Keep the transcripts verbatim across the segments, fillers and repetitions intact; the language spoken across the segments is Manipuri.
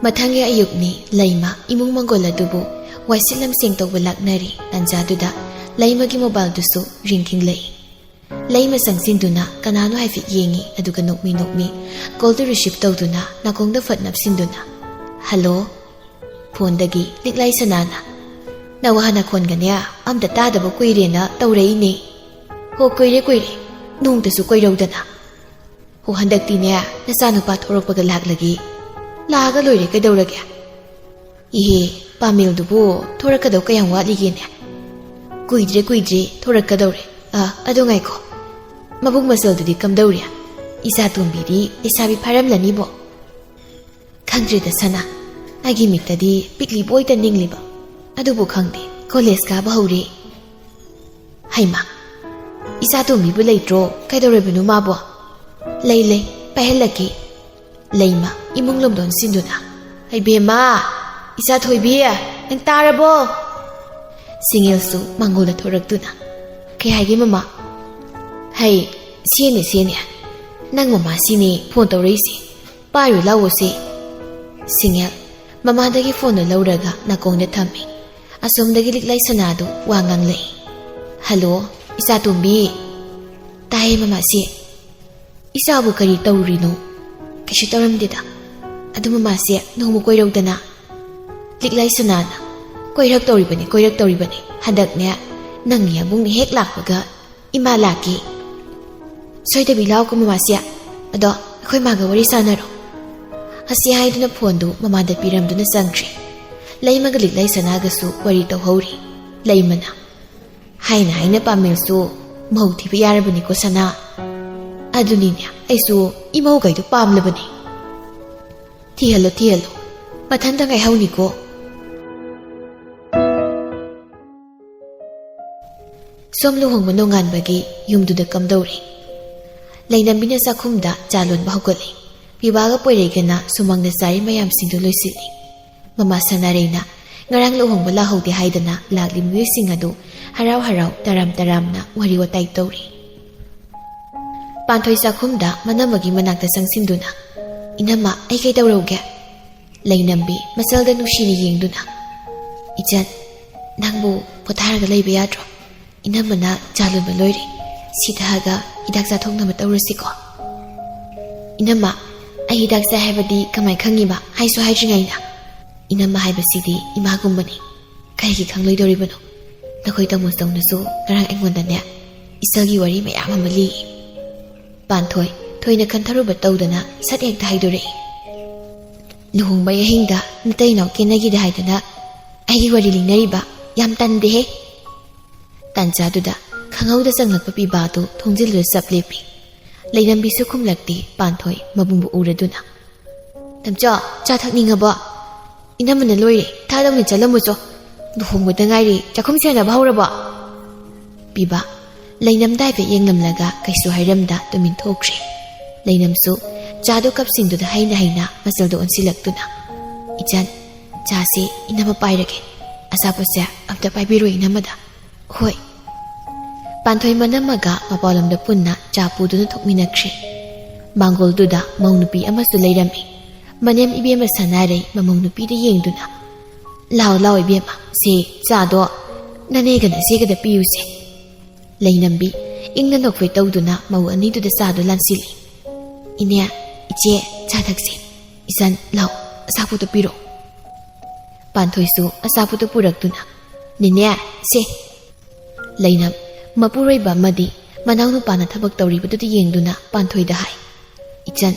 ꯃꯊꯪꯒꯤ ꯑꯌꯨꯛꯅꯤ꯫ ꯂꯩꯃ ꯏꯃꯨꯡ ꯃꯪꯒꯣꯜ ꯑꯗꯨꯕꯨ ꯋꯥꯏꯁꯤꯠ ꯂꯝꯁꯦꯡ ꯇꯧꯕ ꯂꯥꯛꯅꯔꯤ꯫ ꯇꯥꯟꯖꯥꯗꯨꯗ ꯂꯩꯃꯒꯤ ꯃꯣꯕꯥꯏꯜꯗꯨꯁꯨ ꯔꯤꯡ ꯈꯤꯡꯂꯛꯏ꯫ ꯂꯩꯃ ꯆꯪꯁꯤꯟꯗꯨꯅ ꯀꯅꯥꯅꯣ ꯍꯥꯏꯐꯦꯠ ꯌꯦꯡꯉꯤ, ꯑꯗꯨꯒ ꯅꯣꯛꯃꯤ ꯅꯣꯛꯃꯤ ꯀꯣꯜꯗꯨ ꯔꯤꯁꯤꯞ ꯇꯧꯗꯨꯅ ꯅꯥꯀꯣꯡꯗ ꯐꯠ ꯅꯞꯁꯤꯟꯗꯨꯅ, "ꯍꯜꯂꯣ?" ꯐꯣꯟꯗꯒꯤ ꯂꯤꯛꯂꯥꯏ ꯁꯅꯥꯅ, "ꯅꯋꯥ ꯅꯈꯣꯟꯒꯅꯦ ꯑꯝꯇ ꯇꯥꯗꯕ ꯀꯨꯏꯔꯦꯅ ꯇꯧꯔꯛꯏꯅꯦ꯫ ꯍꯣ, ꯀꯨꯏꯔꯦ ꯀꯨꯏꯔꯦ, ꯅꯣꯡꯇꯁꯨ ꯀꯣꯏꯔꯧꯗꯅ꯫ ꯍꯣ, ꯍꯟꯗꯛꯇꯤꯅꯦ ꯅꯆꯥꯅꯨꯄꯥ ꯊꯣꯔꯛꯄꯒ ꯂꯥꯛꯂꯒꯦ꯫ ꯂꯥꯛꯑꯒ ꯂꯣꯏꯔꯦ, ꯀꯩꯗꯧꯔꯒꯦ?" "ꯏꯍꯦ, ꯄꯥꯃꯦꯜꯗꯨꯕꯨ ꯊꯣꯔꯛꯀꯗꯧ ꯀꯌꯥꯝ ꯋꯥꯠꯂꯤꯒꯦꯅꯦ?" "ꯀꯨꯏꯗ꯭ꯔꯦ ꯀꯨꯏꯗ꯭ꯔꯦ, ꯊꯣꯔꯛꯀꯗꯧꯔꯦ꯫ ꯑ, ꯑꯗꯨ ꯉꯥꯏꯈꯣ, ꯃꯕꯨꯛ ꯃꯆꯜꯗꯨꯗꯤ ꯀꯝꯗꯧꯔꯤ? ꯏꯆꯥ ꯇꯣꯝꯕꯤꯗꯤ ꯂꯩꯁꯥꯕꯤ ꯐꯥꯔꯝꯂꯅꯤꯕꯣ?" "ꯈꯪꯗ꯭ꯔꯦꯗ ꯁꯅꯥ, ꯑꯩꯒꯤ ꯃꯤꯠꯇꯗꯤ ꯄꯤꯛꯂꯤꯕ ꯑꯣꯏꯇ ꯅꯤꯡꯂꯤꯕ꯫ ꯑꯗꯨꯕꯨ ꯈꯪꯗꯦ, ꯀꯣꯂꯦꯖ ꯀꯥꯕ ꯍꯧꯔꯦ꯫" "ꯍꯩꯃꯥ, ꯏꯆꯥ ꯇꯣꯝꯕꯤꯕꯨ ꯂꯩꯇ꯭ꯔꯣ? ꯀꯩꯗꯧꯔꯕꯅꯣ ꯃꯥꯕꯣ?" "ꯂꯩ ꯂꯩ, ꯄꯥꯏꯍꯜꯂꯛꯀꯦ꯫" ꯂꯩꯃ ꯏꯃꯨꯡ ꯂꯣꯝꯗ ꯑꯣꯟꯁꯤꯟꯗꯨꯅ, "ꯏꯕꯦꯝꯃ, ꯏꯆꯥ ꯊꯣꯏꯕꯤ, ꯅꯪ ꯇꯥꯔꯕꯣ?" ꯁꯤꯡꯉꯦꯜꯁꯨ ꯃꯥꯡꯒꯣꯜꯗ ꯊꯣꯔꯛꯇꯨꯅ, "ꯀꯩ ꯍꯥꯏꯒꯦ ꯃꯃꯥ?" "ꯍꯩ, ꯁꯤꯅꯦ ꯁꯤꯅꯦ, ꯅꯪ ꯃꯃꯥꯁꯤꯅꯦ ꯐꯣꯟ ꯇꯧꯔꯛꯏꯁꯦ꯫ ꯄꯥꯏꯔꯨ ꯂꯥꯎꯑꯣꯁꯦ꯫" ꯁꯤꯡꯉꯦꯜ ꯃꯃꯥꯗꯒꯤ ꯐꯣꯟꯗꯨ ꯂꯧꯔꯒ ꯅꯥꯀꯣꯡꯗ ꯊꯝꯃꯤ꯫ ꯑꯁꯣꯝꯗꯒꯤ ꯂꯤꯛꯂꯥꯏ ꯁꯅꯥꯗꯨ ꯋꯥ ꯉꯥꯡꯂꯛꯏ꯫ "ꯍꯜꯂꯣ, ꯏꯆꯥꯇꯣꯝꯕꯤ꯫" "ꯇꯥꯏꯌꯦ ꯃꯃꯥꯁꯤ꯫" "ꯏꯆꯥꯕꯨ ꯀꯔꯤ ꯇꯧꯔꯨꯔꯤꯅꯣ?" "ꯀꯩꯁꯨ ꯇꯧꯔꯝꯗꯦꯗ꯫ ꯑꯗꯨ ꯃꯃꯥꯁꯦ ꯅꯣꯡꯃ ꯀꯣꯏꯔꯧꯗꯅ꯫" ꯂꯤꯛꯂꯥꯏ ꯁꯅꯥꯅ, "ꯀꯣꯏꯔꯛꯇꯧꯔꯤꯕꯅꯤ, ꯀꯣꯏꯔꯛꯇꯧꯔꯤꯕꯅꯤ꯫ ꯍꯟꯗꯛꯅꯦ ꯅꯪꯒꯤ ꯑꯕꯨꯡꯅ ꯍꯦꯛ ꯂꯥꯛꯄꯒ ꯏꯃꯥ ꯂꯥꯛꯀꯦ꯫ ꯁꯣꯏꯗꯕꯤ ꯂꯥꯛꯎꯀꯣ ꯃꯃꯥꯁꯦ꯫ ꯑꯗꯣ ꯑꯩꯈꯣꯏ ꯃꯥꯒ ꯋꯥꯔꯤ ꯁꯥꯟꯅꯔꯣ꯫" ꯑꯁꯤ ꯍꯥꯏꯗꯨꯅ ꯐꯣꯟꯗꯨ ꯃꯃꯥꯗ ꯄꯤꯔꯝꯗꯨꯅ ꯆꯪꯈ꯭ꯔꯦ꯫ ꯂꯩꯃꯒ ꯂꯤꯛꯂꯥꯏ ꯁꯅꯥꯒꯁꯨ ꯋꯥꯔꯤ ꯇꯧꯍꯧꯔꯤ꯫ ꯂꯩꯃꯅ, "ꯍꯥꯏꯅ ꯍꯥꯏꯅ ꯄꯥꯃꯦꯜꯁꯨ ꯃꯧ ꯊꯤꯕ ꯌꯥꯔꯕꯅꯤꯀꯣ ꯁꯅꯥ꯫ ꯑꯗꯨꯅꯤꯅꯦ, ꯑꯩꯁꯨ ꯏꯃꯧꯒꯩꯗꯣ ꯄꯥꯝꯂꯕꯅꯤ꯫ ꯊꯤꯍꯜꯂꯣ, ꯊꯤꯍꯜꯂꯣ꯫ ꯃꯊꯟꯇ ꯉꯥꯏꯍꯧꯅꯤꯀꯣ꯫" ꯁꯣꯝ ꯂꯨꯍꯣꯡꯕ ꯅꯣꯡꯉꯥꯟꯕꯒꯤ ꯌꯨꯝꯗꯨꯗ ꯀꯝꯗꯧꯔꯤ? ꯂꯩꯅꯝꯕꯤꯅ ꯆꯥꯛꯈꯨꯝꯗ ꯆꯥ ꯂꯣꯟꯕ ꯍꯧꯒꯠꯂꯤ꯫ ꯄꯤꯕꯥꯒ ꯄꯣꯏꯔꯩꯒꯅ ꯁꯨꯃꯥꯡꯗ ꯆꯥꯔꯤ ꯃꯌꯥꯝꯁꯤꯡꯗꯨ ꯂꯣꯏꯁꯤꯜꯂꯤ꯫ ꯃꯃꯥ ꯁꯅꯥꯔꯩꯅ ꯉꯔꯥꯡ ꯂꯨꯍꯣꯡꯕ ꯂꯥꯛꯍꯧꯗꯦ ꯍꯥꯏꯗꯅ ꯂꯥꯛꯂꯤ ꯃꯤꯑꯣꯏꯁꯤꯡ ꯑꯗꯨ ꯍꯔꯥꯎ ꯍꯔꯥꯎ ꯇꯔꯥꯝ ꯇꯔꯥꯝꯅ ꯋꯥꯔꯤ ꯋꯥꯇꯥꯏ ꯇꯧꯔꯤ꯫ ꯄꯥꯟꯊꯣꯏ ꯆꯥꯛꯈꯨꯝꯗ ꯃꯅꯝꯃꯒꯤ ꯃꯅꯥꯛꯇ ꯆꯪꯁꯤꯟꯗꯨꯅ, "ꯏꯅꯝꯃ, ꯑꯩ ꯀꯩꯗꯧꯔꯧꯒꯦ?" ꯂꯩꯅꯝꯕꯤ ꯃꯆꯜꯗ ꯅꯨꯡꯁꯤꯅ ꯌꯦꯡꯗꯨꯅ, "ꯏꯆꯟ, ꯅꯪꯕꯨ ꯄꯣꯊꯥꯔꯒ ꯂꯩꯕ ꯌꯥꯗ꯭ꯔꯣ? ꯏꯅꯝꯃꯅ ꯆꯥ ꯂꯣꯟꯕ ꯂꯣꯏꯔꯦ꯫ ꯁꯤ ꯊꯛꯑꯒ ꯍꯤꯗꯥꯛ ꯆꯥꯊꯣꯛꯅꯕ ꯇꯧꯔꯁꯤꯀꯣ?" "ꯏꯅꯝꯃ, ꯑꯩ ꯍꯤꯗꯥꯛ ꯆꯥꯏ ꯍꯥꯏꯕꯗꯤ ꯀꯃꯥꯏ ꯈꯪꯉꯤꯕ? ꯍꯥꯏꯁꯨ ꯍꯥꯏꯗ꯭ꯔꯤꯉꯩꯗ?" "ꯏꯅꯝꯃ ꯍꯥꯏꯕꯁꯤꯗꯤ ꯏꯃꯥꯒꯨꯝꯕꯅꯤ꯫ ꯀꯔꯤꯒꯤ ꯈꯪꯂꯣꯏꯗꯧꯔꯤꯕꯅꯣ? ꯅꯈꯣꯏ ꯇꯥꯃꯣ ꯆꯧꯅꯁꯨ ꯉꯔꯥꯡ ꯑꯩꯉꯣꯟꯗꯅꯦ, ꯏꯆꯜꯒꯤ ꯋꯥꯔꯤ ꯃꯌꯥꯝ ꯑꯃ ꯂꯤꯌꯦ꯫" ꯄꯥꯟꯊꯣꯏ ꯊꯣꯏꯅ ꯈꯟꯊꯔꯨꯕ ꯇꯧꯗꯅ ꯁꯠ ꯍꯦꯛꯇ ꯍꯥꯏꯗꯣꯔꯛꯏ꯫ "ꯂꯨꯍꯣꯡꯕꯩ ꯑꯍꯤꯡꯗ ꯅꯇꯩ ꯅꯥꯎ ꯀꯦꯅꯈꯤꯗꯦ ꯍꯥꯏꯗꯅ ꯑꯩꯒꯤ ꯋꯥꯔꯤ ꯂꯤꯅꯔꯤꯕ? ꯌꯥꯝ ꯇꯟꯗꯦꯍꯦ!" ꯇꯥꯟꯖꯥꯗꯨꯗ ꯈꯪꯍꯧꯗ ꯆꯪꯂꯛꯄ ꯄꯤꯕꯥꯗꯨ ꯊꯣꯡꯖꯤꯜꯗꯨꯗ ꯆꯞ ꯂꯦꯞꯄꯤ꯫ ꯂꯩꯅꯝꯕꯤꯁꯨ ꯈꯨꯝꯂꯛꯇꯦ, ꯄꯥꯟꯊꯣꯏ ꯃꯕꯨꯡꯕꯨ ꯎꯔꯗꯨꯅ꯫ "ꯇꯝꯆꯧ, ꯆꯥ ꯊꯛꯅꯤꯡꯉꯕꯣ? ꯏꯅꯝꯃꯅ ꯂꯣꯏꯔꯦ, ꯊꯥꯗꯧꯅ ꯆꯠꯂꯝꯃꯨꯆꯣ꯫ ꯂꯨꯍꯣꯡꯕꯗ ꯉꯥꯏꯔꯤ, ꯆꯥꯛꯈꯨꯝ ꯁꯦꯟꯅꯕ ꯍꯧꯔꯕꯣ?" ꯄꯤꯕ ꯂꯩꯅꯝꯗ ꯍꯥꯏꯐꯦꯠ ꯌꯦꯡꯂꯝꯂꯒ ꯀꯩꯁꯨ ꯍꯥꯏꯔꯝꯗ ꯇꯨꯃꯤꯟ ꯊꯣꯛꯈ꯭ꯔꯦ꯫ ꯂꯩꯅꯝꯁꯨ ꯆꯥꯗꯣ ꯀꯞꯁꯤꯡꯗꯨꯗ ꯍꯩꯅ ꯍꯩꯅ ꯃꯆꯜꯗꯣ ꯑꯣꯟꯁꯤꯜꯂꯛꯇꯨꯅ, "ꯏꯆꯟ, ꯆꯥꯁꯤ ꯏꯅꯝꯃ ꯄꯥꯏꯔꯒꯦ꯫ ꯑꯆꯥꯄꯣꯠꯁꯦ ꯑꯝꯇ ꯄꯥꯏꯕꯤꯔꯣ ꯏꯅꯝꯃꯗ꯫" "ꯍꯣꯏ꯫" ꯄꯥꯟꯊꯣꯏ ꯃꯅꯝꯃꯒ ꯃꯄꯥꯟꯂꯣꯝꯗ ꯄꯨꯟꯅ ꯆꯥ ꯄꯨꯗꯨꯅ ꯊꯣꯛꯃꯤꯟꯅꯈ꯭ꯔꯦ꯫ ꯃꯥꯡꯒꯣꯜꯗꯨꯗ ꯃꯧ ꯅꯨꯄꯤ ꯑꯃꯁꯨ ꯂꯩꯔꯝꯃꯤ꯫ ꯃꯅꯦꯝ ꯏꯕꯦꯝꯃ ꯁꯅꯥꯔꯩ ꯃꯃꯧ ꯅꯨꯄꯤꯗ ꯌꯦꯡꯗꯨꯅ, "ꯂꯥꯎ, ꯂꯥꯎ ꯏꯕꯦꯝꯃ, ꯁꯦ ꯆꯥꯗꯣ ꯅꯅꯦꯒ ꯅꯆꯦꯒꯗ ꯄꯤꯌꯨꯁꯦ꯫" ꯂꯩꯅꯝꯕꯤ ꯏꯪꯅ ꯅꯣꯛꯐꯦꯠ ꯇꯧꯗꯨꯅ ꯃꯧ ꯑꯅꯤꯗꯨꯗ ꯆꯥꯗꯨ ꯂꯥꯟꯁꯤꯜꯂꯤ꯫ "ꯏꯅꯦ, ꯏꯆꯦ, ꯆꯥ ꯊꯛꯁꯤ꯫ ꯏꯆꯟ, ꯂꯥꯎ, ꯑꯆꯥꯄꯣꯠꯇꯨ ꯄꯤꯔꯣ꯫" ꯄꯥꯟꯊꯣꯏꯁꯨ ꯑꯆꯥꯄꯣꯠꯇꯨ ꯄꯨꯔꯛꯇꯨꯅ, "ꯅꯦꯅꯦ, ꯁꯦ꯫" ꯂꯩꯅꯝ ꯃꯄꯨꯔꯣꯏꯕ ꯑꯃꯗꯤ ꯃꯅꯥꯎꯅꯨꯄꯥꯅ ꯊꯕꯛ ꯇꯧꯔꯤꯕꯗꯨꯗ ꯌꯦꯡꯗꯨꯅ ꯄꯥꯟꯊꯣꯏꯗ ꯍꯥꯏ, "ꯏꯆꯟ,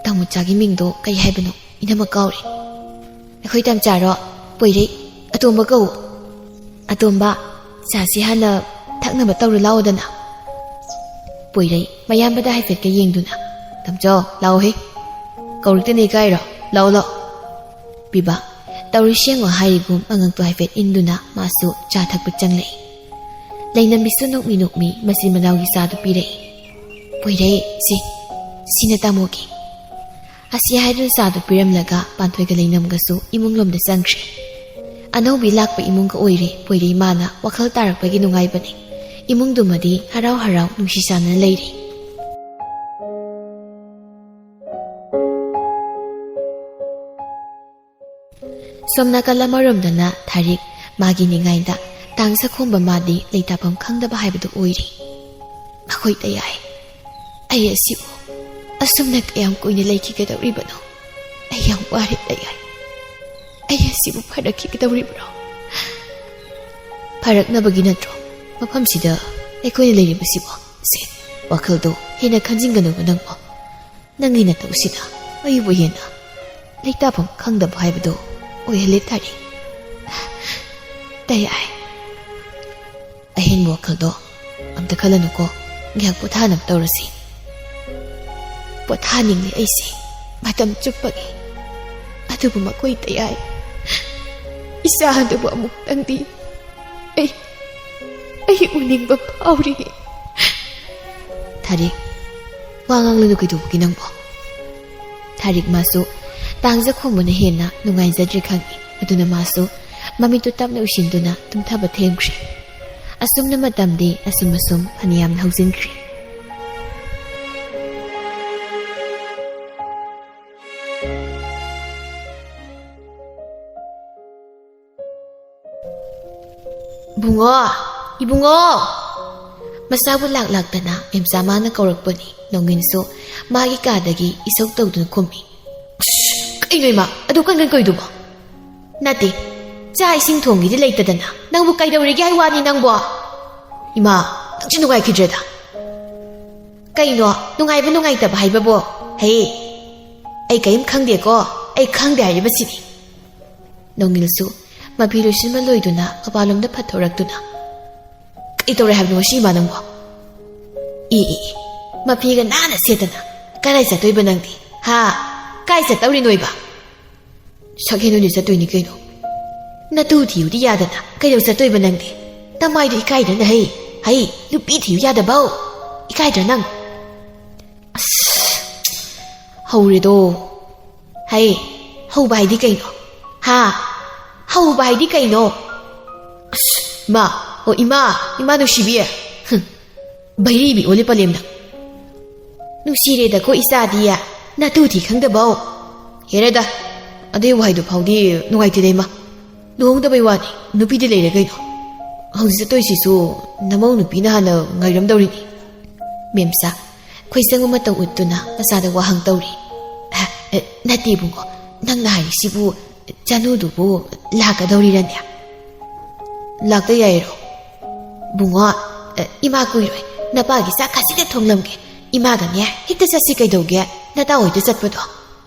ꯇꯥꯃꯣꯆꯥꯒꯤ ꯃꯤꯡꯗꯣ ꯀꯩ ꯍꯥꯏꯕꯅꯣ? ꯏꯅꯝꯃ ꯀꯥꯎꯔꯦ꯫" "ꯑꯩꯈꯣꯏ ꯇꯥꯃꯣꯆꯥꯔꯣ? ꯄꯣꯏꯔꯩ, ꯑꯇꯣꯝꯕ ꯀꯧ꯫ ꯑꯇꯣꯝꯕ, ꯆꯥꯁꯤ ꯍꯥꯟꯅ ꯊꯛꯅꯕ ꯇꯧꯔꯨ ꯂꯥꯛꯑꯣꯗꯅ꯫" ꯄꯣꯏꯔꯩ ꯃꯌꯥꯝꯕꯗ ꯍꯥꯏꯐꯦꯠꯀ ꯌꯦꯡꯗꯨꯅ, "ꯇꯥꯃꯣꯆꯥ, ꯂꯥꯛꯑꯣꯍꯦ꯫ ꯀꯧꯔꯛꯇꯅ ꯏꯀꯥꯏꯔꯣ? ꯂꯥꯛꯑꯣ, ꯂꯥꯛꯑꯣ꯫" ꯄꯤꯕ ꯇꯧꯔꯤꯁꯤ ꯌꯦꯡꯉꯣ ꯍꯥꯏꯔꯤꯒꯨꯝ ꯑꯉꯛꯇꯣ ꯍꯥꯏꯐꯦꯠ ꯏꯟꯗꯨꯅ ꯃꯥꯁꯨ ꯆꯥ ꯊꯛꯄ ꯆꯪꯂꯛꯏ꯫ ꯂꯩꯅꯝꯕꯤꯁꯨ ꯅꯣꯛꯃꯤ ꯅꯣꯛꯃꯤ ꯃꯆꯤꯟ ꯃꯅꯥꯎꯒꯤ ꯆꯥꯗꯨ ꯄꯤꯔꯛꯏ꯫ "ꯄꯣꯏꯔꯩ, ꯁꯤ, ꯁꯤꯅ ꯇꯥꯃꯣꯒꯤ꯫" ꯑꯁꯤ ꯍꯥꯏꯗꯨꯅ ꯆꯥꯗꯨ ꯄꯤꯔꯝꯂꯒ ꯄꯥꯟꯊꯣꯏꯒ ꯂꯩꯅꯝꯒꯁꯨ ꯏꯃꯨꯡꯂꯣꯝꯗ ꯆꯪꯈ꯭ꯔꯦ꯫ ꯑꯅꯧꯕꯤ ꯂꯥꯛꯄ ꯏꯃꯨꯡꯒ ꯑꯣꯏꯔꯦ ꯄꯣꯏꯔꯩ ꯃꯥꯅ ꯋꯥꯈꯜ ꯇꯥꯔꯛꯄꯒꯤ ꯅꯨꯡꯉꯥꯏꯕꯅꯤ꯫ ꯏꯃꯨꯡꯗꯨꯃꯗꯤ ꯍꯔꯥꯎ ꯍꯔꯥꯎ ꯅꯨꯡꯁꯤ ꯆꯥꯟꯅꯅ ꯂꯩꯔꯤ꯫ ꯁꯣꯝ ꯅꯥꯀꯜ ꯑꯃꯔꯣꯝꯗꯅ ꯊꯥꯔꯤꯛ ꯃꯥꯒꯤ ꯅꯤꯡꯉꯥꯏꯗ ꯇꯥꯡꯖ ꯈꯣꯝꯕ ꯃꯥꯗꯤ ꯂꯩꯇꯥꯐꯝ ꯈꯪꯗꯕ ꯍꯥꯏꯕꯗꯨ ꯑꯣꯏꯔꯤ꯫ ꯃꯈꯣꯏ ꯇꯌꯥꯏ꯫ ꯑꯩ ꯑꯁꯤꯕꯨ ꯑꯁꯨꯝꯅ ꯀꯌꯥꯝ ꯀꯨꯏꯅ ꯂꯩꯈꯤꯒꯗꯧꯔꯤꯕꯅꯣ? ꯑꯩ ꯌꯥꯝ ꯋꯥꯔꯦ ꯇꯌꯥꯏ꯫ ꯑꯩ ꯑꯁꯤꯕꯨ ꯐꯔꯛꯈꯤꯒꯗꯧꯔꯤꯕ꯭ꯔꯣ? ꯐꯔꯛꯅꯕꯒꯤ ꯅꯠꯇ꯭ꯔꯣ ꯃꯐꯝꯁꯤꯗ ꯑꯩꯈꯣꯏꯅ ꯂꯩꯔꯤꯕꯁꯤꯕꯣ? ꯁꯦ, ꯋꯥꯈꯜꯗꯣ ꯍꯦꯟꯅ ꯈꯟꯖꯤꯟꯒꯅꯨꯕ ꯅꯪꯕꯣ꯫ ꯅꯪꯒꯤ ꯅꯇꯧꯁꯤꯅ ꯑꯩꯕꯨ ꯍꯦꯟꯅ ꯂꯩꯇꯥꯐꯝ ꯈꯪꯗꯕ ꯍꯥꯏꯕꯗꯨ ꯑꯣꯏꯍꯜꯂꯦ ꯊꯥꯔꯤꯛ꯫ ꯇꯌꯥꯏ꯫ ꯑꯍꯦꯟꯕ ꯋꯥꯈꯜꯗꯣ ꯑꯝꯇ ꯈꯜꯂꯅꯨꯀꯣ꯫ ꯉꯥꯏꯍꯥꯛ ꯄꯣꯊꯥꯅꯕ ꯇꯧꯔꯁꯤ꯫ ꯄꯣꯊꯥꯅꯤꯡꯂꯦ ꯑꯩꯁꯦ ꯃꯇꯝ ꯆꯨꯞꯄꯒꯤ꯫ ꯑꯗꯨꯕꯨ ꯃꯈꯣꯏ ꯇꯌꯥꯏ꯫ ꯏꯆꯥ ꯑꯗꯨꯕꯨ ꯑꯃꯨꯛꯇꯪꯗꯤ ꯑꯩ, ꯑꯩ ꯎꯅꯤꯡꯕ ꯐꯥꯎꯔꯤ꯫ ꯊꯥꯔꯤꯛ, ꯋꯥ ꯉꯥꯡꯂꯅꯨ ꯀꯩꯗꯧꯕꯒꯤ ꯅꯪꯕꯣ? ꯊꯥꯔꯤꯛ ꯃꯥꯁꯨ ꯇꯥꯡꯖ ꯈꯣꯝꯕꯅ ꯍꯦꯟꯅ ꯅꯨꯡꯉꯥꯏꯖꯗ꯭ꯔꯦ ꯈꯪꯏ꯫ ꯑꯗꯨꯅ ꯃꯥꯁꯨ ꯃꯃꯤꯠꯇꯨ ꯇꯞꯅ ꯎꯏꯁꯤꯟꯗꯨꯅ ꯇꯨꯝꯊꯕ ꯊꯦꯝꯈ꯭ꯔꯦ꯫ ꯑꯁꯨꯝꯅ ꯃꯇꯝꯗꯤ ꯑꯁꯨꯝ ꯑꯁꯨꯝ ꯐꯅꯌꯥꯝꯅ ꯍꯧꯖꯤꯟꯈ꯭ꯔꯦ꯫ ꯕꯨꯡꯉꯣ, ꯏꯕꯨꯡꯉꯣ! ꯃꯆꯥꯕꯨ ꯂꯥꯛ ꯂꯥꯛꯇꯅ ꯃꯦꯝꯆꯥ ꯃꯥꯅ ꯀꯧꯔꯛꯄꯅꯤ꯫ ꯅꯣꯡꯉꯤꯟꯁꯨ ꯃꯥꯒꯤ ꯀꯥꯗꯒꯤ ꯏꯁꯧ ꯇꯧꯗꯨꯅ ꯈꯨꯝꯃꯤ꯫ "ꯑꯁ, ꯀꯩꯅꯣ ꯏꯃꯥ, ꯑꯗꯨ ꯀꯟ ꯀꯟ ꯀꯧꯏꯗꯨꯕꯣ? ꯅꯠꯇꯦ, ꯆꯥꯛ ꯏꯁꯤꯡ ꯊꯣꯡꯒꯦꯗꯤ ꯂꯩꯇꯗꯅ ꯅꯪꯕꯨ ꯀꯩꯗꯧꯔꯤꯒꯦ ꯍꯥꯏ ꯋꯥꯅꯤ ꯅꯪꯕꯣ? ꯏꯃꯥ, ꯅꯪꯁꯨ ꯅꯨꯡꯉꯥꯏꯈꯤꯗ꯭ꯔꯦꯗ꯫ ꯀꯩꯅꯣ ꯅꯨꯡꯉꯥꯏꯕ ꯅꯨꯡꯉꯥꯏꯇꯕ ꯍꯥꯏꯕꯕꯣ? ꯍꯦ, ꯑꯩ ꯀꯔꯤꯝ ꯈꯪꯗꯦꯀꯣ, ꯑꯩ ꯈꯪꯗꯦ ꯍꯥꯏꯔꯤꯕꯁꯤꯅꯤ"꯫ ꯅꯣꯡꯉꯤꯜꯁꯨ ꯃꯐꯤ ꯂꯣꯏꯁꯤꯟꯕ ꯂꯣꯏꯗꯨꯅ ꯃꯄꯥꯟꯂꯣꯝꯗ ꯐꯠꯊꯣꯔꯛꯇꯨꯅ, "ꯀꯩ ꯇꯧꯔꯦ ꯍꯥꯏꯕꯅꯣ ꯉꯁꯤ ꯏꯃꯥ ꯅꯪꯕꯣ? ꯏ, ꯏ, ꯏ, ꯃꯐꯤꯒ ꯅꯥꯟꯅ ꯁꯦꯠꯇꯅ ꯀꯗꯥꯏ ꯆꯠꯇꯣꯏꯕ ꯅꯪꯗꯤ? ꯍꯥ? ꯀꯥꯏ ꯆꯠꯇꯧꯔꯤꯅꯣꯏꯕ? ꯁꯛꯍꯦꯟ ꯑꯣꯏꯅ ꯆꯠꯇꯣꯏꯅꯤ ꯀꯩꯅꯣ꯫ ꯅꯇꯨ ꯊꯤꯌꯨꯗꯤ ꯌꯥꯗꯅ ꯀꯩꯗꯧ ꯆꯠꯇꯣꯏꯕ ꯅꯪꯗꯤ? ꯅꯃꯥꯏꯗꯣ ꯏꯀꯥꯏꯗ꯭ꯔꯅ ꯍꯩ? ꯍꯩ, ꯅꯨꯄꯤ ꯊꯤꯌꯨ ꯌꯥꯗꯕꯧ? ꯏꯀꯥꯏꯗ꯭ꯔꯥ ꯅꯪ?" ꯑꯁ, ꯍꯧꯔꯦꯗꯣ꯫ ꯍꯩ, ꯍꯧꯕ ꯍꯥꯏꯗꯤ ꯀꯩꯅꯣ? ꯍꯥ? ꯍꯧꯕ ꯍꯥꯏꯗꯤ ꯀꯩꯅꯣ? ꯑꯁ, ꯏꯃꯥ, ꯑꯣ, ꯏꯃꯥ, ꯏꯃꯥ ꯅꯨꯡꯁꯤꯕꯤ꯫ ꯍꯨꯝ, ꯕꯩꯔꯤꯕꯤ ꯑꯣꯜꯂꯤ ꯄꯂꯦꯝꯅ꯫ ꯅꯨꯡꯁꯤꯔꯦꯗꯀꯣ ꯏꯆꯥꯗꯤ, ꯅꯇꯨ ꯊꯤ ꯈꯪꯗꯕꯧ꯫ ꯍꯦꯔꯦꯗ, ꯑꯗꯨꯏ ꯋꯥꯍꯩꯗꯨ ꯐꯥꯎꯗꯤ ꯅꯨꯡꯉꯥꯏꯇꯦꯗ ꯏꯃꯥ꯫ ꯂꯨꯍꯣꯡꯗꯕꯩ ꯋꯥꯅꯤ, ꯅꯨꯄꯤꯗꯤ ꯂꯩꯔꯦ ꯀꯩꯅꯣ꯫ ꯍꯧꯖꯤꯛ ꯆꯠꯇꯣꯏꯁꯤꯁꯨ ꯅꯃꯧ ꯅꯨꯄꯤꯅ ꯍꯥꯟꯅ ꯉꯥꯏꯔꯝꯗꯧꯔꯤꯅꯤ꯫ ꯃꯦꯝꯆꯥ, ꯈꯣꯏꯆꯪ ꯑꯃꯇꯪ ꯎꯠꯇꯨꯅ ꯃꯆꯥꯗ ꯋꯥꯍꯪ ꯇꯧꯔꯤ꯫ ꯑ, ꯑ, ꯅꯠꯇꯦ ꯏꯕꯨꯡꯉꯣ, ꯅꯪꯅ ꯍꯥꯏꯔꯤꯁꯤꯕꯨ ꯆꯅꯨꯗꯨꯕꯨ ꯂꯥꯛꯀꯗꯧꯔꯤꯔꯅꯦ? ꯂꯥꯛꯇ ꯌꯥꯏꯔꯣ? ꯕꯨꯡꯉꯣ, ꯑ, ꯏꯃꯥ ꯀꯨꯏꯔꯣꯏ꯫ ꯅꯄꯥꯒꯤ ꯆꯥꯛ ꯈꯖꯤꯛꯇ ꯊꯣꯡꯂꯝꯒꯦ꯫ ꯏꯃꯥꯒꯅꯦ ꯍꯦꯛꯇ ꯆꯠꯁꯤ ꯀꯩꯗꯧꯒꯦ? ꯅꯇꯥ ꯍꯣꯏꯗ ꯆꯠꯄꯗꯣ꯫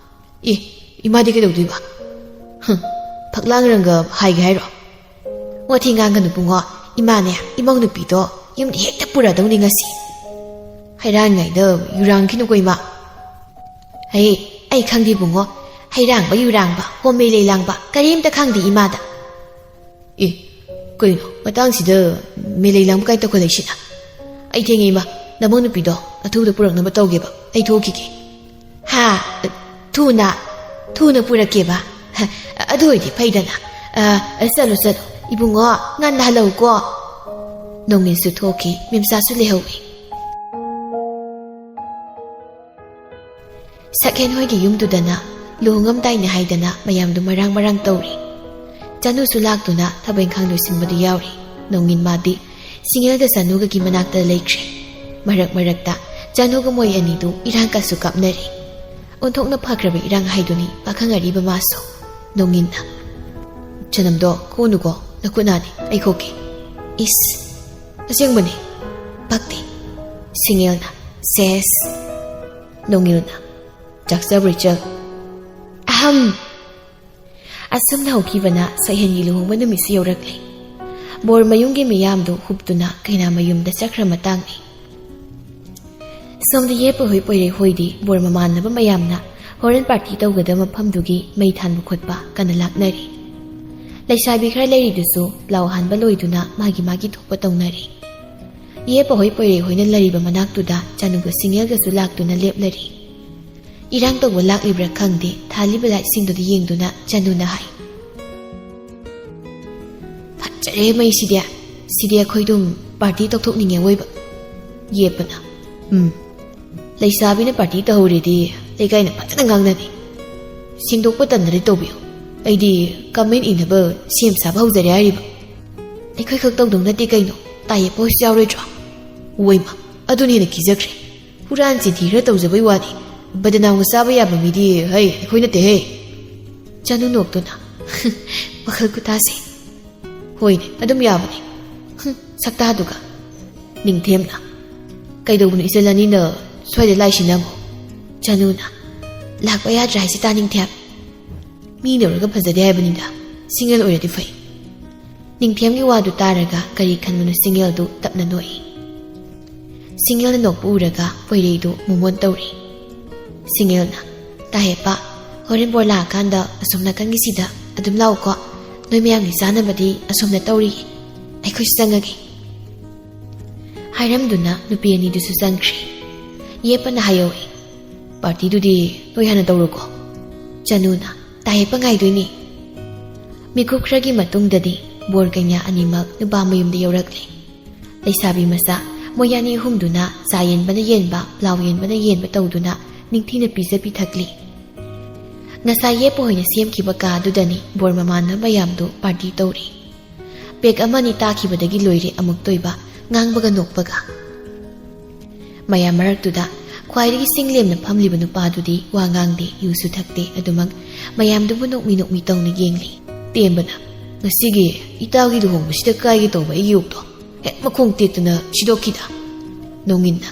ꯑꯦ, ꯏꯃꯥꯗꯤ ꯀꯩꯗꯧꯗꯣꯏꯕ? ꯍꯨꯝ, ꯐꯛꯂꯥꯡ ꯔꯪꯒ ꯍꯥꯏꯒꯦ ꯍꯥꯏꯔꯣ? ꯋꯥꯊꯤ ꯉꯥꯡꯒꯅꯨ ꯕꯨꯡꯉꯣ꯫ ꯏꯃꯥꯅꯦ, ꯏꯃꯧ ꯅꯨꯄꯤꯗꯣ ꯌꯨꯝꯗ ꯍꯦꯛꯇ ꯄꯨꯔꯗꯧꯅꯤ ꯉꯁꯤ꯫ ꯍꯩꯔꯥꯡꯉꯩꯗ ꯌꯨꯔꯥꯡꯈꯤꯅꯨꯀꯣ ꯏꯃꯥ꯫ ꯍꯩ, ꯑꯩ ꯈꯪꯗꯦ ꯕꯨꯡꯉꯣ꯫ ꯍꯩꯔꯥꯡꯕ ꯌꯨꯔꯥꯡꯕ, ꯍꯣꯝꯃꯦ ꯂꯩꯂꯥꯡꯕ, ꯀꯔꯤꯝꯇ ꯈꯪꯗꯦ ꯏꯃꯥꯗ꯫ ꯑꯦ, ꯀꯩꯅꯣ ꯃꯇꯥꯡꯁꯤꯗ ꯃꯦꯂꯩ ꯂꯥꯡꯕ ꯀꯥꯏ ꯇꯧꯈꯠꯂꯛꯏꯁꯤꯅ? ꯑꯩ ꯊꯦꯡꯉꯦ ꯏꯃꯥ, ꯅꯃꯧ ꯅꯨꯄꯤꯗꯣ ꯑꯊꯨꯕꯗ ꯄꯨꯔꯛꯅꯕ ꯇꯧꯒꯦꯕ, ꯑꯩ ꯊꯣꯛꯈꯤꯒꯦ꯫ ꯍꯥ? ꯊꯨꯅ? ꯊꯨꯅ ꯄꯨꯔꯛꯀꯦꯕ? ꯍ, ꯑꯗꯨ ꯑꯣꯏꯗꯤ ꯐꯩꯗꯅ꯫ ꯑ, ꯆꯠꯂꯣ, ꯆꯠꯂꯣ꯫ ꯏꯕꯨꯡꯉꯣ, ꯉꯟꯅ ꯍꯜꯂꯛꯎꯀꯣ꯫ ꯅꯣꯡꯉꯤꯟꯁꯨ ꯊꯣꯛꯈꯤ, ꯃꯦꯝꯆꯥꯁꯨ ꯂꯩꯍꯧꯏ꯫ ꯁꯛꯍꯦꯟ ꯍꯣꯏꯒꯤ ꯌꯨꯝꯗꯨꯗꯅ ꯂꯨꯍꯣꯡꯉꯝꯗꯥꯏꯅꯦ ꯍꯥꯏꯗꯅ ꯃꯌꯥꯝꯗꯨ ꯃꯔꯥꯡ ꯃꯔꯥꯡ ꯇꯧꯔꯤ꯫ ꯆꯅꯨꯁꯨ ꯂꯥꯛꯇꯨꯅ ꯊꯕꯛ ꯏꯪꯈꯥꯡ ꯂꯣꯏꯁꯤꯟꯕꯗꯨ ꯌꯥꯎꯔꯤ꯫ ꯅꯣꯡꯉꯤꯟ ꯃꯥꯗꯤ ꯁꯤꯡꯉꯦꯜꯒ ꯆꯅꯨꯒꯒꯤ ꯃꯅꯥꯛꯇ ꯂꯩꯈ꯭ꯔꯦ꯫ ꯃꯔꯛ ꯃꯔꯛꯇ ꯆꯅꯨꯒ ꯃꯣꯏ ꯑꯅꯤꯗꯨ ꯏꯔꯥꯡ ꯀꯁꯨ ꯀꯥꯞꯅꯔꯤ꯫ ꯑꯣꯟꯊꯣꯛꯅ ꯐꯈ꯭ꯔꯕ ꯏꯔꯥꯡ ꯍꯥꯏꯗꯨꯅꯤ ꯄꯥꯈꯪ ꯑꯔꯤꯕ ꯃꯥꯁꯨ꯫ ꯅꯣꯡꯉꯤꯟꯅ, "ꯆꯅꯝꯗꯣ ꯀꯣꯛꯎꯅꯨꯀꯣ, ꯅꯈꯨꯠ ꯅꯥꯅꯤ, ꯑꯩ ꯀꯣꯛꯀꯦ꯫" "ꯏꯁ, ꯑꯁꯦꯡꯕꯅꯦ, ꯄꯛꯇꯦ꯫" ꯁꯤꯡꯉꯦꯜꯅ, "ꯁꯦꯁ꯫" ꯅꯣꯡꯉꯤꯟꯅ, "ꯆꯥꯛ ꯆꯥꯕ꯭ꯔꯣ ꯏꯆꯜ?" "ꯑꯍꯝ!" ꯑꯁꯨꯝꯅ ꯍꯧꯈꯤꯕꯅ ꯁꯛꯍꯦꯟꯒꯤ ꯂꯨꯍꯣꯡꯕ ꯅꯨꯃꯤꯠꯁꯨ ꯌꯧꯔꯛꯂꯦ꯫ ꯕꯣꯔ ꯃꯌꯨꯝꯒꯤ ꯃꯤꯌꯥꯝꯗꯨ ꯍꯨꯞꯇꯨꯅ ꯀꯩꯅꯥ ꯃꯌꯨꯝꯗ ꯆꯠꯈ꯭ꯔ ꯃꯇꯥꯡꯅꯤ꯫ ꯁꯣꯝꯗ ꯌꯦꯞꯄ ꯍꯣꯏ ꯄꯣꯏꯔꯩ ꯍꯣꯏꯗꯤ ꯕꯣꯔ ꯃꯃꯥꯟꯅꯕ ꯃꯌꯥꯝꯅ ꯍꯣꯔꯦꯟ ꯄꯥꯔꯇꯤ ꯇꯧꯒꯗꯕ ꯃꯐꯝꯗꯨꯒꯤ ꯃꯩ ꯊꯥꯟꯕ ꯈꯣꯠꯄ ꯀꯟꯅ ꯂꯥꯛꯅꯔꯤ꯫ ꯂꯩꯁꯥꯕꯤ ꯈꯔ ꯂꯩꯔꯤꯗꯨꯁꯨ ꯄ꯭ꯂꯥꯎ ꯍꯥꯟꯕ ꯂꯣꯏꯗꯨꯅ ꯃꯥꯒꯤ ꯃꯥꯒꯤ ꯊꯣꯛꯄ ꯇꯧꯅꯔꯤ꯫ ꯌꯦꯞꯄ ꯍꯣꯏ ꯄꯣꯏꯔꯩ ꯍꯣꯏꯅ ꯂꯩꯔꯤꯕ ꯃꯅꯥꯛꯇꯨꯗ ꯆꯥꯅꯨꯒ ꯁꯤꯡꯉꯦꯜꯒꯁꯨ ꯂꯥꯛꯇꯨꯅ ꯂꯦꯞꯂꯔꯤ꯫ ꯏꯔꯥꯡ ꯇꯧꯕ ꯂꯥꯛꯂꯤꯕ꯭ꯔꯥ ꯈꯪꯗꯦ, ꯊꯥꯜꯂꯤꯕ ꯂꯥꯏꯠꯁꯤꯡꯗꯨꯗ ꯌꯦꯡꯗꯨꯅ ꯆꯅꯨꯅ ꯍꯥꯏ, "ꯐꯠꯖꯔꯦ ꯃꯩꯁꯤꯗꯤ꯫ ꯁꯤꯗꯤ ꯑꯩꯈꯣꯏꯗꯨꯝ ꯄꯥꯔꯇꯤ ꯇꯧꯊꯣꯛꯅꯤꯡꯉꯦ ꯑꯣꯏꯕ꯫" ꯌꯦꯞꯄꯅ, "ꯎꯝ, ꯂꯩꯁꯥꯕꯤꯅ ꯄꯥꯔꯇꯤ ꯇꯧꯍꯧꯔꯦꯗꯤ ꯂꯩꯀꯥꯏꯅ ꯐꯖꯅ ꯉꯥꯡꯅꯅꯤ꯫" ꯁꯦꯡꯗꯣꯛꯄ ꯇꯟꯗ꯭ꯔꯗꯤ ꯇꯧꯕꯤꯌꯨ꯫ ꯑꯩꯗꯤ ꯀꯃꯦꯟ ꯏꯅꯕ ꯁꯦꯝ ꯁꯥꯕ ꯍꯧꯖꯔꯦ ꯍꯥꯏꯔꯤꯕ꯫ ꯑꯩꯈꯣꯏ ꯈꯛ ꯇꯧꯗꯧ ꯅꯠꯇꯦ ꯀꯩꯅꯣ, ꯇꯥꯏ ꯌꯦꯞꯄ ꯍꯣꯏꯁꯨ ꯌꯥꯎꯔꯣꯏꯗ꯭ꯔꯣ? ꯑꯣꯏꯃ, ꯑꯗꯨꯅ ꯍꯦꯟꯅ ꯀꯤꯖꯈ꯭ꯔꯦ꯫ ꯍꯨꯔꯥꯟ ꯆꯤꯟꯊꯤ ꯈꯔ ꯇꯧꯖꯕꯩ ꯋꯥꯅꯤ, ꯕꯗꯅꯥꯝꯒ ꯆꯥꯕ ꯌꯥꯕ ꯃꯤꯗꯤ ꯍꯩ ꯑꯩꯈꯣꯏ ꯅꯠꯇꯦꯍꯦ꯫ ꯆꯅꯨ ꯅꯣꯛꯇꯨꯅ, ꯋꯥꯈꯜ ꯈꯨꯇꯥꯁꯦ꯫ ꯍꯣꯏꯅꯦ, ꯑꯗꯨꯝ ꯌꯥꯕꯅꯦ꯫ ꯍꯨꯝ, ꯁꯛꯇꯥꯗꯨꯒ꯫ ꯅꯤꯡꯊꯦꯝꯅ, ꯀꯩꯗꯧꯕꯅꯣ ꯏꯆꯜ ꯑꯅꯤꯅ ꯁ꯭ꯋꯥꯏꯗ ꯂꯥꯛꯏꯁꯤꯅ ꯑꯃꯨꯛ? ꯆꯅꯨꯅ, ꯂꯥꯛꯄ ꯌꯥꯗ꯭ꯔꯥ ꯍꯥꯏꯁꯤ ꯇꯥ ꯅꯤꯡꯊꯦꯝ? ꯃꯤꯅ ꯎꯔꯒ ꯐꯖꯗꯦ ꯍꯥꯏꯕꯅꯤꯗ, ꯁꯤꯡꯒꯜ ꯑꯣꯏꯔꯗꯤ ꯐꯩ꯫ ꯅꯤꯡꯊꯦꯝꯒꯤ ꯋꯥꯗꯨ ꯇꯥꯔꯒ ꯀꯔꯤ ꯈꯟꯕꯅꯣ ꯁꯤꯡꯒꯦꯜꯗꯨ ꯇꯞꯅ ꯅꯣꯛꯏ꯫ ꯁꯤꯡꯒꯦꯜꯅ ꯅꯣꯛꯄ ꯎꯔꯒ ꯄꯣꯏꯔꯩꯗꯨ ꯃꯨꯃꯣꯟ ꯇꯧꯔꯤ꯫ ꯁꯤꯡꯒꯦꯜꯅ, "ꯇꯥꯍꯦꯞꯄ, ꯍꯣꯔꯦꯟ ꯕꯣꯔ ꯂꯥꯛꯑꯀꯥꯟꯗ ꯑꯁꯣꯝ ꯅꯥꯀꯟꯒꯤꯁꯤꯗ ꯑꯗꯨꯝ ꯂꯥꯛꯎꯀꯣ꯫ ꯅꯣꯏ ꯃꯌꯥꯝꯒꯤ ꯆꯥꯅꯕꯗꯤ ꯑꯁꯣꯝꯗ ꯇꯧꯔꯤꯌꯦ꯫ ꯑꯩꯈꯣꯏꯁꯨ ꯆꯪꯉꯒꯦ꯫" ꯍꯥꯏꯔꯝꯗꯨꯅ ꯅꯨꯄꯤ ꯑꯅꯤꯗꯨꯁꯨ ꯆꯪꯈ꯭ꯔꯦ꯫ ꯌꯦꯞꯄꯅ ꯍꯥꯏꯍꯧꯏ, "ꯄꯥꯔꯇꯤꯗꯨꯗꯤ ꯅꯣꯏ ꯍꯥꯟꯅ ꯇꯧꯔꯨꯀꯣ꯫" ꯆꯅꯨꯅ, "ꯇꯥꯍꯦꯞꯄ ꯉꯥꯏꯗꯣꯏꯅꯤ꯫" ꯃꯤꯀꯨꯞ ꯈꯔꯒꯤ ꯃꯇꯨꯡꯗꯗꯤ ꯕꯣꯔ ꯀꯩꯅꯥ ꯑꯅꯤꯃꯛ ꯅꯨꯄꯥ ꯃꯌꯨꯝꯗ ꯌꯧꯔꯛꯂꯦ꯫ ꯂꯩꯁꯥꯕꯤ ꯃꯆꯥ ꯃꯣꯏ ꯑꯅꯤ ꯑꯍꯨꯝꯗꯨꯅ ꯆꯥ ꯌꯦꯟꯕꯅ ꯌꯦꯟꯕ, ꯄ꯭ꯂꯥꯎ ꯌꯦꯟꯕꯅ ꯌꯦꯟꯕ ꯇꯧꯗꯨꯅ ꯅꯤꯡꯊꯤꯅ ꯄꯤꯖ ꯄꯤꯊꯛꯂꯤ꯫ ꯉꯁꯥꯏ ꯌꯦꯞꯄ ꯍꯣꯏꯅ ꯁꯦꯝꯈꯤꯕ ꯀꯥ ꯑꯗꯨꯗꯅꯤ ꯕꯣꯔ ꯃꯃꯥꯟꯅꯕ ꯃꯌꯥꯝꯗꯨ ꯄꯥꯔꯇꯤ ꯇꯧꯔꯤ꯫ ꯄꯦꯛ ꯑꯃꯅꯤ ꯇꯥꯈꯤꯕꯗꯒꯤ ꯂꯣꯏꯔꯦ ꯑꯃꯨꯛꯇꯣꯏꯕ, ꯉꯥꯡꯕꯒ ꯅꯣꯛꯄꯒ꯫ ꯃꯌꯥꯝ ꯃꯔꯛꯇꯨꯗ ꯈ꯭ꯋꯥꯏꯗꯒꯤ ꯆꯤꯡ ꯂꯦꯝꯅ ꯐꯝꯂꯤꯕ ꯅꯨꯄꯥꯗꯨꯗꯤ ꯋꯥ ꯉꯥꯡꯗꯦ, ꯌꯨꯁꯨ ꯊꯛꯇꯦ꯫ ꯑꯗꯨꯃꯛ ꯃꯌꯥꯝꯗꯨꯕꯨ ꯅꯣꯛꯃꯤ ꯅꯣꯛꯃꯤ ꯇꯧꯅ ꯌꯦꯡꯂꯤ꯫ ꯇꯦꯝꯕꯅ, "ꯉꯁꯤꯒꯤ ꯏꯇꯥꯎꯒꯤ ꯂꯨꯍꯣꯡꯕꯁꯤꯗ ꯀꯥꯏꯒꯦ ꯇꯧꯕ ꯑꯩꯒꯤ ꯑꯣꯛꯇꯣ ꯍꯦꯛ ꯃꯈꯣꯡ ꯇꯦꯛꯇꯨꯅ ꯁꯤꯗꯣꯛꯈꯤꯗ꯫" ꯅꯣꯡꯏꯟꯅ,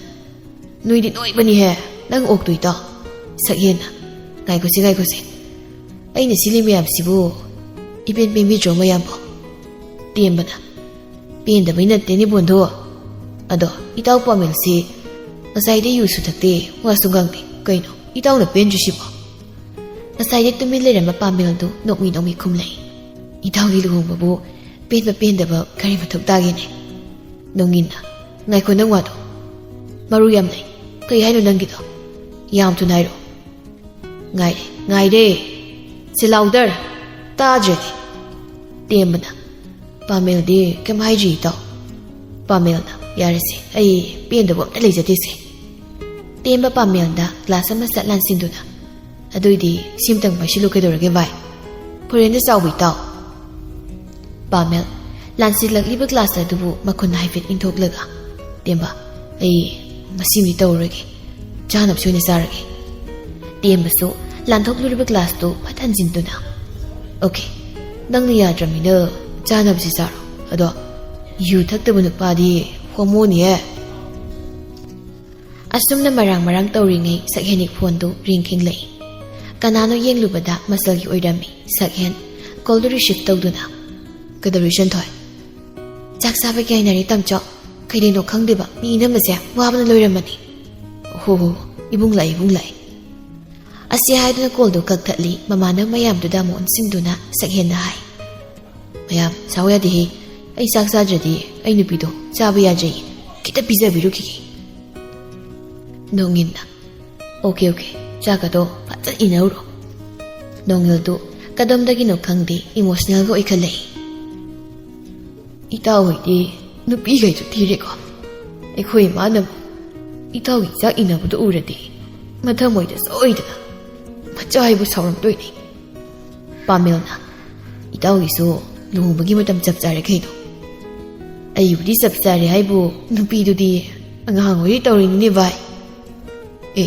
"ꯅꯣꯏꯗꯤ ꯅꯣꯏꯕꯅꯤꯍꯦ, ꯅꯪ ꯑꯣꯛꯇꯣ ꯏꯇꯥꯎ꯫" ꯁꯛꯍꯦꯟꯅ, "ꯉꯥꯏꯈꯣꯁꯦ, ꯉꯥꯏꯈꯣꯁꯦ, ꯑꯩꯅ ꯁꯤꯜꯂꯤ ꯃꯌꯥꯝꯁꯤꯕꯨ ꯏꯄꯦꯟ ꯄꯦꯟꯕꯤꯗ꯭ꯔꯣ ꯃꯌꯥꯝꯕꯣ?" ꯇꯦꯝꯕꯅ, "ꯄꯦꯟꯗꯕꯩ ꯅꯠꯇꯦꯅꯦ ꯕꯣꯟꯗꯣ꯫ ꯑꯗꯣ ꯏꯇꯥꯎ ꯄꯥꯃꯦꯜꯁꯤ ꯉꯁꯥꯏꯗꯩ ꯌꯨꯁꯨ ꯊꯛꯇꯦ, ꯋꯥꯁꯨ ꯉꯥꯡꯗꯦ꯫ ꯀꯩꯅꯣ ꯏꯇꯥꯎꯅ ꯄꯦꯟꯗ꯭ꯔꯤꯁꯤꯕꯣ?" ꯉꯁꯥꯏꯗꯩ ꯇꯨꯃꯤꯟ ꯂꯩꯔꯝꯕ ꯄꯥꯃꯦꯜꯗꯨ ꯅꯣꯛꯃꯤ ꯅꯣꯛꯃꯤ ꯈꯨꯝꯂꯛꯏ꯫ "ꯏꯇꯥꯎꯒꯤ ꯂꯨꯍꯣꯡꯕꯕꯨ ꯄꯦꯟꯕ ꯄꯦꯟꯗꯕ ꯀꯔꯤ ꯃꯊꯧ ꯇꯥꯒꯦꯅꯦ?" ꯅꯣꯡꯏꯟꯅ, "ꯉꯥꯏꯈꯣ ꯅꯪ ꯋꯥꯗꯣ꯫ ꯃꯔꯨ ꯌꯥꯝ ꯂꯩ꯫ ꯀꯩ ꯍꯥꯏꯅꯣ ꯅꯪꯒꯤꯗꯣ? ꯌꯥꯝ ꯊꯨꯅ ꯍꯥꯏꯔꯣ꯫" "ꯉꯥꯏꯔꯦ, ꯉꯥꯏꯔꯦ꯫ ꯁꯤ ꯂꯥꯎꯗꯔ, ꯇꯥꯗ꯭ꯔꯦꯅꯦ꯫" ꯇꯦꯝꯕꯅ, "ꯄꯥꯃꯦꯜꯗꯤ ꯀꯩꯝ ꯍꯥꯏꯗ꯭ꯔꯤ ꯏꯇꯥꯎ꯫" ꯄꯥꯃꯦꯜꯅ, "ꯌꯥꯔꯦꯁꯦ, ꯑꯩ ꯄꯦꯟꯗꯕ ꯑꯝꯇ ꯂꯩꯖꯗꯦꯁꯦ꯫" ꯇꯦꯝꯕ ꯄꯥꯃꯦꯜꯗ ꯒ꯭ꯂꯥꯁ ꯑꯃ ꯁꯠ ꯂꯥꯟꯁꯤꯟꯗꯨꯅ, ꯑꯗꯨꯏꯗꯤ ꯁꯤꯝꯇꯪ ꯄꯥꯏꯁꯤꯜꯂꯨ ꯀꯩꯗꯧꯔꯒꯦ ꯚꯥꯏ? ꯐꯣꯔꯦꯟꯗ ꯆꯥꯎꯕ ꯏꯇꯥꯎ꯫ ꯄꯥꯃꯦꯜ, ꯂꯥꯟꯁꯤꯜꯂꯛꯂꯤꯕ ꯒ꯭ꯂꯥꯁ ꯑꯗꯨꯕꯨ ꯃꯈꯨꯟ ꯍꯥꯏꯐꯦꯠ ꯏꯟꯊꯣꯛꯂꯒ, "ꯇꯦꯝꯕ, ꯑꯩ ꯉꯁꯤꯗꯤ ꯇꯧꯔꯔꯣꯏꯒꯦ, ꯆꯥꯅꯕꯁꯨ ꯑꯣꯏꯅ ꯆꯥꯔꯒꯦ꯫" ꯇꯦꯝꯕꯁꯨ ꯂꯥꯟꯊꯣꯛꯂꯨꯔꯤꯕ ꯒ꯭ꯂꯥꯁꯇꯨ ꯐꯠ ꯍꯟꯖꯤꯟꯗꯨꯅ, "ꯑꯣꯀꯦ, ꯅꯪꯅ ꯌꯥꯗ꯭ꯔꯃꯤꯅ ꯆꯥꯅꯕꯁꯤ ꯆꯥꯔꯣ꯫ ꯑꯗꯣ ꯌꯨ ꯊꯛꯇꯕ ꯅꯨꯄꯥꯗꯤ ꯍꯣꯃꯣꯅꯤꯌꯦ꯫" ꯑꯁꯨꯝꯅ ꯃꯔꯥꯡ ꯃꯔꯥꯡ ꯇꯧꯔꯤꯉꯩ ꯁꯛꯍꯦꯟꯒꯤ ꯐꯣꯟꯗꯨ ꯔꯤꯡ ꯈꯤꯡꯂꯛꯏ꯫ ꯀꯅꯥꯅꯣ ꯌꯦꯡꯂꯨꯕꯗ ꯃꯆꯜꯒꯤ ꯑꯣꯏꯔꯝꯃꯤ꯫ ꯁꯛꯍꯦꯟ ꯀꯣꯜꯗꯨ ꯔꯤꯁꯤꯞ ꯇꯧꯗꯨꯅ, "ꯀꯩꯗꯧꯔꯤ ꯁꯦꯟꯊꯣꯏ?" "ꯆꯥꯛ ꯆꯥꯕꯒꯤ ꯍꯥꯏꯅꯔꯤ ꯇꯥꯃꯣꯆꯧ꯫ ꯀꯩꯗꯩꯅꯣ ꯈꯪꯗꯦꯕ, ꯃꯤ ꯏꯅꯝꯕꯁꯦ ꯋꯥꯕꯅ ꯂꯣꯏꯔꯝꯃꯅꯤ꯫" "ꯍꯣ ꯍꯣ, ꯏꯕꯨꯡ ꯂꯥꯛꯑꯦ, ꯏꯕꯨꯡ ꯂꯥꯛꯑꯦ꯫" ꯑꯁꯤ ꯍꯥꯏꯗꯨꯅ ꯀꯣꯜꯗꯨ ꯀꯛꯊꯠꯂꯤ꯫ ꯃꯃꯥꯟꯅꯕ ꯃꯌꯥꯝꯗꯨꯗ ꯑꯃꯨꯛ ꯑꯣꯟꯁꯤꯟꯗꯨꯅ ꯁꯛꯍꯦꯟꯅ ꯍꯥꯏ, "ꯃꯌꯥꯝ ꯁꯥꯎ ꯌꯥꯗꯦꯍꯦ꯫ ꯑꯩ ꯆꯥꯛ ꯆꯥꯗ꯭ꯔꯗꯤ ꯑꯩ ꯅꯨꯄꯤꯗꯣ ꯆꯥꯕ ꯌꯥꯗ꯭ꯔꯦ꯫ ꯈꯤꯇ ꯄꯤꯖꯕꯤꯔꯨꯈꯤꯒꯦ꯫" ꯅꯣꯡꯉꯤꯟꯅ, "ꯑꯣꯀꯦ, ꯑꯣꯀꯦ, ꯆꯥꯛꯀꯗꯣ ꯐꯖꯅ ꯏꯟꯅꯧꯔꯣ꯫" ꯅꯣꯡꯉꯤꯜꯗꯨ ꯀꯗꯣꯝꯗꯒꯤꯅꯣ ꯈꯪꯗꯦ ꯏꯃꯣꯁꯅꯦꯜꯒ ꯑꯣꯏꯈꯠꯂꯛꯏ꯫ "ꯏꯇꯥꯎ ꯍꯣꯏꯗꯤ ꯅꯨꯄꯤꯈꯩꯁꯨ ꯊꯤꯔꯦꯀꯣ꯫ ꯑꯩꯈꯣꯏ ꯏꯃꯥꯅ ꯏꯇꯥꯎꯒꯤ ꯆꯥꯛ ꯏꯟꯅꯕꯗꯨ ꯎꯔꯗꯤ ꯃꯊꯃꯣꯏꯗ ꯁꯣꯏꯗꯅ ꯃꯆꯥ ꯍꯥꯏꯕꯨ ꯁꯥꯎꯔꯝꯗꯣꯏꯅꯤ꯫" ꯄꯥꯃꯦꯜꯅ, "ꯏꯇꯥꯎꯒꯤꯁꯨ ꯂꯨꯍꯣꯡꯕꯒꯤ ꯃꯇꯝ ꯆꯞ ꯆꯥꯔꯦ ꯀꯩꯅꯣ꯫" "ꯑꯩꯕꯨꯗꯤ ꯆꯞ ꯆꯥꯔꯦ ꯍꯥꯏꯕꯨ ꯅꯨꯄꯤꯗꯨꯗꯤ ꯑꯉꯥꯡ ꯑꯣꯏꯔꯤ ꯇꯧꯔꯤꯅꯤꯅꯦ ꯚꯥꯏ꯫" "ꯑꯦ,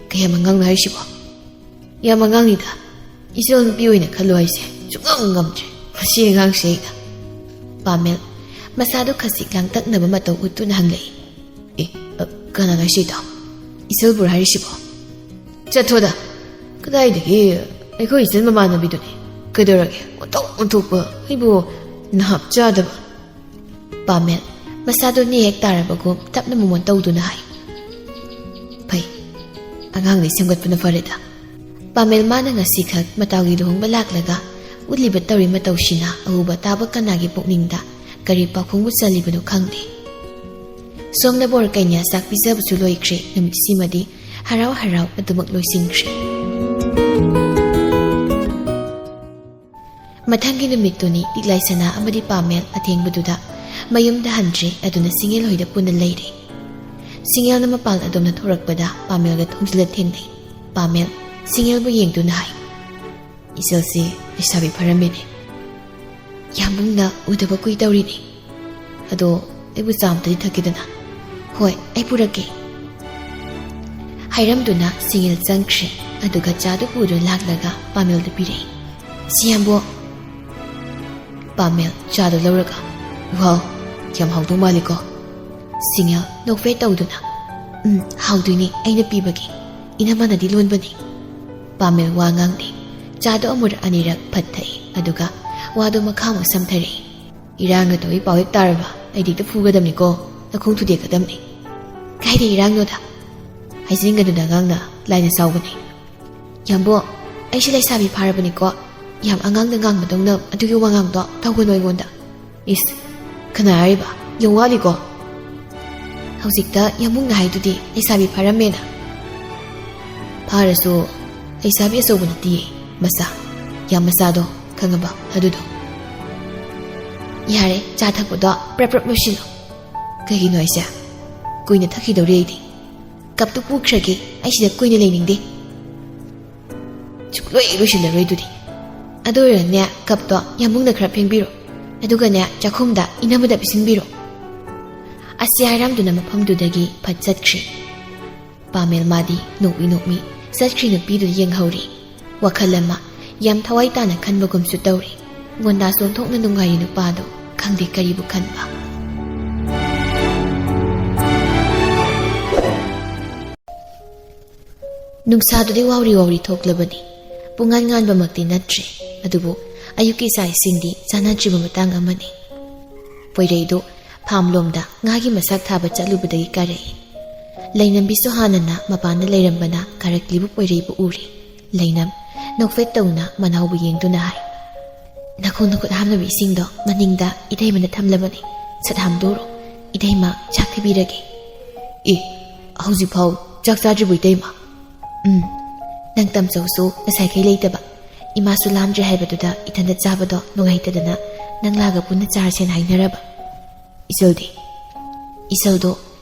ꯀꯌꯥꯝ ꯑꯉꯥꯡꯅꯣ ꯍꯥꯏꯔꯤꯁꯤꯕꯣ? ꯌꯥꯝ ꯑꯉꯥꯡꯅꯤꯗ꯫ ꯏꯆꯜ ꯅꯨꯄꯤ ꯑꯣꯏꯅ ꯈꯜꯂꯣ ꯍꯥꯏꯁꯦ ꯁꯨꯡꯉꯝ ꯉꯝꯗ꯭ꯔꯦ ꯃꯁꯤ ꯑꯉꯥꯡꯁꯦ ꯑꯩꯅ꯫" ꯄꯥꯃꯦꯜ ꯃꯁꯥꯗꯨ ꯈꯖꯤꯛ ꯂꯥꯡꯇꯛꯅꯕ ꯃꯇꯧ ꯎꯠꯇꯨꯅ ꯍꯪꯂꯛꯏ꯫ "ꯑꯦ, ꯑ, ꯀꯅꯥꯅꯣ ꯍꯥꯏꯁꯤꯗꯣ? ꯏꯆꯜꯕꯨꯔ ꯍꯥꯏꯔꯤꯁꯤꯕꯣ?" "ꯆꯠꯊꯣꯗ꯫ ꯀꯗꯥꯏꯗꯒꯤ ꯑꯩꯈꯣꯏ ꯏꯆꯜ ꯃꯃꯥꯟꯅꯕꯤꯗꯨꯅꯤ꯫ ꯀꯩꯗꯧꯔꯒꯦ? ꯑꯣꯟꯊꯣꯛ ꯑꯣꯟꯊꯣꯛꯄ꯫ ꯑꯩꯕꯨ ꯅꯍꯥꯞ ꯆꯥꯗꯕ꯫" ꯄꯥꯃꯦꯜ ꯃꯁꯥꯗꯨ ꯅꯦ ꯍꯦꯛ ꯇꯥꯔꯕꯒꯨꯝ ꯇꯞꯅ ꯃꯣꯃꯣꯟ ꯇꯧꯗꯨꯅ ꯍꯥꯏ, "ꯐꯩ, ꯑꯉꯥꯡꯗꯤ ꯁꯦꯝꯒꯠꯄꯅ ꯐꯔꯦꯗ꯫" ꯄꯥꯃꯦꯜ ꯃꯥꯅ ꯉꯁꯤꯈꯛ ꯃꯇꯥꯎꯒꯤ ꯂꯨꯍꯣꯡꯕ ꯂꯥꯛꯂꯒ ꯎꯠꯂꯤꯕ ꯇꯧꯔꯤ ꯃꯇꯧꯁꯤꯅ ꯑꯎꯕ ꯇꯥꯕ ꯀꯅꯥꯒꯤ ꯄꯨꯛꯅꯤꯡꯗ ꯀꯔꯤ ꯄꯥꯎꯈꯨꯝꯕꯨ ꯆꯜꯂꯤꯕꯅꯣ ꯈꯪꯗꯦ꯫ ꯁꯣꯝꯅ ꯕꯣꯔ ꯀꯩꯅꯥ ꯆꯥꯛ ꯄꯤꯖꯕꯁꯨ ꯂꯣꯏꯈ꯭ꯔꯦ꯫ ꯅꯨꯃꯤꯠꯁꯤꯃꯗꯤ ꯍꯔꯥꯎ ꯍꯔꯥꯎ ꯑꯗꯨꯃꯛ ꯂꯣꯏꯁꯤꯟꯈ꯭ꯔꯦ꯫ ꯃꯊꯪꯒꯤ ꯅꯨꯃꯤꯠꯇꯨꯅꯤ ꯂꯤꯛꯂꯥꯏ ꯁꯅꯥ ꯑꯃꯗꯤ ꯄꯥꯃꯦꯜ ꯑꯊꯦꯡꯕꯗꯨꯗ ꯃꯌꯨꯝꯗ ꯍꯟꯗ꯭ꯔꯦ꯫ ꯑꯗꯨꯅ ꯁꯤꯡꯉꯦꯜ ꯍꯣꯏꯗ ꯄꯨꯟꯅ ꯂꯩꯔꯦ꯫ ꯁꯤꯡꯉꯦꯜꯅ ꯃꯄꯥꯟ ꯑꯗꯣꯝꯗ ꯊꯣꯔꯛꯄꯗ ꯄꯥꯃꯦꯜꯒ ꯊꯣꯡꯖꯤꯜꯂ ꯊꯦꯡꯅꯩ꯫ ꯄꯥꯃꯦꯜ, ꯁꯤꯡꯉꯦꯜꯕꯨ ꯌꯦꯡꯗꯨꯅ ꯍꯥꯏ, "ꯏꯆꯜꯁꯤ ꯂꯩꯁꯥꯕꯤ ꯐꯔꯝꯃꯦꯅꯦ꯫ ꯌꯥꯝꯕꯨꯡꯅ ꯎꯗꯕ ꯀꯨꯏ ꯇꯧꯔꯤꯅꯦ꯫ ꯑꯗꯣ ꯑꯩꯕꯨ ꯆꯥ ꯑꯝꯇꯗꯤ ꯊꯛꯀꯦꯗꯅ?" "ꯍꯣꯏ, ꯑꯩ ꯄꯨꯔꯛꯀꯦ" ꯍꯥꯏꯔꯝꯗꯨꯅ ꯁꯤꯡꯉꯦꯜ ꯆꯪꯈ꯭ꯔꯦ꯫ ꯑꯗꯨꯒ ꯆꯥꯗꯨ ꯄꯨꯗꯨꯅ ꯂꯥꯛꯂꯒ ꯄꯥꯃꯦꯜꯗ ꯄꯤꯔꯛꯏ꯫ "ꯁꯤ ꯌꯥꯝꯕꯣ꯫" ꯄꯥꯃꯦꯜ ꯆꯥꯗꯨ ꯂꯧꯔꯒ, "ꯋꯥꯎ, ꯌꯥꯝ ꯍꯥꯎꯗꯧ ꯃꯥꯜꯂꯤꯀꯣ?" ꯁꯤꯡꯉꯦꯜ ꯅꯣꯛꯐꯦꯠ ꯇꯧꯗꯨꯅ, "ꯎꯝ, ꯍꯥꯎꯗꯣꯏꯅꯦ, ꯑꯩꯅ ꯄꯤꯕꯒꯤ꯫ ꯏꯅꯝꯃꯅꯗꯤ ꯂꯣꯟꯕꯅꯤ꯫" ꯄꯥꯃꯦꯜ ꯋꯥ ꯉꯥꯡꯗꯦ꯫ ꯆꯥꯗꯣ ꯑꯃꯨꯔꯛ ꯑꯅꯤꯔꯛ ꯐꯠ ꯊꯛꯏ, ꯑꯗꯨꯒ ꯋꯥꯗꯣ ꯃꯈꯥ ꯑꯃꯨꯛ ꯁꯝꯊꯔꯛꯏ꯫ "ꯏꯔꯥꯡꯒ ꯇꯧꯏ ꯄꯥꯎ ꯍꯦꯛ ꯇꯥꯔꯕ, ꯑꯩꯗꯤ ꯍꯦꯛꯇ ꯐꯨꯒꯗꯕꯅꯤꯀꯣ, ꯅꯈꯣꯡ ꯊꯨꯗꯦꯛꯀꯗꯕꯅꯤ꯫" "ꯀꯥꯏꯗ ꯏꯔꯥꯡꯅꯣꯗ? ꯍꯥꯏꯖꯤꯟꯒꯗꯨꯗ ꯑꯉꯥꯡꯅ ꯂꯥꯏꯅ ꯆꯥꯎꯕꯅꯤ꯫" "ꯌꯥꯝꯕꯣ, ꯑꯩꯁꯦ ꯂꯩꯁꯥꯕꯤ ꯐꯥꯔꯕꯅꯤꯀꯣ, ꯌꯥꯝ ꯑꯉꯥꯡꯗ ꯉꯥꯡꯕꯗꯧꯅ ꯑꯗꯨꯒꯤ ꯋꯥꯉꯥꯡꯗꯣ ꯇꯧꯒꯅꯨ ꯑꯩꯉꯣꯟꯗ꯫" "ꯏꯁ, ꯀꯅꯥ ꯍꯥꯏꯔꯤꯕ? ꯌꯥꯝ ꯋꯥꯠꯂꯤꯀꯣ?" "ꯍꯧꯖꯤꯛꯇ ꯌꯥꯝꯕꯨꯡꯅ ꯍꯥꯏꯗꯨꯗꯤ ꯂꯩꯁꯥꯕꯤ ꯐꯥꯔꯝꯃꯦꯅ꯫" "ꯐꯥꯔꯁꯨ ꯂꯩꯁꯥꯕꯤ ꯑꯆꯧꯕ ꯅꯠꯇꯤꯌꯦ, ꯃꯆꯥ, ꯌꯥꯝ ꯃꯆꯥꯗꯣ, ꯈꯪꯉꯕ, ꯑꯗꯨꯗꯣ꯫" "ꯌꯥꯔꯦ, ꯆꯥ ꯊꯛꯄꯗꯣ ꯄ꯭ꯔꯞ ꯄ꯭ꯔꯞ ꯂꯣꯏꯁꯤꯜꯂꯣ꯫" "ꯀꯩꯒꯤꯅꯣ ꯍꯥꯏꯁꯦ? ꯀꯨꯏꯅ ꯊꯛꯈꯤꯗꯧꯔꯦ ꯑꯩꯗꯤ꯫ ꯀꯞꯇꯨ ꯄꯨꯈ꯭ꯔꯒꯦ, ꯑꯩ ꯁꯤꯗ ꯀꯨꯏꯅ ꯂꯩꯅꯤꯡꯗꯦ꯫" "ꯁꯨꯛꯂꯣꯏ ꯂꯣꯏꯁꯤꯜꯂꯔꯣꯏ ꯑꯗꯨꯗꯤ꯫ ꯑꯗꯨ ꯑꯣꯏꯔꯒꯅꯦ, ꯀꯞꯇꯣ ꯌꯥꯝꯕꯨꯡꯅ ꯈꯔ ꯐꯦꯡꯕꯤꯔꯣ꯫ ꯑꯗꯨꯒꯅꯦ, ꯆꯥꯛꯈꯨꯝꯗ ꯏꯅꯝꯃꯗ ꯄꯤꯁꯤꯟꯕꯤꯔꯣ꯫" ꯑꯁꯤ ꯍꯥꯏꯔꯝꯗꯨꯅ ꯃꯐꯝꯗꯨꯗꯒꯤ ꯐꯠ ꯆꯠꯈ꯭ꯔꯦ꯫ ꯄꯥꯃꯦꯜ ꯃꯥꯗꯤ ꯅꯣꯛꯃꯤ ꯅꯣꯛꯃꯤ ꯆꯠꯈ꯭ꯔꯤ ꯅꯨꯄꯤꯗꯨ ꯌꯦꯡꯍꯧꯔꯤ꯫ ꯋꯥꯈꯜ ꯑꯃ ꯌꯥꯝ ꯊꯋꯥꯏ ꯇꯥꯅ ꯈꯟꯕꯒꯨꯝꯁꯨ ꯇꯧꯔꯤ꯫ ꯉꯣꯟꯗꯥ ꯆꯣꯟꯊꯣꯛꯅ ꯅꯨꯡꯉꯥꯏꯔꯤ ꯅꯨꯄꯥꯗꯣ, ꯈꯪꯗꯦ ꯀꯔꯤꯕꯨ ꯈꯟꯕ꯫ ꯅꯨꯡꯁꯥꯗꯨꯗꯤ ꯋꯥꯎꯔꯤ ꯋꯥꯎꯔꯤ ꯊꯣꯛꯂꯕꯅꯤ꯫ ꯄꯨꯡꯉꯥꯟ ꯉꯥꯟꯕꯃꯛꯇꯤ ꯅꯠꯇ꯭ꯔꯤ, ꯑꯗꯨꯕꯨ ꯑꯌꯨꯛꯀꯤ ꯆꯥꯛ ꯏꯁꯤꯡꯗꯤ ꯆꯥꯅꯗ꯭ꯔꯤꯕ ꯃꯇꯥꯡ ꯑꯃꯅꯤ꯫ ꯄꯣꯏꯔꯩꯗꯨ ꯐꯥꯝꯂꯣꯝꯗ ꯉꯥꯒꯤ ꯃꯁꯥꯛ ꯊꯥꯕ ꯆꯠꯂꯨꯕꯗꯒꯤ ꯀꯥꯔꯛꯏ꯫ ꯂꯩꯅꯝꯕꯤꯁꯨ ꯍꯥꯟꯅꯅ ꯃꯄꯥꯟꯗ ꯂꯩꯔꯝꯕꯅ ꯀꯥꯔꯛꯂꯤꯕ ꯄꯣꯏꯔꯩꯕꯨ ꯎꯔꯤ꯫ ꯂꯩꯅꯝ ꯅꯣꯛꯐꯦꯠ ꯇꯧꯅ ꯃꯅꯥꯎꯕꯨ ꯌꯦꯡꯗꯨꯅ ꯍꯥꯏ, "ꯅꯈꯣꯡ ꯅꯈꯨꯠ ꯍꯥꯝꯅꯕ ꯏꯁꯤꯡꯗꯣ ꯃꯅꯤꯡꯗ ꯏꯇꯩꯃꯅ ꯊꯝꯂꯕꯅꯤ꯫ ꯁꯠ ꯍꯥꯝꯗꯣꯛꯎꯔꯣ꯫ ꯏꯇꯩꯃ ꯆꯥꯛ ꯊꯤꯕꯤꯔꯒꯦ꯫" "ꯑꯦ, ꯍꯧꯖꯤꯛꯐꯥꯎ ꯆꯥꯛ ꯆꯥꯗ꯭ꯔꯤꯕꯣ ꯏꯇꯩꯃ?" "ꯎꯝ, ꯅꯪ ꯇꯝꯆꯧꯁꯨ ꯉꯁꯥꯏꯈꯩ ꯂꯩꯇꯕ꯫ ꯏꯃꯥꯁꯨ ꯂꯥꯝꯗ꯭ꯔꯦ ꯍꯥꯏꯕꯗꯨꯗ ꯏꯊꯟꯇ ꯆꯥꯕꯗꯣ ꯅꯨꯡꯉꯥꯏꯇꯗꯅ ꯅꯪ ꯂꯥꯛꯑꯒ ꯄꯨꯟꯅ ꯆꯥꯔꯁꯦꯅ ꯍꯥꯏꯅꯔꯕ꯫" "ꯏꯆꯜꯗꯤ?" "ꯏꯆꯜꯗꯣ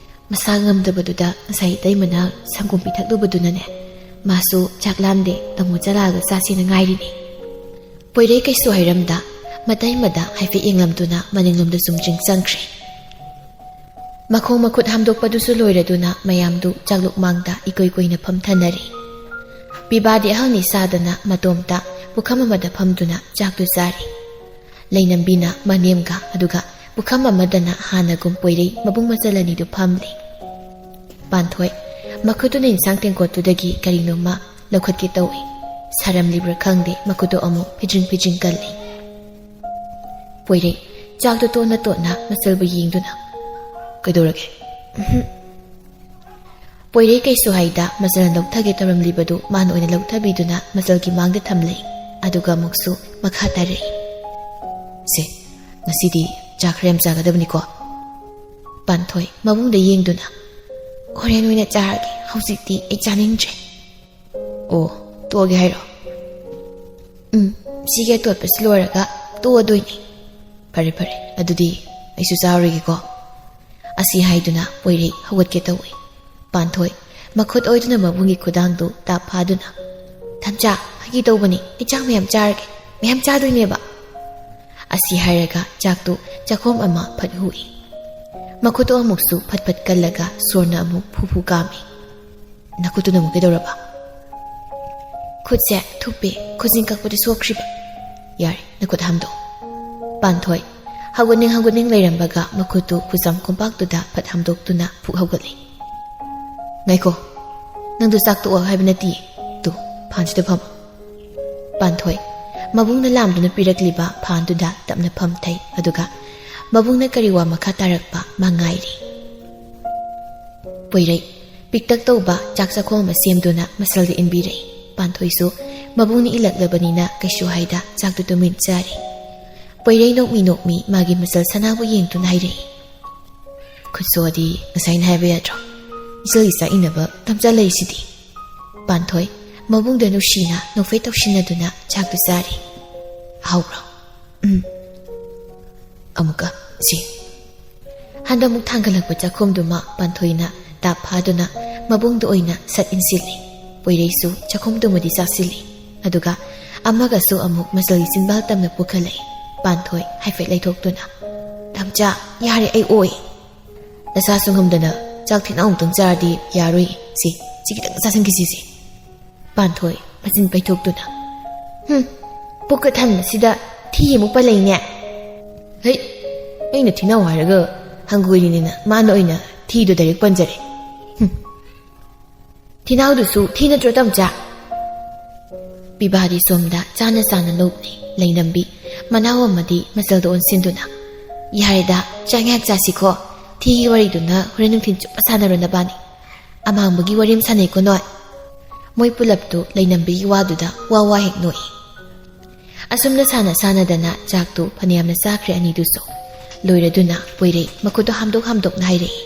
ꯃꯁꯥ ꯉꯝꯗꯕꯗꯨꯗ ꯉꯁꯥꯏ ꯏꯇꯩꯃꯅ ꯁꯪꯒꯣꯝ ꯄꯤꯊꯛꯂꯨꯕꯗꯨꯅꯅꯦ, "ꯃꯥꯁꯨ ꯆꯥꯛ ꯂꯥꯝꯗꯦ, ꯇꯥꯃꯣ ꯆꯠꯂꯛꯑꯒ ꯆꯥꯁꯦꯅ ꯉꯥꯏꯔꯤꯅꯦ"꯫ ꯄꯣꯏꯔꯩ ꯀꯩꯁꯨ ꯍꯥꯏꯔꯝꯗ ꯃꯇꯩꯃꯗ ꯍꯥꯏꯐꯦꯠ ꯌꯦꯡꯂꯝꯗꯨꯅ ꯃꯅꯤꯡꯂꯣꯝꯗ ꯁꯨꯝ ꯆꯪꯈ꯭ꯔꯦ꯫ ꯃꯈꯣꯡ ꯃꯈꯨꯠ ꯍꯥꯝꯗꯣꯛꯄꯗꯨꯁꯨ ꯂꯣꯏꯔꯗꯨꯅ ꯃꯌꯥꯝꯗꯨ ꯆꯥꯛꯂꯨꯛ ꯃꯥꯡꯗ ꯏꯀꯣꯏ ꯀꯣꯏꯅ ꯐꯝꯊꯅꯔꯤ꯫ ꯄꯤꯕꯥꯗꯤ ꯑꯍꯜꯅꯤ ꯁꯥꯗꯅ ꯃꯇꯣꯝꯇ ꯄꯨꯈꯝ ꯑꯃꯗ ꯐꯝꯗꯨꯅ ꯆꯥꯛꯇꯨ ꯆꯥꯔꯤ꯫ ꯂꯩꯅꯝꯕꯤꯅ ꯃꯅꯦꯝꯒ, ꯑꯗꯨꯒ ꯄꯨꯈꯝ ꯑꯃꯗꯅ ꯍꯥꯟꯅꯒꯨꯝ ꯄꯣꯏꯔꯩ ꯃꯕꯨꯡ ꯃꯆꯜ ꯑꯅꯤꯗꯨ ꯐꯝꯂꯤ꯫ ꯄꯥꯟꯊꯣꯏ ꯃꯈꯨꯠꯇꯨꯅ ꯏꯟꯁꯥꯡ ꯇꯦꯡꯀꯣꯠꯇꯨꯗꯒꯤ ꯀꯔꯤꯅꯣꯃ ꯂꯧꯈꯠꯀꯦ ꯇꯧꯏ꯫ ꯁꯥꯔꯝꯂꯤꯕ꯭ꯔꯥ ꯈꯪꯗꯦ, ꯃꯈꯨꯠꯇꯣ ꯑꯃꯨꯛ ꯐꯤꯗ꯭ꯔꯤꯡ ꯐꯤꯗ꯭ꯔꯤꯡ ꯀꯜꯂꯤ꯫ ꯄꯣꯏꯔꯩ ꯆꯥꯛꯇꯨ ꯇꯣꯠꯅ ꯇꯣꯠꯅ ꯃꯆꯜꯕꯨ ꯌꯦꯡꯗꯨꯅ, "ꯀꯩꯗꯧꯔꯒꯦ?" "ꯎꯝꯍꯨꯝ"꯫ ꯄꯣꯏꯔꯩ ꯀꯩꯁꯨ ꯍꯥꯏꯗ ꯃꯆꯜ ꯂꯧꯊꯒꯦ ꯇꯧꯔꯝꯂꯤꯕꯗꯨ ꯃꯥꯅ ꯑꯣꯏꯅ ꯂꯧꯊꯕꯤꯗꯨꯅ ꯃꯆꯜꯒꯤ ꯃꯥꯡꯗ ꯊꯝꯂꯦ꯫ ꯑꯗꯨꯒ ꯑꯃꯨꯛꯁꯨ ꯃꯈꯥ ꯇꯥꯔꯛꯏ, "ꯁꯦ, ꯉꯁꯤꯗꯤ ꯆꯥꯛ ꯈꯔ ꯌꯥꯝ ꯆꯥꯒꯗꯕꯅꯤꯀꯣ"꯫ ꯄꯥꯟꯊꯣꯏ ꯃꯕꯨꯡꯗ ꯌꯦꯡꯗꯨꯅ, "ꯍꯣꯔꯦꯟ ꯑꯣꯏꯅ ꯆꯥꯔꯒꯦ, ꯍꯧꯖꯤꯛꯇꯤ ꯑꯩ ꯆꯥꯅꯤꯡꯗ꯭ꯔꯦ"꯫ "ꯑꯣ, ꯇꯣꯛꯑꯒꯦ ꯍꯥꯏꯔꯣ?" "ꯎꯝ, ꯁꯤꯒꯤ ꯑꯇꯣꯠꯄꯁꯤ ꯂꯣꯏꯔꯒ ꯇꯣꯛꯑꯗꯣꯏꯅꯤ"꯫ "ꯐꯔꯦ, ꯐꯔꯦ, ꯑꯗꯨꯗꯤ ꯑꯩꯁꯨ ꯆꯥꯔꯨꯔꯒꯦꯀꯣ"꯫ ꯑꯁꯤ ꯍꯥꯏꯗꯨꯅ ꯄꯣꯏꯔꯩ ꯍꯧꯒꯠꯀꯦ ꯇꯧꯏ꯫ ꯄꯥꯟꯊꯣꯏ ꯃꯈꯨꯠ ꯑꯣꯏꯗꯨꯅ ꯃꯕꯨꯡꯒꯤ ꯈꯨꯗꯥꯡꯗꯨ ꯇꯥꯞ ꯐꯥꯗꯨꯅ, "ꯊꯝꯆꯥ, ꯐꯥꯒꯤ ꯇꯧꯕꯅꯤ, ꯑꯩ ꯆꯥꯛ ꯃꯌꯥꯝ ꯆꯥꯔꯒꯦ, ꯃꯌꯥꯝ ꯆꯥꯗꯣꯏꯅꯦꯕ"꯫ ꯑꯁꯤ ꯍꯥꯏꯔꯒ ꯆꯥꯛꯇꯨ ꯆꯥꯛꯈꯣꯝ ꯑꯃ ꯐꯠ ꯍꯨꯏ꯫ ꯃꯈꯨꯠꯇꯨ ꯑꯃꯨꯛꯁꯨ ꯐꯠ ꯐꯠ ꯀꯜꯂꯒ ꯁꯣꯔꯅ ꯑꯃꯨꯛ ꯐꯨ ꯐꯨ ꯀꯥꯝꯃꯤ꯫ "ꯅꯈꯨꯠꯇꯨꯅ ꯑꯃꯨꯛ ꯀꯩꯗꯧꯔꯕ?" "ꯈꯨꯠꯁꯦ ꯊꯨꯞꯄꯦ, ꯈꯨꯖꯤꯟ ꯀꯛꯄꯗ ꯁꯣꯛꯈ꯭ꯔꯤꯕ"꯫ "ꯌꯥꯔꯦ, ꯅꯈꯨꯠ ꯍꯥꯝꯗꯣꯛ"꯫ ꯄꯥꯟꯊꯣꯏ ꯍꯧꯒꯠꯅꯤꯡ ꯍꯧꯒꯠꯅꯤꯡ ꯂꯩꯔꯝꯕꯒ ꯃꯈꯨꯠꯇꯨ ꯈꯨꯖꯝ ꯀꯣꯝꯄꯥꯛꯇꯨꯗ ꯐꯠ ꯍꯥꯝꯗꯣꯛꯇꯨꯅ ꯐꯨꯛ ꯍꯧꯒꯠꯂꯦ꯫ "ꯉꯥꯏꯈꯣ, ꯅꯪꯗꯨ ꯆꯥꯛ ꯇꯣꯛꯑꯣ ꯍꯥꯏꯕ ꯅꯠꯇꯤꯌꯦ꯫ ꯇꯨ, ꯐꯥꯟꯁꯤꯗ ꯐꯝꯃꯣ"꯫ ꯄꯥꯟꯊꯣꯏ ꯃꯕꯨꯡꯅ ꯂꯥꯝꯗꯨꯅ ꯄꯤꯔꯛꯂꯤꯕ ꯐꯥꯟꯗꯨꯗ ꯇꯞꯅ ꯐꯝꯊꯩ, ꯑꯗꯨꯒ ꯃꯕꯨꯡꯅ ꯀꯔꯤ ꯋꯥ ꯃꯈꯥ ꯇꯥꯔꯛꯄ ꯃꯥ ꯉꯥꯏꯔꯤ꯫ ꯄꯣꯏꯔꯩ ꯄꯤꯛꯇꯛ ꯇꯧꯕ ꯆꯥꯛ ꯆꯥꯛꯈꯣꯝ ꯑꯃ ꯁꯦꯝꯗꯨꯅ ꯃꯆꯜꯗ ꯏꯟꯕꯤꯔꯛꯏ꯫ ꯄꯥꯟꯊꯣꯏꯁꯨ ꯃꯕꯨꯡꯅ ꯏꯜꯂꯛꯂꯕꯅꯤꯅ ꯀꯩꯁꯨ ꯍꯥꯏꯗ ꯆꯥꯛꯇꯨ ꯇꯨꯃꯤꯟ ꯆꯥꯔꯤ꯫ ꯄꯣꯏꯔꯩ ꯅꯣꯛꯃꯤ ꯅꯣꯛꯃꯤ ꯃꯥꯒꯤ ꯃꯆꯜ ꯁꯅꯥꯕꯨ ꯌꯦꯡꯗꯨꯅ ꯍꯥꯏꯔꯛꯏ, "ꯈꯨꯠ ꯁꯣꯛꯑꯗꯤ ꯉꯁꯥꯏꯅ ꯍꯥꯏꯕ ꯌꯥꯗ꯭ꯔꯣ? ꯏꯆꯜꯒꯤ ꯆꯥꯛ ꯏꯟꯅꯕ ꯇꯝꯖ ꯂꯩꯁꯤꯗꯤ"꯫ ꯄꯥꯟꯊꯣꯏ ꯃꯕꯨꯡꯗ ꯅꯨꯡꯁꯤꯅ ꯅꯣꯛꯐꯦꯠ ꯇꯧꯁꯤꯟꯅꯗꯨꯅ ꯆꯥꯛꯇꯨ ꯆꯥꯔꯤ꯫ "ꯍꯥꯎꯕ꯭ꯔꯣ?" "ꯎꯝ"꯫ "ꯑꯃꯨꯛꯀ ꯁꯤ"꯫ ꯍꯟꯗꯛꯃꯨꯛ ꯊꯥꯡꯒꯠꯂꯛꯄ ꯆꯥꯛꯈꯣꯝꯗꯨꯃ ꯄꯥꯟꯊꯣꯏꯅ ꯇꯥꯞ ꯐꯥꯗꯨꯅ ꯃꯕꯨꯡꯗ ꯑꯣꯏꯅ ꯁꯠ ꯏꯟꯁꯤꯜꯂꯤ꯫ ꯄꯣꯏꯔꯩꯁꯨ ꯆꯥꯛꯈꯨꯝꯗꯨꯃꯗꯤ ꯆꯥꯁꯤꯜꯂꯤ꯫ ꯑꯗꯨꯒ ꯑꯃꯒꯁꯨ ꯑꯃꯨꯛ ꯃꯆꯜꯒꯤ ꯆꯤꯟꯕꯥꯜ ꯇꯝꯅ ꯄꯨꯈꯠꯂꯛꯏ꯫ ꯄꯥꯟꯊꯣꯏ ꯍꯥꯏꯐꯦꯠ ꯂꯩꯊꯣꯛꯇꯨꯅ, "ꯇꯝꯆꯥ, ꯌꯥꯔꯦ, ꯑꯩ ꯑꯣꯏ꯫ ꯅꯁꯥꯁꯨ ꯉꯝꯗꯅ ꯆꯥꯛ ꯊꯤꯅ ꯑꯃꯨꯛꯇꯪ ꯆꯥꯔꯗꯤ ꯌꯥꯔꯣꯏ꯫ ꯁꯤ, ꯁꯤ ꯈꯤꯇꯪ ꯆꯥꯁꯤꯟꯈꯤꯁꯤꯁꯦ꯫" ꯄꯥꯟꯊꯣꯏ ꯃꯆꯤꯟ ꯄꯩꯊꯣꯛꯇꯨꯅ, "ꯍꯨꯝ, ꯄꯨꯛꯀ ꯊꯟꯕꯁꯤꯗ ꯊꯤ ꯑꯃꯨꯛ ꯄꯜꯂꯛꯏꯅꯦ꯫ ꯍꯩ, ꯑꯩꯅ ꯊꯤꯅꯥꯎ ꯍꯥꯏꯔꯒ ꯍꯪꯒꯣꯏꯔꯤꯅꯤꯅ ꯃꯥꯅ ꯑꯣꯏꯅ ꯊꯤꯗꯣ ꯗꯥꯏꯔꯦꯛ ꯄꯟꯖꯔꯦ꯫ ꯍꯨꯝ꯫ ꯊꯤꯅꯥꯎꯗꯨꯁꯨ ꯊꯤ ꯅꯠꯇ꯭ꯔꯣ, ꯇꯝꯆꯥ?" ꯄꯤꯕꯥꯗꯤ ꯁꯣꯝꯗ ꯆꯥꯅ ꯆꯥꯅ ꯅꯣꯛꯂꯤ꯫ ꯂꯩꯅꯝꯕꯤ ꯃꯅꯥꯎ ꯑꯃꯗꯤ ꯃꯆꯜꯗ ꯑꯣꯟꯁꯤꯟꯗꯨꯅ, "ꯌꯥꯔꯦꯗ, ꯆꯥꯛ ꯉꯥꯏꯍꯥꯛ ꯆꯥꯁꯤꯀꯣ꯫ ꯊꯤꯒꯤ ꯋꯥꯔꯤꯗꯨꯅ ꯍꯣꯔꯦꯟ ꯅꯨꯡꯊꯤꯜ ꯆꯨꯞꯄ ꯁꯥꯟꯅꯔꯣ ꯅꯕꯥꯅꯤ꯫ ꯑꯃꯥꯡꯕꯒꯤ ꯋꯥꯔꯤ ꯑꯃ ꯁꯥꯟꯅꯩꯀꯣ ꯅꯣꯏ꯫" ꯃꯣꯏ ꯄꯨꯂꯞꯇꯨ ꯂꯩꯅꯝꯕꯤꯒꯤ ꯋꯥꯗꯨꯗ ꯋꯥ ꯋꯥ ꯍꯦꯛ ꯅꯣꯛꯏ꯫ ꯑꯁꯨꯝꯅ ꯁꯥꯟꯅ ꯁꯥꯟꯅꯗꯅ ꯆꯥꯛꯇꯨ ꯐꯅꯌꯥꯝꯅ ꯆꯥꯈ꯭ꯔꯦ ꯑꯅꯤꯗꯨꯁꯨ꯫ ꯂꯣꯏꯔꯗꯨꯅ ꯄꯣꯏꯔꯩ ꯃꯈꯨꯠꯇꯣ ꯍꯥꯝꯗꯣꯛ ꯍꯥꯝꯗꯣꯛꯅ ꯍꯥꯏꯔꯛꯏ,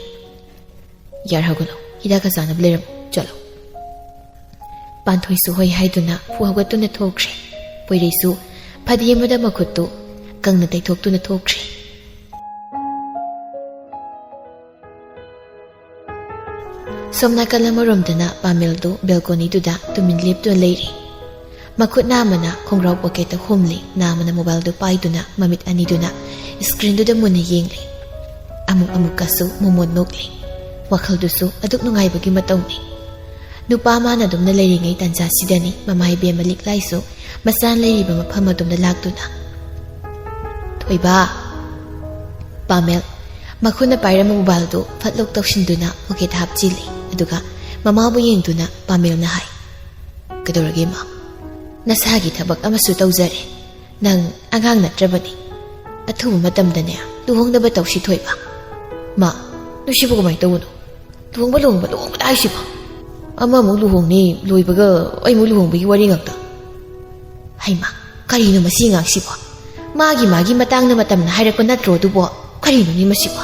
"ꯌꯥꯔꯦ, ꯍꯧꯒꯠꯂꯣ, ꯍꯤꯗꯥꯛꯀ ꯆꯥꯅꯕ ꯂꯩꯔꯝꯃꯣ, ꯆꯠꯂꯣ꯫" ꯄꯥꯟꯊꯣꯏꯁꯨ ꯍꯣꯏ ꯍꯥꯏꯗꯨꯅ ꯐꯨ ꯍꯧꯒꯠꯇꯨꯅ ꯊꯣꯛꯈ꯭ꯔꯦ꯫ ꯄꯣꯏꯔꯩꯁꯨ ꯐꯗꯤ ꯑꯃꯗ ꯃꯈꯨꯠꯇꯨ ꯀꯪꯅ ꯇꯩꯊꯣꯛꯇꯨꯅ ꯊꯣꯛꯈ꯭ꯔꯦ꯫ ꯁꯣꯝ ꯅꯥꯀꯜ ꯑꯃꯔꯣꯝꯗꯅ ꯄꯥꯃꯦꯜꯗꯨ ꯕꯦꯜꯀꯣꯅꯤꯗꯨꯗ ꯇꯨꯃꯤꯟ ꯂꯦꯞꯇꯨꯅ ꯂꯩꯔꯤ꯫ ꯃꯈꯨꯠ ꯅꯥꯝꯃꯅ ꯈꯣꯡꯒ꯭ꯔꯥꯎ ꯄꯣꯀꯦꯠꯇ ꯍꯨꯝꯂꯤ, ꯅꯥꯝꯃꯅ ꯃꯣꯕꯥꯏꯜꯗꯨ ꯄꯥꯏꯗꯨꯅ ꯃꯃꯤꯠ ꯑꯅꯤꯗꯨꯅ ꯁ꯭ꯀ꯭ꯔꯤꯟꯗꯨꯗ ꯃꯨꯟꯅ ꯌꯦꯡꯂꯤ꯫ ꯑꯃꯨꯛ ꯑꯃꯨꯛꯀꯁꯨ ꯃꯣꯃꯣꯟ ꯅꯣꯛꯂꯤ꯫ ꯋꯥꯈꯜꯗꯨꯁꯨ ꯑꯗꯨꯛ ꯅꯨꯡꯉꯥꯏꯕꯒꯤ ꯃꯇꯧꯅꯤ꯫ ꯅꯨꯄꯥ ꯃꯥꯅ ꯑꯗꯨꯝꯅ ꯂꯩꯔꯤꯉꯩ ꯇꯥꯟꯖꯥꯁꯤꯗꯅꯤ ꯃꯃꯥ ꯏꯕꯦꯝꯃ ꯂꯤꯛꯂꯥꯏꯁꯨ ꯃꯆꯥ ꯂꯩꯔꯤꯕ ꯃꯐꯝ ꯑꯗꯨꯝꯗ ꯂꯥꯛꯇꯨꯅ, "ꯊꯣꯏꯕ!" ꯄꯥꯃꯦꯜ ꯃꯈꯨꯠꯅ ꯄꯥꯏꯔꯝꯕ ꯃꯣꯕꯥꯏꯜꯗꯨ ꯐꯠ ꯂꯧ ꯇꯧꯁꯤꯟꯗꯨꯅ ꯄꯣꯀꯦꯠꯇ ꯍꯥꯞꯆꯤꯜꯂꯤ꯫ ꯑꯗꯨꯒ ꯃꯃꯥꯕꯨ ꯌꯦꯡꯗꯨꯅ ꯄꯥꯃꯦꯜꯅ ꯍꯥꯏ, "ꯀꯩꯗꯧꯔꯒꯦ, ꯃꯥ? ꯅꯁꯥꯒꯤ ꯊꯕꯛ ꯑꯃꯁꯨ ꯇꯧꯖꯔꯦ꯫ ꯅꯪ ꯑꯉꯥꯡ ꯅꯠꯇ꯭ꯔꯕꯅꯤ꯫ ꯑꯊꯨꯕ ꯃꯇꯝꯗꯅꯦ ꯂꯨꯍꯣꯡꯅꯕ ꯇꯧꯁꯤ, ꯊꯣꯏꯕ꯫" "ꯃꯥ, ꯅꯨꯡꯁꯤꯕ, ꯀꯃꯥꯏꯅ ꯇꯧꯕꯅꯣ? ꯂꯨꯍꯣꯡꯕ, ꯂꯨꯍꯣꯡꯕ, ꯂꯨꯍꯣꯡꯕꯗ ꯍꯥꯏꯁꯤꯕꯣ? ꯑꯃꯃꯨꯛ ꯂꯨꯍꯣꯡꯅꯤ, ꯂꯣꯏꯕꯒ ꯑꯩꯃꯨꯛ ꯂꯨꯍꯣꯡꯕꯒꯤ ꯋꯥꯔꯤ ꯉꯥꯛꯇ꯫" "ꯍꯩꯃꯥ, ꯀꯔꯤꯅꯣ ꯃꯁꯤ ꯑꯉꯥꯡꯁꯤꯕꯣ? ꯃꯥꯒꯤ, ꯃꯥꯒꯤ ꯃꯇꯥꯡꯅ ꯃꯇꯝꯅ ꯍꯥꯏꯔꯛꯄ ꯅꯠꯇ꯭ꯔꯣ ꯑꯗꯨꯕꯣ? ꯀꯔꯤꯅꯣꯅꯦ ꯃꯁꯤꯕꯣ?"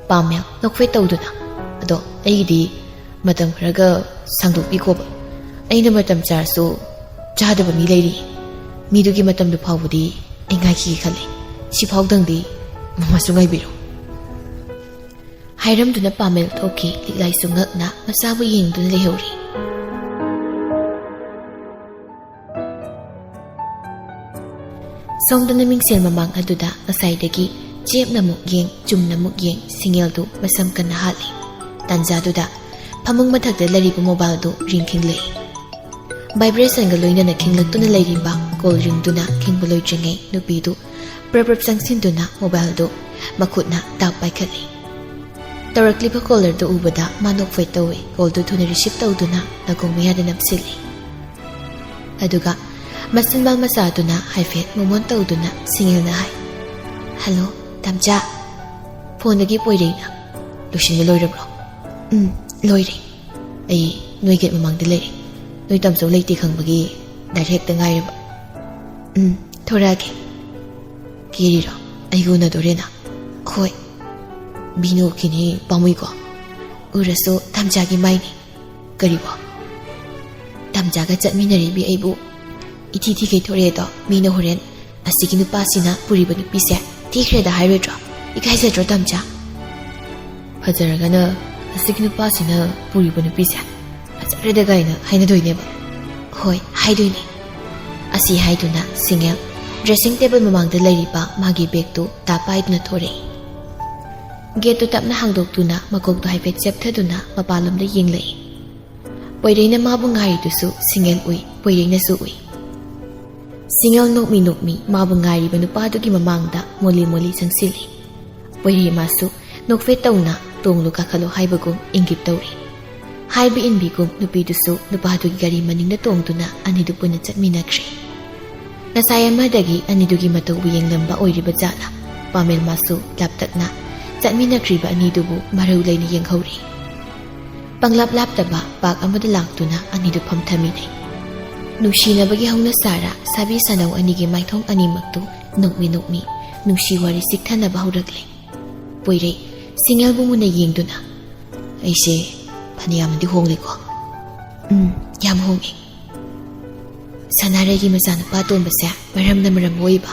ꯄꯥꯃꯦꯜ ꯅꯣꯛꯐꯦꯠ ꯇꯧꯗꯨꯅ, "ꯑꯗꯣ ꯑꯩꯒꯤꯗꯤ ꯃꯇꯝ ꯈꯔꯒ ꯁꯥꯡꯗꯣꯛꯄꯤꯈꯣꯕ꯫ ꯑꯩꯅ ꯃꯇꯝ ꯆꯥꯔꯁꯨ ꯆꯥꯗꯕ ꯃꯤ ꯂꯩꯔꯤ꯫ ꯃꯤꯗꯨꯒꯤ ꯃꯇꯝꯗꯨ ꯐꯥꯎꯕꯗꯤ ꯑꯩ ꯉꯥꯏꯈꯤꯒꯦ ꯈꯜꯂꯤ꯫ ꯁꯤꯐꯥꯎꯗꯪꯗꯤ ꯃꯃꯥꯁꯨ ꯉꯥꯏꯕꯤꯔꯣ꯫" ꯍꯥꯏꯔꯝꯗꯨꯅ ꯄꯥꯃꯦꯜ ꯊꯣꯛꯈꯤ꯫ ꯂꯤꯛꯂꯥꯏꯁꯨ ꯉꯛꯅ ꯃꯆꯥꯕꯨ ꯌꯦꯡꯗꯨꯅ ꯂꯩꯍꯧꯔꯤ꯫ ꯁꯣꯝꯗꯅ ꯃꯤꯡꯁꯦꯜ ꯃꯃꯥꯡ ꯑꯗꯨꯗ ꯉꯁꯥꯏꯗꯒꯤ ꯆꯦꯞꯅ ꯑꯃꯨꯛ ꯌꯦꯡ, ꯆꯨꯝꯅ ꯑꯃꯨꯛ ꯌꯦꯡ, ꯁꯤꯡꯉꯦꯜꯗꯨ ꯃꯁꯝ ꯀꯟꯅ ꯍꯥꯠꯂꯤ꯫ ꯇꯥꯟꯖꯥꯗꯨꯗ ꯐꯃꯨꯡ ꯃꯊꯛꯇ ꯂꯩꯔꯤꯕ ꯃꯣꯕꯥꯏꯜꯗꯨ ꯔꯤꯡ ꯈꯤꯡꯂꯛꯏ꯫ ꯚꯥꯏꯕ꯭ꯔꯦꯁꯟꯒ ꯂꯣꯏꯅꯅ ꯈꯤꯡꯂꯛꯇꯨꯅ ꯂꯩꯔꯤꯕ ꯀꯣꯜ ꯔꯤꯡꯗꯨꯅ ꯈꯤꯡꯕ ꯂꯣꯏꯗ꯭ꯔꯤꯉꯩ ꯅꯨꯄꯤꯗꯨ ꯄ꯭ꯔꯞ ꯄ꯭ꯔꯞ ꯆꯪꯁꯤꯟꯗꯨꯅ ꯃꯣꯕꯥꯏꯜꯗꯨ ꯃꯈꯨꯠꯅ ꯇꯥꯞ ꯄꯥꯏꯈꯠꯂꯤ꯫ ꯇꯧꯔꯛꯂꯤꯕ ꯀꯣꯂꯔꯗꯨ ꯎꯕꯗ ꯃꯥ ꯅꯣꯛꯐꯦꯠ ꯇꯧꯏ꯫ ꯀꯣꯜꯗꯨ ꯊꯨꯅ ꯔꯤꯁꯤꯞ ꯇꯧꯗꯨꯅ ꯅꯥꯀꯣꯡ ꯃꯌꯥꯗ ꯅꯞꯁꯤꯜꯂꯤ꯫ ꯑꯗꯨꯒ ꯃꯆꯤꯟꯕꯥꯜ ꯃꯆꯥꯗꯨꯅ ꯍꯥꯏꯐꯦꯠ ꯃꯣꯃꯣꯟ ꯇꯧꯗꯨꯅ ꯁꯤꯡꯉꯦꯜꯅ ꯍꯥꯏ, "ꯍꯜꯂꯣ, ꯇꯥꯝꯆꯥ?" ꯐꯣꯟꯗꯒꯤ ꯄꯣꯏꯔꯩꯅ, "ꯂꯣꯏꯁꯤꯟꯕ ꯂꯣꯏꯔꯕ꯭ꯔꯣ?" "ꯎꯝ, ꯂꯣꯏꯔꯦ꯫ ꯑꯩ ꯅꯣꯏ ꯒꯦꯠ ꯃꯃꯥꯡꯗ ꯂꯩꯔꯦ꯫ ꯅꯣꯏ ꯇꯥꯝꯆꯧ ꯂꯩꯇꯦ ꯈꯪꯕꯒꯤ ꯗꯥꯏꯔꯦꯛꯇ ꯉꯥꯏꯔꯕ꯫ ꯎꯝ, ꯊꯣꯔꯛꯑꯒꯦ꯫ ꯀꯦꯔꯤꯔꯣ? ꯑꯩꯒ ꯎꯅꯗꯣꯔꯦꯅ?" "ꯍꯣꯏ꯫ ꯕꯤꯅꯨ ꯎꯈꯤꯅꯤ, ꯄꯥꯝꯃꯨꯏꯀꯣ?" "ꯎꯔꯁꯨ ꯇꯥꯝꯆꯥꯒꯤ ꯃꯥꯏꯅꯤ꯫" "ꯀꯔꯤꯕꯣ?" "ꯇꯥꯝꯆꯥꯒ ꯆꯠꯃꯤꯟꯅꯔꯤꯕꯤ ꯑꯩꯕꯨ ꯏꯊꯤ ꯊꯤꯈꯩ ꯊꯣꯔꯛꯑꯦꯗꯣ, ꯃꯤꯅ ꯍꯣꯔꯦꯟ 'ꯑꯁꯤꯒꯤ ꯅꯨꯄꯥꯁꯤꯅ ꯄꯨꯔꯤꯕ ꯅꯨꯄꯤꯁꯦ ꯊꯤꯈ꯭ꯔꯦꯗ' ꯍꯥꯏꯔꯣꯏꯗ꯭ꯔꯣ? ꯏꯀꯥꯏꯖꯗ꯭ꯔꯣ ꯇꯥꯝꯆꯥ?" "ꯐꯖꯔꯒꯅ 'ꯑꯁꯤꯒꯤ ꯅꯨꯄꯥꯁꯤꯅ ꯄꯨꯔꯤꯕ ꯅꯨꯄꯤꯁꯦ ꯐꯖꯈ꯭ꯔꯦꯗ' ꯀꯥꯏꯅ ꯍꯥꯏꯅꯗꯣꯏꯅꯦꯕ?" "ꯍꯣꯏ, ꯍꯥꯏꯗꯣꯏꯅꯦ꯫" ꯑꯁꯤ ꯍꯥꯏꯗꯨꯅ ꯁꯤꯡꯉꯦꯜ ꯗ꯭ꯔꯦꯁꯤꯡ ꯇꯦꯕꯜ ꯃꯃꯥꯡꯗ ꯂꯩꯔꯤꯕ ꯃꯥꯒꯤ ꯕꯦꯒꯇꯨ ꯇꯥꯞ ꯄꯥꯏꯗꯨꯅ ꯊꯣꯔꯛꯏ꯫ ꯒꯦꯠꯇꯨ ꯇꯞꯅ ꯍꯥꯡꯗꯣꯛꯇꯨꯅ ꯃꯀꯣꯛꯇꯨ ꯍꯥꯏꯐꯦꯠ ꯆꯦꯞꯊꯗꯨꯅ ꯃꯄꯥꯟꯂꯣꯝꯗ ꯌꯦꯡꯂꯛꯏ꯫ ꯄꯣꯏꯔꯩꯅ ꯃꯥꯕꯨ ꯉꯥꯏꯔꯤꯗꯨꯁꯨ ꯁꯤꯡꯉꯦꯜ ꯎꯏ, ꯄꯣꯏꯔꯩꯅꯁꯨ ꯎꯏ꯫ ꯁꯤꯡꯉꯦꯜ ꯅꯣꯛꯃꯤ ꯅꯣꯛꯃꯤ ꯃꯥꯕꯨ ꯉꯥꯏꯔꯤꯕ ꯅꯨꯄꯥꯗꯨꯒꯤ ꯃꯃꯥꯡꯗ ꯃꯣꯂꯤ ꯃꯣꯂꯤ ꯆꯪꯁꯤꯜꯂꯤ꯫ ꯄꯣꯏꯔꯩ ꯃꯥꯁꯨ ꯅꯣꯛꯐꯦꯠ ꯇꯧꯅ "ꯇꯣꯡꯂꯨ, ꯀꯥꯈꯠꯂꯨ" ꯍꯥꯏꯕꯒꯨꯝ ꯏꯪꯒꯤꯠ ꯇꯧꯔꯤ꯫ ꯍꯥꯏꯕ ꯏꯟꯕꯤꯒꯨꯝ ꯅꯨꯄꯤꯗꯨꯁꯨ ꯅꯨꯄꯥꯗꯨꯒꯤ ꯒꯥꯔꯤ ꯃꯅꯤꯡꯗ ꯇꯣꯡꯗꯨꯅ ꯑꯅꯤꯗꯨ ꯄꯨꯟꯅ ꯆꯠꯃꯤꯟꯅꯈ꯭ꯔꯦ꯫ ꯉꯁꯥꯏ ꯑꯃꯗꯒꯤ ꯑꯅꯤꯗꯨꯒꯤ ꯃꯇꯧꯕꯨ ꯌꯦꯡꯂꯝꯕ ꯑꯣꯏꯔꯤꯕ ꯖꯥꯠꯂ, ꯄꯥꯃꯦꯜ ꯃꯥꯁꯨ ꯂꯥꯞꯇꯛꯅ ꯆꯠꯃꯤꯟꯅꯈ꯭ꯔꯤꯕ ꯑꯅꯤꯗꯨꯕꯨ ꯃꯔꯧ ꯂꯩꯅ ꯌꯦꯡꯍꯧꯔꯤ꯫ ꯄꯪꯂꯥꯞ ꯂꯥꯞꯇꯕ ꯄꯥꯛ ꯑꯃꯗ ꯂꯥꯛꯇꯨꯅ ꯑꯅꯤꯗꯨ ꯐꯝꯊꯃꯤꯟꯅꯩ꯫ ꯅꯨꯡꯁꯤꯅꯕꯒꯤ ꯍꯧꯅ ꯁꯥꯔ ꯁꯥꯕꯤ ꯁꯥꯅꯧ ꯑꯅꯤꯒꯤ ꯃꯥꯏꯊꯣꯡ ꯑꯅꯤꯃꯛꯇꯨ ꯅꯣꯛꯃꯤ ꯅꯣꯛꯃꯤ ꯅꯨꯡꯁꯤ ꯋꯥꯔꯤ ꯆꯤꯛꯊꯅꯕ ꯍꯧꯔꯛꯂꯦ꯫ ꯄꯣꯏꯔꯩ ꯁꯤꯡꯉꯦꯜꯕꯨ ꯃꯨꯟꯅ ꯌꯦꯡꯗꯨꯅ, "ꯑꯩꯁꯦ ꯐꯅꯌꯥꯝꯗꯤ ꯍꯣꯡꯂꯦꯀꯣ?" "ꯎꯝ, ꯌꯥꯝ ꯍꯣꯡꯉꯦ꯫ ꯁꯅꯥꯔꯩꯒꯤ ꯃꯆꯥꯅꯨꯄꯥ ꯑꯇꯣꯝꯕꯁꯦ ꯃꯔꯝꯅ ꯃꯔꯝ ꯑꯣꯏꯕ,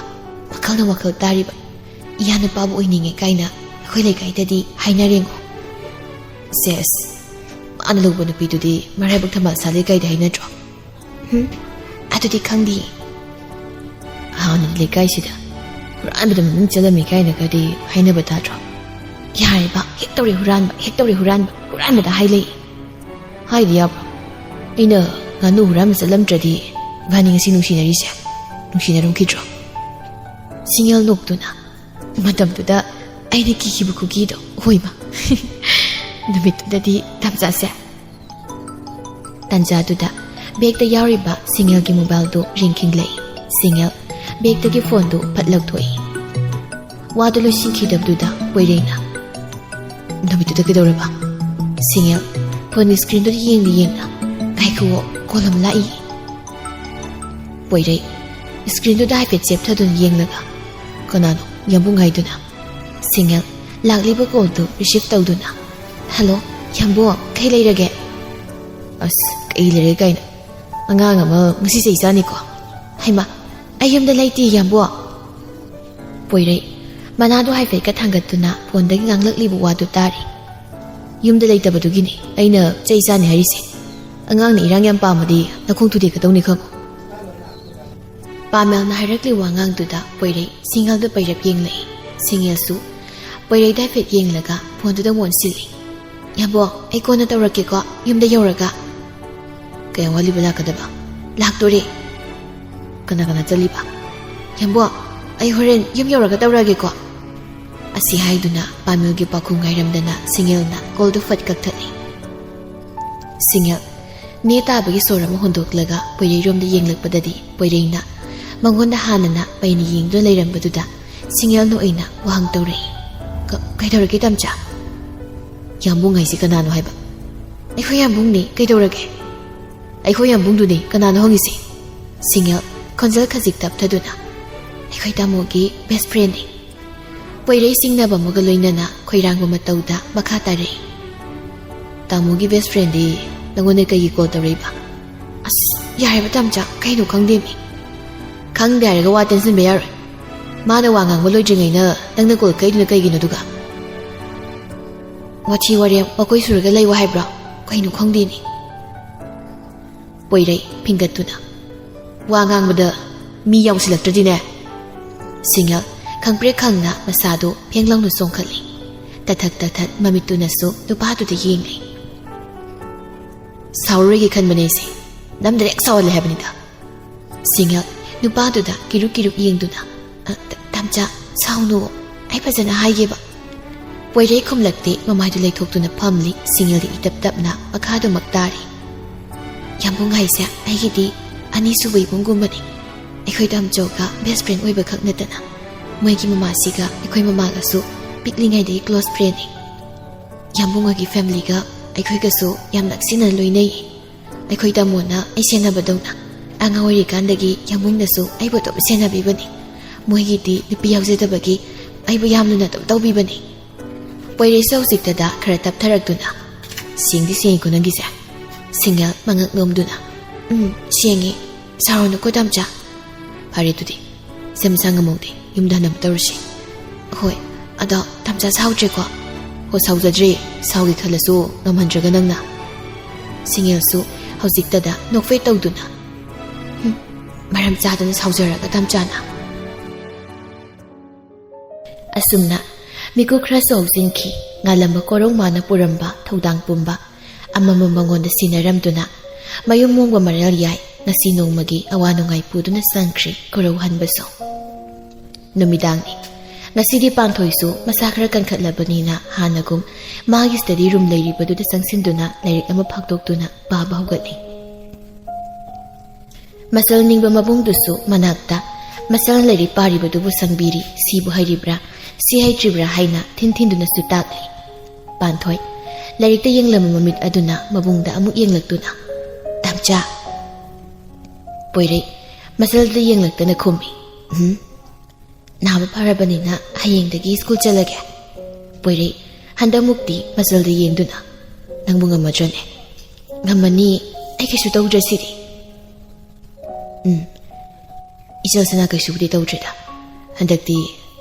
ꯋꯥꯈꯜꯅ ꯋꯥꯈꯜ ꯇꯥꯔꯤꯕ, ꯏꯌꯥ ꯅꯨꯄꯥꯕꯨ ꯑꯣꯏꯅꯤꯡꯉꯦ ꯀꯥꯏꯅ ꯑꯩꯈꯣꯏ ꯂꯩꯀꯥꯏꯗꯗꯤ ꯍꯥꯏꯅꯔꯦꯉꯣ꯫" "ꯁꯦꯁ, ꯃꯥꯅ ꯂꯧꯕ ꯅꯨꯄꯤꯗꯨꯗꯤ ꯃꯔꯥꯏꯕꯛ ꯊꯝꯕꯥꯜ ꯁꯥꯠꯂꯤ ꯀꯥꯏꯗ ꯍꯥꯏꯅꯗ꯭ꯔꯣ?" "ꯍꯨꯝ, ꯑꯗꯨꯗꯤ ꯈꯪꯗꯤꯌꯦ꯫" ꯍꯥꯟꯅꯗꯤ ꯂꯩꯀꯥꯏꯁꯤꯗ ꯍꯨꯔꯥꯟꯕꯗ ꯃꯃꯤꯡ ꯆꯠꯂꯝꯃꯤ ꯀꯥꯏꯅꯒꯗꯤ ꯍꯥꯏꯅꯕ ꯇꯥꯗ꯭ꯔꯣ? ꯌꯥꯔꯦꯕ, ꯍꯦꯛ ꯇꯧꯔꯦ ꯍꯨꯔꯥꯟꯕ, ꯍꯦꯛ ꯇꯧꯔꯦ ꯍꯨꯔꯥꯟꯕ, ꯍꯨꯔꯥꯟꯕꯗ ꯍꯥꯏ ꯂꯩ꯫ ꯍꯥꯏꯗꯤ ꯌꯥꯕ꯭ꯔꯣ? ꯑꯩꯅ ꯉꯥꯅꯨ ꯍꯨꯔꯥꯟꯕ ꯆꯠꯂꯝꯗ꯭ꯔꯗꯤ ꯏꯕꯥꯅꯤ ꯉꯁꯤ ꯅꯨꯡꯁꯤꯅꯔꯤꯁꯦ ꯅꯨꯡꯁꯤꯅꯔꯝꯈꯤꯗ꯭ꯔꯣ? ꯁꯤꯡꯉꯦꯜ ꯅꯣꯛꯇꯨꯅ, ꯃꯇꯝꯗꯨꯗ ꯑꯩꯅ ꯀꯤꯈꯤꯕ ꯈꯨꯀꯤꯗꯣ, ꯍꯣꯏꯃ꯫ ꯅꯨꯃꯤꯠꯇꯨꯗꯗꯤ ꯇꯝꯆꯥꯁꯦ꯫ ꯇꯟꯖꯥꯗꯨꯗ ꯕꯦꯒꯇ ꯌꯥꯎꯔꯤꯕ ꯁꯤꯡꯉꯦꯜꯒꯤ ꯃꯣꯕꯥꯏꯜꯗꯨ ꯔꯤꯡ ꯈꯤꯡꯂꯛꯏ꯫ ꯁꯤꯡꯉꯦꯜ ꯕꯦꯒꯇꯒꯤ ꯐꯣꯟꯗꯨ ꯐꯠ ꯂꯧꯊꯣꯛꯏ꯫ ꯋꯥꯗꯨ ꯂꯣꯏꯁꯤꯟꯈꯤꯗꯕꯗꯨꯗ ꯄꯣꯏꯔꯩꯅ, "ꯅꯨꯃꯤꯠꯇꯨꯗ ꯀꯩꯗꯧꯔꯕ?" ꯁꯤꯡꯉꯦꯜ ꯐꯣꯟꯒꯤ ꯁ꯭ꯀ꯭ꯔꯤꯟꯗꯨꯗ ꯌꯦꯡꯅ ꯌꯦꯡꯅ, "ꯉꯥꯏꯈꯨꯑꯣ, ꯀꯣꯜ ꯑꯃ ꯂꯥꯛꯏ"꯫ ꯄꯣꯏꯔꯩ ꯁ꯭ꯀ꯭ꯔꯤꯟꯗꯨꯗ ꯍꯥꯏꯐꯦꯠ ꯆꯦꯞꯊꯗꯨꯅ ꯌꯦꯡꯂꯒ, "ꯀꯅꯥꯅꯣ?" ꯌꯥꯝꯕꯨꯡ ꯍꯥꯏꯗꯨꯅ꯫ ꯁꯤꯡꯉꯦꯜ ꯂꯥꯛꯂꯤꯕ ꯀꯣꯜꯗꯨ ꯔꯤꯁꯤꯞ ꯇꯧꯗꯨꯅ, "ꯍꯜꯂꯣ, ꯌꯥꯝꯕꯨꯡ, ꯀꯩ ꯂꯩꯔꯒꯦ?" "ꯑꯁ, ꯀꯩ ꯂꯩꯔꯒꯦ ꯀꯥꯏꯅ? ꯑꯉꯥꯡ ꯑꯃ ꯉꯁꯤ ꯆꯩ ꯆꯥꯅꯤꯀꯣ?" "ꯍꯩꯃꯥ, ꯑꯩ ꯌꯨꯝꯗ ꯂꯩꯇꯦ, ꯌꯥꯝꯕꯨꯡ"꯫ ꯄꯣꯏꯔꯩ ꯃꯅꯥꯗꯨ ꯍꯥꯏꯐꯦꯠꯀ ꯊꯥꯡꯒꯠꯇꯨꯅ ꯐꯣꯟꯗꯒꯤ ꯉꯥꯡꯂꯛꯂꯤꯕ ꯋꯥꯗꯨ ꯇꯥꯔꯤ꯫ "ꯌꯨꯝꯗ ꯂꯩꯇꯕꯗꯨꯒꯤꯅꯤ ꯑꯩꯅ ꯆꯩ ꯆꯥꯅꯤ ꯍꯥꯏꯔꯤꯁꯦ꯫ ꯑꯉꯥꯡꯅ ꯏꯔꯥꯡ ꯌꯥꯝ ꯄꯥꯝꯃꯗꯤ ꯅꯈꯣꯡ ꯊꯨꯗꯦꯛꯀꯗꯧꯅꯤ ꯈꯪꯉꯨ"꯫ ꯄꯥꯃꯦꯜꯅ ꯍꯥꯏꯔꯛꯂꯤꯕ ꯋꯥꯉꯥꯡꯗꯨꯗ ꯄꯣꯏꯔꯩ ꯁꯤꯡꯉꯦꯜꯗ ꯄꯩꯔꯞ ꯌꯦꯡꯂꯛꯏ꯫ ꯁꯤꯡꯉꯦꯜꯁꯨ ꯄꯣꯏꯔꯩꯗ ꯍꯥꯏꯐꯦꯠ ꯌꯦꯡꯂꯒ ꯐꯣꯟꯗꯨꯗ ꯑꯃꯨꯛ ꯑꯣꯟꯁꯤꯜꯂꯤ꯫ "ꯌꯥꯝꯕꯨꯡ, ꯑꯩ ꯀꯣꯟꯅ ꯇꯧꯔꯛꯀꯦꯀꯣ, ꯌꯨꯝꯗ ꯌꯧꯔꯒ"꯫ "ꯀꯌꯥꯝ ꯋꯥꯠꯂꯤꯕ ꯂꯥꯛꯀꯗꯕ?" "ꯂꯥꯛꯇꯣꯔꯦ"꯫ "ꯀꯅꯥ ꯀꯅꯥ ꯆꯠꯂꯤꯕ?" "ꯌꯥꯝꯕꯨꯡ, ꯑꯩ ꯍꯣꯔꯦꯟ ꯌꯨꯝ ꯌꯧꯔꯒ ꯇꯧꯔꯛꯑꯒꯦꯀꯣ"꯫ ꯑꯁꯤ ꯍꯥꯏꯗꯨꯅ ꯄꯥꯃꯦꯜꯒꯤ ꯄꯥꯎꯈꯨꯝ ꯉꯥꯏꯔꯝꯗꯅ ꯁꯤꯡꯉꯦꯜꯅ ꯀꯣꯜꯗꯨ ꯐꯠ ꯀꯛꯊꯠꯂꯤ꯫ ꯁꯤꯡꯉꯦꯜ ꯅꯦ ꯇꯥꯕꯒꯤ ꯁꯣꯔ ꯑꯃ ꯍꯣꯟꯗꯣꯛꯂꯒ ꯄꯣꯏꯔꯩꯔꯣꯝꯗ ꯌꯦꯡꯂꯛꯄꯗꯗꯤ ꯄꯣꯏꯔꯩꯅ ꯃꯉꯣꯟꯗ ꯍꯥꯟꯅꯅ ꯄꯩꯅ ꯌꯦꯡꯗꯨꯅ ꯂꯩꯔꯝꯕꯗꯨꯗ ꯁꯤꯡꯉꯦꯜꯅ ꯑꯣꯏꯅ ꯋꯥꯍꯪ ꯇꯧꯔꯛꯏ꯫ "ꯀ-, ꯀꯩꯗꯧꯔꯒꯦ ꯇꯝꯆꯥ?" "ꯌꯥꯝꯕꯨꯡ ꯍꯥꯏꯁꯤ ꯀꯅꯥꯅꯣ ꯍꯥꯏꯕ?" "ꯑꯩꯈꯣꯏ ꯌꯥꯝꯕꯨꯡꯅꯤ, ꯀꯩꯗꯧꯔꯒꯦ?" "ꯑꯩꯈꯣꯏ ꯌꯥꯝꯕꯨꯡꯗꯨꯅꯤ ꯀꯅꯥꯅꯣ ꯍꯪꯉꯤꯁꯤ?" ꯁꯤꯡꯉꯦꯜ ꯈꯣꯟꯖꯦꯜ ꯈꯖꯤꯛ ꯇꯞꯊꯗꯨꯅ, "ꯑꯩꯈꯣꯏ ꯇꯥꯃꯣꯒꯤ ꯕꯦꯁ ꯐ꯭ꯔꯦꯟꯅꯤ"꯫ ꯄꯣꯏꯔꯩ ꯆꯤꯡꯅꯕ ꯑꯃꯒ ꯂꯣꯏꯅꯅ ꯈꯣꯏꯔꯥꯡꯕ ꯃꯇꯧꯗ ꯃꯈꯥ ꯇꯥꯔꯛꯏ꯫ "ꯇꯥꯃꯣꯒꯤ ꯕꯦꯁ ꯐ꯭ꯔꯦꯟꯗꯤ ꯅꯪꯉꯣꯟꯗ ꯀꯩꯒꯤ ꯀꯣꯜ ꯇꯧꯔꯛꯏꯕ?" "ꯑꯁ, ꯌꯥꯔꯦꯕ ꯇꯝꯆꯥ, ꯀꯩꯅꯣ ꯈꯪꯗꯦꯃꯤ"꯫ "ꯈꯪꯗꯦ ꯍꯥꯏꯔꯒ ꯋꯥ ꯇꯦꯟꯁꯤꯟꯕ ꯌꯥꯔꯣꯏ꯫ ꯃꯥꯅ ꯋꯥ ꯉꯥꯡꯕ ꯂꯣꯏꯗ꯭ꯔꯤꯉꯩꯗ ꯅꯪꯅ ꯀꯣꯜ ꯀꯛꯏꯗꯨꯅ ꯀꯩꯒꯤꯅꯣ ꯑꯗꯨꯒ?" "ꯋꯥꯊꯤ ꯋꯥꯔꯦꯝ ꯃꯀꯣꯏ ꯁꯨꯔꯒ ꯂꯩꯌꯨ ꯍꯥꯏꯕ꯭ꯔꯣ? ꯀꯩꯅꯣ ꯈꯪꯗꯦꯅꯦ"꯫ ꯄꯣꯏꯔꯩ ꯐꯤꯡꯒꯠꯇꯨꯅ, "ꯋꯥ ꯉꯥꯡꯕꯗ ꯃꯤ ꯌꯥꯎꯁꯤꯜꯂꯛꯇ꯭ꯔꯗꯤꯅꯦ꯫ ꯁꯤꯡꯉꯦꯜ ꯈꯪꯄ꯭ꯔꯦꯛ ꯈꯪꯅ ꯃꯁꯥꯗꯨ ꯐꯦꯡ ꯂꯥꯎꯅ ꯆꯣꯡꯈꯠꯂꯤ꯫ ꯇꯊꯠ ꯇꯊꯠ ꯃꯃꯤꯠꯇꯨꯅꯁꯨ ꯅꯨꯄꯥꯗꯨꯗ ꯌꯦꯡꯂꯤ꯫ "ꯁꯥꯎꯔꯔꯣꯏꯒꯦ ꯈꯟꯕꯅꯦ ꯑꯩꯁꯦ꯫ ꯅꯝ ꯗꯥꯏꯔꯦꯛ ꯁꯥꯎꯍꯜꯂꯦ ꯍꯥꯏꯕꯅꯤꯗ"꯫ ꯁꯤꯡꯉꯦꯜ ꯅꯨꯄꯥꯗꯨꯗ ꯀꯤꯔꯨꯛ ꯀꯤꯔꯨꯛ ꯌꯦꯡꯗꯨꯅ, "ꯑ, ꯇ-, ꯇꯥꯝꯆꯥ, ꯁꯥꯎꯅꯨ꯫ ꯑꯩ ꯐꯖꯅ ꯍꯥꯏꯒꯦꯕ"꯫ ꯄꯣꯏꯔꯩ ꯈꯨꯝꯂꯛꯇꯦ, ꯃꯃꯥꯏꯗꯨ ꯂꯩꯊꯣꯛꯇꯨꯅ ꯐꯝꯂꯤ꯫ ꯁꯤꯡꯉꯦꯜꯗꯤ ꯏꯇꯞ ꯇꯞꯅ ꯃꯈꯥꯗꯃꯛ ꯇꯥꯔꯤ꯫ "ꯌꯥꯝꯕꯨꯡ ꯍꯥꯏꯁꯦ ꯑꯩꯒꯤꯗꯤ ꯑꯅꯤꯁꯨꯕ ꯏꯕꯨꯡꯒꯨꯝꯕꯅꯤ꯫ ꯑꯩꯈꯣꯏ ꯇꯥꯝꯆꯧꯒ ꯕꯦꯁ ꯐ꯭ꯔꯦꯟ ꯑꯣꯏꯕꯈꯛ ꯅꯠꯇꯅ ꯃꯣꯏꯒꯤ ꯃꯃꯥꯁꯤꯒ ꯑꯩꯈꯣꯏ ꯃꯃꯥꯒꯁꯨ ꯄꯤꯛꯂꯤꯉꯩꯗꯒꯤ ꯀ꯭ꯂꯣꯁ ꯐ꯭ꯔꯦꯟꯅꯤ꯫ ꯌꯥꯝꯕꯨꯡꯒꯤ ꯐꯦꯃꯤꯂꯤꯒ ꯑꯩꯈꯣꯏꯒꯁꯨ ꯌꯥꯝ ꯅꯛꯁꯤꯟꯅ ꯂꯣꯏꯅꯩ꯫ ꯑꯩꯈꯣꯏ ꯇꯥꯃꯣꯅ ꯑꯩ ꯁꯦꯟꯅꯕꯗꯧꯅ ꯑꯉꯥꯡ ꯑꯣꯏꯔꯤꯀꯥꯟꯗꯒꯤ ꯌꯥꯝꯕꯨꯡꯅꯁꯨ ꯑꯩꯕꯨ ꯑꯗꯨꯝ ꯁꯦꯟꯅꯕꯤꯕꯅꯤ꯫ ꯃꯣꯏꯒꯤꯗꯤ ꯅꯨꯄꯤ ꯌꯥꯎꯖꯗꯕꯒꯤ ꯑꯩꯕꯨ ꯌꯥꯝ ꯂꯨꯅ ꯑꯗꯨꯝ ꯇꯧꯕꯤꯕꯅꯤ"꯫ ꯄꯣꯏꯔꯩꯁꯨ ꯍꯧꯖꯤꯛꯇꯗ ꯈꯔ ꯇꯞꯊꯔꯛꯇꯨꯅ, "ꯁꯦꯡꯗꯤ ꯁꯦꯡꯉꯤꯀꯣ ꯅꯪꯒꯤꯁꯦ"꯫ ꯁꯤꯡꯉꯦꯜ ꯃꯉꯛ ꯅꯣꯝꯗꯨꯅ, "ꯎꯝ, ꯁꯦꯡꯉꯤ꯫ ꯁꯥꯎꯔꯅꯨꯀꯣ ꯇꯥꯝꯆꯥ"꯫ "ꯐꯔꯦ ꯑꯗꯨꯗꯤ, ꯁꯦꯝ ꯁꯥ ꯉꯝꯃꯧꯗꯦ, ꯌꯨꯝꯗ ꯍꯟꯅꯕ ꯇꯧꯔꯁꯤ"꯫ "ꯍꯣꯏ, ꯑꯗꯣ ꯇꯥꯝꯆꯥ ꯁꯥꯎꯗ꯭ꯔꯦꯀꯣ"꯫ "ꯍꯣ, ꯁꯥꯎꯖꯗ꯭ꯔꯦ꯫ ꯁꯥꯎꯒꯦ ꯈꯜꯂꯁꯨ ꯉꯝꯍꯟꯗ꯭ꯔꯒ ꯅꯪꯅ"꯫ ꯁꯤꯡꯉꯦꯜꯁꯨ ꯍꯧꯖꯤꯛꯇꯗ ꯅꯣꯛꯐꯦꯠ ꯇꯧꯗꯨꯅ, "ꯍꯨꯝ, ꯃꯔꯝ ꯆꯥꯗꯅ ꯁꯥꯎꯖꯔꯒ ꯇꯥꯝꯆꯥꯅ"꯫ ꯑꯁꯨꯝꯅ ꯃꯤꯀꯨꯞ ꯈꯔꯁꯨ ꯍꯧꯖꯤꯟꯈꯤ꯫ ꯉꯥꯜꯂꯝꯕ ꯀꯣꯔꯧ ꯃꯥꯅ ꯄꯨꯔꯝꯕ ꯊꯧꯗꯥꯡ ꯄꯨꯝꯕ ꯑꯃꯃꯝ ꯃꯉꯣꯟꯗ ꯁꯤꯟꯅꯔꯝꯗꯨꯅ ꯃꯌꯨꯝ ꯃꯣꯡꯕ ꯃꯔꯦꯜ ꯌꯥꯏ꯫ ꯉꯁꯤ ꯅꯣꯡꯃꯒꯤ ꯑꯋꯥ ꯅꯨꯡꯉꯥꯏ ꯄꯨꯗꯨꯅ ꯆꯪꯈ꯭ꯔꯦ ꯀꯣꯔꯧ ꯍꯟꯕꯁꯨ꯫ ꯅꯨꯃꯤꯗꯥꯡꯅꯤ꯫ ꯉꯁꯤꯗꯤ ꯄꯥꯟꯊꯣꯏꯁꯨ ꯃꯁꯥ ꯈꯔ ꯀꯟꯈꯠꯂꯕꯅꯤꯅ ꯍꯥꯟꯅꯒꯨꯝ ꯃꯥꯒꯤ ꯁ꯭ꯇꯗꯤ ꯔꯨꯝ ꯂꯩꯔꯤꯕꯗꯨꯗ ꯆꯪꯁꯤꯟꯗꯨꯅ ꯂꯥꯏꯔꯤꯛ ꯑꯃ ꯐꯥꯛꯇꯣꯛꯇꯨꯅ ꯄꯥꯕ ꯍꯧꯒꯠꯂꯤ꯫ ꯃꯆꯜ ꯅꯤꯡꯕ ꯃꯕꯨꯡꯗꯨꯁꯨ ꯃꯅꯥꯛꯇ ꯃꯆꯜ ꯂꯥꯏꯔꯤꯛ ꯄꯥꯔꯤꯕꯗꯨꯕꯨ ꯁꯪꯕꯤꯔꯤ꯫ ꯁꯤꯕꯨ ꯍꯩꯔꯤꯕ꯭ꯔꯥ, ꯁꯤ ꯍꯩꯇ꯭ꯔꯤꯕ꯭ꯔꯥ ꯍꯥꯏꯅ ꯊꯤꯟ ꯊꯤꯟꯗꯨꯅꯁꯨ ꯇꯥꯛꯂꯤ꯫ ꯄꯥꯟꯊꯣꯏ ꯂꯥꯏꯔꯤꯛꯇ ꯌꯦꯡꯂꯝꯕ ꯃꯃꯤꯠ ꯑꯗꯨꯅ ꯃꯕꯨꯡꯗ ꯑꯃꯨꯛ ꯌꯦꯡꯂꯛꯇꯨꯅ, "ꯇꯥꯝꯆꯥ"꯫ ꯄꯣꯏꯔꯩ ꯃꯆꯜꯗ ꯌꯦꯡꯂꯛꯇꯅ ꯈꯨꯝꯃꯤ, "ꯎꯝ, ꯅꯥꯕ ꯐꯔꯕꯅꯤꯅ ꯍꯌꯦꯡꯗꯒꯤ ꯁ꯭ꯀꯨꯜ ꯆꯠꯂꯒꯦ"꯫ ꯄꯣꯏꯔꯩ ꯍꯟꯗꯛꯃꯨꯛꯇꯤ ꯃꯆꯜꯗ ꯌꯦꯡꯗꯨꯅ, "ꯅꯪꯕꯨ ꯉꯝꯃꯗ꯭ꯔꯅꯦ?" "ꯉꯝꯃꯅꯤ, ꯑꯩ ꯀꯩꯁꯨ ꯇꯧꯗ꯭ꯔꯁꯤꯗꯤ"꯫ "ꯎꯝ, ꯏꯆꯜ ꯁꯅꯥ ꯀꯩꯁꯨꯕꯨꯗꯤ ꯇꯧꯗ꯭ꯔꯦꯗ꯫ ꯍꯟꯗꯛꯇꯤ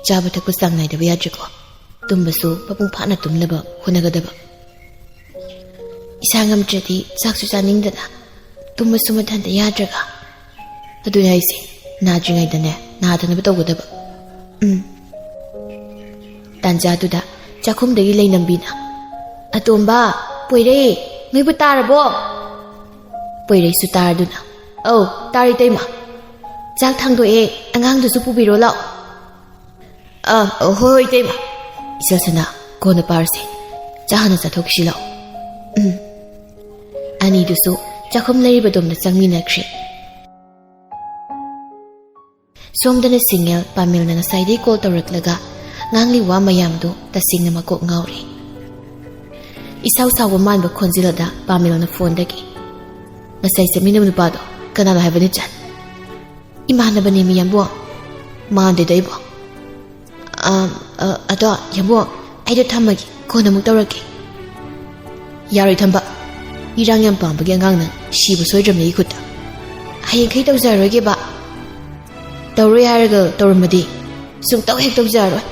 ꯆꯥꯕ ꯊꯛꯄ ꯆꯥꯡ ꯅꯥꯏꯗꯕ ꯌꯥꯗ꯭ꯔꯦꯀꯣ꯫ ꯇꯨꯝꯕꯁꯨ ꯃꯄꯨꯡ ꯐꯥꯅ ꯇꯨꯝꯅꯕ ꯍꯣꯠꯅꯒꯗꯕ꯫ ꯏꯁꯥ ꯉꯝꯗ꯭ꯔꯗꯤ ꯆꯥꯛꯁꯨ ꯆꯥꯅꯤꯡꯗꯅ, ꯇꯨꯝꯕꯁꯨ ꯃꯊꯟꯇ ꯌꯥꯗ꯭ꯔꯒ꯫ ꯑꯗꯨꯅꯦ ꯍꯥꯏꯁꯦ, ꯅꯥꯗ꯭ꯔꯤꯉꯩꯗꯅꯦ ꯅꯥꯗꯅꯕ ꯇꯧꯒꯗꯕ꯫ ꯎꯝ꯫ ꯇꯥꯟꯖꯥꯗꯨꯗ ꯆꯥꯛꯈꯨꯝꯗꯒꯤ ꯂꯩꯅꯝꯕꯤꯅ, "ꯑꯇꯣꯝꯕ, ꯄꯣꯏꯔꯩ, ꯅꯣꯏꯕꯨ ꯇꯥꯔꯕꯣ?" ꯄꯣꯏꯔꯩꯁꯨ ꯇꯥꯔꯗꯨꯅ, "ꯑꯧ, ꯇꯥꯔꯦ ꯏꯇꯩꯃ꯫ ꯆꯥꯛ ꯊꯥꯡꯗꯣꯛꯑꯦ, ꯑꯉꯥꯡꯗꯨꯁꯨ ꯄꯨꯕꯤꯔꯣ ꯂꯥꯛꯑꯣ꯫" "ꯑ, ꯍꯣꯏ, ꯍꯣꯏ, ꯏꯇꯩꯃ꯫ ꯏꯆꯜꯁꯅꯥ, ꯀꯣꯟꯅ ꯄꯥꯔꯁꯦ꯫ ꯆꯥ ꯍꯥꯟꯅ ꯆꯥꯊꯣꯛꯈꯤꯁꯤ ꯂꯥꯛꯑꯣ꯫" ꯎꯝ꯫ ꯑꯅꯤꯗꯨꯁꯨ ꯆꯥꯛꯈꯨꯝ ꯂꯩꯔꯤꯕꯗꯣꯝꯗ ꯆꯪꯃꯤꯟꯅꯈ꯭ꯔꯦ꯫ ꯁꯣꯝꯗꯅ ꯁꯤꯡꯉꯦꯜ ꯄꯥꯃꯦꯜꯅ ꯉꯁꯥꯏꯗꯩ ꯀꯣꯜ ꯇꯧꯔꯛꯂꯒ ꯉꯥꯡꯂꯤ ꯋꯥ ꯃꯌꯥꯝꯗꯨ ꯇꯁꯦꯡꯅ ꯃꯀꯣꯛ ꯉꯥꯎꯔꯦ꯫ ꯏꯁꯥꯎ ꯁꯥꯎꯕ ꯃꯥꯟꯕ ꯈꯣꯟꯖꯦꯜ ꯑꯗ ꯄꯥꯃꯦꯜꯅ ꯐꯣꯟꯗꯒꯤ, "ꯉꯁꯥꯏ ꯆꯠꯃꯤꯟꯅꯕ ꯅꯨꯄꯥꯗꯣ ꯀꯅꯥꯅꯣ ꯍꯥꯏꯕꯅꯤ, ꯆꯟ?" "ꯏꯃꯥꯟꯅꯕꯅꯦꯃꯤ, ꯌꯥꯝꯕꯨꯡ꯫ ꯃꯥꯟꯗꯦꯗ ꯑꯩꯕꯨ꯫ ꯑ, ꯑ, ꯑꯗꯣ, ꯌꯥꯝꯕꯨꯡ, ꯑꯩꯗꯣ ꯊꯝꯃꯒꯦ, ꯀꯣꯟꯅ ꯑꯃꯨꯛ ꯇꯧꯔꯛꯀꯦ꯫" "ꯌꯥꯔꯣꯏ, ꯊꯝꯕ꯫ ꯏꯔꯥꯡ ꯌꯥꯝ ꯄꯥꯝꯕꯒꯤ ꯑꯉꯥꯡꯅ ꯁꯤꯕ ꯁꯣꯏꯗ꯭ꯔꯕꯅꯦ ꯑꯩꯒꯤ ꯈꯨꯠꯇ꯫ ꯍꯌꯦꯡꯈꯩ ꯇꯧꯖꯔꯔꯣꯏꯒꯦꯕ꯫ ꯇꯧꯔꯣꯏ ꯍꯥꯏꯔꯒ ꯇꯧꯔꯝꯃꯗꯤ ꯁꯨꯡꯇꯧ ꯍꯦꯛ ꯇꯧꯖꯔꯔꯣꯏ꯫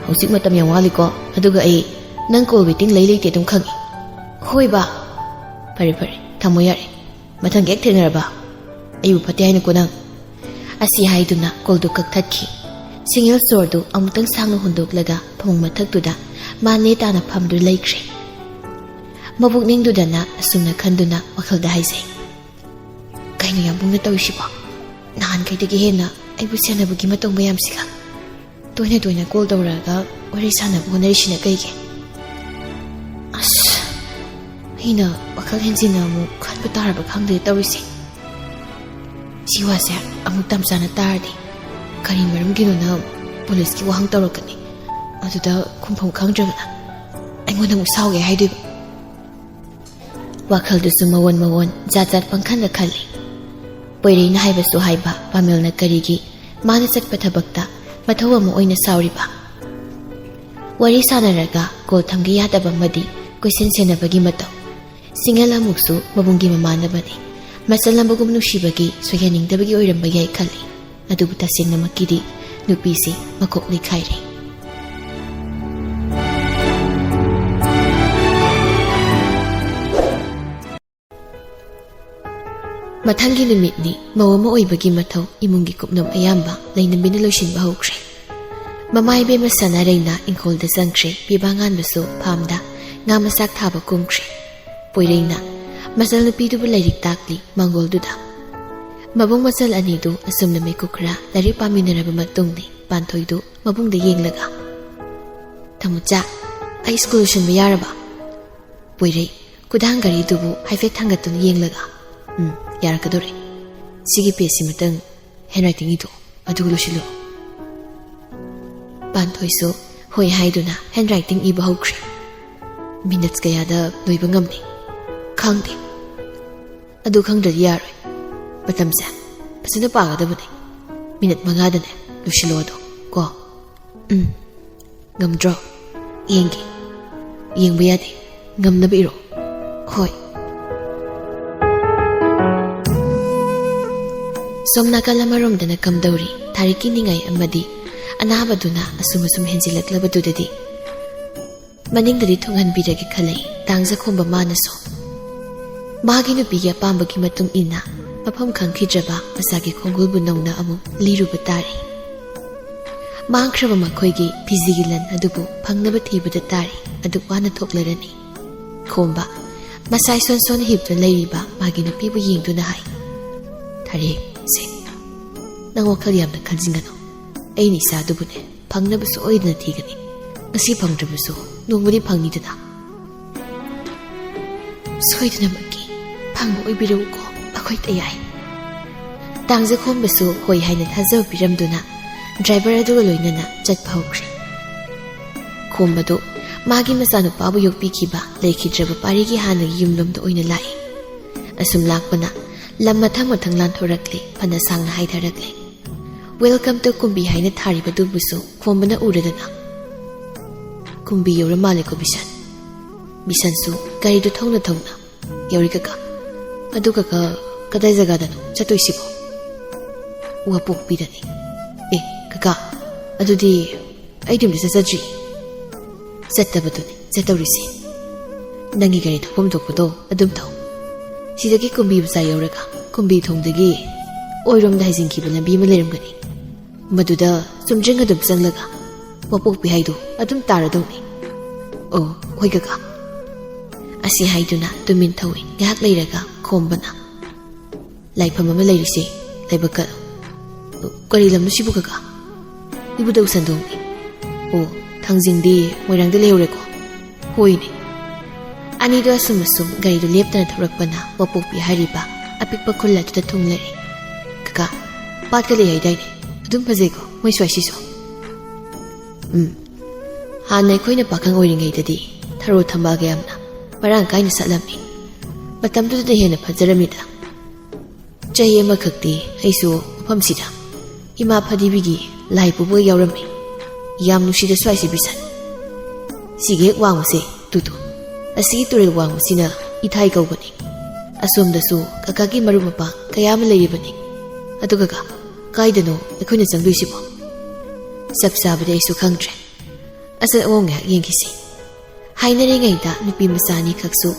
ꯍꯧꯖꯤꯛ ꯃꯇꯝ ꯌꯥꯝ ꯋꯥꯠꯂꯤꯀꯣ, ꯑꯗꯨꯒ ꯑꯩ ꯅꯪ ꯀꯣꯜ ꯋꯦꯇꯤꯡ ꯂꯩ ꯂꯩꯇꯦ ꯑꯗꯨꯝ ꯈꯪꯉꯤ꯫" "ꯍꯣꯏ ꯕꯥ꯫ ꯐꯔꯦ, ꯐꯔꯦ, ꯊꯝꯃꯣ ꯌꯥꯔꯦ꯫ ꯃꯊꯪ ꯍꯦꯛ ꯊꯦꯡꯅꯔꯕ ꯑꯩꯕꯨ ꯐꯠꯇꯦ ꯍꯥꯏꯅꯨꯀꯣ ꯅꯪ꯫" ꯑꯁꯤ ꯍꯥꯏꯗꯨꯅ ꯀꯣꯜꯗꯨ ꯀꯛꯊꯠꯈꯤ꯫ ꯁꯤꯡꯉꯦꯜ ꯁꯣꯔꯗꯨ ꯑꯃꯨꯛꯇꯪ ꯁꯥꯡꯅ ꯍꯣꯟꯗꯣꯛꯂꯒ ꯐꯃꯨꯡ ꯃꯊꯛꯇꯨꯗ ꯃꯥ ꯅꯦ ꯇꯥꯅ ꯐꯝꯗꯨꯅ ꯂꯩꯈ꯭ꯔꯦ꯫ ꯃꯕꯨꯛꯅꯤꯡꯗꯨꯗꯅ ꯑꯁꯨꯝꯅ ꯈꯟꯗꯨꯅ ꯋꯥꯈꯜꯗ ꯍꯥꯏꯖꯩ, "ꯀꯩꯅꯣ ꯌꯥꯝꯕꯨꯡꯅ ꯇꯧꯔꯤꯁꯤꯕꯣ? ꯅꯍꯥꯟꯈꯩꯗꯒꯤ ꯍꯦꯟꯅ ꯑꯩꯕꯨ ꯁꯦꯟꯅꯕꯒꯤ ꯃꯇꯧ ꯃꯌꯥꯝꯁꯤꯒ꯫ ꯇꯣꯏꯅ ꯇꯣꯏꯅ ꯀꯣꯜ ꯇꯧꯔꯛꯑꯒ ꯋꯥꯔꯤ ꯁꯥꯟꯅꯕ ꯍꯣꯠꯅꯔꯤꯁꯤꯅ ꯀꯩꯒꯤ? ꯑꯁ, ꯑꯩꯅ ꯋꯥꯈꯜ ꯍꯦꯟꯖꯤꯟꯅ ꯑꯃꯨꯛ ꯈꯟꯕ ꯇꯥꯔꯕ ꯈꯪꯗꯦ ꯇꯧꯔꯤꯁꯦ꯫ ꯁꯤ ꯋꯥꯁꯦ ꯑꯃꯨꯛ ꯇꯝꯆꯥꯅ ꯇꯥꯔꯗꯤ ꯀꯔꯤ ꯃꯔꯝꯒꯤꯅꯣꯅ ꯄꯨꯂꯤꯁꯀꯤ ꯋꯥꯍꯪ ꯇꯧꯔꯛꯀꯅꯤ꯫ ꯑꯗꯨꯗ ꯈꯨꯝꯐꯝ ꯈꯪꯗ꯭ꯔꯒꯅ ꯑꯩꯉꯣꯟꯗ ꯑꯃꯨꯛ ꯁꯥꯎꯒꯦ ꯍꯥꯏꯗꯣꯏꯕ꯫" ꯋꯥꯈꯜꯗꯨꯁꯨ ꯃꯑꯣꯟ ꯃꯑꯣꯟ ꯖꯥꯠ ꯖꯥꯠ ꯄꯪꯈꯟꯗ ꯈꯜꯂꯤ꯫ ꯄꯣꯏꯔꯩꯅ ꯍꯥꯏꯕꯁꯨ ꯍꯥꯏꯕ, ꯄꯥꯃꯦꯜꯅ ꯀꯔꯤꯒꯤ ꯃꯥꯅ ꯆꯠꯄ ꯊꯕꯛꯇ ꯃꯊꯧ ꯑꯃ ꯑꯣꯏꯅ ꯁꯥꯎꯔꯤꯕ? ꯋꯥꯔꯤ ꯁꯥꯟꯅꯔꯒ ꯀꯣꯜ ꯊꯝꯒꯦ ꯌꯥꯗꯕ ꯑꯃꯗꯤ ꯀꯣꯏꯁꯦꯟ ꯁꯦꯟꯅꯕꯒꯤ ꯃꯇꯧ꯫ ꯁꯤꯡꯉꯦꯜ ꯑꯃꯨꯛꯁꯨ ꯃꯕꯨꯡꯒꯤ ꯃꯃꯥꯟꯅꯕꯅꯤ꯫ ꯃꯆꯜ ꯑꯃꯒꯨꯝ ꯅꯨꯡꯁꯤꯕꯒꯤ ꯁꯣꯏꯍꯟꯅꯤꯡꯗꯕꯒꯤ ꯑꯣꯏꯔꯝꯕ ꯌꯥꯏ ꯈꯜꯂꯤ꯫ ꯑꯗꯨꯕꯨ ꯇꯁꯦꯡꯅꯃꯛꯀꯤꯗꯤ ꯅꯨꯄꯤꯁꯤ ꯃꯀꯣꯛ ꯂꯩꯈꯥꯏꯔꯦ꯫ ꯃꯊꯪꯒꯤ ꯅꯨꯃꯤꯠꯅꯤ꯫ ꯃꯧ ꯑꯃ ꯑꯣꯏꯕꯒꯤ ꯃꯊꯧ ꯏꯃꯨꯡꯒꯤ ꯀꯨꯞꯅꯣꯝ ꯑꯌꯥꯝꯕ ꯂꯩꯅꯕꯤꯅ ꯂꯣꯏꯁꯤꯟꯕ ꯍꯧꯈ꯭ꯔꯦ꯫ ꯃꯃꯥ ꯏꯕꯦꯝꯃ ꯁꯅꯥ ꯔꯩꯅꯥ ꯏꯪꯈꯣꯜꯗ ꯆꯪꯈ꯭ꯔꯦ꯫ ꯄꯤꯕꯥ ꯉꯥꯟꯕꯁꯨ ꯐꯥꯝꯗ ꯉꯥ ꯃꯆꯥꯛ ꯊꯥꯕ ꯀꯨꯝꯈ꯭ꯔꯦ꯫ ꯄꯣꯏꯔꯩꯅ ꯃꯆꯜꯅꯨꯄꯤꯗꯨꯕꯨ ꯂꯥꯏꯔꯤꯛ ꯇꯥꯛꯂꯤ ꯃꯥꯡꯒꯣꯜꯗꯨꯗ꯫ ꯃꯕꯨꯡ ꯃꯆꯜ ꯑꯅꯤꯗꯨ ꯑꯁꯨꯝꯅ ꯃꯤꯀꯨꯞ ꯈꯔ ꯂꯥꯏꯔꯤꯛ ꯄꯥꯃꯤꯟꯅꯔꯕ ꯃꯇꯨꯡꯅꯤ ꯄꯥꯟꯊꯣꯏꯗꯨ ꯃꯕꯨꯡꯗ ꯌꯦꯡꯂꯒ, "ꯇꯥꯃꯣꯆꯥ, ꯑꯩ ꯁ꯭ꯀꯨꯜ ꯂꯣꯏꯁꯤꯟꯕ ꯌꯥꯔꯕ?" ꯄꯣꯏꯔꯩ ꯈꯨꯗꯥꯡ ꯘꯔꯤꯗꯨꯕꯨ ꯍꯥꯏꯐꯦꯠ ꯊꯥꯡꯒꯠꯇꯨꯅ ꯌꯦꯡꯂꯒ, "ꯎꯝ, ꯌꯥꯔꯛꯀꯗꯧꯔꯦ꯫ ꯁꯤꯒꯤ ꯄꯦꯖꯁꯤꯃꯇꯪ ꯍꯦꯟ ꯔꯥꯏꯇꯤꯡ ꯏꯊꯣꯛꯑꯣ, ꯑꯗꯨꯒ ꯂꯣꯏꯁꯤꯜꯂꯨꯔꯣ꯫" ꯄꯥꯟꯊꯣꯏꯁꯨ ꯍꯣꯏ ꯍꯥꯏꯗꯨꯅ ꯍꯦꯟ ꯔꯥꯏꯇꯤꯡ ꯏꯕ ꯍꯧꯈ꯭ꯔꯦ꯫ ꯃꯤꯅꯠꯁ ꯀꯌꯥꯗ ꯂꯣꯏꯕ ꯉꯝꯃꯤ? ꯈꯪꯗꯦ꯫ ꯑꯗꯨ ꯈꯪꯗ꯭ꯔꯗꯤ ꯌꯥꯔꯣꯏ꯫ ꯃꯇꯝꯁꯦ ꯐꯖꯅ ꯄꯥꯒꯗꯕꯅꯦ꯫ ꯃꯤꯅꯠ ꯃꯉꯥꯗꯅꯦ ꯂꯣꯏꯁꯤꯜꯂꯣ ꯑꯗꯣ, ꯀꯣ? ꯎꯝ꯫ ꯉꯝꯗ꯭ꯔꯣ? ꯌꯦꯡꯒꯦ꯫ ꯌꯦꯡꯕ ꯌꯥꯗꯦ꯫ ꯉꯝꯅꯕ ꯏꯔꯣ꯫ ꯍꯣꯏ꯫ ꯁꯣꯝ ꯅꯥꯀꯜ ꯑꯃꯔꯣꯝꯗꯅ ꯀꯝꯗꯧꯔꯤ? ꯊꯥꯔꯤꯛꯀꯤ ꯅꯤꯡꯉꯥꯏ ꯑꯃꯗꯤ ꯑꯅꯥꯕꯗꯨꯅ ꯑꯁꯨꯝ ꯑꯁꯨꯝ ꯍꯦꯟꯖꯤꯜꯂꯛꯂꯕꯗꯨꯗꯗꯤ ꯃꯅꯤꯡꯗꯗꯤ ꯊꯨꯡꯍꯟꯕꯤꯔꯒꯦ ꯈꯜꯂꯛꯏ ꯇꯥꯡꯖꯈꯣꯝꯕ ꯃꯥꯅꯁꯨ꯫ ꯃꯥꯒꯤ ꯅꯨꯄꯤꯒꯤ ꯑꯄꯥꯝꯕꯒꯤ ꯃꯇꯨꯡ ꯏꯟꯅ ꯃꯐꯝ ꯈꯪꯈꯤꯗ꯭ꯔꯕ ꯃꯆꯥꯒꯤ ꯈꯣꯡꯒꯨꯜꯕꯨ ꯅꯧꯅ ꯑꯃꯨꯛ ꯂꯤꯔꯨꯕ ꯇꯥꯔꯤ꯫ ꯃꯥꯡꯈ꯭ꯔꯕ ꯃꯈꯣꯏꯒꯤ ꯐꯤꯖꯤꯒꯤ ꯂꯟ ꯑꯗꯨꯕꯨ ꯐꯪꯅꯕ ꯊꯤꯕꯗ ꯇꯥꯔꯤ ꯑꯗꯨꯛ ꯋꯥꯅ ꯊꯣꯛꯂꯔꯅꯤ꯫ ꯈꯣꯝꯕ ꯃꯁꯥ ꯏꯁꯣꯟ ꯁꯣꯟꯅ ꯍꯤꯞꯇꯨꯅ ꯂꯩꯔꯤꯕ ꯃꯥꯒꯤ ꯅꯨꯄꯤꯕꯨ ꯌꯦꯡꯗꯨꯅ ꯍꯥꯏ, "ꯊꯥꯔꯤꯛꯁꯦ, ꯅꯪ ꯋꯥꯈꯜ ꯌꯥꯝꯅ ꯈꯟꯖꯤꯟꯒꯅꯨ꯫ ꯑꯩꯅ ꯏꯆꯥꯗꯨꯕꯨꯅꯦ ꯐꯪꯅꯕ ꯁꯣꯏꯗꯅ ꯊꯤꯒꯅꯤ꯫ ꯉꯁꯤ ꯐꯪꯗ꯭ꯔꯕꯁꯨ ꯅꯣꯡꯃꯗꯤ ꯐꯪꯅꯤꯗꯅ꯫ ꯁꯣꯏꯗꯅꯃꯛꯀꯤ ꯐꯪꯕ ꯑꯣꯏꯕꯤꯔꯛꯎꯀꯣ, ꯑꯩꯈꯣꯏ ꯇꯌꯥꯏ꯫" ꯇꯥꯡꯖꯈꯣꯝꯕꯁꯨ ꯍꯣꯏ ꯍꯥꯏꯅ ꯊꯥꯖꯕ ꯄꯤꯔꯝꯗꯨꯅ ꯗ꯭ꯔꯥꯏꯚꯔ ꯑꯗꯨꯒ ꯂꯣꯏꯅꯅ ꯆꯠꯄ ꯍꯧꯈ꯭ꯔꯦ꯫ ꯈꯣꯝꯕꯗꯨ ꯃꯥꯒꯤ ꯃꯆꯥꯅꯨꯄꯥꯕꯨ ꯌꯣꯛꯄꯤꯈꯤꯕ ꯂꯩꯈꯤꯗ꯭ꯔꯕ ꯄꯥꯔꯤꯒꯤ ꯍꯥꯟꯅꯒꯤ ꯌꯨꯝꯂꯣꯝꯗ ꯑꯣꯏꯅ ꯂꯥꯛꯏ꯫ ꯑꯁꯨꯝ ꯂꯥꯛꯄꯅ ꯂꯝ ꯃꯊꯪ ꯃꯊꯪ ꯂꯥꯟꯊꯣꯔꯛꯂꯦ, ꯐꯅ ꯁꯥꯡꯅ ꯍꯥꯏꯊꯔꯛꯂꯦ꯫ "Welcome to ꯀꯨꯝꯕꯤ" ꯍꯥꯏꯅ ꯊꯥꯔꯤꯕꯗꯨꯕꯨꯁꯨ ꯈꯣꯝꯕꯅ ꯎꯔꯗꯅ, "ꯀꯨꯝꯕꯤ ꯌꯧꯔ ꯃꯥꯜꯂꯦꯀꯣ ꯕꯤꯁꯟ꯫" ꯕꯤꯁꯟꯁꯨ ꯒꯥꯔꯤꯗꯨ ꯊꯧꯅ ꯊꯧꯅ, "ꯌꯧꯔꯦ ꯀꯀꯥ꯫ ꯑꯗꯨ ꯀꯀꯥ, ꯀꯗꯥꯏ ꯖꯒꯥꯗꯅꯣ ꯆꯠꯇꯣꯏꯁꯤꯕꯣ?" "ꯋꯥꯄꯣꯛꯄꯤꯗꯅꯤ꯫" "ꯑꯦ ꯀꯀꯥ, ꯑꯗꯨꯗꯤ ꯑꯩꯗꯤ ꯑꯝꯇ ꯆꯠꯆꯗ꯭ꯔꯤ꯫" "ꯆꯠꯇꯕꯗꯨꯅꯤ ꯆꯠꯇꯧꯔꯤꯁꯦ꯫ ꯅꯪꯒꯤ ꯒꯥꯔꯤ ꯊꯧꯐꯝ ꯊꯣꯛꯄꯗꯣ ꯑꯗꯨꯝ ꯊꯧ꯫ ꯁꯤꯗꯒꯤ ꯀꯨꯝꯕꯤ ꯕꯖꯥꯔ ꯌꯧꯔꯒ ꯀꯨꯝꯕꯤ ꯊꯣꯡꯗꯒꯤ ꯑꯣꯏꯔꯣꯝꯗ ꯍꯥꯏꯖꯤꯟꯈꯤꯕ ꯂꯝꯕꯤ ꯑꯃ ꯂꯩꯔꯝꯒꯅꯤ꯫ ꯃꯗꯨꯗ ꯆꯨꯝꯗ꯭ꯔꯤꯡ ꯑꯗꯨꯝ ꯆꯪꯂꯒ ꯋꯥꯄꯣꯛꯄꯤ ꯍꯥꯏꯗꯨ ꯑꯗꯨꯝ ꯇꯥꯔꯗꯧꯅꯤ꯫ "ꯑꯣ, ꯍꯣꯏ ꯀꯀꯥ꯫" ꯑꯁꯤ ꯍꯥꯏꯗꯨꯅ ꯇꯨꯃꯤꯟ ꯊꯧꯏ꯫ ꯉꯥꯏꯍꯥꯛ ꯂꯩꯔꯒ ꯈꯣꯝꯕꯅ, "ꯂꯥꯏꯐꯝ ꯑꯃ ꯂꯩꯔꯤꯁꯦ, ꯂꯥꯏꯕꯛ ꯀꯠꯂꯨ꯫" "ꯀꯔꯤ ꯂꯝꯅꯣ ꯁꯤꯕꯨ ꯀꯀꯥ?" "ꯏꯕꯨꯙꯧ ꯁꯟꯗꯣꯡꯅꯤ꯫" "ꯑꯣ, ꯊꯥꯡꯖꯤꯡꯗꯤ ꯃꯣꯏꯔꯥꯡꯗ ꯂꯩꯍꯧꯔꯦꯀꯣ?" "ꯍꯣꯏꯅꯦ꯫" ꯑꯅꯤꯗꯣ ꯑꯁꯨꯝ ꯑꯁꯨꯝ ꯒꯥꯔꯤꯗꯨ ꯂꯦꯞꯇꯅ ꯊꯧꯔꯛꯄꯅ ꯋꯥꯄꯣꯛꯄꯤ ꯍꯥꯏꯔꯤꯕ ꯑꯄꯤꯛꯄ ꯈꯨꯜ ꯑꯗꯨꯗ ꯊꯨꯡꯂꯔꯦ꯫ "ꯀꯀꯥ, ꯄꯥꯠꯀ ꯂꯩ ꯍꯥꯏꯗꯥꯏꯅꯦ? ꯑꯗꯨꯝ ꯐꯖꯩꯀꯣ ꯃꯣꯏ ꯁ꯭ꯋꯥꯏꯁꯤꯁꯨ?" "ꯎꯝ, ꯍꯥꯟꯅ ꯑꯩꯈꯣꯏꯅ ꯄꯥꯈꯪ ꯑꯣꯏꯔꯤꯉꯩꯗꯗꯤ ꯊꯔꯣ ꯊꯝꯕꯥꯜꯒ ꯌꯥꯝꯅ ꯃꯔꯥꯡ ꯀꯥꯏꯅ ꯁꯥꯠꯂꯝꯃꯤ꯫ ꯃꯇꯝꯗꯨꯗꯅ ꯍꯦꯟꯅ ꯐꯖꯔꯝꯃꯤꯗ꯫ ꯆꯍꯤ ꯑꯃꯈꯛꯇꯤ ꯑꯩꯁꯨ ꯃꯐꯝꯁꯤꯗ ꯏꯃꯥ ꯐꯗꯤꯕꯤꯒꯤ ꯂꯥꯏ ꯄꯨꯕꯒ ꯌꯥꯎꯔꯝꯃꯤ꯫ ꯌꯥꯝ ꯅꯨꯡꯁꯤꯗ ꯁ꯭ꯋꯥꯏꯁꯤ ꯕꯤꯁꯟ꯫ ꯁꯤꯒꯤ ꯍꯦꯛ ꯋꯥꯡꯃꯁꯦ, ꯇꯨ ꯇꯨ, ꯑꯁꯤꯒꯤ ꯇꯨꯔꯦꯜ ꯋꯥꯡꯃꯁꯤꯅ ꯏꯊꯥꯏ ꯀꯧꯕꯅꯤ꯫ ꯑꯁꯣꯝꯗꯁꯨ ꯀꯀꯥꯒꯤ ꯃꯔꯨꯞ ꯃꯄꯥꯡ ꯀꯌꯥ ꯑꯃ ꯂꯩꯔꯤꯕꯅꯤ꯫ ꯑꯗꯨ ꯀꯀꯥ, ꯀꯥꯏꯗꯅꯣ ꯑꯩꯈꯣꯏꯅ ꯆꯪꯗꯣꯏꯁꯤꯕꯣ?" "ꯆꯞ ꯆꯥꯕꯗꯤ ꯑꯩꯁꯨ ꯈꯪꯗ꯭ꯔꯦ꯫ ꯑꯆꯠ ꯑꯑꯣꯡ ꯉꯥꯏꯍꯥꯛ ꯌꯦꯡꯈꯤꯁꯤ꯫" ꯍꯥꯏꯅꯔꯤꯉꯩꯗ ꯅꯨꯄꯤ ꯃꯆꯥ ꯑꯅꯤꯈꯛꯁꯨ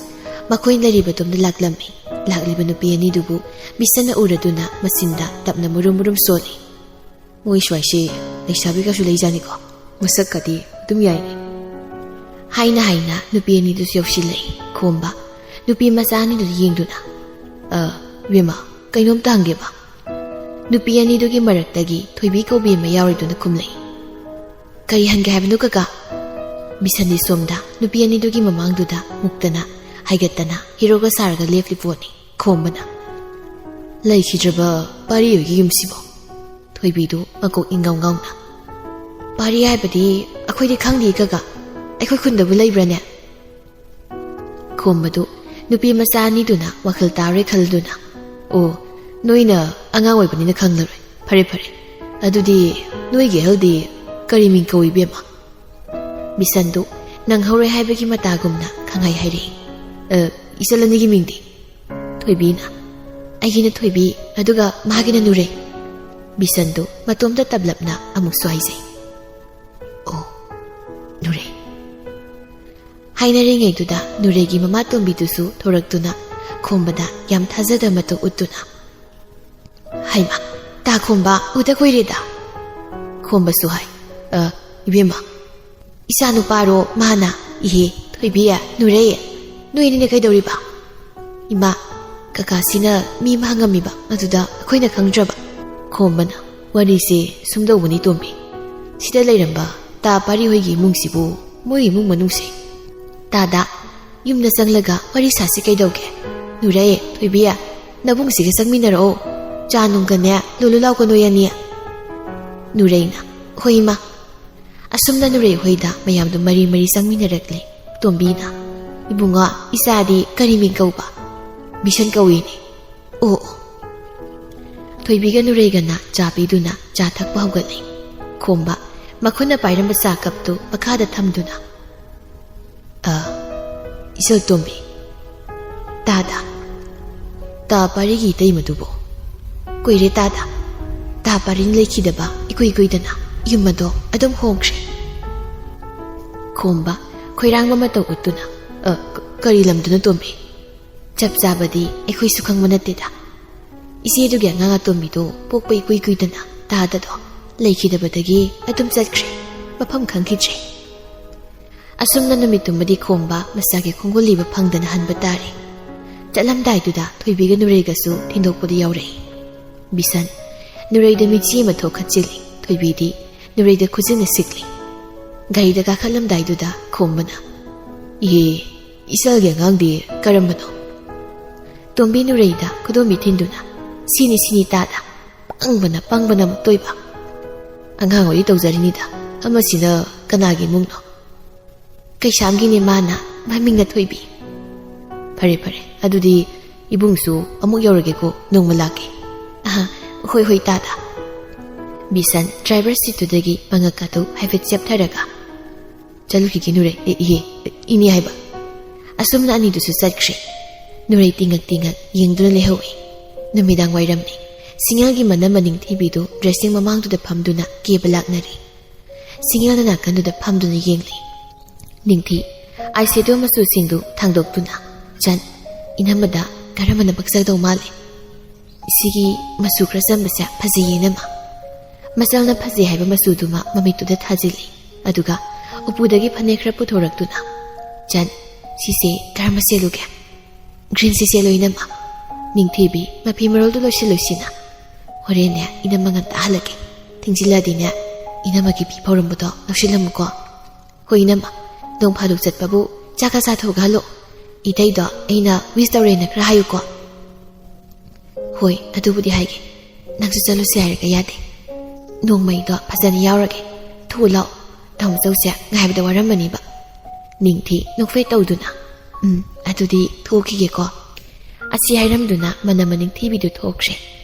ꯃꯈꯣꯏ ꯂꯩꯔꯤꯕꯗꯣꯝꯗ ꯂꯥꯛꯂꯝꯃꯤ꯫ ꯂꯥꯛꯂꯤꯕ ꯅꯨꯄꯤ ꯑꯅꯤꯗꯨꯕꯨ ꯕꯤꯁꯟꯅ ꯎꯔꯗꯨꯅ ꯃꯆꯤꯟꯗ ꯇꯞꯅ ꯃꯨꯔꯨꯝ ꯃꯨꯔꯨꯝ ꯁꯣꯜꯂꯤ꯫ "ꯃꯣꯏ ꯁ꯭ꯋꯥꯏꯁꯦ ꯂꯩꯁꯥꯕꯤꯒꯁꯨ ꯂꯩꯖꯥꯅꯤꯀꯣ, ꯃꯁꯛꯀꯗꯤ ꯑꯗꯨꯝ ꯌꯥꯏꯅꯦ꯫" ꯍꯥꯏꯅ ꯍꯥꯏꯅ ꯅꯨꯄꯤ ꯑꯅꯤꯗꯨꯁꯨ ꯌꯧꯁꯤꯜꯂꯛꯏ꯫ ꯈꯣꯝꯕ ꯅꯨꯄꯤ ꯃꯆꯥ ꯑꯅꯤꯗꯨꯗ ꯌꯦꯡꯗꯨꯅ, "ꯑ, ꯏꯕꯦꯝꯃ, ꯀꯩꯅꯣꯝꯇ ꯍꯪꯒꯦꯕ?" ꯅꯨꯄꯤ ꯑꯅꯤꯗꯨꯒꯤ ꯃꯔꯛꯇꯒꯤ ꯊꯣꯏꯕꯤ ꯀꯧꯕꯤ ꯑꯃ ꯌꯥꯎꯔꯤꯗꯨꯅ ꯈꯨꯝꯂꯛꯏ꯫ "ꯀꯔꯤ ꯍꯪꯒꯦ ꯍꯥꯏꯕꯅꯣ ꯀꯀꯥ?" ꯕꯤꯁꯟꯗꯤ ꯁꯣꯝꯗ ꯅꯨꯄꯤ ꯑꯅꯤꯗꯨꯒꯤ ꯃꯃꯥꯡꯗꯨꯗ ꯃꯨꯛꯇꯅ ꯍꯥꯏꯒꯠꯇꯅ ꯍꯤꯔꯣꯒ ꯁꯥꯔꯒ ꯂꯦꯞꯂꯤ ꯄꯣꯠꯅꯤ꯫ ꯈꯣꯝꯕꯅ, "ꯂꯩꯈꯤꯗ꯭ꯔꯕ ꯄꯥꯔꯤ ꯍꯣꯏꯒꯤ ꯌꯨꯝꯁꯤꯕꯣ?" ꯊꯣꯏꯕꯤꯗꯨ ꯃꯀꯣꯛ ꯏꯪꯒꯥꯎ ꯉꯥꯎꯅ, "ꯄꯥꯔꯤ ꯍꯥꯏꯕꯗꯤ ꯑꯩꯈꯣꯏꯗꯤ ꯈꯪꯗꯦ ꯀꯀꯥ, ꯑꯩꯈꯣꯏ ꯈꯨꯟꯗꯕꯨ ꯂꯩꯕ꯭ꯔꯥꯅꯦ?" ꯈꯣꯝꯕꯗꯨ ꯅꯨꯄꯤ ꯃꯆꯥ ꯑꯅꯤꯗꯨꯅ ꯋꯥꯈꯜ ꯇꯥꯔꯦ ꯈꯜꯗꯨꯅ, "ꯑꯣ, ꯅꯣꯏꯅ ꯑꯉꯥꯡ ꯑꯣꯏꯕꯅꯤꯅ ꯈꯪꯂꯔꯣꯏ꯫ ꯐꯔꯦ, ꯐꯔꯦ꯫ ꯑꯗꯨꯗꯤ ꯅꯣꯏꯒꯤ ꯑꯍꯜꯗꯤ ꯀꯔꯤ ꯃꯤꯡ ꯀꯧꯏ, ꯏꯕꯦꯝꯃ?" ꯕꯤꯁꯟꯗꯨ ꯅꯪꯍꯧꯔꯣꯏ ꯍꯥꯏꯕꯒꯤ ꯃꯇꯥꯒꯨꯝꯅ ꯈꯪꯍꯥꯏ ꯍꯥꯏꯔꯛꯏ꯫ "ꯑ, ꯏꯆꯜ ꯑꯅꯤꯒꯤ ꯃꯤꯡꯗꯤ?" ꯊꯣꯏꯕꯤꯅ, "ꯑꯩꯒꯤꯅ ꯊꯣꯏꯕꯤ, ꯑꯗꯨꯒ ꯃꯥꯒꯤꯅ ꯅꯨꯔꯦ꯫" ꯕꯤꯁꯟꯗꯨ ꯃꯇꯣꯝꯇ ꯇꯞꯂꯞꯅ ꯑꯃꯨꯛꯁꯨ ꯍꯥꯏꯖꯩ, "ꯑꯣ, ꯅꯨꯔꯦ꯫" ꯍꯥꯏꯅꯔꯤꯉꯩꯗꯨꯗ ꯅꯨꯔꯦꯒꯤ ꯃꯃꯥ ꯇꯣꯝꯕꯤꯗꯨꯁꯨ ꯊꯣꯔꯛꯇꯨꯅ ꯈꯣꯝꯕꯗ ꯌꯥꯝ ꯊꯥꯖꯗꯕ ꯃꯇꯧ ꯎꯠꯇꯨꯅ, "ꯍꯩꯃꯥ, ꯇꯥ ꯈꯣꯝꯕ, ꯎꯗ ꯀꯨꯏꯔꯦꯗ꯫" ꯈꯣꯝꯕꯁꯨ ꯍꯥꯏ, "ꯑ, ꯏꯕꯦꯝꯃ, ꯏꯆꯥ ꯅꯨꯄꯥꯔꯣ ꯃꯥꯅ?" "ꯏꯍꯦ, ꯊꯣꯏꯕꯤ, ꯅꯨꯔꯩ, ꯅꯣꯏ ꯑꯅꯤꯅ ꯀꯩꯗꯧꯔꯤꯕ?" "ꯏꯃꯥ, ꯀꯀꯥꯁꯤꯅ ꯃꯤ ꯑꯃ ꯍꯪꯉꯝꯃꯤꯕ, ꯑꯗꯨꯗ ꯑꯩꯈꯣꯏꯅ ꯈꯪꯗ꯭ꯔꯕ꯫" ꯈꯣꯝꯕꯅ, "ꯋꯥꯔꯤꯁꯦ ꯁꯨꯝꯗꯧꯕꯅꯤ ꯇꯣꯝꯕꯤ, ꯁꯤꯗ ꯂꯩꯔꯝꯕ ꯇꯥ ꯄꯥꯔꯤ ꯍꯣꯏꯒꯤ ꯏꯃꯨꯡꯁꯤꯕꯨ ꯃꯣꯏ ꯏꯃꯨꯡ ꯃꯅꯨꯡꯁꯦ꯫ ꯇꯥꯗ, ꯌꯨꯝꯗ ꯆꯪꯂꯒ ꯋꯥꯔꯤ ꯁꯥꯁꯤ ꯀꯩꯗꯧꯒꯦ? ꯅꯨꯔꯩ, ꯊꯣꯏꯕꯤ, ꯅꯕꯨꯡꯁꯤꯒ ꯆꯪꯃꯤꯟꯅꯔꯛꯑꯣ꯫ ꯆꯥ ꯅꯨꯡꯒꯅꯦ ꯂꯣꯜꯂꯨ ꯂꯥꯎꯀꯣ ꯅꯣꯏ ꯑꯅꯤ꯫" ꯅꯨꯔꯩꯅ, "ꯍꯣꯏ ꯏꯃꯥ꯫" ꯑꯁꯨꯝꯅ ꯅꯨꯔꯩ ꯍꯣꯏꯗ ꯃꯌꯥꯝꯗꯨ ꯃꯔꯤ ꯃꯔꯤ ꯆꯪꯃꯤꯟꯅꯔꯛꯂꯦ꯫ ꯇꯣꯝꯕꯤꯅ, "ꯏꯕꯨꯡꯉꯣ, ꯏꯆꯥꯗꯤ ꯀꯔꯤ ꯃꯤꯡ ꯀꯧꯕ?" "ꯕꯤꯁꯟ ꯀꯧꯏꯅꯦ꯫" "ꯑꯣ, ꯑꯣ꯫" ꯊꯣꯏꯕꯤꯒ ꯅꯨꯔꯩꯒꯅ ꯆꯥ ꯄꯤꯗꯨꯅ ꯆꯥ ꯊꯛꯄ ꯍꯧꯒꯠꯂꯦ꯫ ꯈꯣꯝꯕ ꯃꯈꯨꯠꯅ ꯄꯥꯏꯔꯝꯕ ꯆꯥ ꯀꯞꯇꯨ ꯃꯈꯥꯗ ꯊꯝꯗꯨꯅ, "ꯑ, ꯏꯆꯜ ꯇꯣꯝꯕꯤ, ꯇꯥꯗ, ꯇꯥ ꯄꯥꯔꯤꯒꯤ ꯏꯇꯩꯃꯗꯨꯕꯨ?" "ꯀꯨꯏꯔꯦ ꯇꯥꯗ, ꯇꯥ ꯄꯥꯔꯤꯅ ꯂꯩꯈꯤꯗꯕ ꯏꯀꯨꯏ ꯀꯨꯏꯗꯅ꯫ ꯌꯨꯝ ꯑꯗꯣ ꯑꯗꯨꯝ ꯍꯣꯡꯈ꯭ꯔꯦ꯫" ꯈꯣꯝꯕ ꯈꯣꯏꯔꯥꯡꯕ ꯃꯇꯧ ꯎꯠꯇꯨꯅ, "ꯑ, ꯀ-, ꯀꯔꯤ ꯂꯝꯗꯅꯣ ꯇꯣꯝꯕꯤ?" "ꯆꯞ ꯆꯥꯕꯗꯤ ꯑꯩꯈꯣꯏꯁꯨ ꯈꯪꯕ ꯅꯠꯇꯦꯗ꯫ ꯏꯆꯦꯗꯨꯒꯤ ꯑꯉꯥꯡ ꯑꯇꯣꯝꯕꯤꯗꯣ ꯄꯣꯛꯄ ꯏꯀꯨꯏ ꯀꯨꯏꯗꯅ ꯇꯥꯗꯗꯣ ꯂꯩꯈꯤꯗꯕꯗꯒꯤ ꯑꯗꯨꯝ ꯆꯠꯈ꯭ꯔꯦ, ꯃꯐꯝ ꯈꯪꯈꯤꯗ꯭ꯔꯦ꯫" ꯑꯁꯨꯝꯅ ꯅꯨꯃꯤꯠꯇꯨꯃꯗꯤ ꯈꯣꯝꯕ ꯃꯆꯥꯒꯤ ꯈꯣꯡꯒꯨꯜ ꯂꯤꯕ ꯐꯪꯗꯅ ꯍꯟꯕ ꯇꯥꯔꯦ꯫ ꯆꯠꯂꯝꯗꯥꯏꯗꯨꯗ ꯊꯣꯏꯕꯤꯒ ꯅꯨꯔꯩꯒꯁꯨ ꯊꯤꯟꯗꯣꯛꯄꯗ ꯌꯥꯎꯔꯛꯏ꯫ ꯕꯤꯁꯟ ꯅꯨꯔꯩꯗ ꯃꯤꯠꯆꯤ ꯑꯃ ꯊꯣꯛꯈꯠꯆꯤꯜꯂꯤ꯫ ꯊꯣꯏꯕꯤꯗꯤ ꯅꯨꯔꯩꯗ ꯈꯨꯖꯤꯟꯅ ꯁꯤꯛꯂꯤ꯫ ꯒꯥꯔꯤꯗ ꯀꯥꯈꯠꯂꯝꯗꯥꯏꯗꯨꯗ ꯈꯣꯝꯕꯅ, "ꯏꯍꯦ, ꯏꯆꯜꯒꯤ ꯑꯉꯥꯡꯗꯤ ꯀꯔꯝꯕꯅꯣ?" ꯇꯣꯝꯕꯤ ꯅꯨꯔꯩꯗ ꯈꯨꯗꯣꯝꯕꯤ ꯊꯤꯟꯗꯨꯅ, "ꯁꯤꯅꯤ, ꯁꯤꯅꯤ ꯇꯥꯗ꯫ ꯄꯪꯕꯅ, ꯄꯪꯕꯅ ꯑꯃꯨꯛꯇꯣꯏꯕ꯫ ꯑꯉꯥꯡ ꯑꯣꯏꯔꯤ ꯇꯧꯖꯔꯤꯅꯤꯗ꯫ ꯑꯃꯁꯤꯅ ꯀꯅꯥꯒꯤ ꯏꯃꯨꯡꯅꯣ?" "ꯀꯩꯁꯥꯝꯒꯤꯅꯦ ꯃꯥꯅ, ꯃꯃꯤꯡꯅ ꯊꯣꯏꯕꯤ꯫" "ꯐꯔꯦ, ꯐꯔꯦ, ꯑꯗꯨꯗꯤ ꯏꯕꯨꯡꯁꯨ ꯑꯃꯨꯛ ꯌꯧꯔꯒꯦꯀꯣ, ꯅꯣꯡꯃ ꯂꯥꯛꯀꯦ꯫" "ꯑꯍ, ꯍꯣꯏ, ꯍꯣꯏ, ꯇꯥꯗ꯫" ꯕꯤꯁꯟ ꯗ꯭ꯔꯥꯏꯚꯔ ꯁꯤꯠꯇꯨꯗꯒꯤ ꯃꯉꯛ ꯑꯗꯨ ꯍꯥꯏꯐꯦꯠ ꯆꯦꯞꯊꯔꯒ, "ꯆꯠꯂꯨꯈꯤꯒꯦ ꯅꯨꯔꯩ, ꯑꯦ, ꯏꯍꯦ, ꯏꯅꯦ ꯍꯥꯏꯕ꯫" ꯑꯁꯨꯝꯅ ꯑꯅꯤꯗꯨꯁꯨ ꯆꯠꯈ꯭ꯔꯦ꯫ ꯅꯨꯔꯩ ꯇꯤꯡꯉꯛ ꯇꯤꯡꯉꯛ ꯌꯦꯡꯗꯨꯅ ꯂꯩꯍꯧꯏ꯫ ꯅꯨꯃꯤꯗꯥꯡ ꯋꯥꯏꯔꯝꯅꯤ꯫ ꯁꯤꯡꯉꯦꯜꯒꯤ ꯃꯅꯝ ꯃꯅꯤꯡ ꯊꯤꯕꯤꯗꯨ ꯗ꯭ꯔꯦꯁꯤꯡ ꯃꯃꯥꯡꯗꯨꯗ ꯐꯝꯗꯨꯅ ꯀꯦꯕ ꯂꯥꯛꯅꯔꯤ꯫ ꯁꯤꯡꯉꯦꯜꯅ ꯅꯥꯀꯟꯗꯨꯗ ꯐꯝꯗꯨꯅ ꯌꯦꯡꯂꯤ꯫ ꯅꯤꯡꯊꯤ ꯑꯥꯏꯁꯦꯗꯣ ꯃꯆꯨꯁꯤꯡꯗꯨ ꯊꯥꯡꯗꯣꯛꯇꯨꯅ, "ꯆꯟ, ꯏꯅꯝꯃꯗ ꯀꯔꯝꯕꯅ ꯄꯛꯆꯒꯗꯧ ꯃꯥꯜꯂꯤ? ꯁꯤꯒꯤ ꯃꯆꯨ ꯈꯔ ꯆꯝꯕꯁꯦ ꯐꯖꯩꯌꯦ ꯏꯅꯝꯃ꯫ ꯃꯆꯜꯅ ꯐꯖꯩ ꯍꯥꯏꯕ ꯃꯆꯨꯗꯨꯃ ꯃꯃꯤꯠꯇꯨꯗ ꯊꯥꯖꯤꯜꯂꯤ꯫ ꯑꯗꯨꯒ ꯎꯄꯨꯗꯒꯤ ꯐꯅꯦꯛ ꯈꯔ ꯄꯨꯊꯣꯔꯛꯇꯨꯅ, "ꯆꯟ, ꯁꯤꯁꯦ ꯀꯔꯝꯕ ꯁꯦꯠꯂꯨꯒꯦ?" "ꯒ꯭ꯔꯤꯟꯁꯤ ꯁꯦꯠꯂꯣ ꯏꯅꯝꯃ꯫ ꯅꯤꯡꯊꯤꯕꯤ, ꯃꯐꯤ ꯃꯔꯣꯜꯗꯨ ꯂꯣꯏꯁꯤꯜꯂꯨꯁꯤꯅ꯫ ꯍꯣꯔꯦꯟꯅꯦ ꯏꯅꯝꯃ ꯉꯟꯇꯥ ꯍꯜꯂꯛꯀꯦ꯫ ꯊꯦꯡꯖꯤꯜꯂꯛꯑꯗꯤꯅꯦ ꯏꯅꯝꯃꯒꯤ ꯐꯤ ꯐꯧꯔꯝꯕꯗꯣ ꯂꯧꯁꯤꯜꯂꯝꯃꯨꯀꯣ꯫ ꯍꯣꯏ ꯏꯅꯝꯃ, ꯅꯣꯡ ꯐꯥꯗꯣꯛ ꯆꯠꯄꯕꯨ ꯆꯥꯛꯀ ꯆꯥꯊꯣꯛꯑꯒ ꯍꯜꯂꯣ꯫ ꯏꯇꯩꯗꯣ ꯑꯩꯅ ꯋꯤꯁ ꯇꯧꯔꯦꯅ ꯈꯔ ꯍꯥꯏꯌꯨꯀꯣ꯫" "ꯍꯣꯏ, ꯑꯗꯨꯕꯨꯗꯤ ꯍꯥꯏꯒꯦ꯫ ꯅꯪꯁꯨ ꯆꯠꯂꯨꯁꯦ ꯍꯥꯏꯔꯒ ꯌꯥꯗꯦ꯫ ꯅꯣꯡꯃꯩꯗꯣ ꯐꯖꯅ ꯌꯥꯎꯔꯒꯦ꯫ ꯊꯨꯂꯥꯎ, ꯇꯥꯃꯣ ꯆꯧꯁꯦ ꯉꯥꯏꯕꯗ ꯋꯥꯔꯝꯃꯅꯤꯕ꯫" ꯅꯤꯡꯊꯤ ꯅꯣꯛꯐꯦꯠ ꯇꯧꯗꯨꯅ, "ꯎꯝ, ꯑꯗꯨꯗꯤ ꯊꯣꯛꯈꯤꯒꯦꯀꯣ꯫" ꯑꯁꯤ ꯍꯥꯏꯔꯝꯗꯨꯅ ꯃꯅꯝ ꯃꯅꯤꯡꯊꯤꯕꯤꯗꯨ ꯊꯣꯛꯈ꯭ꯔꯦ꯫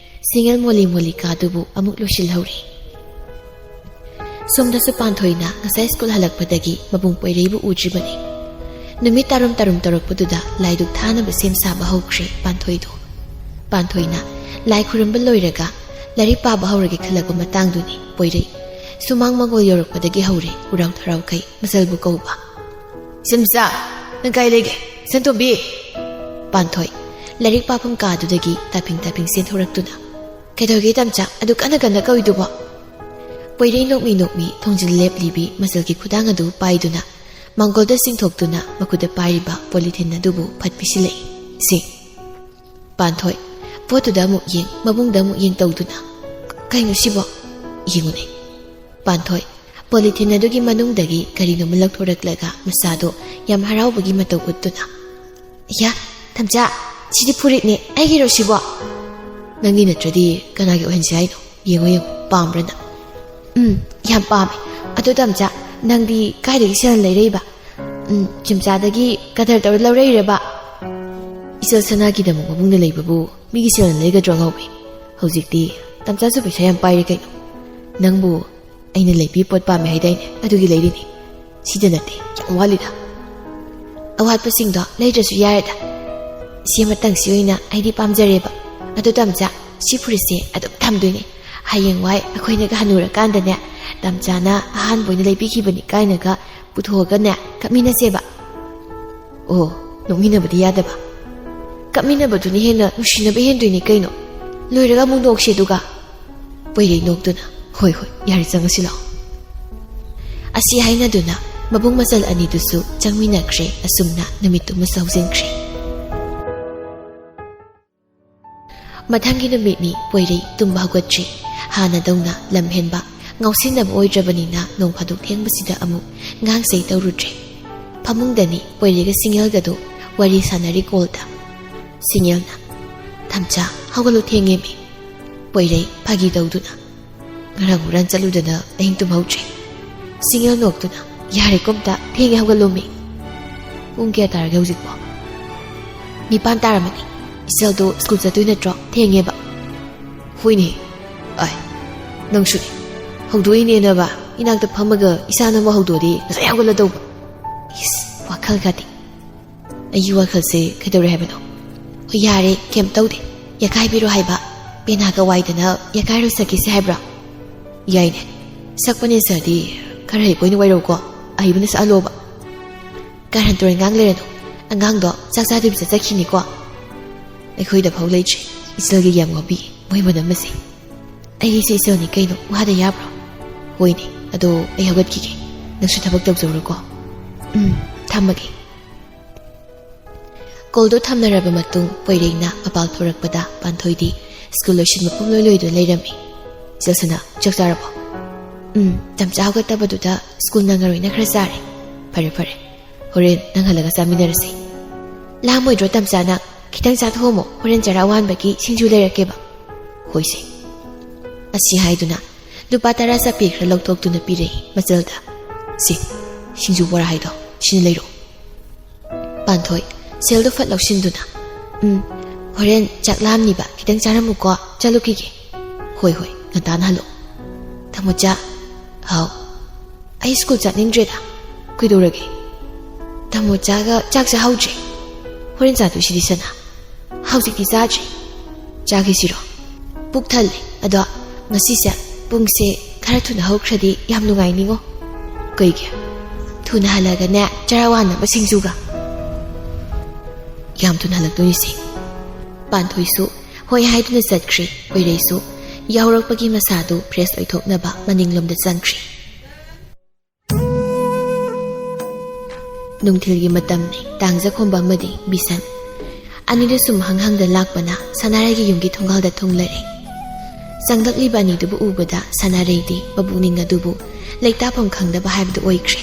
ꯁꯤꯡꯉꯦꯜ ꯃꯣꯂꯤ ꯃꯣꯂꯤ ꯀꯥꯗꯨꯕꯨ ꯑꯃꯨꯛ ꯂꯣꯏꯁꯤꯜꯍꯧꯔꯦ꯫ ꯁꯣꯝꯗꯁꯨ ꯄꯥꯟꯊꯣꯏꯅ ꯉꯁꯥꯏ ꯁ꯭ꯀꯨꯜ ꯍꯜꯂꯛꯄꯗꯒꯤ ꯃꯕꯨꯡ ꯄꯣꯏꯔꯩꯕꯨ ꯎꯗ꯭ꯔꯤꯕꯅꯤ꯫ ꯅꯨꯃꯤꯠ ꯇꯥꯔꯨꯝ ꯇꯥꯔꯨꯝ ꯇꯧꯔꯛꯄꯗꯨꯗ ꯂꯥꯏꯗꯨꯛ ꯊꯥꯅꯕ ꯁꯦꯝ ꯁꯥꯕ ꯍꯧꯈ꯭ꯔꯦ ꯄꯥꯟꯊꯣꯏꯗꯣ꯫ ꯄꯥꯟꯊꯣꯏꯅ ꯂꯥꯏ ꯈꯨꯔꯨꯝꯕ ꯂꯣꯏꯔꯒ ꯂꯥꯏꯔꯤꯛ ꯄꯥꯕ ꯍꯧꯔꯒꯦ ꯈꯜꯂꯛꯄ ꯃꯇꯥꯡꯗꯨꯅꯤ ꯄꯣꯏꯔꯩ꯫ ꯁꯨꯃꯥꯡ ꯃꯪꯒꯣꯜ ꯌꯧꯔꯛꯄꯗꯒꯤ ꯍꯧꯔꯦ ꯍꯨꯔꯥꯎ ꯊꯔꯥꯎꯈꯩ ꯃꯆꯜꯕꯨ ꯀꯧꯕ꯫ "ꯁꯤꯝꯆꯥ, ꯅꯪ ꯀꯥꯏ ꯂꯩꯒꯦ? ꯁꯟꯇꯣꯝꯕꯤ!" ꯄꯥꯟꯊꯣꯏ ꯂꯥꯏꯔꯤꯛ ꯄꯥꯐꯝ ꯀꯥꯗꯨꯗꯒꯤ ꯇꯥꯐꯤꯡ ꯇꯥꯐꯤꯡ ꯆꯦꯟꯊꯣꯔꯛꯇꯨꯅ, "ꯀꯩꯗꯧꯒꯦ ꯇꯝꯆꯥ, ꯑꯗꯨ ꯀꯟꯅ ꯀꯟꯅ ꯀꯧꯏꯗꯨꯕꯣ?" ꯄꯣꯏꯔꯩ ꯅꯣꯛꯃꯤ ꯅꯣꯛꯃꯤ ꯊꯣꯡꯖꯤꯜ ꯂꯦꯞꯂꯤꯕꯤ ꯃꯆꯜꯒꯤ ꯈꯨꯗꯥꯡ ꯑꯗꯨ ꯄꯥꯏꯗꯨꯅ ꯃꯥꯡꯒꯣꯜꯗ ꯆꯤꯡꯊꯣꯛꯇꯨꯅ ꯃꯈꯨꯠꯇ ꯄꯥꯏꯔꯤꯕ ꯄꯣꯂꯤꯊꯤꯟ ꯑꯗꯨꯕꯨ ꯐꯠ ꯄꯤꯁꯤꯜꯂꯛꯏ꯫ "ꯁꯤ꯫" ꯄꯥꯟꯊꯣꯏ ꯄꯣꯠꯇꯨꯗ ꯑꯃꯨꯛ ꯌꯦꯡ, ꯃꯕꯨꯡꯗ ꯑꯃꯨꯛ ꯌꯦꯡ ꯇꯧꯗꯨꯅ, "ꯀꯩꯅꯣ ꯁꯤꯕꯣ? ꯌꯦꯡꯉꯨꯅꯦ꯫" ꯄꯥꯟꯊꯣꯏ ꯄꯣꯂꯤꯊꯤꯟ ꯑꯗꯨꯒꯤ ꯃꯅꯨꯡꯗꯒꯤ ꯀꯔꯤꯅꯣꯃ ꯂꯧꯊꯣꯔꯛꯂꯒ ꯃꯆꯥꯗꯣ ꯌꯥꯝ ꯍꯔꯥꯎꯕꯒꯤ ꯃꯇꯧ ꯎꯠꯇꯨꯅ, "ꯌꯥ, ꯇꯝꯆꯥ, ꯁꯤꯗꯤ ꯐꯨꯔꯤꯠꯅꯦ, ꯑꯩꯒꯤꯔꯣ ꯁꯤꯕꯣ?" "ꯅꯪꯒꯤ ꯅꯠꯇ꯭ꯔꯗꯤ ꯀꯅꯥꯒꯤ ꯑꯣꯏꯍꯟꯁꯤ ꯍꯥꯏꯅꯣ? ꯌꯦꯡꯉꯣ ꯌꯦꯡꯉꯣ, ꯄꯥꯝꯕ꯭ꯔꯅ?" "ꯎꯝ, ꯌꯥꯝ ꯄꯥꯝꯃꯦ꯫ ꯑꯗꯣ ꯇꯝꯆꯥ, ꯅꯪꯗꯤ ꯀꯥꯏꯗꯒꯤ ꯁꯦꯜ ꯂꯩꯔꯛꯏꯕ? ꯎꯝ, ꯆꯤꯝꯆꯥꯗꯒꯤ ꯀꯗꯔ ꯇꯧꯔ ꯂꯧꯔꯛꯏꯔꯕ?" "ꯏꯆꯜ ꯁꯅꯥꯒꯤꯗꯃꯛ ꯃꯕꯨꯡꯅ ꯂꯩꯕꯕꯨ ꯃꯤꯒꯤ ꯁꯦꯜꯅ ꯂꯩꯒꯗ꯭ꯔꯣ ꯑꯉꯥꯎꯕꯤ? ꯍꯧꯖꯤꯛꯇꯤ ꯇꯝꯆꯥꯁꯨ ꯄꯩꯁꯥ ꯌꯥꯝ ꯄꯥꯏꯔꯦ ꯀꯩꯅꯣ꯫ ꯅꯪꯕꯨ ꯑꯩꯅ ꯂꯩꯕꯤ ꯄꯣꯠ ꯄꯥꯝꯃꯦ ꯍꯥꯏꯗꯥꯏꯅꯦ? ꯑꯗꯨꯒꯤ ꯂꯩꯔꯤꯅꯤ꯫ ꯁꯤꯗ ꯅꯠꯇꯦ, ꯌꯥꯝ ꯋꯥꯠꯂꯤꯗ꯫ ꯑꯋꯥꯠꯄꯁꯤꯡꯗꯣ ꯂꯩꯗ꯭ꯔꯁꯨ ꯌꯥꯔꯦꯗ꯫ ꯁꯤ ꯑꯃꯇꯪꯁꯤ ꯑꯣꯏꯅ ꯑꯩꯗꯤ ꯄꯥꯝꯖꯔꯦꯕ꯫ ꯑꯗꯣ ꯇꯝꯆꯥ, ꯁꯤ ꯐꯨꯔꯤꯠꯁꯦ ꯑꯗꯨꯝ ꯊꯝꯗꯣꯏꯅꯦ꯫ ꯍꯌꯦꯡꯋꯥꯏ ꯑꯩꯈꯣꯏꯅꯒ ꯍꯟꯅꯨꯔꯀꯥꯟꯗꯅꯦ, ꯇꯝꯆꯥꯅ ꯑꯍꯥꯟꯕ ꯑꯣꯏꯅ ꯂꯩꯕꯤꯈꯤꯕꯅꯤ ꯀꯥꯏꯅꯒ ꯄꯨꯊꯣꯛꯑꯒꯅꯦ ꯀꯞꯃꯤꯟꯅꯁꯦꯕ꯫" "ꯑꯣ, ꯅꯣꯛꯃꯤꯟꯅꯕꯗꯤ ꯌꯥꯗꯕ?" ꯀꯞꯃꯤꯟꯅꯕꯗꯨꯅ ꯍꯦꯟꯅ ꯅꯨꯡꯁꯤꯅꯕ ꯍꯦꯟꯗꯣꯏꯅꯤ ꯀꯩꯅꯣ꯫ ꯂꯣꯏꯔꯒ ꯑꯃꯨꯛ ꯅꯣꯛꯁꯦ ꯑꯗꯨꯒ꯫ ꯄꯣꯏꯔꯩ ꯅꯣꯛꯇꯨꯅ, "ꯍꯣꯏ, ꯍꯣꯏ, ꯌꯥꯔꯦ, ꯆꯪꯉꯁꯤ ꯂꯥꯛꯑꯣ"꯫ ꯑꯁꯤ ꯍꯥꯏꯅꯗꯨꯅ ꯃꯕꯨꯡ ꯃꯆꯜ ꯑꯅꯤꯗꯨꯁꯨ ꯆꯪꯃꯤꯟꯅꯈ꯭ꯔꯦ꯫ ꯑꯁꯨꯝꯅ ꯅꯨꯃꯤꯠꯇꯨꯃꯁꯨ ꯍꯧꯖꯤꯟꯈ꯭ꯔꯦ꯫ ꯃꯊꯪꯒꯤ ꯅꯨꯃꯤꯠꯅꯤ꯫ ꯄꯣꯏꯔꯩ ꯇꯨꯝꯕ ꯍꯧꯒꯠꯇ꯭ꯔꯤ꯫ ꯍꯥꯟꯅꯗꯧꯅ ꯂꯝ ꯍꯦꯟꯕ, ꯉꯥꯎꯁꯤꯟꯅꯕ ꯑꯣꯏꯗ꯭ꯔꯕꯅꯤꯅ ꯅꯣꯡ ꯐꯥꯗꯣꯛ ꯊꯦꯡꯕꯁꯤꯗ ꯑꯃꯨꯛ ꯉꯥꯡꯁꯩ ꯇꯧꯔꯨꯗ꯭ꯔꯦ꯫ ꯐꯃꯨꯡꯗꯅꯤ ꯄꯣꯏꯔꯩꯒ ꯁꯤꯡꯉꯦꯜꯒꯗꯨ ꯋꯥꯔꯤ ꯁꯥꯟꯅꯔꯤ ꯀꯣꯜꯗ꯫ ꯁꯤꯡꯉꯦꯜꯅ, "ꯊꯝꯆꯥ, ꯍꯧꯒꯠꯂꯨ, ꯊꯦꯡꯉꯦꯃꯤ"꯫ ꯄꯣꯏꯔꯩ ꯐꯥꯒꯤ ꯇꯧꯗꯨꯅ, "ꯉꯔꯥꯡ ꯍꯨꯔꯥꯟ ꯆꯠꯂꯨꯗꯅ ꯑꯍꯤꯡ ꯇꯨꯝꯍꯧꯗ꯭ꯔꯦ"꯫ ꯁꯤꯡꯉꯦꯜ ꯅꯣꯛꯇꯨꯅ, "ꯌꯥꯔꯦꯀꯣ ꯑꯝꯇ, ꯊꯦꯡꯉꯦ, ꯍꯧꯒꯠꯂꯣꯃꯤ"꯫ "ꯄꯨꯡ ꯀꯌꯥ ꯇꯥꯔꯒꯦ ꯍꯧꯖꯤꯛꯄꯣ?" "ꯅꯤꯄꯥꯟ ꯇꯥꯔꯝꯃꯅꯤ꯫ ꯏꯆꯜꯗꯣ ꯁ꯭ꯀꯨꯜ ꯆꯠꯇꯣꯏ ꯅꯠꯇ꯭ꯔꯣ? ꯊꯦꯡꯉꯦꯕ"꯫ "ꯍꯣꯏꯅꯦ꯫ ꯑꯥꯏ, ꯅꯪꯁꯨꯅꯦ꯫ ꯍꯧꯗꯣꯛꯏꯅꯦꯅꯕ ꯏꯅꯥꯛꯇ ꯐꯝꯃꯒ ꯏꯁꯥꯅ ꯑꯃꯨꯛ ꯍꯧꯗꯣꯛꯑꯗꯤ ꯉꯁꯥꯏ ꯍꯧꯒꯠꯂꯗꯧꯕ꯫ ꯏꯁ, ꯋꯥꯈꯜꯒꯗꯤ"꯫ "ꯑꯩꯒꯤ ꯋꯥꯈꯜꯁꯦ ꯀꯩꯗꯧꯔꯦ ꯍꯥꯏꯕꯅꯣ?" "ꯍꯣꯏ, ꯌꯥꯔꯦ, ꯀꯩꯝ ꯇꯧꯗꯦ꯫ ꯌꯥꯀꯥꯏꯕꯤꯔꯣ ꯍꯥꯏꯕ꯫ ꯄꯦꯅꯥꯒ ꯋꯥꯏꯗꯅ ꯌꯥꯀꯥꯏꯔꯣ ꯁꯛꯈꯤꯁꯦ ꯍꯥꯏꯕ꯭ꯔꯣ?" "ꯌꯥꯏꯅꯦ꯫ ꯁꯛꯄꯅꯦ ꯁꯛꯑꯗꯤ ꯈꯔ ꯍꯩꯕ ꯑꯣꯏꯅ ꯋꯥꯏꯔꯛꯎꯀꯣ꯫ ꯑꯍꯩꯕꯅ ꯁꯛꯍꯜꯂꯣꯕ"꯫ "ꯀꯥꯔꯟ ꯇꯨꯔꯟ ꯉꯥꯡ ꯂꯩꯔꯅꯨ꯫ ꯑꯉꯥꯡꯗꯣ ꯆꯥꯛ ꯆꯥꯗꯕꯤ ꯆꯠꯆꯈꯤꯅꯤꯀꯣ"꯫ "ꯑꯩꯈꯣꯏꯗ ꯐꯥꯎ ꯂꯩꯇ꯭ꯔꯦ ꯏꯆꯜꯒꯤ ꯌꯥꯝ ꯉꯥꯎꯕꯤ ꯃꯣꯏ ꯃꯅꯝ ꯑꯁꯦ꯫ ꯑꯩꯒꯤꯁꯦ ꯏꯆꯜꯅꯤ ꯀꯩꯅꯣ, ꯋꯥꯗ ꯌꯥꯕ꯭ꯔꯣ?" "ꯍꯣꯏꯅꯦ, ꯑꯗꯣ ꯑꯩ ꯍꯧꯒꯠꯈꯤꯒꯦ꯫ ꯅꯪꯁꯨ ꯊꯕꯛ ꯇꯧꯖꯧꯔꯣꯀꯣ"꯫ "ꯎꯝ, ꯊꯝꯃꯒꯦ"꯫ ꯀꯣꯜꯗꯣ ꯊꯝꯅꯔꯕ ꯃꯇꯨꯡ ꯄꯣꯏꯔꯩꯅ ꯃꯄꯥꯜ ꯊꯣꯔꯛꯄꯗ ꯄꯥꯟꯊꯣꯏꯗꯤ ꯁ꯭ꯀꯨꯜ ꯂꯣꯏꯁꯤꯟꯕ ꯄꯨꯝꯂꯣꯏ ꯂꯣꯏꯗꯨꯅ ꯂꯩꯔꯝꯃꯤ꯫ "ꯏꯆꯜ ꯁꯅꯥ, ꯆꯥꯛ ꯆꯥꯔꯕꯣ?" "ꯎꯝ, ꯇꯝꯆꯥ ꯍꯧꯒꯠꯇꯕꯗꯨꯗ ꯁ꯭ꯀꯨꯜ ꯅꯪꯉꯔꯣꯏꯅ ꯈꯔ ꯆꯥꯔꯦ"꯫ "ꯐꯔꯦ, ꯐꯔꯦ꯫ ꯍꯣꯔꯦꯟ ꯅꯪ ꯍꯜꯂꯒ ꯆꯥꯃꯤꯟꯅꯔꯁꯤ"꯫ "ꯂꯥꯝꯃꯣꯏꯗ꯭ꯔꯣ ꯇꯝꯆꯥ ꯅꯪ? ꯈꯤꯇꯪ ꯆꯥꯊꯣꯛꯑꯝꯃꯣ, ꯍꯣꯔꯦꯟ ꯆꯔꯥ ꯋꯥꯟꯕꯒꯤ ꯁꯤꯡꯖꯨ ꯂꯩꯔꯛꯀꯦꯕ"꯫ "ꯍꯣꯏꯁꯦ"꯫ ꯑꯁꯤ ꯍꯥꯏꯗꯨꯅ ꯂꯨꯄꯥ ꯇꯔꯥ ꯆꯞꯄꯤ ꯈꯔ ꯂꯧꯊꯣꯛꯇꯨꯅ ꯄꯤꯔꯛꯏ ꯃꯆꯜꯗ꯫ "ꯁꯤ, ꯁꯤꯡꯖꯨ ꯕꯣꯔꯥ ꯍꯥꯏꯗꯣ, ꯁꯤꯅ ꯂꯩꯔꯣ"꯫ ꯄꯥꯟꯊꯣꯏ ꯁꯦꯜꯗꯣ ꯐꯠ ꯂꯧꯁꯤꯟꯗꯨꯅ, "ꯎꯝ, ꯍꯣꯔꯦꯟ ꯆꯥꯛ ꯂꯥꯝꯅꯤꯕ, ꯈꯤꯇꯪ ꯆꯥꯔꯝꯃꯨꯀꯣ, ꯆꯠꯂꯨꯈꯤꯒꯦ"꯫ "ꯍꯣꯏ, ꯍꯣꯏ, ꯉꯟꯇꯥꯅ ꯍꯜꯂꯣ"꯫ "ꯇꯥꯃꯣꯆꯥ"꯫ "ꯍꯥꯎ"꯫ "ꯑꯩ ꯁ꯭ꯀꯨꯜ ꯆꯠꯅꯤꯡꯗ꯭ꯔꯦꯗ"꯫ "ꯀꯩꯗꯧꯔꯒꯦ?" "ꯇꯥꯃꯣꯆꯥꯒ ꯆꯥꯛ ꯆꯥꯍꯧꯗ꯭ꯔꯦ"꯫ "ꯍꯣꯔꯦꯟ ꯆꯥꯗꯣꯏꯁꯤꯗꯤ ꯁꯅꯥ"꯫ "ꯍꯧꯖꯤꯛꯇꯤ ꯆꯥꯗ꯭ꯔꯤ"꯫ "ꯆꯥꯈꯤꯁꯤꯔꯣ?" "ꯄꯨꯛ ꯊꯜꯂꯦ꯫ ꯑꯗꯣ ꯉꯁꯤꯁꯦ ꯄꯨꯡꯁꯦ ꯈꯔ ꯊꯨꯅ ꯍꯧꯈ꯭ꯔꯗꯤ ꯌꯥꯝ ꯅꯨꯡꯉꯥꯏꯅꯤꯉꯣ"꯫ "ꯀꯩꯒꯤ?" "ꯊꯨꯅ ꯍꯜꯂꯒꯅꯦ, ꯆꯔꯥ ꯋꯥꯟꯅꯕ ꯁꯤꯡꯖꯨꯒ"꯫ "ꯌꯥꯝ ꯊꯨꯅ ꯍꯜꯂꯛꯇꯣꯏꯅꯤꯁꯦ"꯫ ꯄꯥꯟꯊꯣꯏꯁꯨ ꯍꯣꯏ ꯍꯥꯏꯗꯨꯅ ꯆꯠꯈ꯭ꯔꯦ꯫ ꯑꯣꯏꯔꯩꯁꯨ ꯌꯥꯍꯧꯔꯛꯄꯒꯤ ꯃꯁꯥꯗꯨ ꯐ꯭ꯔꯦꯁ ꯑꯣꯏꯊꯣꯛꯅꯕ ꯃꯅꯤꯡꯂꯣꯝꯗ ꯆꯪꯈ꯭ꯔꯦ꯫ ꯅꯨꯡꯊꯤꯜꯒꯤ ꯃꯇꯝꯅꯤ꯫ ꯇꯥꯡꯖꯈꯣꯝꯕ ꯑꯃꯗꯤ ꯕꯤꯁꯟ ꯑꯅꯤꯗꯨ ꯁꯨꯝ ꯍꯪ ꯍꯪꯗ ꯂꯥꯛꯄꯅ ꯁꯅꯥꯔꯩꯒꯤ ꯌꯨꯝꯒꯤ ꯊꯣꯡꯒꯥꯜꯗ ꯊꯨꯡꯂꯔꯦ꯫ ꯆꯪꯂꯛꯂꯤꯕ ꯑꯅꯤꯗꯨꯕꯨ ꯎꯕꯗ ꯁꯅꯥꯔꯩꯗꯤ ꯃꯄꯨꯛꯅꯤꯡ ꯑꯗꯨꯕꯨ ꯂꯩꯇꯥꯐꯝ ꯈꯪꯗꯕ ꯍꯥꯏꯕꯗꯨ ꯑꯣꯏꯈ꯭ꯔꯦ꯫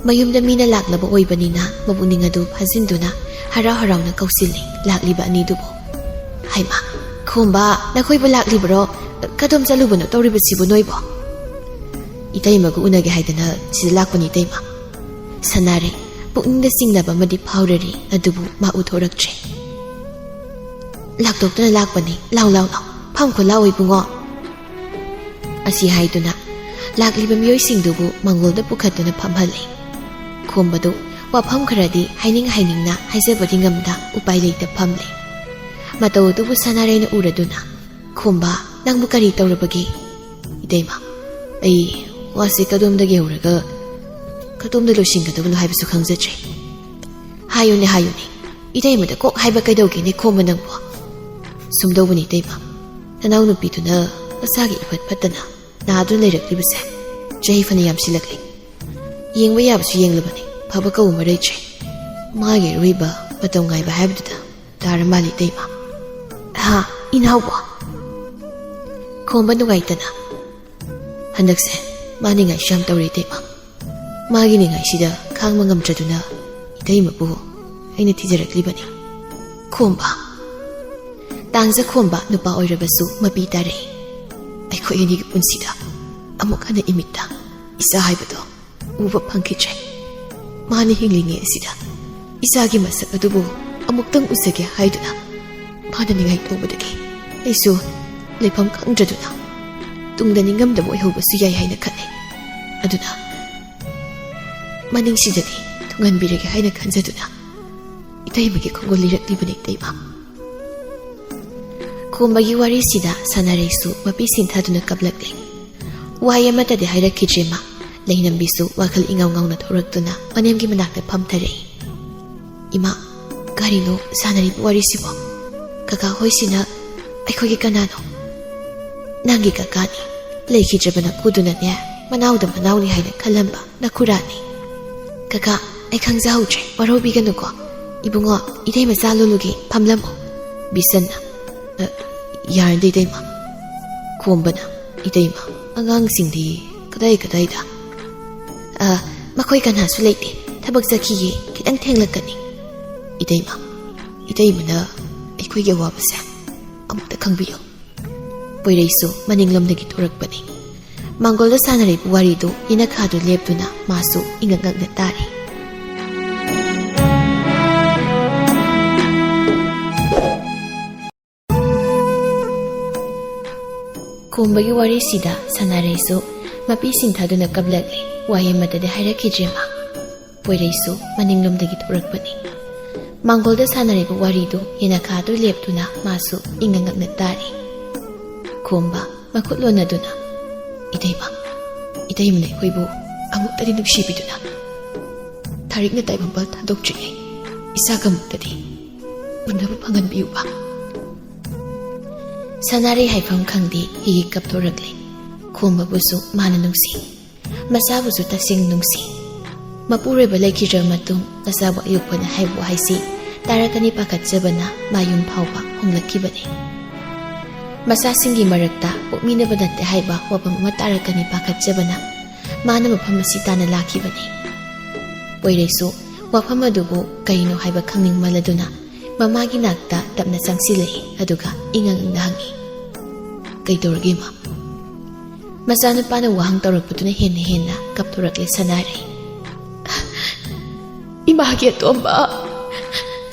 ꯃꯌꯨꯝꯗ ꯃꯤꯅ ꯂꯥꯛꯂꯕ ꯑꯣꯏꯕꯅꯤꯅ ꯃꯄꯨꯛꯅꯤꯡ ꯑꯗꯨ ꯐꯥꯖꯤꯟꯗꯨꯅ ꯍꯔꯥꯎ ꯍꯔꯥꯎꯅ ꯀꯧꯁꯤꯜꯂꯤ ꯂꯥꯛꯂꯤꯕ ꯑꯅꯤꯗꯨꯕꯨ꯫ "ꯍꯩꯃꯥ, ꯈꯣꯝꯕ, ꯅꯈꯣꯏꯕꯨ ꯂꯥꯛꯂꯤꯕ꯭ꯔꯣ? ꯀꯗꯣꯝ ꯆꯠꯂꯨꯕꯅꯣ ꯇꯧꯔꯤꯕꯁꯤꯕꯨ ꯅꯣꯏꯕꯣ?" "ꯏꯇꯩꯃꯒ ꯎꯅꯒꯦ ꯍꯥꯏꯗꯅ ꯁꯤꯗ ꯂꯥꯛꯄꯅꯤ, ꯏꯇꯩꯃ꯫" ꯁꯅꯥꯔꯩ ꯄꯨꯛꯅꯤꯡꯗ ꯆꯤꯡꯅꯕ ꯑꯃꯗꯤ ꯐꯥꯎꯔꯔꯤ, ꯑꯗꯨꯕꯨ ꯃꯥ ꯎꯊꯣꯔꯛꯇ꯭ꯔꯦ꯫ "ꯂꯥꯛꯇꯣꯛꯇꯅ ꯂꯥꯛꯄꯅꯤ꯫ ꯂꯥꯎ, ꯂꯥꯎ, ꯂꯥꯎ꯫ ꯐꯝꯈꯣ ꯂꯥꯎ, ꯏꯕꯨꯡꯉꯣ꯫" ꯑꯁꯤ ꯍꯥꯏꯗꯨꯅ ꯂꯥꯛꯂꯤꯕ ꯃꯤꯑꯣꯏꯁꯤꯡꯗꯨꯕꯨ ꯃꯥꯡꯒꯣꯜꯗ ꯄꯨꯈꯠꯇꯨꯅ ꯐꯝꯍꯜꯂꯦ꯫ ꯈꯣꯝꯕꯗꯨ ꯋꯥꯐꯝ ꯈꯔꯗꯤ ꯍꯥꯏꯅꯤꯡ ꯍꯥꯏꯅꯤꯡꯅ ꯍꯥꯏꯖꯕꯗꯤ ꯉꯝꯗ ꯎꯄꯥꯏ ꯂꯩꯇ ꯐꯝꯂꯦ꯫ ꯃꯇꯧ ꯑꯗꯨꯕꯨ ꯁꯅꯥꯔꯩꯅ ꯎꯔꯗꯨꯅ, "ꯈꯣꯝꯕ, ꯅꯪꯕꯨ ꯀꯔꯤ ꯇꯧꯔꯕꯒꯦ?" "ꯏꯇꯩꯃ, ꯑꯩ ꯋꯥꯁꯤ ꯀꯗꯣꯝꯗꯒꯤ ꯍꯧꯔꯒ ꯀꯗꯣꯝꯗ ꯂꯣꯏꯁꯤꯟꯒꯗꯕꯅꯣ ꯍꯥꯏꯕꯁꯨ ꯈꯪꯖꯗ꯭ꯔꯦ꯫" "ꯍꯥꯏꯌꯨꯅꯦ, ꯍꯥꯏꯌꯨꯅꯦ, ꯏꯇꯩꯃꯗ ꯀꯣꯛ ꯍꯥꯏꯕ ꯀꯩꯗꯧꯒꯦꯅꯦ ꯈꯣꯝꯕ ꯅꯪꯕꯨ?" "ꯁꯨꯝꯗꯧꯕꯅꯤ ꯏꯇꯩꯃ, ꯅꯅꯥꯎꯅꯨꯄꯤꯗꯨꯅ ꯃꯁꯥꯒꯤ ꯏꯐꯠ ꯐꯠꯇꯅ ꯅꯥꯗꯨꯅ ꯂꯩꯔꯛꯂꯤꯕꯁꯦ ꯆꯍꯤ ꯐꯅ ꯌꯥꯝꯁꯤꯜꯂꯛꯂꯦ꯫ ꯌꯦꯡꯕ ꯌꯥꯕꯁꯨ ꯌꯦꯡꯂꯕꯅꯤ, ꯐꯕ ꯀꯧꯕ ꯑꯃ ꯂꯩꯇ꯭ꯔꯦ꯫ ꯃꯥꯒꯤ ꯑꯔꯣꯏꯕ ꯃꯇꯝ ꯉꯥꯏꯕ ꯍꯥꯏꯕꯗꯨꯗ ꯇꯥꯔ ꯃꯥꯜꯂꯦ ꯏꯇꯩꯃ꯫" "ꯍꯥ, ꯏꯅꯥꯎꯕꯣ?" ꯈꯣꯝꯕ ꯅꯨꯡꯉꯥꯏꯇꯅ, "ꯍꯟꯗꯛꯁꯦ ꯃꯥ ꯅꯤꯡꯉꯥꯏꯁꯨ ꯌꯥꯝ ꯇꯧꯔꯦ ꯏꯇꯩꯃ꯫ ꯃꯥꯒꯤ ꯅꯤꯡꯉꯥꯏꯁꯤꯗ ꯈꯥꯡꯕ ꯉꯝꯗ꯭ꯔꯗꯨꯅ ꯏꯇꯩꯃꯕꯨ ꯑꯩꯅ ꯊꯤꯖꯔꯛꯂꯤꯕꯅꯤ꯫" "ꯈꯣꯝꯕ?" "ꯇꯥꯡꯖꯈꯣꯝꯕ ꯅꯨꯄꯥ ꯑꯣꯏꯔꯕꯁꯨ ꯃꯄꯤ ꯇꯥꯔꯛꯏ꯫ ꯑꯩꯈꯣꯏ ꯑꯅꯤꯒꯤ ꯄꯨꯟꯁꯤꯗ ꯑꯃꯨꯛ ꯍꯟꯅ ꯏꯃꯤꯠꯇ ꯏꯆꯥ ꯍꯥꯏꯕꯗꯣ ꯎꯕ ꯐꯪꯈꯤꯗ꯭ꯔꯦ꯫ ꯃꯥꯅ ꯍꯤꯡꯂꯤꯉꯩ ꯑꯁꯤꯗ ꯏꯆꯥꯒꯤ ꯃꯁꯛ ꯑꯗꯨꯕꯨ ꯑꯃꯨꯛꯇꯪ ꯎꯖꯒꯦ ꯍꯥꯏꯗꯨꯅ ꯃꯥꯅ ꯅꯤꯡꯉꯥꯏ ꯇꯧꯕꯗꯒꯤ ꯑꯩꯁꯨ ꯂꯩꯐꯝ ꯈꯪꯗ꯭ꯔꯗꯨꯅ ꯇꯨꯡꯗ ꯅꯤꯡꯉꯝꯗꯕ ꯑꯣꯏꯍꯧꯕꯁꯨ ꯌꯥꯏ ꯍꯥꯏꯅ ꯈꯜꯂꯦ꯫ ꯑꯗꯨꯅ ꯃꯅꯤꯡꯁꯤꯗꯗꯤ ꯊꯨꯡꯍꯟꯕꯤꯔꯒꯦ ꯍꯥꯏꯅ ꯈꯟꯖꯗꯨꯅ ꯏꯇꯩꯃꯒꯤ ꯈꯣꯡꯒꯨꯜ ꯂꯤꯔꯛꯂꯤꯕꯅꯤ ꯏꯇꯩꯃ꯫" ꯈꯣꯝꯕꯒꯤ ꯋꯥꯔꯤꯁꯤꯗ ꯁꯅꯥꯔꯩꯁꯨ ꯃꯄꯤ ꯁꯤꯟꯊꯗꯨꯅ ꯀꯞꯂꯛꯂꯦ꯫ ꯋꯥꯍꯩ ꯑꯃꯠꯇꯗꯤ ꯍꯥꯏꯔꯛꯈꯤꯗ꯭ꯔꯦ ꯃꯥ꯫ ꯂꯩꯅꯝꯕꯤꯁꯨ ꯋꯥꯈꯜ ꯏꯉꯥꯎ ꯉꯥꯎꯅ ꯊꯣꯛꯂꯛꯇꯨꯅ ꯃꯅꯦꯝꯒꯤ ꯃꯅꯥꯛꯇ ꯐꯝꯊꯔꯛꯏ꯫ "ꯏꯃꯥ, ꯀꯔꯤꯅꯣ ꯁꯥꯟꯅꯔꯤꯕ ꯋꯥꯔꯤꯁꯤꯕꯣ? ꯀꯀꯥ ꯍꯣꯏꯁꯤꯅ ꯑꯩꯈꯣꯏꯒꯤ ꯀꯅꯥꯅꯣ? ꯅꯪꯒꯤ ꯀꯀꯥꯅꯤ꯫ ꯂꯩꯈꯤꯗ꯭ꯔꯕ ꯅꯄꯨꯗꯨꯅꯅꯦ, ꯃꯅꯥꯎꯗ ꯃꯅꯥꯎꯅꯤ ꯍꯥꯏꯅ ꯈꯜꯂꯝꯕ ꯅꯈꯨꯔꯥꯅꯤ꯫ ꯀꯀꯥ, ꯑꯩ ꯈꯪꯖꯍꯧꯗ꯭ꯔꯦ, ꯋꯥꯔꯧꯕꯤꯒꯅꯨꯀꯣ꯫ ꯏꯕꯨꯡꯉꯣ, ꯏꯇꯩ ꯃꯆꯥ ꯂꯣꯜꯂꯨꯒꯦ, ꯐꯝꯂꯝꯃꯨ꯫ ꯕꯤꯁꯟꯅ, "ꯑ, ꯌꯥꯔꯗꯤ ꯏꯇꯩꯃ꯫" ꯈꯣꯝꯕꯅ, "ꯏꯇꯩꯃ, ꯑꯉꯥꯡꯁꯤꯡꯗꯤ ꯀꯗꯥꯏ ꯀꯗꯥꯏꯗ?" "ꯑ, ꯃꯈꯣꯏ ꯀꯅꯥꯁꯨ ꯂꯩꯇꯦ, ꯊꯕꯛ ꯆꯠꯈꯤꯌꯦ, ꯈꯤꯇꯪ ꯊꯦꯡꯂꯛꯀꯅꯤ꯫" "ꯏꯇꯩꯃ, ꯏꯇꯩꯃꯅ ꯑꯩꯈꯣꯏꯒꯤ ꯑꯋꯥꯕꯁꯦ ꯑꯃꯨꯛꯇ ꯈꯪꯕꯤꯌꯨ꯫" ꯄꯣꯏꯔꯩꯁꯨ ꯃꯅꯤꯡꯂꯣꯝꯗꯒꯤ ꯊꯣꯔꯛꯄꯅꯤ꯫ ꯃꯥꯡꯒꯣꯜꯗ ꯁꯥꯟꯅꯔꯤꯕ ꯋꯥꯔꯤꯗꯨ ꯌꯦꯅꯈꯥꯗꯨ ꯂꯦꯞꯇꯨꯅ ꯃꯥꯁꯨ ꯏꯉꯛ ꯉꯛꯅ ꯇꯥꯔꯤ꯫ ꯈꯣꯝꯕꯒꯤ ꯋꯥꯔꯤꯁꯤꯗ ꯁꯥꯟꯅꯔꯩꯁꯨ ꯃꯄꯤ ꯁꯤꯡꯊꯥꯗꯨꯅ ꯀꯞꯂꯛꯂꯦ꯫ ꯋꯥꯍꯩ ꯑꯃꯠꯇꯗꯤ ꯍꯥꯏꯔꯛꯈꯤꯗ꯭ꯔꯦ ꯃꯥ꯫ ꯄꯣꯏꯔꯩꯁꯨ ꯃꯅꯤꯡꯂꯣꯝꯗꯒꯤ ꯊꯣꯔꯛꯄꯅꯤ꯫ ꯃꯥꯡꯒꯣꯜꯗ ꯁꯥꯟꯅꯔꯤꯕ ꯋꯥꯔꯤꯗꯨ ꯌꯦꯅꯈꯥꯗꯨ ꯂꯦꯞꯇꯨꯅ ꯃꯥꯁꯨ ꯏꯉꯛ ꯉꯛꯅ ꯇꯥꯔꯤ꯫ ꯈꯣꯝꯕ ꯃꯈꯨꯠ ꯂꯣꯟꯅꯗꯨꯅ, "ꯏꯇꯩꯃ, ꯏꯇꯩꯃꯅ ꯑꯩꯈꯣꯏꯕꯨ ꯑꯃꯨꯛꯇꯗꯤ ꯅꯨꯡꯁꯤꯕꯤꯗꯨꯅ ꯊꯥꯔꯤꯛꯅ ꯇꯥꯏꯕꯪꯄꯥꯜ ꯊꯥꯗꯣꯛꯇ꯭ꯔꯤꯉꯩ ꯏꯆꯥꯒꯃꯨꯛꯇꯗꯤ ꯎꯅꯕ ꯐꯪꯍꯟꯕꯤꯌꯨꯕ꯫" ꯁꯅꯥꯔꯩ ꯍꯥꯏꯐꯝ ꯈꯪꯗꯦ, ꯍꯤ ꯍꯤ ꯀꯞꯊꯣꯔꯛꯂꯦ꯫ ꯈꯣꯝꯕꯕꯨꯁꯨ ꯃꯥꯅ ꯅꯨꯡꯁꯤ, ꯃꯆꯥꯕꯨꯁꯨ ꯇꯁꯦꯡ ꯅꯨꯡꯁꯤ꯫ ꯃꯄꯨꯔꯣꯏꯕ ꯂꯩꯈꯤꯗ꯭ꯔꯕ ꯃꯇꯨꯡ ꯃꯆꯥꯕꯨ ꯑꯌꯣꯛꯄꯅ ꯍꯥꯏꯕ ꯋꯥꯍꯩꯁꯤ ꯇꯥꯔꯛꯀꯅꯤ ꯄꯥꯈꯠꯆꯕꯅ ꯃꯥꯌꯨꯝ ꯐꯥꯎꯕ ꯍꯣꯡꯂꯛꯈꯤꯕꯅꯤ꯫ ꯃꯆꯥꯁꯤꯡꯒꯤ ꯃꯔꯛꯇ ꯄꯣꯛꯃꯤꯟꯅꯕ ꯅꯠꯇꯦ ꯍꯥꯏꯕ ꯋꯥꯐꯝ ꯑꯃ ꯇꯥꯔꯛꯀꯅꯤ ꯄꯥꯈꯠꯆꯕꯅ ꯃꯥꯅ ꯃꯐꯝ ꯑꯁꯤ ꯇꯥꯟꯅ ꯂꯥꯛꯈꯤꯕꯅꯤ꯫ ꯄꯣꯏꯔꯩꯁꯨ ꯋꯥꯐꯝ ꯑꯗꯨꯕꯨ ꯀꯩꯅꯣ ꯍꯥꯏꯕ ꯈꯪꯅꯤꯡꯃꯜꯂꯗꯨꯅ ꯃꯃꯥꯒꯤ ꯅꯥꯛꯇ ꯇꯞꯅ ꯆꯪꯁꯤꯜꯂꯛꯏ, ꯑꯗꯨꯒ ꯏꯉꯛ ꯉꯛꯅ ꯍꯪꯉꯤ, "ꯀꯩꯗꯧꯔꯒꯦ, ꯏꯃꯥ?" ꯃꯆꯥꯅꯨꯄꯥꯅ ꯋꯥꯍꯪ ꯇꯧꯔꯛꯄꯗꯨꯅ ꯍꯦꯟꯅ ꯍꯦꯟꯅ ꯀꯞꯊꯣꯔꯛꯂꯦ ꯁꯅꯥꯔꯩ꯫ "ꯏꯃꯥꯒꯤ ꯑꯇꯣꯝꯕ!"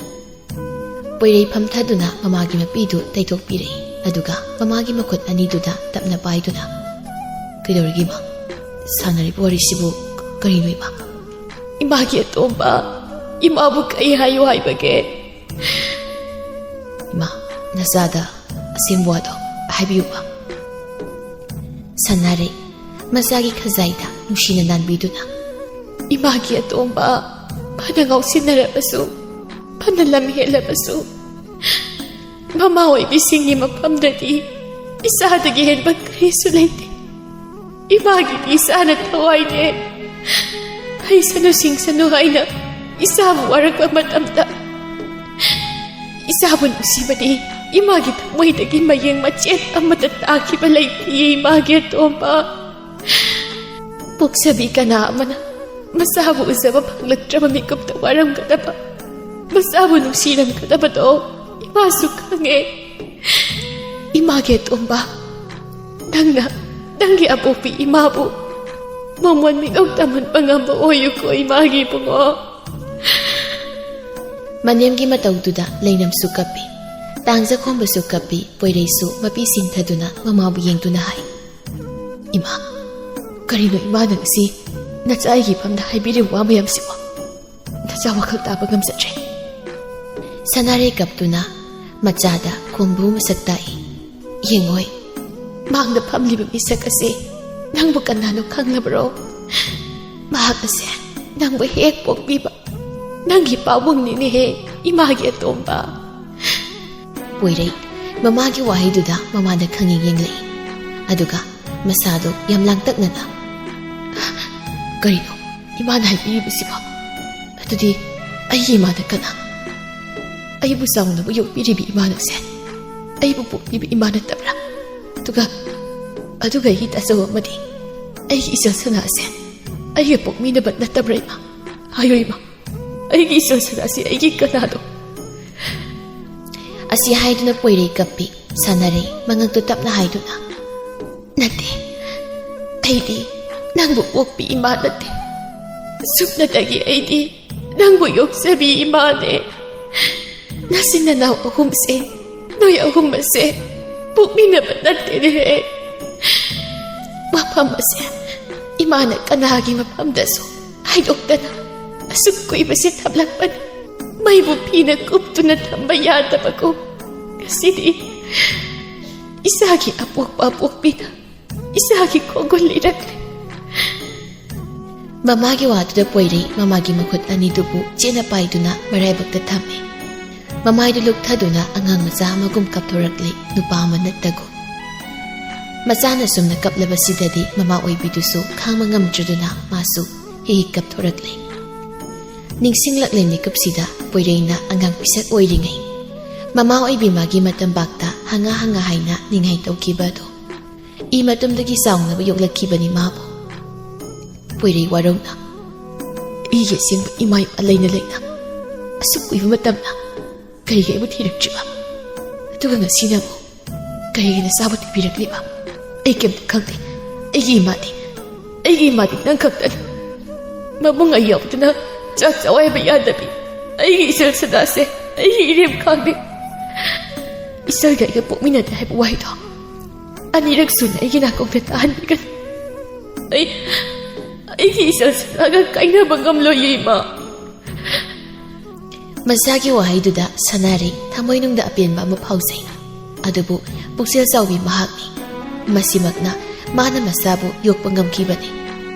ꯄꯣꯏꯔꯩ ꯐꯝꯊꯗꯨꯅ ꯃꯃꯥꯒꯤ ꯃꯄꯤꯗꯨ ꯇꯩꯊꯣꯛꯄꯤꯔꯛꯏ, ꯑꯗꯨꯒ ꯃꯃꯥꯒꯤ ꯃꯈꯨꯠ ꯑꯅꯤꯗꯨꯗ ꯇꯞꯅ ꯄꯥꯏꯗꯨꯅ, "ꯀꯩꯗꯧꯔꯒꯦ, ꯏꯃꯥ? ꯁꯥꯟꯅꯔꯤꯕ ꯋꯥꯔꯤꯁꯤꯕꯨ ꯀꯔꯤꯅꯣ, ꯏꯃꯥ?" "ꯏꯃꯥꯒꯤ ꯑꯇꯣꯝꯕ, ꯏꯃꯥꯕꯨ ꯀꯩ ꯍꯥꯏꯌꯨ ꯍꯥꯏꯕꯒꯦ?" "ꯏꯃꯥ, ꯅꯆꯥꯗ ꯑꯁꯦꯡꯕ ꯋꯥꯗꯣ ꯍꯥꯏꯕꯤꯌꯨꯕ꯫" ꯁꯥꯟꯅꯔꯩ ꯃꯆꯥꯒꯤ ꯈꯖꯥꯏꯗ ꯅꯨꯡꯁꯤꯅ ꯅꯥꯟꯕꯤꯗꯨꯅ, "ꯏꯃꯥꯒꯤ ꯑꯇꯣꯝꯕ, ꯐꯅ ꯉꯥꯎꯁꯤꯟꯅꯔꯕꯁꯨ, ꯐꯅ ꯂꯝ ꯍꯦꯜꯂꯕꯁꯨ, ꯃꯃꯥ ꯑꯣꯏꯕꯤꯁꯤꯡꯒꯤ ꯃꯐꯝꯗꯗꯤ ꯏꯆꯥꯗꯒꯤ ꯍꯦꯟꯕ ꯀꯔꯤꯁꯨ ꯂꯩꯇꯦ꯫ ꯏꯃꯥꯒꯤꯗꯤ ꯏꯆꯥꯅ ꯊꯋꯥꯏꯅꯦ꯫ ꯍꯩꯁꯅꯨ ꯁꯤꯡꯁꯅꯨ ꯍꯥꯏꯅ ꯏꯆꯥꯕꯨ ꯋꯥꯔꯛꯄ ꯃꯇꯝꯗ ꯏꯆꯥꯕꯨ ꯅꯨꯡꯁꯤꯕꯗꯤ ꯏꯃꯥꯒꯤ ꯊꯃꯣꯏꯗꯒꯤ ꯃꯌꯦꯡ ꯃꯆꯦꯠ ꯑꯃꯠꯇ ꯇꯥꯈꯤꯕ ꯂꯩꯇꯦ꯫ ꯏꯃꯥꯒꯤ ꯑꯇꯣꯝꯕ, ꯄꯣꯛꯆꯕꯤ ꯀꯅꯥ ꯑꯃꯅ ꯃꯆꯥꯕꯨ ꯎꯖꯕ ꯐꯪꯂꯛꯇ꯭ꯔꯕ ꯃꯤꯀꯨꯞꯇ ꯋꯥꯔꯝꯒꯗꯕ, ꯃꯆꯥꯕꯨ ꯅꯨꯡꯁꯤꯔꯝꯒꯗꯕꯗꯣ ꯏꯃꯥꯁꯨ ꯈꯪꯉꯦ꯫ ꯏꯃꯥꯒꯤ ꯑꯇꯣꯝꯕ, ꯅꯪꯅ ꯅꯪꯒꯤ ꯑꯄꯣꯛꯄꯤ ꯏꯃꯥꯕꯨ ꯃꯃꯣꯟ ꯃꯤꯅꯧ ꯇꯝꯍꯟꯕ ꯉꯝꯕ ꯑꯣꯏꯌꯨꯀꯣ ꯏꯃꯥꯒꯤ ꯏꯕꯨꯡꯉꯣ꯫ ꯃꯅꯦꯝꯒꯤ ꯃꯇꯧꯗꯨꯗ ꯂꯩꯅꯝꯁꯨ ꯀꯞꯄꯤ, ꯇꯥꯡꯖꯈꯣꯝꯕꯁꯨ ꯀꯞꯄꯤ꯫ ꯄꯣꯏꯔꯩꯁꯨ ꯃꯄꯤ ꯁꯤꯡꯊꯗꯨꯅ ꯃꯃꯥꯕꯨ ꯌꯦꯡꯗꯨꯅ ꯍꯥꯏ, "ꯏꯃꯥ, ꯀꯔꯤꯅꯣ ꯏꯃꯥꯅ ꯉꯁꯤ ꯅꯆꯥ ꯑꯩꯒꯤ ꯐꯝꯗ ꯍꯥꯏꯕꯤꯔꯤꯕ ꯋꯥ ꯃꯌꯥꯝꯁꯤꯕꯣ? ꯅꯆꯥ ꯋꯥꯈꯜ ꯇꯥꯕ ꯉꯝꯖꯗ꯭ꯔꯦ꯫" ꯁꯅꯥꯔꯩ ꯀꯞꯇꯨꯅ ꯃꯆꯥꯗ ꯈꯣꯡꯕꯨ ꯃꯁꯛ ꯇꯥꯛꯏ꯫ "ꯌꯦꯡꯉꯣꯏ, ꯃꯥꯡꯗ ꯐꯝꯂꯤꯕ ꯃꯤꯁꯛ ꯑꯁꯤ ꯅꯪꯕꯨ ꯀꯅꯥꯅꯣ ꯈꯪꯂꯕ꯭ꯔꯣ? ꯃꯍꯥꯛ ꯑꯁꯦ ꯅꯪꯕꯨ ꯍꯦꯛ ꯄꯣꯛꯄꯤꯕ ꯅꯪꯒꯤ ꯄꯥꯕꯨꯡꯅꯤꯅꯦꯍꯦ, ꯏꯃꯥꯒꯤ ꯑꯇꯣꯝꯕ꯫" ꯄꯣꯏꯔꯩ ꯃꯃꯥꯒꯤ ꯋꯥꯍꯩꯗꯨꯗ ꯃꯃꯥꯗ ꯈꯪꯌꯦꯡ ꯌꯦꯡꯂꯛꯏ꯫ ꯑꯗꯨꯒ ꯃꯁꯥꯗꯣ ꯌꯥꯝ ꯂꯥꯡꯇꯛꯅꯅ, "ꯀꯔꯤꯅꯣ ꯏꯃꯥꯅ ꯍꯥꯏꯕꯤꯔꯤꯕꯁꯤꯕꯣ? ꯑꯗꯨꯗꯤ ꯑꯩꯒꯤ ꯏꯃꯥꯅ ꯀꯅꯥ? ꯑꯩꯕꯨ ꯆꯥꯎꯅꯕ ꯌꯣꯛꯄꯤꯔꯤꯕꯤ ꯏꯃꯥꯅꯁꯦ ꯑꯩꯕꯨ ꯄꯣꯛꯄꯤꯕ ꯏꯃꯥ ꯅꯠꯇꯕ꯭ꯔꯥ? ꯑꯗꯨꯒ, ꯑꯗꯨꯒ ꯑꯩꯒꯤ ꯇꯥꯆꯧ ꯑꯃꯗꯤ ꯑꯩꯒꯤ ꯏꯆꯜ ꯁꯅꯥꯁꯦ ꯑꯩꯒ ꯄꯣꯛꯃꯤꯟꯅꯕ ꯅꯠꯇꯕ꯭ꯔꯥ ꯏꯃꯥ? ꯍꯥꯏꯌꯨ ꯏꯃꯥ, ꯑꯩꯒꯤ ꯏꯆꯜ ꯁꯅꯥꯁꯤ ꯑꯩꯒꯤ ꯀꯅꯥꯅꯣ?" ꯑꯁꯤ ꯍꯥꯏꯗꯨꯅ ꯄꯣꯏꯔꯩ ꯀꯞꯄꯤ꯫ ꯁꯥꯟꯅꯔꯩ ꯃꯉꯛꯇꯨ ꯇꯞꯅ ꯍꯥꯏꯗꯨꯅ, "ꯅꯠꯇꯦ, ꯑꯩꯗꯤ ꯅꯪꯕꯨ ꯄꯣꯛꯄꯤ ꯏꯃꯥ ꯅꯠꯇꯦ꯫ ꯁꯨꯞꯅꯇꯒꯤ ꯑꯩꯗꯤ ꯅꯪꯕꯨ ꯌꯣꯛꯆꯕꯤ ꯏꯃꯥꯅꯦ꯫ ꯅꯆꯤꯟ ꯅꯅꯥꯎ ꯑꯍꯨꯝꯁꯦ, ꯅꯣꯏ ꯑꯍꯨꯝ ꯑꯁꯦ ꯄꯣꯛꯃꯤꯟꯅꯕ ꯅꯠꯇꯦꯅꯦꯍꯦ꯫ ꯋꯥꯐꯝ ꯑꯁꯦ ꯏꯃꯥꯅ ꯀꯅꯥꯒꯤ ꯃꯐꯝꯗꯁꯨ ꯍꯥꯏꯗꯣꯛꯇꯅ ꯑꯁꯨꯛ ꯀꯨꯏꯕꯁꯦ ꯊꯝꯂꯛꯄꯅꯤ꯫ ꯃꯩꯕꯨ ꯐꯤꯅ ꯀꯨꯞꯇꯨꯅ ꯊꯝꯕ ꯌꯥꯗꯕꯒꯨꯝ ꯉꯁꯤꯗꯤ ꯏꯆꯥꯒꯤ ꯑꯄꯣꯛꯄ ꯑꯄꯣꯛꯄꯤꯅ ꯏꯆꯥꯒꯤ ꯈꯣꯡꯒꯨꯜ ꯂꯤꯔꯛꯂꯦ꯫" ꯃꯃꯥꯒꯤ ꯋꯥꯗꯨꯗ ꯄꯣꯏꯔꯩ ꯃꯃꯥꯒꯤ ꯃꯈꯨꯠ ꯑꯅꯤꯗꯨꯕꯨ ꯆꯦꯠꯅ ꯄꯥꯏꯗꯨꯅ ꯃꯔꯥꯏꯕꯛꯇ ꯊꯝꯃꯤ꯫ ꯃꯃꯥꯏꯗꯨ ꯂꯨꯞꯊꯗꯨꯅ ꯑꯉꯥꯡ ꯃꯆꯥ ꯑꯃꯒꯨꯝ ꯀꯞꯊꯣꯔꯛꯂꯤ ꯅꯨꯄꯥ ꯑꯃ ꯅꯠꯇꯒꯨꯝ꯫ ꯃꯆꯥꯅ ꯁꯨꯝꯅ ꯀꯞꯂꯕꯁꯤꯗꯗꯤ ꯃꯃꯥ ꯑꯣꯏꯕꯤꯗꯨꯁꯨ ꯈꯥꯡꯕ ꯉꯝꯗ꯭ꯔꯗꯨꯅ ꯃꯥꯁꯨ ꯍꯤꯍꯤꯛ ꯀꯞꯊꯣꯔꯛꯂꯤ꯫ ꯅꯤꯡꯁꯤꯡꯂꯛꯂꯦ ꯃꯤꯀꯨꯞꯁꯤꯗ ꯄꯣꯏꯔꯩꯅ ꯑꯉꯥꯡ ꯄꯤꯁꯛ ꯑꯣꯏꯔꯤꯉꯩ ꯃꯃꯥ ꯑꯣꯏꯕꯤ ꯃꯥꯒꯤ ꯃꯇꯝꯕꯥꯛꯇ ꯍꯪꯉ ꯍꯪꯉ ꯍꯥꯏꯅ ꯅꯤꯡꯉꯥꯏ ꯇꯧꯈꯤꯕ ꯑꯗꯣ꯫ ꯏ ꯃꯇꯨꯝꯗꯒꯤ ꯆꯥꯎꯅꯕ ꯌꯣꯛꯂꯛꯈꯤꯕꯅꯤ ꯃꯥꯕꯨ꯫ ꯄꯣꯏꯔꯩ ꯋꯥꯔꯧꯅ, ꯑꯩꯒꯤ ꯑꯁꯦꯡꯕ ꯏꯃꯥ ꯏꯄꯥ ꯂꯩꯅ ꯂꯩꯅ ꯑꯁꯨꯛ ꯀꯨꯏꯕ ꯃꯇꯝꯅ ꯀꯔꯤꯒꯤ ꯑꯩꯕꯨ ꯊꯤꯔꯛꯇ꯭ꯔꯤꯕ? ꯑꯗꯨꯒ ꯉꯁꯤꯅ ꯑꯃꯨꯛ ꯀꯔꯤꯒꯤ ꯅꯆꯥꯕꯨ ꯊꯤꯕꯤꯔꯛꯂꯤꯕ? ꯑꯩ ꯀꯩꯝꯇ ꯈꯪꯗꯦ꯫ ꯑꯩꯒꯤ ꯏꯃꯥꯗꯤ, ꯑꯩꯒꯤ ꯏꯃꯥꯗꯤ ꯅꯪ ꯈꯛꯇꯅꯤ꯫ ꯃꯕꯨꯡ ꯑꯩ ꯌꯥꯎꯗꯅ ꯆꯥꯛ ꯆꯥꯎ ꯍꯥꯏꯕ ꯌꯥꯗꯕꯤ ꯑꯩꯒꯤ ꯏꯆꯜ ꯁꯗꯥꯁꯦ ꯑꯩꯒꯤ ꯏꯔꯦꯝ ꯈꯥꯡꯅꯤ꯫ ꯏꯆꯜꯒ ꯑꯩꯒ ꯄꯣꯛꯃꯤꯟꯅꯗꯦ ꯍꯥꯏꯕ ꯋꯥꯍꯩꯗꯣ ꯑꯅꯤꯔꯛ ꯁꯨꯅ ꯑꯩꯒꯤ ꯅꯥꯀꯣꯡꯗ ꯇꯥꯍꯟꯕꯤꯒꯅꯨ꯫ ꯑꯩ, ꯑꯩꯒꯤ ꯏꯆꯜ ꯁꯗꯥꯒ ꯀꯥꯏꯅꯕ ꯉꯝꯂꯣꯏꯌꯦ, ꯏꯃꯥ꯫ ꯃꯆꯥꯒꯤ ꯋꯥꯍꯩꯗꯨꯗ ꯁꯅꯥꯔꯩ ꯊꯃꯣꯏꯅꯨꯡꯗ ꯑꯄꯦꯟꯕ ꯑꯃ ꯐꯥꯎꯖꯩ꯫ ꯑꯗꯨꯕꯨ ꯄꯨꯛꯆꯦꯜ ꯆꯥꯎꯕꯤ ꯃꯍꯥꯛꯅꯤ꯫ ꯃꯁꯤꯃꯛꯅ ꯃꯥꯅ ꯃꯆꯥꯕꯨ ꯌꯣꯛꯄ ꯉꯝꯈꯤꯕꯅꯤ꯫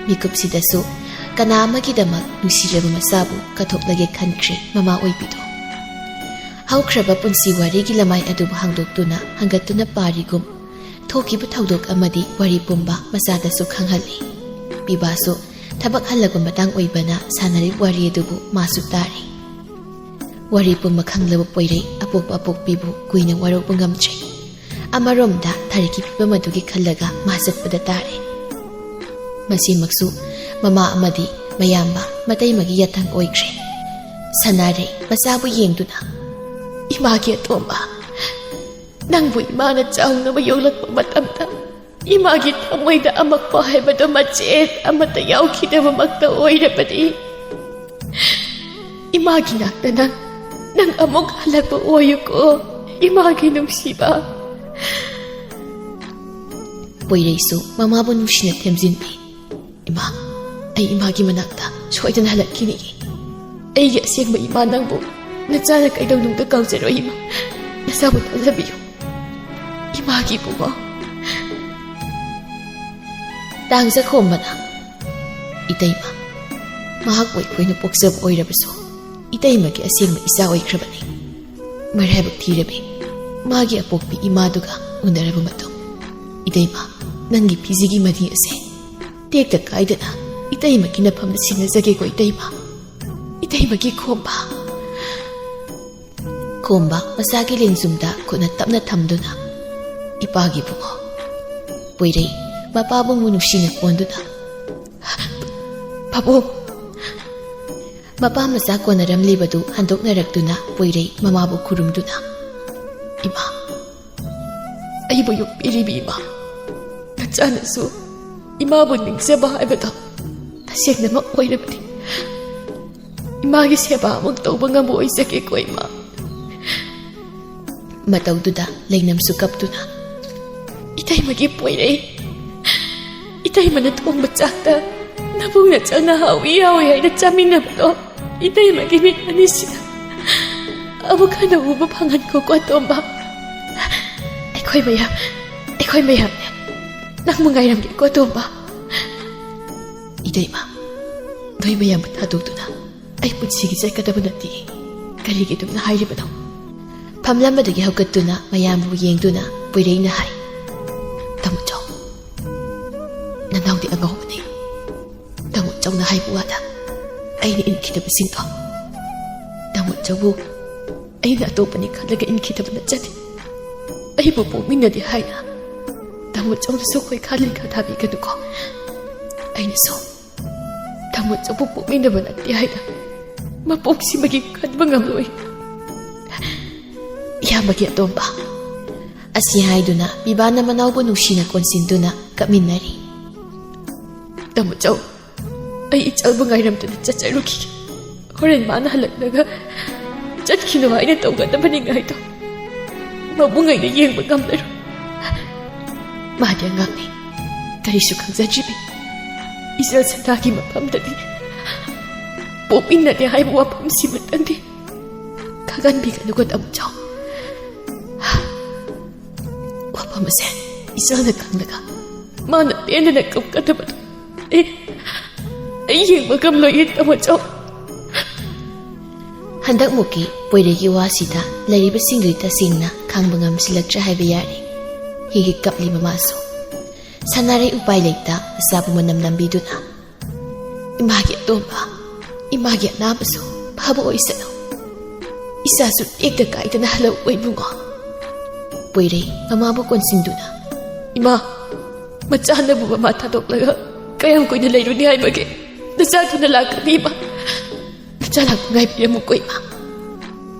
ꯃꯤꯀꯨꯞꯁꯤꯗꯁꯨ ꯀꯅꯥ ꯑꯃꯒꯤꯗꯃꯛ ꯅꯨꯡꯁꯤꯔꯕ ꯃꯆꯥꯕꯨ ꯀꯠꯊꯣꯛꯂꯒꯦ ꯈꯟꯈ꯭ꯔꯦ ꯃꯃꯥ ꯑꯣꯏꯕꯤꯗꯣ꯫ ꯍꯧꯈ꯭ꯔꯕ ꯄꯨꯟꯁꯤ ꯋꯥꯔꯤꯒꯤ ꯂꯃꯥꯏ ꯑꯗꯨꯕꯨ ꯍꯥꯡꯗꯣꯛꯇꯨꯅ ꯍꯪꯒꯠꯇꯨꯅ ꯄꯥꯔꯤꯒꯨꯝ, ꯊꯣꯛꯈꯤꯕ ꯊꯧꯗꯣꯛ ꯑꯃꯗꯤ ꯋꯥꯔꯤ ꯄꯨꯝꯕ ꯃꯆꯥꯗꯁꯨ ꯈꯪꯍꯜꯂꯤ꯫ ꯄꯤꯕꯥꯁꯨ ꯊꯕꯛ ꯍꯜꯂꯛꯄ ꯃꯇꯥꯡ ꯑꯣꯏꯕꯅ ꯁꯥꯟꯅꯔꯤꯕ ꯋꯥꯔꯤ ꯑꯗꯨꯕꯨ ꯃꯥꯁꯨ ꯇꯥꯔꯤ꯫ ꯋꯥꯔꯤ ꯄꯨꯝꯕ ꯈꯪꯂꯕ ꯄꯣꯏꯔꯩ ꯑꯄꯣꯛꯄ ꯑꯄꯣꯛꯄꯤꯕꯨ ꯀꯨꯏꯅ ꯋꯥꯔꯧꯕ ꯉꯝꯗ꯭ꯔꯦ꯫ ꯑꯃꯔꯣꯝꯗ ꯊꯥꯔꯤꯛꯀꯤ ꯐꯤꯕꯝ ꯑꯗꯨꯒꯤ ꯈꯜꯂꯒ ꯃꯥ ꯆꯠꯄꯗ ꯇꯥꯔꯦ꯫ ꯃꯁꯤꯃꯛꯁꯨ ꯃꯃꯥ ꯑꯃꯗꯤ ꯃꯌꯥꯝꯕ ꯃꯇꯩꯃꯒꯤ ꯌꯥꯊꯪ ꯑꯣꯏꯈ꯭ꯔꯦ꯫ ꯁꯅꯥꯔꯩ ꯃꯆꯥꯕꯨ ꯌꯦꯡꯗꯨꯅ, "ꯏꯃꯥꯒꯤ ꯑꯇꯣꯝꯕ, ꯅꯪꯕꯨ ꯏꯃꯥꯅ ꯆꯥꯎꯅꯕ ꯌꯣꯛꯂꯛꯄ ꯃꯇꯝꯗ ꯏꯃꯥꯒꯤ ꯊꯃꯣꯏꯗ ꯑꯃꯛꯄ ꯍꯥꯏꯕꯗꯣ ꯃꯆꯦꯠ ꯑꯃꯠꯇ ꯌꯥꯎꯈꯤꯗꯕꯃꯛꯇ ꯑꯣꯏꯔꯕꯗꯤ, ꯏꯃꯥꯒꯤ ꯅꯥꯛꯇ ꯅꯪ, ꯅꯪ ꯑꯃꯨꯛ ꯍꯜꯂꯛꯄ ꯑꯣꯏꯌꯨꯀꯣ, ꯏꯃꯥꯒꯤ ꯅꯨꯡꯁꯤꯕ꯫" ꯄꯣꯏꯔꯩꯁꯨ ꯃꯃꯥꯕꯨ ꯅꯨꯡꯁꯤꯅ ꯊꯦꯝꯖꯤꯟꯕꯤ꯫ "ꯏꯃꯥ, ꯑꯩ ꯏꯃꯥꯒꯤ ꯃꯅꯥꯛꯇ ꯁꯣꯏꯗꯅ ꯍꯜꯂꯛꯈꯤꯅꯤꯒꯤ꯫ ꯑꯩꯒꯤ ꯑꯁꯦꯡꯕ ꯏꯃꯥ ꯅꯪꯕꯨ ꯅꯆꯥꯅ ꯀꯩꯗꯧꯅꯨꯡꯗ ꯀꯥꯎꯖꯔꯣꯏ ꯏꯃꯥ꯫ ꯅꯆꯥꯕꯨ ꯊꯥꯖꯕꯤꯌꯨ ꯏꯃꯥꯒꯤ ꯏꯕꯨꯡꯉꯣ꯫" ꯇꯥꯡꯖꯈꯣꯝꯕꯅ, "ꯏꯇꯩꯃ, ꯃꯍꯥꯛꯄꯨ ꯑꯩꯈꯣꯏꯅ ꯄꯣꯛꯆꯕ ꯑꯣꯏꯔꯕꯁꯨ ꯏꯇꯩꯃꯒꯤ ꯑꯁꯦꯡꯕ ꯏꯆꯥ ꯑꯣꯏꯈ꯭ꯔꯕꯅꯤ꯫ ꯃꯔꯥꯏꯕꯛ ꯊꯤꯔꯕꯤ, ꯃꯥꯒꯤ ꯑꯄꯣꯛꯄꯤ ꯏꯃꯥꯗꯨꯒ ꯎꯅꯔꯕ ꯃꯇꯨꯡ, "ꯏꯇꯩꯃ, ꯅꯪꯒꯤ ꯐꯤꯖꯤꯒꯤ ꯃꯔꯤ ꯑꯁꯦ ꯇꯦꯛꯇ ꯀꯥꯏꯗꯅ ꯏꯇꯩꯃꯒꯤ ꯅꯐꯝꯗ ꯁꯤꯟꯅꯖꯒꯦꯀꯣ ꯏꯇꯩꯃ꯫ ꯏꯇꯩꯃꯒꯤ ꯈꯣꯝꯕ꯫" ꯈꯣꯝꯕ ꯃꯆꯥꯒꯤ ꯂꯦꯡꯖꯨꯝꯗ ꯈꯨꯠꯅ ꯇꯞꯅ ꯊꯝꯗꯨꯅ, "ꯏꯄꯥꯒꯤ ꯏꯕꯨꯡꯉꯣ꯫" ꯄꯣꯏꯔꯩ ꯃꯄꯥꯕꯨ ꯅꯨꯡꯁꯤꯅ ꯀꯣꯟꯗꯨꯅ, "ꯄꯥꯕꯨꯡ!" ꯃꯄꯥ ꯃꯆꯥ ꯀꯣꯟꯅꯔꯝꯂꯤꯕꯗꯨ ꯍꯟꯗꯣꯛꯅꯔꯛꯇꯨꯅ ꯄꯣꯏꯔꯩ ꯃꯃꯥꯕꯨ ꯈꯨꯔꯨꯝꯗꯨꯅ, "ꯏꯃꯥ, ꯑꯩꯕꯨ ꯌꯣꯛꯄꯤꯔꯤꯕꯤ ꯏꯃꯥ, ꯅꯆꯥꯅꯁꯨ ꯏꯃꯥꯕꯨ ꯅꯤꯡꯖꯕ ꯍꯥꯏꯕꯗꯣ ꯇꯁꯦꯡꯅꯃꯛ ꯑꯣꯏꯔꯕꯗꯤ ꯏꯃꯥꯒꯤ ꯁꯦꯕꯥ ꯑꯃꯨꯛ ꯇꯧꯕ ꯉꯝꯕ ꯑꯣꯏꯖꯒꯦꯀꯣ ꯏꯃꯥ꯫" ꯃꯇꯧꯗꯨꯗ ꯂꯩꯅꯝꯁꯨ ꯀꯞꯇꯨꯅ, "ꯏꯇꯩꯃꯒꯤ ꯄꯣꯏꯔꯩ, ꯏꯇꯩꯃꯅ ꯊꯣꯡꯕ ꯆꯥꯛꯇ ꯅꯕꯨꯡꯅ ꯆꯪꯅ ꯍꯥꯎꯏ ꯍꯥꯎꯏ ꯍꯥꯏꯅ ꯆꯥꯃꯤꯟꯅꯕꯗꯣ ꯏꯇꯩꯃꯒꯤ ꯃꯤꯠ ꯑꯅꯤꯁꯤꯗ ꯑꯃꯨꯛ ꯍꯟꯅ ꯎꯕ ꯐꯪꯍꯟꯈꯣꯀꯣ ꯑꯇꯣꯝꯕ꯫ ꯑꯩꯈꯣꯏ ꯃꯌꯥꯝ, ꯑꯩꯈꯣꯏ ꯃꯌꯥꯝꯅꯦ ꯅꯪꯕꯨ ꯉꯥꯏꯔꯝꯒꯦꯀꯣ ꯑꯇꯣꯝꯕ꯫" "ꯏꯇꯩꯃ, ꯅꯣꯏ ꯃꯌꯥꯝꯕꯨ ꯊꯥꯗꯣꯛꯇꯨꯅ ꯑꯩ ꯄꯨꯟꯁꯤꯒꯤ ꯆꯠꯀꯗꯕ ꯅꯠꯇꯦ꯫ ꯀꯔꯤꯒꯤ ꯑꯗꯨꯝꯅ ꯍꯥꯏꯔꯤꯕꯅꯣ?" ꯐꯝꯂꯝꯕꯗꯒꯤ ꯍꯧꯒꯠꯇꯨꯅ ꯃꯌꯥꯝꯕꯨ ꯌꯦꯡꯗꯨꯅ ꯄꯣꯏꯔꯩꯅ ꯍꯥꯏ, "ꯇꯥꯃꯣ ꯆꯧ, ꯅꯅꯥꯎꯗꯤ ꯑꯉꯧꯕꯅꯤ꯫ ꯇꯥꯃꯣ ꯆꯧꯅ ꯍꯥꯏꯕ ꯋꯥꯗ ꯑꯩꯅ ꯏꯟꯈꯤꯗꯕꯁꯤꯡꯗꯣ ꯇꯥꯃꯣ ꯆꯧꯕꯨ ꯑꯩꯅ ꯑꯇꯣꯞꯄꯅꯤ ꯈꯜꯂꯒ ꯏꯟꯈꯤꯗꯕ ꯅꯠꯆꯗꯦ꯫ ꯑꯩꯕꯨ ꯄꯣꯛꯃꯤꯟꯅꯗꯦ ꯍꯥꯏꯅ ꯇꯥꯃꯣ ꯆꯧꯅꯁꯨ ꯑꯩꯈꯣꯏ ꯈꯥ ꯂꯩꯈꯥ ꯊꯥꯕꯤꯒꯅꯨꯀꯣ꯫ ꯑꯩꯅꯁꯨ ꯇꯥꯃꯣ ꯆꯧꯕꯨ ꯄꯣꯛꯃꯤꯟꯅꯕ ꯅꯠꯇꯦ ꯍꯥꯏꯅ ꯃꯄꯣꯛꯁꯤꯃꯒꯤ ꯈꯟꯕ ꯉꯝꯂꯣꯏ꯫ ꯏꯌꯥꯝꯕꯒꯤ ꯑꯇꯣꯝꯕ꯫" ꯑꯁꯤ ꯍꯥꯏꯗꯨꯅ ꯄꯤꯕꯥꯅ ꯃꯅꯥꯎꯕꯨ ꯅꯨꯡꯁꯤꯅ ꯀꯣꯟꯁꯤꯟꯗꯨꯅ ꯀꯞꯃꯤꯟꯅꯔꯤ꯫ "ꯇꯥꯃꯣ ꯆꯧ, ꯑꯩ ꯏꯆꯜꯕꯨ ꯉꯥꯏꯔꯝꯗꯨꯅ ꯆꯠꯆꯔꯨꯈꯤꯒꯦ꯫ ꯍꯣꯔꯦꯟ ꯃꯥꯅ ꯍꯜꯂꯛꯂꯒ ꯆꯠꯈꯤꯅꯨ ꯍꯥꯏꯅ ꯇꯧꯒꯗꯕꯅꯤ ꯉꯥꯏꯗꯣ꯫ ꯃꯕꯨꯡ ꯑꯩꯅ ꯌꯦꯡꯕ ꯉꯝꯂꯔꯣꯏ꯫ ꯃꯥꯗꯤ ꯑꯉꯥꯡꯅꯤ, ꯀꯔꯤꯁꯨ ꯈꯪꯖꯗ꯭ꯔꯤꯕꯤ꯫ ꯏꯆꯜ ꯁꯅꯥꯒꯤ ꯃꯐꯝꯗꯗꯤ ꯄꯣꯛꯃꯤꯟꯅꯗꯦ ꯍꯥꯏꯕ ꯋꯥꯐꯝꯁꯤꯃꯇꯪꯗꯤ ꯈꯪꯍꯟꯕꯤꯒꯅꯨꯀꯣ ꯇꯥꯃꯣ ꯆꯧ꯫ ꯋꯥꯐꯝ ꯑꯁꯦ ꯏꯆꯜꯅ ꯈꯪꯂꯒ ꯃꯥꯅ ꯄꯦꯟꯗꯅ ꯀꯞꯀꯗꯕꯗꯣ ꯑꯩ, ꯑꯩ ꯌꯦꯡꯕ ꯉꯝꯂꯣꯏꯌꯦ ꯇꯥꯃꯣ ꯆꯧ꯫" ꯍꯟꯗꯛꯃꯨꯛꯀꯤ ꯄꯣꯏꯔꯩꯒꯤ ꯋꯥꯁꯤꯗ ꯂꯩꯔꯤꯕꯁꯤꯡꯗꯨꯗꯤ ꯇꯁꯦꯡꯅ ꯈꯥꯡꯕ ꯉꯝꯁꯤꯜꯂꯛꯇ꯭ꯔꯦ ꯍꯥꯏꯕ ꯌꯥꯔꯦ꯫ ꯍꯤꯒꯤ ꯀꯞꯂꯤ ꯃꯃꯥꯁꯨ ꯁꯅꯥꯔꯩ ꯎꯄꯥꯏ ꯂꯩꯇ ꯃꯆꯥꯕꯨ ꯃꯅꯝ ꯅꯝꯕꯤꯗꯨꯅ, "ꯏꯃꯥꯒꯤ ꯑꯇꯣꯝꯕ, ꯏꯃꯥꯒꯤ ꯑꯅꯥꯕꯁꯨ ꯐꯕ ꯑꯣꯏꯁꯅꯨ꯫ ꯏꯆꯥꯁꯨ ꯇꯦꯛꯇ ꯀꯥꯏꯗꯅ ꯍꯜꯂꯛꯎ ꯏꯕꯨꯡꯉꯣ꯫" ꯄꯣꯏꯔꯩ ꯃꯃꯥꯕꯨ ꯀꯣꯟꯁꯤꯟꯗꯨꯅ, "ꯏꯃꯥ, ꯃꯆꯥꯅꯕꯨ ꯃꯃꯥ ꯊꯥꯗꯣꯛꯂꯒ ꯀꯌꯥꯝ ꯀꯨꯏꯅ ꯂꯩꯔꯨꯅꯤ ꯍꯥꯏꯕꯒꯦ? ꯅꯆꯥ ꯊꯨꯅ ꯂꯥꯛꯀꯅꯤ ꯏꯃꯥ꯫ ꯅꯆꯥ ꯂꯥꯛꯄ ꯉꯥꯏꯕꯤꯔꯝꯃꯨꯀꯣ ꯏꯃꯥ꯫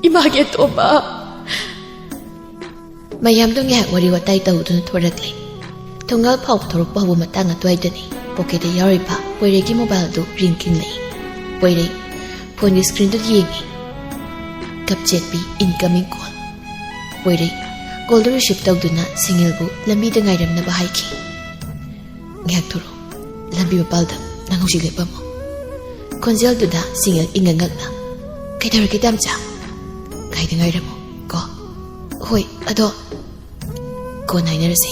ꯏꯃꯥꯒꯤ ꯑꯇꯣꯝꯕ꯫" ꯃꯌꯥꯝꯗꯣ ꯉꯥꯏꯍꯥꯛ ꯋꯥꯔꯤ ꯋꯥꯇꯥꯏ ꯇꯧꯗꯨꯅ ꯊꯣꯔꯛꯂꯦ꯫ ꯊꯣꯡꯒꯥꯜ ꯐꯥꯎꯕ ꯊꯣꯔꯛꯄ ꯍꯧꯕ ꯃꯇꯥꯡ ꯑꯗꯨꯋꯥꯏꯗꯅꯤ ꯄꯣꯀꯦꯠꯇ ꯌꯥꯎꯔꯤꯕ ꯄꯣꯏꯔꯩꯒꯤ ꯃꯣꯕꯥꯏꯜꯗꯨ ꯔꯤꯡ ꯈꯤꯡꯂꯛꯏ꯫ ꯄꯣꯏꯔꯩ ꯐꯣꯟꯒꯤ ꯁ꯭ꯀ꯭ꯔꯤꯟꯗꯨ ꯌꯦꯡꯉꯤ꯫ ꯀꯞ ꯆꯦꯠꯄꯤ incoming call꯫ ꯄꯣꯏꯔꯩ ꯀꯣꯜꯗꯨ ꯔꯤꯁꯤꯞ ꯇꯧꯗꯨꯅ ꯁꯤꯡꯉꯦꯜꯕꯨ ꯂꯝꯕꯤꯗ ꯉꯥꯏꯔꯝꯅꯕ ꯍꯥꯏꯈꯤ꯫ "ꯉꯥꯏꯍꯥꯛ ꯊꯣꯔꯛꯑꯣ, ꯂꯝꯕꯤ ꯃꯄꯥꯜꯗ ꯅꯪ ꯍꯧꯖꯤꯛ ꯂꯦꯞꯄꯝꯃꯣ꯫" ꯈꯣꯟꯖꯦꯜꯗꯨꯗ ꯁꯤꯡꯉꯦꯜ ꯏꯪꯉ ꯉꯛꯅ, "ꯀꯩꯗꯧꯔꯒꯦ ꯇꯥꯝꯆꯥ?" "ꯉꯥꯏꯗ ꯉꯥꯏꯔꯝꯃꯣ ꯀꯣ꯫" "ꯍꯣꯏ, ꯑꯗꯣ ꯀꯣꯟꯅ ꯍꯥꯏꯅꯔꯁꯦ꯫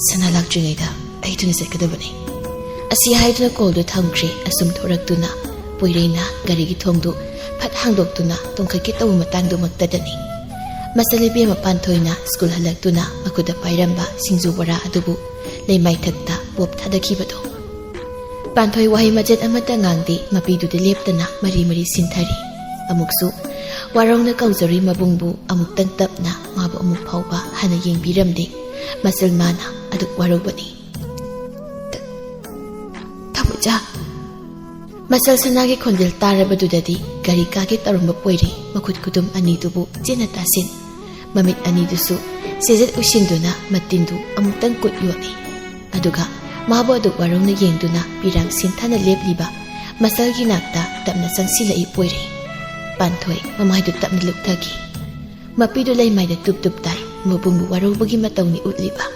ꯁꯅꯥ ꯂꯥꯛꯇ꯭ꯔꯤꯉꯩꯗ ꯑꯩ ꯊꯨꯅ ꯆꯠꯀꯗꯕꯅꯤ꯫" ꯑꯁꯤ ꯍꯥꯏꯗꯨꯅ ꯀꯣꯜꯗꯨ ꯊꯝꯈ꯭ꯔꯦ꯫ ꯑꯁꯨꯝ ꯊꯣꯔꯛꯇꯨꯅ ꯄꯣꯏꯔꯩꯅ ꯒꯥꯔꯤꯒꯤ ꯊꯣꯡꯗꯨ ꯐꯠ ꯍꯥꯡꯗꯣꯛꯇꯨꯅ ꯇꯣꯡꯈꯠꯀꯦ ꯇꯧꯕ ꯃꯇꯥꯡꯗꯨꯃꯛꯇꯗꯅꯤ ꯃꯆꯜ ꯏꯕꯦꯝꯃ ꯄꯥꯟꯊꯣꯏꯅ ꯁ꯭ꯀꯨꯜ ꯍꯜꯂꯛꯇꯨꯅ ꯃꯈꯨꯠꯇ ꯄꯥꯏꯔꯝꯕ ꯁꯤꯡꯖꯨ ꯕꯣꯔꯥ ꯑꯗꯨꯕꯨ ꯂꯩꯃꯥꯏꯊꯛꯇ ꯄꯣꯞ ꯊꯥꯗꯈꯤꯕꯗꯣ꯫ ꯄꯥꯟꯊꯣꯏ ꯋꯥꯍꯩ ꯃꯆꯦꯠ ꯑꯃꯠꯇ ꯉꯥꯡꯗꯦ, ꯃꯄꯤꯗꯨꯗ ꯂꯦꯞꯇꯅ ꯃꯔꯤ ꯃꯔꯤ ꯁꯤꯟꯊꯔꯤ꯫ ꯑꯃꯨꯛꯁꯨ ꯋꯥꯔꯧꯅ ꯀꯧꯖꯔꯨꯏ ꯃꯕꯨꯡꯕꯨ꯫ ꯑꯃꯨꯛꯇꯪ ꯇꯞꯅ ꯃꯥꯕꯨ ꯑꯃꯨꯛ ꯐꯥꯎꯕ ꯍꯟꯅ ꯌꯦꯡꯕꯤꯔꯝꯗꯦ꯫ ꯃꯆꯜ ꯃꯥꯅ ꯑꯗꯨꯛ ꯋꯥꯔꯧꯕꯅꯤ꯫ "ꯇ-, ꯇꯥꯃꯣꯆꯥ꯫" ꯃꯆꯜ ꯁꯅꯥꯒꯤ ꯈꯣꯟꯖꯦꯜ ꯇꯥꯔꯕꯗꯨꯗꯗꯤ ꯒꯥꯔꯤ ꯀꯥꯒꯦ ꯇꯧꯔꯝꯕ ꯄꯣꯏꯔꯩ ꯃꯈꯨꯠ ꯈꯨꯗꯨꯝ ꯑꯅꯤꯗꯨꯕꯨ ꯆꯦꯠꯅ ꯇꯥꯁꯤꯟ, ꯃꯃꯤꯠ ꯑꯅꯤꯗꯨꯁꯨ ꯆꯦꯖꯦꯠ ꯎꯏꯁꯤꯟꯗꯨꯅ ꯃꯇꯤꯟꯗꯨ ꯑꯃꯨꯛꯇꯪ ꯀꯨꯠ ꯌꯣꯠꯂꯤ꯫ ꯑꯗꯨꯒ ꯃꯥꯕꯨ ꯑꯗꯨꯛ ꯋꯥꯔꯧꯅ ꯌꯦꯡꯗꯨꯅ ꯄꯤꯔꯥꯡ ꯁꯤꯟꯊꯥꯅ ꯂꯦꯞꯂꯤꯕ ꯃꯆꯜꯒꯤ ꯅꯥꯛꯇ ꯇꯞꯅ ꯆꯪꯁꯤꯜꯂꯛꯏ ꯄꯣꯏꯔꯩ꯫ ꯄꯥꯟꯊꯣꯏ ꯃꯃꯥꯏꯗꯨ ꯇꯞꯅ ꯂꯨꯞꯊꯈꯤ꯫ ꯃꯄꯤꯗꯨ ꯂꯩꯃꯥꯏꯗ ꯇꯨꯞ ꯇꯨꯞ ꯇꯥꯏ꯫ ꯃꯕꯨꯡꯕꯨ ꯋꯥꯔꯧꯕꯒꯤ ꯃꯇꯧꯅꯤ ꯎꯠꯂꯤꯕ꯫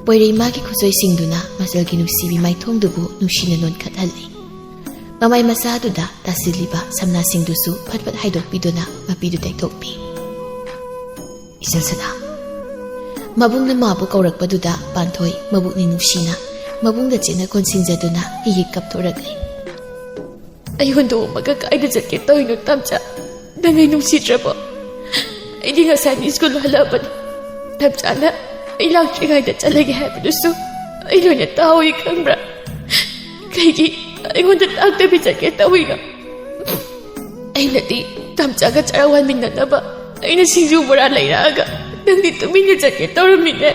ꯄꯣꯏꯔꯩ ꯃꯥꯒꯤ ꯈꯨꯠꯁꯣꯏꯁꯤꯡꯗꯨꯅ ꯃꯆꯜꯒꯤ ꯅꯨꯡꯁꯤꯕꯤ ꯃꯥꯏꯊꯣꯡꯗꯨꯕꯨ ꯅꯨꯡꯁꯤꯅ ꯅꯣꯟꯈꯠꯍꯜꯂꯤ꯫ ꯃꯃꯥꯏ ꯃꯆꯥꯗꯨꯗ ꯇꯥꯁꯤꯜꯂꯤꯕ ꯁꯝꯅꯥꯁꯤꯡꯗꯨꯁꯨ ꯐꯠ ꯐꯠ ꯍꯥꯏꯗꯣꯛꯄꯤꯗꯨꯅ ꯃꯄꯤꯗꯨ ꯇꯩꯊꯣꯛꯄꯤ꯫ "ꯏꯆꯜ ꯁꯅꯥ꯫" ꯃꯕꯨꯡꯅ ꯃꯥꯕꯨ ꯀꯧꯔꯛꯄꯗꯨꯗ ꯄꯥꯟꯊꯣꯏ ꯃꯕꯨꯛꯅꯤꯡ ꯅꯨꯡꯁꯤꯅ ꯃꯕꯨꯡꯗ ꯆꯦꯠꯅ ꯀꯣꯟꯁꯤꯟꯖꯗꯨꯅ ꯍꯤ ꯍꯤ ꯀꯞꯊꯣꯔꯛꯂꯤ꯫ ꯑꯩ ꯍꯨꯟꯗꯣꯛꯑꯝꯃꯒ ꯀꯥꯏꯗ ꯆꯠꯀꯦ ꯇꯧꯔꯤꯅꯣ, ꯇꯝꯆꯥ? ꯅꯪ ꯑꯩ ꯅꯨꯡꯁꯤꯗ꯭ꯔꯕꯣ? ꯑꯩꯗꯤ ꯉꯁꯥꯏꯅ ꯁ꯭ꯀꯨꯜ ꯍꯜꯂꯛꯑꯕꯅꯤ꯫ ꯇꯝꯆꯥꯅ ꯑꯩ ꯂꯥꯛꯇ꯭ꯔꯤꯉꯩꯗ ꯆꯠꯂꯒꯦ ꯍꯥꯏꯕꯗꯨꯁꯨ ꯑꯩ ꯂꯣꯏꯅ ꯇꯥꯍꯧꯏ, ꯈꯪꯕ꯭ꯔꯥ? ꯀꯩꯒꯤ ꯑꯩꯉꯣꯟꯗ ꯇꯥꯛꯇꯕꯤ ꯆꯠꯀꯦ ꯇꯧꯔꯤꯅꯣ? ꯑꯩꯅꯗꯤ ꯇꯝꯆꯥꯒ ꯆꯔꯥ ꯋꯥꯟꯃꯤꯟꯅꯅꯕ ꯑꯩꯅ ꯁꯤꯡꯖꯨ ꯕꯣꯔꯥ ꯂꯩꯔꯛꯑꯒ ꯅꯪꯗꯤ ꯇꯨꯃꯤꯟꯅ ꯆꯠꯀꯦ ꯇꯧꯔꯝꯃꯤꯅꯦ꯫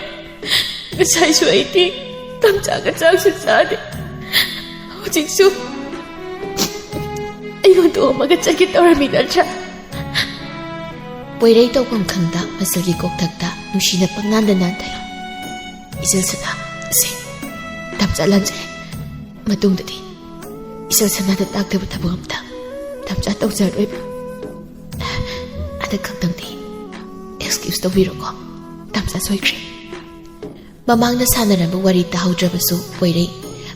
ꯉꯁꯥꯏꯁꯨ ꯑꯩꯗꯤ ꯇꯝꯆꯥꯒ ꯆꯥꯛꯁꯨ ꯆꯥꯗꯦ꯫ ꯍꯧꯖꯤꯛꯁꯨ ꯑꯩ ꯍꯨꯟꯗꯣꯛꯑꯝꯃꯒ ꯆꯠꯀꯦ ꯇꯧꯔꯝꯃꯤ ꯅꯠꯇ꯭ꯔꯥ? ꯄꯣꯏꯔꯩ ꯇꯧꯐꯝ ꯈꯪꯗ ꯃꯆꯜꯒꯤ ꯀꯣꯛꯊꯛꯇ ꯅꯨꯡꯁꯤꯅ ꯄꯪꯅꯥꯟꯗ ꯅꯥꯟꯊꯩ꯫ "ꯏꯆꯜ ꯁꯅꯥ, ꯁꯦ, ꯇꯝꯆꯥ ꯂꯥꯟꯖꯔꯦ꯫ ꯃꯇꯨꯡꯗꯗꯤ ꯏꯆꯜ ꯁꯅꯥꯗ ꯇꯥꯛꯇꯕ ꯊꯕꯛ ꯑꯝꯇ ꯇꯝꯆꯥ ꯇꯧꯖꯔꯣꯏꯕ꯫ ꯍꯟꯗꯛ ꯈꯛꯇꯪꯗꯤ excuse ꯇꯧꯕꯤꯔꯣꯀꯣ, ꯇꯝꯆꯥ ꯁꯣꯏꯈ꯭ꯔꯦ"꯫ ꯃꯃꯥꯡꯗ ꯁꯥꯟꯅꯔꯝꯕ ꯋꯥꯔꯤ ꯇꯥꯍꯧꯗ꯭ꯔꯕꯁꯨ ꯄꯣꯏꯔꯩ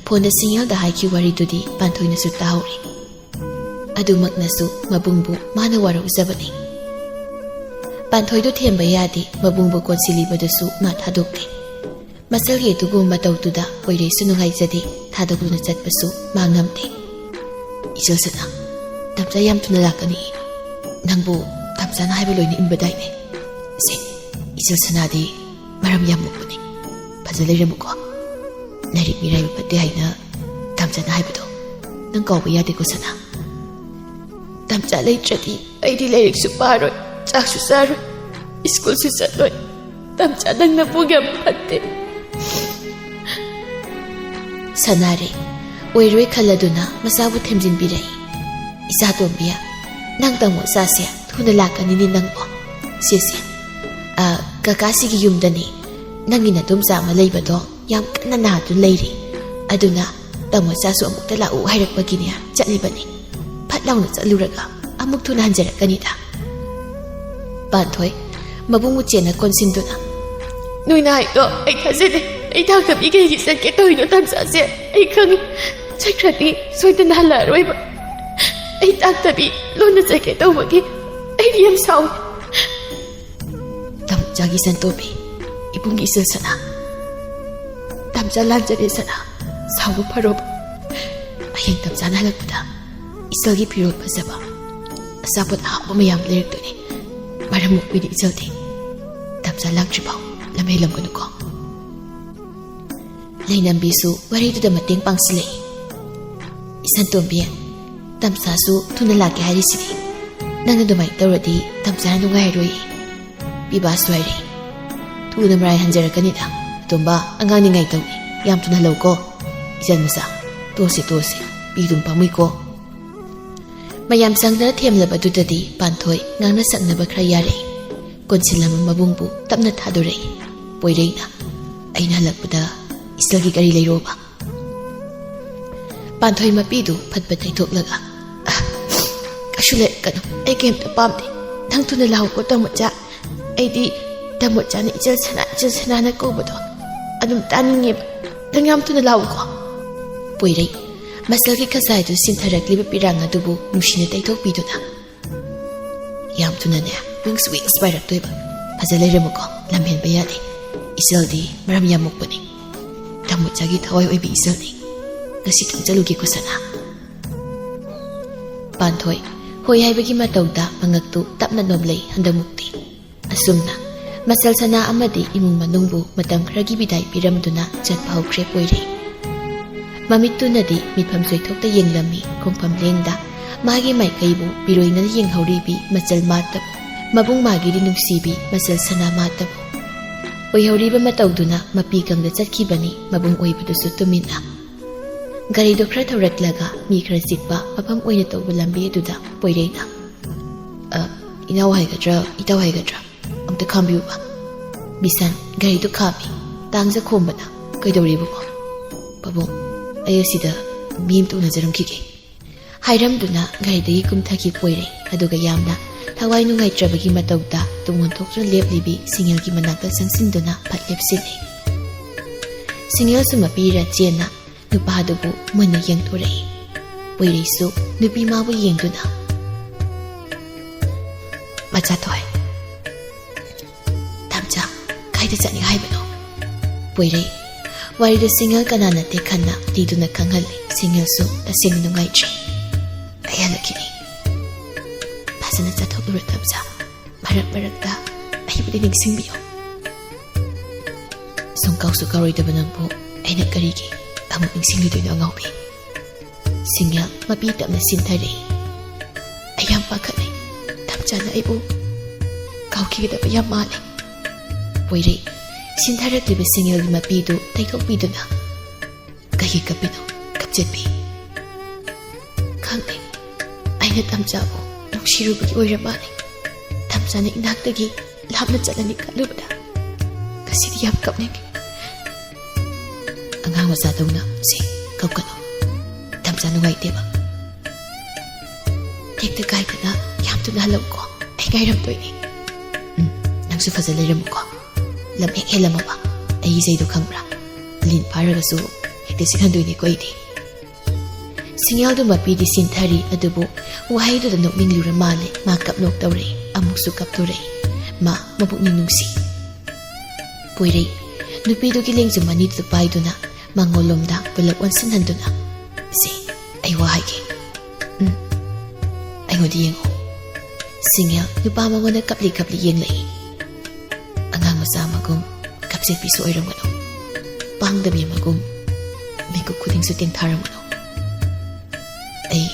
ꯐꯣꯟꯗ ꯁꯤꯡꯌꯦꯜꯗ ꯍꯥꯏꯈꯤꯕ ꯋꯥꯔꯤꯗꯨꯗꯤ ꯄꯥꯟꯊꯣꯏꯅꯁꯨ ꯇꯥꯍꯧꯔꯤ꯫ ꯑꯗꯨꯃꯛꯅꯁꯨ ꯃꯕꯨꯡꯕꯨ ꯃꯥꯅ ꯋꯥꯔꯧꯖꯕꯅꯤ꯫ ꯄꯥꯟꯊꯣꯏꯗꯨ ꯊꯦꯝꯕ ꯌꯥꯗꯦ, ꯃꯕꯨꯡꯕꯨ ꯀꯣꯟꯁꯤꯜꯂꯤꯕꯗꯨꯁꯨ ꯃꯥ ꯊꯥꯗꯣꯛꯇꯦ꯫ ꯃꯆꯜꯒꯤ ꯑꯗꯨꯒꯨꯝꯕ ꯃꯇꯧꯗꯨꯗ ꯄꯣꯏꯔꯩꯁꯨ ꯅꯨꯡꯉꯥꯏꯖꯗꯦ, ꯊꯥꯗꯣꯛꯇꯨꯅ ꯆꯠꯄꯁꯨ ꯃꯥ ꯉꯝꯗꯦ꯫ "ꯏꯆꯜ ꯁꯅꯥ, ꯇꯝꯆꯥ ꯌꯥꯝ ꯊꯨꯅ ꯂꯥꯛꯀꯅꯤ꯫ ꯅꯪꯕꯨ ꯇꯝꯆꯥꯅ ꯍꯥꯏꯕ ꯂꯣꯏꯅ ꯏꯟꯕꯗꯥꯏꯅꯦ? ꯁꯦ, ꯏꯆꯜ ꯁꯅꯥꯗꯤ ꯃꯔꯝ ꯌꯥꯝ ꯃꯣꯛꯄꯅꯤ꯫ ꯐꯖ ꯂꯩꯔꯝꯃꯨꯀꯣ꯫ ꯂꯥꯏꯔꯤꯛ ꯃꯤꯔꯥꯏꯕ ꯐꯠꯇꯦ ꯍꯥꯏꯅ ꯇꯝꯆꯥꯅ ꯍꯥꯏꯕꯗꯣ ꯅꯪ ꯀꯥꯎꯕ ꯌꯥꯗꯦꯀꯣ ꯁꯅꯥ꯫ ꯇꯝꯆꯥ ꯂꯩꯇ꯭ꯔꯗꯤ ꯑꯩꯗꯤ ꯂꯥꯏꯔꯤꯛꯁꯨ ꯄꯥꯔꯣꯏ, ꯆꯥꯛꯁꯨ ꯆꯥꯔꯣꯏ, ꯁ꯭ꯀꯨꯜꯁꯨ ꯆꯠꯂꯣꯏ꯫ ꯇꯝꯆꯥ, ꯅꯪ ꯅꯕꯨꯛ ꯌꯥꯝ ꯐꯠꯇꯦ"꯫ ꯁꯅꯥꯔꯩ ꯑꯣꯏꯔꯣꯏ ꯈꯜꯂꯗꯨꯅ ꯃꯆꯥꯕꯨ ꯊꯦꯝꯖꯤꯟꯕꯤꯔꯛꯏ꯫ "ꯏꯆꯥ ꯇꯣꯝꯕꯤ, ꯅꯪ ꯇꯥꯃꯣ ꯆꯥꯁꯦ ꯊꯨꯅ ꯂꯥꯛꯀꯅꯤꯅꯦ ꯅꯪꯕꯣ꯫ ꯁꯦ, ꯁꯦ, ꯑ, ꯀꯀꯥꯁꯤꯒꯤ ꯌꯨꯝꯗꯅꯤ꯫ ꯅꯪꯒꯤ ꯅꯗꯣꯝꯆꯥ ꯑꯃ ꯂꯩꯕꯗꯣ ꯌꯥꯝ ꯀꯟꯅ ꯅꯥꯗꯨꯅ ꯂꯩꯔꯤ꯫ ꯑꯗꯨꯅ ꯇꯥꯃꯣ ꯆꯥꯁꯨ ꯑꯃꯨꯛꯇ ꯂꯥꯛꯎ ꯍꯥꯏꯔꯛꯄꯒꯤꯅꯦ ꯆꯠꯂꯤꯕꯅꯤ꯫ ꯐꯠ ꯂꯥꯎꯅ ꯆꯠꯂꯨꯔꯒ ꯑꯃꯨꯛ ꯊꯨꯅ ꯍꯟꯖꯔꯛꯀꯅꯤꯗ"꯫ ꯄꯥꯟꯊꯣꯏ ꯃꯕꯨꯡ ꯃꯨꯆꯦꯅ ꯀꯣꯟꯁꯤꯟꯗꯨꯅ, "ꯅꯣꯏꯅ ꯍꯥꯏꯗꯣ ꯑꯩ ꯊꯥꯖꯗꯦ꯫ ꯑꯩ ꯇꯥꯛꯇꯕꯤ ꯀꯩꯒꯤ ꯆꯠꯀꯦ ꯇꯧꯔꯤꯅꯣ ꯇꯝꯆꯥꯁꯦ? ꯑꯩ ꯈꯪꯉꯤ, ꯆꯠꯈ꯭ꯔꯗꯤ ꯁꯣꯏꯗꯅ ꯍꯜꯂꯛꯑꯔꯣꯏꯕ꯫ ꯑꯩ ꯇꯥꯛꯇꯕꯤ ꯂꯣꯟꯅ ꯆꯠꯀꯦ ꯇꯧꯕꯒꯤ ꯑꯩꯗꯤ ꯌꯥꯝ ꯁꯥꯎꯏ"꯫ "ꯇꯝꯆꯥꯒꯤ ꯁꯟꯇꯣꯝꯕꯤ, ꯏꯕꯨꯡꯒꯤ ꯏꯆꯜ ꯁꯅꯥ, ꯇꯝꯆꯥ ꯂꯥꯟꯖꯔꯦ ꯁꯅꯥ, ꯁꯥꯎꯕ ꯐꯔꯣꯕ꯫ ꯍꯌꯦꯡ ꯇꯝꯆꯥꯅ ꯍꯜꯂꯛꯄꯗ ꯏꯆꯜꯒꯤ ꯐꯤꯔꯣꯜ ꯐꯖꯕ, ꯑꯆꯥꯄꯣꯠ ꯑꯍꯥꯎꯕ ꯃꯌꯥꯝ ꯂꯩꯔꯛꯇꯣꯏꯅꯤ꯫ ꯃꯔꯝ ꯃꯣꯛꯄꯤꯅꯤ ꯏꯆꯜꯗꯤ꯫ ꯇꯝꯆꯥ ꯂꯥꯛꯇ꯭ꯔꯤꯐꯥꯎ ꯂꯝ ꯍꯦꯜꯂꯝꯒꯅꯨꯀꯣ꯫ ꯂꯩꯅꯝꯕꯤꯁꯨ ꯋꯥꯔꯤꯗꯨꯗ ꯃꯇꯦꯡ ꯄꯥꯡꯁꯤꯜꯂꯛꯏ꯫ "ꯏꯆꯟꯇꯣꯝꯕꯤ, ꯇꯝꯆꯥꯁꯨ ꯊꯨꯅ ꯂꯥꯛꯀꯦ ꯍꯥꯏꯔꯤꯁꯤꯗꯤ꯫ ꯅꯪꯅ ꯑꯗꯨꯃꯥꯏꯅ ꯇꯧꯔꯗꯤ ꯇꯝꯆꯥꯅ ꯅꯨꯡꯉꯥꯏꯔꯣꯏ꯫ ꯄꯤꯕꯥꯁꯨ ꯍꯥꯏꯔꯛꯏ꯫ ꯊꯨꯅ ꯃꯔꯥꯏ ꯍꯟꯖꯔꯛꯀꯅꯤꯗ꯫ ꯑꯇꯣꯝꯕ, ꯑꯉꯥꯡꯅꯤꯉꯥꯏ ꯇꯧꯏ꯫ ꯌꯥꯝ ꯊꯨꯅ ꯍꯜꯂꯧꯀꯣ꯫ ꯏꯆꯟ ꯃꯆꯥ, ꯇꯣꯁꯤ, ꯇꯣꯁꯤ꯫ ꯄꯤꯗꯨꯝ ꯄꯥꯝꯃꯨꯏꯀꯣ꯫" ꯃꯌꯥꯝ ꯆꯪꯗꯅ ꯊꯦꯝꯂꯕꯗꯨꯗꯗꯤ ꯄꯥꯟꯊꯣꯏ ꯉꯥꯡꯅ ꯁꯛꯅꯕ ꯈꯔ ꯌꯥꯔꯛꯏ꯫ ꯀꯣꯟꯁꯤꯜꯂꯝꯕ ꯃꯕꯨꯡꯕꯨ ꯇꯞꯅ ꯊꯥꯗꯣꯔꯛꯏ꯫ ꯄꯣꯏꯔꯩꯅ, "ꯑꯩꯅ ꯍꯜꯂꯛꯄꯗ ꯏꯆꯜꯒꯤ ꯒꯥꯔꯤ ꯂꯩꯔꯣꯕ꯫" ꯄꯥꯟꯊꯣꯏ ꯃꯄꯤꯗꯨ ꯐꯠ ꯐꯠ ꯇꯩꯊꯣꯛꯂꯒ, "ꯑ, ꯀꯩꯁꯨ ꯂꯩꯔꯛꯀꯅꯨ, ꯑꯩ ꯀꯩꯝꯇ ꯄꯥꯝꯗꯦ꯫ ꯅꯪ ꯊꯨꯅ ꯂꯥꯛꯎꯀꯣ ꯇꯥꯃꯣꯆꯥ꯫ ꯑꯩꯗꯤ ꯇꯥꯃꯣꯆꯥꯅ ꯏꯆꯜ ꯁꯅꯥ, ꯏꯆꯜ ꯁꯅꯥꯅ ꯀꯧꯕꯗꯣ ꯑꯗꯨꯝ ꯇꯥꯅꯤꯡꯉꯦꯕ꯫ ꯅꯪ ꯌꯥꯝ ꯊꯨꯅ ꯂꯥꯛꯎꯀꯣ꯫" ꯄꯣꯏꯔꯩ, ꯃꯆꯜꯒꯤ ꯈꯖꯥꯏꯗꯨ ꯁꯤꯟꯊꯔꯛꯂꯤꯕ ꯄꯤꯔꯥꯡ ꯑꯗꯨꯕꯨ ꯅꯨꯡꯁꯤꯅ ꯇꯩꯊꯣꯛꯄꯤꯗꯨꯅ, "ꯌꯥꯝ ꯊꯨꯅꯅꯦ ꯋꯤꯡꯁ ꯋꯤꯡꯁ ꯄꯥꯏꯔꯛꯇꯣꯏꯕ꯫ ꯐꯖ ꯂꯩꯔꯝꯃꯨꯀꯣ, ꯂꯝ ꯍꯦꯟꯕ ꯌꯥꯗꯦ꯫ ꯏꯆꯜꯗꯤ ꯃꯔꯝ ꯌꯥꯝ ꯃꯣꯛꯄꯅꯤ꯫ ꯇꯥꯃꯣꯆꯥꯒꯤ ꯊꯋꯥꯏ ꯑꯣꯏꯕꯤ ꯏꯆꯜꯅꯤ꯫ ꯉꯁꯤꯇꯪ ꯆꯠꯂꯨꯒꯦꯀꯣ ꯁꯅꯥ꯫" ꯄꯥꯟꯊꯣꯏ ꯍꯣꯏ ꯍꯥꯏꯕꯒꯤ ꯃꯇꯧꯗ ꯃꯉꯛꯇꯨ ꯇꯞꯅ ꯅꯣꯝꯂꯛꯏ ꯍꯟꯗꯛꯃꯨꯛꯇꯤ꯫ ꯑꯁꯨꯝꯅ ꯃꯆꯜ ꯁꯅꯥ ꯑꯃꯗꯤ ꯏꯃꯨꯡ ꯃꯅꯨꯡꯕꯨ ꯃꯇꯝ ꯈꯔꯒꯤ ꯕꯤꯗꯥꯏ ꯄꯤꯔꯝꯗꯨꯅ ꯆꯠꯄ ꯍꯧꯈ꯭ꯔꯦ ꯄꯣꯏꯔꯩ꯫ ꯃꯃꯤꯠꯇꯨꯅꯗꯤ ꯃꯤꯠꯐꯝ ꯆꯣꯏꯊꯣꯛꯇ ꯌꯦꯡꯂꯝꯃꯤ ꯈꯣꯡꯐꯝ ꯂꯦꯡꯗ꯫ ꯃꯥꯒꯤ ꯃꯥꯏꯀꯩꯕꯨ ꯄꯤꯔꯣꯏꯅ ꯌꯦꯡꯍꯧꯔꯤꯕꯤ ꯃꯆꯜ ꯃꯥꯇꯕꯨ, ꯃꯕꯨꯡ ꯃꯥꯒꯤꯗꯤ ꯅꯨꯡꯁꯤꯕꯤ ꯃꯆꯜ ꯁꯅꯥ ꯃꯥꯇꯕꯨ꯫ ꯑꯣꯏꯍꯧꯔꯤꯕ ꯃꯇꯧꯗꯨꯅ ꯃꯄꯤ ꯀꯪꯗ ꯆꯠꯈꯤꯕꯅꯤ ꯃꯕꯨꯡ ꯑꯣꯏꯕꯗꯨꯁꯨ ꯇꯨꯃꯤꯟꯅ꯫ ꯒꯥꯔꯤꯗꯨ ꯈꯔ ꯊꯧꯔꯛꯂꯒ ꯃꯤ ꯈꯔ ꯆꯤꯛꯄ ꯃꯐꯝ ꯑꯣꯏꯅ ꯇꯧꯕ ꯂꯝꯕꯤ ꯑꯗꯨꯗ ꯄꯣꯏꯔꯩꯅ, "ꯑ, ꯏꯅꯥꯎ ꯍꯥꯏꯒꯗ꯭ꯔꯥ, ꯏꯇꯥꯎ ꯍꯥꯏꯒꯗ꯭ꯔꯥ? ꯑꯝꯇ ꯈꯥꯝꯕꯤꯌꯨꯕ꯫" ꯕꯤꯁꯟ ꯒꯥꯔꯤꯗꯨ ꯈꯥꯝꯃꯤ꯫ ꯇꯥꯡꯖ ꯈꯣꯝꯕꯅ, "ꯀꯩꯗꯧꯔꯦ ꯏꯕꯨꯡꯉꯣ?" "ꯄꯥꯕꯨꯡ, ꯑꯩ ꯑꯁꯤꯗ ꯃꯤ ꯑꯃꯇ ꯎꯅꯖꯔꯝꯈꯤꯒꯦ꯫" ꯍꯥꯏꯔꯝꯗꯨꯅ ꯒꯥꯔꯤꯗꯒꯤ ꯀꯨꯝꯊꯈꯤ ꯄꯣꯏꯔꯩ꯫ ꯑꯗꯨꯒ ꯌꯥꯝꯅ ꯊꯋꯥꯏ ꯅꯨꯡꯉꯥꯏꯇ꯭ꯔꯕꯒꯤ ꯃꯇꯧꯗ ꯇꯨꯡ ꯑꯣꯟꯊꯣꯛꯇꯨꯅ ꯂꯦꯞꯂꯤꯕꯤ ꯁꯤꯡꯉꯦꯜꯒꯤ ꯃꯅꯥꯛꯇ ꯆꯪꯁꯤꯟꯗꯨꯅ ꯐꯠ ꯂꯦꯞꯁꯤꯜꯂꯤ꯫ ꯁꯤꯡꯉꯦꯜꯁꯨ ꯃꯄꯤꯔ ꯆꯦꯟꯅ ꯅꯨꯄꯥꯗꯨꯕꯨ ꯃꯨꯟꯅ ꯌꯦꯡꯊꯣꯔꯛꯏ꯫ ꯄꯣꯏꯔꯩꯁꯨ ꯅꯨꯄꯤ ꯃꯥꯕꯨ ꯌꯦꯡꯗꯨꯅ, "ꯃꯆꯥꯊꯣꯏ, ꯇꯥꯝꯆꯥ, ꯀꯥꯏꯗ ꯆꯠꯅꯤ ꯍꯥꯏꯕꯅꯣ?" ꯄꯣꯏꯔꯩ ꯋꯥꯔꯤꯗꯨ ꯁꯤꯡꯉꯦꯜ ꯀꯅꯥ ꯅꯠꯇꯦ ꯈꯟꯅ ꯂꯤꯗꯨꯅ ꯈꯪꯍꯜꯂꯤ꯫ ꯁꯤꯡꯉꯦꯜꯁꯨ ꯇꯁꯦꯡꯅ ꯅꯨꯡꯉꯥꯏꯇ꯭ꯔꯤ꯫ "ꯑꯩ ꯈꯤꯅꯤ꯫ ꯐꯖꯅ ꯆꯠꯊꯣꯛꯂꯨꯔꯣ ꯇꯝꯆꯥ꯫ ꯃꯔꯛ ꯃꯔꯛꯇ ꯑꯩꯕꯨꯗꯤ ꯅꯤꯡꯁꯤꯡꯕꯤꯌꯣ꯫ ꯁꯨꯡꯀꯥꯎꯁꯨ ꯀꯥꯎꯔꯣꯏꯗꯕ ꯅꯪꯕꯨ ꯑꯩꯅ ꯀꯔꯤꯒꯤ ꯑꯃꯨꯛ ꯅꯤꯡꯁꯤꯡꯂꯨꯗꯣꯏꯅꯣ ꯑꯉꯥꯎꯕꯤ? ꯁꯤꯡꯌꯦꯜ ꯃꯄꯤ ꯇꯞꯅ ꯁꯤꯟꯊꯔꯛꯏ꯫ ꯑꯩ ꯌꯥꯝ ꯄꯥꯈꯠꯂꯦ꯫ ꯇꯝꯆꯥꯅ ꯑꯩꯕꯨ ꯀꯥꯎꯈꯤꯒꯗꯕ ꯌꯥꯝ ꯃꯥꯜꯂꯦ꯫ ꯄꯣꯏꯔꯩ ꯁꯤꯟꯊꯔꯛꯂꯤꯕ ꯁꯤꯡꯌꯦꯜꯒꯤ ꯃꯄꯤꯗꯨ ꯇꯩꯊꯣꯛꯄꯤꯗꯨꯅ, "ꯀꯩꯒꯤ ꯀꯞꯄꯤꯅꯣ, ꯀꯞꯆꯦꯠꯄꯤ?" "ꯈꯪꯗꯦ꯫ ꯑꯩꯅ ꯇꯝꯆꯥꯕꯨ ꯅꯨꯡꯁꯤꯔꯨꯕꯒꯤ ꯑꯣꯏꯔ ꯃꯥꯜꯂꯦ꯫ ꯇꯝꯆꯥꯅ ꯏꯅꯥꯛꯇꯒꯤ ꯂꯥꯞꯅ ꯆꯠꯂꯅꯤ ꯈꯜꯂꯨꯕꯗ ꯉꯁꯤꯗꯤ ꯌꯥꯝ ꯀꯞꯅꯤꯡꯉꯤ꯫" "ꯑꯉꯥꯡ ꯃꯆꯥꯗꯧꯅ ꯁꯦ ꯀꯞꯀꯅꯨ꯫ ꯇꯝꯆꯥ ꯅꯨꯡꯉꯥꯏꯇꯦꯕ꯫ ꯇꯦꯛꯇ ꯀꯥꯏꯗꯅ ꯌꯥꯝ ꯊꯨꯅ ꯍꯜꯂꯛꯎꯀꯣ꯫ ꯑꯩ ꯉꯥꯏꯔꯝꯗꯣꯏꯅꯤ꯫" "ꯎꯝ, ꯅꯪꯁꯨ ꯐꯖ ꯂꯩꯔꯝꯃꯨꯀꯣ꯫ ꯂꯝ ꯍꯦꯛ ꯍꯦꯜꯂꯝꯃꯕ ꯑꯩ ꯏꯆꯩꯗꯣ ꯈꯪꯕ꯭ꯔꯥ? ꯂꯤꯟ ꯐꯥꯔꯒꯁꯨ ꯍꯦꯛꯇ ꯆꯤꯛꯍꯟꯗꯣꯏꯅꯤꯀꯣ ꯑꯩꯗꯤ꯫" ꯁꯤꯡꯌꯦꯜꯗꯨ ꯃꯄꯤꯗꯤ ꯁꯤꯟꯊꯔꯤ, ꯑꯗꯨꯕꯨ ꯋꯥꯍꯩꯗꯨꯗ ꯅꯣꯛꯅꯤꯡꯂꯨꯔ ꯃꯥꯜꯂꯦ꯫ ꯃꯥ ꯀꯞ ꯅꯣꯛ ꯇꯧꯔꯛꯏ, ꯑꯃꯨꯛꯁꯨ ꯀꯞꯇꯣꯔꯛꯏ꯫ ꯃꯥ ꯃꯄꯨꯛꯅꯤꯡ ꯅꯨꯡꯁꯤ꯫ ꯄꯣꯏꯔꯩ ꯅꯨꯄꯤꯗꯨꯒꯤ ꯂꯦꯡꯖꯨꯝ ꯑꯅꯤꯗꯨꯗ ꯄꯥꯏꯗꯨꯅ ꯃꯉꯣꯟꯂꯣꯝꯗ ꯄꯨꯂꯞ ꯑꯣꯟꯁꯤꯟꯍꯟꯗꯨꯅ, "ꯁꯦ, ꯑꯩ ꯋꯥ ꯍꯥꯏꯒꯦ꯫ ꯎꯝ, ꯑꯩꯉꯣꯟꯗ ꯌꯦꯡꯉꯨ꯫" ꯁꯤꯡꯌꯦꯜ ꯅꯨꯄꯥ ꯃꯉꯣꯟꯗ ꯀꯞꯂꯤ ꯀꯞꯂꯤ ꯌꯦꯡꯂꯛꯏ꯫ "ꯑꯉꯥꯡ ꯃꯆꯥ ꯑꯃꯒꯨꯝ ꯀꯞꯆꯦꯠꯄꯤꯁꯨ ꯑꯣꯏꯔꯝꯒꯅꯨ꯫ ꯄꯥꯡꯗꯕꯤ ꯑꯃꯒꯨꯝ ꯃꯤꯀꯨꯞ ꯈꯨꯗꯤꯡꯁꯨ ꯇꯦꯡꯊꯥꯔꯝꯒꯅꯨ꯫ ꯑꯩ,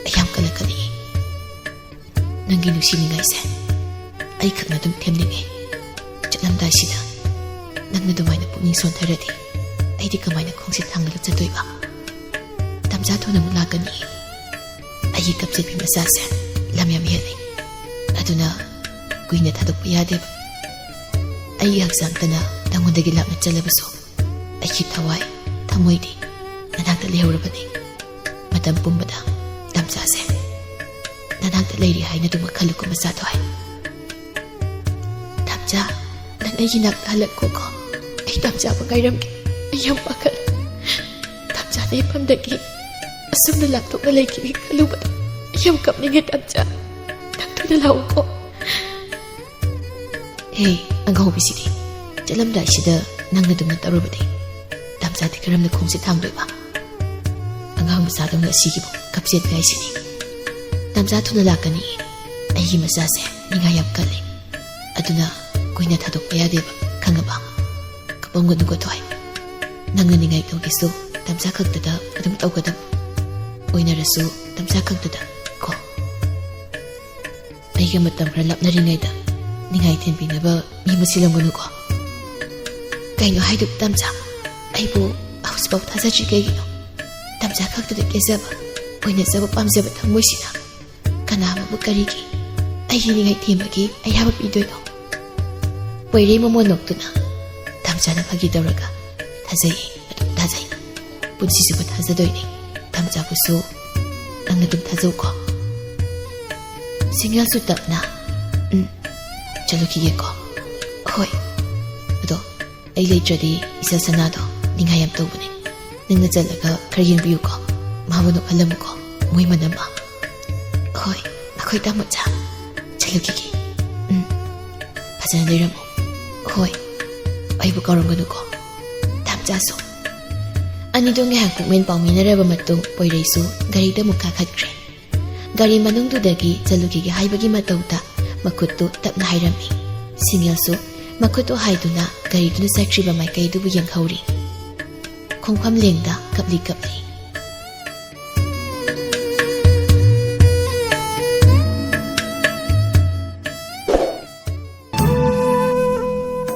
ꯑꯩ ꯌꯥꯝ ꯀꯜꯂꯛꯀꯅꯤ꯫ ꯅꯪꯒꯤ ꯅꯨꯡꯁꯤꯅꯤꯡꯉꯥꯏꯁꯦ ꯑꯩꯈꯛꯅ ꯑꯗꯨꯝ ꯊꯦꯝꯅꯤꯡꯉꯦ꯫ ꯆꯠꯂꯝꯗꯥꯏꯁꯤꯗ ꯅꯪꯅ ꯑꯗꯨꯃꯥꯏꯅ ꯄꯨꯛꯅꯤꯡ ꯁꯣꯟꯊꯔꯗꯤ ꯑꯩꯗꯤ ꯀꯃꯥꯏꯅ ꯈꯣꯡꯁꯦ ꯊꯥꯡꯂꯒ ꯆꯠꯇꯣꯏꯕ? ꯇꯝꯆꯥ ꯊꯨꯅ ꯑꯃꯨꯛ ꯂꯥꯛꯀꯅꯤ꯫ ꯑꯩꯒꯤ ꯀꯞꯆꯦꯠꯄꯤ ꯃꯆꯥꯁꯦ ꯂꯝ ꯌꯥꯝ ꯍꯦꯜꯂꯤ꯫ ꯑꯗꯨꯅ ꯀꯨꯏꯅ ꯊꯥꯗꯣꯛꯄ ꯌꯥꯗꯦꯕ꯫ ꯑꯩꯒꯤ ꯍꯛꯆꯥꯡꯇꯅ ꯅꯪꯉꯣꯟꯗꯒꯤ ꯂꯥꯞꯅ ꯆꯠꯂꯕꯁꯨ ꯑꯩꯒꯤ ꯊꯋꯥꯏ, ꯊꯃꯣꯏꯗꯤ ꯅꯅꯥꯛꯇ ꯂꯩꯍꯧꯔꯕꯅꯤ꯫ ꯃꯇꯝ ꯄꯨꯝꯕꯗ ꯇꯝꯆꯥꯁꯦ ꯅꯅꯥꯛꯇ ꯂꯩꯔꯤ ꯍꯥꯏꯅ ꯑꯗꯨꯃꯛ ꯈꯜꯂꯨꯀꯣ ꯃꯆꯥꯊꯣꯏ꯫" "ꯇꯝꯆꯥ, ꯅꯪ ꯑꯩꯒꯤ ꯅꯥꯛꯇ ꯍꯜꯂꯛꯈꯣꯀꯣ꯫ ꯑꯩ ꯇꯝꯆꯥꯕꯨ ꯉꯥꯏꯔꯝꯒꯦ꯫ ꯑꯩ ꯌꯥꯝ ꯄꯥꯈꯠꯂꯦ꯫ ꯇꯝꯆꯥꯅ ꯏꯐꯝꯗꯒꯤ ꯑꯁꯨꯝꯅ ꯂꯥꯞꯊꯣꯛꯅ ꯂꯩꯈꯤꯅꯤ ꯈꯜꯂꯨꯕꯗ ꯑꯩ ꯌꯥꯝ ꯀꯞꯅꯤꯡꯉꯦ ꯇꯝꯆꯥ꯫ ꯅꯪ ꯊꯨꯅ ꯂꯥꯛꯎꯀꯣ꯫" "ꯍꯦ, ꯑꯉꯥꯎꯕꯤꯁꯤꯗꯤ, ꯆꯠꯂꯝꯗꯥꯏꯁꯤꯗ ꯅꯪꯅ ꯑꯗꯨꯝꯅ ꯇꯧꯔꯕꯗꯤ ꯇꯝꯆꯥꯗꯤ ꯀꯔꯝꯅ ꯈꯣꯡꯁꯦ ꯊꯥꯡꯗꯣꯏꯕ?" ꯑꯉꯥꯡ ꯃꯆꯥꯗꯧꯅ ꯑꯁꯤꯒꯤꯕꯨ ꯀꯞꯆꯦꯠꯄ ꯍꯥꯏꯁꯤꯅꯤ꯫ ꯇꯥꯝꯆꯥ ꯊꯨꯅ ꯂꯥꯛꯀꯅꯤ꯫ ꯑꯩꯒꯤ ꯃꯆꯥꯁꯦ ꯅꯤꯡꯉꯥꯏ ꯌꯥꯝ ꯀꯜꯂꯤ꯫ ꯑꯗꯨꯅ ꯀꯨꯏꯅ ꯊꯥꯗꯣꯛꯄ ꯌꯥꯗꯦꯕ, ꯈꯪꯉꯕ? ꯀꯞꯄꯝꯒꯅꯨꯀꯣ ꯊꯣꯏ꯫ ꯅꯪꯅ ꯅꯤꯡꯉꯥꯏ ꯇꯧꯒꯦꯁꯨ ꯇꯥꯝꯆꯥ ꯈꯛꯇꯗ ꯑꯗꯨꯝ ꯇꯧꯒꯗꯕ꯫ ꯑꯣꯏꯅꯔꯁꯨ ꯇꯥꯝꯆꯥ ꯈꯛꯇꯗ ꯀꯣ꯫ ꯑꯩꯒ ꯃꯇꯝ ꯈꯔ ꯂꯥꯞꯅꯔꯤꯉꯩꯗ ꯅꯤꯡꯉꯥꯏ ꯊꯤꯟꯕꯤꯅꯕ ꯃꯤ ꯑꯃ ꯁꯤꯜꯂꯝꯒꯅꯨꯀꯣ꯫ ꯀꯩꯅꯣ ꯍꯥꯏꯗꯨꯕꯨ ꯇꯥꯝꯆꯥ? ꯑꯩꯕꯨ ꯍꯧꯖꯤꯛꯐꯥꯎ ꯊꯥꯖꯗ꯭ꯔꯤ ꯀꯩꯒꯤꯅꯣ? ꯇꯥꯝꯆꯥ ꯈꯛꯇꯗ ꯀꯦꯖꯕ, ꯑꯣꯏꯅꯖꯕ ꯄꯥꯝꯖꯕ ꯊꯃꯣꯏꯁꯤꯅ ꯀꯅꯥ ꯑꯃꯕꯨ ꯀꯔꯤꯒꯤ ꯑꯩꯒꯤ ꯅꯤꯡꯉꯥꯏ ꯊꯤꯟꯕꯒꯤ ꯑꯌꯥꯕ ꯄꯤꯗꯣꯏꯅꯣ? ꯄꯣꯏꯔꯩ ꯃꯃꯣꯟ ꯅꯣꯛꯇꯨꯅ ꯇꯥꯝꯆꯥꯅ ꯐꯥꯒꯤ ꯇꯧꯔꯒ, "ꯊꯥꯖꯩ, ꯑꯗꯨꯝ ꯊꯥꯖꯩ꯫ ꯄꯨꯟꯁꯤ ꯆꯨꯞꯄ ꯊꯥꯖꯗꯣꯏꯅꯦ꯫ ꯇꯥꯝꯆꯥꯕꯨꯁꯨ ꯅꯪꯅ ꯑꯗꯨꯝ ꯊꯥꯖꯧꯀꯣ꯫" ꯁꯤꯡꯒꯦꯜꯁꯨ ꯇꯞꯅ, "ꯎꯝ, ꯆꯠꯂꯨꯈꯤꯒꯦꯀꯣ꯫" "ꯍꯣꯏ꯫ ꯑꯗꯣ ꯑꯩ ꯂꯩꯇ꯭ꯔꯗꯤ ꯏꯆꯥ ꯁꯅꯥꯗꯣ ꯅꯤꯡꯉꯥꯏ ꯌꯥꯝ ꯇꯧꯕꯅꯦ꯫ ꯅꯪꯅ ꯆꯠꯂꯒ ꯈꯔ ꯌꯦꯡꯕꯤꯌꯨꯀꯣ꯫ ꯃꯥꯕꯨ ꯅꯣꯛꯍꯜꯂꯝꯃꯨꯀꯣ꯫ ꯃꯣꯏ ꯃꯅꯝ ꯑꯃ꯫" "ꯍꯣꯏ, ꯑꯩꯈꯣꯏ ꯇꯥꯃꯣꯆꯥ꯫ ꯆꯠꯂꯨꯈꯤꯒꯦ꯫ ꯎꯝ, ꯐꯖꯅ ꯂꯩꯔꯝꯃꯨ꯫" "ꯍꯣꯏ, ꯑꯩꯕꯨ ꯀꯥꯎꯔꯝꯒꯅꯨꯀꯣ꯫ ꯇꯥꯝꯆꯥꯁꯨ꯫" ꯑꯅꯤꯗꯣ ꯉꯥꯏꯍꯥꯛ ꯄꯨꯛꯃꯦꯟ ꯄꯥꯎꯃꯤꯟꯅꯔꯕ ꯃꯇꯨꯡ ꯄꯣꯏꯔꯩꯁꯨ ꯒꯥꯔꯤꯗ ꯑꯃꯨꯛ ꯀꯥꯈꯠꯈ꯭ꯔꯦ꯫ ꯒꯥꯔꯤ ꯃꯅꯨꯡꯗꯨꯗꯒꯤ ꯆꯠꯂꯨꯈꯤꯒꯦ ꯍꯥꯏꯕꯒꯤ ꯃꯇꯧꯗ ꯃꯈꯨꯠꯇꯨ ꯇꯞꯅ ꯍꯥꯏꯔꯝꯃꯤ꯫ ꯁꯤꯡꯒꯦꯜꯁꯨ ꯃꯈꯨꯠꯇꯨ ꯍꯥꯏꯗꯨꯅ ꯒꯥꯔꯤꯗꯨꯅ ꯆꯠꯈ꯭ꯔꯤꯕ ꯃꯥꯏꯀꯩꯗꯨꯕꯨ ꯌꯦꯡꯍꯧꯔꯤ꯫ ꯈꯣꯡꯐꯝ ꯂꯦꯡꯗ ꯀꯞꯂꯤ ꯀꯞꯂꯤ꯫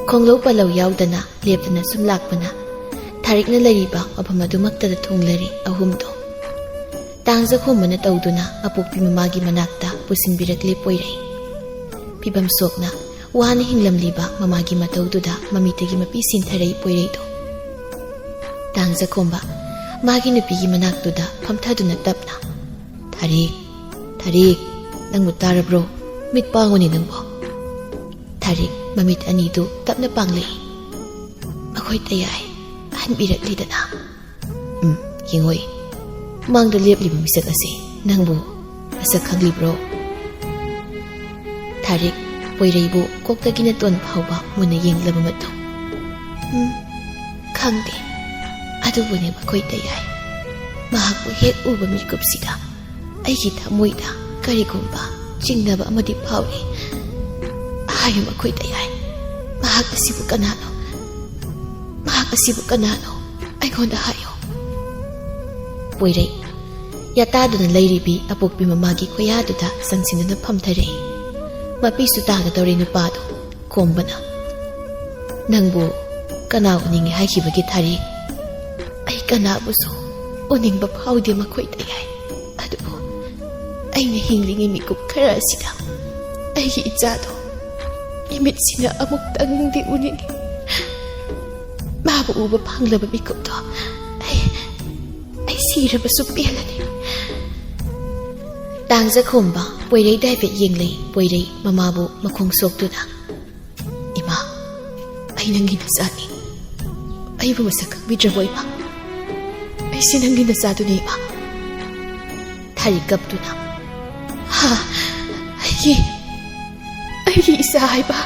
ꯈꯣꯡꯂꯧ ꯄꯂꯧ ꯌꯥꯎꯗꯅ ꯂꯦꯞꯇꯅ ꯁꯨꯝ ꯂꯥꯛꯄꯅ ꯊꯥꯔꯤꯛꯅ ꯂꯩꯔꯤꯕ ꯃꯐꯝ ꯑꯗꯨꯃꯛꯇꯗ ꯊꯨꯡꯂꯔꯦ ꯑꯍꯨꯝꯗꯣ꯫ ꯇꯥꯡꯖꯈꯣꯝꯕꯅ ꯇꯧꯗꯨꯅ ꯑꯄꯣꯛꯄꯤ ꯃꯃꯥꯒꯤ ꯃꯅꯥꯛꯇ ꯄꯨꯁꯤꯟꯕꯤꯔꯛꯂꯦ ꯄꯣꯏꯔꯩ꯫ ꯐꯤꯕꯝ ꯁꯣꯛꯅ ꯋꯥꯅ ꯍꯤꯡꯂꯝꯂꯤꯕ ꯃꯃꯥꯒꯤ ꯃꯇꯧꯗꯨꯗ ꯃꯃꯤꯠꯇꯒꯤ ꯃꯄꯤ ꯁꯤꯟꯊꯔꯛꯏ ꯄꯣꯏꯔꯩꯗꯣ꯫ ꯇꯥꯡꯖꯈꯣꯝꯕ ꯃꯥꯒꯤ ꯅꯨꯄꯤꯒꯤ ꯃꯅꯥꯛꯇꯨꯗ ꯐꯝꯊꯗꯨꯅ ꯇꯞꯅ, "ꯊꯥꯔꯤꯛ, ꯊꯥꯔꯤꯛ, ꯅꯪꯕꯨ ꯇꯥꯔꯕ꯭ꯔꯣ? ꯃꯤꯠ ꯄꯥꯡꯉꯨꯅꯦ ꯅꯪꯕꯣ꯫" ꯊꯥꯔꯤꯛ ꯃꯃꯤꯠ ꯑꯅꯤꯗꯨ ꯇꯞꯅ ꯄꯥꯡꯂꯛꯏ꯫ "ꯑꯩꯈꯣꯏ ꯇꯌꯥꯏ ꯍꯟꯕꯤꯔꯛꯂꯤꯗꯅ꯫" "ꯎꯝ, ꯌꯦꯡꯉꯣꯏ, ꯃꯥꯡꯗ ꯂꯦꯞꯂꯤꯕ ꯃꯤꯁꯛ ꯑꯁꯤ ꯅꯪꯕꯨ ꯃꯁꯛ ꯈꯪꯂꯤꯕ꯭ꯔꯣ?" ꯊꯥꯔꯤꯛ ꯄꯣꯏꯔꯩꯕꯨ ꯀꯣꯛꯇꯒꯤꯅ ꯇꯣꯟ ꯐꯥꯎꯕ ꯃꯨꯟꯅ ꯌꯦꯡꯂꯕ ꯃꯇꯨꯡ, "ꯎꯝ, ꯈꯪꯗꯦ꯫ ꯑꯗꯨꯕꯨꯅꯦ ꯃꯈꯣꯏ ꯇꯌꯥꯏ꯫ ꯃꯍꯥꯛꯄꯨ ꯍꯦꯛ ꯎꯕ ꯃꯤꯀꯨꯞꯁꯤꯗ ꯑꯩꯒꯤ ꯊꯃꯣꯏꯗ ꯀꯔꯤꯒꯨꯝꯕ ꯆꯤꯡꯅꯕ ꯑꯃꯗꯤ ꯐꯥꯎꯔꯤ꯫ ꯍꯥꯏꯌꯨ ꯃꯈꯣꯏꯗ ꯌꯥꯏ, ꯃꯍꯥꯛ ꯑꯁꯤꯕꯨ ꯀꯅꯥꯅꯣ? ꯃꯍꯥꯛ ꯑꯁꯤꯕꯨ ꯀꯅꯥꯅꯣ? ꯑꯩꯉꯣꯟꯗ ꯍꯥꯏꯌꯨ꯫ ꯄꯣꯏꯔꯩ ꯌꯥꯇꯥꯗꯨꯅ ꯂꯩꯔꯤꯕꯤ ꯑꯄꯣꯛꯄꯤ ꯃꯃꯥꯒꯤ ꯈꯨꯌꯥꯗꯨꯗ ꯆꯪꯁꯤꯟꯗꯨꯅ ꯐꯝꯊꯔꯛꯏ꯫ ꯃꯄꯤꯁꯨ ꯇꯥꯒꯗꯧꯔꯦ ꯅꯨꯄꯥꯗꯣ꯫ ꯈꯣꯝꯕꯅ, "ꯅꯪꯕꯨ ꯀꯅꯥ ꯎꯅꯤꯡꯉꯤ ꯍꯥꯏꯈꯤꯕꯒꯦ ꯊꯥꯔꯤ?" "ꯑꯩ ꯀꯅꯥꯕꯨꯁꯨ ꯎꯅꯤꯡꯕ ꯐꯥꯎꯗꯦ ꯃꯈꯣꯏꯗ ꯌꯥꯏ, ꯑꯗꯨꯕꯨ ꯑꯩꯅ ꯍꯤꯡꯂꯤꯉꯩ ꯃꯤꯀꯨꯞ ꯈꯔ ꯑꯁꯤꯗ ꯑꯩꯒꯤ ꯏꯆꯥꯗꯣ ꯏꯃꯤꯠꯁꯤꯅ ꯑꯃꯨꯛꯇꯪꯗꯤ ꯎꯅꯤꯡꯉꯤ꯫ ꯃꯥꯕꯨ ꯎꯕ ꯐꯪꯂꯕ ꯃꯤꯀꯨꯞꯇꯣ ꯑꯩ, ꯑꯩ ꯁꯤꯔꯕꯁꯨ ꯄꯦꯜꯂꯅꯤ꯫" ꯇꯥꯡꯖꯈꯣꯝꯕ ꯄꯣꯏꯔꯩꯗ ꯍꯥꯏꯐꯦꯠ ꯌꯦꯡꯂꯩ꯫ ꯄꯣꯏꯔꯩ ꯃꯃꯥꯕꯨ ꯃꯈꯣꯡ ꯁꯣꯛꯇꯨꯅ, "ꯏꯃꯥ, ꯑꯩ ꯅꯪꯒꯤ ꯅꯆꯥꯅꯤ꯫ ꯑꯩꯕꯨ ꯃꯁꯛ ꯈꯪꯕꯤꯗ꯭ꯔꯕꯣ ꯏꯃꯥ? ꯑꯩꯁꯦ ꯅꯪꯒꯤ ꯅꯆꯥꯗꯨꯅꯤ ꯏꯃꯥ꯫" ꯊꯥꯔꯤ ꯀꯞꯇꯨꯅ, "ꯍꯥ? ꯑꯩꯒꯤ, ꯑꯩꯒꯤ ꯏꯆꯥ ꯍꯥꯏꯕ?"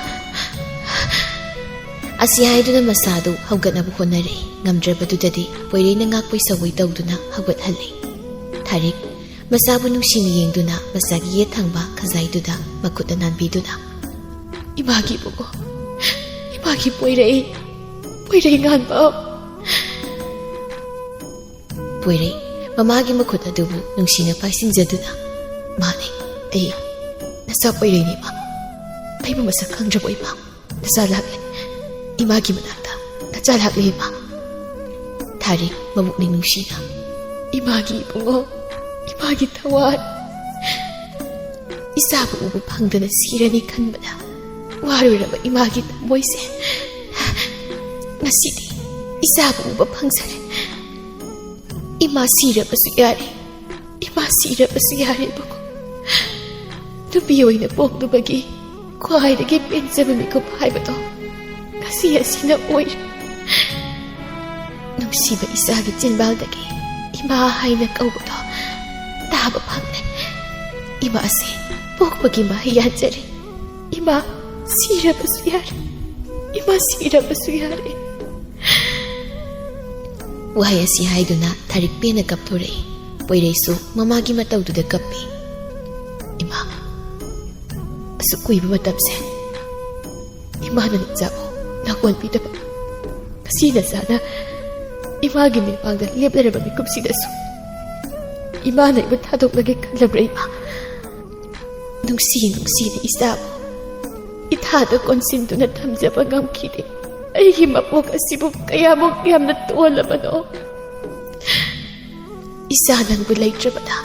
ꯑꯁꯤ ꯍꯥꯏꯗꯨꯅ ꯃꯁꯥꯗꯨ ꯍꯧꯒꯠꯅꯕ ꯍꯣꯠꯅꯔꯦ꯫ ꯉꯝꯗ꯭ꯔꯕꯗꯨꯗꯗꯤ ꯄꯣꯏꯔꯩꯅ ꯉꯥꯛꯄꯩ ꯁꯧꯒꯩ ꯇꯧꯗꯨꯅ ꯍꯧꯒꯠꯍꯜꯂꯦ꯫ ꯊꯥꯔꯤꯛ ꯃꯆꯥꯕꯨ ꯅꯨꯡꯁꯤꯅ ꯌꯦꯡꯗꯨꯅ ꯃꯆꯥꯒꯤ ꯌꯦꯠ ꯊꯪꯕ ꯈꯖꯥꯏꯗꯨꯗ ꯃꯈꯨꯠꯅ ꯅꯥꯟꯕꯤꯗꯨꯅ, "ꯏꯃꯥꯒꯤ ꯏꯕꯨꯡꯉꯣ, ꯏꯃꯥꯒꯤ ꯄꯣꯏꯔꯩ, ꯄꯣꯏꯔꯩ ꯉꯥꯟꯕ꯫" ꯄꯣꯏꯔꯩ ꯃꯃꯥꯒꯤ ꯃꯈꯨꯠ ꯑꯗꯨꯕꯨ ꯅꯨꯡꯁꯤꯅ ꯄꯥꯏꯁꯤꯟꯖꯗꯨꯅ, "ꯃꯥꯅꯦ, ꯑꯩ ꯅꯆꯥ ꯄꯣꯏꯔꯩꯅꯦ ꯏꯃꯥ꯫ ꯑꯩꯕꯨ ꯃꯁꯛ ꯈꯪꯗ꯭ꯔꯕꯣ ꯏꯃꯥ? ꯅꯆꯥ ꯂꯥꯛꯂꯦ, ꯏꯃꯥꯒꯤ ꯃꯅꯥꯛꯇ ꯅꯆꯥ ꯂꯥꯛꯂꯦ ꯏꯃꯥ꯫" ꯊꯥꯔꯤ ꯃꯕꯨꯛꯅꯤꯡ ꯅꯨꯡꯁꯤꯅ, "ꯏꯃꯥꯒꯤ ꯏꯕꯨꯡꯉꯣ, ꯏꯃꯥꯒꯤ ꯊꯋꯥꯟ, ꯏꯆꯥꯕꯨ ꯎꯕ ꯐꯪꯗꯅ ꯁꯤꯔꯅꯤ ꯈꯟꯕꯗ ꯋꯥꯔꯨꯔꯕ ꯏꯃꯥꯒꯤ ꯊꯃꯣꯏꯁꯦ ꯉꯁꯤꯗꯤ ꯏꯆꯥꯕꯨ ꯎꯕ ꯐꯪꯖꯔꯦ꯫ ꯏꯃꯥ ꯁꯤꯔꯕꯁꯨ ꯌꯥꯔꯦ, ꯏꯃꯥ ꯁꯤꯔꯕꯁꯨ ꯌꯥꯔꯦ ꯏꯕꯨꯡꯉꯣ꯫ ꯅꯨꯄꯤ ꯑꯣꯏꯅ ꯄꯣꯛꯂꯨꯕꯒꯤ ꯈ꯭ꯋꯥꯏꯗꯒꯤ ꯄꯦꯟꯖꯕ ꯃꯤꯀꯨꯞ ꯍꯥꯏꯕꯗꯣ ꯉꯁꯤ ꯑꯁꯤꯅ ꯑꯣꯏꯔꯦ꯫ ꯅꯨꯡꯁꯤꯕ ꯏꯆꯥꯒꯤ ꯆꯤꯟꯕꯥꯜꯗꯒꯤ ꯏꯃꯥ ꯍꯥꯏꯅ ꯀꯧꯕꯗꯣ ꯇꯥꯕ ꯐꯪꯂꯦ꯫ ꯏꯃꯥꯁꯦ ꯄꯣꯛꯄꯒꯤ ꯃꯍꯩ ꯌꯥꯟꯖꯔꯦ꯫ ꯏꯃꯥ ꯁꯤꯔꯕꯁꯨ ꯌꯥꯔꯦ, ꯏꯃꯥ ꯁꯤꯔꯕꯁꯨ ꯌꯥꯔꯦ꯫" ꯋꯥꯍꯩ ꯑꯁꯤ ꯍꯥꯏꯗꯨꯅ ꯊꯥꯔꯤꯛ ꯄꯦꯟꯅ ꯀꯞꯊꯣꯔꯛꯏ꯫ ꯄꯣꯏꯔꯩꯁꯨ ꯃꯃꯥꯒꯤ ꯃꯇꯧꯗꯨꯗ ꯀꯞꯄꯤ꯫ "ꯏꯃꯥ, ꯑꯁꯨꯛ ꯀꯨꯏꯕ ꯃꯇꯝꯁꯦ ꯏꯃꯥꯅ ꯅꯆꯥꯕꯨ ꯅꯪꯉꯣꯟꯕꯤꯗꯕ, ꯉꯁꯤ ꯅꯆꯥꯅ ꯏꯃꯥꯒꯤ ꯃꯤꯠꯃꯥꯡꯗ ꯂꯦꯞꯂꯔꯕ ꯃꯤꯀꯨꯞꯁꯤꯗꯁꯨ ꯏꯃꯥꯅ ꯑꯩꯕꯨ ꯊꯥꯗꯣꯛꯂꯒꯦ ꯈꯜꯂꯕ꯭ꯔꯥ ꯏꯃꯥ? ꯅꯨꯡꯁꯤ ꯅꯨꯡꯁꯤꯅ ꯏꯆꯥꯕꯨ ꯏꯊꯥꯗ ꯀꯣꯟꯁꯤꯟꯗꯨꯅ ꯊꯝꯖꯕ ꯉꯝꯈꯤꯗꯦ꯫ ꯑꯩꯒꯤ ꯃꯄꯣꯛ ꯑꯁꯤꯕꯨ ꯀꯌꯥꯃꯨꯛ ꯌꯥꯝꯅ ꯇꯣꯜꯂꯕꯅꯣ꯫ ꯏꯆꯥ ꯅꯪꯕꯨ ꯂꯩꯇ꯭ꯔꯕꯗ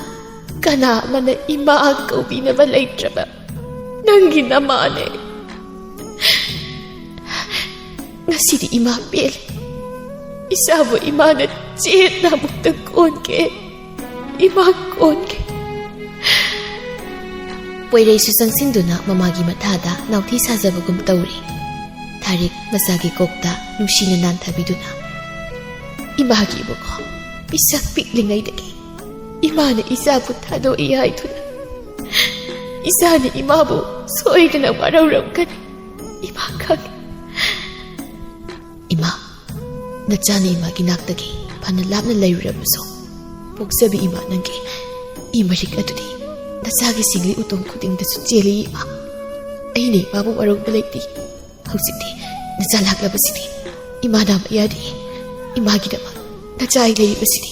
ꯀꯅꯥ ꯑꯃꯅ ꯏꯃꯥ ꯀꯧꯕꯤꯅꯕ ꯂꯩꯇ꯭ꯔꯕ ꯅꯪꯒꯤ ꯅꯃꯥꯅꯦ꯫ ꯉꯁꯤꯗꯤ ꯏꯃꯥ ꯄꯦꯜꯂꯦ꯫ ꯏꯆꯥꯕꯨ ꯏꯃꯥꯅ ꯆꯦꯠꯅ ꯑꯃꯨꯛꯇ ꯀꯣꯟꯒꯦ꯫ ꯏꯃꯥ ꯀꯣꯟꯒꯦ꯫" ꯄꯣꯏꯔꯩꯁꯨ ꯆꯪꯁꯤꯟꯗꯨꯅ ꯃꯃꯥꯒꯤ ꯃꯊꯥꯗ ꯅꯥꯎꯊꯤ ꯁꯥꯖꯕꯒꯨꯝ ꯇꯧꯔꯤ꯫ ꯊꯥꯔꯤꯛ ꯃꯆꯥꯒꯤ ꯀꯣꯛꯇ ꯅꯨꯡꯁꯤꯅ ꯅꯥꯟꯊꯕꯤꯗꯨꯅ, "ꯏꯃꯥꯒꯤ ꯏꯕꯨꯡꯉꯣ, ꯄꯤꯁꯛ ꯄꯤꯛꯂꯤꯉꯩꯗꯒꯤ ꯏꯃꯥꯅ ꯏꯆꯥꯕꯨ ꯊꯥꯗꯣꯛꯏ ꯍꯥꯏꯗꯨꯅ ꯏꯆꯥꯅ ꯏꯃꯥꯕꯨ ꯁꯣꯏꯗꯅ ꯋꯥꯔꯧꯔꯝꯒꯅꯤ꯫ ꯏꯃꯥ ꯈꯪꯏ꯫" "ꯏꯃꯥ, ꯅꯆꯥꯅ ꯏꯃꯥꯒꯤ ꯅꯥꯛꯇꯒꯤ ꯐꯅ ꯂꯥꯞꯅ ꯂꯩꯔꯨꯔꯕꯁꯨ, ꯄꯣꯛꯆꯕꯤ ꯏꯃꯥ ꯅꯪꯒꯤ ꯏ ꯃꯔꯤꯛ ꯑꯗꯨꯗꯤ ꯅꯆꯥꯒꯤ ꯁꯤꯡꯂꯤ ꯎꯇꯣꯡ ꯈꯨꯗꯤꯡꯗꯁꯨ ꯆꯦꯜꯂꯤ ꯏꯃꯥ꯫ ꯑꯩꯅ ꯏꯃꯥꯕꯨ ꯋꯥꯔꯧꯕ ꯂꯩꯇꯦ꯫ ꯍꯧꯖꯤꯛꯇꯤ ꯅꯆꯥ ꯂꯥꯛꯂꯕꯁꯤꯗꯤ ꯏꯃꯥ ꯅꯥꯕ ꯌꯥꯗꯦ꯫ ꯏꯃꯥꯒꯤꯗꯃꯛ ꯅꯆꯥ ꯑꯩ ꯂꯩꯔꯤꯕꯁꯤꯗꯤ꯫"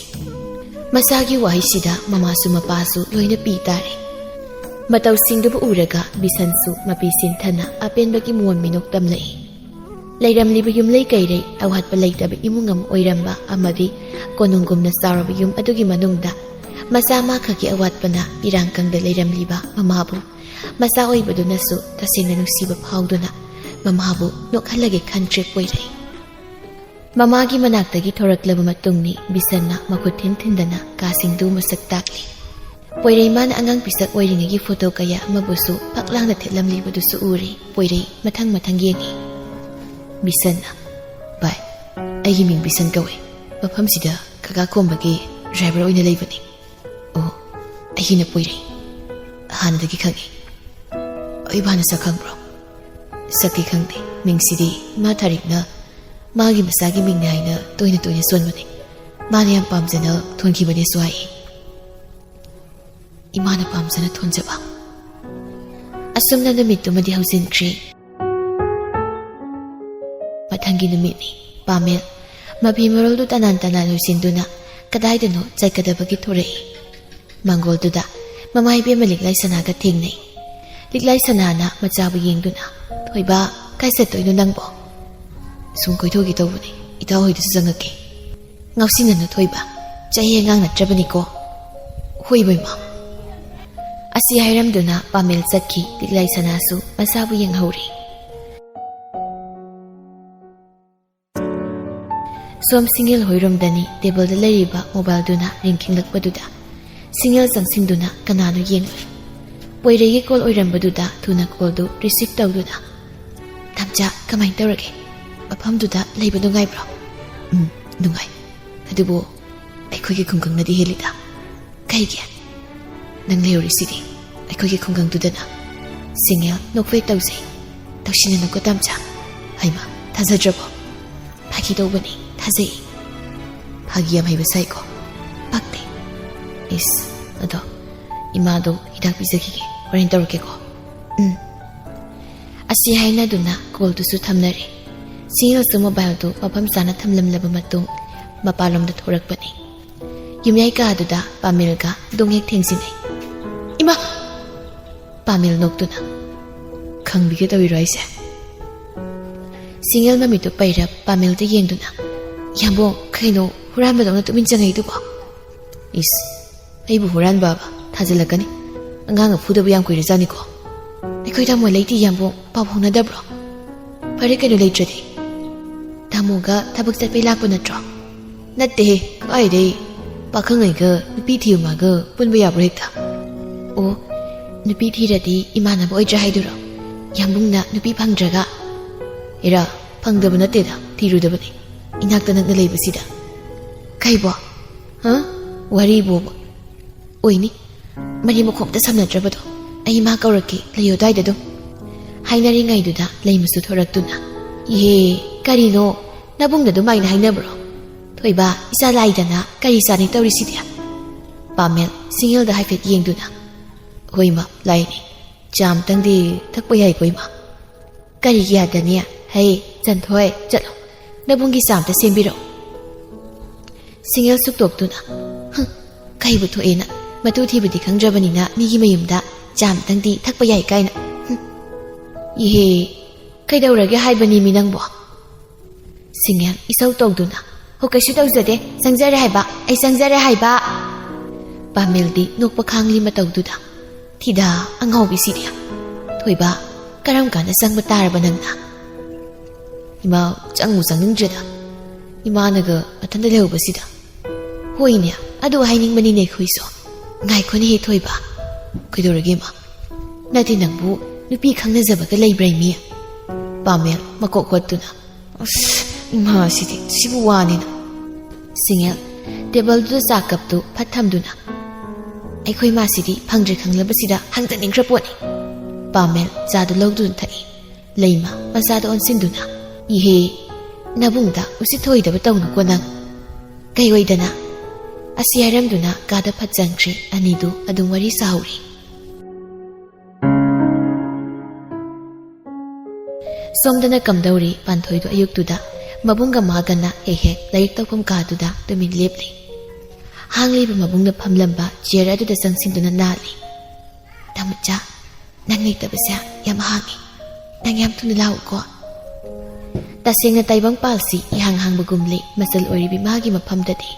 ꯃꯆꯥꯒꯤ ꯋꯥꯍꯩꯁꯤꯗ ꯃꯃꯥꯁꯨ ꯃꯄꯥꯁꯨ ꯂꯣꯏꯅ ꯄꯤ ꯇꯥꯔꯦ꯫ ꯃꯇꯧꯁꯤꯡꯗꯨꯕꯨ ꯎꯔꯒ ꯕꯤꯁꯟꯁꯨ ꯃꯄꯤ ꯁꯤꯟꯊꯅ ꯑꯄꯦꯟꯕꯒꯤ ꯃꯣꯟ ꯃꯤꯅꯣꯛ ꯇꯝꯂꯛꯏ꯫ ꯂꯩꯔꯝꯂꯤꯕ ꯌꯨꯝꯂꯩ ꯀꯩꯔꯩ ꯑꯋꯥꯠꯄ ꯂꯩꯇꯕ ꯏꯃꯨꯡ ꯑꯃ ꯑꯣꯏꯔꯝꯕ ꯑꯃꯗꯤ ꯀꯣꯅꯨꯡꯒꯨꯝꯅ ꯆꯥꯎꯔꯕ ꯌꯨꯝ ꯑꯗꯨꯒꯤ ꯃꯅꯨꯡꯗ ꯃꯆꯥ ꯃꯥ ꯈꯛꯀꯤ ꯑꯋꯥꯠꯄꯅ ꯄꯤꯔꯥꯡ ꯀꯪꯗ ꯂꯩꯔꯝꯂꯤꯕ ꯃꯃꯥꯕꯨ ꯃꯆꯥ ꯑꯣꯏꯕꯗꯨꯅꯁꯨ ꯇꯁꯦꯡꯅ ꯅꯨꯡꯁꯤꯕ ꯐꯥꯎꯗꯨꯅ ꯃꯃꯥꯕꯨ ꯅꯣꯛꯍꯜꯂꯒꯦ ꯈꯟꯇ꯭ꯔꯦ ꯄꯣꯏꯔꯩ꯫ ꯃꯃꯥꯒꯤ ꯃꯅꯥꯛꯇꯒꯤ ꯊꯣꯔꯛꯂꯕ ꯃꯇꯨꯡꯅꯤ ꯕꯤꯁꯟꯅ ꯃꯈꯨꯠ ꯊꯤꯟ ꯊꯤꯟꯗꯅ ꯀꯥꯁꯤꯡꯗꯨ ꯃꯁꯛ ꯇꯥꯛꯂꯤ꯫ ꯄꯣꯏꯔꯩ ꯃꯥꯅ ꯑꯉꯥꯡ ꯄꯤꯁꯛ ꯑꯣꯏꯔꯤꯉꯩꯒꯤ ꯐꯣꯇꯣ ꯀꯌꯥ ꯑꯃꯕꯨꯁꯨ ꯐꯛ ꯂꯥꯡꯅ ꯊꯦꯠꯂꯝꯂꯤꯕꯗꯨꯁꯨ ꯎꯔꯦ꯫ ꯄꯣꯏꯔꯩ ꯃꯊꯪ ꯃꯊꯪ ꯌꯦꯡꯉꯤ꯫ ꯕꯤꯁꯟꯅ, "ꯚꯥꯏ, ꯑꯩꯒꯤ ꯃꯤꯡ ꯕꯤꯁꯟ ꯀꯧꯏ꯫ ꯃꯐꯝꯁꯤꯗ ꯀꯀꯥ ꯈꯣꯝꯕꯒꯤ ꯗ꯭ꯔꯥꯏꯚꯔ ꯑꯣꯏꯅ ꯂꯩꯕꯅꯤ꯫" "ꯑꯣ, ꯑꯩꯒꯤꯅ ꯄꯣꯏꯔꯩ꯫ ꯍꯥꯟꯅꯗꯒꯤ ꯈꯪꯏ꯫" "ꯑꯣꯏꯕ ꯅꯁꯛ ꯈꯪꯕ꯭ꯔꯣ?" "ꯁꯛꯇꯤ ꯈꯪꯗꯦ꯫ ꯃꯤꯡꯁꯤꯗꯤ ꯃꯥ ꯊꯥꯔꯤꯛꯅ ꯃꯥꯒꯤ ꯃꯆꯥꯒꯤ ꯃꯤꯡꯅꯤ ꯍꯥꯏꯅ ꯇꯣꯏꯅ ꯇꯣꯏꯅ ꯁꯣꯟꯕꯅꯤ꯫ ꯃꯥꯅ ꯌꯥꯝ ꯄꯥꯝꯖꯅ ꯊꯣꯟꯈꯤꯕꯅꯦꯁꯨ ꯍꯥꯏ꯫ ꯏꯃꯥꯅ ꯄꯥꯝꯖꯅ ꯊꯣꯟꯖꯕ꯫ ꯑꯁꯨꯝꯅ ꯅꯨꯃꯤꯠꯇꯨꯃꯗꯤ ꯍꯧꯖꯤꯟꯈ꯭ꯔꯦ꯫ ꯃꯊꯪꯒꯤ ꯅꯨꯃꯤꯠꯅꯤ꯫ ꯄꯥꯃꯦꯜ ꯃꯐꯤ ꯃꯔꯣꯜꯗꯨ ꯇꯅꯥꯟ ꯇꯅꯥꯟ ꯂꯣꯏꯁꯤꯟꯗꯨꯅ ꯀꯗꯥꯏꯗꯅꯣ ꯆꯠꯀꯗꯕꯒꯤ ꯊꯣꯔꯛꯏ꯫ ꯃꯥꯡꯒꯣꯜꯗꯨꯗ ꯃꯃꯥ ꯏꯕꯦꯝꯃ ꯂꯤꯛꯂꯥꯏ ꯁꯅꯥꯒ ꯊꯦꯡꯅꯩ꯫ ꯂꯤꯛꯂꯥꯏ ꯁꯅꯥꯅ ꯃꯆꯥꯕꯨ ꯌꯦꯡꯗꯨꯅ, "ꯊꯣꯏꯕ, ꯀꯥꯏ ꯆꯠꯇꯣꯏꯅꯣ ꯅꯪꯕꯣ?" "ꯁꯨꯝ ꯀꯣꯏꯊꯣꯛꯀꯦ ꯇꯧꯕꯅꯦ, ꯏꯇꯥꯎ ꯍꯣꯏꯗꯁꯨ ꯆꯪꯉꯛꯀꯦ꯫" "ꯉꯥꯎꯁꯤꯟꯅꯅꯨ ꯊꯣꯏꯕ, ꯆꯍꯤ ꯑꯉꯥꯡ ꯅꯠꯇ꯭ꯔꯕꯅꯤꯀꯣ꯫" "ꯍꯣꯏꯕ ꯏꯃꯥ꯫" ꯑꯁꯤ ꯍꯥꯏꯔꯝꯗꯨꯅ ꯄꯥꯃꯦꯜ ꯆꯠꯈꯤ꯫ ꯂꯤꯛꯂꯥꯏ ꯁꯅꯥꯁꯨ ꯃꯆꯥꯕꯨ ꯌꯦꯡꯍꯧꯔꯤ꯫ ꯁꯣꯝ ꯁꯤꯡꯉꯦꯜ ꯍꯣꯏꯔꯣꯝꯗꯅꯤ꯫ ꯇꯦꯕꯜꯗ ꯂꯩꯔꯤꯕ ꯃꯣꯕꯥꯏꯜꯗꯨꯅ ꯔꯤꯡ ꯈꯤꯡꯂꯛꯄꯗꯨꯗ ꯁꯤꯡꯉꯦꯜ ꯆꯪꯁꯤꯟꯗꯨꯅ ꯀꯅꯥꯅꯣ ꯌꯦꯡꯂꯨꯏ꯫ ꯄꯣꯏꯔꯩꯒꯤ ꯀꯣꯜ ꯑꯣꯏꯔꯝꯕꯗꯨꯗ ꯊꯨꯅ ꯀꯣꯜꯗꯨ ꯔꯤꯁꯤꯞ ꯇꯧꯗꯨꯅ, "ꯇꯥꯝꯆꯥ, ꯀꯃꯥꯏꯅ ꯇꯧꯔꯒꯦ? ꯃꯐꯝꯗꯨꯗ ꯂꯩꯕ ꯅꯨꯡꯉꯥꯏꯕ꯭ꯔꯣ?" "ꯎꯝ, ꯅꯨꯡꯉꯥꯏ꯫ ꯑꯗꯨꯕꯨ ꯑꯩꯈꯣꯏꯒꯤ ꯈꯨꯡꯒꯪꯅꯗꯤ ꯍꯦꯜꯂꯤꯗ꯫" "ꯀꯩꯒꯤ? ꯅꯪ ꯂꯩꯍꯧꯔꯤꯁꯤꯗꯤ ꯑꯩꯈꯣꯏꯒꯤ ꯈꯨꯡꯒꯪꯗꯨꯗꯅ꯫" ꯁꯤꯡꯉꯦꯜ ꯅꯣꯛꯐꯦꯠ ꯇꯧꯖꯩ꯫ "ꯇꯧꯁꯤꯟꯅꯅꯨꯀꯣ ꯇꯥꯝꯆꯥ꯫" "ꯍꯩꯃꯥ, ꯊꯥꯖꯗ꯭ꯔꯕꯣ?" "ꯐꯥꯒꯤ ꯇꯧꯕꯅꯤ, ꯊꯥꯖꯩ꯫" "ꯐꯥꯒꯤ ꯌꯥꯝ ꯍꯩꯕ ꯁꯥꯏꯀꯣ꯫" "ꯄꯛꯇꯦ꯫" "ꯏꯁ, ꯑꯗꯣ ꯏꯃꯥꯗꯣ ꯍꯤꯗꯥꯛ ꯄꯤꯖꯈꯤꯒꯦ, ꯍꯣꯔꯦꯟ ꯇꯧꯔꯛꯀꯦꯀꯣ꯫" "ꯎꯝ꯫" ꯑꯁꯤ ꯍꯥꯏꯅꯗꯨꯅ ꯀꯣꯜꯗꯨꯁꯨ ꯊꯝꯅꯔꯦ꯫ ꯁꯤꯡꯉꯦꯜꯁꯨ ꯃꯣꯕꯥꯏꯜꯗꯨ ꯃꯐꯝ ꯆꯥꯅ ꯊꯝꯂꯝꯂꯕ ꯃꯇꯨꯡ ꯃꯄꯥꯟꯂꯣꯝꯗ ꯊꯣꯔꯛꯄꯅꯤ꯫ ꯌꯨꯝꯌꯥꯏ ꯀꯥꯗꯨꯗ ꯄꯥꯃꯦꯜꯒ ꯗꯣꯡ ꯍꯦꯛ ꯊꯦꯡꯖꯤꯟꯅꯩ꯫ "ꯏꯃꯥ!" ꯄꯥꯃꯦꯜ ꯅꯣꯛꯇꯨꯅ, "ꯈꯪꯕꯤꯒꯦ ꯇꯧꯔꯤꯔꯣ ꯑꯩꯁꯦ?" ꯁꯤꯡꯉꯦꯜ ꯃꯃꯤꯠꯇꯨ ꯄꯩꯔꯞ ꯄꯥꯃꯦꯜꯗ ꯌꯦꯡꯗꯨꯅ, "ꯌꯥꯝꯕꯣꯡ, ꯀꯩꯅꯣ ꯍꯨꯔꯥꯟꯕꯗꯧꯅ ꯇꯨꯃꯤꯟ ꯆꯪꯉꯛꯏꯗꯨꯕꯣ?" "ꯏꯁ, ꯑꯩꯕꯨ ꯍꯨꯔꯥꯟꯕꯕ? ꯊꯥꯖꯤꯜꯂꯛꯀꯅꯤ꯫ ꯑꯉꯥꯡ ꯑꯐꯨꯗꯕ ꯌꯥꯝ ꯀꯨꯏꯔꯖꯥꯠꯅꯤꯀꯣ꯫" "ꯑꯩꯈꯣꯏ ꯇꯥꯃꯣ ꯂꯩꯇꯦ ꯌꯥꯝꯕꯣꯡ, ꯄꯥꯎ ꯐꯥꯎꯅꯗꯕ꯭ꯔꯣ?" "ꯐꯔꯦ ꯀꯩꯅꯣ, ꯂꯩꯇ꯭ꯔꯗꯤ꯫ ꯇꯥꯃꯣꯒ ꯊꯕꯛ ꯆꯠꯄꯩ ꯂꯥꯛꯄ ꯅꯠꯇ꯭ꯔꯣ?" "ꯅꯠꯇꯦꯍꯦ, ꯀꯥꯏꯗꯩ? ꯄꯥꯈꯪꯉꯩꯒ ꯅꯨꯄꯤ ꯊꯤꯕ ꯃꯥꯒ ꯄꯨꯟꯕ ꯌꯥꯕ꯭ꯔꯣ ꯍꯦꯛꯇ?" "ꯑꯣ, ꯅꯨꯄꯤ ꯊꯤꯔꯗꯤ ꯏꯃꯥꯟꯅꯕ ꯑꯣꯏꯗ꯭ꯔꯥ ꯍꯥꯏꯗꯨꯔꯣ? ꯌꯥꯝꯕꯨꯡꯅ ꯅꯨꯄꯤ ꯐꯪꯗ꯭ꯔꯒ?" "ꯏꯔꯥ, ꯐꯪꯗꯕ ꯅꯠꯇꯦꯗ, ꯊꯤꯔꯨꯗꯕꯅꯤ꯫ ꯏꯅꯥꯛꯇ ꯅꯛꯅ ꯂꯩꯕꯁꯤꯗ꯫" "ꯀꯩꯕꯣ? ꯍꯥ? ꯋꯥꯔꯤꯕꯣꯕ?" "ꯑꯣꯏꯅꯤ꯫ ꯃꯔꯤ ꯃꯈꯣꯡ ꯑꯝꯇ ꯁꯝꯅꯗ꯭ꯔꯕꯗꯣ꯫ ꯑꯩ ꯃꯥ ꯀꯧꯔꯛꯀꯦ, ꯂꯩꯌꯣ ꯑꯗꯨꯋꯥꯏꯗ ꯑꯗꯨꯝ꯫" ꯍꯥꯏꯅꯔꯤꯉꯩꯗꯨꯗ ꯂꯩꯃꯁꯨ ꯊꯣꯔꯛꯇꯨꯅ, "ꯏꯍꯦ, ꯀꯔꯤꯅꯣ? ꯅꯕꯨꯡꯗ ꯑꯗꯨꯃꯥꯏꯅ ꯍꯥꯏꯅꯕ꯭ꯔꯣ?" "ꯊꯣꯏꯕ, ꯏꯆꯥ ꯂꯥꯏꯗꯅ ꯀꯔꯤ ꯆꯥꯅꯤ ꯇꯧꯔꯤꯁꯤꯗꯤ?" ꯄꯥꯃꯦꯜ ꯁꯤꯡꯍꯦꯜꯗ ꯍꯥꯏꯐꯦꯠ ꯌꯦꯡꯗꯨꯅ, "ꯍꯣꯏ ꯏꯃꯥ, ꯂꯥꯏꯅꯤ꯫ ꯆꯥ ꯑꯃꯇꯪꯗꯤ ꯊꯛꯄ ꯌꯥꯏꯀꯣ ꯏꯃꯥ?" "ꯀꯔꯤꯒꯤ ꯌꯥꯗꯅꯤ? ꯍꯩ, ꯆꯟꯊꯣꯏ, ꯆꯠꯂꯣ, ꯅꯕꯨꯡꯒꯤ ꯆꯥ ꯑꯃꯇ ꯁꯦꯝꯕꯤꯔꯛꯑꯣ꯫" ꯁꯤꯡꯍꯦꯜ ꯁꯨꯛꯇꯣꯛꯇꯨꯅ, "ꯍꯨꯝ, ꯀꯩꯕꯨ ꯊꯣꯛꯑꯦꯅ? ꯃꯇꯨ ꯊꯤꯕꯗꯤ ꯈꯪꯗ꯭ꯔꯕꯅꯤꯅ ꯃꯤꯒꯤ ꯃꯌꯨꯝꯗ ꯆꯥ ꯑꯃꯇꯪꯗꯤ ꯊꯛꯄ ꯌꯥꯏ ꯀꯥꯏꯅ꯫ ꯍꯨꯝ꯫ ꯏꯍꯦ, ꯀꯩꯗꯧꯔꯒꯦ ꯍꯥꯏꯕꯅꯤ ꯃꯤ ꯅꯪꯕꯣ?" ꯁꯤꯡꯍꯦꯜ ꯏꯁꯧ ꯇꯧꯗꯨꯅ, "ꯍꯣ, ꯀꯩꯁꯨ ꯇꯧꯖꯗꯦ, ꯆꯪꯖꯔꯦ ꯍꯥꯏꯕ, ꯑꯩ ꯆꯪꯖꯔꯦ ꯍꯥꯏꯕ꯫" ꯄꯥꯃꯦꯜꯗꯤ ꯅꯣꯛꯄ ꯈꯥꯡꯂꯤ ꯃꯇꯧꯗꯨꯗ, "ꯊꯤꯗꯥ, ꯑꯉꯥꯎꯕꯤꯁꯤꯗꯤ꯫ ꯊꯣꯏꯕ, ꯀꯔꯝ ꯀꯥꯟꯗ ꯆꯪꯕ ꯇꯥꯔꯕ ꯅꯪꯅ?" "ꯏꯃꯥ, ꯆꯪꯕꯨ ꯆꯪꯅꯤꯡꯗ꯭ꯔꯦꯗ, ꯏꯃꯥꯅꯒ ꯃꯊꯟꯇ ꯂꯩꯍꯧꯕꯁꯤꯗ꯫" "ꯍꯣꯏꯅꯦ, ꯑꯗꯨ ꯍꯥꯏꯅꯤꯡꯕꯅꯤꯅꯦ ꯑꯩꯈꯣꯏꯁꯨ꯫ ꯉꯥꯏꯈꯣꯅꯦꯍꯦ ꯊꯣꯏꯕ, ꯀꯩꯗꯧꯔꯒꯦ ꯏꯃꯥ? ꯅꯠꯇꯦ, ꯅꯪꯕꯨ ꯅꯨꯄꯤ ꯈꯪꯅꯖꯕꯒ ꯂꯩꯕ꯭ꯔꯥ ꯏꯃꯤ?" ꯄꯥꯃꯦꯜ ꯃꯀꯣꯛ ꯍꯣꯠꯇꯨꯅ, "ꯑꯁ, ꯏꯃꯥꯁꯤꯗꯤ ꯁꯤꯕꯨ ꯋꯥꯅꯤꯅ꯫" ꯁꯤꯡꯍꯦꯜ ꯇꯦꯕꯜꯗꯨꯗ ꯆꯥ ꯀꯞꯇꯨ ꯐꯠ ꯊꯝꯗꯨꯅ, "ꯑꯩꯈꯣꯏ ꯃꯥꯁꯤꯗꯤ ꯐꯪꯗ꯭ꯔꯦ ꯈꯪꯂꯕꯁꯤꯗ ꯍꯪꯖꯅꯤꯡꯈ꯭ꯔ ꯄꯣꯠꯅꯤ꯫" ꯄꯥꯃꯦꯜ ꯆꯥꯗꯨ ꯂꯧꯗꯨꯅ ꯊꯛꯏ꯫ ꯂꯩꯃ ꯃꯆꯥꯗ ꯑꯣꯟꯁꯤꯟꯗꯨꯅ, "ꯏꯍꯦ, ꯅꯕꯨꯡꯗ ꯎꯁꯤꯠ ꯊꯑꯣꯏꯗꯕ ꯇꯧꯅꯨꯀꯣ ꯅꯪ꯫ ꯀꯩ ꯑꯣꯏꯗꯅ?" ꯑꯁꯤ ꯍꯥꯏꯔꯝꯗꯨꯅ ꯀꯥꯗ ꯐꯠ ꯆꯪꯈ꯭ꯔꯦ꯫ ꯑꯅꯤꯗꯨ ꯑꯗꯨꯝ ꯋꯥꯔꯤ ꯁꯥꯍꯧꯔꯤ꯫ ꯁꯣꯝꯗꯅ ꯀꯝꯗꯧꯔꯤ ꯄꯥꯟꯊꯣꯏꯗꯣ ꯑꯌꯨꯛꯇꯨꯗ ꯃꯕꯨꯡꯒ ꯃꯥꯒꯅ ꯍꯦꯛ ꯍꯦꯛ ꯂꯥꯏꯔꯤꯛ ꯇꯧꯐꯝ ꯀꯥꯗꯨꯗ ꯇꯨꯃꯤꯟ ꯂꯦꯞꯂꯤ꯫ ꯍꯥꯡꯂꯤꯕ ꯃꯕꯨꯡꯅ ꯐꯝꯂꯝꯕ ꯆꯤꯌꯔ ꯑꯗꯨꯗ ꯆꯪꯁꯤꯟꯗꯨꯅ ꯅꯥꯜꯂꯤ꯫ "ꯇꯥꯃꯣꯆꯥ, ꯅꯪ ꯂꯩꯇꯕꯁꯦ ꯌꯥꯝ ꯍꯥꯡꯉꯤ꯫ ꯅꯪ ꯌꯥꯝ ꯊꯨꯅ ꯂꯥꯛꯎꯀꯣ꯫" ꯇꯁꯦꯡꯅ ꯇꯥꯏꯕꯪꯄꯥꯜꯁꯤ ꯏꯍꯥꯡ ꯍꯥꯡꯕꯒꯨꯝꯂꯦ ꯃꯆꯜ ꯑꯣꯏꯔꯤꯕꯤ ꯃꯥꯒꯤ ꯃꯐꯝꯗꯗꯤ꯫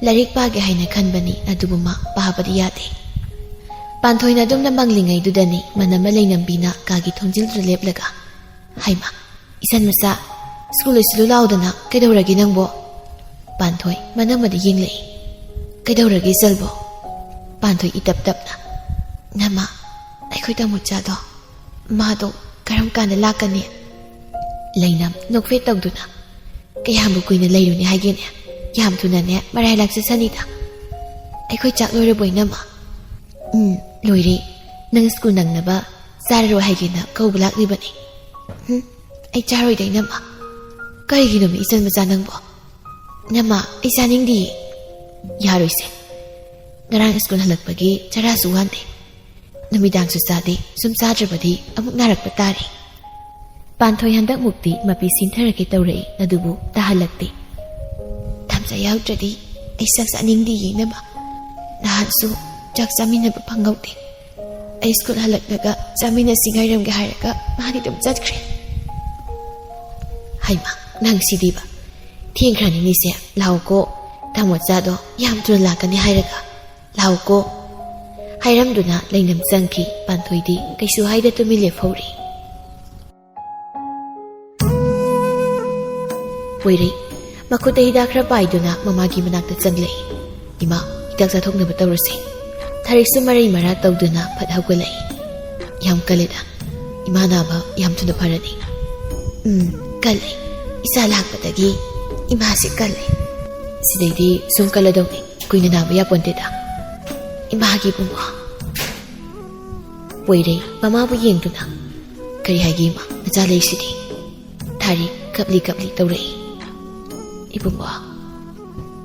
ꯂꯥꯏꯔꯤꯛ ꯄꯥꯒꯦ ꯍꯥꯏꯅ ꯈꯟꯕꯅꯤ, ꯑꯗꯨꯕꯨ ꯃꯥ ꯄꯥꯕꯗꯤ ꯌꯥꯗꯦ꯫ ꯄꯥꯟꯊꯣꯏꯅ ꯑꯗꯨꯝꯅ ꯃꯪꯂꯤꯉꯩꯗꯨꯗꯅꯤ ꯃꯅꯝꯃ ꯂꯩꯅꯝꯕꯤꯅ ꯀꯥꯒꯤ ꯊꯣꯡꯖꯤꯜꯗꯨꯗ ꯂꯦꯞꯂꯒ, "ꯍꯥꯏꯃ, ꯏꯆꯟ ꯃꯆꯥ, ꯁ꯭ꯀꯨꯜ ꯂꯣꯏꯁꯤꯜꯂꯨ ꯂꯥꯎꯗꯅ ꯀꯩꯗꯧꯔꯒꯦ ꯅꯪꯕꯣ?" ꯄꯥꯟꯊꯣꯏ ꯃꯅꯝꯃꯗ ꯌꯦꯡꯂꯛꯏ꯫ "ꯀꯩꯗꯧꯔꯒꯦ ꯏꯆꯜꯕꯣ?" ꯄꯥꯟꯊꯣꯏ ꯏꯇꯞ ꯇꯞꯅ, "ꯅꯃ, ꯑꯩꯈꯣꯏ ꯇꯥꯃꯣꯆꯥꯗꯣ, ꯃꯥꯗꯣ ꯀꯔꯝ ꯀꯥꯟꯗ ꯂꯥꯛꯀꯅꯤ?" ꯂꯩꯅꯝ ꯅꯣꯛꯐꯦꯠ ꯇꯧꯗꯨꯅ, "ꯀꯌꯥꯝꯕꯨ ꯀꯨꯏꯅ ꯂꯩꯔꯨꯅꯤ ꯍꯥꯏꯒꯦꯅꯦ? ꯌꯥꯝ ꯊꯨꯅꯅꯦ ꯃꯔꯥꯏ ꯂꯥꯛꯆꯁꯅꯤꯗ꯫ ꯑꯩꯈꯣꯏ ꯆꯥꯛ ꯂꯣꯏꯔꯕꯣ ꯏꯅꯝꯃ?" "ꯎꯝ, ꯂꯣꯏꯔꯦ꯫ ꯅꯪ ꯁ꯭ꯀꯨꯜ ꯅꯪꯅꯕ ꯆꯥꯔꯔꯣ ꯍꯥꯏꯒꯦꯅ ꯀꯧꯕ ꯂꯥꯛꯂꯤꯕꯅꯤ꯫" "ꯎꯝ, ꯑꯩ ꯆꯥꯔꯣꯏꯗ ꯏꯅꯝꯃ꯫" "ꯀꯔꯤꯒꯤꯅꯣꯃꯤ ꯏꯆꯟ ꯃꯆꯥ ꯅꯪꯕꯣ?" "ꯅꯃ, ꯑꯩ ꯆꯥꯅꯤꯡꯗꯤꯌꯦ꯫" "ꯌꯥꯔꯣꯏꯁꯦ꯫ ꯉꯔꯥꯡ ꯁ꯭ꯀꯨꯜ ꯍꯜꯂꯛꯄꯒꯤ ꯆꯔꯥꯁꯨ ꯋꯥꯟꯗꯦ꯫ ꯅꯨꯃꯤꯗꯥꯡꯁꯨ ꯆꯥꯗꯦ꯫ ꯁꯨꯝ ꯆꯥꯗ꯭ꯔꯕꯗꯤ ꯑꯃꯨꯛ ꯅꯥꯔꯛꯄ ꯇꯥꯔꯦ꯫" ꯄꯥꯟꯊꯣꯏ ꯍꯟꯗꯛꯃꯨꯛꯇꯤ ꯃꯄꯤ ꯁꯤꯟꯊꯔꯒꯦ ꯇꯧꯔꯛꯏ, ꯑꯗꯨꯕꯨ ꯇꯥꯍꯜꯂꯛꯇꯦ꯫ "ꯊꯝꯆꯥ ꯌꯥꯎꯗ꯭ꯔꯗꯤ ꯑꯩ ꯆꯥꯛ ꯆꯥꯅꯤꯡꯗꯤꯌꯦ ꯅꯃ꯫ ꯅꯍꯥꯟꯁꯨ ꯆꯥꯛ ꯆꯥꯃꯤꯟꯅꯕ ꯐꯪꯍꯧꯗꯦ꯫ ꯑꯩ ꯁ꯭ꯀꯨꯜ ꯍꯜꯂꯛꯂꯒ ꯆꯥꯃꯤꯟꯅꯁꯤ ꯉꯥꯏꯔꯝꯒꯦ ꯍꯥꯏꯔꯒ ꯃꯥꯗꯤ ꯑꯗꯨꯝ ꯆꯠꯈ꯭ꯔꯦ꯫" "ꯍꯩꯃꯥ, ꯅꯪ ꯁꯤꯗꯤꯕ꯫ ꯊꯦꯡꯈ꯭ꯔꯅꯤꯅꯦꯁꯦ꯫ ꯂꯥꯛꯑꯣꯀꯣ, ꯇꯥꯃꯣꯆꯥꯗꯣ ꯌꯥꯝ ꯊꯨꯅ ꯂꯥꯛꯀꯅꯤ ꯍꯥꯏꯔꯒ꯫ ꯂꯥꯛꯑꯣꯀꯣ꯫" ꯍꯥꯏꯔꯝꯗꯨꯅ ꯂꯩꯅꯝ ꯆꯪꯈꯤ꯫ ꯄꯥꯟꯊꯣꯏꯗꯤ ꯀꯩꯁꯨ ꯍꯥꯏꯗ ꯇꯨꯃꯤꯟ ꯂꯦꯞꯍꯧꯔꯤ꯫ ꯄꯣꯏꯔꯩ ꯃꯈꯨꯠꯇ ꯍꯤꯗꯥꯛ ꯈꯔ ꯄꯥꯏꯗꯨꯅ ꯃꯃꯥꯒꯤ ꯃꯅꯥꯛꯇ ꯆꯪꯂꯛꯏ꯫ "ꯏꯃꯥ, ꯍꯤꯗꯥꯛ ꯆꯥꯊꯣꯛꯅꯕ ꯇꯧꯔꯁꯦ꯫" ꯊꯥꯔꯤꯛꯁꯨ ꯃꯔꯩ ꯃꯔꯥ ꯇꯧꯗꯨꯅ ꯐꯠ ꯍꯧꯒꯠꯂꯛꯏ꯫ "ꯌꯥꯝ ꯀꯜꯂꯦꯗ꯫ ꯏꯃꯥ ꯅꯥꯕ ꯌꯥꯝ ꯊꯨꯅ ꯐꯔꯅꯤ꯫" "ꯎꯝ, ꯀꯜꯂꯦ꯫ ꯏꯆꯥ ꯂꯥꯛꯄꯗꯒꯤ ꯏꯃꯥꯁꯦ ꯀꯜꯂꯦ꯫ ꯁꯤꯗꯩꯗꯤ ꯁꯨꯝ ꯀꯜꯂꯗꯧꯅꯤ꯫ ꯀꯨꯏꯅ ꯅꯥꯕ ꯌꯥꯄꯣꯟꯇꯦꯗ꯫ ꯏꯃꯥꯒꯤ ꯏꯕꯨꯡꯉꯣ꯫" ꯄꯣꯏꯔꯩ ꯃꯃꯥꯕꯨ ꯌꯦꯡꯗꯨꯅ, "ꯀꯔꯤ ꯍꯥꯏꯒꯦ ꯏꯃꯥ? ꯅꯆꯥ ꯂꯩꯁꯤꯗꯤ?" ꯊꯥꯔꯤꯛ ꯀꯞꯂꯤ ꯀꯞꯂꯤ ꯇꯧꯔꯛꯏ꯫ "ꯏꯕꯨꯡꯉꯣ,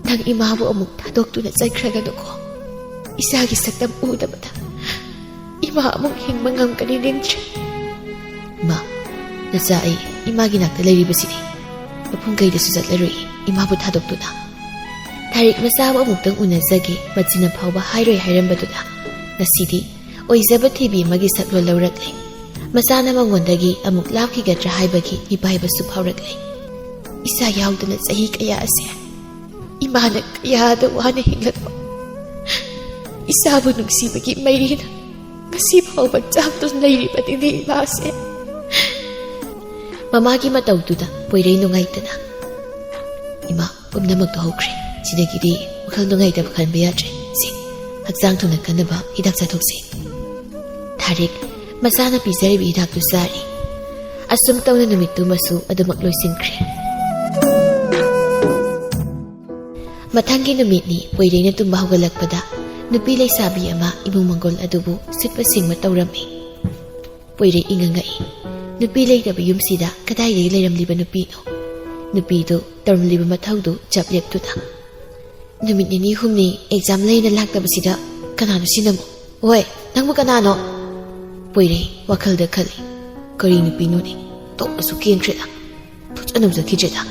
ꯅꯪ ꯏꯃꯥꯕꯨ ꯑꯃꯨꯛ ꯊꯥꯗꯣꯛꯇꯨꯅ ꯆꯠꯈ꯭ꯔꯒꯅꯨꯀꯣ꯫ ꯏꯆꯥꯒꯤ ꯁꯛꯇꯝ ꯎꯗꯕꯗ ꯏꯃꯥ ꯑꯃꯨꯛ ꯍꯤꯡꯕ ꯉꯝꯒꯅꯤ ꯅꯤꯡꯗ꯭ꯔꯦ꯫" "ꯏꯃꯥ, ꯅꯆꯥ ꯑꯩ ꯏꯃꯥꯒꯤ ꯅꯥꯛꯇ ꯂꯩꯔꯤꯕꯁꯤꯗꯤ꯫ ꯃꯐꯝ ꯀꯩꯗꯁꯨ ꯆꯠꯂꯔꯣꯏ ꯏꯃꯥꯕꯨ ꯊꯥꯗꯣꯛꯇꯨꯅ꯫" ꯊꯥꯔꯤꯛ ꯃꯆꯥꯕꯨ ꯑꯃꯨꯛꯇꯪ ꯎꯅꯖꯒꯦ, ꯃꯆꯤꯟꯅ ꯐꯥꯎꯕ ꯍꯥꯏꯔꯣꯏ ꯍꯥꯏꯔꯝꯕꯗꯨꯅ ꯉꯁꯤꯗꯤ ꯑꯣꯏꯖꯕ ꯊꯤꯕꯤ ꯑꯃꯒꯤ ꯁꯛꯂꯣꯟ ꯂꯧꯔꯛꯂꯦ꯫ ꯃꯆꯥꯅ ꯃꯉꯣꯟꯗꯒꯤ ꯑꯃꯨꯛ ꯂꯥꯞꯈꯤꯒꯗ꯭ꯔꯥ ꯍꯥꯏꯕꯒꯤ ꯃꯤꯄꯥꯏꯕꯁꯨ ꯐꯥꯎꯔꯛꯂꯦ꯫ "ꯏꯆꯥ ꯌꯥꯎꯗꯅ ꯆꯍꯤ ꯀꯌꯥ ꯑꯁꯦ ꯏꯃꯥꯅ ꯀꯌꯥꯗ ꯋꯥꯅ ꯍꯤꯡꯂꯛꯄ, ꯏꯆꯥꯕꯨ ꯅꯨꯡꯁꯤꯕꯒꯤ ꯃꯩꯔꯤꯅ ꯉꯁꯤ ꯐꯥꯎꯕ ꯆꯥꯛꯇꯨꯅ ꯂꯩꯔꯤꯕꯅꯤꯅꯦ ꯏꯃꯥꯁꯦ꯫" ꯃꯃꯥꯒꯤ ꯃꯇꯧꯗꯨꯗ ꯄꯣꯏꯔꯩ ꯅꯨꯡꯉꯥꯏꯇꯅ, "ꯏꯃꯥ, ꯄꯨꯝꯅꯃꯛꯇꯣ ꯍꯧꯈ꯭ꯔꯦ꯫ ꯁꯤꯗꯒꯤꯗꯤ ꯋꯥꯈꯜ ꯅꯨꯡꯉꯥꯏꯇꯕ ꯈꯟꯕ ꯌꯥꯗ꯭ꯔꯦ꯫ ꯁꯦ, ꯍꯛꯆꯥꯡ ꯊꯨꯅ ꯀꯟꯅꯕ ꯍꯤꯗꯥꯛ ꯆꯥꯊꯣꯛꯁꯦ꯫" ꯊꯥꯔꯤꯛ ꯃꯆꯥꯅ ꯄꯤꯖꯔꯤꯕ ꯍꯤꯗꯥꯛꯇꯨ ꯆꯥꯔꯤ꯫ ꯑꯁꯨꯝ ꯇꯧꯅ ꯅꯨꯃꯤꯠꯇꯨꯃꯁꯨ ꯑꯗꯨꯃꯛ ꯂꯣꯏꯁꯤꯟꯈ꯭ꯔꯦ꯫ ꯃꯊꯪꯒꯤ ꯅꯨꯃꯤꯠꯅꯤ ꯄꯣꯏꯔꯩꯅ ꯇꯨꯝꯕ ꯍꯧꯒꯠꯂꯛꯄꯗ ꯅꯨꯄꯤ ꯂꯩꯁꯥꯕꯤ ꯑꯃ ꯏꯃꯨꯡ ꯃꯪꯒꯣꯜ ꯑꯗꯨꯕꯨ ꯁꯤꯠꯄ ꯁꯤꯡꯕ ꯇꯧꯔꯝꯃꯤ꯫ ꯄꯣꯏꯔꯩ ꯏꯉꯛ ꯉꯛꯏ꯫ ꯅꯨꯄꯤ ꯂꯩꯇꯕ ꯌꯨꯝꯁꯤꯗ ꯀꯗꯥꯏꯗꯒꯤ ꯂꯩꯔꯝꯂꯤꯕ ꯅꯨꯄꯤꯅꯣ? ꯅꯨꯄꯤꯗꯨ ꯇꯧꯔꯝꯂꯤꯕ ꯃꯊꯧꯗꯨ ꯆꯞ ꯂꯦꯞꯇꯨꯅ꯫ "ꯅꯨꯃꯤꯠ ꯅꯤꯅꯤ ꯍꯨꯝꯅꯤ ꯑꯦꯛꯖꯥꯝ ꯂꯩꯅ ꯂꯥꯛꯇꯕꯁꯤꯗ ꯀꯅꯥꯅꯣ ꯁꯤꯅ ꯑꯃꯨꯛ? ꯑꯣꯏ, ꯅꯪꯕꯨ ꯀꯅꯥꯅꯣ?" ꯄꯣꯏꯔꯩ ꯋꯥꯈꯜꯗ ꯈꯜꯂꯤ꯫ "ꯀꯔꯤ ꯅꯨꯄꯤꯅꯣꯅꯦ? ꯇꯣꯛꯅꯁꯨ ꯀꯦꯟꯈ꯭ꯔꯦꯗ꯫ ꯐꯖꯅ ꯎꯖꯈꯤꯗ꯭ꯔꯦꯗ꯫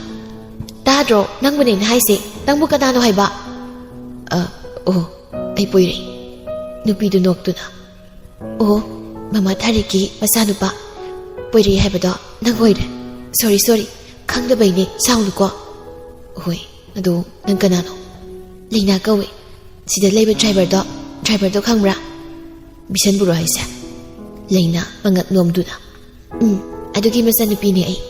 ꯇꯥꯗ꯭ꯔꯣ? ꯅꯪꯕꯨꯅꯦ ꯑꯩꯅ ꯍꯥꯏꯁꯦ꯫ ꯅꯪꯕꯨ ꯀꯅꯥꯅꯣ ꯍꯥꯏꯕ?" "ꯑ, ꯑꯣ, ꯑꯩ ꯄꯣꯏꯔꯩ꯫" ꯅꯨꯄꯤꯗꯨ ꯅꯣꯛꯇꯨꯅ, "ꯑꯣ, ꯃꯃꯥ ꯊꯥꯔꯤꯛꯀꯤ ꯃꯆꯥꯅꯨꯄꯥ ꯄꯣꯏꯔꯩ ꯍꯥꯏꯕꯗꯣ ꯅꯪ ꯑꯣꯏꯔꯦ꯫ ꯁꯣꯔꯤ, ꯁꯣꯔꯤ, ꯈꯪꯗꯕꯩꯅꯦ, ꯁꯥꯎꯅꯨꯀꯣ꯫" "ꯍꯣꯏ, ꯑꯗꯣ ꯅꯪ ꯀꯅꯥꯅꯣ?" "ꯂꯩꯅꯥ ꯀꯧꯋꯦ꯫ ꯁꯤꯗ ꯂꯩꯕ ꯗ꯭ꯔꯥꯏꯚꯔꯗꯣ, ꯗ꯭ꯔꯥꯏꯚꯔꯗꯣ ꯈꯪꯕ꯭ꯔꯥ?" "ꯕꯤꯁꯟꯕꯨꯔꯣ ꯍꯥꯏꯁꯦ?" ꯂꯩꯅꯥ ꯃꯉꯛ ꯅꯣꯝꯗꯨꯅ꯫ "ꯎꯝ, ꯑꯗꯨꯒꯤ ꯃꯆꯥꯅꯨꯄꯤꯅꯦ ꯑꯩ꯫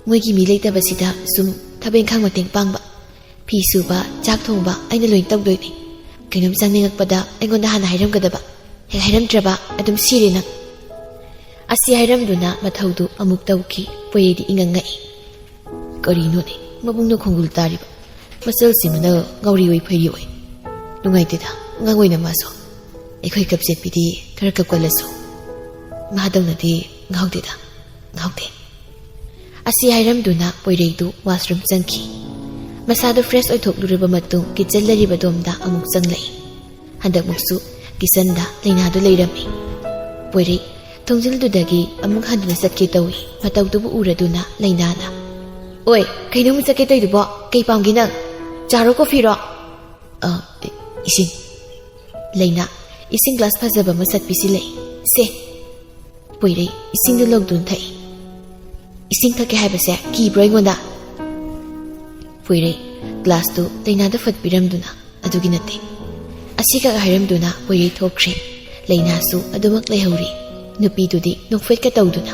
ꯃꯣꯏꯒꯤ ꯃꯤ ꯂꯩꯇꯕꯁꯤꯗ ꯁꯨꯝ ꯊꯕꯛ ꯏꯪꯈꯥꯡ ꯃꯇꯦꯡ ꯄꯥꯡꯕ꯫ ꯐꯤ ꯁꯨꯕ, ꯆꯥꯛ ꯊꯣꯡꯕ ꯑꯩꯅ ꯂꯣꯏ ꯇꯧꯗꯣꯏꯅꯦ꯫ ꯀꯩꯅꯣꯝ ꯆꯥꯅꯤꯡꯉꯛꯄꯗ ꯑꯩꯉꯣꯟꯗ ꯍꯥꯟꯅ ꯍꯥꯏꯔꯝꯒꯗꯕ꯫ ꯍꯦꯛ ꯍꯥꯏꯔꯝꯗ꯭ꯔꯕ ꯑꯗꯨꯝ ꯁꯤꯔꯦ ꯅꯪ꯫" ꯑꯁꯤ ꯍꯥꯏꯔꯝꯗꯨꯅ ꯃꯊꯧꯗꯨ ꯑꯃꯨꯛ ꯇꯧꯈꯤ꯫ ꯄꯣꯏꯔꯩꯗꯤ ꯏꯉꯛ ꯉꯛꯏ꯫ "ꯀꯔꯤꯅꯣꯅꯦ, ꯃꯕꯨꯡꯅ ꯈꯣꯡꯒꯨꯜ ꯇꯥꯔꯤꯕ? ꯃꯆꯜꯁꯤꯃꯅ ꯉꯥꯎꯔꯤ ꯑꯣꯏ ꯐꯩꯔꯤ ꯑꯣꯏ꯫ ꯅꯨꯡꯉꯥꯏꯇꯦꯗ, ꯑꯉꯥꯡ ꯑꯣꯏꯅ ꯃꯥꯁꯨ꯫ ꯑꯩꯈꯣꯏ ꯀꯞꯆꯦꯠꯄꯤꯗꯤ ꯈꯔ ꯀꯞꯀꯜꯂꯁꯨ ꯃꯍꯥꯗꯧꯅꯗꯤ ꯉꯥꯎꯗꯦꯗ, ꯉꯥꯎꯗꯦ꯫" ꯑꯁꯤ ꯍꯥꯏꯔꯝꯗꯨꯅ ꯄꯣꯏꯔꯩꯗꯨ ꯋꯥꯁꯔꯨꯝ ꯆꯪꯈꯤ꯫ ꯃꯁꯥꯗꯨ ꯐ꯭ꯔꯦꯁ ꯑꯣꯏꯊꯣꯛꯂꯨꯔꯕ ꯃꯇꯨꯡ ꯀꯤꯠꯆꯟ ꯂꯩꯔꯤꯕ ꯗꯣꯝꯗ ꯑꯃꯨꯛ ꯆꯪꯂꯛꯏ꯫ ꯍꯟꯗꯛꯃꯨꯛꯁꯨ ꯀꯤꯠꯆꯟꯗ ꯂꯩꯅꯥꯗꯨ ꯂꯩꯔꯝꯃꯤ꯫ ꯄꯣꯏꯔꯩ ꯊꯣꯡꯖꯤꯜꯗꯨꯗꯒꯤ ꯑꯃꯨꯛ ꯍꯟꯗꯨꯅ ꯆꯠꯀꯦ ꯇꯧꯏ꯫ ꯃꯇꯧꯗꯨꯕꯨ ꯎꯔꯗꯨꯅ ꯂꯩꯅꯥꯅ, "ꯑꯣꯏ, ꯀꯩꯅꯣ ꯑꯃꯨꯛ ꯆꯠꯀꯦ ꯇꯧꯏꯗꯨꯕꯣ? ꯀꯩ ꯄꯥꯝꯒꯦ ꯅꯪ? ꯆꯥꯔꯣ, ꯀꯣꯐꯤꯔꯣ?" "ꯑ, ꯏꯁꯤꯡ꯫" ꯂꯩꯅꯥ ꯏꯁꯤꯡ ꯒ꯭ꯂꯥꯁ ꯐꯖꯕ ꯑꯃ ꯆꯠꯄꯤꯁꯤ ꯂꯩ꯫ "ꯁꯦ꯫" ꯄꯣꯏꯔꯩ ꯏꯁꯤꯡꯗꯨ ꯂꯧꯗꯨꯅ ꯊꯛꯏ꯫ "ꯏꯁꯤꯡ ꯊꯛꯀꯦ ꯍꯥꯏꯕꯁꯦ ꯀꯤꯕ꯭ꯔꯣ ꯑꯩꯉꯣꯟꯗ?" ꯄꯣꯏꯔꯩ ꯒ꯭ꯂꯥꯁꯇꯨ ꯂꯩꯅꯥꯗ ꯐꯠ ꯄꯤꯔꯝꯗꯨꯅ, "ꯑꯗꯨꯒꯤ ꯅꯠꯇꯦ꯫" ꯑꯁꯤꯈꯛ ꯍꯥꯏꯔꯝꯗꯨꯅ ꯄꯣꯏꯔꯩ ꯊꯣꯛꯈ꯭ꯔꯦ꯫ ꯂꯩꯅꯥꯁꯨ ꯑꯗꯨꯃꯛ ꯂꯩꯍꯧꯔꯤ꯫ ꯅꯨꯄꯤꯗꯨꯗꯤ ꯅꯣꯛꯐꯦꯠꯀ ꯇꯧꯗꯨꯅ,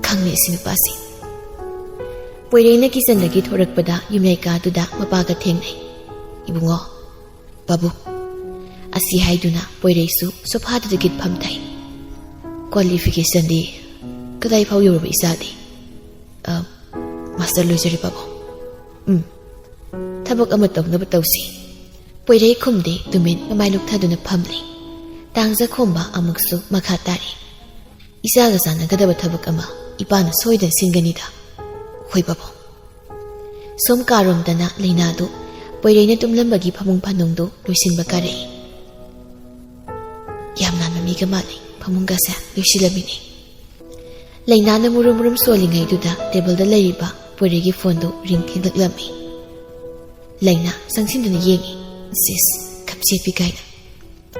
"ꯈꯪꯉꯦ ꯑꯁꯤ ꯅꯨꯄꯥꯁꯤ꯫" ꯄꯣꯏꯔꯩꯅ ꯀꯤꯆꯟꯗꯒꯤ ꯊꯣꯔꯛꯄꯗ ꯌꯨꯝꯌꯥꯏ ꯀꯥꯗꯨꯗ ꯃꯄꯥꯒ ꯊꯦꯡꯅꯩ꯫ "ꯏꯕꯨꯡꯉꯣ, ꯄꯥꯕꯨꯡ꯫" ꯑꯁꯤ ꯍꯥꯏꯗꯨꯅ ꯄꯣꯏꯔꯩꯁꯨ ꯁꯣꯐꯥꯗꯨꯗꯒꯤ ꯐꯝꯊꯩ꯫ "ꯀ꯭ꯋꯥꯂꯤꯐꯤꯀꯦꯁꯟꯗꯤ ꯀꯗꯥꯏ ꯐꯥꯎ ꯌꯧꯔꯕ ꯏꯆꯥꯗꯤ?" "ꯑ, ꯃꯥꯁꯇꯔ ꯂꯣꯏꯖꯔꯦ ꯄꯥꯕꯨꯡ꯫" "ꯎꯝ, ꯊꯕꯛ ꯑꯃ ꯇꯧꯅꯕ ꯇꯧꯁꯤ꯫" ꯄꯣꯏꯔꯩ ꯈꯨꯝꯗꯦ, ꯇꯨꯃꯤꯟ ꯃꯃꯥꯏ ꯂꯨꯞꯊꯗꯨꯅ ꯐꯝꯂꯤ꯫ ꯇꯥꯡꯖꯈꯣꯝꯕ ꯑꯃꯨꯛꯁꯨ ꯃꯈꯥ ꯇꯥꯔꯤ꯫ "ꯏꯆꯥꯒ ꯆꯥꯟꯅꯒꯗꯕ ꯊꯕꯛ ꯑꯃ ꯏꯄꯥꯅ ꯁꯣꯏꯗꯅ ꯁꯤꯟꯒꯅꯤꯗ꯫ ꯍꯣꯏ ꯄꯥꯕꯨꯡ꯫" ꯁꯣꯝ ꯀꯥꯔꯣꯝꯗꯅ ꯂꯩꯅꯥꯗꯨ ꯄꯣꯏꯔꯩꯅ ꯇꯨꯝꯂꯝꯕꯒꯤ ꯐꯃꯨꯡ ꯐꯥꯅꯨꯡꯗꯨ ꯂꯣꯏꯁꯤꯟꯕ ꯀꯥꯔꯛꯏ꯫ ꯌꯥꯝ ꯅꯥꯟꯕ ꯃꯤꯒ ꯃꯥꯜꯂꯤ, ꯐꯃꯨꯡꯒꯁꯦ ꯂꯣꯏꯁꯤꯜꯂꯝꯃꯤꯅꯤ꯫ ꯂꯩꯅꯥꯅ ꯃꯨꯔꯨꯝ ꯃꯨꯔꯨꯝ ꯁꯣꯜꯂꯤꯉꯩꯗꯨꯗ ꯇꯦꯕꯜꯗ ꯂꯩꯔꯤꯕ ꯄꯣꯏꯔꯩꯒꯤ ꯐꯣꯟꯗꯨ ꯔꯤꯡ ꯈꯤꯡꯂꯛꯂꯝꯃꯤ꯫ ꯂꯩꯅꯥ ꯆꯪꯁꯤꯟꯗꯨꯅ ꯌꯦꯡꯉꯤ꯫ ꯁꯤꯁ, ꯈꯞꯆꯦꯠꯄꯤ ꯀꯥꯏꯅ꯫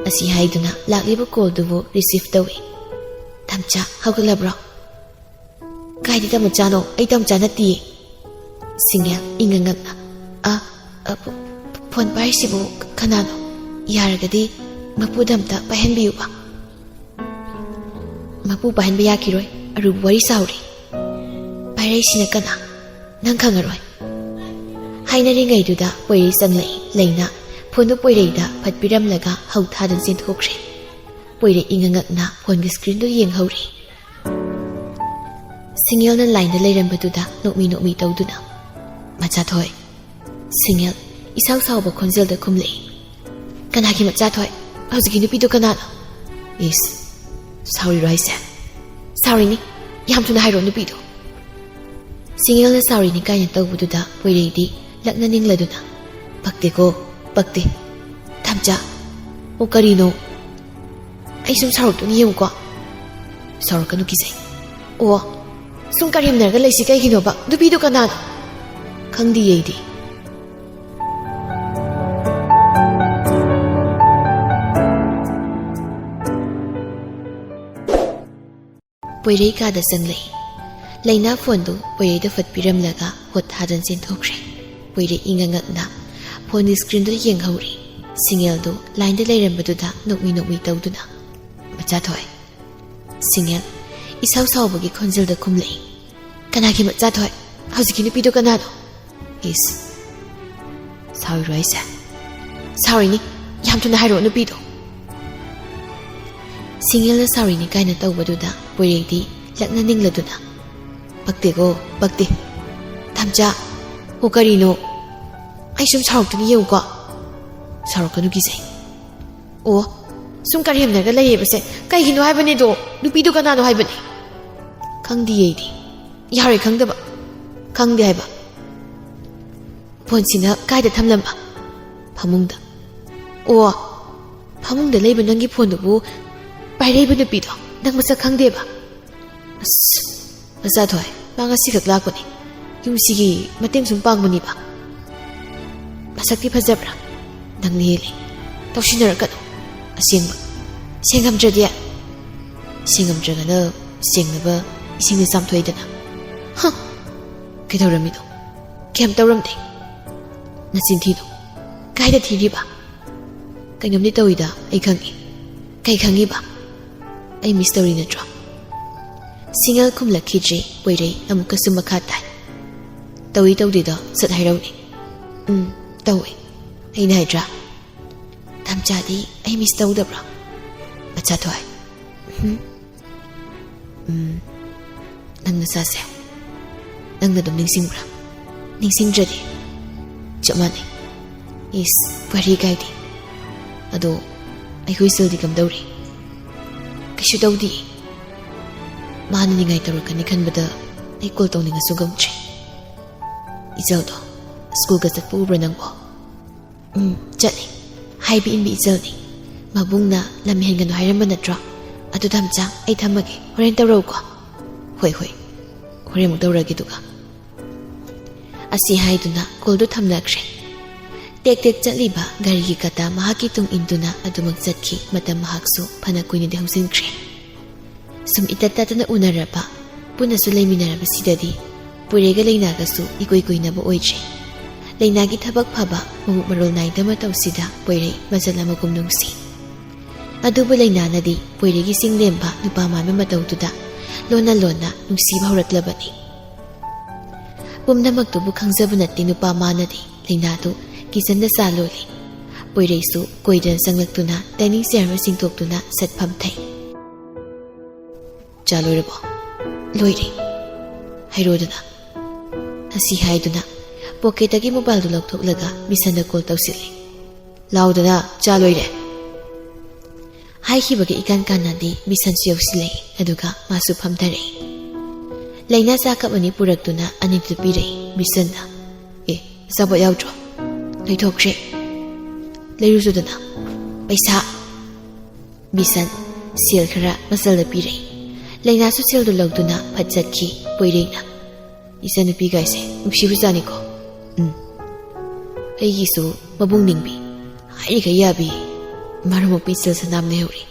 ꯑꯁꯤ ꯍꯥꯏꯗꯨꯅ ꯂꯥꯛꯂꯤꯕ ꯀꯣꯜꯗꯨꯕꯨ ꯔꯤꯁꯤꯚ ꯇꯧꯏ꯫ "ꯇꯝꯆꯥ, ꯍꯧꯒꯠꯂꯕ꯭ꯔꯣ?" "ꯀꯥꯏꯗ ꯇꯝꯆꯥꯅꯣ? ꯑꯩ ꯇꯝꯆꯥ ꯅꯠꯇꯤꯌꯦ꯫" ꯁꯤꯡꯉꯦꯜ ꯏꯪꯉ ꯉꯛꯅ, "ꯑ, ꯑ, ꯐꯣꯟ ꯄꯥꯏꯔꯤꯁꯤꯕꯨ ꯀꯅꯥꯅꯣ? ꯌꯥꯔꯒꯗꯤ ꯃꯄꯨꯗ ꯑꯝꯇ ꯄꯥꯏꯍꯟꯕꯤꯌꯨꯕ꯫" "ꯃꯄꯨ ꯄꯥꯏꯍꯟꯕ ꯌꯥꯈꯤꯔꯣꯏ, ꯑꯔꯨꯕ ꯋꯥꯔꯤ ꯁꯥꯎꯔꯤ꯫" "ꯄꯥꯏꯔꯛꯏꯁꯤꯅ ꯀꯅꯥ? ꯅꯪ ꯈꯪꯉꯔꯣꯏ꯫" ꯍꯥꯏꯅꯔꯤꯉꯩꯗꯨꯗ ꯄꯣꯏꯔꯩ ꯆꯪꯂꯛꯏ꯫ ꯂꯩꯅꯥ ꯐꯣꯟꯗꯨ ꯄꯣꯏꯔꯩꯗ ꯐꯠ ꯄꯤꯔꯝꯂꯒ ꯍꯧ ꯊꯥꯗꯨꯅ ꯆꯦꯟꯊꯣꯛꯈ꯭ꯔꯦ꯫ ꯄꯣꯏꯔꯩ ꯏꯪꯉ ꯉꯛꯅ ꯐꯣꯟꯒꯤ ꯁ꯭ꯀ꯭ꯔꯤꯟꯗꯨ ꯌꯦꯡꯍꯧꯔꯤ꯫ ꯁꯤꯡꯉꯦꯜꯅ ꯂꯥꯏꯟꯗ ꯂꯩꯔꯝꯕꯗꯨꯗ ꯅꯣꯛꯃꯤ ꯅꯣꯛꯃꯤ ꯇꯧꯗꯨꯅ, "ꯃꯆꯥꯊꯣꯏ꯫" ꯁꯤꯡꯉꯦꯜ ꯏꯁꯥꯎ ꯁꯥꯎꯕ ꯈꯣꯟꯖꯦꯜꯗ ꯈꯨꯝꯂꯛꯏ꯫ "ꯀꯅꯥꯒꯤ ꯃꯆꯥꯊꯣꯏ? ꯍꯧꯖꯤꯛꯀꯤ ꯅꯨꯄꯤꯗꯨ ꯀꯅꯥꯅꯣ?" "ꯏꯁ, ꯁꯥꯎꯔꯤꯔꯣ ꯍꯥꯏꯁꯦ?" "ꯁꯥꯎꯔꯤꯅꯤ꯫ ꯌꯥꯝ ꯊꯨꯅ ꯍꯥꯏꯔꯛꯑꯣ ꯅꯨꯄꯤꯗꯣ꯫" ꯁꯤꯡꯉꯦꯜꯅ "ꯁꯥꯎꯔꯤꯅꯤ" ꯀꯥꯏꯅ ꯇꯧꯕꯗꯨꯗ ꯄꯣꯏꯔꯩꯗꯤ ꯂꯛꯅ ꯅꯤꯡꯂꯗꯨꯅ, "ꯄꯛꯇꯦꯀꯣ, ꯄꯛꯇꯦ꯫ ꯊꯝꯆꯥ, ꯑꯣ ꯀꯔꯤꯅꯣ? ꯑꯩ ꯁꯨꯝ ꯁꯥꯎꯔꯛꯇꯨꯅ ꯌꯦꯡꯉꯨꯀꯣ꯫" "ꯁꯥꯎꯔꯛꯀꯅꯨ, ꯀꯤꯖꯩ꯫" "ꯑꯣ, ꯁꯨꯝ ꯀꯔꯦꯝꯅꯔꯒ ꯂꯩꯁꯤ ꯀꯩꯒꯤꯅꯣꯕ? ꯅꯨꯄꯤꯗꯣ ꯀꯅꯥꯅꯣ?" "ꯈꯪꯗꯤꯌꯦ ꯑꯩꯗꯤ꯫" ꯄꯣꯏꯔꯩ ꯀꯥꯗ ꯆꯪꯂꯛꯏ꯫ ꯂꯩꯅꯥ ꯐꯣꯟꯗꯨ ꯄꯣꯏꯔꯩꯗ ꯐꯠ ꯄꯤꯔꯝꯂꯒ ꯍꯣꯠ ꯊꯥꯗꯨꯅ ꯆꯦꯟꯊꯣꯛꯈ꯭ꯔꯦ꯫ ꯄꯣꯏꯔꯩ ꯏꯪꯉ ꯉꯛꯅ ꯐꯣꯟꯒꯤ ꯁ꯭ꯀ꯭ꯔꯤꯟꯗꯨ ꯌꯦꯡꯍꯧꯔꯤ꯫ ꯁꯤꯡꯉꯦꯜꯗꯨ ꯂꯥꯏꯟꯗ ꯂꯩꯔꯝꯕꯗꯨꯗ ꯅꯣꯛꯃꯤ ꯅꯣꯛꯃꯤ ꯇꯧꯗꯨꯅ, "ꯃꯆꯥꯊꯣꯏ꯫" ꯁꯤꯡꯉꯦꯜ ꯏꯁꯥꯎ ꯁꯥꯎꯕꯒꯤ ꯈꯣꯟꯖꯦꯜꯗ ꯈꯨꯝꯂꯛꯏ꯫ "ꯀꯅꯥꯒꯤ ꯃꯆꯥꯊꯣꯏ? ꯍꯧꯖꯤꯛꯀꯤ ꯅꯨꯄꯤꯗꯣ ꯀꯅꯥꯅꯣ?" "ꯏꯁ, ꯁꯥꯎꯔꯤꯔꯣ ꯑꯩꯁꯦ?" "ꯁꯥꯎꯔꯤꯅꯤ꯫ ꯌꯥꯝ ꯊꯨꯅ ꯍꯥꯏꯔꯛꯑꯣ ꯅꯨꯄꯤꯗꯣ꯫" ꯁꯤꯡꯉꯦꯜꯅ "ꯁꯥꯎꯔꯤꯅꯤ" ꯀꯥꯏꯅ ꯇꯧꯕꯗꯨꯗ ꯄꯣꯏꯔꯩꯗꯤ ꯂꯛꯅ ꯅꯤꯡꯂꯗꯨꯅ, "ꯄꯛꯇꯦꯀꯣ, ꯄꯛꯇꯦ꯫ ꯊꯝꯆꯥ, ꯑꯣ ꯀꯔꯤꯅꯣ? ꯑꯩ ꯁꯨꯝ ꯁꯥꯎꯔꯛꯇꯨꯅ ꯌꯦꯡꯉꯨꯀꯣ꯫" "ꯁꯥꯎꯔꯛꯀꯅꯨ, ꯀꯤꯖꯩ꯫" "ꯑꯣ, ꯁꯨꯝ ꯀꯔꯦꯝꯅꯔꯒ ꯂꯩꯔꯤꯕꯁꯦ ꯀꯩꯒꯤꯅꯣ ꯍꯥꯏꯕꯅꯤꯗꯣ? ꯅꯨꯄꯤꯗꯣ ꯀꯅꯥꯅꯣ ꯍꯥꯏꯕꯅꯤ?" "ꯈꯪꯗꯤꯌꯦ ꯑꯩꯗꯤ꯫" "ꯌꯥꯔꯣꯏ ꯈꯪꯗꯕ꯫ ꯈꯪꯗꯦ ꯍꯥꯏꯕ꯫" ꯐꯣꯟꯁꯤꯅ ꯀꯥꯏꯗ ꯊꯝꯂꯝꯕ? ꯐꯃꯨꯡꯗ꯫ ꯑꯣ, ꯐꯃꯨꯡꯗ ꯂꯩꯕ ꯅꯪꯒꯤ ꯐꯣꯟꯗꯨꯕꯨ ꯄꯥꯏꯔꯛꯏꯕ ꯅꯨꯄꯤꯗꯣ ꯅꯪ ꯃꯁꯛ ꯈꯪꯗꯦꯕ? ꯑꯁ, ꯃꯆꯥꯊꯣꯏ, ꯃꯥ ꯉꯁꯤꯈꯛ ꯂꯥꯛꯄꯅꯤ꯫ ꯌꯨꯝꯁꯤꯒꯤ ꯃꯇꯦꯡ ꯁꯨꯝ ꯄꯥꯡꯕꯅꯤꯕ꯫ ꯃꯁꯛꯇꯤ ꯐꯖꯕ꯭ꯔꯥ? ꯅꯪꯅ ꯍꯦꯜꯂꯤ꯫ ꯇꯧꯁꯤꯟꯅꯔꯛꯀꯅꯨ꯫ ꯑꯁꯦꯡꯕ꯫ ꯁꯦꯡꯉꯝꯗ꯭ꯔꯗꯤ? ꯁꯦꯡꯉꯝꯗ꯭ꯔꯒꯅ ꯁꯦꯡꯅꯕ ꯏꯁꯤꯡꯅ ꯆꯥꯝꯊꯣꯛꯏꯗꯅ꯫ ꯍ! ꯀꯩꯗꯧꯔꯝꯃꯤꯅꯣ? ꯀꯩꯝ ꯇꯧꯔꯝꯗꯦ꯫ ꯅꯆꯤꯟ ꯊꯤꯅꯨ꯫ ꯀꯥꯏꯗ ꯊꯤꯔꯤꯕ? ꯀꯩꯅꯣꯝꯗꯤ ꯇꯧꯏꯗ, ꯑꯩ ꯈꯪꯉꯤ꯫ ꯀꯩ ꯈꯪꯉꯤꯕ? ꯑꯩ ꯃꯤꯁ ꯇꯧꯔꯤ ꯅꯠꯇ꯭ꯔꯣ? ꯁꯤꯡꯉꯜ ꯈꯨꯝꯂꯛꯈꯤꯗ꯭ꯔꯦ꯫ ꯄꯣꯏꯔꯩ ꯑꯃꯨꯛꯀꯁꯨ ꯃꯈꯥ ꯇꯥꯏ꯫ ꯇꯧꯏ ꯇꯧꯗꯦꯗꯣ ꯁꯠ ꯍꯥꯏꯔꯧꯅꯦ꯫ ꯎꯝ, ꯇꯧꯏ꯫ ꯑꯩꯅ ꯍꯥꯏꯗ꯭ꯔꯥ? ꯇꯝꯆꯥꯗꯤ ꯑꯩ ꯃꯤꯁ ꯇꯧꯗꯕ꯭ꯔꯣ? ꯃꯆꯥꯊꯣꯏ꯫ ꯎꯝ? ꯎꯝ, ꯅꯪ ꯅꯁꯥꯁꯦ ꯅꯪꯅ ꯑꯗꯨꯝ ꯅꯤꯡꯁꯤꯡꯕ꯭ꯔꯥ? ꯅꯤꯡꯁꯤꯡꯗ꯭ꯔꯗꯤ? ꯆꯞ ꯃꯥꯟꯅꯩ꯫ ꯏꯁ, ꯋꯥꯔꯤ ꯀꯥꯏꯗꯦ꯫ ꯑꯗꯣ ꯑꯩꯈꯣꯏ ꯏꯆꯜꯗꯤ ꯀꯝꯗꯧꯔꯤ? ꯀꯩꯁꯨ ꯇꯧꯗꯦ꯫ ꯃꯥꯅ ꯅꯤꯡꯉꯥꯏ ꯇꯧꯔꯛꯀꯅꯤ ꯈꯟꯕꯗ ꯑꯩ ꯀꯣꯜ ꯇꯧꯅꯤꯡꯉꯁꯨ ꯉꯝꯗ꯭ꯔꯦ꯫ ꯏꯆꯜꯗꯣ ꯁ꯭ꯀꯨꯜꯒ ꯆꯠꯄ ꯎꯕ꯭ꯔꯥ ꯅꯪꯕꯣ? ꯎꯝ, ꯆꯠꯂꯤ꯫ ꯍꯥꯏꯕ ꯏꯟꯕꯤ ꯏꯆꯜꯅꯤ꯫ ꯃꯕꯨꯡꯅ ꯂꯝ ꯍꯦꯟꯒꯅꯨ ꯍꯥꯏꯔꯝꯕ ꯅꯠꯇ꯭ꯔꯣ? ꯑꯗꯨ ꯊꯝꯆꯥ, ꯑꯩ ꯊꯝꯃꯒꯦ꯫ ꯍꯣꯔꯦꯟ ꯇꯧꯔꯛꯎꯀꯣ꯫ ꯍꯣꯏ, ꯍꯣꯏ꯫ ꯍꯣꯔꯦꯟ ꯑꯃꯨꯛ ꯇꯧꯔꯛꯑꯒꯦ ꯑꯗꯨꯒ꯫ ꯑꯁꯤ ꯍꯥꯏꯗꯨꯅ ꯀꯣꯜꯗꯨ ꯊꯝꯅꯈ꯭ꯔꯦ꯫ ꯇꯦꯛ ꯇꯦꯛ ꯆꯠꯂꯤꯕ ꯒꯥꯔꯤꯒꯤ ꯀꯇꯥ ꯃꯍꯥꯛꯀꯤ ꯇꯨꯡ ꯏꯟꯗꯨꯅ ꯑꯗꯨꯃꯛ ꯆꯠꯈꯤ꯫ ꯃꯇꯝ ꯃꯍꯥꯛꯁꯨ ꯐꯅ ꯀꯨꯏꯅꯗꯤ ꯍꯧꯖꯤꯟꯈ꯭ꯔꯦ꯫ ꯁꯨꯝ ꯏꯇꯠ ꯇꯠꯇꯅ ꯎꯅꯔꯕ, ꯄꯨꯟꯅꯁꯨ ꯂꯩꯃꯤꯟꯅꯔꯕꯁꯤꯗꯗꯤ ꯄꯣꯏꯔꯩꯒ ꯂꯩꯅꯥꯒꯁꯨ ꯏꯀꯨꯏ ꯀꯨꯏꯅꯕ ꯑꯣꯏꯗ꯭ꯔꯦ꯫ ꯂꯩꯅꯥꯒꯤ ꯊꯕꯛ ꯐꯕ, ꯃꯕꯨꯛ ꯃꯔꯣꯜ ꯅꯥꯏꯗ ꯃꯇꯧꯁꯤꯗ ꯄꯣꯏꯔꯩ ꯃꯆꯜ ꯑꯃꯒꯨꯝ ꯅꯨꯡꯁꯤ꯫ ꯑꯗꯨꯕꯨ ꯂꯩꯅꯥꯅꯗꯤ ꯄꯣꯏꯔꯩꯒꯤ ꯆꯤꯡꯂꯦꯝꯕ ꯅꯨꯄꯥ ꯃꯥꯟꯕ ꯃꯇꯧꯗꯨꯗ ꯂꯣꯟꯅ ꯂꯣꯟꯅ ꯅꯨꯡꯁꯤꯕ ꯍꯧꯔꯛꯂꯕꯅꯤ꯫ ꯄꯨꯝꯅꯃꯛꯇꯨꯕꯨ ꯈꯪꯖꯕ ꯅꯠꯇꯦ ꯅꯨꯄꯥ ꯃꯥꯅꯗꯤ꯫ ꯂꯩꯅꯥꯗꯨ ꯀꯤꯆꯟꯗ ꯆꯥ ꯂꯣꯜꯂꯤ꯫ ꯄꯣꯏꯔꯩꯁꯨ ꯀꯣꯏꯗꯅ ꯆꯪꯂꯛꯇꯨꯅ ꯗꯥꯏꯅꯤꯡ ꯆꯤꯌꯥꯔ ꯑꯃ ꯆꯤꯡꯊꯣꯛꯇꯨꯅ ꯁꯠ ꯐꯝꯊꯩ꯫ "ꯆꯥ ꯂꯣꯏꯔꯕꯣ?" "ꯂꯣꯏꯔꯦ꯫" "ꯍꯥꯏꯔꯣꯗꯅ꯫" ꯑꯁꯤ ꯍꯥꯏꯗꯨꯅ ꯄꯣꯀꯦꯠꯇꯒꯤ ꯃꯣꯕꯥꯏꯜꯗꯨ ꯂꯧꯊꯣꯛꯂꯒ ꯕꯤꯁꯟꯗ ꯀꯣꯜ ꯇꯧꯁꯤꯜꯂꯤ꯫ "ꯂꯥꯎꯗꯅ, ꯆꯥ ꯂꯣꯏꯔꯦ꯫" ꯍꯥꯏꯈꯤꯕꯒ ꯏꯀꯥꯟ ꯀꯥꯟꯅꯗꯦ꯫ ꯕꯤꯁꯟꯁꯨ ꯌꯧꯁꯤꯜꯂꯛꯏ, ꯑꯗꯨꯒ ꯃꯥꯁꯨ ꯐꯝꯊꯔꯛꯏ꯫ ꯂꯩꯅꯥ ꯆꯥ ꯀꯞ ꯑꯅꯤ ꯄꯨꯔꯛꯇꯨꯅ ꯑꯅꯤꯗꯨ ꯄꯤꯔꯛꯏ ꯕꯤꯁꯟꯅ꯫ "ꯑꯦ, ꯑꯆꯥꯄꯣꯠ ꯌꯥꯎꯗ꯭ꯔꯣ? ꯂꯩꯊꯣꯛꯈ꯭ꯔꯦ꯫ ꯂꯩꯔꯨꯆꯣꯗꯅ꯫ ꯄꯩꯁꯥ꯫ ꯕꯤꯁꯟ ꯁꯦꯜ ꯈꯔ ꯃꯆꯜꯗ ꯄꯤꯔꯛꯏ꯫ ꯂꯩꯅꯥꯁꯨ ꯁꯦꯜꯗꯨ ꯂꯧꯗꯨꯅ ꯐꯠ ꯆꯠꯈꯤ꯫ ꯄꯣꯏꯔꯩꯅ, "ꯏꯆꯟꯅꯨꯄꯤꯒꯥꯏꯁꯦ ꯅꯨꯡꯁꯤꯕꯖꯥꯠꯅꯤꯀꯣ꯫ ꯎꯝ꯫ ꯑꯩꯒꯤꯁꯨ ꯃꯕꯨꯡ ꯅꯤꯡꯕꯤ, ꯍꯥꯏꯔꯤꯈꯩ ꯌꯥꯕꯤ, ꯃꯔꯨꯝ ꯃꯄꯤ ꯁꯦꯜ ꯁꯅꯥꯝ ꯂꯩꯍꯧꯔꯤ꯫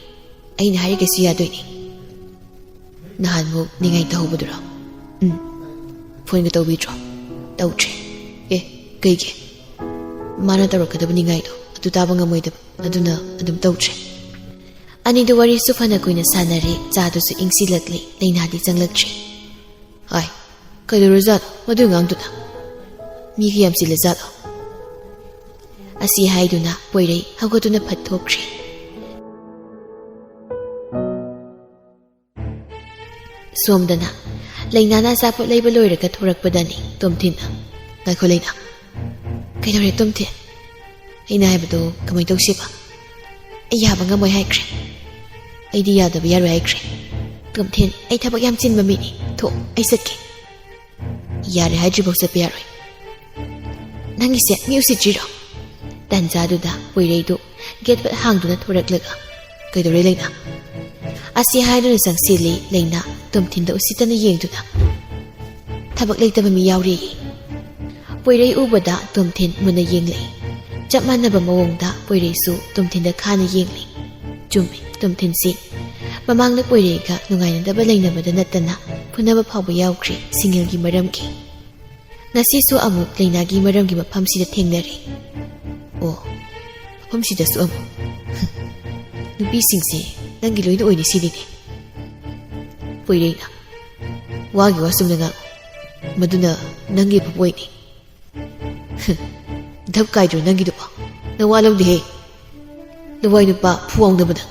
ꯑꯩꯅ ꯍꯥꯏꯔꯤꯈꯩꯁꯤ ꯌꯥꯗꯣꯏꯅꯤ꯫ ꯅꯍꯥꯟꯃꯨꯛ ꯅꯤꯡꯉꯥꯏ ꯇꯧꯍꯧꯕꯗꯨꯔꯣ?" "ꯎꯝ꯫ ꯐꯣꯟꯒ ꯇꯧꯕꯤꯗ꯭ꯔꯣ?" "ꯇꯧꯗ꯭ꯔꯦ꯫" "ꯑꯦ, ꯀꯩꯒꯤ?" "ꯃꯥꯅ ꯇꯧꯔꯛꯀꯗꯕ ꯅꯤꯡꯉꯥꯏꯗꯣ ꯑꯗꯨ ꯇꯥꯕ ꯉꯝꯃꯣꯏꯗꯕ, ꯑꯗꯨꯅ ꯑꯗꯨꯝ ꯇꯧꯗ꯭ꯔꯦ꯫" ꯑꯅꯤꯗꯨ ꯋꯥꯔꯤꯁꯨ ꯐꯅ ꯀꯨꯏꯅ ꯁꯥꯟꯅꯔꯦ꯫ ꯆꯥꯗꯨꯁꯨ ꯏꯪꯁꯤꯜꯂꯛꯂꯦ꯫ ꯂꯩꯅꯥꯗꯤ ꯆꯪꯂꯛꯇ꯭ꯔꯤ꯫ "ꯍꯥꯏ, ꯀꯩꯗꯧꯔꯖꯥꯠꯅꯣ ꯃꯗꯨ ꯑꯉꯥꯡꯗꯨꯅ? ꯃꯤꯒ ꯌꯥꯝ ꯆꯤꯜꯂꯖꯥꯠꯂꯣ?" ꯑꯁꯤ ꯍꯥꯏꯗꯨꯅ ꯄꯣꯏꯔꯩ ꯍꯧꯒꯠꯇꯨꯅ ꯐꯠ ꯊꯣꯛꯈ꯭ꯔꯦ꯫ ꯁꯣꯝꯗꯅ ꯂꯩꯅꯥꯅ ꯑꯆꯥꯄꯣꯠ ꯂꯩꯕ ꯂꯣꯏꯔꯒ ꯊꯣꯔꯛꯄꯗꯅꯤ ꯇꯣꯝꯊꯤꯟꯅ, "ꯉꯥꯏꯈꯣ ꯂꯩꯅꯥ꯫" "ꯀꯩꯗꯧꯔꯦ ꯇꯣꯝꯊꯤꯟ?" "ꯑꯩꯅ ꯍꯥꯏꯕꯗꯣ ꯀꯃꯥꯏꯅ ꯇꯧꯁꯦꯕ?" "ꯑꯩ ꯌꯥꯕ ꯉꯝꯃꯣꯏ ꯍꯥꯏꯈ꯭ꯔꯦ꯫" "ꯑꯩꯗꯤ ꯌꯥꯗꯕ ꯌꯥꯔꯣꯏ ꯍꯥꯏꯈ꯭ꯔꯦ꯫" "ꯇꯣꯝꯊꯤꯟ, ꯑꯩ ꯊꯕꯛ ꯌꯥꯝ ꯆꯤꯟꯕ ꯃꯤꯅꯤ꯫ ꯊꯣꯛ, ꯑꯩ ꯆꯠꯀꯦ꯫" "ꯌꯥꯔꯦ ꯍꯥꯏꯗ꯭ꯔꯤꯐꯥꯎ ꯆꯠꯄ ꯌꯥꯔꯣꯏ꯫" "ꯅꯪꯒꯤꯁꯦ ꯃꯤ ꯎꯁꯤꯠꯇ꯭ꯔꯤꯔꯣ?" ꯇꯥꯟꯖꯥꯗꯨꯗ ꯄꯣꯏꯔꯩꯗꯨ ꯒꯦꯠ ꯐꯠ ꯍꯥꯡꯗꯨꯅ ꯊꯣꯔꯛꯂꯒ, "ꯀꯩꯗꯧꯔꯦ ꯂꯩꯅꯥ?" ꯑꯁꯤ ꯍꯥꯏꯗꯨꯅ ꯆꯪꯁꯤꯜꯂꯤ꯫ ꯂꯩꯅꯥ ꯇꯣꯝꯊꯤꯟꯗ ꯎꯁꯤꯠꯇꯅ ꯌꯦꯡꯗꯨꯅ, "ꯊꯕꯛ ꯂꯩꯇꯕ ꯃꯤ ꯌꯥꯎꯔꯦꯌꯦ꯫" ꯄꯣꯏꯔꯩ ꯎꯕꯗ ꯇꯣꯝꯊꯤꯟ ꯃꯨꯟꯅ ꯌꯦꯡꯂꯛꯏ꯫ ꯆꯞ ꯃꯥꯟꯅꯕ ꯃꯑꯣꯡꯗ ꯄꯣꯏꯔꯩꯁꯨ ꯇꯣꯝꯊꯤꯟꯗ ꯈꯥꯅ ꯌꯦꯡꯂꯤ꯫ ꯆꯨꯝꯃꯤ, ꯇꯣꯝꯊꯤꯟꯁꯤ ꯃꯃꯥꯡꯗ ꯄꯣꯏꯔꯩꯒ ꯅꯨꯡꯉꯥꯏꯅꯗꯕ ꯂꯩꯅꯕꯗ ꯅꯠꯇꯅ ꯐꯨꯅꯕ ꯐꯥꯎꯕ ꯌꯥꯎꯈ꯭ꯔꯦ ꯁꯤꯡꯉꯦꯜꯒꯤ ꯃꯔꯝꯒꯤ꯫ ꯉꯁꯤꯁꯨ ꯑꯃꯨꯛ ꯂꯩꯅꯥꯒꯤ ꯃꯔꯝꯒꯤ ꯃꯐꯝꯁꯤꯗ ꯊꯦꯡꯅꯔꯦ꯫ ꯑꯣ, ꯃꯐꯝꯁꯤꯗꯁꯨ ꯑꯃꯨꯛ꯫ ꯅꯨꯄꯤꯁꯤꯡꯁꯦ ꯅꯪꯒꯤ ꯂꯣꯏꯅ ꯑꯣꯏꯅꯤ ꯁꯤꯅꯤꯅꯦ꯫ ꯄꯣꯏꯔꯩꯅ, "ꯋꯥꯒꯤ ꯋꯥ ꯆꯨꯝꯅ ꯉꯥꯡꯉꯨ꯫ ꯃꯗꯨꯅ ꯅꯪꯒꯤ ꯑꯐꯕ ꯑꯣꯏꯅꯤ꯫" "ꯙꯞ ꯀꯥꯏꯗ꯭ꯔꯣ ꯅꯪꯒꯤꯗꯨꯕꯣ? ꯅꯋꯥ ꯂꯧꯗꯦꯍꯦ꯫ ꯂꯋꯥꯏ ꯅꯨꯄꯥ ꯐꯨꯋꯥꯎꯅꯕꯗ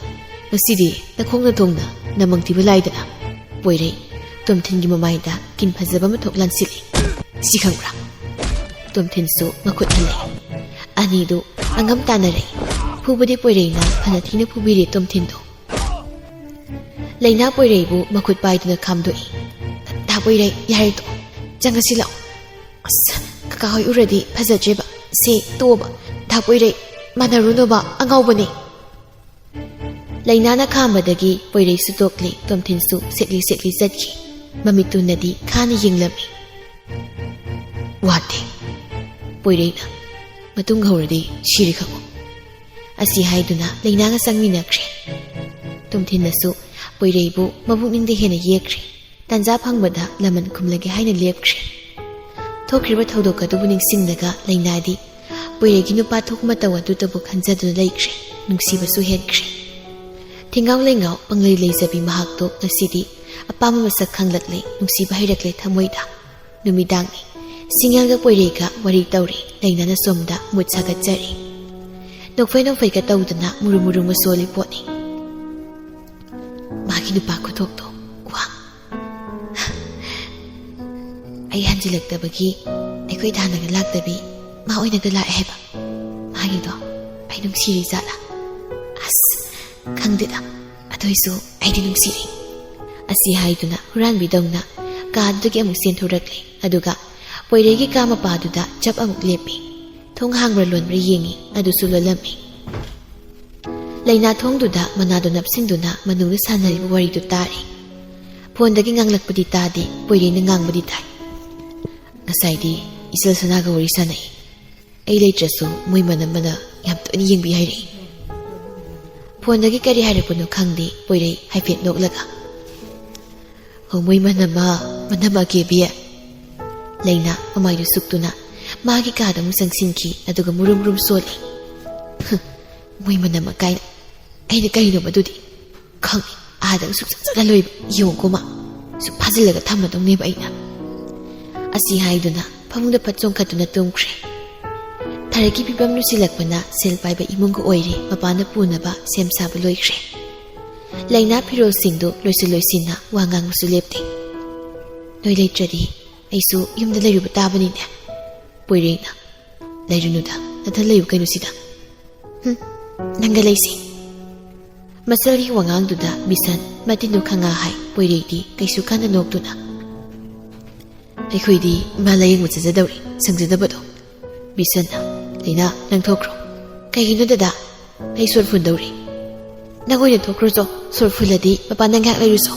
ꯉꯁꯤꯗꯤ ꯅꯈꯣꯡꯅ ꯊꯣꯡꯅ ꯅꯃꯪ ꯊꯤꯕ ꯂꯥꯏꯗꯅ?" ꯄꯣꯏꯔꯩ ꯇꯣꯝꯊꯤꯟꯒꯤ ꯃꯃꯥꯏꯗ ꯀꯤꯟ ꯐꯖꯕ ꯑꯃ ꯊꯣꯛ ꯂꯥꯟꯁꯤꯜꯂꯤ꯫ "ꯁꯤ ꯈꯪꯕ꯭ꯔꯥ?" ꯇꯣꯝꯊꯤꯟꯁꯨ ꯃꯈꯨꯠ ꯍꯜꯂꯛꯏ꯫ ꯑꯅꯤꯗꯨ ꯑꯉꯝ ꯇꯥꯟꯅꯔꯛꯏ꯫ ꯐꯨꯕꯗꯤ ꯄꯣꯏꯔꯩꯅ ꯐꯅ ꯊꯤꯅ ꯐꯨꯕꯤꯔꯦ ꯇꯣꯝꯊꯤꯟꯗꯣ꯫ ꯂꯩꯅꯥ ꯄꯣꯏꯔꯩꯕꯨ ꯃꯈꯨꯠ ꯄꯥꯏꯗꯨꯅ ꯈꯥꯝꯗꯣꯛꯏ꯫ "ꯗꯥ ꯄꯣꯏꯔꯩ, ꯌꯥꯔꯦ ꯇꯣꯛꯑꯣ꯫ ꯆꯪꯉꯁꯤ ꯂꯥꯛꯑꯣ꯫" "ꯑꯁ, ꯀꯀꯥ ꯍꯣꯏ ꯎꯔꯗꯤ ꯐꯖꯗ꯭ꯔꯦꯕ꯫ ꯁꯦ, ꯇꯣꯛꯑꯣꯕ꯫ ꯗꯥ ꯄꯣꯏꯔꯩ, ꯃꯥꯟꯅꯔꯨꯅꯣꯕ, ꯑꯉꯥꯎꯕꯅꯦ꯫ ꯂꯩꯅꯥꯅ ꯈꯥꯝꯕꯗꯒꯤ ꯄꯣꯏꯔꯩꯁꯨ ꯇꯣꯛꯂꯦ, ꯇꯣꯝꯊꯤꯟꯁꯨ ꯁꯦꯠꯂꯤ ꯁꯦꯠꯂꯤ ꯆꯠꯈꯤ꯫ ꯃꯃꯤꯠꯇꯨꯅꯗꯤ ꯈꯥꯅ ꯌꯦꯡꯂꯝꯃꯤ꯫ "ꯋꯥꯗꯦ꯫ ꯄꯣꯏꯔꯩꯅ ꯃꯇꯨꯡ ꯍꯧꯔꯗꯤ ꯁꯤꯔꯦ ꯈꯪꯉꯨ"꯫ ꯑꯁꯤ ꯍꯥꯏꯗꯨꯅ ꯂꯩꯅꯥꯒ ꯆꯪꯃꯤꯟꯅꯈ꯭ꯔꯦ꯫ ꯇꯣꯝꯊꯤꯟꯅꯁꯨ ꯄꯣꯏꯔꯩꯕꯨ ꯃꯕꯨꯛꯅꯤꯡꯗ ꯍꯦꯟꯅ ꯌꯦꯛꯈ꯭ꯔꯦ꯫ ꯇꯥꯟꯖꯥ ꯐꯪꯕꯗ ꯂꯃꯟ ꯈꯨꯝꯂꯒꯦ ꯍꯥꯏꯅ ꯂꯦꯞꯈ꯭ꯔꯦ꯫ ꯊꯣꯛꯈ꯭ꯔꯤꯕ ꯊꯧꯗꯣꯛ ꯑꯗꯨꯕꯨ ꯅꯤꯡꯁꯤꯡꯂꯒ ꯂꯩꯅꯥꯗꯤ ꯄꯣꯏꯔꯩꯒꯤ ꯅꯨꯄꯥ ꯊꯣꯛꯄ ꯃꯇꯧ ꯑꯗꯨꯇꯕꯨ ꯈꯟꯖꯗꯨꯅ ꯂꯩꯈ꯭ꯔꯦ꯫ ꯅꯨꯡꯁꯤꯕꯁꯨ ꯍꯦꯟꯈ꯭ꯔꯦ꯫ ꯊꯤꯡꯉꯥꯎ ꯂꯩꯉꯥꯎ ꯄꯪꯂꯩ ꯂꯩꯖꯕꯤ ꯃꯍꯥꯛꯇꯣ ꯉꯁꯤꯗꯤ ꯑꯄꯥꯝꯕ ꯃꯁꯛ ꯈꯪꯂꯛꯂꯦ, ꯅꯨꯡꯁꯤꯕ ꯍꯩꯔꯛꯂꯦ ꯊꯃꯣꯏꯗ꯫ ꯅꯨꯃꯤꯗꯥꯡꯅꯤ꯫ ꯁꯤꯡꯉꯦꯜꯒ ꯄꯣꯏꯔꯩꯒ ꯋꯥꯔꯤ ꯇꯧꯔꯤ꯫ ꯂꯩꯅꯥꯅ ꯁꯣꯝꯗ ꯃꯨꯠ ꯁꯥꯒꯠꯆꯔꯤ꯫ ꯅꯣꯛꯐꯩ ꯅꯣꯛꯐꯩꯒ ꯇꯧꯗꯨꯅ ꯃꯨꯔꯨꯝ ꯃꯨꯔꯨꯝꯒ ꯁꯣꯜꯂꯤ ꯄꯣꯠꯅꯤ꯫ ꯃꯥꯒꯤ ꯅꯨꯄꯥ ꯈꯨꯊꯣꯛꯇꯣ꯫ ꯋꯥ꯫ ꯑꯩ ꯍꯟꯖꯤꯜꯂꯛꯇꯕꯒꯤ ꯑꯩꯈꯣꯏ ꯊꯥꯅꯒ ꯂꯥꯛꯇꯕꯤ ꯃꯥ ꯑꯣꯏꯅꯒ ꯂꯥꯛꯑꯦ ꯍꯥꯏꯕ꯫ ꯃꯥꯒꯤꯗꯣ ꯑꯩ ꯅꯨꯡꯁꯤꯔꯤ ꯖꯥꯠꯂꯥ? ꯑꯁ, ꯈꯪꯗꯦꯗ꯫ ꯑꯗꯨꯏꯁꯨ ꯑꯩꯗꯤ ꯅꯨꯡꯁꯤꯔꯤ꯫ ꯑꯁꯤ ꯍꯥꯏꯗꯨꯅ ꯍꯨꯔꯥꯟꯕꯤꯗꯧꯅ ꯀꯥꯗꯨꯗꯒꯤ ꯑꯃꯨꯛ ꯆꯦꯟꯊꯣꯔꯛꯂꯦ꯫ ꯑꯗꯨꯒ ꯄꯣꯏꯔꯩꯒꯤ ꯀꯥ ꯃꯄꯥꯗꯨꯗ ꯆꯞ ꯑꯃꯨꯛ ꯂꯦꯞꯄꯤ꯫ ꯊꯣꯡ ꯍꯥꯡꯕ꯭ꯔꯥ ꯂꯣꯟꯕ꯭ꯔꯥ ꯌꯦꯡꯉꯤ꯫ ꯑꯗꯨꯁꯨ ꯂꯣꯜꯂꯝꯃꯤ꯫ ꯂꯩꯅꯥ ꯊꯣꯡꯗꯨꯗ ꯃꯅꯥꯗꯨ ꯅꯞꯁꯤꯟꯗꯨꯅ ꯃꯅꯨꯡꯗ ꯁꯥꯟꯅꯔꯤꯕ ꯋꯥꯔꯤꯗꯨ ꯇꯥꯔꯤ꯫ ꯐꯣꯟꯗꯒꯤ ꯉꯥꯡꯂꯛꯄꯗꯤ ꯇꯥꯗꯦ, ꯄꯣꯏꯔꯩꯅ ꯉꯥꯡꯕꯗꯤ ꯇꯥꯏ꯫ "ꯉꯁꯥꯏꯗꯤ ꯏꯆꯜ ꯁꯅꯥꯒ ꯋꯥꯔꯤ ꯁꯥꯟꯅꯩ꯫ ꯑꯩ ꯂꯩꯇ꯭ꯔꯁꯨ ꯃꯣꯏ ꯃꯅꯝꯃꯅ ꯌꯥꯝ ꯇꯣꯏꯅ ꯌꯦꯡꯕꯤ ꯍꯥꯏꯔꯛꯏ"꯫ ꯐꯣꯟꯗꯒꯤ ꯀꯔꯤ ꯍꯥꯏꯔꯛꯄꯅꯣ ꯈꯪꯗꯦ, ꯄꯣꯏꯔꯩ ꯍꯥꯏꯐꯦꯠ ꯅꯣꯛꯂꯒ꯫ "ꯍꯣ, ꯃꯣꯏ ꯃꯅꯝꯃ, ꯃꯅꯝꯃ ꯀꯦꯕꯤ"꯫ ꯂꯩꯅꯥ ꯃꯃꯥꯏꯗꯨ ꯁꯨꯛꯇꯨꯅ ꯃꯥꯒꯤ ꯀꯥꯗ ꯑꯃꯨꯛ ꯆꯪꯁꯤꯟꯈꯤ, ꯑꯗꯨꯒ ꯃꯨꯔꯨꯝ ꯃꯨꯔꯨꯝ ꯁꯣꯜꯂꯤ꯫ "ꯍꯨꯝ, ꯃꯣꯏ ꯃꯅꯝꯃ ꯀꯥꯏꯅ꯫ ꯑꯩꯅ ꯀꯩꯅꯣ ꯃꯗꯨꯗꯤ? ꯈꯪꯉꯤ, ꯑꯥꯗꯒ ꯁꯨꯛꯆꯠ ꯆꯠꯂꯂꯣꯏꯕ꯫ ꯌꯦꯡꯉꯨꯀꯣ ꯃꯥ, ꯁꯨꯛ ꯐꯥꯖꯤꯜꯂꯒ ꯊꯝꯃꯗꯧꯅꯦꯕ ꯑꯩꯅ"꯫ ꯑꯁꯤ ꯍꯥꯏꯗꯨꯅ ꯐꯃꯨꯡꯗ ꯐꯠ ꯆꯣꯡꯈꯠꯇꯨꯅ ꯇꯨꯝꯈ꯭ꯔꯦ꯫ ꯊꯔꯛꯀꯤ ꯐꯤꯕꯝ ꯂꯨꯁꯤꯜꯂꯛꯄꯅ ꯁꯦꯜ ꯄꯥꯏꯕ ꯏꯃꯨꯡꯒ ꯑꯣꯏꯔꯦ, ꯃꯄꯥꯟꯗ ꯄꯨꯅꯕ ꯁꯦꯝ ꯁꯥꯕ ꯂꯣꯏꯈ꯭ꯔꯦ꯫ ꯂꯩꯅꯥ ꯐꯤꯔꯣꯜꯁꯤꯡꯗꯨ ꯂꯣꯏꯁꯤꯟ ꯂꯣꯏꯁꯤꯟꯅ ꯋꯥ ꯉꯥꯡꯕꯁꯨ ꯂꯦꯞꯇꯦ꯫ "ꯅꯣꯏ ꯂꯩꯇ꯭ꯔꯗꯤ ꯑꯩꯁꯨ ꯌꯨꯝꯗ ꯂꯩꯔꯨꯕ ꯇꯥꯕꯅꯤꯅꯦ"꯫ ꯄꯣꯏꯔꯩꯅ, "ꯂꯩꯔꯨꯅꯨꯗ, ꯅꯊꯟ ꯂꯩꯌꯨ ꯀꯩꯅꯣ ꯁꯤꯗ"꯫ "ꯍꯨꯝ, ꯅꯪꯒ ꯂꯩꯁꯤ"꯫ ꯃꯆꯜꯒꯤ ꯋꯥꯉꯥꯡꯗꯨꯗ ꯃꯤꯁꯟ ꯃꯇꯤꯟꯗꯨ ꯈꯪꯉꯥ ꯍꯥꯏ꯫ ꯄꯣꯏꯔꯩꯗꯤ ꯀꯩꯁꯨ ꯀꯟꯅ ꯅꯣꯛꯇꯨꯅ, "ꯑꯩꯈꯣꯏꯗꯤ ꯏꯃꯥ ꯂꯥꯌꯦꯡꯕ ꯆꯠꯆꯗꯧꯔꯤ, ꯁꯪꯖꯗꯕꯗꯣ꯫" ꯕꯤꯁꯟꯅ, "ꯂꯩꯅꯥ, ꯅꯪ ꯊꯣꯛꯈ꯭ꯔꯣ꯫" "ꯀꯩꯒꯤꯅꯣ ꯗꯗꯥ? ꯑꯩ ꯁꯣꯔ ꯐꯨꯟꯗꯧꯔꯤ꯫" "ꯅꯪ ꯑꯣꯏꯅ ꯊꯣꯛꯈ꯭ꯔꯣꯆꯣ, ꯁꯣꯔ ꯐꯨꯜꯂꯗꯤ ꯃꯄꯥꯟꯗ ꯉꯥꯏꯍꯥꯛ ꯂꯩꯔꯨꯆꯣ꯫"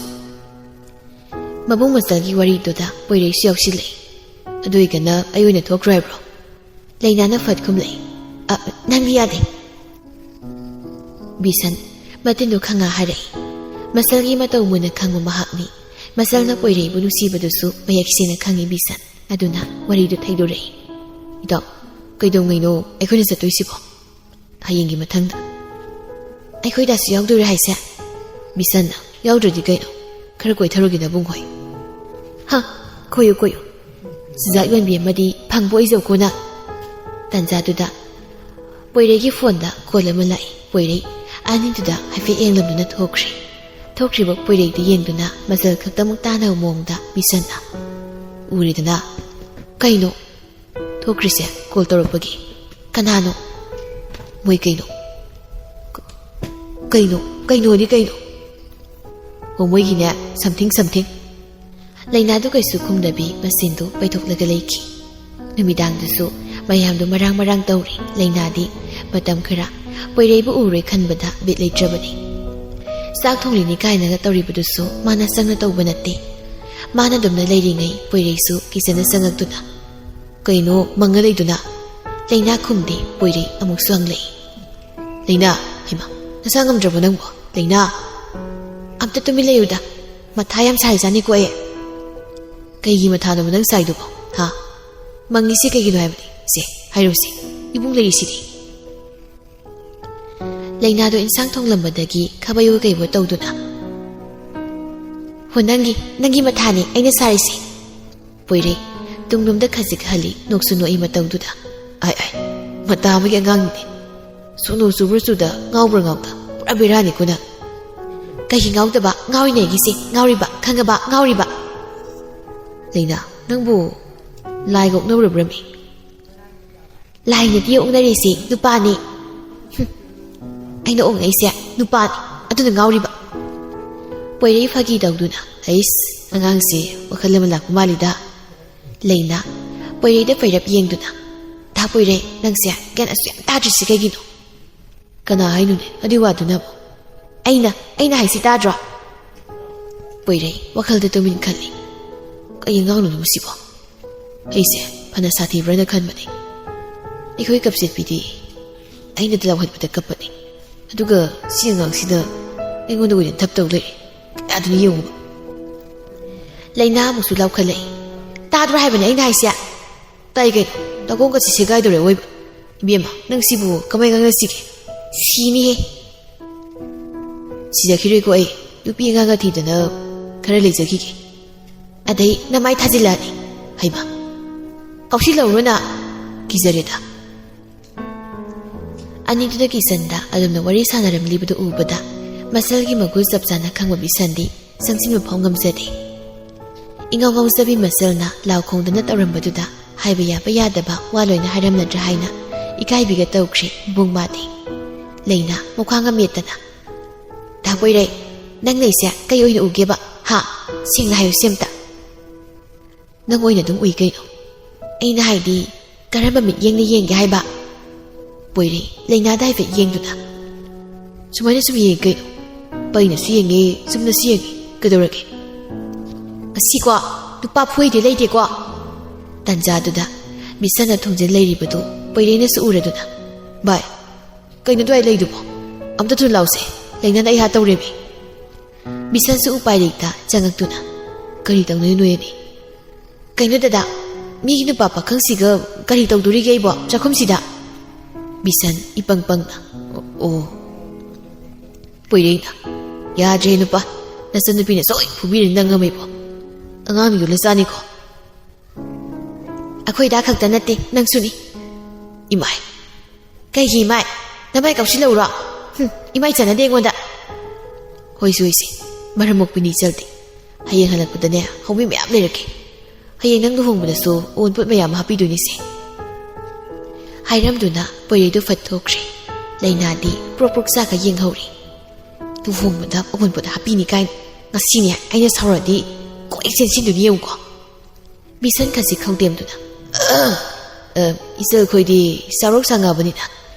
ꯃꯕꯨꯡ ꯃꯆꯜꯒꯤ ꯋꯥꯔꯤꯗꯨꯗ ꯄꯣꯏꯔꯩꯁꯨ ꯌꯥꯎꯁꯤꯜꯂꯛꯏ꯫ "ꯑꯗꯨ ꯑꯣꯏꯒꯅ ꯑꯩ ꯑꯣꯏꯅ ꯊꯣꯛꯈ꯭ꯔꯣ ꯍꯥꯏꯕ꯭ꯔꯣ?" ꯂꯩꯅꯥꯅ ꯐꯠ ꯈꯨꯝꯂꯛꯏ꯫ "ꯑ, ꯅꯪꯗꯤ ꯌꯥꯗꯦ꯫" ꯕꯤꯁꯟ ꯃꯇꯤꯟꯗꯨ ꯈꯪꯉ ꯍꯥꯏꯔꯛꯏ꯫ ꯃꯆꯜꯒꯤ ꯃꯇꯧ ꯃꯨꯟꯅ ꯈꯪꯕ ꯃꯍꯥꯛꯅꯤ꯫ ꯃꯆꯜꯅ ꯄꯣꯏꯔꯩꯕꯨ ꯅꯨꯡꯁꯤꯕꯗꯨꯁꯨ ꯃꯌꯦꯛ ꯁꯦꯡꯅ ꯈꯪꯉꯤ ꯕꯤꯁꯟ꯫ ꯑꯗꯨꯅ ꯋꯥꯔꯤꯗꯨ ꯊꯩꯗꯣꯔꯛꯏ꯫ "ꯏꯇꯥꯎ, ꯀꯩꯗꯧꯉꯩꯅꯣ ꯑꯩꯈꯣꯏꯅ ꯆꯠꯇꯣꯏꯁꯤꯕꯣ?" "ꯍꯌꯦꯡꯒꯤ ꯃꯊꯪꯗ꯫" "ꯑꯩꯈꯣꯏꯗꯁꯨ ꯌꯥꯎꯗꯣꯏꯔꯣ ꯍꯥꯏꯁꯦ?" ꯕꯤꯁꯟꯅ, "ꯌꯥꯎꯗ꯭ꯔꯗꯤ ꯀꯩꯅꯣ? ꯈꯔ ꯀꯣꯏꯊꯔꯨꯒꯦ ꯅꯕꯨꯡ ꯍꯣꯏ꯫" "ꯍ, ꯀꯣꯏꯌꯨ, ꯀꯣꯏꯌꯨ꯫ ꯆꯤꯟꯖꯥꯛ ꯌꯣꯟꯕꯤ ꯑꯃꯗꯤ ꯐꯪꯕ ꯑꯣꯏꯖꯧꯀꯣ ꯅꯪ꯫" ꯇꯟꯖꯥꯗꯨꯗ ꯄꯣꯏꯔꯩꯒꯤ ꯐꯣꯟꯗ ꯀꯣꯜ ꯑꯃ ꯂꯥꯛꯏ꯫ ꯄꯣꯏꯔꯩ ꯑꯅꯤꯗꯨꯗ ꯍꯥꯏꯐꯦꯠ ꯌꯦꯡꯂꯝꯗꯨꯅ ꯊꯣꯛꯈ꯭ꯔꯦ꯫ ꯊꯣꯛꯈ꯭ꯔꯤꯕ ꯄꯣꯏꯔꯩꯗꯨ ꯌꯦꯡꯗꯨꯅ ꯃꯆꯜ ꯈꯛꯇꯃꯛ ꯇꯥꯅꯕ ꯃꯑꯣꯡꯗ ꯕꯤꯁꯟꯅ, "ꯎꯔꯦꯗꯅ꯫" "ꯀꯩꯅꯣ?" "ꯊꯣꯛꯈ꯭ꯔꯤꯁꯦ ꯀꯣꯜ ꯇꯧꯔꯛꯄꯒꯤ꯫" "ꯀꯅꯥꯅꯣ?" "ꯃꯣꯏ ꯀꯩꯅꯣ?" "ꯀ-, ꯀꯩꯅꯣ? ꯀꯩꯅꯣꯗꯤ ꯀꯩꯅꯣ?" "ꯑꯣ, ꯃꯣꯏꯒꯤꯅꯦ, something something꯫" ꯂꯩꯅꯥꯗꯨ ꯀꯩꯁꯨ ꯈꯨꯝꯗꯕꯤ ꯃꯆꯤꯟꯗꯨ ꯄꯩꯊꯣꯛꯂꯒ ꯂꯩꯈꯤ꯫ ꯅꯨꯃꯤꯗꯥꯡꯗꯨꯁꯨ ꯃꯌꯥꯝꯗꯨ ꯃꯔꯥꯡ ꯃꯔꯥꯡ ꯇꯧꯔꯤ꯫ ꯂꯩꯅꯥꯗꯤ ꯃꯇꯝ ꯈꯔ ꯄꯣꯏꯔꯩꯕꯨ ꯎꯔꯣꯏ ꯈꯟꯕꯗ ꯕꯤꯠ ꯂꯩꯇ꯭ꯔꯕꯅꯤ꯫ ꯆꯥꯛ ꯊꯣꯡꯂꯤꯅꯤ ꯀꯥꯏꯅꯒ ꯇꯧꯔꯤꯕꯗꯨꯁꯨ ꯃꯥꯅ ꯆꯪꯅ ꯇꯧꯕ ꯅꯠꯇꯦ꯫ ꯃꯥꯅ ꯑꯗꯨꯝꯅ ꯂꯩꯔꯤꯉꯩ ꯄꯣꯏꯔꯩꯁꯨ ꯀꯤꯆꯟꯗ ꯆꯪꯉꯛꯇꯨꯅ, "ꯀꯩꯅꯣ ꯃꯪꯉ ꯂꯩꯗꯨꯅ?" ꯂꯩꯅꯥ ꯈꯨꯝꯗꯦ꯫ ꯄꯣꯏꯔꯩ ꯑꯃꯨꯛꯁꯨ ꯍꯪꯂꯛꯏ꯫ "ꯂꯩꯅꯥ, ꯍꯩꯃꯥ, ꯅꯁꯥ ꯉꯝꯗ꯭ꯔꯕꯣ ꯅꯪꯕꯣ? ꯂꯩꯅꯥ, ꯑꯝꯇ ꯇꯨꯃꯤꯟ ꯂꯩꯌꯨꯗ꯫ ꯃꯊꯥ ꯌꯥꯝ ꯁꯥꯔꯤꯖꯥꯠꯅꯤꯀꯣ ꯑꯩ꯫" "ꯀꯩꯒꯤ ꯃꯊꯥꯅꯣꯕ ꯅꯪ ꯁꯥꯏꯗꯨꯕꯣ? ꯍꯥ? ꯃꯪꯉꯤꯁꯤ ꯀꯩꯒꯤꯅꯣ ꯍꯥꯏꯕꯅꯤ? ꯁꯦ, ꯍꯥꯏꯔꯣꯁꯦ꯫ ꯏꯕꯨꯡ ꯂꯩꯔꯤꯁꯤꯗꯤ꯫" ꯂꯩꯅꯥꯗꯣ ꯏꯟꯁꯥꯡ ꯊꯣꯡꯂꯝꯕꯗꯒꯤ ꯈꯥꯕꯩꯋꯣ ꯀꯩꯋꯣ ꯇꯧꯗꯨꯅ, "ꯍꯣ, ꯅꯪꯒꯤ, ꯅꯪꯒꯤ ꯃꯊꯥꯅꯦ ꯑꯩꯅ ꯁꯥꯔꯤꯁꯦ꯫" ꯄꯣꯏꯔꯩ ꯇꯨꯡꯂꯣꯝꯗ ꯈꯖꯤꯛ ꯍꯜꯂꯤ, ꯅꯣꯛꯁꯨ ꯅꯣꯛꯏ ꯃꯇꯧꯗꯨꯗ꯫ "ꯑꯥꯏ, ꯑꯥꯏ, ꯃꯇꯥ ꯑꯃꯒꯤ ꯑꯉꯥꯡꯅꯤꯅꯦ꯫ ꯁꯣꯅꯣ ꯆꯨꯕ꯭ꯔꯥ ꯆꯨꯗ, ꯉꯥꯎꯕ꯭ꯔꯥ ꯉꯥꯎꯗ, ꯄꯨꯔꯥ ꯕꯦꯔꯥꯅꯤꯀꯣ ꯅꯪ꯫" "ꯀꯩꯒꯤ ꯉꯥꯎꯗꯕ? ꯉꯥꯎꯔꯤꯅꯦ ꯑꯩꯒꯤꯁꯦ, ꯉꯥꯎꯔꯤꯕ, ꯈꯪꯉꯕ, ꯉꯥꯎꯔꯤꯕ꯫" "ꯂꯩꯅꯥ, ꯅꯪꯕꯨ ꯂꯥꯏꯒ ꯑꯣꯛꯅꯔꯨꯔꯕ꯭ꯔꯃꯤ?" "ꯂꯥꯏꯅꯗꯤ ꯑꯣꯛꯅꯔꯤꯁꯦ, ꯅꯨꯄꯥꯅꯤ꯫" "ꯍꯨꯝ, ꯑꯩꯅ ꯑꯣꯛꯅꯩꯁꯦ ꯅꯨꯄꯥꯅꯤ, ꯑꯗꯨꯅ ꯉꯥꯎꯔꯤꯕ꯫" ꯄꯣꯏꯔꯩ ꯐꯥꯒꯤ ꯇꯧꯗꯨꯅ, "ꯑꯩꯁ, ꯑꯉꯥꯡꯁꯦ ꯋꯥꯈꯜ ꯑꯃ ꯂꯥꯛꯄ ꯃꯥꯜꯂꯤꯗ꯫ ꯂꯩꯅꯥ, ꯄꯣꯏꯔꯩꯗ ꯄꯩꯔꯞ ꯌꯦꯡꯗꯨꯅ, "ꯗꯥ ꯄꯣꯏꯔꯩ, ꯅꯪꯁꯦ ꯒ꯭ꯌꯥꯟ ꯑꯁꯨꯛ ꯌꯥꯝ ꯇꯥꯗ꯭ꯔꯤꯁꯤ ꯀꯩꯒꯤꯅꯣ?" "ꯀꯅꯥ ꯍꯥꯏꯅꯣꯅꯦ ꯑꯗꯨꯏ ꯋꯥꯗꯨꯅꯕꯨ?" "ꯑꯩꯅ, ꯑꯩꯅ ꯍꯥꯏꯁꯤ ꯇꯥꯗ꯭ꯔꯣ?" ꯄꯣꯏꯔꯩ ꯋꯥꯈꯜꯗ ꯇꯨꯃꯤꯟ ꯈꯜꯂꯤ꯫ "ꯀꯩ ꯑꯉꯥꯡꯅꯣ ꯃꯁꯤꯕꯣ? ꯑꯩꯁꯦ ꯐꯅ ꯁꯥꯊꯤꯕ꯭ꯔꯅ ꯈꯟꯕꯅꯤ꯫ ꯑꯩꯈꯣꯏ ꯀꯞꯆꯦꯠꯄꯤꯗꯤ ꯑꯩꯅ ꯂꯥꯎꯍꯟꯕꯗ ꯀꯞꯄꯅꯤ꯫ ꯑꯗꯨꯒ ꯁꯤ ꯑꯉꯥꯡꯁꯤꯅ ꯑꯩꯉꯣꯟꯗ ꯑꯣꯏꯅ ꯙꯞ ꯇꯧ ꯂꯩꯔꯦ꯫ ꯀꯌꯥꯗꯨꯅ ꯌꯦꯡꯉꯨꯕ?" ꯂꯩꯅꯥ ꯑꯃꯨꯛꯁꯨ ꯂꯥꯎꯈꯠꯂꯛꯏ꯫ "ꯇꯥꯗ꯭ꯔꯣ ꯍꯥꯏꯕꯅꯦ ꯑꯩꯅ ꯍꯥꯏꯁꯦ?" "ꯇꯥꯏ ꯀꯩꯅꯣ, ꯅꯥꯀꯣꯡꯒꯁꯦ ꯁꯦꯒꯥꯏꯗꯧꯔꯦ ꯑꯋꯣꯏꯕ꯫ ꯏꯕꯦꯝꯃ, ꯅꯪ ꯁꯤꯕꯨ ꯀꯃꯥꯏ ꯉꯥꯡꯅꯁꯤꯒꯦ? ꯁꯤꯅꯤꯍꯦ꯫ ꯁꯤꯖꯈꯤꯔꯣꯏꯀꯣ ꯑꯩ, ꯅꯨꯄꯤ ꯑꯉꯥꯡꯒ ꯊꯤꯗꯅ ꯈꯔ ꯂꯩꯖꯈꯤꯒꯦ꯫ ꯑꯗꯩ ꯅꯃꯥꯏ ꯊꯥꯖꯤꯜꯂꯛꯑꯅꯤ꯫ ꯍꯩꯃ, ꯀꯥꯎꯁꯤꯜꯂꯛꯎꯔꯣ ꯅꯪ? ꯀꯤꯖꯔꯦꯗ꯫" ꯑꯅꯤꯗꯨꯅ ꯀꯤꯆꯟꯗ ꯑꯗꯨꯝꯅ ꯋꯥꯔꯤ ꯁꯥꯟꯅꯔꯝꯂꯤꯕꯗꯨ ꯎꯕꯗ, ꯃꯁꯜꯒꯤ ꯃꯒꯨꯟ ꯆꯞ ꯆꯥꯅ ꯈꯪꯕ ꯕꯤꯁꯟꯗꯤ ꯆꯪꯁꯤꯟꯕ ꯐꯥꯎ ꯉꯝꯖꯗꯦ꯫ ꯏꯉꯥꯎ ꯉꯥꯎꯖꯕꯤ ꯃꯁꯜꯅ ꯂꯥꯎ ꯈꯣꯡꯗꯅ ꯇꯧꯔꯝꯕꯗꯨꯗ ꯍꯥꯏꯕ ꯌꯥꯕ ꯌꯥꯗꯕ ꯋꯥ ꯂꯣꯏꯅ ꯍꯥꯏꯔꯝꯂꯗ꯭ꯔꯥ ꯍꯥꯏꯅ ꯏꯀꯥꯏꯕꯤꯒ ꯇꯧꯈ꯭ꯔꯦ ꯏꯕꯨꯡ ꯃꯥꯗꯤ꯫ ꯂꯩꯅꯥ ꯃꯈ꯭ꯋꯥꯡ ꯃꯦꯠꯇꯅ, "ꯗꯥ ꯄꯣꯏꯔꯩ, ꯅꯪ ꯂꯩꯁꯦ ꯀꯩ ꯑꯣꯏꯅ ꯎꯒꯦꯕ? ꯍꯥ? ꯁꯦꯡꯅ ꯍꯥꯏꯌꯨꯁꯦ ꯑꯝꯇ꯫ ꯅꯪ ꯑꯣꯏꯅ ꯑꯗꯨꯝ ꯎꯏ ꯀꯩꯅꯣ꯫ ꯑꯩꯅ ꯍꯥꯏꯗꯤ, ꯀꯔꯝꯕ ꯃꯤꯠꯌꯦꯡꯅ ꯌꯦꯡꯒꯦ ꯍꯥꯏꯕ?" ꯄꯣꯏꯔꯩ ꯂꯩꯅꯥꯗ ꯍꯥꯏꯐꯦꯠ ꯌꯦꯡꯗꯨꯅ, "ꯁꯨꯃꯥꯏꯅ ꯁꯨꯝ ꯌꯦꯡꯉꯤ ꯀꯩꯅꯣ꯫ ꯄꯩꯅꯁꯨ ꯌꯦꯡꯉꯦ, ꯆꯨꯝꯅꯁꯨ ꯌꯦꯡꯉꯦ꯫ ꯀꯩꯗꯧꯔꯒꯦ? ꯉꯁꯤꯀꯣ, ꯅꯨꯄꯥ ꯐꯨꯏꯗꯦ ꯂꯩꯇꯦꯀꯣ꯫" ꯇꯥꯟꯖꯥꯗꯨꯗ ꯕꯤꯁꯟꯅ ꯊꯣꯡꯖꯤꯜ ꯂꯩꯔꯤꯕꯗꯨ ꯄꯣꯏꯔꯩꯅꯁꯨ ꯎꯔꯗꯨꯅ, "ꯚꯥꯏ, ꯀꯩꯅꯣ ꯑꯗꯨꯋꯥꯏ ꯂꯩꯗꯨꯕꯣ? ꯑꯝꯇ ꯊꯨꯅ ꯂꯥꯎꯁꯦ꯫ ꯂꯩꯅꯥꯅ ꯑꯩ ꯍꯥ ꯇꯧꯔꯦꯃꯤ꯫" ꯕꯤꯁꯟꯁꯨ ꯎꯄꯥꯏ ꯂꯩꯇ ꯆꯪꯉꯛꯇꯨꯅ, "ꯀꯔꯤ ꯇꯧꯅꯣꯏ ꯅꯣꯏ ꯑꯅꯤ? ꯀꯩꯅꯣ ꯗꯗꯥ, ꯃꯤꯒꯤ ꯅꯨꯄꯥ ꯄꯥꯈꯪꯁꯤꯒ ꯀꯔꯤ ꯇꯧꯗꯣꯔꯤꯒꯦ ꯑꯩꯕꯣ ꯆꯥꯛꯈꯨꯝꯁꯤꯗ?" ꯕꯤꯁꯟ ꯏꯄꯪ ꯄꯪꯅ, "ꯑꯣ꯫" ꯄꯣꯏꯔꯩꯅ, "ꯌꯥꯗ꯭ꯔꯦ ꯅꯨꯄꯥ, ꯅꯆꯟꯅꯨꯄꯤꯅ ꯁꯣꯏ ꯐꯨꯕꯤꯔꯅꯤ ꯅꯪ ꯉꯝꯃꯤꯕꯣ꯫ ꯑꯉꯥꯡ ꯌꯣꯜꯂ ꯆꯥꯅꯤꯀꯣ꯫" "ꯑꯩꯈꯣꯏꯗ ꯈꯛꯇ ꯅꯠꯇꯦ, ꯅꯪꯁꯨꯅꯤ꯫" "ꯏꯃꯥꯏ, ꯀꯩꯒꯤ ꯏꯃꯥꯏ? ꯅꯃꯥꯏ ꯀꯥꯎꯁꯤꯜꯂꯛꯎꯔꯣ? ꯍꯨꯝ, ꯏꯃꯥꯏ ꯆꯥꯟꯅꯗꯦ ꯑꯩꯉꯣꯟꯗ꯫" "ꯍꯣꯏꯁꯦ, ꯍꯣꯏꯁꯦ, ꯃꯔꯝ ꯃꯣꯛꯄꯤꯅꯤ ꯏꯆꯜꯗꯤ꯫ ꯍꯌꯦꯡ ꯍꯜꯂꯛꯄꯗꯅꯦ, ꯍꯧꯃꯤ ꯃꯌꯥꯝ ꯂꯩꯔꯛꯀꯦ꯫ ꯍꯌꯦꯡ ꯅꯪ ꯂꯨꯍꯣꯡꯕꯗꯁꯨ ꯑꯋꯨꯟꯄꯣꯠ ꯃꯌꯥꯝ ꯍꯥꯞꯄꯤꯗꯣꯏꯅꯤꯁꯦ꯫" ꯍꯥꯏꯔꯝꯗꯨꯅ ꯄꯣꯏꯔꯩꯗꯨ ꯐꯠ ꯊꯣꯛꯈ꯭ꯔꯦ꯫ ꯂꯩꯅꯥꯗꯤ ꯄ꯭ꯔꯣꯛ ꯄ꯭ꯔꯣꯛ ꯆꯥꯛꯀ ꯌꯦꯡꯍꯧꯔꯤ꯫ "ꯂꯨꯍꯣꯡꯕꯗ ꯑꯋꯨꯟꯄꯣꯠ ꯍꯥꯞꯄꯤꯅꯤ ꯀꯥꯏꯅ꯫ ꯉꯁꯤꯅꯦ ꯑꯩꯅ ꯁꯥꯎꯔꯗꯤ ꯀꯣꯏ ꯆꯦꯟꯁꯤꯟꯗꯣꯏꯅꯤ ꯌꯦꯡꯉꯨꯀꯣ꯫" ꯃꯤꯁꯟ ꯈꯖꯤꯛ ꯈꯧꯗꯦꯝꯗꯨꯅ, "ꯑ, ꯑ, ꯏꯆꯜꯈꯣꯏꯗꯤ ꯆꯥꯎꯔꯛ ꯁꯥꯡꯉꯕꯅꯤꯅ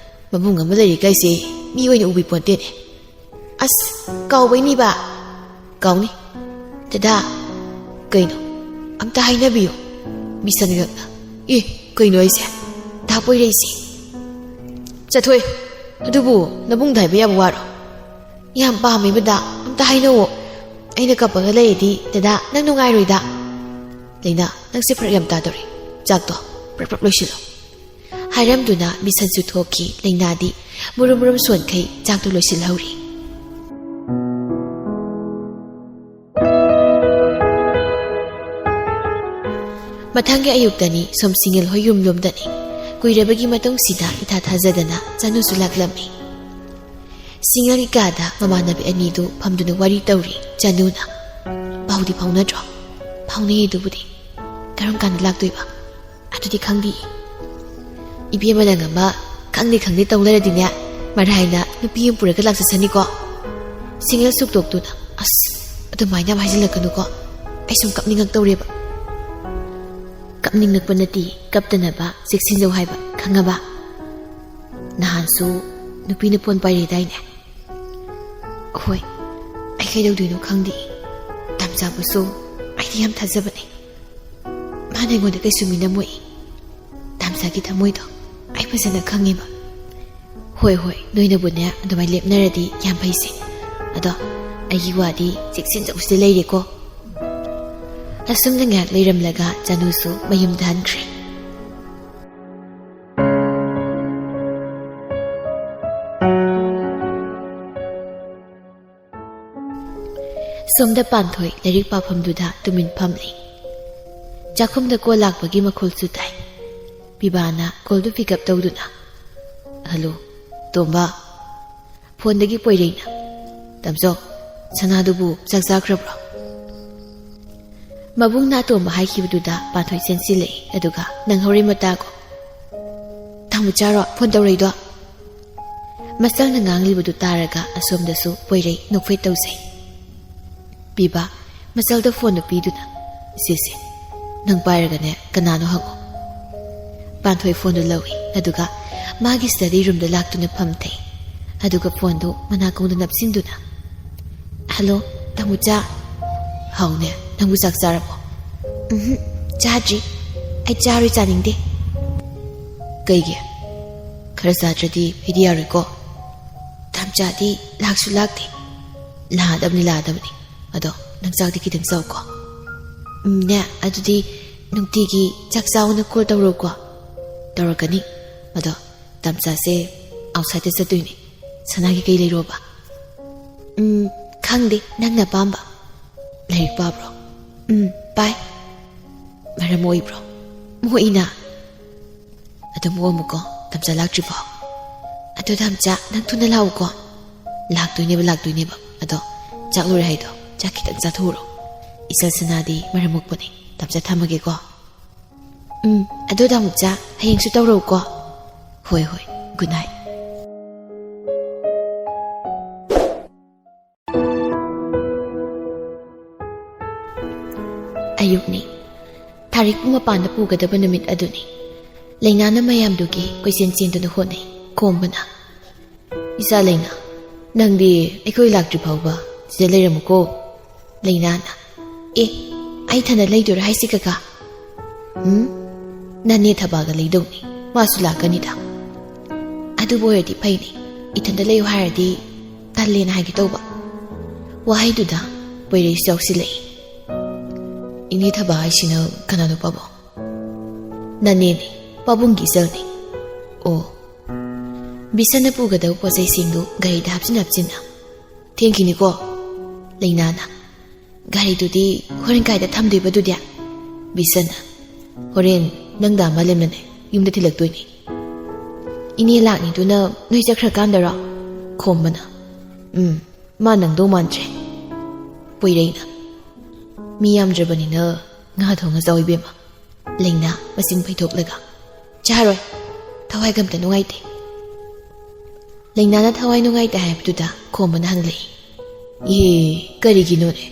ꯃꯕꯨꯡ ꯑꯃ ꯂꯩꯔꯤ ꯀꯥꯏꯁꯦ ꯃꯤ ꯑꯣꯏꯅ ꯎꯕꯤ ꯄꯣꯟꯇꯦꯅꯦ꯫ ꯑꯁ, ꯀꯥꯎꯕꯩꯅꯤꯕ꯫ ꯀꯥꯎꯅꯤ꯫ ꯗꯗꯥ, ꯀꯩꯅꯣ? ꯑꯝꯇ ꯍꯥꯏꯅꯕꯤꯌꯨ꯫ ꯃꯤꯁꯟ ꯉꯛꯅ꯫ ꯑꯦ, ꯀꯩꯅꯣ ꯍꯥꯏꯁꯦ? ꯗꯥ ꯄꯣꯏꯔꯩꯁꯦ꯫ ꯆꯠꯊꯣꯏ꯫ ꯑꯗꯨꯕꯨ ꯅꯕꯨꯡꯗ ꯍꯥꯏꯕ ꯌꯥꯕ ꯋꯥꯔꯣ? ꯌꯥꯝ ꯄꯥꯝꯃꯦꯕ ꯗꯥ꯫ ꯑꯝꯇ ꯍꯥꯏꯅꯧꯋꯣ꯫ ꯑꯩꯅ ꯀꯞꯄꯒ ꯂꯩꯔꯗꯤ ꯗꯗꯥ ꯅꯪ ꯅꯨꯡꯉꯥꯏꯔꯣꯏꯗ꯫ ꯂꯩꯅꯥ, ꯅꯪꯁꯦ ꯐꯔꯛ ꯌꯥꯝ ꯇꯥꯗꯧꯔꯤ꯫ ꯆꯥꯛꯇꯣ ꯄ꯭ꯔꯞ ꯄ꯭ꯔꯞ ꯂꯣꯏꯁꯤꯜꯂꯣ꯫ ꯍꯥꯏꯔꯝꯗꯨꯅ ꯃꯤꯁꯟꯁꯨ ꯊꯣꯛꯈꯤ꯫ ꯂꯩꯅꯥꯗꯤ ꯃꯨꯔꯨꯝ ꯃꯨꯔꯨꯝ ꯁꯣꯟꯈꯩ ꯆꯥꯛꯇꯨ ꯂꯣꯏꯁꯤꯜꯍꯧꯔꯤ꯫ ꯃꯊꯪꯒꯤ ꯑꯌꯨꯛꯇꯅꯤ, ꯁꯣꯝ ꯁꯤꯡꯉꯦꯜ ꯍꯣꯏ ꯌꯨꯝ ꯌꯨꯝꯗꯅꯤ꯫ ꯀꯨꯏꯔꯕꯒꯤ ꯃꯇꯨꯡꯁꯤꯗ ꯏꯊꯥ ꯊꯥꯖꯗꯅ ꯆꯅꯨꯁꯨ ꯂꯥꯛꯂꯝꯃꯤ꯫ ꯁꯤꯡꯉꯦꯜꯒꯤ ꯀꯥꯗ ꯃꯃꯥꯟꯅꯕꯤ ꯑꯅꯤꯗꯨ ꯐꯝꯗꯨꯅ ꯋꯥꯔꯤ ꯇꯧꯔꯤ꯫ ꯆꯅꯨꯅ, "ꯄꯥꯎꯗꯤ ꯐꯥꯎꯅꯗ꯭ꯔꯣ?" "ꯐꯥꯎꯅꯩ ꯑꯗꯨꯕꯨꯗꯤ꯫ ꯀꯔꯝ ꯀꯥꯟꯗ ꯂꯥꯛꯇꯣꯏꯕ?" "ꯑꯗꯨꯗꯤ ꯈꯪꯗꯦ꯫ ꯏꯕꯦꯝꯃ ꯅꯪ ꯑꯃ ꯈꯪꯗꯦ ꯈꯪꯗꯦ ꯇꯧ ꯂꯩꯔꯗꯤꯅꯦ, ꯃꯔꯥꯏꯅ ꯅꯨꯄꯤ ꯑꯃ ꯄꯨꯔꯒ ꯂꯥꯛꯆꯁꯅꯤꯀꯣ?" ꯁꯤꯡꯉꯦꯜ ꯁꯨꯛꯇꯣꯛꯇꯨꯅ, "ꯑꯁ, ꯑꯗꯨꯃꯥꯏꯅ ꯌꯥꯝ ꯍꯥꯏꯖꯤꯜꯂꯛꯀꯅꯨꯀꯣ꯫ ꯑꯩ ꯁꯨꯝ ꯀꯞꯅꯤꯡꯉꯛꯇꯧꯔꯦꯕ꯫" "ꯀꯞꯅꯤꯡꯉꯛꯄ ꯅꯠꯇꯦ, ꯀꯞꯇꯅꯕ ꯆꯦꯛꯁꯤꯟꯖꯧ ꯍꯥꯏꯕ, ꯈꯪꯉꯕ? ꯅꯍꯥꯟꯁꯨ ꯅꯨꯄꯤꯅ ꯐꯣꯟ ꯄꯥꯏꯔꯛꯏꯗꯥꯏꯅꯦ?" "ꯍꯣꯏ, ꯑꯩ ꯀꯩꯗꯧꯗꯣꯏꯅꯣ ꯈꯪꯗꯦ꯫ ꯇꯥꯝꯆꯥꯕꯨꯁꯨ ꯑꯩꯗꯤ ꯌꯥꯝ ꯊꯥꯖꯕꯅꯦ꯫ ꯃꯥꯅ ꯑꯩꯉꯣꯟꯗ ꯀꯩꯁꯨ ꯃꯤꯅꯝꯃꯣꯏ꯫ ꯇꯥꯝꯆꯥꯒꯤ ꯊꯃꯣꯏꯗꯣ ꯑꯩ ꯐꯖꯅ ꯈꯪꯉꯦꯕ꯫" "ꯍꯣꯏ, ꯍꯣꯏ, ꯅꯣꯏꯅꯕꯨꯅꯦ ꯑꯗꯨꯃꯥꯏꯅ ꯂꯦꯞꯅꯔꯗꯤ ꯌꯥꯝ ꯐꯩꯁꯦ꯫ ꯑꯗꯣ ꯑꯩꯒꯤ ꯋꯥꯗꯤ ꯆꯦꯛꯁꯤꯟꯖꯧꯁꯤꯗ ꯂꯩꯔꯦꯀꯣ꯫" ꯑꯁꯨꯝꯅ ꯉꯥꯏꯍꯥꯛ ꯂꯩꯔꯝꯂꯒ ꯆꯅꯨꯁꯨ ꯃꯌꯨꯝꯗ ꯍꯟꯈ꯭ꯔꯦ꯫ ꯁꯣꯝꯗ ꯄꯥꯟꯊꯣꯏ ꯂꯥꯏꯔꯤꯛ ꯄꯥꯐꯝꯗꯨꯗ ꯇꯨꯃꯤꯟ ꯐꯝꯂꯤ꯫ ꯆꯥꯛꯈꯨꯝꯗ ꯀꯣꯜ ꯂꯥꯛꯄꯒꯤ ꯃꯈꯣꯜꯁꯨ ꯇꯥꯏ꯫ ꯕꯤꯕꯥꯅ ꯀꯣꯜꯗꯨ ꯄꯤꯛ ꯑꯞ ꯇꯧꯗꯨꯅ, "ꯍꯜꯂꯣ, ꯇꯣꯝꯕ?" ꯐꯣꯟꯗꯒꯤ ꯄꯣꯏꯔꯩꯅ, "ꯇꯥꯃꯣꯆꯧ, ꯁꯅꯥꯗꯨꯕꯨ ꯆꯥꯛ ꯆꯥꯈ꯭ꯔꯕ꯭ꯔꯣ?" ꯃꯕꯨꯡꯅ ꯑꯇꯣꯝꯕ ꯍꯥꯏꯈꯤꯕꯗꯨꯗ ꯄꯥꯟꯊꯣꯏ ꯆꯦꯟꯁꯤꯜꯂꯛꯏ, ꯑꯗꯨꯒ, "ꯅꯪꯍꯧꯔꯦ ꯃꯇꯥꯒꯣ꯫ ꯇꯥꯃꯣꯆꯥꯔꯣ ꯐꯣꯟ ꯇꯧꯔꯛꯏꯗꯣ?" ꯃꯆꯜꯅ ꯉꯥꯡꯂꯤꯕꯗꯨ ꯇꯥꯔꯒ ꯑꯁꯣꯝꯗꯁꯨ ꯄꯣꯏꯔꯩ ꯅꯣꯛꯐꯦꯠ ꯇꯧꯖꯩ꯫ ꯕꯤꯕꯥ ꯃꯆꯜꯗ ꯐꯣꯟꯗꯨ ꯄꯤꯗꯨꯅ, "ꯏꯆꯦꯁꯦ, ꯅꯪ ꯄꯥꯏꯔꯒꯅꯦ ꯀꯅꯥꯅꯣ ꯍꯪꯉꯣ꯫ ꯄꯥꯟꯊꯣꯏ ꯐꯣꯟꯗꯨ ꯂꯧꯏ, ꯑꯗꯨꯒ ꯃꯥꯒꯤ ꯁ꯭ꯇꯗꯤ ꯔꯨꯝꯗ ꯂꯥꯛꯇꯨꯅ ꯐꯝꯊꯩ꯫ ꯑꯗꯨꯒ ꯐꯣꯟꯗꯨ ꯃꯅꯥꯀꯣꯡꯗ ꯅꯞꯁꯤꯟꯗꯨꯅ, "ꯍꯜꯂꯣ, ꯇꯥꯃꯣꯆꯥ꯫ ꯍꯥꯎꯅꯦ, ꯅꯪꯕꯨ ꯆꯥꯛ ꯆꯥꯔꯕꯣ?" "ꯎꯝꯍꯨꯝ, ꯆꯥꯗ꯭ꯔꯤ꯫ ꯑꯩ ꯆꯥꯔꯣꯏ, ꯆꯥꯅꯤꯡꯗꯦ꯫" "ꯀꯩꯒꯤ? ꯈꯔ ꯆꯥꯗ꯭ꯔꯗꯤ ꯑꯩꯗꯤ ꯌꯥꯔꯣꯏꯀꯣ꯫" "ꯇꯥꯃꯣꯆꯥꯗꯤ ꯂꯥꯛꯁꯨ ꯂꯥꯛꯇꯦ꯫" "ꯂꯥꯛꯑꯗꯕꯅꯤ, ꯂꯥꯛꯑꯗꯕꯅꯤ꯫ ꯑꯗꯣ ꯅꯪ ꯆꯥꯛꯇꯤ ꯈꯤꯇꯪ ꯆꯥꯎꯀꯣ꯫" "ꯎꯝꯅꯦ, ꯑꯗꯨꯗꯤ ꯅꯨꯡꯇꯤꯒꯤ ꯆꯥꯛ ꯆꯥꯎꯅ ꯀꯣꯜ ꯇꯧꯔꯛꯎꯀꯣ꯫" "ꯇꯧꯔꯛꯀꯅꯤ꯫ ꯑꯗꯣ ꯇꯥꯃꯣꯆꯥꯁꯦ ꯑꯥꯎꯠꯁꯥꯏꯗꯇ ꯆꯠꯇꯣꯏꯅꯦ꯫ ꯁꯅꯥꯒꯤ ꯀꯩ ꯂꯩꯔꯣꯕ?" "ꯎꯝ, ꯈꯪꯗꯦ, ꯅꯪꯅ ꯑꯄꯥꯝꯕ꯫" "ꯂꯥꯏꯔꯤꯛ ꯄꯥꯕ꯭ꯔꯣ?" "ꯎꯝ, ꯄꯥꯏ꯫" "ꯃꯔꯝ ꯃꯣꯛꯏꯕ꯭ꯔꯣ?" "ꯃꯣꯛꯏꯅ꯫" "ꯑꯗꯨꯝ ꯃꯣꯛꯑꯝꯃꯨꯀꯣ, ꯇꯥꯃꯣꯆꯥ ꯂꯥꯛꯇ꯭ꯔꯤꯐꯥꯎ꯫" "ꯑꯗꯨ ꯇꯥꯃꯣꯆꯥ, ꯅꯪ ꯊꯨꯅ ꯂꯥꯛꯎꯀꯣ꯫" "ꯂꯥꯛꯇꯣꯏꯅꯦꯕ, ꯂꯥꯛꯇꯣꯏꯅꯦꯕ꯫ ꯑꯗꯣ ꯆꯥꯛ ꯂꯣꯏꯔꯦ ꯍꯥꯏꯗꯣ, ꯆꯥꯛ ꯈꯤꯇꯪ ꯆꯥꯊꯣꯛꯎꯔꯣ꯫ ꯏꯆꯜ ꯁꯅꯥꯗꯤ ꯃꯔꯝ ꯃꯣꯛꯄꯅꯦ꯫ ꯇꯥꯃꯣꯆꯥ ꯊꯝꯃꯒꯦꯀꯣ꯫" "ꯎꯝ, ꯑꯗꯨ ꯇꯥꯃꯣꯆꯥ, ꯍꯌꯦꯡꯁꯨ ꯇꯧꯔꯛꯎꯀꯣ꯫" "ꯍꯣꯏ, ꯍꯣꯏ, ꯒꯨꯗ ꯅꯥꯏꯠ꯫" ꯑꯌꯨꯛꯅꯤ꯫ ꯊꯥꯔꯤꯛꯄꯨ ꯃꯄꯥꯟꯗ ꯄꯨꯒꯗꯕ ꯅꯨꯃꯤꯠ ꯑꯗꯨꯅꯤ꯫ ꯂꯩꯅꯥꯅ ꯃꯌꯥꯝꯗꯨꯒꯤ ꯀꯣꯏꯆꯦꯟ ꯆꯦꯟꯗꯨꯅ ꯍꯣꯠꯅꯩ꯫ ꯈꯣꯝꯕꯅ, "ꯏꯆꯥ ꯂꯩꯅꯥ, ꯅꯪꯗꯤ ꯑꯩꯈꯣꯏ ꯂꯥꯛꯇ꯭ꯔꯤ ꯐꯥꯎꯕ ꯁꯤꯗ ꯂꯩꯔꯝꯃꯨꯀꯣ꯫" ꯂꯩꯅꯥꯅ, "ꯑꯦ, ꯑꯩ ꯊꯟꯗ ꯂꯩꯗꯣꯏꯔꯥ ꯍꯥꯏꯁꯤ ꯀꯀꯥ?" "ꯎꯝ, ꯅꯅꯦ ꯊꯕꯥꯒ ꯂꯩꯗꯧꯅꯤ, ꯃꯥꯁꯨ ꯂꯥꯛꯀꯅꯤꯗ꯫" "ꯑꯗꯨꯕꯨ ꯑꯣꯏꯔꯗꯤ ꯐꯩꯅꯦ, ꯏꯊꯟꯗ ꯂꯩꯌꯨ ꯍꯥꯏꯔꯗꯤ ꯇꯜꯂꯦꯅ ꯍꯥꯏꯒꯦ ꯇꯧꯕ꯫" ꯋꯥꯍꯩꯗꯨꯗ ꯄꯣꯏꯔꯩꯁꯨ ꯌꯥꯎꯁꯤꯜꯂꯛꯏ꯫ "ꯏꯅꯦ ꯊꯕꯥ ꯍꯥꯏꯁꯤꯅ ꯀꯅꯥꯅꯣ ꯄꯥꯕꯨꯡ?" "ꯅꯅꯦꯅꯦ, ꯄꯥꯕꯨꯡꯒꯤ ꯏꯆꯜꯅꯦ꯫" "ꯑꯣ꯫" ꯕꯤꯁꯟꯅ ꯄꯨꯒꯗꯕ ꯄꯣꯠ ꯆꯩꯁꯤꯡꯗꯨ ꯒꯥꯔꯤꯗ ꯍꯥꯞꯆꯤꯟ ꯍꯥꯞꯆꯤꯟꯅ, "ꯊꯦꯡꯈꯤꯅꯤꯀꯣ꯫" ꯂꯩꯅꯥꯅ, "ꯒꯥꯔꯤꯗꯨꯗꯤ ꯍꯣꯔꯦꯟ ꯀꯥꯏꯗ ꯊꯝꯗꯣꯏꯕ ꯑꯗꯨꯗꯤ?" ꯕꯤꯁꯟꯅ, "ꯍꯣꯔꯦꯟ ꯅꯪꯗ ꯑꯃ ꯂꯩꯃꯅꯦ, ꯌꯨꯝꯗ ꯊꯤꯜꯂꯛꯇꯣꯏꯅꯤ꯫" "ꯏꯅꯦ ꯂꯥꯛꯅꯤꯗꯨꯅ ꯅꯣꯏ ꯆꯠꯈ꯭ꯔꯀꯥꯟꯗꯔꯣ?" ꯈꯣꯝꯕꯅ, "ꯎꯝ, ꯃꯥ ꯅꯪꯗꯧ ꯃꯥꯟꯗ꯭ꯔꯦ꯫" ꯄꯣꯏꯔꯩꯅ, "ꯃꯤ ꯌꯥꯝꯗ꯭ꯔꯕꯅꯤꯅ ꯉꯥ ꯊꯣꯡꯉ ꯆꯥꯎ ꯏꯕꯦꯝꯃ꯫" ꯂꯩꯅꯥ ꯃꯆꯤꯟ ꯐꯩꯊꯣꯛꯂꯒ, "ꯆꯥꯔꯣꯏ, ꯊꯋꯥꯏꯒ ꯑꯝꯇ ꯅꯨꯡꯉꯥꯏꯇꯦ꯫" ꯂꯩꯅꯥꯅ ꯊꯋꯥꯏ ꯅꯨꯡꯉꯥꯏꯇꯦ ꯍꯥꯏꯕꯗꯨꯗ ꯈꯣꯝꯕꯅ ꯍꯪꯂꯛꯏ, "ꯑꯦ, ꯀꯔꯤꯒꯤꯅꯣꯅꯦ?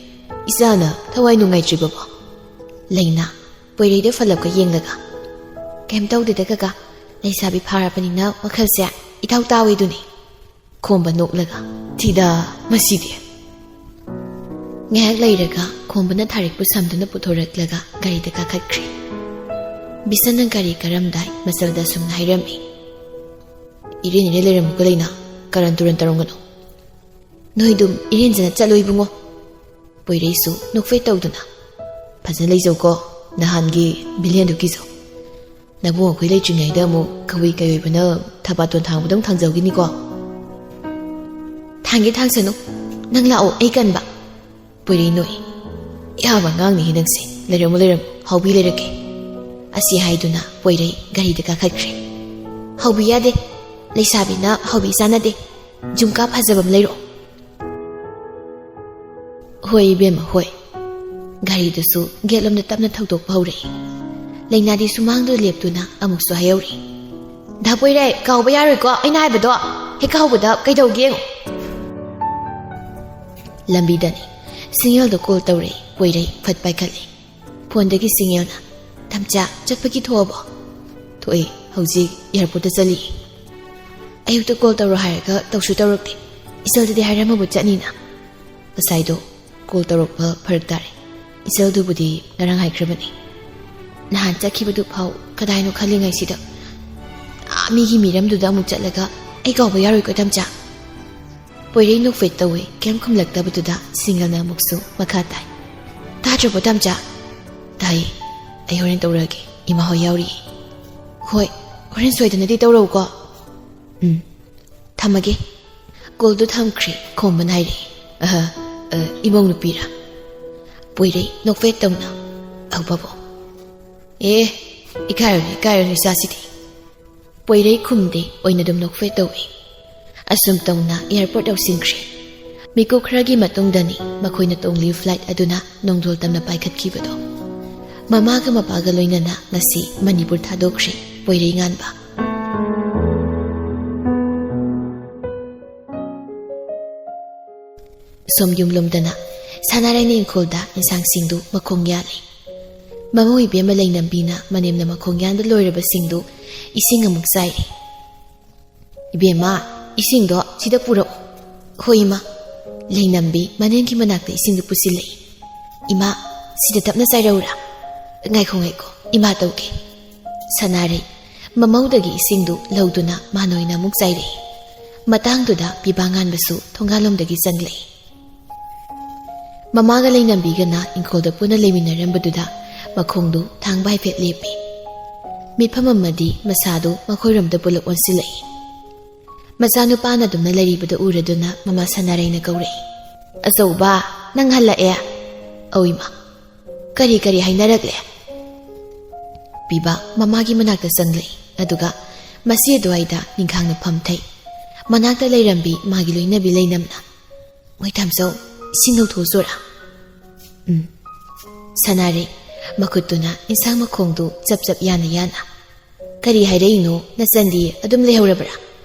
ꯏꯆꯥꯅ ꯊꯋꯥꯏ ꯅꯨꯡꯉꯥꯏꯇ꯭ꯔꯤꯕꯕꯣ?" ꯂꯩꯅꯥ, ꯄꯣꯏꯔꯩꯗ ꯐꯠꯂꯞꯀ ꯌꯦꯡꯂꯒ, "ꯀꯩꯝ ꯇꯧꯗꯦꯗ ꯀꯀꯥ, ꯂꯩꯁꯥꯕꯤ ꯐꯥꯔꯕꯅꯤꯅ ꯋꯥꯈꯜꯁꯦ ꯏꯇꯥꯎ ꯇꯥꯎꯋꯦꯗꯨꯅꯤ"꯫ ꯈꯣꯝꯕ ꯅꯣꯛꯂꯒ, "ꯊꯤꯗ ꯃꯁꯤꯗꯤ"꯫ ꯉꯥꯏꯍꯥꯛ ꯂꯩꯔꯒ ꯈꯣꯝꯕꯅ ꯊꯥꯔꯤꯛꯄꯨ ꯁꯝꯗꯨꯅ ꯄꯨꯊꯣꯔꯛꯂꯒ ꯒꯥꯔꯤꯗ ꯀꯥꯈꯠꯈ꯭ꯔꯦ꯫ ꯕꯤꯁꯟꯅ ꯒꯥꯔꯤ ꯀꯥꯔꯝꯗꯥꯏ ꯃꯆꯜꯗ ꯑꯁꯨꯝꯅ ꯍꯥꯏꯔꯝꯃꯤ, "ꯏꯔꯦꯟ ꯏꯔꯦꯟ ꯂꯩꯔꯝꯃꯨꯀꯣ ꯂꯩꯅꯥ, ꯀꯔꯟ ꯇꯨꯔꯟ ꯇꯧꯔꯝꯒꯅꯨ꯫ ꯅꯣꯏꯗꯨꯝ ꯏꯔꯦꯟꯖꯅ ꯆꯠꯂꯣ ꯏꯕꯨꯡꯉꯣ"꯫ ꯄꯣꯏꯔꯩꯁꯨ ꯅꯣꯛꯐꯦꯠ ꯇꯧꯗꯨꯅ, "ꯐꯖꯅ ꯂꯩꯖꯧꯀꯣ, ꯅꯍꯥꯟꯒꯤ ꯚꯤꯂꯦꯟꯗꯨ ꯀꯤꯖꯧ꯫ ꯅꯕꯨꯡ ꯑꯩꯈꯣꯏ ꯂꯩꯇ꯭ꯔꯤꯉꯩꯗ ꯑꯃꯨꯛ ꯀꯕꯨꯏ ꯀꯩꯑꯣꯏꯕꯅ ꯊꯕꯥꯇꯣꯟ ꯊꯥꯡꯕꯗꯧ ꯊꯥꯡꯖꯧꯈꯤꯅꯤꯀꯣ"꯫ "ꯊꯥꯡꯒꯦ ꯊꯥꯡꯁꯅꯨ, ꯅꯪ ꯂꯥꯛꯑꯣ ꯑꯩ ꯀꯟꯕ"꯫ ꯄꯣꯏꯔꯩ ꯅꯣꯛꯏ꯫ "ꯌꯥꯕ ꯑꯉꯥꯡꯅꯤꯍꯦ ꯅꯪꯁꯦ, ꯂꯩꯔꯝꯃꯨ ꯂꯩꯔꯝꯃꯨ, ꯍꯥꯎꯕꯤ ꯂꯩꯔꯛꯀꯦ"꯫ ꯑꯁꯤ ꯍꯥꯏꯗꯨꯅ ꯄꯣꯏꯔꯩ ꯒꯥꯔꯤꯗ ꯀꯥꯈꯠꯈ꯭ꯔꯦ꯫ "ꯍꯥꯎꯕꯤ ꯌꯥꯗꯦ, ꯂꯩꯁꯥꯕꯤꯅ ꯍꯥꯎꯕꯤ ꯆꯥꯟꯅꯗꯦ, ꯖꯨꯝꯀꯥ ꯐꯖꯕ ꯑꯃ ꯂꯩꯔꯛꯑꯣ"꯫ "ꯍꯣꯏ ꯏꯕꯦꯝꯃ, ꯍꯣꯏ"꯫ ꯒꯥꯔꯤꯗꯨꯁꯨ ꯒꯦꯠꯂꯣꯝꯗ ꯇꯞꯅ ꯊꯧꯗꯣꯛꯄ ꯍꯧꯔꯛꯏ꯫ ꯂꯩꯅꯥꯗꯤ ꯁꯨꯃꯥꯡꯗꯨꯗ ꯂꯦꯞꯇꯨꯅ ꯑꯃꯨꯛꯁꯨ ꯍꯥꯏꯍꯧꯔꯤ, "ꯗꯥ ꯄꯣꯏꯔꯩ, ꯀꯥꯎꯕ ꯌꯥꯔꯣꯏꯀꯣ ꯑꯩꯅ ꯍꯥꯏꯕꯗꯣ, ꯍꯦꯛ ꯀꯥꯎꯕꯗ ꯀꯩꯗꯧꯒꯦ ꯌꯦꯡꯉꯨ"꯫ ꯂꯝꯕꯤꯗꯅꯤ꯫ ꯁꯤꯡꯉꯦꯜꯗ ꯀꯣꯜ ꯇꯧꯔꯛꯏ꯫ ꯄꯣꯏꯔꯩ ꯐꯠ ꯄꯥꯏꯈꯠꯂꯤ꯫ ꯐꯣꯟꯗꯒꯤ ꯁꯤꯡꯉꯦꯜꯅ, "ꯇꯝꯆꯥ, ꯆꯠꯄꯒꯤ ꯊꯣꯛꯑꯕꯣ?" "ꯊꯣꯛꯑꯦ, ꯍꯧꯖꯤꯛ ꯑꯦꯌꯥꯔꯄꯣꯔꯠꯇ ꯆꯠꯂꯤ"꯫ "ꯑꯌꯨꯛꯇ ꯀꯣꯜ ꯇꯧꯔꯣ ꯍꯥꯏꯔꯒ ꯇꯧꯁꯨ ꯇꯧꯔꯛꯇꯦ꯫ ꯏꯆꯜꯗꯗꯤ ꯍꯥꯏꯔꯝꯃꯕ ꯆꯠꯅꯤꯅ"꯫ "ꯉꯁꯥꯏꯗꯣ ꯀꯣꯜ ꯇꯧꯔꯛꯄ ꯐꯔꯛ ꯇꯥꯔꯦ꯫ ꯏꯆꯜꯗꯨꯕꯨꯗꯤ ꯉꯔꯥꯡ ꯍꯥꯏꯈ꯭ꯔꯕꯅꯤ"꯫ "ꯅꯍꯥꯟ ꯆꯠꯈꯤꯕꯗꯨ ꯐꯥꯎ ꯀꯗꯥꯏꯅꯣ ꯈꯜꯂꯤꯉꯩꯁꯤꯗ, ꯑꯥ, ꯃꯤꯒꯤ ꯃꯤꯔꯝꯗꯨꯗ ꯑꯃꯨꯛ ꯆꯠꯂꯒ ꯑꯩ ꯀꯥꯎꯕ ꯌꯥꯔꯣꯏꯀꯣ ꯇꯝꯆꯥ"꯫ ꯄꯣꯏꯔꯩ ꯅꯣꯛꯐꯦꯠ ꯇꯧꯏ꯫ ꯀꯩꯝ ꯈꯨꯝꯂꯛꯇꯕꯗꯨꯗ ꯁꯤꯡꯒꯜꯅ ꯑꯃꯨꯛꯁꯨ ꯃꯈꯥ ꯇꯥꯏ, "ꯇꯥꯗ꯭ꯔꯕꯣ ꯇꯝꯆꯥ?" "ꯇꯥꯏꯌꯦ꯫ ꯑꯩ ꯍꯣꯔꯦꯟ ꯇꯧꯔꯛꯑꯒꯦ꯫ ꯏꯃꯥ ꯍꯣꯏ ꯌꯥꯎꯔꯤꯌꯦ"꯫ "ꯍꯣꯏ, ꯍꯣꯔꯦꯟ ꯁꯣꯏꯗꯅꯗꯤ ꯇꯧꯔꯛꯎꯀꯣ"꯫ "ꯎꯝ, ꯊꯝꯃꯒꯦ"꯫ ꯀꯣꯜꯗꯨ ꯊꯝꯈ꯭ꯔꯦ꯫ ꯈꯣꯝꯕꯅ ꯍꯥꯏꯔꯛꯏ, "ꯑꯍ, ꯑ, ꯏꯃꯧ ꯅꯨꯄꯤꯔꯥ?" ꯄꯣꯏꯔꯩ ꯅꯣꯛꯐꯦꯠ ꯇꯧꯅ, "ꯑꯧ ꯄꯥꯕꯨꯡ"꯫ "ꯑꯦ, ꯏꯀꯥꯏꯔꯨꯅꯨ, ꯏꯀꯥꯏꯔꯨꯅꯨ ꯏꯆꯥꯁꯤꯗꯤ"꯫ ꯄꯣꯏꯔꯩ ꯈꯨꯝꯗꯦ, ꯑꯣꯏꯅ ꯑꯗꯨꯝ ꯅꯣꯛꯐꯦꯠ ꯇꯧꯏ꯫ ꯑꯁꯨꯝ ꯇꯧꯅ ꯑꯦꯌꯥꯔꯄꯣꯔꯠ ꯌꯧꯁꯤꯟꯈ꯭ꯔꯦ꯫ ꯃꯤꯀꯨꯞ ꯈꯔꯒꯤ ꯃꯇꯨꯡꯗꯅꯤ ꯃꯈꯣꯏꯅ ꯇꯣꯡꯂꯤꯕ ꯐ꯭ꯂꯥꯏꯠ ꯑꯗꯨꯅ ꯅꯣꯡꯗꯣꯜ ꯇꯝꯅ ꯄꯥꯏꯈꯠꯈꯤꯕꯗꯣ꯫ ꯃꯃꯥꯒ ꯃꯄꯥꯒ ꯂꯣꯏꯅꯅ ꯉꯁꯤ ꯃꯅꯤꯄꯨꯔ ꯊꯥꯗꯣꯛꯈ꯭ꯔꯦ ꯄꯣꯏꯔꯩꯉꯥꯟꯕ꯫ ꯁꯣꯝ ꯌꯨꯝꯂꯣꯝꯗꯅ ꯁꯅꯥꯔꯩꯅ ꯏꯪꯈꯣꯜꯗ ꯏꯟꯁꯥꯡꯁꯤꯡꯗꯨ ꯃꯈꯣꯡ ꯌꯥꯜꯂꯤ꯫ ꯃꯃꯧ ꯏꯕꯦꯝꯃ ꯂꯩꯅꯝꯕꯤꯅ ꯃꯅꯦꯝꯅ ꯃꯈꯣꯡ ꯌꯥꯟꯕ ꯂꯣꯏꯔꯕꯁꯤꯡꯗꯨ ꯏꯁꯤꯡ ꯑꯃꯨꯛ ꯆꯥꯏꯔꯦ꯫ "ꯏꯕꯦꯝꯃ, ꯏꯁꯤꯡꯗꯣ ꯁꯤꯗ ꯄꯨꯔꯛꯑꯣ꯫" "ꯍꯣꯏ, ꯏꯃꯥ꯫" ꯂꯩꯅꯝꯕꯤ ꯃꯅꯦꯝꯒꯤ ꯃꯅꯥꯛꯇ ꯏꯁꯤꯡꯗꯨ ꯄꯨꯁꯤꯜꯂꯛꯏ꯫ "ꯏꯃꯥ, ꯁꯤꯗ ꯇꯞꯅ ꯆꯥꯏꯔꯛꯎꯔꯥ?" "ꯉꯥꯏꯈꯣ, ꯉꯥꯏꯈꯣ, ꯏꯃꯥ ꯇꯧꯒꯦ꯫" ꯁꯅꯥꯔꯩ ꯃꯃꯧꯗꯒꯤ ꯏꯁꯤꯡꯗꯨ ꯂꯧꯗꯨꯅ ꯃꯥꯅꯣꯏꯅ ꯑꯃꯨꯛ ꯆꯥꯏꯔꯛꯏ꯫ ꯃꯇꯥꯡꯗꯨꯗ ꯄꯤꯕꯥ ꯉꯥꯟꯕꯁꯨ ꯊꯣꯡꯒꯥꯜꯂꯣꯝꯗꯒꯤ ꯆꯪꯂꯛꯏ꯫ ꯃꯃꯥꯒ ꯂꯩꯅꯝꯕꯤꯒꯅ ꯏꯪꯈꯣꯜꯗ ꯄꯨꯟꯅ ꯂꯩꯃꯤꯟꯅꯔꯝꯕꯗꯨꯗ ꯃꯈꯣꯡꯗꯨ ꯊꯥꯡꯕ ꯍꯥꯏꯐꯦꯠ ꯂꯦꯞꯄꯤ꯫ ꯃꯤꯠꯐꯝ ꯑꯃꯗꯤ ꯃꯁꯥꯗꯨ ꯃꯈꯣꯏꯔꯣꯝꯗ ꯄꯨꯂꯞ ꯑꯣꯟꯁꯤꯜꯂꯛꯏ꯫ ꯃꯆꯥꯅꯨꯄꯥꯅ ꯑꯗꯨꯝꯅ ꯂꯩꯔꯤꯕꯗꯨ ꯎꯔꯗꯨꯅ ꯃꯃꯥ ꯁꯅꯥꯔꯩꯅ ꯀꯧꯔꯛꯏ꯫ "ꯑꯆꯧꯕ, ꯅꯪ ꯍꯜꯂꯛꯑꯦ?" "ꯑꯧ, ꯏꯃꯥ꯫" "ꯀꯔꯤ ꯀꯔꯤ ꯍꯥꯏꯅꯔꯛꯂꯦ?" ꯄꯤꯕꯥ ꯃꯃꯥꯒꯤ ꯃꯅꯥꯛꯇ ꯆꯪꯂꯛꯏ꯫ ꯑꯗꯨꯒ ꯃꯁꯤ ꯑꯗꯨꯋꯥꯏꯗ ꯅꯤꯡꯈꯥꯡꯅ ꯐꯝꯊꯩ꯫ ꯃꯅꯥꯛꯇ ꯂꯩꯔꯝꯕꯤ ꯃꯥꯒꯤ ꯂꯣꯏꯅꯕꯤ ꯂꯩꯅꯝꯅ, "ꯃꯣꯏ ꯊꯝꯆꯧ, ꯏꯁꯤꯡ ꯂꯧꯊꯣꯛꯑꯁꯨꯔꯥ?" "ꯎꯝ꯫" ꯁꯅꯥꯔꯩ ꯃꯈꯨꯠꯇꯨꯅ ꯏꯟꯁꯥꯡ ꯃꯈꯣꯡꯗꯨ ꯆꯞ ꯆꯞ ꯌꯥꯅ ꯌꯥꯅ, "ꯀꯔꯤ ꯍꯥꯏꯔꯛꯏꯅꯣ? ꯅꯆꯟꯗꯤ ꯑꯗꯨꯝ ꯂꯩꯍꯧꯔꯕ꯭ꯔꯥ?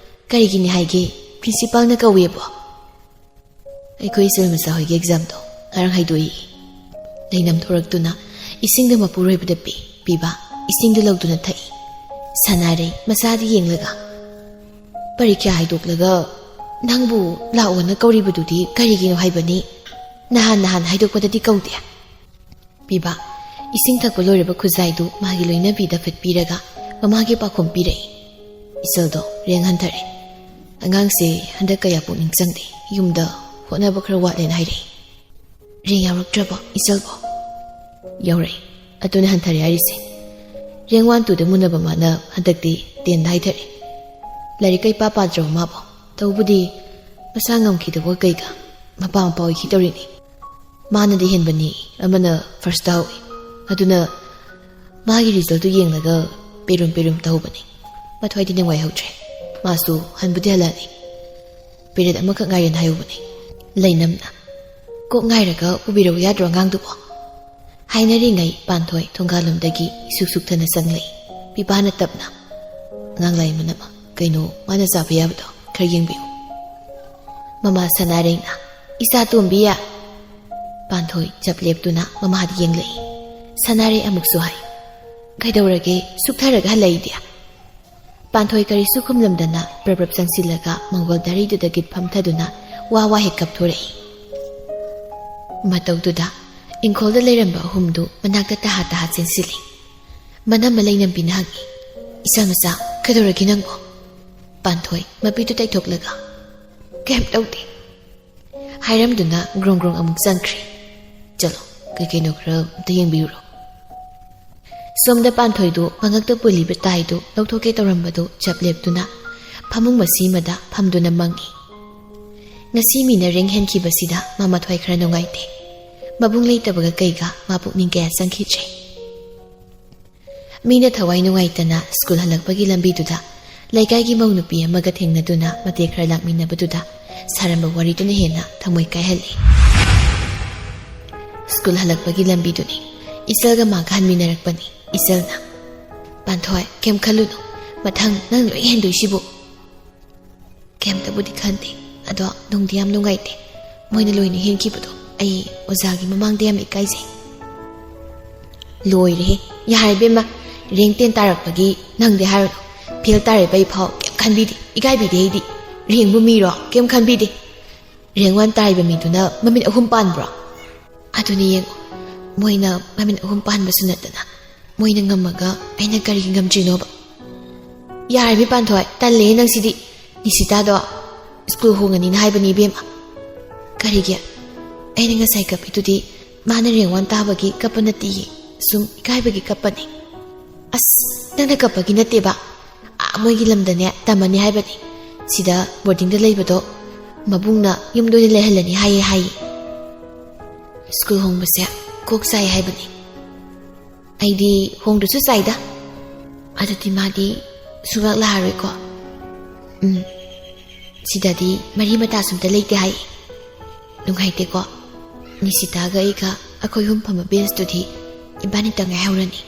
ꯀꯔꯤꯒꯤꯅꯤ ꯍꯥꯏꯒꯦ? ꯄ꯭ꯔꯤꯟꯁꯤꯄꯥꯜꯅ ꯀꯧꯋꯦꯕꯣ?" "ꯑꯩꯈꯣꯏ ꯏꯆꯜ ꯃꯆꯥ ꯍꯣꯏꯒꯤ ꯑꯦꯛꯖꯥꯝꯗꯣ ꯉꯔꯥꯡ ꯍꯥꯏꯗꯣꯛꯏ꯫" ꯂꯩꯅꯝ ꯊꯣꯔꯛꯇꯨꯅ ꯏꯁꯤꯡꯗꯨ ꯃꯄꯨꯔꯣꯏꯕꯗ ꯄꯤ꯫ ꯄꯤꯕ ꯏꯁꯤꯡꯗꯨ ꯂꯧꯗꯨꯅ ꯊꯛꯏ꯫ ꯁꯅꯥꯔꯩ ꯃꯆꯥꯗ ꯌꯦꯡꯂꯒ, "ꯄꯔꯤꯈ꯭ꯌꯥ ꯍꯥꯏꯗꯣꯛꯂꯒ ꯅꯪꯕꯨ ꯂꯥꯛꯑꯣꯅ ꯀꯧꯔꯤꯕꯗꯨꯗꯤ ꯀꯔꯤꯒꯤꯅꯣ ꯍꯥꯏꯕꯅꯤ? ꯅꯍꯥꯟ ꯅꯍꯥꯟ ꯍꯥꯏꯗꯣꯛꯄꯗꯗꯤ ꯀꯧꯗꯦ꯫" ꯄꯤꯕ ꯏꯁꯤꯡ ꯊꯛꯄ ꯂꯣꯏꯔꯕ ꯈꯨꯖꯥꯏꯗꯨ ꯃꯥꯒꯤ ꯂꯣꯏꯅꯕꯤꯗ ꯐꯠꯄꯤꯔꯒ ꯃꯃꯥꯒꯤ ꯄꯥꯎꯈꯨꯝ ꯄꯤꯔꯛꯏ꯫ ꯏꯆꯜꯗꯣ ꯔꯦꯡ ꯍꯟꯊꯔꯦ꯫ ꯑꯉꯥꯡꯁꯦ ꯍꯟꯗꯛ ꯀꯌꯥ ꯄꯨꯛꯅꯤꯡ ꯆꯪꯗꯦ꯫ ꯌꯨꯝꯗ ꯍꯣꯠꯅꯕ ꯈꯔ ꯋꯥꯠꯂꯦꯅ ꯍꯥꯏꯔꯛꯏ꯫ "ꯔꯦꯡ ꯌꯥꯎꯔꯛꯇ꯭ꯔꯕꯣ ꯏꯆꯜꯕꯣ?" "ꯌꯥꯎꯔꯛꯏ꯫ ꯑꯗꯨꯅ ꯍꯟꯊꯔꯦ ꯍꯥꯏꯔꯤꯁꯦ꯫ ꯔꯦꯡ ꯋꯥꯟ ꯇꯨꯗ ꯃꯨꯟꯅꯕ ꯃꯥꯅ ꯍꯟꯗꯛꯇꯤ ꯇꯦꯟꯗ ꯍꯥꯏꯊꯔꯦ꯫ ꯂꯥꯏꯔꯤꯛ ꯀꯩ ꯄꯥ ꯄꯥꯗ꯭ꯔꯕ ꯃꯥꯕꯣ? ꯇꯧꯕꯗꯤ ꯃꯁꯥ ꯉꯝꯈꯤꯗꯕ ꯀꯩꯒ ꯃꯄꯥ ꯃꯄꯥ ꯑꯣꯏꯈꯤ ꯇꯧꯔꯤꯅꯤ꯫ ꯃꯥꯅꯗꯤ ꯍꯦꯟꯕꯅꯤ, ꯑꯃꯅ ꯐꯥꯔꯁ ꯇꯥꯍꯧꯏ꯫ ꯑꯗꯨꯅ ꯃꯥꯒꯤ ꯔꯤꯖꯜꯇꯨ ꯌꯦꯡꯂꯒ ꯄꯦꯔꯨꯝ ꯄꯦꯔꯨꯝ ꯇꯧꯍꯧꯕꯅꯤ꯫ ꯃꯊ꯭ꯋꯥꯏꯗꯤ ꯅꯨꯡꯉꯥꯏꯍꯧꯗ꯭ꯔꯦ꯫ ꯃꯥꯁꯨ ꯍꯟꯕꯨꯗꯤ ꯍꯜꯂꯛꯑꯅꯤ꯫ ꯄꯦꯔꯦꯠ ꯑꯃꯈꯛ ꯉꯥꯏꯔꯦꯅ ꯍꯥꯏꯍꯧꯕꯅꯤ꯫" ꯂꯩꯅꯝꯅ, "ꯀꯣꯛ ꯉꯥꯏꯔꯒ ꯄꯨꯕꯤꯔꯛꯎ ꯌꯥꯗ꯭ꯔꯣ ꯑꯉꯥꯡꯗꯨꯕꯣ?" ꯍꯥꯏꯅꯔꯤꯉꯩ ꯄꯥꯟꯊꯣꯏ ꯊꯣꯡꯒꯥꯜꯂꯣꯝꯗꯒꯤ ꯏꯁꯨꯛ ꯁꯨꯛꯊꯅ ꯆꯪꯂꯛꯏ꯫ ꯄꯤꯕꯥꯅ ꯇꯞꯅ, "ꯑꯉꯥꯡ ꯂꯥꯏ ꯃꯅꯝ, ꯀꯩꯅꯣ ꯃꯥꯅ ꯆꯥꯕ ꯌꯥꯕꯗꯣ ꯈꯔ ꯌꯦꯡꯕꯤꯌꯨ꯫" ꯃꯃꯥ ꯁꯅꯥꯔꯩꯅ, "ꯏꯆꯥ ꯇꯣꯝꯕꯤ!" ꯄꯥꯟꯊꯣꯏ ꯆꯞ ꯂꯦꯞꯇꯨꯅ ꯃꯃꯥꯗ ꯌꯦꯡꯂꯛꯏ꯫ ꯁꯅꯥꯔꯩ ꯑꯃꯨꯛꯁꯨ ꯍꯥꯏ, "ꯀꯩꯗꯧꯔꯒꯦ? ꯁꯨꯛꯊꯔꯒ ꯍꯜꯂꯛꯏꯗꯤ?" ꯄꯥꯟꯊꯣꯏ ꯀꯔꯤꯁꯨ ꯈꯨꯝꯂꯝꯗꯅ ꯄ꯭ꯔꯞ ꯄ꯭ꯔꯞ ꯆꯪꯁꯤꯜꯂꯒ ꯃꯪꯒꯣꯜ ꯗꯥꯔꯤꯗꯨꯗ ꯒꯤꯠ ꯐꯝꯊꯗꯨꯅ ꯋꯥ ꯋꯥ ꯍꯦꯛ ꯀꯞꯊꯣꯔꯛꯏ꯫ ꯃꯇꯧꯗꯨꯗ ꯏꯪꯈꯣꯜꯗ ꯂꯩꯔꯝꯕ ꯑꯍꯨꯝꯗꯨ ꯃꯅꯥꯛꯇ ꯇꯍꯥ ꯇꯍꯥ ꯆꯦꯟꯁꯤꯜꯂꯤ꯫ ꯃꯅꯝꯃ ꯂꯩꯅꯝꯕꯤꯅ ꯍꯪꯉꯤ, "ꯏꯆꯥ ꯃꯆꯥ, ꯀꯩꯗꯧꯔꯒꯦ ꯅꯪꯕꯣ?" ꯄꯥꯟꯊꯣꯏ ꯃꯄꯤꯗꯨ ꯇꯩꯊꯣꯛꯂꯒ, "ꯀꯩꯝ ꯇꯧꯗꯦ" ꯍꯥꯏꯔꯝꯗꯨꯅ ꯒ꯭ꯔꯣꯡ ꯒ꯭ꯔꯣꯡ ꯑꯃꯨꯛ ꯆꯪꯈ꯭ꯔꯦ꯫ "ꯆꯠꯂꯣ, ꯀꯩ ꯀꯩꯅꯣ ꯈꯔ ꯑꯝꯇ ꯌꯦꯡꯕꯤꯔꯨꯔꯣ꯫" ꯁꯣꯝꯗ ꯄꯥꯟꯊꯣꯏꯗꯨ ꯃꯉꯛꯇ ꯄꯨꯜꯂꯤꯕ ꯇꯥꯏꯗꯨ ꯂꯧꯊꯣꯛꯀꯦ ꯇꯧꯔꯝꯕꯗꯨ ꯆꯞ ꯂꯦꯞꯇꯨꯅ ꯐꯃꯨꯡ ꯃꯁꯤꯃꯗ ꯐꯝꯗꯨꯅ ꯃꯪꯉꯤ꯫ ꯉꯁꯤ ꯃꯤꯅ ꯔꯦꯡ ꯍꯦꯟꯈꯤꯕꯁꯤꯗ ꯃꯥ ꯃꯊ꯭ꯋꯥꯏ ꯈꯔ ꯅꯨꯡꯉꯥꯏꯇꯦ꯫ ꯃꯕꯨꯡ ꯂꯩꯇꯕꯒ ꯀꯩꯒ ꯃꯥ ꯄꯨꯛꯅꯤꯡ ꯀꯌꯥ ꯆꯪꯈꯤꯗ꯭ꯔꯦ꯫ ꯃꯤꯅ ꯊꯋꯥꯏ ꯅꯨꯡꯉꯥꯏꯇꯅ ꯁ꯭ꯀꯨꯜ ꯍꯜꯂꯛꯄꯒꯤ ꯂꯝꯕꯤꯗꯨꯗ ꯂꯩꯀꯥꯏꯒꯤ ꯃꯧ ꯅꯨꯄꯤ ꯑꯃꯒ ꯊꯦꯡꯅꯗꯨꯅ ꯃꯇꯦꯛ ꯈꯔ ꯂꯥꯛꯃꯤꯟꯅꯕꯗꯨꯗ ꯁꯥꯔꯝꯕ ꯋꯥꯔꯤꯗꯨꯅ ꯍꯦꯟꯅ ꯊꯃꯣꯏ ꯀꯥꯏꯍꯜꯂꯤ꯫ ꯁ꯭ꯀꯨꯜ ꯍꯜꯂꯛꯄꯒꯤ ꯂꯝꯕꯤꯗꯨꯅꯤ꯫ ꯏꯆꯜꯒ ꯃꯥꯒ ꯍꯟꯃꯤꯟꯅꯔꯛꯄꯅꯤ꯫ ꯏꯆꯜꯅ, "ꯄꯥꯟꯊꯣꯏ, ꯀꯩꯝ ꯈꯜꯂꯨꯅꯨ꯫ ꯃꯊꯪ ꯅꯪ ꯂꯣꯏ ꯍꯦꯟꯗꯣꯏꯁꯤꯕꯨ?" "ꯀꯩꯝꯇꯕꯨꯗꯤ ꯈꯟꯗꯦ, ꯑꯗꯣ ꯅꯨꯡꯗꯤ ꯌꯥꯝ ꯅꯨꯡꯉꯥꯏꯇꯦ꯫ ꯃꯣꯏꯅ ꯂꯣꯏꯅ ꯍꯦꯟꯈꯤꯕꯗꯣ ꯑꯩ ꯑꯣꯖꯥꯒꯤ ꯃꯃꯥꯡꯗ ꯌꯥꯝ ꯏꯀꯥꯏꯖꯩ꯫" "ꯂꯣꯏꯔꯦꯍꯦ꯫ ꯌꯥꯔꯦ ꯏꯕꯦꯝꯃ, ꯔꯦꯡ ꯇꯦꯟ ꯇꯥꯔꯛꯄꯒꯤ ꯅꯪꯗꯤ ꯍꯥꯏꯔꯨꯅꯨ꯫ ꯐꯦꯜ ꯇꯥꯔꯦꯕ ꯑꯩ ꯐꯥꯎ ꯀꯩꯝ ꯈꯟꯕꯤꯗꯦ, ꯏꯀꯥꯏꯕꯤꯗꯦ ꯑꯩꯗꯤ꯫ ꯔꯦꯡꯕꯨ ꯃꯤꯔꯣ? ꯀꯩꯝ ꯈꯟꯕꯤꯗꯦ꯫ ꯔꯦꯡ ꯋꯥꯟ ꯇꯥꯔꯤꯕ ꯃꯤꯗꯨꯅ ꯃꯃꯤꯠ ꯑꯍꯨꯝ ꯄꯥꯟꯕ꯭ꯔꯣ?" "ꯑꯗꯨꯅꯤ ꯌꯦꯡꯉꯣ, ꯃꯣꯏꯅ ꯃꯃꯤꯠ ꯑꯍꯨꯝ ꯄꯥꯟꯕꯁꯨ ꯅꯠꯇꯅ ꯃꯣꯏꯅ ꯉꯝꯃꯒ ꯑꯩꯅ ꯀꯔꯤꯒꯤ ꯉꯝꯗ꯭ꯔꯤꯅꯣꯕ?" "ꯌꯥꯔꯦꯃꯤ ꯄꯥꯟꯊꯣꯏ, ꯇꯜꯂꯦꯍꯦ ꯅꯪꯁꯤꯗꯤ꯫ ꯅꯤꯁꯤꯇꯥꯗꯣ ꯁ꯭ꯀꯨꯜ ꯍꯣꯡꯉꯅꯤꯅ ꯍꯥꯏꯕꯅꯤ ꯏꯕꯦꯝꯃ꯫" "ꯀꯔꯤꯒꯤ? ꯑꯩꯅ ꯉꯁꯥꯏ ꯀꯞꯄꯤꯗꯨꯗꯤ ꯃꯥꯅ ꯔꯦꯡ ꯋꯥꯟ ꯇꯥꯕꯒꯤ ꯀꯞꯄ ꯅꯠꯇꯤꯌꯦ, ꯁꯨꯝ ꯏꯀꯥꯏꯕꯒꯤ ꯀꯞꯄꯅꯤ꯫" "ꯑꯁ, ꯅꯪꯅ ꯀꯞꯄꯒꯤ ꯅꯠꯇꯦꯕ, ꯑꯥ ꯃꯣꯏꯒꯤ ꯂꯝꯗꯅꯦ ꯇꯝꯃꯅꯤ ꯍꯥꯏꯕꯅꯤ꯫ ꯁꯤꯗ ꯕꯣꯔꯗꯤꯡꯗ ꯂꯩꯕꯗꯣ ꯃꯕꯨꯡꯅ ꯌꯨꯝꯗ ꯑꯣꯏꯅ ꯂꯩꯍꯜꯂꯅꯤ ꯍꯥꯏꯌꯦ ꯍꯥꯏꯌꯦ꯫ ꯁ꯭ꯀꯨꯜ ꯍꯣꯡꯕꯁꯦ ꯀꯣꯛ ꯆꯥꯏ ꯍꯥꯏꯕꯅꯤ꯫ ꯑꯩꯗꯤ ꯍꯣꯡꯗ꯭ꯔꯁꯨ ꯆꯥꯏꯗ꯫ ꯑꯗꯨꯗꯤ ꯃꯥꯗꯤ ꯁꯨꯡꯂꯥꯛ ꯂꯥꯛꯑꯔꯣꯏꯀꯣ?" "ꯎꯝ, ꯁꯤꯗꯗꯤ ꯃꯔꯤ ꯃꯇꯥꯁꯨ ꯑꯝꯇ ꯂꯩꯇꯦ ꯍꯥꯏꯌꯦ꯫ ꯅꯨꯡꯉꯥꯏꯇꯦꯀꯣ꯫ ꯅꯤꯁꯤꯇꯥꯒ ꯑꯩꯒ ꯑꯩꯈꯣꯏ ꯑꯍꯨꯝ ꯐꯝꯕ ꯕꯦꯟꯁꯇꯨꯗꯤ ꯏꯕꯥꯅꯤꯇꯪ ꯉꯥꯏꯍꯧꯔꯅꯤ꯫"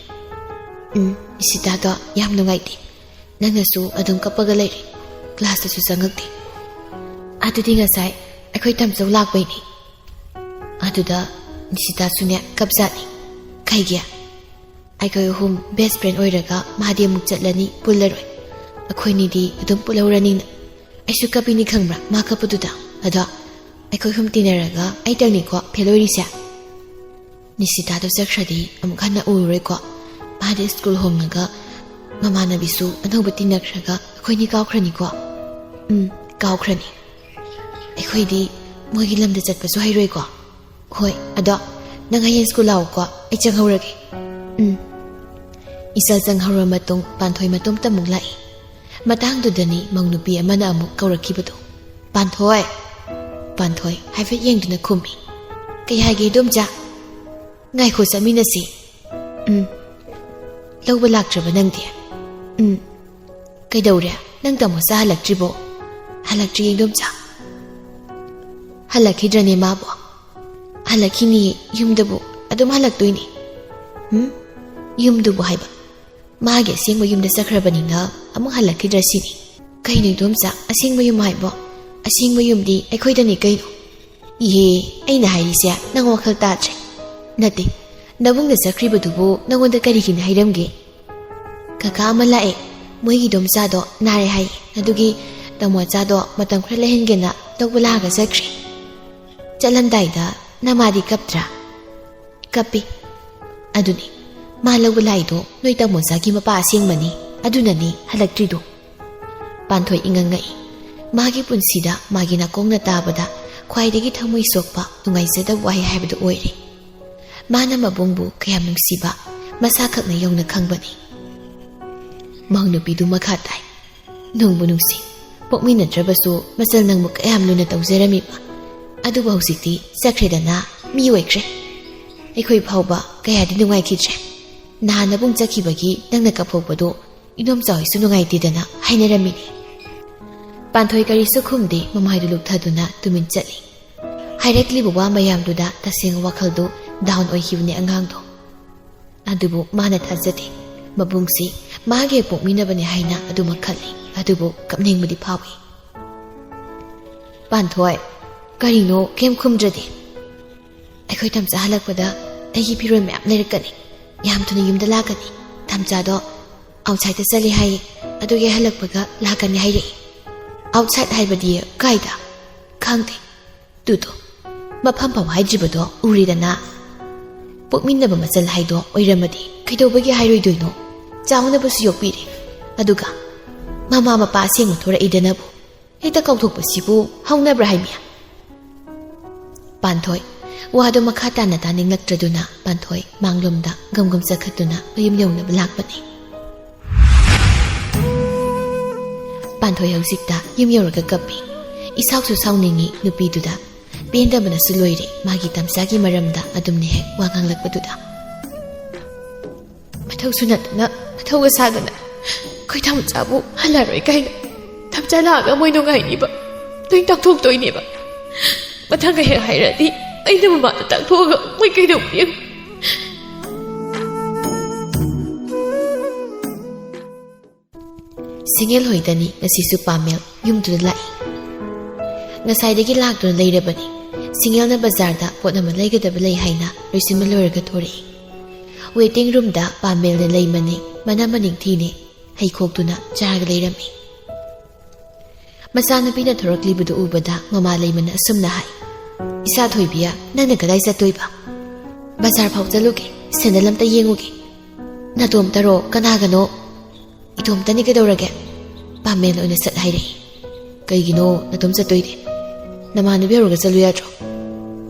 "ꯎꯝ, ꯅꯤꯁꯤꯇꯥꯗꯣ ꯌꯥꯝ ꯅꯨꯡꯉꯥꯏꯇꯦ꯫ ꯅꯪꯅꯁꯨ ꯑꯗꯨꯝ ꯀꯞꯄꯒ ꯂꯩꯔꯦ꯫ ꯀ꯭ꯂꯥꯁꯇꯁꯨ ꯆꯪꯉꯛꯇꯦ꯫" "ꯑꯗꯨꯗꯤ ꯉꯁꯥꯏ ꯑꯩꯈꯣꯏ ꯇꯝꯆꯧ ꯂꯥꯛꯄꯩꯅꯦ꯫ ꯑꯗꯨꯗ ꯅꯤꯁꯤꯇꯥꯁꯨꯅꯦ ꯀꯞꯖꯥꯠꯅꯤ꯫ "ꯀꯩꯒꯤ? ꯑꯩꯈꯣꯏ ꯑꯍꯨꯝ ꯕꯦꯁ ꯐ꯭ꯔꯦꯟ ꯑꯣꯏꯔꯒ ꯃꯥꯗꯤ ꯑꯃꯨꯛ ꯆꯠꯂꯅꯤ, ꯄꯨꯜꯂꯔꯣꯏ꯫ ꯑꯩꯈꯣꯏꯅꯤꯗꯤ ꯑꯗꯨꯝ ꯄꯨꯜꯍꯧꯔꯅꯤꯅ꯫ ꯑꯩꯁꯨ ꯀꯞꯄꯤꯅꯤ ꯈꯪꯕ꯭ꯔꯥ ꯃꯥ ꯀꯞꯄꯗꯨꯗ꯫ ꯑꯗꯣ ꯑꯩꯈꯣꯏ ꯑꯍꯨꯝ ꯇꯤꯟꯅꯔꯒ ꯑꯩꯇꯪꯅꯤꯀꯣ ꯐꯦꯜ ꯑꯣꯏꯔꯤꯁꯦ꯫ ꯅꯤꯁꯤꯇꯥꯗꯣ ꯆꯠꯈ꯭ꯔꯗꯤ ꯑꯃꯨꯛ ꯍꯟꯅ ꯎꯔꯔꯣꯏꯀꯣ꯫ ꯃꯥꯗꯤ ꯁ꯭ꯀꯨꯜ ꯍꯣꯡꯉꯒ ꯃꯃꯥꯟꯅꯕꯤꯁꯨ ꯑꯅꯧꯕ ꯇꯤꯟꯅꯈ꯭ꯔꯒ ꯑꯩꯈꯣꯏꯅꯤ ꯀꯥꯎꯈ꯭ꯔꯅꯤꯀꯣ꯫ ꯎꯝ, ꯀꯥꯎꯈ꯭ꯔꯅꯤ꯫ ꯑꯩꯈꯣꯏꯗꯤ ꯃꯣꯏꯒꯤ ꯂꯝꯗ ꯆꯠꯄꯁꯨ ꯍꯩꯔꯣꯏꯀꯣ꯫ ꯍꯣꯏ, ꯑꯗꯣ ꯅꯪ ꯍꯌꯦꯡ ꯁ꯭ꯀꯨꯜ ꯂꯥꯛꯎꯀꯣ, ꯑꯩ ꯆꯪꯍꯧꯔꯒꯦ꯫" ꯎꯝ꯫ ꯏꯆꯜ ꯆꯪꯍꯧꯔ ꯃꯇꯨꯡ ꯄꯥꯟꯊꯣꯏ ꯃꯇꯣꯝꯇ ꯑꯃꯨꯛ ꯂꯥꯛꯏ꯫ ꯃꯇꯥꯡꯗꯨꯗꯅꯤ ꯃꯧ ꯅꯨꯄꯤ ꯑꯃꯅ ꯑꯃꯨꯛ ꯀꯧꯔꯛꯈꯤꯕꯗꯣ, "ꯄꯥꯟꯊꯣꯏ!" ꯄꯥꯟꯊꯣꯏ ꯍꯥꯏꯐꯦꯠ ꯌꯦꯡꯗꯨꯅ ꯈꯨꯝꯃꯤ꯫ "ꯀꯩ ꯍꯥꯏꯒꯦ, ꯏꯗꯣꯝꯆꯥ?" "ꯉꯥꯏꯈꯣ, ꯆꯠꯃꯤꯟꯅꯁꯤ꯫" "ꯎꯝ꯫ ꯂꯧꯕ ꯂꯥꯛꯇ꯭ꯔꯕ ꯅꯪꯗꯤ?" "ꯎꯝ꯫ ꯀꯩꯗꯧꯔꯦ? ꯅꯪ ꯇꯥꯃꯣꯆꯥ ꯍꯜꯂꯛꯇ꯭ꯔꯤꯕꯣ?" "ꯍꯜꯂꯛꯇ꯭ꯔꯤ, ꯏꯗꯣꯝꯆꯥ꯫" "ꯍꯜꯂꯛꯈꯤꯗ꯭ꯔꯅꯦ ꯃꯥꯕꯣ?" "ꯍꯜꯂꯛꯈꯤꯅꯤꯌꯦ, ꯌꯨꯝꯗꯕꯨ ꯑꯗꯨꯝ ꯍꯜꯂꯛꯇꯣꯏꯅꯤ꯫" "ꯎꯝ? ꯌꯨꯝꯗꯨꯕꯨ ꯍꯥꯏꯕ?" "ꯃꯥꯒꯤ ꯑꯁꯦꯡꯕ ꯌꯨꯝꯗ ꯆꯠꯈ꯭ꯔꯕꯅꯤꯅ ꯑꯃꯨꯛ ꯍꯜꯂꯛꯈꯤꯗ꯭ꯔ ꯁꯤꯅꯤ꯫" "ꯀꯩꯅꯣ ꯏꯗꯣꯝꯆꯥ, ꯑꯁꯦꯡꯕ ꯌꯨꯝ ꯍꯥꯏꯕꯣ? ꯑꯁꯦꯡꯕ ꯌꯨꯝꯗꯤ ꯑꯩꯈꯣꯏꯗꯅꯤ ꯀꯩꯅꯣ꯫" "ꯏꯍꯦ, ꯑꯩꯅ ꯍꯥꯏꯔꯤꯁꯦ ꯅꯪ ꯋꯥꯈꯜ ꯇꯥꯗ꯭ꯔꯦ꯫ ꯅꯠꯇꯦ, ꯅꯕꯨꯡꯅ ꯆꯠꯈ꯭ꯔꯤꯕꯗꯨꯕꯨ ꯅꯉꯣꯟꯗ ꯀꯔꯤꯒꯤꯅ ꯍꯥꯏꯔꯝꯒꯦ?" "ꯀꯀꯥ ꯑꯃ ꯂꯥꯛꯑꯦ, ꯃꯣꯏꯒꯤ ꯏꯗꯣꯝꯆꯥꯗꯣ ꯅꯥꯔꯦ ꯍꯥꯏꯌꯦ, ꯑꯗꯨꯒꯤ ꯇꯥꯃꯣꯆꯥꯗꯣ ꯃꯇꯝ ꯈꯔ ꯂꯩꯍꯟꯒꯦꯅ ꯂꯧꯕ ꯂꯥꯛꯑꯒ ꯆꯠꯈ꯭ꯔꯦ꯫" "ꯆꯠꯂꯝꯗꯥꯏꯗ ꯅꯃꯥꯗꯤ ꯀꯞꯇ꯭ꯔꯥ?" "ꯀꯞꯄꯤ꯫" "ꯑꯗꯨꯅꯤ, ꯃꯥ ꯂꯧꯕ ꯂꯥꯛꯏꯗꯣ ꯅꯣꯏ ꯇꯥꯃꯣꯆꯥꯒꯤ ꯃꯄꯥ ꯑꯁꯦꯡꯕꯅꯤ, ꯑꯗꯨꯅꯅꯤ ꯍꯜꯂꯛꯇ꯭ꯔꯤꯗꯣ꯫" ꯄꯥꯟꯊꯣꯏ ꯏꯉꯛ ꯉꯛꯏ꯫ ꯃꯥꯒꯤ ꯄꯨꯟꯁꯤꯗ ꯃꯥꯒꯤ ꯅꯥꯀꯣꯡꯅ ꯇꯥꯕꯗ ꯈ꯭ꯋꯥꯏꯗꯒꯤ ꯊꯃꯣꯏ ꯁꯣꯛꯄ, ꯅꯨꯡꯉꯥꯏꯖꯗꯕ ꯋꯥꯍꯩ ꯍꯥꯏꯕꯗꯨ ꯑꯣꯏꯔꯦ꯫ ꯃꯥꯅ ꯃꯕꯨꯡꯕꯨ ꯀꯌꯥꯝ ꯅꯨꯡꯁꯤꯕ ꯃꯁꯥꯈꯛꯅ ꯌꯧꯅ ꯈꯪꯕꯅꯤ꯫ ꯃꯧ ꯅꯨꯄꯤꯗꯨ ꯃꯈꯥ ꯇꯥꯏ, "ꯅꯨꯡꯕꯨ ꯅꯨꯡꯁꯤ, ꯄꯣꯛꯃꯤꯟꯅꯗ꯭ꯔꯕꯁꯨ ꯃꯆꯜ ꯅꯪꯕꯨ ꯀꯌꯥꯝ ꯂꯨꯅ ꯇꯧꯖꯔꯝꯃꯤꯕ꯫ ꯑꯗꯨꯕꯨ ꯍꯧꯖꯤꯛꯇꯤ ꯆꯠꯈ꯭ꯔꯦꯗꯅ, ꯃꯤ ꯑꯣꯏꯈ꯭ꯔꯦ꯫ ꯑꯩꯈꯣꯏ ꯐꯥꯎꯕ ꯀꯌꯥꯗꯤ ꯅꯨꯡꯉꯥꯏꯈꯤꯗ꯭ꯔꯦ꯫ ꯅꯍꯥꯟ ꯅꯕꯨꯡ ꯆꯠꯈꯤꯕꯒꯤ ꯅꯪꯅ ꯀꯞꯍꯧꯕꯗꯣ ꯏꯗꯣꯝꯆꯥ ꯍꯣꯏꯁꯨ ꯅꯨꯡꯉꯥꯏꯇꯦꯗꯅ ꯍꯥꯏꯅꯔꯝꯃꯤꯅꯤ꯫" ꯄꯥꯟꯊꯣꯏ ꯀꯔꯤꯁꯨ ꯈꯨꯝꯗꯦ, ꯃꯃꯥꯏꯗꯨ ꯂꯨꯞꯊꯗꯨꯅ ꯇꯨꯃꯤꯟ ꯆꯠꯂꯤ꯫ ꯍꯥꯏꯔꯛꯂꯤꯕ ꯋꯥ ꯃꯌꯥꯝꯗꯨꯗ ꯇꯁꯦꯡꯅ ꯋꯥꯈꯜꯗꯨ ꯗꯥꯎꯟ ꯑꯣꯏꯈꯤꯕꯅꯤ ꯑꯉꯥꯡꯗꯣ꯫ ꯑꯗꯨꯕꯨ ꯃꯥꯅ ꯊꯥꯖꯗꯦ꯫ ꯃꯕꯨꯡꯁꯤ ꯃꯥꯒꯤ ꯍꯦꯛ ꯄꯣꯛꯃꯤꯟꯅꯕꯅꯤ ꯍꯥꯏꯅ ꯑꯗꯨꯃꯛ ꯈꯜꯂꯤ꯫ ꯑꯗꯨꯕꯨ ꯀꯞꯅꯤꯡꯕꯗꯤ ꯐꯥꯎꯏ꯫ "ꯄꯥꯟꯊꯣꯏ, ꯀꯔꯤꯅꯣ ꯀꯩꯝ ꯈꯨꯝꯗ꯭ꯔꯗꯤ?" "ꯑꯩꯈꯣꯏ ꯇꯝꯆꯥ ꯍꯜꯂꯛꯄꯗ ꯑꯩꯒꯤ ꯐꯤꯔꯣꯜ ꯃꯌꯥꯝ ꯂꯩꯔꯛꯀꯅꯤ꯫ ꯌꯥꯝ ꯊꯨꯅ ꯌꯨꯝꯗ ꯂꯥꯛꯀꯅꯤ꯫ ꯊꯝꯆꯥꯗꯣ ꯑꯥꯎꯠꯁꯥꯏꯗꯇ ꯆꯠꯂꯤ ꯍꯥꯏꯌꯦ꯫ ꯑꯗꯨꯒꯤ ꯍꯜꯂꯛꯄꯒ ꯂꯥꯛꯀꯅꯤ ꯍꯥꯏꯔꯛꯏ꯫ ꯑꯥꯎꯠꯁꯥꯏꯗ ꯍꯥꯏꯕꯗꯤ ꯀꯥꯏꯗ? ꯈꯪꯗꯦ꯫ ꯇꯨꯗꯣ, ꯃꯐꯝ ꯐꯥꯎ ꯍꯥꯏꯗ꯭ꯔꯤꯕꯗꯣ ꯎꯔꯦꯗꯅ꯫ ꯄꯣꯛꯃꯤꯟꯅꯕ ꯃꯆꯜ ꯍꯥꯏꯗꯣ ꯑꯣꯏꯔꯝꯃꯗꯤ ꯀꯩꯗꯧꯕꯒꯤ ꯍꯥꯏꯔꯣꯏꯗꯣꯏꯅꯣ? ꯆꯥꯎꯅꯕꯁꯨ ꯌꯣꯛꯄꯤꯔꯦ꯫ ꯑꯗꯨꯒ ꯃꯃꯥ ꯃꯄꯥ ꯑꯁꯦꯡꯕ ꯊꯣꯔꯛꯏꯗꯅꯕꯨ꯫ ꯍꯦꯛꯇ ꯀꯥꯎꯊꯣꯛꯄꯁꯤꯕꯨ ꯍꯧꯅꯕ꯭ꯔꯥ ꯍꯥꯏꯃꯤ? ꯄꯥꯟꯊꯣꯏ ꯋꯥꯗꯣ ꯃꯈꯥ ꯇꯥꯅ ꯇꯥꯅꯤꯡꯂꯛꯇ꯭ꯔꯗꯨꯅ ꯄꯥꯟꯊꯣꯏ ꯃꯥꯡꯂꯣꯝꯗ ꯒꯝ ꯒꯝ ꯆꯠꯈꯠꯇꯨꯅ ꯃꯌꯨꯝ ꯌꯧꯅꯕ ꯂꯥꯛꯄꯅꯤ꯫ ꯄꯥꯟꯊꯣꯏ ꯍꯧꯖꯤꯛꯇ ꯌꯨꯝ ꯌꯧꯔꯒ ꯀꯞꯄꯤ꯫ ꯏꯁꯥꯎꯁꯨ ꯁꯥꯎꯅꯤꯡꯉꯤ ꯅꯨꯄꯤꯗꯨꯗ꯫ ꯄꯦꯟꯗꯕꯅꯁꯨ ꯂꯣꯏꯔꯦ ꯃꯥꯒꯤ ꯇꯝꯆꯥꯒꯤ ꯃꯔꯝꯗ ꯑꯗꯨꯝꯅ ꯍꯦꯛ ꯋꯥ ꯉꯥꯡꯂꯛꯄꯗꯨꯗ꯫ ꯃꯊꯧꯁꯨ ꯅꯠꯇꯅ ꯃꯊꯧꯒ ꯁꯥꯗꯅ ꯑꯩꯈꯣꯏ ꯇꯝꯆꯥꯕꯨ ꯍꯜꯂꯔꯣꯏ ꯀꯥꯏꯅ ꯇꯝꯆꯥ ꯂꯥꯛꯑꯒ ꯃꯣꯏ ꯅꯨꯡꯉꯥꯏꯅꯤꯕ ꯂꯣꯏ ꯇꯥꯛꯊꯣꯛꯇꯣꯏꯅꯦꯕ꯫ ꯃꯊꯪ ꯍꯦꯛ ꯍꯥꯏꯔꯗꯤ ꯑꯩꯅ ꯃꯃꯥꯗ ꯇꯥꯛꯊꯣꯛꯑꯒ ꯃꯣꯏ ꯀꯩꯗꯧꯕꯤ? ꯁꯤꯡꯉꯦꯜ ꯍꯣꯏꯗꯅꯤ ꯉꯁꯤꯁꯨ ꯄꯥꯃꯦꯜ ꯌꯨꯝꯗꯨꯗ ꯂꯥꯛꯏ꯫ ꯉꯁꯥꯏꯗꯒꯤ ꯂꯥꯛꯇꯨꯅ ꯂꯩꯔꯕꯅꯤ꯫ ꯁꯤꯡꯉꯦꯜꯅ ꯕꯖꯥꯔꯗ ꯄꯣꯠ ꯑꯃ ꯂꯩꯒꯗꯕ ꯂꯩ ꯍꯥꯏꯅ ꯂꯣꯏꯁꯤꯟꯕ ꯂꯣꯏꯔꯒ ꯊꯣꯔꯛꯏ꯫ ꯋꯦꯇꯤꯡ ꯔꯨꯝꯗ ꯄꯥꯃꯦꯜꯅ ꯂꯩ ꯃꯅꯤꯡ ꯃꯅꯥ ꯃꯅꯤꯡ ꯊꯤꯅꯦ ꯍꯩꯈꯣꯛꯇꯨꯅ ꯆꯥꯔꯒ ꯂꯩꯔꯝꯃꯤ꯫ ꯃꯆꯥꯅꯨꯄꯤꯅ ꯊꯣꯔꯛꯂꯤꯕꯗꯨ ꯎꯕꯗ ꯃꯃꯥ ꯂꯩꯃꯅ ꯑꯁꯨꯝꯅ ꯍꯥꯏ, "ꯏꯆꯥ ꯊꯣꯏꯕꯤ, ꯅꯪꯅ ꯀꯗꯥꯏ ꯆꯠꯇꯣꯏꯕ? ꯕꯖꯥꯔ ꯐꯥꯎ ꯆꯠꯂꯨꯒꯦ, ꯁꯦꯟꯗꯜ ꯑꯝꯇ ꯌꯦꯡꯉꯨꯒꯦ꯫ ꯅꯇꯣꯝꯇꯔꯣ? ꯀꯅꯥꯒꯅꯣ?" "ꯏꯇꯣꯝꯇꯅꯤ, ꯀꯩꯗꯧꯔꯒꯦ?" ꯄꯥꯃꯦꯜ ꯑꯣꯏꯅ ꯁꯠ ꯍꯥꯏꯔꯛꯏ꯫ "ꯀꯩꯒꯤꯅꯣ ꯅꯇꯣꯝ ꯆꯠꯇꯣꯏꯗꯤ? ꯅꯃꯥꯟꯅꯕꯤ ꯍꯧꯔꯒ ꯆꯠꯂꯨ ꯌꯥꯗ꯭ꯔꯣ?"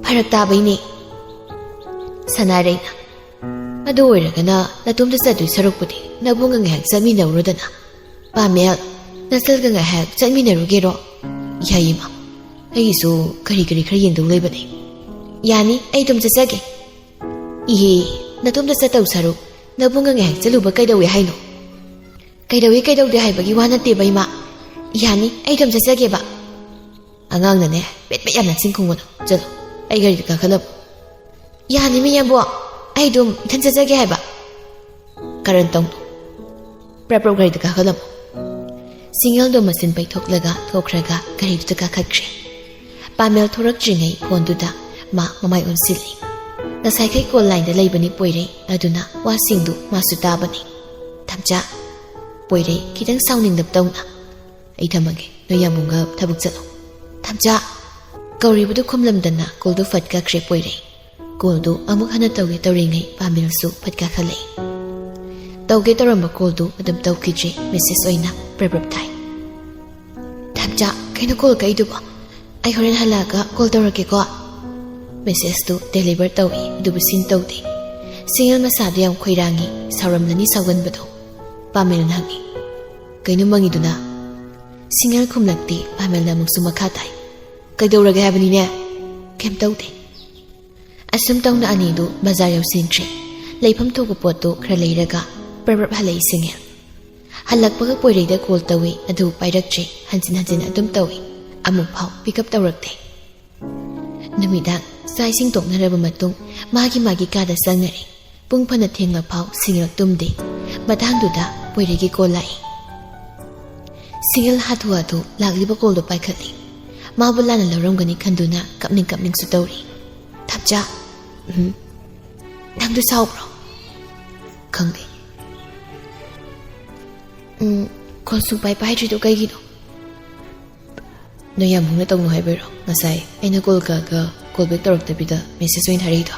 "ꯐꯔꯛ ꯇꯥꯕꯩꯅꯦ꯫" ꯁꯅꯥꯔꯩꯅ, "ꯑꯗꯨ ꯑꯣꯏꯔꯒꯅ ꯅꯇꯣꯝꯇ ꯆꯠꯇꯣꯏ ꯁꯔꯨꯛꯄꯨꯗꯤ ꯅꯕꯨꯡꯒ ꯉꯥꯏꯍꯥꯛ ꯆꯠꯃꯤꯟꯅꯧꯔꯣꯗꯅ꯫" "ꯄꯥꯃꯦꯜ, ꯅꯆꯜꯒ ꯉꯥꯏꯍꯥꯛ ꯆꯠꯃꯤꯟꯅꯔꯨꯒꯦꯔꯣ?" "ꯌꯥꯏꯌꯦ ꯃꯥ, ꯑꯩꯒꯤꯁꯨ ꯀꯔꯤ ꯀꯔꯤ ꯈꯔ ꯌꯦꯡꯗꯧ ꯂꯩꯕꯅꯦ꯫" "ꯌꯥꯅꯤ, ꯑꯩ ꯑꯗꯨꯝ ꯆꯠꯆꯒꯦ꯫" "ꯏꯍꯦ, ꯅꯇꯣꯝꯇ ꯆꯠꯇꯧ ꯁꯔꯨꯛ ꯅꯕꯨꯡꯒ ꯉꯥꯏꯍꯥꯛ ꯆꯠꯂꯨꯕ ꯀꯩꯗꯧꯏ ꯍꯥꯏꯅꯣ?" "ꯀꯩꯗꯧꯏ ꯀꯩꯗꯧꯗꯦ ꯍꯥꯏꯕꯒꯤ ꯋꯥ ꯅꯠꯇꯦꯕ ꯏꯃꯥ꯫ ꯌꯥꯅꯤ, ꯑꯩ ꯑꯗꯨꯝ ꯆꯠꯆꯒꯦꯕ꯫" "ꯑꯉꯥꯡꯅꯅꯦ ꯄꯦꯠ ꯄꯦꯠ ꯌꯥꯝ ꯅꯛꯁꯤꯟ ꯈꯨꯝꯒꯅꯨ꯫ ꯆꯠꯂꯣ, ꯑꯩ ꯒꯥꯔꯤꯗ ꯀꯥꯈꯠꯂꯝꯃꯣ꯫" "ꯌꯥꯅꯤ ꯃꯦꯝꯕꯣꯛ, ꯑꯩ ꯑꯗꯨꯝ ꯏꯊꯟ ꯆꯠꯆꯒꯦ ꯍꯥꯏꯕ꯫" "ꯀꯔꯟ ꯇꯧꯅꯨ, ꯄ꯭ꯔꯞ ꯄ꯭ꯔꯞ ꯒꯥꯔꯤꯗ ꯀꯥꯈꯠꯂꯝꯃꯣ꯫" ꯁꯤꯡꯉꯦꯜꯗꯣ ꯃꯆꯤꯟ ꯄꯩꯊꯣꯛꯂꯒ ꯊꯣꯛꯈ꯭ꯔꯒ ꯒꯥꯔꯤꯗꯨꯗ ꯀꯥꯈꯠꯈ꯭ꯔꯦ꯫ ꯄꯥꯃꯦꯜ ꯊꯣꯔꯛꯇ꯭ꯔꯤꯉꯩ ꯐꯣꯟꯗꯨꯗ ꯃꯥ ꯃꯃꯥꯏ ꯑꯣꯟꯁꯤꯜꯂꯤ꯫ "ꯉꯁꯥꯏꯈꯩ ꯀꯣꯜ ꯂꯥꯏꯟꯗ ꯂꯩꯕꯅꯤ ꯄꯣꯏꯔꯩ, ꯑꯗꯨꯅ ꯋꯥꯁꯤꯡꯗꯨ ꯃꯥꯁꯨ ꯇꯥꯕꯅꯤ꯫ ꯊꯝꯆꯥ!" ꯄꯣꯏꯔꯩ ꯈꯤꯇꯪ ꯁꯥꯎꯅꯤꯡꯂꯞ ꯇꯧꯅ, "ꯑꯩ ꯊꯝꯃꯒꯦ, ꯅꯣꯏ ꯌꯥꯝꯕꯨꯡꯒ ꯊꯕꯛ ꯆꯠꯂꯣ꯫ ꯊꯝꯆꯥ!" ꯀꯧꯔꯤꯕꯗꯨ ꯈꯨꯝꯂꯝꯗꯅ ꯀꯣꯜꯗꯨ ꯐꯠ ꯀꯛꯈ꯭ꯔꯦ ꯄꯣꯏꯔꯩ꯫ ꯀꯣꯜꯗꯨ ꯑꯃꯨꯛ ꯍꯟꯅ ꯇꯧꯒꯦ ꯇꯧꯔꯤꯉꯩ ꯄꯥꯃꯦꯜꯁꯨ ꯐꯠ ꯀꯥꯈꯠꯂꯛꯏ꯫ ꯇꯧꯒꯦ ꯇꯧꯔꯝꯕ ꯀꯣꯜꯗꯨ ꯑꯗꯨꯝ ꯇꯧꯈꯤꯗ꯭ꯔꯦ, ꯃꯦꯁꯦꯖ ꯑꯣꯏꯅ ꯄ꯭ꯔꯞ ꯄ꯭ꯔꯞ ꯊꯥꯏ꯫ "ꯊꯝꯆꯥ, ꯀꯩꯅꯣ ꯀꯣꯜ ꯀꯛꯏꯗꯨꯕꯣ? ꯑꯩ ꯍꯣꯔꯦꯟ ꯍꯜꯂꯛꯑꯒ ꯀꯣꯜ ꯇꯧꯔꯛꯀꯦꯀꯣ꯫" ꯃꯦꯁꯦꯖꯇꯨ ꯗꯦꯂꯤꯚꯔ ꯇꯧꯏ, ꯑꯗꯨꯕꯨ ꯁꯤꯟ ꯇꯧꯗꯦ꯫ ꯁꯤꯡꯉꯦꯜ ꯃꯁꯥꯗꯨ ꯌꯥꯝ ꯈꯣꯏꯔꯥꯡꯉꯤ, ꯁꯥꯎꯔꯝꯂꯅꯤ ꯁꯥꯎꯒꯟꯕꯗꯣ꯫ ꯄꯥꯃꯦꯜꯅ ꯍꯪꯉꯤ, "ꯀꯩꯅꯣ ꯃꯪꯉꯤꯗꯨꯅ?" ꯁꯤꯡꯉꯦꯜ ꯈꯨꯝꯂꯛꯇꯦ, ꯄꯥꯃꯦꯜꯅ ꯑꯃꯨꯛꯁꯨ ꯃꯈꯥ ꯇꯥꯏ, "ꯀꯩꯗꯧꯔꯒꯦ ꯍꯥꯏꯕꯅꯤꯅꯦ?" "ꯀꯩꯝ ꯇꯧꯗꯦ꯫" ꯑꯁꯨꯝ ꯇꯧꯅ ꯑꯅꯤꯗꯨ ꯕꯖꯥꯔ ꯌꯧꯁꯤꯟꯈ꯭ꯔꯦ꯫ ꯂꯩꯐꯝ ꯊꯣꯛꯄ ꯄꯣꯠꯇꯨ ꯈꯔ ꯂꯩꯔꯒ ꯄ꯭ꯔꯞ ꯄ꯭ꯔꯞ ꯍꯜꯂꯛꯏ ꯁꯤꯡꯉꯦꯜ꯫ ꯍꯜꯂꯛꯄꯒ ꯄꯣꯏꯔꯩꯗ ꯀꯣꯜ ꯇꯧꯏ, ꯑꯗꯨ ꯄꯥꯏꯔꯛꯇ꯭ꯔꯦ꯫ ꯍꯟꯖꯤꯟ ꯍꯟꯖꯤꯟ ꯑꯗꯨꯝ ꯇꯧꯏ, ꯑꯃꯨꯛꯐꯥꯎ ꯄꯤꯛ ꯑꯞ ꯇꯧꯔꯛꯇꯦ꯫ ꯅꯨꯃꯤꯗꯥꯡ ꯆꯥꯛ ꯏꯁꯤꯡ ꯇꯣꯛꯅꯔꯕ ꯃꯇꯨꯡ ꯃꯥꯒꯤ ꯃꯥꯒꯤ ꯀꯥꯗ ꯆꯪꯅꯔꯦ꯫ ꯄꯨꯡ ꯐꯅ ꯊꯦꯡꯂꯐꯥꯎ ꯁꯤꯡꯉꯦꯜ ꯇꯨꯝꯗꯦ꯫ ꯃꯇꯥꯡꯗꯨꯗ ꯄꯣꯏꯔꯩꯒꯤ ꯀꯣꯜ ꯂꯥꯛꯏ꯫ ꯁꯤꯡꯉꯦꯜ ꯍꯥꯊꯨ ꯍꯥꯊꯨ ꯂꯥꯛꯂꯤꯕ ꯀꯣꯜꯗꯨ ꯄꯥꯏꯈꯠꯂꯤ꯫ ꯃꯥꯕꯨ ꯂꯥꯟꯅ ꯂꯧꯔꯝꯒꯅꯤ ꯈꯟꯗꯨꯅ ꯀꯞꯅꯤꯡ ꯀꯞꯅꯤꯡꯁꯨ ꯇꯧꯔꯤ꯫ "ꯊꯝꯆꯥ!" "ꯎꯝ?" "ꯅꯪꯗꯨ ꯁꯥꯎꯕ꯭ꯔꯣ?" "ꯈꯪꯗꯦ꯫" "ꯎꯝ, ꯀꯣꯜ ꯁꯨꯡꯄꯥꯏ ꯄꯥꯏꯗ꯭ꯔꯤꯗꯣ ꯀꯩꯒꯤꯅꯣ?" "ꯅꯣꯏ ꯌꯥꯝꯕꯨꯡꯅ ꯇꯧꯅꯨ ꯍꯥꯏꯕꯩꯔꯣ ꯉꯁꯥꯏ ꯑꯩꯅ ꯀꯣꯜ ꯀꯛꯑꯒ ꯀꯣꯜ ꯕꯦꯛ ꯇꯧꯔꯛꯇꯕꯤꯗ ꯃꯦꯁꯦꯖ ꯑꯣꯏꯅ ꯊꯥꯔꯛꯏꯗꯣ?"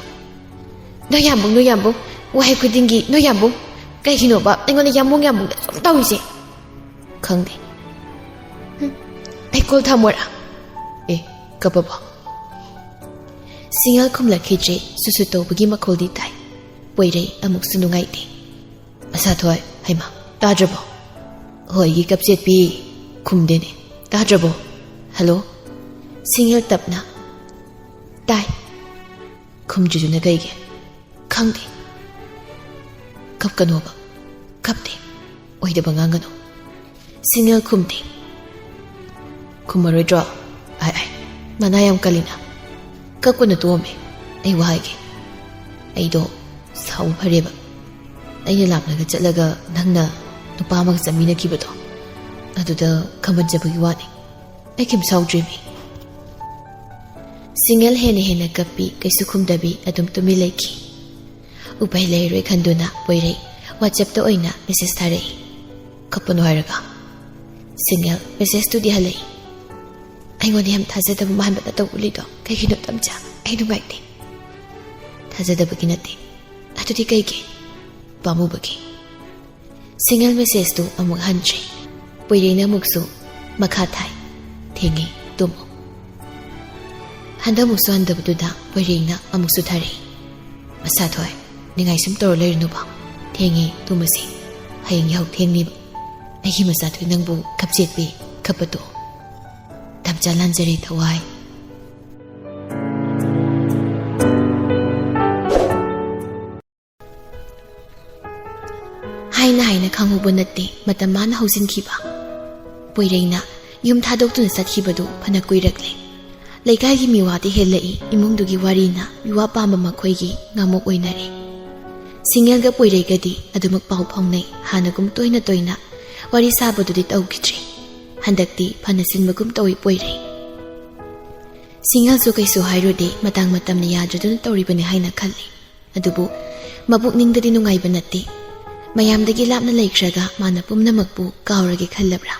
"ꯅꯣꯏ ꯌꯥꯝꯕꯨꯡ, ꯅꯣꯏ ꯌꯥꯝꯕꯨꯡ, ꯋꯥꯍꯩ ꯈꯨꯗꯤꯡꯒꯤ ꯅꯣꯏ ꯌꯥꯝꯕꯨꯡ꯫ ꯀꯩꯒꯤꯅꯣꯕ ꯑꯩꯉꯣꯟꯗ ꯌꯥꯝꯕꯨꯡ ꯌꯥꯝꯕꯨꯡꯗ ꯁꯨꯝ ꯇꯧꯔꯤꯁꯦ?" "ꯈꯪꯗꯦ꯫" "ꯍꯨꯝ, ꯑꯩ ꯀꯣꯜ ꯊꯝꯃꯣꯔꯥ?" "ꯑꯦ, ꯀꯞꯄꯕꯣ?" ꯁꯤꯡꯉꯦꯜ ꯈꯨꯝꯂꯛꯈꯤꯗ꯭ꯔꯦ꯫ ꯁꯨꯁꯨ ꯇꯧꯕꯒꯤ ꯃꯈꯣꯜꯗꯤ ꯇꯥꯏ꯫ ꯄꯣꯏꯔꯩ ꯑꯃꯨꯛꯁꯨ ꯅꯨꯡꯉꯥꯏꯇꯦ꯫ "ꯑꯁꯥꯊꯣꯏ, ꯍꯩꯃꯥ, ꯇꯥꯗ꯭ꯔꯕꯣ?" "ꯍꯣꯏꯒꯤ ꯀꯞꯆꯦꯠꯄꯤ, ꯈꯨꯝꯗꯦꯅꯦ꯫ ꯇꯥꯗ꯭ꯔꯕꯣ? ꯍꯜꯂꯣ?" ꯁꯤꯡꯉꯦꯜ ꯇꯞꯅ, "ꯇꯥꯏ꯫" "ꯈꯨꯝꯗ꯭ꯔꯤꯗꯨꯅ ꯀꯩꯒꯤ?" "ꯈꯪꯗꯦ꯫" "ꯀꯞꯀꯅꯣꯕ꯫" "ꯀꯞꯇꯦ꯫ ꯑꯣꯏꯗꯕ ꯉꯥꯡꯒꯅꯨ꯫" ꯁꯤꯡꯉꯦꯜ ꯈꯨꯝꯗꯦ꯫ "ꯈꯨꯝꯃꯔꯣꯏꯗ꯭ꯔꯣ? ꯑꯥꯏ, ꯑꯥꯏ, ꯃꯅꯥ ꯌꯥꯝ ꯀꯜꯂꯤꯅ꯫ ꯀꯛꯄꯅ ꯇꯣꯝꯃꯦ꯫ ꯑꯩ ꯋꯥ ꯍꯥꯏꯒꯦ꯫ ꯑꯩꯗꯣ ꯁꯥꯎꯕ ꯐꯔꯦꯕ꯫ ꯑꯩꯅ ꯂꯥꯞꯅꯒ ꯆꯠꯂꯒ ꯅꯪꯅ ꯅꯨꯄꯥ ꯑꯃꯒ ꯆꯠꯃꯤꯟꯅꯈꯤꯕꯗꯣ, ꯑꯗꯨꯗ ꯈꯝꯕꯟꯖꯕꯒꯤ ꯋꯥꯅꯤ꯫ ꯑꯩ ꯀꯩꯝ ꯁꯥꯎꯗ꯭ꯔꯤꯃꯤ꯫" ꯁꯤꯡꯉꯦꯜ ꯍꯦꯟꯅ ꯍꯦꯟꯅ ꯀꯞꯄꯤ, ꯀꯩꯁꯨ ꯈꯨꯝꯗꯕꯤ ꯑꯗꯨꯝ ꯇꯨꯃꯤꯟ ꯂꯩꯈꯤ꯫ ꯎꯄꯥꯏ ꯂꯩꯔꯣꯏ ꯈꯟꯗꯨꯅ ꯄꯣꯏꯔꯩ WhatsApp-ꯇ ꯑꯣꯏꯅ message ꯊꯥꯔꯛꯏ꯫ "ꯀꯞꯄꯅꯨ ꯍꯥꯏꯔꯒ?" ꯁꯤꯡꯉꯦꯜ message-ꯇꯨꯗꯤ ꯍꯜꯂꯛꯏ꯫ "ꯑꯩꯉꯣꯟꯗ ꯌꯥꯝ ꯊꯥꯖꯗꯕ ꯃꯥꯟꯕ ꯅꯇꯧ ꯎꯠꯂꯤꯗꯣ ꯀꯩꯒꯤꯅꯣ, ꯇꯝꯆꯥ? ꯑꯩ ꯅꯨꯡꯉꯥꯏꯇꯦ꯫" "ꯊꯥꯖꯗꯕꯒꯤ ꯅꯠꯇꯦ꯫" "ꯑꯗꯨꯗꯤ ꯀꯩꯒꯤ?" "ꯄꯥꯝꯃꯨꯕꯒꯤ꯫" ꯁꯤꯡꯒꯜ message-ꯇꯨ ꯑꯃꯨꯛ ꯍꯟꯗ꯭ꯔꯦ꯫ ꯄꯣꯏꯔꯩꯅ ꯑꯃꯨꯛꯁꯨ ꯃꯈꯥ ꯊꯥꯏ, "ꯊꯦꯡꯉꯦ, ꯇꯨꯝꯃꯣ꯫" ꯍꯟꯗꯛꯃꯨꯛꯁꯨ ꯍꯟꯗꯕꯗꯨꯗ ꯄꯣꯏꯔꯩꯅ ꯑꯃꯨꯛꯁꯨ ꯊꯥꯔꯛꯏ, "ꯃꯁꯥꯊꯣꯏ, ꯅꯤꯡꯉꯥꯏ ꯁꯨꯝ ꯇꯧꯔ ꯂꯩꯔꯨꯅꯨꯕ꯫ ꯊꯦꯡꯉꯦ, ꯇꯨꯝꯃꯁꯤ꯫ ꯍꯌꯦꯡ ꯌꯥꯍꯧ ꯊꯦꯡꯅꯤꯕ꯫ ꯑꯩꯒꯤ ꯃꯆꯥꯊꯣꯏ ꯅꯪꯕꯨ ꯀꯞꯆꯦꯠꯄꯤ, ꯀꯞꯄ ꯇꯣꯛꯑꯣ꯫ ꯇꯝꯆꯥ ꯂꯥꯟꯖꯔꯦ ꯊꯋꯥꯏ꯫" ꯍꯥꯏꯅ ꯍꯥꯏꯅ ꯈꯪꯍꯧꯕ ꯅꯠꯇꯦ ꯃꯇꯝ ꯃꯥꯅ ꯍꯧꯖꯤꯟꯈꯤꯕ꯫ ꯄꯣꯏꯔꯩꯅ ꯌꯨꯝ ꯊꯥꯗꯣꯛꯇꯨꯅ ꯆꯠꯈꯤꯕꯗꯨ ꯐꯅ ꯀꯨꯏꯔꯛꯂꯦ꯫ ꯂꯩꯀꯥꯏꯒꯤ ꯃꯤꯋꯥꯗꯤ ꯍꯦꯜꯂꯛꯏ, ꯏꯃꯨꯡꯗꯨꯒꯤ ꯋꯥꯔꯤꯅ ꯃꯤꯋꯥ ꯄꯥꯝꯕ ꯃꯈꯣꯏꯒꯤ ꯉꯥꯃꯨꯛ ꯑꯣꯏꯅꯔꯦ꯫ ꯁꯤꯡꯉꯦꯜꯒ ꯄꯣꯏꯔꯩꯒꯗꯤ ꯑꯗꯨꯃꯛ ꯄꯥꯎ ꯐꯥꯎꯅꯩ, ꯍꯥꯟꯅꯒꯨꯝ ꯇꯣꯏꯅ ꯇꯣꯏꯅ ꯋꯥꯔꯤ ꯁꯥꯕꯗꯨꯗꯤ ꯇꯧꯈꯤꯗ꯭ꯔꯦ꯫ ꯍꯟꯗꯛꯇꯤ ꯐꯅ ꯆꯤꯟꯕꯒꯨꯝ ꯇꯧꯏ ꯄꯣꯏꯔꯩ꯫ ꯁꯤꯡꯉꯦꯜꯁꯨ ꯀꯩꯁꯨ ꯍꯥꯏꯔꯨꯗꯦ, ꯃꯇꯥꯡ ꯃꯇꯝꯅ ꯌꯥꯗ꯭ꯔꯗꯨꯅ ꯇꯧꯔꯤꯕꯅꯤ ꯍꯥꯏꯅ ꯈꯜꯂꯤ꯫ ꯑꯗꯨꯕꯨ ꯃꯕꯨꯛꯅꯤꯡꯗꯗꯤ ꯅꯨꯡꯉꯥꯏꯕ ꯅꯠꯇꯦ꯫ ꯃꯌꯥꯝꯗꯒꯤ ꯂꯥꯞꯅ ꯂꯩꯈ꯭ꯔꯒ ꯃꯥꯅ ꯄꯨꯝꯅꯃꯛꯄꯨ ꯀꯥꯎꯔꯒꯦ ꯈꯜꯂꯕ꯭ꯔꯥ?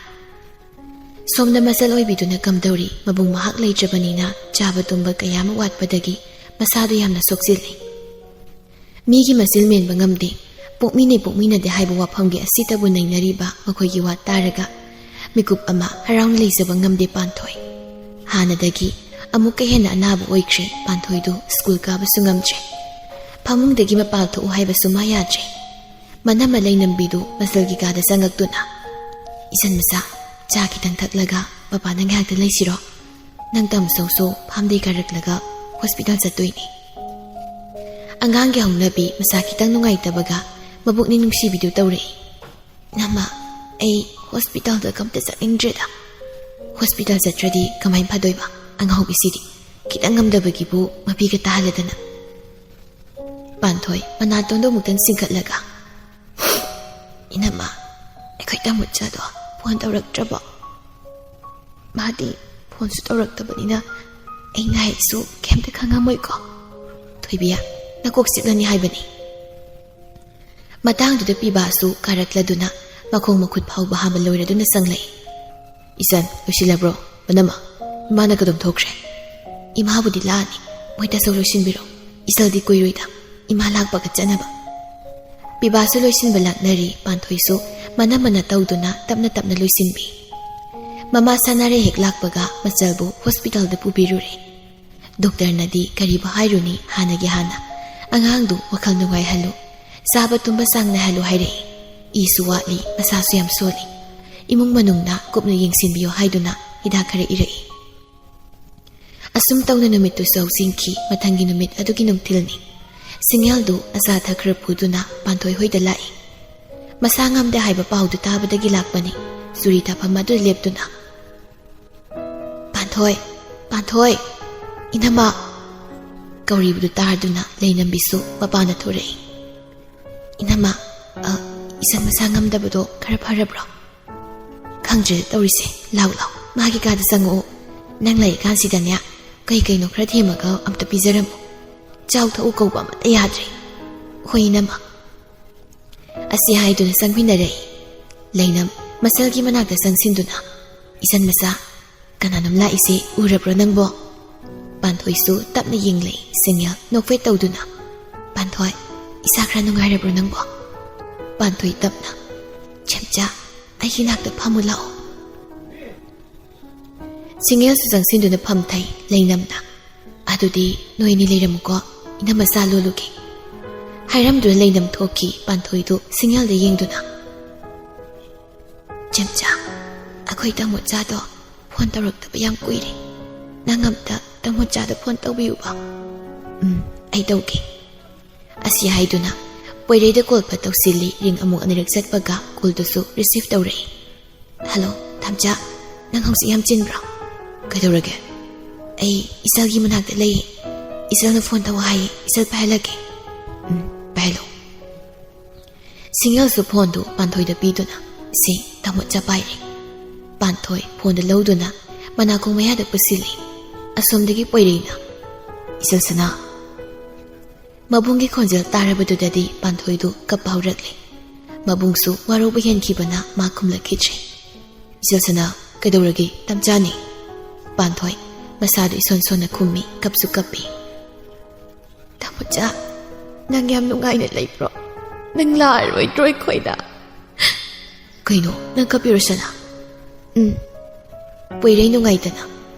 ꯁꯣꯝꯗ ꯃꯆꯜ ꯑꯣꯏꯕꯤꯗꯨꯅ ꯀꯝꯗꯧꯔꯤ? ꯃꯕꯨꯡ ꯃꯍꯥꯛ ꯂꯩꯇ꯭ꯔꯕꯅꯤꯅ ꯆꯥꯕ ꯇꯨꯝꯕ ꯀꯌꯥ ꯑꯃ ꯋꯥꯠꯄꯗꯒꯤ ꯃꯁꯥꯗꯨ ꯌꯥꯝꯅ ꯁꯣꯛꯆꯤꯜꯂꯤ꯫ ꯃꯤꯒꯤ ꯃꯆꯤꯜ ꯃꯦꯟꯕ ꯉꯝꯗꯦ꯫ ꯄꯣꯛꯃꯤꯅꯩ ꯄꯣꯛꯃꯤꯅꯗꯦ ꯍꯥꯏꯕ ꯋꯥꯐꯝꯒꯤ ꯑꯁꯤꯇꯕꯨ ꯅꯩꯅꯔꯤꯕ ꯃꯈꯣꯏꯒꯤ ꯋꯥ ꯇꯥꯔꯒ ꯃꯤꯀꯨꯞ ꯑꯃ ꯍꯔꯥꯎꯅ ꯂꯩꯖꯕ ꯉꯝꯗꯦ ꯄꯥꯟꯊꯣꯏ꯫ ꯍꯥꯟꯅꯗꯒꯤ ꯑꯃꯨꯛꯀ ꯍꯦꯟꯅ ꯑꯅꯥꯕ ꯑꯣꯏꯈ꯭ꯔꯦ꯫ ꯄꯥꯟꯊꯣꯏꯗꯨ ꯁ꯭ꯀꯨꯜ ꯀꯥꯕꯁꯨ ꯉꯝꯗ꯭ꯔꯦ꯫ ꯐꯃꯨꯡꯗꯒꯤ ꯃꯄꯥꯜ ꯊꯣꯛꯎ ꯍꯥꯏꯕꯁꯨ ꯃꯥ ꯌꯥꯗ꯭ꯔꯦ꯫ ꯃꯅꯝꯃ ꯂꯩꯅꯝꯕꯤꯗꯨ ꯃꯆꯜꯒꯤ ꯀꯥꯗ ꯆꯪꯉꯛꯇꯨꯅ, "ꯏꯆꯟ ꯃꯆꯥ, ꯆꯥ ꯈꯤꯇꯪ ꯊꯛꯂꯒ ꯄꯄꯥꯅ ꯉꯥꯏꯍꯥꯛꯇ ꯂꯩꯁꯤꯔꯣ? ꯅꯪ ꯇꯥꯃꯣꯆꯧꯁꯨ ꯐꯥꯝꯗꯩ ꯀꯥꯔꯛꯂꯒ ꯍꯣꯁꯄꯤꯇꯥꯜ ꯆꯠꯇꯣꯏꯅꯦ꯫" ꯑꯉꯥꯡꯒꯤ ꯍꯧꯅꯕꯤ ꯃꯁꯥ ꯈꯤꯇꯪ ꯅꯨꯡꯉꯥꯏꯇꯕꯒ ꯃꯕꯨꯛꯅꯤꯡ ꯅꯨꯡꯁꯤꯕꯤꯗꯨ ꯇꯧꯔꯛꯏ꯫ "ꯏꯅꯝꯃ, ꯑꯩ ꯍꯣꯁꯄꯤꯇꯥꯜꯗ ꯑꯝꯇ ꯆꯠꯅꯤꯡꯗ꯭ꯔꯦꯗ꯫" "ꯍꯣꯁꯄꯤꯇꯥꯜ ꯆꯠꯇ꯭ꯔꯗꯤ ꯀꯃꯥꯏꯅ ꯐꯗꯣꯏꯕ? ꯑꯉꯥꯎꯕꯤꯁꯤꯗꯤ ꯈꯤꯇꯪ ꯉꯝꯗꯕꯒꯤꯕꯨ ꯃꯄꯤꯒ ꯇꯥꯍꯜꯂꯗꯅ꯫" ꯄꯥꯟꯊꯣꯏ ꯃꯅꯥꯇꯣꯟꯗꯣ ꯑꯃꯨꯛꯇꯪ ꯆꯤꯡꯈꯠꯂꯒ, "ꯏꯅꯝꯃ, ꯑꯩꯈꯣꯏ ꯇꯥꯃꯣꯆꯥꯗꯣ ꯐꯣꯟ ꯇꯧꯔꯛꯇ꯭ꯔꯕꯣ?" "ꯃꯥꯗꯤ ꯐꯣꯟꯁꯨ ꯇꯧꯔꯛꯇꯕꯅꯤꯅ ꯑꯩꯅ ꯍꯥꯏꯁꯨ ꯀꯩꯝꯇ ꯈꯪꯉꯝꯃꯣꯏꯀꯣ? ꯊꯣꯏꯕꯤꯌꯥ, ꯅꯀꯣꯛ ꯆꯤꯛꯂꯅꯤ ꯍꯥꯏꯕꯅꯤ꯫ ꯃꯇꯥꯡꯗꯨꯗ ꯄꯤꯕꯥꯁꯨ ꯀꯥꯔꯛꯂꯗꯨꯅ ꯃꯈꯣꯡ ꯃꯈꯨꯠ ꯐꯥꯎꯕ ꯍꯥꯝꯕ ꯂꯣꯏꯔꯗꯨꯅ ꯆꯪꯂꯛꯏ꯫ "ꯏꯆꯟ, ꯂꯣꯏꯁꯤꯜꯂꯕ꯭ꯔꯣ? ꯃꯅꯝꯃ, ꯏꯃꯥꯅ ꯀꯗꯣꯝ ꯊꯣꯛꯈ꯭ꯔꯦ?" "ꯏꯃꯥꯕꯨꯗꯤ ꯂꯥꯛꯑꯅꯤ, ꯃꯣꯏ ꯇꯥꯆꯧ ꯂꯣꯏꯁꯤꯟꯕꯤꯔꯣ꯫ ꯏꯆꯜꯗꯤ ꯀꯨꯏꯔꯣꯏꯗ, ꯏꯃꯥ ꯂꯥꯛꯄꯒ ꯆꯠꯅꯕ꯫" ꯄꯤꯕꯥꯁꯨ ꯂꯣꯏꯁꯤꯟꯕ ꯂꯥꯛꯅꯔꯤ꯫ ꯄꯥꯟꯊꯣꯏꯁꯨ ꯃꯅꯝꯃꯅ ꯇꯧꯗꯨꯅ ꯇꯞꯅ ꯇꯞꯅ ꯂꯣꯏꯁꯤꯟꯕꯤ꯫ ꯃꯃꯥ ꯁꯥꯟꯅꯔꯩ ꯍꯦꯛ ꯂꯥꯛꯄꯒ ꯃꯆꯜꯕꯨ ꯍꯣꯁꯄꯤꯇꯥꯜꯗ ꯄꯨꯕꯤꯔꯨꯔꯦ꯫ ꯗꯣꯛꯇꯔꯅꯗꯤ ꯀꯔꯤꯕꯨ ꯍꯥꯏꯔꯨꯅꯤ, ꯍꯥꯟꯅꯒꯤ ꯍꯥꯟꯅ ꯑꯉꯥꯡꯗꯨ ꯋꯥꯈꯜ ꯅꯨꯡꯉꯥꯏꯍꯜꯂꯨ, ꯆꯥꯕ ꯇꯨꯝꯕ ꯆꯥꯡ ꯅꯥꯏꯍꯜꯂꯨ ꯍꯥꯏꯔꯛꯏ꯫ ꯏꯁꯨ ꯋꯥꯠꯂꯤ, ꯃꯁꯥꯁꯨ ꯌꯥꯝ ꯁꯣꯜꯂꯤ꯫ ꯏꯃꯨꯡ ꯃꯅꯨꯡꯅ ꯀꯨꯞꯅ ꯌꯦꯡꯁꯤꯟꯕꯤꯌꯨ ꯍꯥꯏꯗꯨꯅ ꯍꯤꯗꯥꯛ ꯈꯔ ꯏꯔꯛꯏ꯫ ꯑꯁꯨꯝ ꯇꯧꯅ ꯅꯨꯃꯤꯠꯇꯨꯁꯨ ꯍꯧꯁꯤꯟꯈꯤ꯫ ꯃꯊꯪꯒꯤ ꯅꯨꯃꯤꯠ ꯑꯗꯨꯒꯤ ꯅꯨꯡꯊꯤꯜꯅꯤ꯫ ꯁꯤꯡꯉꯦꯜꯗꯨ ꯑꯆꯥ ꯑꯊꯛ ꯈꯔ ꯄꯨꯗꯨꯅ ꯄꯥꯟꯊꯣꯏ ꯍꯣꯏꯗ ꯂꯥꯛꯏ꯫ ꯃꯁꯥ ꯉꯝꯗꯦ ꯍꯥꯏꯕ ꯄꯥꯎꯗꯨ ꯇꯥꯕꯗꯒꯤ ꯂꯥꯛꯄꯅꯤ꯫ ꯆꯨꯔꯤ ꯊꯥꯐꯝ ꯑꯗꯨꯗ ꯂꯦꯞꯇꯨꯅ, "ꯄꯥꯟꯊꯣꯏ, ꯄꯥꯟꯊꯣꯏ, ꯏꯅꯝꯃ!" ꯀꯧꯔꯤꯕꯗꯨ ꯇꯥꯗꯨꯅ ꯂꯩꯅꯝꯕꯤꯁꯨ ꯃꯄꯥꯟꯗ ꯊꯣꯔꯛꯏ꯫ "ꯏꯅꯝꯃ, ꯑ, ꯏꯆꯟ ꯃꯁꯥ ꯉꯝꯗꯕꯗꯣ ꯈꯔ ꯐꯔꯕ꯭ꯔꯣ?" "ꯈꯪꯗ꯭ꯔꯦ ꯇꯧꯔꯤꯁꯦ꯫ ꯂꯥꯎ, ꯂꯥꯎ, ꯃꯥꯒꯤ ꯀꯥꯗ ꯆꯪꯉꯛꯑꯣ꯫ ꯅꯪ ꯂꯩꯔꯤꯀꯥꯟꯁꯤꯗꯅꯦ ꯀꯩ ꯀꯩꯅꯣ ꯈꯔ ꯊꯦꯝꯃꯒ ꯑꯝꯇ ꯄꯤꯖꯔꯝꯃꯨ꯫ ꯆꯥꯎ ꯊꯛꯎ ꯀꯧꯕ ꯑꯃꯠꯇ ꯌꯥꯗ꯭ꯔꯦ꯫" "ꯍꯣꯏ ꯏꯅꯝꯃ꯫" ꯑꯁꯤ ꯍꯥꯏꯗꯨꯅ ꯆꯪꯃꯤꯟꯅꯔꯛꯏ꯫ ꯂꯩꯅꯝ ꯃꯆꯜꯒꯤ ꯃꯅꯥꯛꯇ ꯆꯪꯁꯤꯟꯗꯨꯅ, "ꯏꯆꯟ ꯃꯆꯥ, ꯀꯅꯥꯅꯣꯝ ꯂꯥꯛꯏꯁꯦ ꯎꯔꯕ꯭ꯔꯣ ꯅꯪꯕꯣ?" ꯄꯥꯟꯊꯣꯏꯁꯨ ꯇꯞꯅ ꯌꯦꯡꯂꯛꯏ꯫ ꯁꯤꯡꯉꯦꯜ ꯅꯣꯛꯐꯦꯠ ꯇꯧꯗꯨꯅ, "ꯄꯥꯟꯊꯣꯏ, ꯏꯁꯥ ꯈꯔ ꯅꯨꯡꯉꯥꯏꯔꯕ꯭ꯔꯣ ꯅꯪꯕꯣ?" ꯄꯥꯟꯊꯣꯏ ꯇꯞꯅ, "ꯆꯦꯝꯆꯥ, ꯑꯩꯒꯤ ꯅꯥꯛꯇ ꯐꯝꯃꯨ ꯂꯥꯛꯑꯣ꯫" ꯁꯤꯡꯉꯦꯜꯁꯨ ꯆꯪꯁꯤꯟꯗꯨꯅ ꯐꯝꯊꯩ꯫ ꯂꯩꯅꯝꯅ, "ꯑꯗꯨꯗꯤ ꯅꯣꯏ ꯑꯅꯤ ꯂꯩꯔꯝꯃꯨꯀꯣ, ꯏꯅꯝꯃ ꯆꯥ ꯂꯣꯜꯂꯨꯒꯦ꯫" ꯍꯥꯏꯔꯝꯗꯨꯅ ꯂꯩꯅꯝ ꯊꯣꯛꯈꯤ꯫ ꯄꯥꯟꯊꯣꯏꯗꯨ ꯁꯤꯡꯉꯦꯜꯗ ꯌꯦꯡꯗꯨꯅ, "ꯆꯦꯝꯆꯥ, ꯑꯩꯈꯣꯏ ꯇꯥꯃꯣꯆꯥꯗꯣ ꯐꯣꯟ ꯇꯧꯔꯛꯇꯕ ꯌꯥꯝ ꯀꯨꯏꯔꯦ꯫ ꯅꯪ ꯑꯝꯇ ꯇꯥꯃꯣꯆꯥꯗ ꯐꯣꯟ ꯇꯧꯕꯤꯌꯨꯕ꯫" "ꯎꯝ, ꯑꯩ ꯇꯧꯒꯦ꯫" ꯑꯁꯤ ꯍꯥꯏꯗꯨꯅ ꯄꯣꯏꯔꯩꯗ ꯀꯣꯜ ꯐꯠ ꯇꯧꯁꯤꯜꯂꯤ꯫ ꯔꯤꯡ ꯑꯃꯨꯛ ꯑꯅꯤꯔꯛ ꯆꯠꯄꯒ ꯀꯣꯜꯗꯨꯁꯨ ꯔꯤꯁꯤꯚ ꯇꯧꯔꯛꯏ꯫ "ꯍꯜꯂꯣ, ꯊꯝꯆꯥ, ꯅꯪ ꯍꯧꯖꯤꯛ ꯌꯥꯝ ꯆꯤꯟꯕ꯭ꯔꯣ?" "ꯀꯩꯗꯧꯔꯒꯦ?" "ꯑꯩ ꯏꯆꯜꯒꯤ ꯃꯅꯥꯛꯇ ꯂꯩꯌꯦ꯫ ꯏꯆꯜꯅ ꯐꯣꯟ ꯇꯧ ꯍꯥꯏꯌꯦ, ꯏꯆꯜ ꯄꯥꯏꯍꯜꯂꯛꯀꯦ꯫" "ꯎꯝ, ꯄꯥꯏꯍꯜꯂꯣ꯫" ꯁꯤꯡꯉꯦꯜꯁꯨ ꯐꯣꯟꯗꯨ ꯄꯥꯟꯊꯣꯏꯗ ꯄꯤꯗꯨꯅ, "ꯁꯤ ꯇꯥꯃꯣꯆꯥ ꯄꯥꯏꯔꯦ꯫" ꯄꯥꯟꯊꯣꯏ ꯐꯣꯟꯗꯨ ꯂꯧꯗꯨꯅ ꯃꯅꯥꯀꯣꯡ ꯃꯌꯥꯗ ꯄꯨꯁꯤꯜꯂꯤ꯫ ꯑꯁꯣꯝꯗꯒꯤ ꯄꯣꯏꯔꯩꯅ, "ꯏꯆꯜ ꯁꯅꯥ"꯫ ꯃꯕꯨꯡꯒꯤ ꯈꯣꯟꯖꯦꯜ ꯇꯥꯔꯕꯗꯨꯗꯗꯤ ꯄꯥꯟꯊꯣꯏꯗꯨ ꯀꯞꯄ ꯍꯧꯔꯛꯂꯦ꯫ ꯃꯕꯨꯡꯁꯨ ꯋꯥꯔꯧꯕ ꯍꯦꯟꯈꯤꯕꯅ ꯃꯥ ꯈꯨꯝꯂꯛꯈꯤꯗ꯭ꯔꯦ꯫ "ꯏꯆꯜ ꯁꯅꯥ, ꯀꯩꯗꯧꯔꯒꯦ? ꯇꯝꯆꯥꯅꯤ?" ꯄꯥꯟꯊꯣꯏ ꯃꯁꯥꯗꯨ ꯏꯁꯣꯟ ꯁꯣꯟꯅ ꯈꯨꯝꯃꯤ, ꯀꯞꯁꯨ ꯀꯞꯄꯤ꯫ "ꯇꯥꯃꯣꯆꯥ, ꯅꯪ ꯌꯥꯝ ꯅꯨꯡꯉꯥꯏꯅ ꯂꯩꯕ꯭ꯔꯣ? ꯅꯪ ꯂꯥꯛꯑꯔꯣꯏꯗ꯭ꯔꯣ ꯑꯩꯈꯣꯏꯗ?" "ꯀꯩꯅꯣ, ꯅꯪ ꯀꯞꯄꯤꯔꯣ, ꯁꯅꯥ?" "ꯎꯝ, ꯄꯣꯏꯔꯩ ꯅꯨꯡꯉꯥꯏꯇꯅ"꯫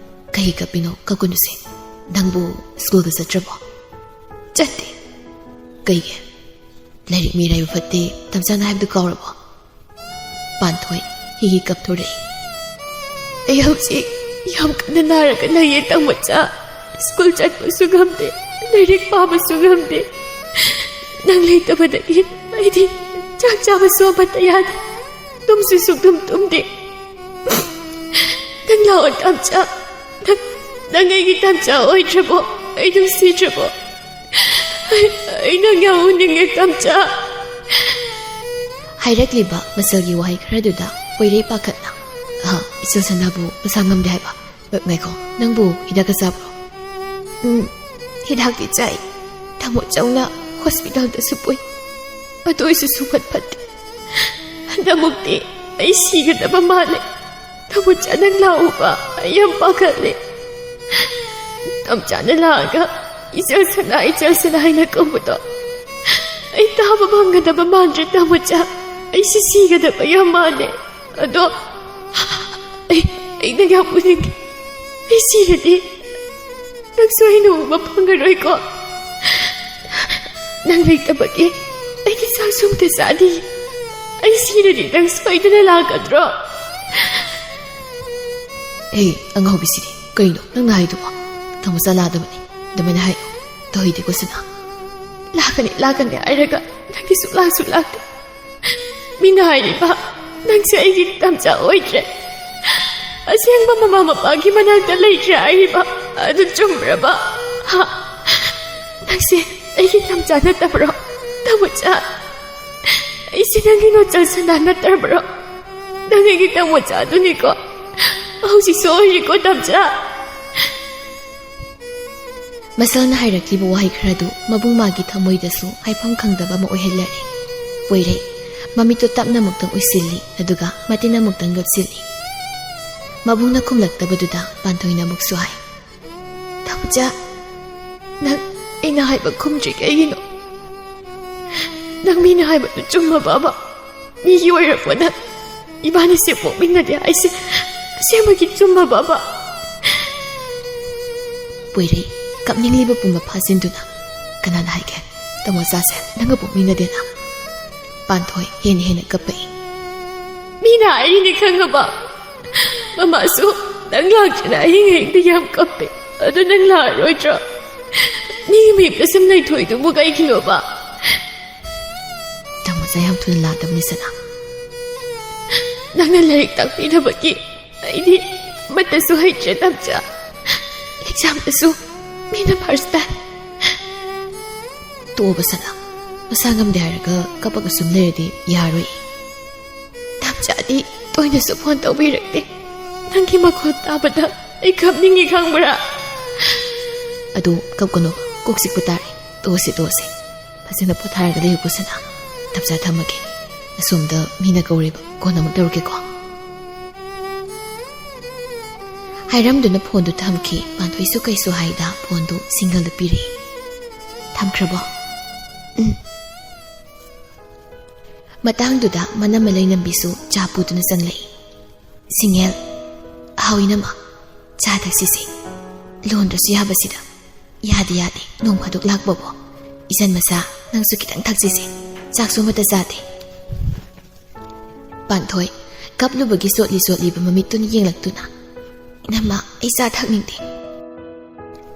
"ꯀꯩ ꯀꯞꯄꯤꯅꯣ? ꯀꯞꯀꯅꯨꯁꯦ꯫ ꯅꯪꯕꯨ ꯁ꯭ꯀꯨꯜꯗ ꯆꯠꯇ꯭ꯔꯕꯣ?" "ꯆꯠꯇꯦ"꯫ "ꯀꯩꯒꯤ? ꯂꯥꯏꯔꯤꯛ ꯃꯤꯔꯥꯏꯕ ꯐꯠꯇꯦ, ꯇꯝꯆꯥꯅ ꯍꯥꯏꯕꯗꯨ ꯀꯥꯎꯔꯕꯣ?" ꯄꯥꯟꯊꯣꯏ ꯍꯤ ꯍꯤ ꯀꯞꯊꯣꯔꯛꯏ꯫ "ꯑꯩ ꯍꯧꯖꯤꯛ ꯌꯥꯝ ꯀꯟꯅ ꯅꯥꯔꯒ ꯂꯩꯌꯦ, ꯇꯥꯃꯣꯆꯥ꯫ ꯁ꯭ꯀꯨꯜ ꯆꯠꯄꯁꯨ ꯉꯝꯗꯦ, ꯂꯥꯏꯔꯤꯛ ꯄꯥꯕꯁꯨ ꯉꯝꯗꯦ꯫ ꯅꯪ ꯂꯩꯇꯕꯗꯒꯤ ꯑꯩꯗꯤ ꯆꯥꯛ ꯆꯥꯕꯁꯨ ꯑꯃꯠꯇ ꯌꯥꯗꯦ, ꯇꯨꯝꯁꯨ ꯁꯨꯛꯇꯨꯝ ꯇꯨꯝꯗꯦ꯫ ꯅꯪ ꯂꯥꯛꯑꯣ, ꯇꯥꯃꯣꯆꯥ꯫ ꯅꯪ, ꯅꯪ ꯑꯩꯒꯤ ꯇꯥꯃꯣꯆꯥ ꯑꯣꯏꯗ꯭ꯔꯕꯣ? ꯑꯩ ꯅꯨꯡꯁꯤꯗ꯭ꯔꯕꯣ? ꯑꯩ, ꯑꯩ ꯅꯪ ꯌꯥꯝ ꯎꯅꯤꯡꯉꯦ, ꯇꯥꯃꯣꯆꯥ"꯫ ꯍꯥꯏꯔꯛꯂꯤꯕ ꯃꯆꯜꯒꯤ ꯋꯥꯍꯩ ꯈꯔꯗꯨꯗ ꯄꯣꯏꯔꯩ ꯄꯥꯈꯠꯅ, "ꯑꯍ, ꯏꯆꯜ ꯁꯅꯥꯕꯨ ꯃꯁꯥ ꯉꯝꯗꯦ ꯍꯥꯏꯕ? ꯉꯥꯏꯈꯣ, ꯅꯪꯕꯨ ꯍꯤꯗꯥꯛꯀ ꯆꯥꯕ꯭ꯔꯣ?" "ꯎꯝ, ꯍꯤꯗꯥꯛꯇꯤ ꯆꯥꯏ꯫ ꯇꯥꯃꯣ ꯆꯧꯅ ꯍꯣꯁꯄꯤꯇꯥꯜꯗꯁꯨ ꯄꯨꯏ꯫ ꯑꯗꯨ ꯑꯣꯏꯁꯨ ꯁꯨꯡꯐꯠ ꯐꯠꯇꯦ꯫ ꯍꯟꯗꯛꯃꯨꯛꯇꯤ ꯑꯩ ꯁꯤꯒꯗꯕ ꯃꯥꯜꯂꯦ꯫ ꯇꯥꯃꯣꯆꯥ, ꯅꯪ ꯂꯥꯛꯎꯕ꯫ ꯑꯩ ꯌꯥꯝ ꯄꯥꯈꯠꯂꯦ꯫ ꯇꯥꯃꯣꯆꯥꯅ ꯂꯥꯛꯑꯒ ꯏꯆꯜ ꯁꯅꯥ, ꯏꯆꯜ ꯁꯅꯥ ꯍꯥꯏꯅ ꯀꯧꯕꯗꯣ ꯑꯩ ꯇꯥꯕ ꯐꯪꯒꯗꯕ ꯃꯥꯟꯗ꯭ꯔꯦ, ꯇꯥꯃꯣꯆꯥ꯫ ꯑꯩꯁꯦ ꯁꯤꯒꯗꯕ ꯌꯥꯝ ꯃꯥꯜꯂꯦ꯫ ꯑꯗꯣ ꯑꯩ, ꯑꯩ ꯅꯪ ꯌꯥꯝ ꯎꯅꯤꯡꯉꯦ꯫ ꯑꯩ ꯁꯤꯔꯗꯤ ꯅꯪꯁꯨ ꯑꯩꯅ ꯎꯕ ꯐꯪꯉꯔꯣꯏꯀꯣ꯫ ꯅꯪ ꯂꯩꯇꯕꯒꯤ ꯑꯩꯗꯤ ꯆꯥꯛꯁꯨ ꯑꯝꯇ ꯆꯥꯗꯦ꯫ ꯑꯩ ꯁꯤꯔꯗꯤ ꯅꯪ ꯁꯣꯏꯗꯅ ꯂꯥꯛꯀꯗ꯭ꯔꯣ?" "ꯑꯦ, ꯑꯉꯥꯎꯕꯤꯁꯤꯗꯤ ꯀꯩꯅꯣ ꯅꯪꯅ ꯍꯥꯏꯗꯨꯕꯣ? ꯇꯥꯃꯣꯆꯥ ꯂꯥꯛꯑꯗꯕꯅꯤ ꯑꯗꯨꯃꯥꯏꯅ ꯍꯥꯏꯌꯣ꯫ ꯇꯧꯍꯩꯗꯦꯀꯣ, ꯁꯅꯥ꯫ ꯂꯥꯛꯀꯅꯤ, ꯂꯥꯛꯀꯅꯤ ꯍꯥꯏꯔꯒ ꯅꯪꯗꯤ ꯁꯨꯛꯂꯥꯛ ꯁꯨꯛꯂꯥꯛꯇꯦ꯫ ꯃꯤꯅ ꯍꯥꯏꯔꯤꯕ ꯅꯪꯁꯦ ꯑꯩꯒꯤ ꯇꯥꯃꯣꯆꯥ ꯑꯣꯏꯗ꯭ꯔꯦ, ꯑꯁꯦꯡꯕ ꯃꯃꯥ ꯃꯄꯥꯒꯤ ꯃꯅꯥꯛꯇ ꯂꯩꯇ꯭ꯔꯦ ꯍꯥꯏꯔꯤꯕ ꯑꯗꯨ ꯆꯨꯝꯕ꯭ꯔꯕ? ꯍꯥ? ꯅꯪꯁꯦ ꯑꯩꯒꯤ ꯇꯥꯃꯣꯆꯥ ꯅꯠꯇꯕ꯭ꯔꯣ? ꯇꯥꯃꯣꯆꯥ, ꯑꯩꯁꯦ ꯅꯪꯒꯤ ꯅꯣꯆꯜ ꯁꯅꯥ ꯅꯠꯇ꯭ꯔꯕ꯭ꯔꯣ? ꯅꯪ ꯑꯩꯒꯤ ꯇꯥꯃꯣꯆꯥꯗꯨꯅꯤꯀꯣ, ꯍꯧꯖꯤꯛꯁꯨ ꯑꯣꯏꯔꯤꯀꯣ, ꯇꯥꯃꯣꯆꯥ?" ꯃꯁꯜꯅ ꯍꯥꯏꯔꯛꯂꯤꯕ ꯋꯥꯍꯩ ꯈꯔꯗꯨ ꯃꯕꯨꯡ ꯃꯥꯒꯤ ꯊꯃꯣꯏꯗꯁꯨ ꯍꯥꯏꯐꯝ ꯈꯪꯗꯕ ꯑꯃ ꯑꯣꯏꯍꯜꯂꯔꯦ꯫ ꯄꯣꯏꯔꯩ ꯃꯃꯤꯠꯇꯨ ꯇꯞꯅ ꯑꯃꯨꯛꯇꯪ ꯎꯏꯁꯤꯜꯂꯤ, ꯑꯗꯨꯒ ꯃꯇꯤꯟ ꯑꯃꯨꯛꯇꯪ ꯂꯣꯠꯁꯤꯜꯂꯤ꯫ ꯃꯕꯨꯡꯅ ꯈꯨꯝꯂꯛꯇꯕꯗꯨꯗ ꯄꯥꯟꯊꯣꯏꯅ ꯑꯃꯨꯛꯁꯨ ꯍꯥꯏ, "ꯇꯥꯃꯣꯆꯥ, ꯅꯪ ꯑꯩꯅ ꯍꯥꯏꯕ ꯈꯨꯝꯗ꯭ꯔꯤ ꯀꯩꯒꯤꯅꯣ? ꯅꯪ ꯃꯤꯅ ꯍꯥꯏꯕꯗꯨ ꯆꯨꯝꯃꯕꯕ? ꯃꯤꯒꯤ ꯑꯣꯏꯔꯛꯄ ꯅꯪ ꯏꯕꯥꯅꯤꯁꯦ ꯄꯣꯛꯃꯤꯟꯅꯗꯦ ꯍꯥꯏꯁꯦ ꯑꯁꯦꯡꯕꯒꯤ ꯆꯨꯝꯃꯕꯕ?" ꯄꯣꯏꯔꯩ ꯀꯞꯅꯤꯡꯂꯤꯕ ꯄꯨꯝꯕ ꯐꯥꯖꯤꯟꯗꯨꯅ, "ꯀꯅꯥꯅ ꯍꯥꯏꯒꯦ ꯇꯥꯃꯣꯆꯥꯁꯦ ꯅꯪꯒ ꯄꯣꯛꯃꯤꯟꯅꯗꯦꯅ?" ꯄꯥꯟꯊꯣꯏ ꯍꯦꯟꯅ ꯍꯦꯟꯅ ꯀꯞꯄꯛꯏ꯫ "ꯃꯤꯅ ꯍꯥꯏꯔꯤꯅꯦ ꯈꯪꯉꯕ? ꯃꯃꯥꯁꯨ ꯅꯪ ꯂꯥꯛꯇꯅ ꯑꯍꯤꯡ ꯑꯍꯤꯡꯗ ꯌꯥꯝ ꯀꯞꯄꯦ꯫ ꯑꯗꯨ ꯅꯪ ꯂꯥꯛꯑꯔꯣꯏꯗ꯭ꯔꯣ? ꯃꯤꯒꯤ ꯃꯌꯨꯝꯗ ꯁꯨꯝ ꯂꯩꯊꯣꯛꯏꯗꯨꯕꯨ ꯀꯩꯒꯤꯅꯣꯕ?" "ꯇꯥꯃꯣꯆꯥ ꯌꯥꯝ ꯊꯨꯅ ꯂꯥꯛꯇꯕꯅꯤ ꯁꯅꯥ꯫ ꯅꯪꯅ ꯂꯥꯏꯔꯤꯛ ꯇꯥꯛꯄꯤꯗꯕꯒꯤ ꯑꯩꯗꯤ ꯑꯃꯠꯇꯁꯨ ꯍꯩꯇ꯭ꯔꯦ ꯇꯥꯃꯣꯆꯥ꯫ ꯑꯦꯛꯖꯥꯝꯗꯁꯨ ꯃꯤꯅ ꯐꯥꯔꯁ ꯇꯥꯏ꯫" "ꯇꯣꯛꯑꯣꯕ ꯁꯅꯥ, ꯃꯁꯥ ꯉꯝꯗꯦ ꯍꯥꯏꯔꯒ ꯀꯞꯄꯒ ꯁꯨꯝ ꯂꯩꯔꯗꯤ ꯌꯥꯔꯣꯏ꯫ ꯇꯥꯃꯣꯆꯥꯗꯤ ꯇꯣꯏꯅꯁꯨ ꯐꯣꯟ ꯇꯧꯕꯤꯔꯛꯇꯦ꯫ ꯅꯪꯒꯤ ꯃꯈꯣꯟ ꯇꯥꯕꯗ ꯑꯩ ꯀꯞꯅꯤꯡꯉꯤ ꯈꯪꯕ꯭ꯔꯥ?" "ꯑꯗꯨ ꯀꯞꯀꯅꯣ, ꯀꯣꯛ ꯆꯤꯛꯄ ꯇꯥꯔꯦ꯫ ꯇꯣꯛꯑꯁꯤ, ꯇꯣꯛꯑꯁꯤ꯫ ꯐꯖꯅ ꯄꯣꯊꯥꯔꯒ ꯂꯩꯌꯨꯀꯣ ꯁꯅꯥ꯫ ꯇꯥꯃꯣꯆꯥ ꯊꯝꯃꯒꯦ꯫ ꯑꯁꯣꯝꯗ ꯃꯤꯅ ꯀꯧꯔꯦꯕ꯫ ꯀꯣꯟꯅ ꯑꯃꯨꯛ ꯇꯧꯔꯛꯀꯦꯀꯣ꯫" ꯍꯥꯏꯔꯝꯗꯨꯅ ꯐꯣꯟꯗꯨ ꯊꯝꯈꯤ꯫ ꯄꯥꯟꯊꯣꯏꯁꯨ ꯀꯩꯁꯨ ꯍꯥꯏꯗ ꯐꯣꯟꯗꯨ ꯁꯤꯡꯒꯜꯗ ꯄꯤꯔꯛꯏ꯫ "ꯊꯝꯈ꯭ꯔꯕꯣ?" "ꯎꯝ꯫" ꯃꯇꯥꯡꯗꯨꯗ ꯃꯅꯝꯃ ꯂꯩꯅꯝꯕꯤꯁꯨ ꯆꯥ ꯄꯨꯗꯨꯅ ꯆꯪꯂꯛꯏ꯫ "ꯁꯤꯡꯉꯦꯜ, ꯍꯥꯎ ꯏꯅꯝꯃ, ꯆꯥ ꯊꯛꯁꯤꯁꯦ꯫ ꯂꯣꯟꯗ꯭ꯔꯁꯨ ꯌꯥꯕꯁꯤꯗ꯫" "ꯌꯥꯗꯦ, ꯌꯥꯗꯦ, ꯅꯣꯡ ꯐꯥꯗꯣꯛ ꯂꯥꯛꯄꯕꯣ꯫ ꯏꯆꯟ ꯃꯆꯥ, ꯅꯪꯁꯨ ꯈꯤꯇꯪ ꯊꯛꯁꯤꯁꯦ꯫ ꯆꯥꯛꯁꯨ ꯑꯃꯠꯇ ꯆꯥꯗꯦ꯫" ꯄꯥꯟꯊꯣꯏ ꯀꯞꯂꯨꯕꯒꯤ ꯆꯣꯠꯂꯤ ꯆꯣꯠꯂꯤꯕ ꯃꯃꯤꯠꯇꯨꯅ ꯌꯦꯡꯂꯛꯇꯨꯅ, "ꯏꯅꯝꯃ, ꯑꯩ ꯆꯥ ꯊꯛꯅꯤꯡꯗꯦ꯫"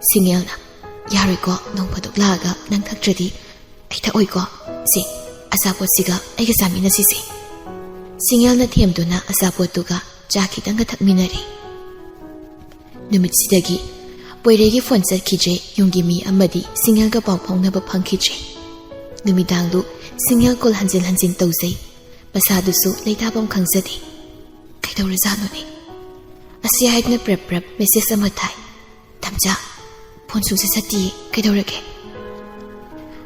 ꯁꯤꯡꯉꯦꯜꯅ, "ꯌꯥꯔꯣꯏꯀꯣ, ꯅꯣꯡ ꯐꯥꯗꯣꯛ ꯂꯥꯛꯑꯒ ꯅꯪ ꯊꯛꯇ꯭ꯔꯗꯤ ꯑꯩ ꯊꯛꯑꯣꯏꯀꯣ꯫ ꯁꯦ, ꯑꯆꯥꯄꯣꯠꯁꯤꯒ ꯑꯩꯒ ꯆꯥꯃꯤꯟꯅꯁꯤꯁꯦ꯫" ꯁꯤꯡꯉꯦꯜꯅ ꯊꯦꯝꯗꯨꯅ ꯑꯆꯥꯄꯣꯠꯇꯨꯒ ꯆꯥ ꯈꯤꯇꯪꯒ ꯊꯛꯃꯤꯟꯅꯔꯦ꯫ ꯅꯨꯃꯤꯠꯁꯤꯗꯒꯤ ꯄꯣꯏꯔꯩꯒꯤ ꯐꯣꯟ ꯆꯠꯈꯤꯗ꯭ꯔꯦ, ꯌꯨꯝꯒꯤ ꯃꯤ ꯑꯃꯗꯤ ꯁꯤꯡꯉꯦꯜꯒ ꯄꯥꯎ ꯐꯥꯎꯅꯕ ꯐꯪꯈꯤꯗ꯭ꯔꯦ꯫ ꯅꯨꯃꯤꯗꯥꯡꯗꯨ ꯁꯤꯡꯉꯦꯜ ꯀꯣꯜ ꯍꯟꯖꯤꯟ ꯍꯟꯖꯤꯟ ꯇꯧꯖꯩ, ꯃꯁꯥꯗꯨꯁꯨ ꯂꯩꯇꯥꯐꯝ ꯈꯪꯖꯗꯦ꯫ ꯀꯩꯗꯧꯔꯖꯥꯠꯅꯣꯅꯦ? ꯑꯁꯤ ꯍꯥꯏꯗꯨꯅ ꯄ꯭ꯔꯞ ꯄ꯭ꯔꯞ ꯃꯦꯁꯦꯖ ꯑꯃ ꯊꯥꯏ꯫ "ꯇꯥꯃꯣꯆꯥ, ꯐꯣꯟ ꯁꯨꯡꯁꯠ ꯁꯠꯇꯤꯌꯦ꯫ ꯀꯩꯗꯧꯔꯒꯦ?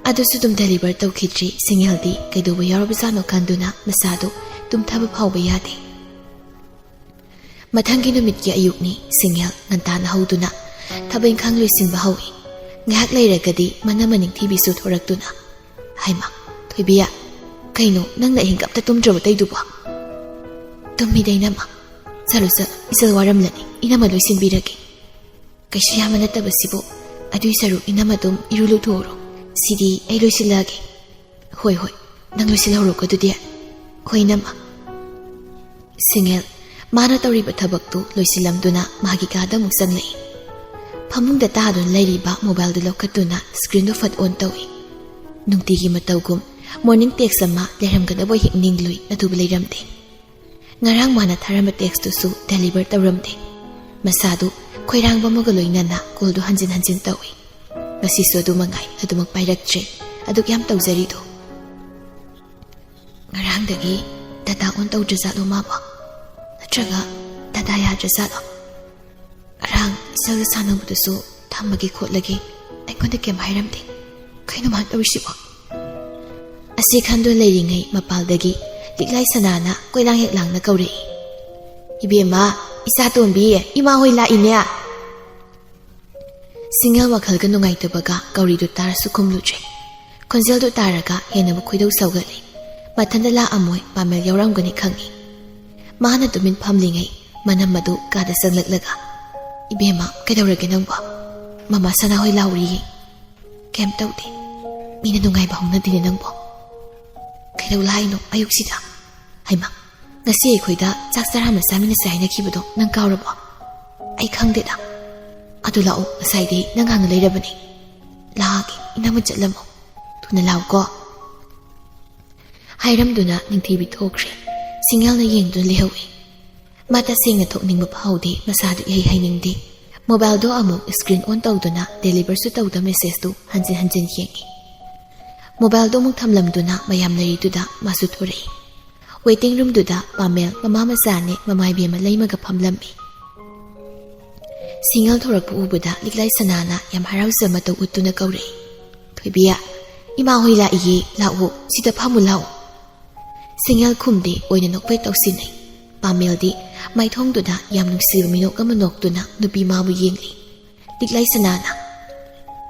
ꯑꯗꯨꯁꯨ ꯑꯗꯨꯝ ꯗꯦꯂꯤꯚꯔ ꯇꯧꯈꯤꯗ꯭ꯔꯤ꯫ ꯁꯤꯡꯍꯦꯜꯗꯤ ꯀꯩꯗꯧꯕ ꯌꯥꯎꯔꯕꯖꯥꯠꯅꯣ ꯈꯟꯗꯨꯅ ꯃꯁꯥꯗꯨ ꯇꯨꯝꯊꯕ ꯐꯥꯎꯕ ꯌꯥꯗꯦ꯫ ꯃꯊꯪꯒꯤ ꯅꯨꯃꯤꯠꯀꯤ ꯑꯌꯨꯛꯅꯤ꯫ ꯁꯤꯡꯍꯦꯜ ꯉꯟꯇꯥꯅ ꯍꯧꯗꯨꯅ ꯊꯕꯛ ꯏꯪꯈꯥꯡ ꯂꯣꯏꯁꯤꯟꯕ ꯍꯧꯏ꯫ ꯉꯥꯏꯍꯥꯛ ꯂꯩꯔꯒꯗꯤ ꯃꯅꯝꯃ ꯅꯤꯡꯊꯤꯕꯤꯁꯨ ꯊꯣꯔꯛꯇꯨꯅ, "ꯍꯩꯃꯥ, ꯊꯣꯏꯕꯤ, ꯀꯩꯅꯣ ꯅꯪꯅ ꯑꯍꯤꯡ ꯑꯝꯇ ꯇꯨꯝꯗ꯭ꯔꯕ ꯇꯩꯗꯨꯕꯣ?" "ꯇꯨꯝꯃꯤꯗ ꯏꯅꯝꯃ꯫ ꯆꯠꯂꯨ ꯆꯠꯂꯨ, ꯏꯆꯜ ꯋꯥꯔꯝꯂꯅꯤ, ꯏꯅꯝꯃ ꯂꯣꯏꯁꯤꯟꯕꯤꯔꯒꯦ꯫ ꯀꯩꯁꯨ ꯌꯥꯝꯕ ꯅꯠꯇꯕꯁꯤꯕꯨ꯫ ꯑꯗꯨꯏ ꯁꯔꯨꯛ ꯏꯅꯝꯃ ꯑꯗꯨꯝ ꯏꯔꯨ ꯂꯨꯊꯣꯛꯎꯔꯣ꯫ ꯁꯤꯗꯤ ꯑꯩ ꯂꯣꯏꯁꯤꯜꯂꯛꯑꯒꯦ꯫" "ꯍꯣꯏ ꯍꯣꯏ, ꯅꯪ ꯂꯣꯏꯁꯤꯜꯍꯧꯔꯣꯀꯣ ꯑꯗꯨꯗꯤ꯫" "ꯍꯣꯏ ꯏꯅꯝꯃ꯫" ꯁꯤꯡꯍꯦꯜ ꯃꯥꯅ ꯇꯧꯔꯤꯕ ꯊꯕꯛꯇꯨ ꯂꯣꯏꯁꯤꯜꯂꯝꯗꯨꯅ ꯃꯥꯒꯤ ꯀꯥꯗ ꯑꯃꯨꯛ ꯆꯪꯂꯛꯏ꯫ ꯐꯃꯨꯡꯗ ꯇꯥꯗꯨꯅ ꯂꯩꯔꯤꯕ ꯃꯣꯕꯥꯏꯜꯗꯨ ꯂꯧꯈꯠꯇꯨꯅ ꯁ꯭ꯀ꯭ꯔꯤꯟꯗꯨ ꯐꯠ ꯑꯣꯟ ꯇꯧꯏ꯫ ꯅꯨꯡꯇꯤꯒꯤ ꯃꯇꯧꯒꯨꯝ ꯃꯣꯔꯅꯤꯡ ꯇꯦꯛꯁ ꯑꯃ ꯂꯩꯔꯝꯒꯗꯕ ꯍꯦꯛ ꯅꯤꯡꯂꯨꯏ, ꯑꯗꯨꯕꯨ ꯂꯩꯔꯝꯗꯦ꯫ ꯉꯔꯥꯡ ꯃꯥꯅ ꯊꯥꯔꯝꯕ ꯇꯦꯛꯁꯇꯨꯁꯨ ꯗꯦꯂꯤꯚꯔ ꯇꯧꯔꯝꯗꯦ꯫ ꯃꯁꯥꯗꯨ ꯈꯣꯏꯔꯥꯡꯕ ꯑꯃꯒ ꯂꯣꯏꯅꯅ ꯀꯣꯜꯗꯨ ꯍꯟꯖꯤꯟ ꯍꯟꯖꯤꯟ ꯇꯧꯏ꯫ ꯉꯁꯤꯁꯨ ꯑꯗꯨ ꯃꯉꯥꯏ, ꯑꯗꯨꯃꯛ ꯄꯥꯏꯔꯛꯇ꯭ꯔꯦ꯫ ꯑꯗꯨꯛ ꯌꯥꯝ ꯇꯧꯖꯔꯤꯗꯣ꯫ ꯉꯔꯥꯡꯗꯒꯤ ꯗꯇꯥ ꯑꯣꯟ ꯇꯧꯗ꯭ꯔꯖꯥꯠꯂꯣ ꯃꯥꯕꯣ? ꯅꯠꯇ꯭ꯔꯒ ꯗꯇꯥ ꯌꯥꯗ꯭ꯔꯖꯥꯠꯂꯣ? ꯉꯔꯥꯡ ꯏꯆꯜꯒ ꯁꯥꯟꯅꯕꯗꯨꯁꯨ ꯊꯝꯃꯒꯦ ꯈꯣꯠꯂꯒꯦ ꯑꯩꯉꯣꯟꯗ ꯀꯩꯝ ꯍꯥꯏꯔꯝꯗꯦ꯫ ꯀꯩꯅꯣ ꯃꯥꯅ ꯇꯧꯔꯤꯁꯤꯕꯣ? ꯑꯁꯤ ꯈꯟꯗꯨꯅ ꯂꯩꯔꯤꯉꯩ ꯃꯄꯥꯜꯗꯒꯤ ꯂꯤꯛꯂꯥꯏ ꯁꯅꯥꯅ ꯀꯣꯏꯂꯥꯡ ꯍꯦꯛ ꯂꯥꯡꯅ ꯀꯧꯔꯛꯏ꯫ "ꯏꯕꯦꯝꯃ, ꯏꯆꯥ ꯇꯣꯝꯕꯤ, ꯏꯃꯥ ꯍꯣꯏ ꯂꯥꯛꯏꯅꯦ!" ꯁꯤꯡꯍꯦꯜ ꯋꯥꯈꯜꯒ ꯅꯨꯡꯉꯥꯏꯇꯕꯒ ꯀꯧꯔꯤꯗꯨ ꯇꯥꯔꯁꯨ ꯈꯨꯝꯂꯨꯗ꯭ꯔꯦ꯫ ꯈꯣꯟꯖꯦꯜꯗꯨ ꯇꯥꯔꯒ ꯍꯦꯟꯅꯕꯨ ꯈꯣꯏꯗꯧ ꯁꯧꯒꯠꯂꯤ꯫ ꯃꯊꯟꯇ ꯂꯥꯛꯑꯝꯃꯣꯏ, ꯄꯥꯃꯦꯜ ꯌꯥꯎꯔꯝꯒꯅꯤ ꯈꯪꯏ꯫ ꯃꯥꯅ ꯇꯨꯃꯤꯟ ꯐꯝꯂꯤꯉꯩ ꯃꯅꯝ ꯑꯗꯨ ꯀꯥꯗ ꯆꯪꯂꯛꯂꯒ, "ꯏꯕꯦꯝꯃ, ꯀꯩꯗꯧꯔꯒꯦ ꯅꯪꯕꯣ? ꯃꯃꯥ ꯁꯅꯥꯍꯣꯏ ꯂꯥꯎꯔꯤꯌꯦ꯫" "ꯀꯩꯝ ꯇꯧꯗꯦ꯫ ꯃꯤꯅ ꯅꯨꯡꯉꯥꯏꯕ ꯍꯧꯅꯗꯦꯅꯦ ꯅꯪꯕꯣ꯫ ꯀꯩꯗꯧ ꯂꯥꯛꯏꯅꯣ ꯑꯌꯨꯛꯁꯤꯗ? ꯍꯩꯃꯥ, ꯉꯁꯤ ꯑꯩꯈꯣꯏꯗ ꯆꯥꯛ ꯆꯔꯥ ꯑꯃ ꯆꯥꯃꯤꯟꯅꯁꯦ ꯍꯥꯏꯅꯈꯤꯕꯗꯣ ꯅꯪ ꯀꯥꯎꯔꯕꯣ?" "ꯑꯩ ꯈꯪꯗꯦꯗ꯫ ꯑꯗꯨ ꯂꯥꯛꯑꯣ, ꯉꯁꯥꯏꯗꯤ ꯅꯪ ꯉꯥꯡꯅ ꯂꯩꯔꯕꯅꯤ꯫" "ꯂꯥꯛꯑꯒꯦ, ꯏꯅꯝꯃ ꯆꯠꯂꯝꯃꯣ꯫ ꯊꯨꯅ ꯂꯥꯛꯎꯀꯣ꯫" ꯍꯥꯏꯔꯝꯗꯨꯅ ꯅꯤꯡꯊꯤꯕꯤ ꯊꯣꯛꯈ꯭ꯔꯦ꯫ ꯁꯤꯡꯍꯦꯜꯅ ꯌꯦꯡꯗꯨꯅ ꯂꯩꯍꯧꯏ꯫ ꯃꯥ ꯇꯁꯦꯡꯅ ꯊꯣꯛꯅꯤꯡꯕ ꯐꯥꯎꯗꯦ, ꯃꯁꯥꯗꯨ ꯏꯍꯩ ꯍꯩꯅꯤꯡꯗꯦ꯫ ꯃꯣꯕꯥꯏꯜꯗꯣ ꯑꯃꯨꯛ ꯁ꯭ꯀ꯭ꯔꯤꯟ ꯑꯣꯟ ꯇꯧꯗꯨꯅ ꯗꯦꯂꯤꯚꯔꯁꯨ ꯇꯧꯗ ꯃꯦꯁꯦꯖꯇꯨ ꯍꯟꯖꯤꯟ ꯍꯟꯖꯤꯟ ꯌꯦꯡꯏ꯫ ꯃꯣꯕꯥꯏꯜꯗꯣ ꯑꯃꯨꯛ ꯊꯝꯂꯝꯗꯨꯅ ꯃꯌꯥꯝ ꯂꯩꯔꯤꯗꯨꯗ ꯃꯥꯁꯨ ꯊꯣꯔꯛꯏ꯫ ꯋꯦꯇꯤꯡ ꯔꯨꯝꯗꯨꯗ ꯄꯥꯃꯦꯜ, ꯃꯃꯥ ꯃꯆꯥꯅꯦ, ꯃꯃꯥ ꯏꯕꯦꯝꯃ ꯂꯩꯃꯒ ꯐꯝꯂꯝꯃꯤ꯫ ꯁꯤꯡꯉꯦꯜ ꯊꯣꯔꯛꯄ ꯎꯕꯗ ꯂꯤꯛꯂꯥꯏ ꯁꯅꯥꯅ ꯌꯥꯝ ꯍꯔꯥꯎꯖꯕ ꯃꯇꯧ ꯎꯠꯇꯨꯅ ꯀꯧꯔꯛꯏ, "ꯊꯣꯏꯕꯤ, ꯏꯃꯥ ꯍꯣꯏ ꯂꯥꯛꯏꯌꯦ, ꯂꯥꯛꯑꯣ, ꯁꯤꯗ ꯐꯝꯃꯨ ꯂꯥꯛꯑꯣ"꯫ ꯁꯤꯡꯉꯦꯜ ꯈꯨꯝꯗꯦ, ꯑꯣꯏꯅ ꯅꯣꯛꯐꯦꯠ ꯇꯧꯁꯤꯟꯅꯩ꯫ ꯄꯥꯃꯦꯜꯗꯤ ꯃꯥꯏꯊꯣꯡꯗꯨꯗ ꯌꯥꯝ ꯅꯨꯡꯁꯤꯕ ꯃꯤꯅꯣꯛ ꯑꯃ ꯅꯣꯛꯇꯨꯅ ꯅꯨꯄꯤ ꯃꯥꯕꯨ ꯌꯦꯡꯂꯤ꯫ ꯂꯤꯛꯂꯥꯏ ꯁꯅꯥꯅ,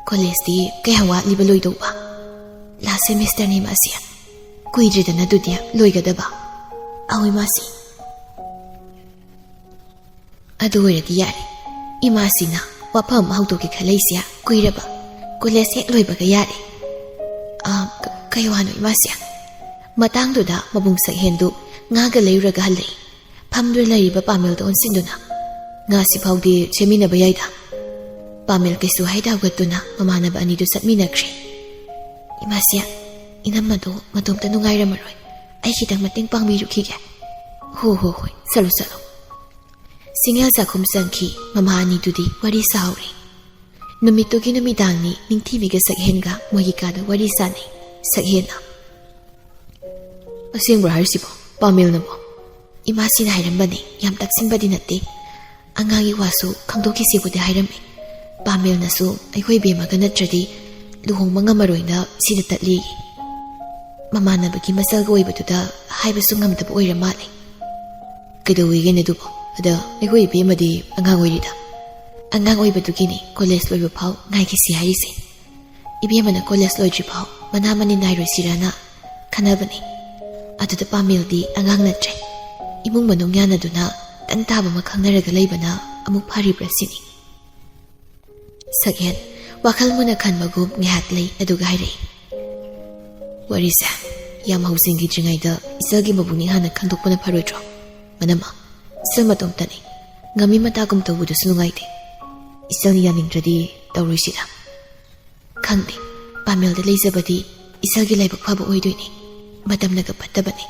"ꯀꯣꯂꯦꯖꯇꯤ ꯀꯌꯥꯝ ꯋꯥꯠꯂꯤꯕ ꯂꯣꯏꯗꯧꯕ?" "ꯂꯥꯁ ꯁꯦꯃꯤꯁꯇꯔꯅꯤ ꯃꯥꯁꯤ꯫ ꯀꯨꯏꯗ꯭ꯔꯦꯗꯅ ꯑꯗꯨꯗꯤ ꯂꯣꯏꯒꯗꯕ"꯫ "ꯑꯍꯣꯏ ꯃꯥꯁꯤ꯫ ꯑꯗꯨ ꯑꯣꯏꯔꯗꯤ ꯌꯥꯔꯦ꯫ ꯏꯃꯥꯁꯤꯅ ꯋꯥꯐꯝ ꯑꯃ ꯍꯧꯗꯣꯛꯀꯦ ꯈꯜꯂꯛꯏꯁꯦ ꯀꯨꯏꯔꯕ꯫ ꯀꯣꯂꯦꯖ ꯍꯦꯛ ꯂꯣꯏꯕꯒ ꯌꯥꯔꯦ"꯫ "ꯑ, ꯀ-, ꯀꯩ ꯋꯥꯅꯣ ꯏꯃꯥꯁꯤ?" ꯃꯇꯥꯡꯗꯨꯗ ꯃꯕꯨꯡ ꯁꯛꯍꯦꯟꯗꯨ ꯉꯥꯒ ꯂꯩꯔꯨꯔꯒ ꯍꯜꯂꯛꯏ꯫ ꯐꯝꯗꯨꯅ ꯂꯩꯔꯤꯕ ꯄꯥꯃꯦꯜꯗ ꯑꯣꯟꯁꯤꯟꯗꯨꯅ, "ꯉꯥꯁꯤ ꯐꯥꯎꯗꯤ ꯁꯦꯝꯃꯤꯟꯅꯕ ꯌꯥꯏꯗ"꯫ ꯄꯥꯃꯦꯜ ꯀꯩꯁꯨ ꯍꯥꯏꯗ ꯍꯧꯒꯠꯇꯨꯅ ꯃꯃꯥꯟꯅꯕ ꯑꯅꯤꯗꯨ ꯆꯠꯃꯤꯟꯅꯈ꯭ꯔꯦ꯫ "ꯏꯃꯥꯁꯤ, ꯏꯅꯝꯃꯗꯣ ꯃꯇꯣꯝꯇ ꯅꯨꯡꯉꯥꯏꯔꯝꯃꯔꯣꯏ꯫ ꯑꯩ ꯈꯤꯇꯪ ꯃꯇꯦꯡ ꯄꯥꯡꯕꯤꯔꯨꯈꯤꯒꯦ"꯫ "ꯍꯣ, ꯍꯣ, ꯍꯣꯏ, ꯆꯠꯂꯣ, ꯆꯠꯂꯣ"꯫ ꯁꯤꯡꯉꯦꯜ ꯆꯥꯛꯈꯨꯝ ꯆꯪꯈꯤ꯫ ꯃꯃꯥ ꯑꯅꯤꯗꯨꯗꯤ ꯋꯥꯔꯤ ꯁꯥꯍꯧꯔꯤ꯫ ꯅꯨꯃꯤꯠꯇꯨꯒꯤ ꯅꯨꯃꯤꯗꯥꯡꯅꯤ꯫ ꯅꯤꯡꯊꯤꯕꯤꯒ ꯁꯛꯍꯦꯟꯒ ꯃꯣꯏꯒꯤ ꯀꯥꯗ ꯋꯥꯔꯤ ꯁꯥꯟꯅꯩ꯫ ꯁꯛꯍꯦꯟꯅ, "ꯑꯁꯦꯡꯕ꯭ꯔꯣ ꯍꯥꯏꯔꯤꯁꯤꯕꯣ? ꯄꯥꯃꯦꯜꯅꯕꯣ?" "ꯏꯃꯥꯁꯤꯅ ꯍꯥꯏꯔꯝꯕꯅꯦ, ꯌꯥꯝ ꯇꯛꯁꯤꯟꯕꯗꯤ ꯅꯠꯇꯦ꯫ ꯑꯉꯥꯡꯒꯤ ꯋꯥꯁꯨ ꯈꯪꯗꯣꯛꯈꯤꯁꯤꯕꯨꯗꯤ ꯍꯥꯏꯔꯝꯃꯦ꯫ ꯄꯥꯃꯦꯜꯅꯁꯨ ꯑꯩꯈꯣꯏ ꯏꯕꯦꯝꯃꯒ ꯅꯠꯇ꯭ꯔꯗꯤ ꯂꯨꯍꯣꯡꯕ ꯉꯝꯃꯔꯣꯏꯅ ꯁꯤꯗ ꯇꯠꯂꯤꯌꯦ꯫ ꯃꯃꯥꯟꯅꯕꯒꯤ ꯃꯆꯜꯒ ꯑꯣꯏꯕꯗꯨꯗ ꯍꯥꯏꯕꯁꯨ ꯉꯝꯗꯕ ꯑꯣꯏꯔ ꯃꯥꯜꯂꯦ"꯫ "ꯀꯩꯗꯧꯋꯦꯒꯦꯅꯦ ꯑꯗꯨꯕꯣ? ꯑꯗ ꯑꯩꯈꯣꯏ ꯏꯕꯦꯝꯃꯗꯤ ꯑꯉꯥꯡ ꯑꯣꯏꯔꯤꯗ"꯫ "ꯑꯉꯥꯡ ꯑꯣꯏꯕꯗꯨꯒꯤꯅꯤ ꯀꯣꯂꯦꯖ ꯂꯣꯏꯕ ꯐꯥꯎ ꯉꯥꯏꯈꯤꯁꯤ ꯍꯥꯏꯔꯤꯁꯦ꯫ ꯏꯕꯦꯝꯃꯅ ꯀꯣꯂꯦꯖ ꯂꯣꯏꯗ꯭ꯔꯤ ꯐꯥꯎ ꯃꯅꯥ ꯃꯅꯤꯟ ꯅꯥꯏꯔꯣꯏꯁꯤꯔꯅ ꯈꯟꯅꯕꯅꯤ꯫ ꯑꯗꯨꯗ ꯄꯥꯃꯦꯜꯗꯤ ꯑꯉꯥꯡ ꯅꯠꯇ꯭ꯔꯦ꯫ ꯏꯃꯨꯡ ꯃꯅꯨꯡ ꯌꯥꯅꯗꯨꯅ ꯇꯪ ꯇꯥꯕ ꯑꯃ ꯈꯪꯅꯔꯒ ꯂꯩꯕꯅ ꯑꯃꯨꯛ ꯐꯔꯤꯕ꯭ꯔꯥ ꯁꯤꯅꯤ"꯫ ꯁꯛꯍꯦꯟ ꯋꯥꯈꯜ ꯃꯨꯟꯅ ꯈꯟꯕꯒꯨꯝ ꯉꯥꯏꯍꯥꯛ ꯂꯩ, ꯑꯗꯨꯒ ꯍꯥꯏꯔꯛꯏ, "ꯋꯥꯔꯤꯁꯦ ꯌꯥꯝ ꯍꯧꯖꯤꯟꯈꯤꯗ꯭ꯔꯤꯉꯩꯗ ꯏꯆꯜꯒꯤ ꯃꯕꯨꯛꯅꯤꯡ ꯍꯥꯟꯅ ꯈꯪꯗꯣꯛꯄꯅ ꯐꯔꯣꯏꯗ꯭ꯔꯣ? ꯃꯅꯝꯃ, ꯏꯆꯜ ꯃꯇꯣꯝꯇꯅꯤ꯫ ꯉꯝꯃꯤ ꯃꯇꯥꯒꯨꯝ ꯇꯧꯕꯗꯨꯁꯨ ꯅꯨꯡꯉꯥꯏꯇꯦ꯫ ꯏꯆꯜꯅ ꯌꯥꯅꯤꯡꯗ꯭ꯔꯗꯤ ꯇꯧꯔꯣꯏꯁꯤꯗ"꯫ "ꯈꯪꯗꯦ, ꯄꯥꯃꯦꯜꯗ ꯂꯩꯖꯕꯗꯤ ꯏꯆꯜꯒꯤ ꯂꯥꯏꯕꯛ ꯐꯕ ꯑꯣꯏꯗꯣꯏꯅꯤ꯫ ꯃꯇꯝꯅꯒ ꯐꯠꯇꯕꯅꯤ꯫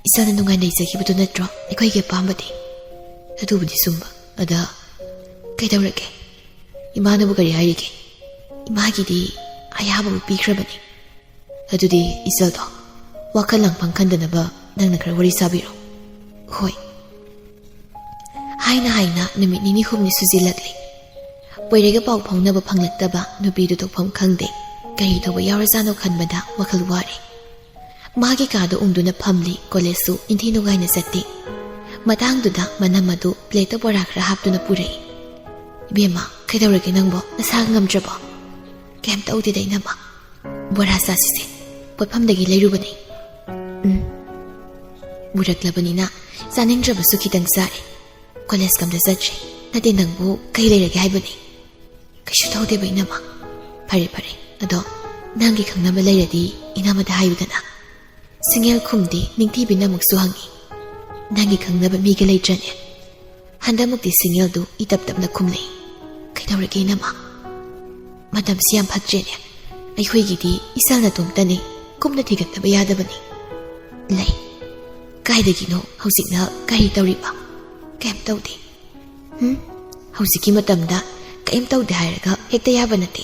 ꯏꯆꯜꯅ ꯅꯨꯡꯉꯥꯏꯅ ꯂꯩꯖꯈꯤꯕꯗꯨ ꯅꯠꯇ꯭ꯔꯣ ꯑꯩꯈꯣꯏꯒꯤ ꯑꯄꯥꯝꯕꯗꯤ?" "ꯑꯗꯨꯕꯨꯗꯤ ꯆꯨꯝꯕ꯫ ꯑꯗ ꯀꯩꯗꯧꯔꯒꯦ? ꯏꯃꯥꯅꯕꯨ ꯀꯔꯤ ꯍꯥꯏꯔꯤꯒꯦ?" "ꯏꯃꯥꯒꯤꯗꯤ ꯑꯌꯥꯕꯕꯨ ꯄꯤꯈ꯭ꯔꯕꯅꯤ"꯫ "ꯑꯗꯨꯗꯤ ꯏꯆꯜꯗꯣ ꯋꯥꯈꯜ ꯂꯥꯡꯐꯝ ꯈꯟꯗꯅꯕ ꯅꯪꯅ ꯈꯔ ꯋꯥꯔꯤ ꯁꯥꯕꯤꯔꯣ"꯫ "ꯍꯣꯏ"꯫ ꯍꯥꯏꯅ ꯍꯥꯏꯅ ꯅꯨꯃꯤꯠ ꯅꯤꯅꯤ ꯍꯨꯝꯅꯤ ꯁꯨꯖꯤꯜꯂꯛꯂꯤ꯫ ꯄꯣꯏꯔꯩꯒ ꯄꯥꯎ ꯐꯥꯎꯅꯕ ꯐꯪꯂꯛꯇꯕ ꯅꯨꯄꯤꯗꯨ ꯇꯧꯐꯝ ꯈꯪꯗꯦ꯫ ꯀꯔꯤ ꯇꯧꯕ ꯌꯥꯎꯔꯖꯥꯠꯅꯣ ꯈꯟꯕꯗ ꯋꯥꯈꯜ ꯋꯥꯔꯦ꯫ ꯃꯥꯒꯤ ꯀꯥꯗ ꯎꯪꯗꯨꯅ ꯐꯝꯂꯤ, ꯀꯣꯂꯦꯖꯁꯨ ꯏꯟꯊꯤ ꯅꯨꯡꯉꯥꯏꯅ ꯆꯠꯇꯦ꯫ ꯃꯇꯥꯡꯗꯨꯗ ꯃꯅꯝ ꯑꯗꯨ ꯄ꯭ꯂꯦꯠꯇ ꯕꯣꯔꯥ ꯈꯔ ꯍꯥꯞꯇꯨꯅ ꯄꯨꯔꯛꯏ꯫ "ꯏꯕꯦꯝꯃ, ꯀꯩꯗꯧꯔꯒꯦ ꯅꯪꯕꯣ? ꯅꯁꯥꯒ ꯉꯝꯗ꯭ꯔꯕꯣ?" "ꯀꯩꯝ ꯇꯧꯗꯦꯗ ꯏꯅꯝꯃ꯫ ꯕꯣꯔꯥ ꯆꯥꯁꯤꯁꯦ, ꯄꯣꯠꯐꯝꯗꯒꯤ ꯂꯩꯔꯨꯕꯅꯦ꯫" "ꯎꯝ, ꯄꯨꯔꯛꯂꯕꯅꯤꯅ ꯆꯥꯅꯤꯡꯗ꯭ꯔꯕꯁꯨ ꯈꯤꯇꯪ ꯆꯥꯔꯦ꯫ ꯀꯣꯂꯦꯖ ꯀꯝꯗ ꯆꯠꯇ꯭ꯔꯦ꯫ ꯅꯠꯇꯦ, ꯅꯪꯕꯨ ꯀꯩ ꯂꯩꯔꯒꯦ ꯍꯥꯏꯕꯅꯦ?" "ꯀꯩꯁꯨ ꯇꯧꯗꯦꯕ ꯏꯅꯝꯃ꯫" "ꯐꯔꯦ ꯐꯔꯦ, ꯑꯗꯣ ꯅꯪꯒꯤ ꯈꯪꯅꯕ ꯂꯩꯔꯗꯤ ꯏꯅꯝꯃꯗ ꯍꯥꯏꯌꯨꯗꯅ꯫" ꯁꯤꯡꯉꯦꯜ ꯈꯨꯝꯗꯦ꯫ ꯅꯤꯡꯊꯤꯕꯤꯅ ꯑꯃꯨꯛꯁꯨ ꯍꯪꯉꯤ, "ꯅꯪꯒꯤ ꯈꯪꯅꯕ ꯃꯤꯒ ꯂꯩꯇ꯭ꯔꯅꯦ?" ꯍꯟꯗꯛꯃꯨꯛꯇꯤ ꯁꯤꯡꯉꯦꯜꯗꯨ ꯏꯇꯞ ꯇꯞꯅ ꯈꯨꯝꯂꯛꯏ꯫ "ꯀꯩꯗꯧꯔꯒꯦ ꯏꯅꯝꯃ? ꯃꯇꯝꯁꯤ ꯌꯥꯝ ꯐꯠꯇ꯭ꯔꯦꯅꯦ꯫ ꯑꯩꯈꯣꯏꯒꯤꯗꯤ ꯏꯆꯥ ꯅꯇꯣꯝꯇꯅꯤ, ꯀꯨꯝꯅ ꯊꯤꯒꯠꯇꯕ ꯌꯥꯗꯕꯅꯤ꯫" "ꯂꯩ꯫ ꯀꯥꯏꯗꯒꯤꯅꯣ ꯍꯧꯖꯤꯛꯅ ꯀꯔꯤ ꯇꯧꯔꯤꯕ?" "ꯀꯩꯝ ꯇꯧꯗꯦ꯫" "ꯍꯨꯝ? ꯍꯧꯖꯤꯛꯀꯤ ꯃꯇꯝꯗ ꯀꯔꯤꯝ ꯇꯧꯗꯦ ꯍꯥꯏꯔꯒ ꯍꯦꯛꯇ ꯌꯥꯕ ꯅꯠꯇꯦ꯫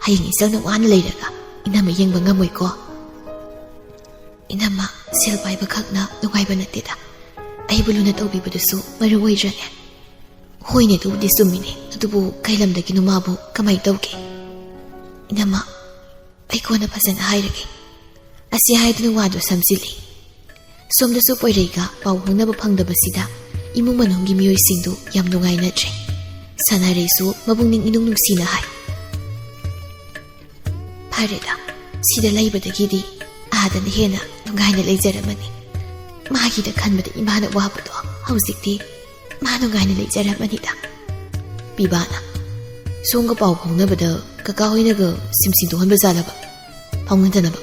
ꯍꯌꯦꯡ ꯏꯆꯜꯅ ꯋꯥꯅ ꯂꯩꯔꯒ ꯏꯅꯝꯃ ꯌꯦꯡꯕ ꯉꯝꯃꯣꯏꯀꯣ꯫" "ꯏꯅꯝꯃ, ꯁꯦꯜ ꯄꯥꯏꯕ ꯈꯛꯅ ꯅꯨꯡꯉꯥꯏꯕ ꯅꯠꯇꯦꯗ꯫ ꯑꯩꯕꯨ ꯂꯨꯅ ꯇꯧꯕꯤꯕꯗꯨꯁꯨ ꯃꯔꯨ ꯑꯣꯏꯗ꯭ꯔꯅꯦ?" "ꯍꯣꯏꯅꯦ, ꯑꯗꯨꯕꯨꯗꯤ ꯆꯨꯝꯃꯤꯅꯦ꯫ ꯑꯗꯨꯕꯨ ꯀꯩ ꯂꯝꯗꯒꯤꯅꯣ ꯃꯥꯕꯨ? ꯀꯃꯥꯏ ꯇꯧꯒꯦ?" "ꯏꯅꯝꯃ, ꯑꯩ ꯀꯣꯟꯅ ꯐꯖꯅ ꯍꯥꯏꯔꯒꯦ꯫" ꯑꯁꯤ ꯍꯥꯏꯗꯨꯅ ꯋꯥꯗꯨ ꯁꯝꯖꯤꯜꯂꯤ꯫ ꯁꯣꯝꯗꯁꯨ ꯄꯣꯏꯔꯩꯒ ꯄꯥꯎ ꯐꯥꯎꯅꯕ ꯐꯪꯗꯕꯁꯤꯗ ꯏꯃꯨꯡ ꯃꯅꯨꯡꯒꯤ ꯃꯤꯑꯣꯏꯁꯤꯡꯗꯨ ꯌꯥꯝ ꯅꯨꯡꯉꯥꯏꯅꯗ꯭ꯔꯦ꯫ ꯁꯥꯟꯅꯔꯩꯁꯨ ꯃꯕꯨꯛꯅꯤꯡ ꯏꯅꯨꯡ ꯅꯨꯡꯁꯤꯅ ꯍꯥꯏ, "ꯐꯔꯦꯗ, ꯁꯤꯗ ꯂꯩꯕꯗꯒꯤꯗꯤ ꯑꯥꯗꯅ ꯍꯦꯟꯅ ꯅꯨꯡꯉꯥꯏꯅ ꯂꯩꯖꯔꯝꯃꯅꯤ꯫ ꯃꯥꯒꯤꯗ ꯈꯟꯕꯗ ꯏꯃꯥꯅ ꯋꯥꯕꯗꯣ ꯍꯧꯖꯤꯛꯇꯤ ꯃꯥ ꯅꯨꯡꯉꯥꯏꯅ ꯂꯩꯖꯔꯝꯃꯅꯤꯗ꯫" ꯄꯤꯕꯥꯅ, "ꯁꯣꯝꯒ ꯄꯥꯎ ꯐꯥꯎꯅꯕꯗ ꯀꯀꯥ ꯍꯣꯏꯅꯒ ꯁꯤꯝ ꯁꯤꯟꯗꯣꯛꯍꯟꯕ ꯖꯥꯠꯂꯕ? ꯐꯥꯎꯅꯗꯅꯕ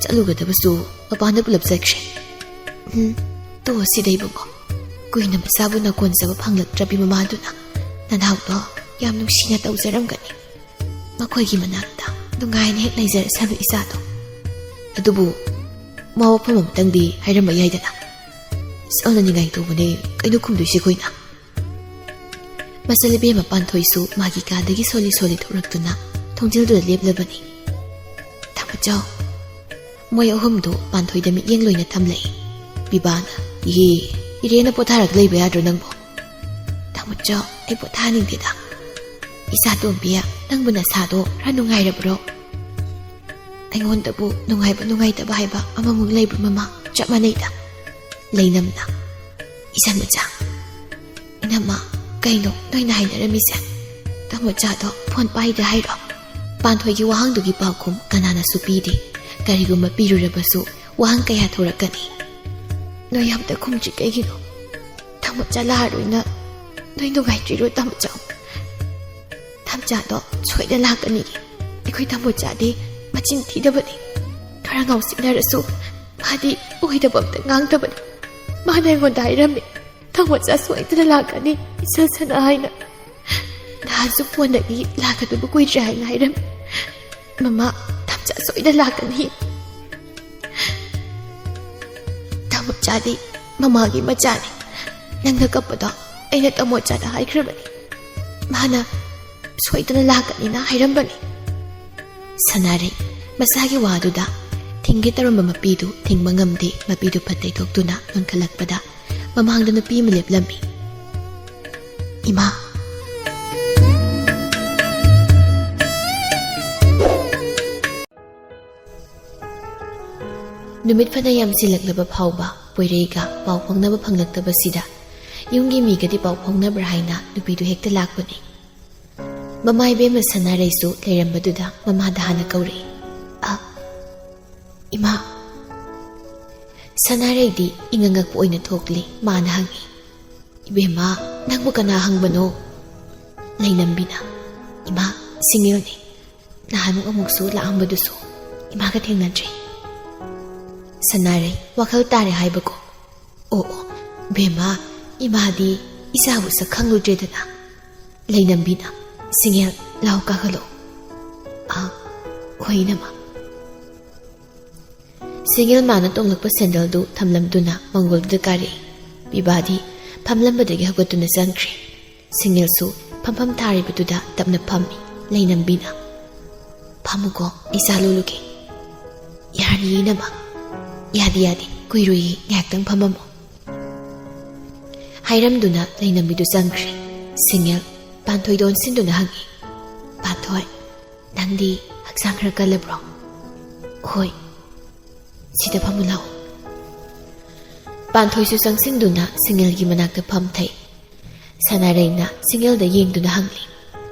ꯆꯠꯂꯨꯒꯗꯕꯁꯨ ꯃꯄꯥꯟꯗ ꯄꯨꯂꯞ ꯆꯠꯈ꯭ꯔꯦ꯫" "ꯎꯝ, ꯇꯣꯛꯑꯁꯤꯗ ꯏꯕꯨꯡꯉꯣ꯫ ꯀꯨꯏꯅ ꯃꯆꯥꯕꯨ ꯅꯀꯣꯟꯖꯕ ꯐꯪꯂꯛꯇ꯭ꯔꯕꯤ ꯃꯃꯥꯗꯨꯅ ꯅꯅꯥꯎꯗꯣ ꯌꯥꯝ ꯅꯨꯡꯁꯤꯅ ꯇꯧꯖꯔꯝꯒꯅꯤ꯫ ꯃꯈꯣꯏꯒꯤ ꯃꯅꯥꯛꯇ ꯅꯨꯡꯉꯥꯏꯅ ꯍꯦꯛ ꯂꯩꯖꯔꯁꯅꯨ ꯏꯆꯥꯗꯣ꯫ ꯑꯗꯨꯕꯨ ꯃꯥ ꯋꯥꯐꯝ ꯑꯃꯇꯪꯗꯤ ꯍꯥꯏꯔꯝꯕ ꯌꯥꯏꯗꯅ꯫ ꯁꯛꯅ ꯅꯤꯡꯉꯥꯏ ꯇꯧꯕꯅꯦ, ꯀꯩꯅꯣ ꯈꯨꯝꯗꯣꯏꯁꯦ ꯑꯩꯈꯣꯏꯅ?" ꯃꯆꯜꯅꯨꯄꯤ ꯑꯃ ꯄꯥꯟꯊꯣꯏꯁꯨ ꯃꯥꯒꯤ ꯀꯥꯗꯒꯤ ꯁꯣꯜꯂꯤ ꯁꯣꯜꯂꯤ ꯊꯣꯛꯂꯛꯇꯨꯅ ꯊꯣꯡꯖꯤꯜꯗꯨꯗ ꯂꯦꯞꯂꯕꯅꯤ꯫ "ꯊꯥꯡꯃꯠꯆꯧ, ꯃꯣꯏ ꯑꯍꯨꯝꯗꯨ ꯄꯥꯟꯊꯣꯏꯗ ꯃꯤꯠꯌꯦꯡ ꯂꯣꯏꯅ ꯊꯝꯂꯛꯏ꯫ ꯄꯤꯕꯥꯅ, "ꯏꯍꯦ, ꯏꯔꯦꯅ ꯄꯣꯊꯥꯔꯒ ꯂꯩꯕ ꯌꯥꯗ꯭ꯔꯣ ꯅꯪꯕꯣ?" "ꯊꯥꯡꯃꯠꯆꯧ, ꯑꯩ ꯄꯣꯊꯥꯅꯤꯡꯗꯦꯗ꯫ "ꯏꯆꯥ ꯇꯣꯝꯕꯤ, ꯅꯪꯕꯨ ꯅꯁꯥꯗꯣ ꯈꯔ ꯅꯨꯡꯉꯥꯏꯔꯕ꯭ꯔꯣ?" "ꯑꯩꯉꯣꯟꯗꯕꯨ ꯅꯨꯡꯉꯥꯏꯕ ꯅꯨꯡꯉꯥꯏꯇꯕ ꯍꯥꯏꯕ ꯑꯃꯃꯨꯛ ꯂꯩꯕ꯭ꯔꯣ ꯃꯃꯥ? ꯆꯞ ꯃꯥꯟꯅꯩꯗ꯫" ꯂꯩꯅꯝꯅ, "ꯏꯆꯟ ꯃꯆꯥ, ꯏꯅꯝꯃ, ꯀꯩꯅꯣ ꯅꯣꯏꯅ ꯍꯥꯏꯅꯔꯝꯃꯤꯁꯦ? ꯇꯥꯃꯣꯆꯥꯗꯣ ꯐꯣꯟ ꯄꯥꯏꯗ꯭ꯔꯦ ꯍꯥꯏꯔꯣ?" ꯄꯥꯟꯊꯣꯏꯒꯤ ꯋꯥꯍꯪꯗꯨꯒꯤ ꯄꯥꯎꯈꯨꯝ ꯀꯅꯥꯅꯁꯨ ꯄꯤꯗꯦ꯫ ꯀꯔꯤꯒꯨꯝꯕ ꯄꯤꯔꯨꯔꯕꯁꯨ ꯋꯥꯍꯪ ꯀꯌꯥ ꯊꯣꯔꯛꯀꯅꯤ꯫ "ꯅꯣꯏ ꯑꯝꯇ ꯈꯨꯝꯗ꯭ꯔꯤ ꯀꯩꯒꯤꯅꯣ? ꯇꯥꯃꯣꯆꯥ ꯂꯥꯛꯑꯔꯣꯏꯅ ꯅꯣꯏ ꯅꯨꯡꯉꯥꯏꯇ꯭ꯔꯤꯔꯣ ꯇꯥꯃꯣꯆꯥ?" "ꯇꯥꯃꯣꯆꯥꯗꯣ ꯁꯣꯏꯗꯅ ꯂꯥꯛꯀꯅꯤ꯫ ꯑꯩꯈꯣꯏ ꯇꯥꯃꯣꯆꯥꯗꯤ ꯃꯆꯤꯟ ꯊꯤꯗꯕꯅꯤ꯫ ꯈꯔ ꯉꯥꯎꯁꯤꯟꯅꯔꯁꯨ ꯃꯥꯗꯤ ꯑꯣꯏꯗꯕ ꯑꯝꯇ ꯉꯥꯡꯗꯕꯅꯤ꯫ ꯃꯥꯅ ꯑꯩꯉꯣꯟꯗ ꯍꯥꯏꯔꯝꯃꯤ, ꯇꯥꯃꯣꯆꯥ ꯁꯣꯏꯗꯅ ꯂꯥꯛꯀꯅꯤ, ꯏꯆꯜ ꯁꯅꯥ ꯍꯥꯏꯅ꯫ ꯅꯍꯥꯟꯁꯨ ꯐꯣꯟꯗꯒꯤ ꯂꯥꯛꯀꯗꯕ ꯀꯨꯏꯗ꯭ꯔꯦ ꯍꯥꯏꯅ ꯍꯥꯏꯔꯝꯃꯤ꯫ ꯃꯃꯥ, ꯇꯥꯃꯣꯆꯥ ꯁꯣꯏꯗꯅ ꯂꯥꯛꯀꯅꯤ꯫ ꯇꯥꯃꯣꯆꯥꯗꯤ ꯃꯃꯥꯒꯤ ꯃꯆꯥꯅꯤ꯫ ꯅꯪꯅ ꯀꯞꯄꯗꯣ ꯑꯩꯅ ꯇꯥꯃꯣꯆꯥꯗ ꯍꯥꯏꯈ꯭ꯔꯕꯅꯤ꯫ ꯃꯥꯅ ꯁꯣꯏꯗꯅ ꯂꯥꯛꯀꯅꯤꯅ ꯍꯥꯏꯔꯝꯕꯅꯤ꯫" ꯁꯅꯥꯔꯩ ꯃꯁꯥꯒꯤ ꯋꯥꯗꯨꯗ ꯊꯤꯡꯒꯦ ꯇꯧꯔꯝꯕ ꯃꯄꯤꯗꯨ ꯊꯤꯡꯕ ꯉꯝꯗꯦ꯫ ꯃꯄꯤꯗꯨ ꯐꯠ ꯇꯩꯊꯣꯛꯇꯨꯅ ꯉꯥꯡꯈꯠꯂꯛꯄꯗ ꯃꯃꯥꯡꯗ ꯅꯨꯄꯤ ꯑꯃ ꯂꯦꯞꯂꯝꯃꯤ꯫ "ꯏꯃꯥ!" ꯅꯨꯃꯤꯠ ꯐꯅ ꯌꯥꯝꯁꯤꯜꯂꯛꯂꯕ ꯐꯥꯎꯕ ꯄꯣꯏꯔꯩꯒ ꯄꯥꯎ ꯐꯥꯎꯅꯕ ꯐꯪꯂꯛꯇꯕꯁꯤꯗ ꯌꯨꯝꯒꯤ ꯃꯤꯒꯗꯤ ꯄꯥꯎ ꯐꯥꯎꯅꯕ꯭ꯔꯥ ꯍꯥꯏꯅ ꯅꯨꯄꯤꯗꯨ ꯍꯦꯛꯇ ꯂꯥꯛꯄꯅꯤ꯫ ꯃꯃꯥ ꯏꯕꯦꯝꯃ ꯁꯅꯥꯔꯩꯁꯨ ꯂꯩꯔꯝꯕꯗꯨꯗ ꯃꯃꯥꯗ ꯍꯥꯟꯅ ꯀꯧꯔꯛꯏ꯫ "ꯑ, ꯏꯃꯥ!" ꯁꯅꯥꯔꯩꯗꯤ ꯏꯉꯛꯉꯛꯄ ꯑꯣꯏꯅ ꯊꯣꯛꯂꯤ꯫ ꯃꯥꯅ ꯍꯪꯉꯤ, "ꯏꯕꯦꯝꯃ, ꯅꯪꯕꯨ ꯀꯅꯥ ꯍꯪꯕꯅꯣ?" ꯂꯩꯅꯝꯕꯤꯅ, "ꯏꯃꯥ, ꯁꯤꯡꯉꯦꯜꯅꯦ꯫ ꯅꯍꯥꯟꯃꯨꯛ ꯑꯃꯨꯛꯁꯨ ꯂꯥꯛꯑꯝꯕꯗꯨꯁꯨ ꯏꯃꯥꯒ ꯊꯦꯡꯅꯗ꯭ꯔꯦ꯫" ꯁꯅꯥꯔꯩ ꯋꯥꯈꯜ ꯇꯥꯔꯦ ꯍꯥꯏꯕꯀꯣ꯫ "ꯑꯣ, ꯑꯣ, ꯕꯦꯝꯃ, ꯏꯃꯥꯗꯤ ꯏꯆꯥꯕꯨ ꯁꯛ ꯈꯪꯂꯨꯗ꯭ꯔꯦꯗꯅ꯫" ꯂꯩꯅꯝꯕꯤꯅ, "ꯁꯤꯡꯉꯦꯜ, ꯂꯥꯎ ꯀꯥꯈꯠꯂꯣ꯫" "ꯑꯥ, ꯍꯣꯏ ꯏꯅꯝꯃ꯫" ꯁꯤꯡꯉꯦꯜ ꯃꯥꯅ ꯇꯣꯡꯂꯛꯄ ꯁꯦꯟꯗꯜꯗꯨ ꯊꯝꯂꯝꯗꯨꯅ ꯃꯪꯒꯣꯜꯗꯨꯗ ꯀꯥꯔꯛꯏ꯫ ꯄꯤꯕꯥꯗꯤ ꯐꯝꯂꯝꯕꯗꯒꯤ ꯍꯧꯒꯠꯇꯨꯅ ꯆꯪꯈ꯭ꯔꯦ꯫ ꯁꯤꯡꯉꯦꯜꯁꯨ ꯐꯝꯐꯝ ꯊꯥꯔꯤꯕꯗꯨꯗ ꯇꯞꯅ ꯐꯝꯃꯤ꯫ ꯂꯩꯅꯝꯕꯤꯅ, "ꯐꯝꯃꯨꯀꯣ, ꯑꯩ ꯆꯥ ꯂꯣꯜꯂꯨꯒꯦ꯫" "ꯌꯥꯔꯅꯤꯌꯦ ꯏꯅꯝꯃ꯫" "ꯌꯥꯗꯦ, ꯌꯥꯗꯦ, ꯀꯨꯏꯔꯣꯏꯌꯦ, ꯉꯥꯏꯍꯥꯛꯇꯪ ꯐꯝꯃꯝꯃꯣ꯫" ꯍꯥꯏꯔꯝꯗꯨꯅ ꯂꯩꯅꯝꯕꯤꯗꯨ ꯆꯪꯈ꯭ꯔꯦ꯫ ꯁꯤꯡꯉꯦꯜ, ꯄꯥꯟꯊꯣꯏꯗ ꯑꯣꯟꯁꯤꯟꯗꯨꯅ ꯍꯪꯉꯤ꯫ "ꯄꯥꯟꯊꯣꯏ, ꯅꯪꯗꯤ ꯍꯛꯆꯥꯡ ꯈꯔ ꯀꯜꯂꯕ꯭ꯔꯣ?" "ꯍꯣꯏ, ꯁꯤꯗ ꯐꯝꯃꯨ ꯂꯥꯛꯑꯣ꯫" ꯄꯥꯟꯊꯣꯏꯁꯨ ꯆꯪꯁꯤꯟꯗꯨꯅ ꯁꯤꯡꯉꯦꯜꯒꯤ ꯃꯅꯥꯛꯇ ꯐꯝꯊꯩ꯫ ꯁꯅꯥꯔꯩꯅ ꯁꯤꯡꯉꯦꯜꯗ ꯌꯦꯡꯗꯨꯅ ꯍꯪꯂꯤ,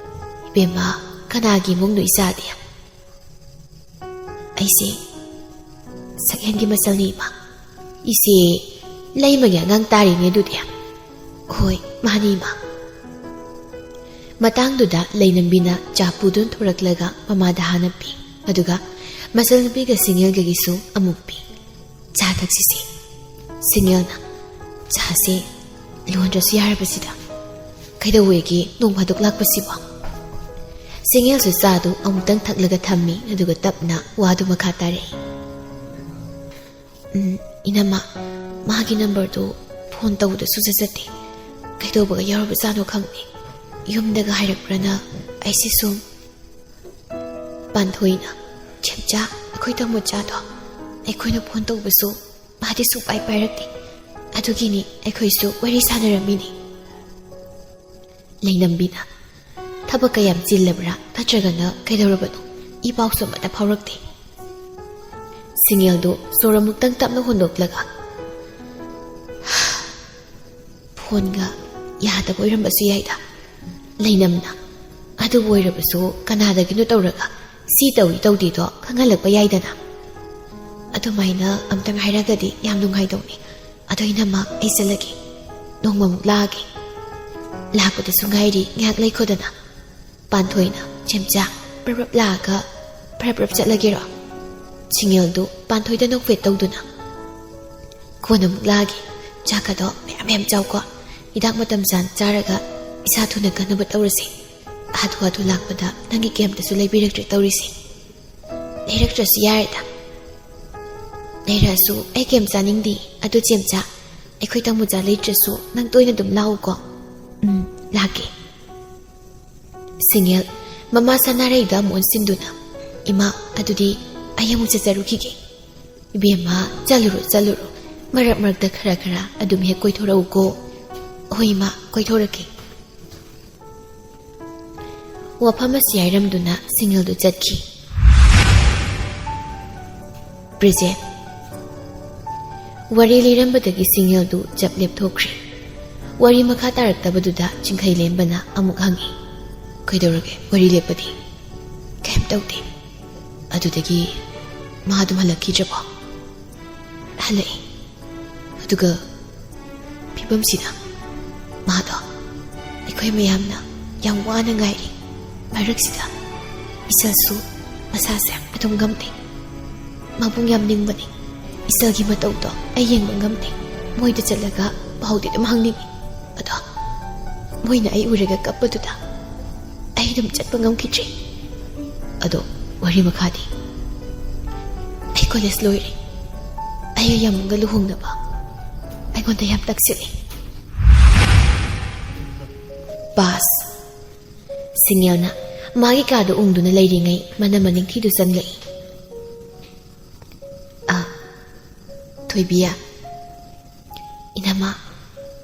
"ꯏꯕꯦꯝꯃ, ꯀꯅꯥꯒꯤ ꯏꯃꯨꯡꯅꯣ ꯏꯆꯥꯗꯤ?" "ꯑꯩꯁꯦ ꯁꯛꯍꯦꯟꯒꯤ ꯃꯆꯜꯅꯤ, ꯏꯃꯥ꯫" "ꯏꯆꯦ, ꯂꯩꯃꯒꯤ ꯑꯉꯥꯡ ꯇꯥꯔꯤꯅꯦ ꯑꯗꯨꯗꯤ꯫" "ꯍꯣꯏ, ꯃꯥꯅꯤ, ꯏꯃꯥ꯫" ꯃꯇꯥꯡꯗꯨꯗ ꯂꯩꯅꯝꯕꯤꯅ ꯆꯥ ꯄꯨꯗꯨꯅ ꯊꯣꯔꯛꯂꯒ ꯃꯃꯥꯗ ꯍꯥꯟꯅ ꯄꯤ, ꯑꯗꯨꯒ ꯃꯆꯜꯅꯨꯄꯤꯒ ꯁꯤꯡꯉꯦꯜꯒꯒꯤꯁꯨ ꯑꯃꯨꯛ ꯄꯤ꯫ "ꯆꯥ ꯊꯛꯁꯤꯁꯦ꯫" ꯁꯤꯡꯉꯦꯜꯅ, "ꯆꯥꯁꯦ ꯂꯣꯟꯗ꯭ꯔꯁꯨ ꯌꯥꯔꯕꯁꯤꯗ꯫ ꯀꯩꯗꯧꯋꯦꯒꯦ ꯅꯣꯡ ꯐꯥꯗꯣꯛ ꯂꯥꯛꯄꯁꯤꯕꯣ?" ꯁꯤꯡꯉꯦꯜꯁꯨ ꯆꯥꯗꯨ ꯑꯃꯨꯛꯇꯪ ꯊꯛꯂꯒ ꯊꯝꯃꯤ, ꯑꯗꯨꯒ ꯇꯞꯅ ꯋꯥꯗꯨ ꯃꯈꯥ ꯇꯥꯔꯛꯏ꯫ "ꯎꯝ, ꯏꯅꯝꯃ, ꯃꯥꯒꯤ ꯅꯝꯕꯔꯗꯨ ꯐꯣꯟ ꯇꯧꯕꯗꯁꯨ ꯆꯠꯆꯠꯇꯦ꯫ ꯀꯩꯗꯧꯕꯒ ꯌꯥꯎꯔꯕꯖꯥꯠꯅꯣ ꯈꯪꯗꯦ꯫ ꯌꯨꯝꯗꯒ ꯍꯥꯏꯔꯛꯄ꯭ꯔꯅ ꯑꯩꯁꯦ ꯁꯨꯝ꯫" ꯄꯥꯟꯊꯣꯏꯅ, "ꯆꯦꯝꯆꯥ, ꯑꯩꯈꯣꯏ ꯇꯥꯃꯣꯆꯥꯗꯣ ꯑꯩꯈꯣꯏꯅ ꯐꯣꯟ ꯇꯧꯕꯁꯨ ꯃꯥꯗꯤ ꯁꯨꯡꯄꯥꯏ ꯄꯥꯏꯔꯛꯇꯦ꯫ ꯑꯗꯨꯒꯤꯅꯤ ꯑꯩꯈꯣꯏꯁꯨ ꯋꯥꯔꯤ ꯁꯥꯟꯅꯔꯝꯃꯤꯅꯤ꯫" ꯂꯩꯅꯝꯕꯤꯅ, "ꯊꯕꯛꯀ ꯌꯥꯝ ꯆꯤꯜꯂꯕ꯭ꯔꯥ? ꯅꯠꯇ꯭ꯔꯒꯅ ꯀꯩꯗꯧꯔꯕꯅꯣ? ꯏ ꯄꯥꯎꯁꯨ ꯑꯃꯠꯇ ꯐꯥꯎꯔꯛꯇꯦ꯫" ꯁꯤꯡꯉꯦꯜꯗꯨ ꯁꯣꯔ ꯑꯃꯨꯛꯇꯪ ꯇꯞꯅ ꯍꯣꯟꯗꯣꯛꯂꯒ, "ꯐꯣꯟꯒ ꯌꯥꯗꯕ ꯑꯣꯏꯔꯝꯕꯁꯨ ꯌꯥꯏꯗ, ꯂꯩꯅꯝꯅ꯫ ꯑꯗꯨꯕꯨ ꯑꯣꯏꯔꯕꯁꯨ ꯀꯅꯥꯗꯒꯤꯅꯣ ꯇꯧꯔꯒ ꯁꯤ ꯇꯧꯏ ꯇꯧꯗꯦꯗꯣ ꯈꯪꯍꯜꯂꯛꯄ ꯌꯥꯏꯗꯅ꯫ ꯑꯗꯨꯃꯥꯏꯅ ꯑꯝꯇꯪ ꯍꯥꯏꯔꯒꯗꯤ ꯌꯥꯝ ꯅꯨꯡꯉꯥꯏꯗꯧꯅꯤ꯫ ꯑꯗꯣ ꯏꯅꯝꯃ, ꯑꯩ ꯆꯠꯂꯒꯦ꯫ ꯅꯣꯡꯃꯃꯨꯛ ꯂꯥꯛꯑꯒꯦ꯫ ꯂꯥꯛꯄꯗꯁꯨ ꯉꯥꯏꯔꯤ, ꯉꯥꯏꯍꯥꯛ ꯂꯩꯈꯣꯗꯅ꯫" ꯄꯥꯟꯊꯣꯏꯅ, "ꯆꯦꯝꯆꯥ, ꯄ꯭ꯔꯞ ꯄ꯭ꯔꯞ ꯂꯥꯛꯑꯒ ꯄ꯭ꯔꯞ ꯄ꯭ꯔꯞ ꯆꯠꯂꯒꯦꯔꯣ?" ꯁꯤꯡꯉꯦꯜꯗꯨ ꯄꯥꯟꯊꯣꯏꯗ ꯅꯣꯛꯐꯦꯠ ꯇꯧꯗꯨꯅ, "ꯀꯣꯟꯅ ꯑꯃꯨꯛ ꯂꯥꯛꯑꯒꯦ꯫ ꯆꯥꯛꯀꯗꯣ ꯃꯌꯥꯝ ꯃꯌꯥꯝ ꯆꯥꯎꯀꯣ꯫ ꯍꯤꯗꯥꯛ ꯃꯇꯝ ꯆꯥꯅ ꯆꯥꯔꯒ ꯏꯁꯥ ꯊꯨꯅ ꯀꯟꯅꯕ ꯇꯧꯔꯁꯦ꯫ ꯍꯥꯊꯨ ꯍꯥꯊꯨ ꯂꯥꯛꯄꯗ ꯅꯪꯒꯤ ꯀꯩꯝꯇꯁꯨ ꯂꯩꯕꯤꯔꯛꯇ꯭ꯔꯦ ꯇꯧꯔꯤꯁꯦ꯫" "ꯂꯩꯔꯛꯇ꯭ꯔꯁꯨ ꯌꯥꯔꯦꯗ꯫" "ꯂꯩꯔꯛꯑꯁꯨ ꯑꯩ ꯀꯩꯝ ꯆꯥꯅꯤꯡꯗꯦ꯫ ꯑꯗꯨ ꯆꯦꯝꯆꯥ, ꯑꯩꯈꯣꯏ ꯇꯥꯃꯣꯆꯥ ꯂꯩꯇ꯭ꯔꯁꯨ ꯅꯪ ꯇꯣꯏꯅ ꯑꯗꯨꯝ ꯂꯥꯛꯎꯀꯣ꯫" "ꯎꯝ, ꯂꯥꯛꯀꯦ꯫" ꯁꯤꯡꯉꯦꯜ ꯃꯃꯥ ꯁꯅꯥꯔꯩꯗ ꯑꯃꯨꯛ ꯑꯣꯟꯁꯤꯟꯗꯨꯅ, "ꯏꯃꯥ, ꯑꯗꯨꯗꯤ ꯑꯩ ꯑꯃꯨꯛ ꯆꯠꯆꯔꯨꯈꯤꯒꯦ꯫" "ꯏꯕꯦꯝꯃ, ꯆꯠꯂꯨꯔꯣ, ꯆꯠꯂꯨꯔꯣ꯫ ꯃꯔꯛ ꯃꯔꯛꯇ ꯈꯔ ꯈꯔ ꯑꯗꯨꯝ ꯍꯦꯛ ꯀꯣꯏꯊꯣꯔꯛꯎꯀꯣ꯫" "ꯍꯣꯏ ꯏꯃꯥ, ꯀꯣꯏꯊꯣꯔꯛꯀꯦ꯫" ꯋꯥꯐꯝ ꯑꯁꯤ ꯍꯥꯏꯔꯝꯗꯨꯅ ꯁꯤꯡꯉꯦꯜꯗꯨ ꯆꯠꯈꯤ꯫ ꯄ꯭ꯔꯤꯖꯦꯟ꯫ ꯋꯥꯔꯤ ꯂꯤꯔꯝꯕꯗꯒꯤ ꯁꯤꯡꯉꯦꯜꯗꯨ ꯆꯞ ꯂꯦꯞꯊꯣꯛꯈ꯭ꯔꯦ꯫ ꯋꯥꯔꯤ ꯃꯈꯥ ꯇꯥꯔꯛꯇꯕꯗꯨꯗ ꯆꯤꯡꯈꯩ ꯂꯦꯝꯕꯅ ꯑꯃꯨꯛ ꯍꯪꯉꯤ, "ꯀꯩꯗꯧꯔꯒꯦ? ꯋꯥꯔꯤ ꯂꯦꯞꯄꯗꯤ?" "ꯀꯩꯝ ꯇꯧꯗꯦ꯫ ꯑꯗꯨꯗꯒꯤ ꯃꯥ ꯑꯗꯨꯝ ꯍꯜꯂꯛꯈꯤꯗ꯭ꯔꯕꯣ?" "ꯍꯜꯂꯛꯑꯦ꯫ ꯑꯗꯨꯒ ꯐꯤꯕꯝꯁꯤꯗ ꯃꯥꯗꯣ ꯑꯩꯈꯣꯏ ꯃꯌꯥꯝꯅ ꯌꯥꯝ ꯋꯥꯅ ꯉꯥꯏꯔꯤ ꯃꯔꯛꯁꯤꯗ ꯏꯆꯜꯁꯨ ꯃꯁꯥꯁꯦ ꯑꯗꯨꯝ ꯉꯝꯗꯦ꯫ ꯃꯕꯨꯡ ꯌꯥꯝ ꯅꯤꯡꯕꯅꯤ꯫ ꯏꯆꯜꯒꯤ ꯃꯇꯧꯗꯣ ꯑꯩ ꯌꯦꯡꯕ ꯉꯝꯗꯦ꯫ ꯃꯣꯏꯗ ꯆꯠꯂꯒ ꯄꯥꯎꯗꯤ ꯑꯗꯨꯝ ꯍꯪꯅꯤꯡꯉꯤ꯫ ꯑꯗꯣ ꯃꯣꯏꯅ ꯑꯩ ꯎꯔꯒ ꯀꯞꯄꯗꯨꯗ ꯑꯩ ꯑꯗꯨꯝ ꯆꯠꯄ ꯉꯝꯈꯤꯗ꯭ꯔꯦ꯫ ꯑꯗꯣ ꯋꯥꯔꯤ ꯃꯈꯥꯗꯤ?" "ꯑꯩ ꯀꯣꯂꯦꯖ ꯂꯣꯏꯔꯦ꯫ ꯑꯩ ꯌꯥꯝꯕꯨꯡꯒ ꯂꯨꯍꯣꯡꯅꯕ ꯑꯩꯉꯣꯟꯗ ꯌꯥꯝ ꯇꯛꯁꯤꯜꯂꯤ꯫" ꯄꯥꯁ꯫ ꯁꯤꯡꯉꯦꯜꯅ ꯃꯥꯒꯤ ꯀꯥꯗ ꯎꯪꯗꯨꯅ ꯂꯩꯔꯤꯉꯩ ꯃꯅꯝ ꯃꯅꯤꯡꯊꯤꯗꯨ ꯆꯪꯂꯛꯏ꯫ "ꯑ, ꯊꯣꯏꯕꯤꯌꯥ, ꯏꯅꯝꯃ,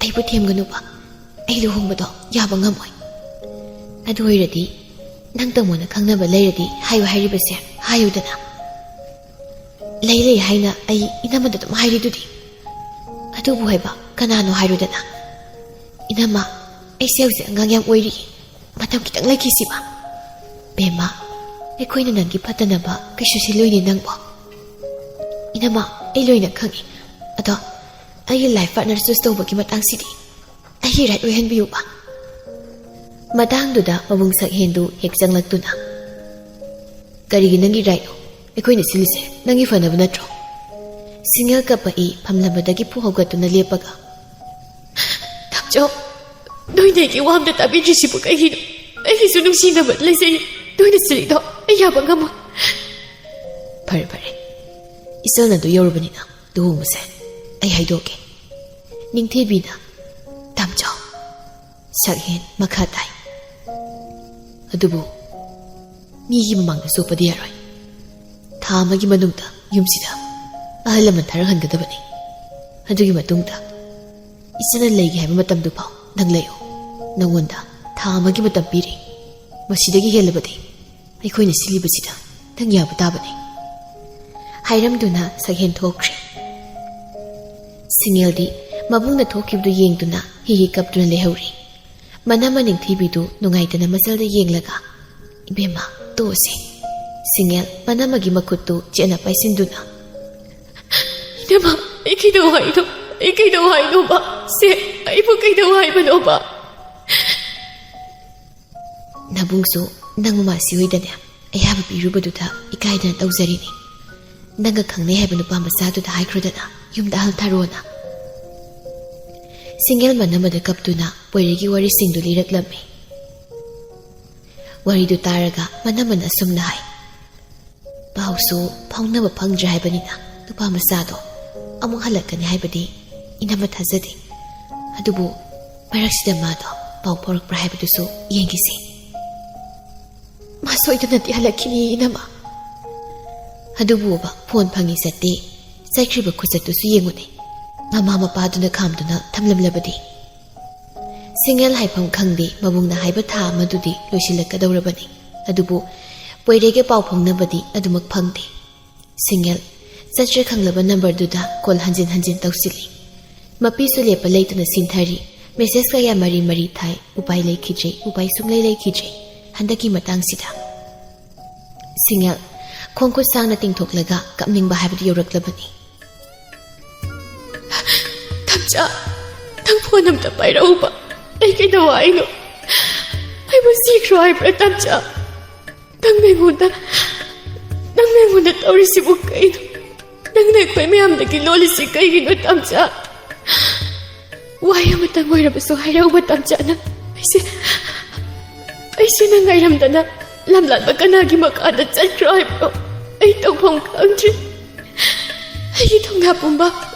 ꯑꯩꯕꯨ ꯊꯦꯝꯒꯅꯨꯕ꯫ ꯑꯩ ꯂꯨꯍꯣꯡꯕꯗꯣ ꯌꯥꯕ ꯉꯝꯃꯣꯏ꯫ ꯑꯗꯨ ꯑꯣꯏꯔꯗꯤ ꯅꯪ ꯇꯥꯃꯣꯅ ꯈꯪꯅꯕ ꯂꯩꯔꯗꯤ ꯍꯥꯏꯌꯨ ꯍꯥꯏꯔꯤꯕꯁꯦ ꯍꯥꯏꯌꯨꯗꯅ꯫ ꯂꯩ ꯂꯩ ꯍꯥꯏꯅ ꯑꯩ ꯏꯅꯝꯃꯗ ꯑꯗꯨꯝ ꯍꯥꯏꯔꯤꯗꯨꯗꯤ꯫ ꯑꯗꯨꯕꯨ ꯍꯥꯏꯕ ꯀꯅꯥꯅꯣ ꯍꯥꯏꯔꯨꯗꯅ꯫ ꯏꯅꯝꯃ, ꯑꯩꯁꯦ ꯍꯧꯖꯤꯛ ꯑꯉꯥꯡ ꯌꯥꯝ ꯑꯣꯏꯔꯤ꯫ ꯃꯇꯝ ꯈꯤꯇꯪ ꯂꯩꯈꯤꯁꯤꯕ꯫" "ꯕꯦꯝꯃ, ꯑꯩꯈꯣꯏꯅ ꯅꯪꯒꯤ ꯐꯠꯇꯅꯕ ꯀꯩꯁꯨ ꯁꯤꯜꯂꯣꯏꯅꯦ ꯅꯪꯕꯣ꯫" "ꯏꯅꯝꯃ, ꯑꯩ ꯂꯣꯏꯅ ꯈꯪꯉꯤ꯫ ꯑꯗꯣ ꯑꯩꯒꯤ ꯂꯥꯏꯐ ꯄꯥꯔꯠꯅꯔ ꯆꯨꯁ ꯇꯧꯕꯒꯤ ꯃꯇꯥꯡꯁꯤꯗꯤ ꯑꯩꯒꯤ ꯔꯥꯏꯠ ꯑꯣꯏꯍꯟꯕꯤꯌꯨꯕ꯫" ꯃꯇꯥꯡꯗꯨꯗ ꯃꯕꯨꯡ ꯁꯛꯍꯦꯟꯗꯨ ꯍꯦꯛ ꯆꯪꯂꯛꯇꯨꯅ, "ꯀꯔꯤꯒꯤ ꯅꯪꯒꯤ ꯔꯥꯏꯠꯅꯣ? ꯑꯩꯈꯣꯏꯅ ꯁꯤꯜꯂꯤꯁꯦ ꯅꯪꯒꯤ ꯐꯅꯕ ꯅꯠꯇ꯭ꯔꯣ?" ꯁꯤꯡꯉꯦꯜ ꯀꯞꯄꯛꯏ ꯐꯝꯂꯝꯕꯗꯒꯤ ꯐꯨ ꯍꯧꯒꯠꯇꯨꯅ ꯂꯦꯞꯄꯒ, "ꯇꯥꯝꯆꯧ, ꯅꯣꯏꯅ ꯑꯩꯒꯤ ꯋꯥ ꯑꯝꯇ ꯇꯥꯕꯤꯗ꯭ꯔꯤꯁꯤꯕꯨ ꯀꯩꯒꯤꯅꯣ? ꯑꯩꯒꯤꯁꯨ ꯅꯨꯡꯁꯤꯅꯕ ꯂꯩꯖꯩ꯫ ꯅꯣꯏꯅ ꯁꯤꯜꯂꯤꯗꯣ ꯑꯩ ꯌꯥꯕ ꯉꯝꯃꯣꯏ꯫" "ꯐꯔꯦ, ꯐꯔꯦ꯫ ꯏꯆꯜꯅ ꯑꯗꯨ ꯌꯧꯔꯕꯅꯤꯅ ꯂꯨꯍꯣꯡꯕꯁꯦ ꯑꯩ ꯍꯥꯏꯗꯣꯛꯀꯦ꯫" ꯅꯤꯡꯊꯤꯕꯤꯅ, "ꯇꯥꯝꯆꯧ꯫" ꯁꯛꯍꯦꯟ ꯃꯈꯥ ꯇꯥꯏ, "ꯑꯗꯨꯕꯨ ꯃꯤꯒꯤ ꯃꯃꯥꯡꯗ ꯆꯣꯞꯄꯗꯤ ꯌꯥꯔꯣꯏ꯫ ꯊꯥ ꯑꯃꯒꯤ ꯃꯅꯨꯡꯗ ꯌꯨꯝꯁꯤꯗ ꯑꯍꯜ ꯂꯃꯟ ꯊꯥꯔꯛꯍꯟꯒꯗꯕꯅꯤ꯫ ꯑꯗꯨꯒꯤ ꯃꯇꯨꯡꯗ ꯏꯆꯟꯅ ꯂꯩꯒꯦ ꯍꯥꯏꯕ ꯃꯇꯝꯗꯨ ꯐꯥꯎ ꯅꯪ ꯂꯩꯌꯨ꯫ ꯅꯪꯉꯣꯟꯗ ꯊꯥ ꯑꯃꯒꯤ ꯃꯇꯝ ꯄꯤꯔꯤ꯫ "ꯃꯁꯤꯗꯒꯤ ꯍꯦꯜꯂꯕꯗꯤ ꯑꯩꯈꯣꯏꯅ ꯁꯤꯜꯂꯤꯕꯁꯤꯗ ꯅꯪ ꯌꯥꯕ ꯇꯥꯕꯅꯤ" ꯍꯥꯏꯔꯝꯗꯨꯅ ꯁꯛꯍꯦꯟ ꯊꯣꯛꯈ꯭ꯔꯦ꯫ ꯁꯤꯡꯉꯦꯜꯗꯤ ꯃꯕꯨꯡꯅ ꯊꯣꯛꯈꯤꯕꯗꯨ ꯌꯦꯡꯗꯨꯅ ꯍꯤ ꯍꯤ ꯀꯞꯇꯨꯅ ꯂꯩꯍꯧꯔꯤ꯫ ꯃꯅꯝꯃ ꯅꯤꯡꯊꯤꯕꯤꯗꯨ ꯅꯨꯡꯉꯥꯏꯇꯅ ꯃꯆꯜꯗ ꯌꯦꯡꯂꯒ, "ꯏꯕꯦꯝꯃ, ꯇꯣꯛꯑꯁꯦ"꯫ ꯁꯤꯡꯉꯦꯜ ꯃꯅꯝꯃꯒꯤ ꯃꯈꯨꯠꯇꯨ ꯆꯦꯠꯅ ꯄꯥꯏꯁꯤꯟꯗꯨꯅ, "ꯏꯅꯝꯃ, ꯑꯩ ꯀꯩꯗꯧ ꯍꯥꯏꯅꯣ? ꯑꯩ ꯀꯩꯗꯧ ꯍꯥꯏꯅꯣꯕ? ꯁꯦ, ꯑꯩꯕꯨ ꯀꯩꯗꯧ ꯍꯥꯏꯕꯅꯣꯕ?" "ꯅꯕꯨꯡꯁꯨ ꯅꯪ ꯃꯃꯥꯁꯤ ꯍꯣꯏꯗꯅꯦ ꯑꯌꯥꯕ ꯄꯤꯔꯨꯕꯗꯨꯗ ꯏꯀꯥꯏꯗꯅ ꯇꯧꯖꯔꯤꯅꯤ꯫ ꯅꯪꯒ ꯈꯪꯅꯩ ꯍꯥꯏꯕ ꯅꯨꯄꯥ ꯃꯆꯥꯗꯨꯗ ꯍꯥꯏꯈ꯭ꯔꯣꯗꯅ, ꯌꯨꯝꯗ ꯍꯜꯊꯔꯣꯅ"꯫ ꯁꯤꯡꯒꯦꯜ ꯃꯅꯝꯃꯗ ꯀꯞꯇꯨꯅ ꯄꯣꯏꯔꯩꯒꯤ ꯋꯥꯔꯤꯁꯤꯡꯗꯨ ꯂꯤꯔꯛꯂꯝꯃꯤ꯫ ꯋꯥꯔꯤꯗꯨ ꯇꯥꯔꯒ ꯃꯅꯝꯃꯅ ꯑꯁꯨꯝꯅ ꯍꯥꯏ, "ꯄꯥꯎꯁꯨ ꯐꯥꯎꯅꯕ ꯐꯪꯗ꯭ꯔꯦ ꯍꯥꯏꯕꯅꯤꯅ ꯅꯨꯄꯥ ꯃꯆꯥꯗꯣ ꯑꯃꯨꯛ ꯍꯜꯂꯛꯀꯅꯤ ꯍꯥꯏꯕꯗꯤ ꯏꯅꯝꯃ ꯊꯥꯖꯗꯦ꯫ ꯑꯗꯨꯕꯨ ꯃꯔꯛꯁꯤꯗ ꯃꯥꯗꯣ ꯄꯥꯎ ꯐꯥꯎꯔꯛꯄ꯭ꯔꯥ ꯍꯥꯏꯕꯗꯨꯁꯨ ꯌꯦꯡꯈꯤꯁꯤ"꯫ "ꯃꯥ ꯁꯣꯏꯗꯅꯗꯤ ꯍꯜꯂꯛꯈꯤꯅꯤ, ꯏꯅꯝꯃ"꯫ "ꯑꯗꯨꯕꯨꯕ, ꯐꯣꯟ ꯐꯪꯉꯤ ꯆꯠꯇꯦ, ꯆꯠꯈ꯭ꯔꯤꯕ ꯈꯨꯆꯠꯇꯨꯁꯨ ꯌꯦꯡꯉꯨꯅꯦ, ꯃꯃꯥ ꯃꯄꯥꯗꯨꯅ ꯈꯥꯝꯗꯨꯅ ꯊꯝꯂꯝꯂꯕꯗꯤ"꯫ ꯁꯤꯡꯒꯦꯜ ꯍꯥꯏꯐꯝ ꯈꯪꯗꯦ, ꯃꯕꯨꯡꯅ ꯍꯥꯏꯕ ꯊꯥ ꯑꯃꯗꯨꯗꯤ ꯂꯣꯏꯁꯤꯜꯂꯛꯀꯗꯧꯔꯕꯅꯤ꯫ ꯑꯗꯨꯕꯨ ꯄꯣꯏꯔꯩꯒ ꯄꯥꯎ ꯐꯥꯎꯅꯕꯗꯤ ꯑꯗꯨꯃꯛ ꯐꯪꯗꯦ꯫ ꯁꯤꯡꯒꯦꯜ ꯆꯠꯇ꯭ꯔꯦ ꯈꯪꯂꯕ ꯅꯝꯕꯔꯗꯨꯗ ꯀꯣꯜ ꯍꯟꯖꯤꯟ ꯍꯟꯖꯤꯟ ꯇꯧꯁꯤꯜꯂꯤ꯫ ꯃꯄꯤꯁꯨ ꯂꯦꯞꯄ ꯂꯩꯇꯅ ꯁꯤꯟꯊꯔꯤ꯫ ꯃꯦꯁꯦꯖ ꯀꯌꯥ ꯃꯔꯤ ꯃꯔꯤ ꯊꯥꯏ꯫ ꯎꯄꯥꯏ ꯂꯩꯈꯤꯗ꯭ꯔꯦ, ꯎꯄꯥꯏ ꯁꯨꯡꯂꯩ ꯂꯩꯈꯤꯗ꯭ꯔꯦ꯫ ꯍꯟꯗꯛꯀꯤ ꯃꯇꯥꯡꯁꯤꯗ ꯁꯤꯡꯒꯦꯜ ꯈꯣꯡꯈꯨꯠ ꯁꯥꯡꯅ ꯇꯤꯡꯊꯣꯛꯂꯒ ꯀꯞꯅꯤꯡꯕ ꯍꯥꯏꯕꯗꯨ ꯌꯧꯔꯛꯂꯕꯅꯤ꯫ "ꯇꯝꯆꯥ, ꯅꯪ ꯐꯣꯟ ꯑꯝꯇ ꯄꯥꯏꯔꯛꯎꯕ꯫ ꯑꯩ ꯀꯩꯗꯧ ꯍꯥꯏꯅꯣ? ꯑꯩꯕꯨ ꯁꯤꯈ꯭ꯔꯣ ꯍꯥꯏꯕ꯭ꯔꯥ, ꯇꯝꯆꯥ? ꯅꯪ ꯑꯩꯉꯣꯟꯗ, ꯅꯪ ꯑꯩꯉꯣꯟꯗ ꯇꯧꯔꯤꯁꯤꯕꯨ ꯀꯩꯅꯣ? ꯅꯪꯅ ꯑꯩꯈꯣꯏ ꯃꯌꯥꯝꯗꯒꯤ ꯂꯣꯜꯂꯤꯁꯤ ꯀꯩꯒꯤꯅꯣ, ꯇꯝꯆꯥ? ꯋꯥꯍꯩ ꯑꯃꯇꯪ ꯑꯣꯏꯔꯕꯁꯨ ꯍꯥꯏꯔꯛꯎꯕ, ꯇꯝꯆꯥ꯫ ꯅꯪ, ꯑꯩꯁꯦ, ꯑꯩꯁꯦ ꯅꯪ ꯉꯥꯏꯔꯝꯗꯅ ꯂꯝꯂꯥꯟꯕ ꯀꯅꯥꯒꯤ ꯃꯈꯥꯗ ꯆꯠꯈ꯭ꯔꯣ ꯍꯥꯏꯕ꯭ꯔꯣ? ꯑꯩ ꯇꯧꯐꯝ ꯈꯪꯗ꯭ꯔꯦ꯫ ꯑꯩꯒꯤ ꯊꯧꯅꯥ ꯄꯨꯝꯕ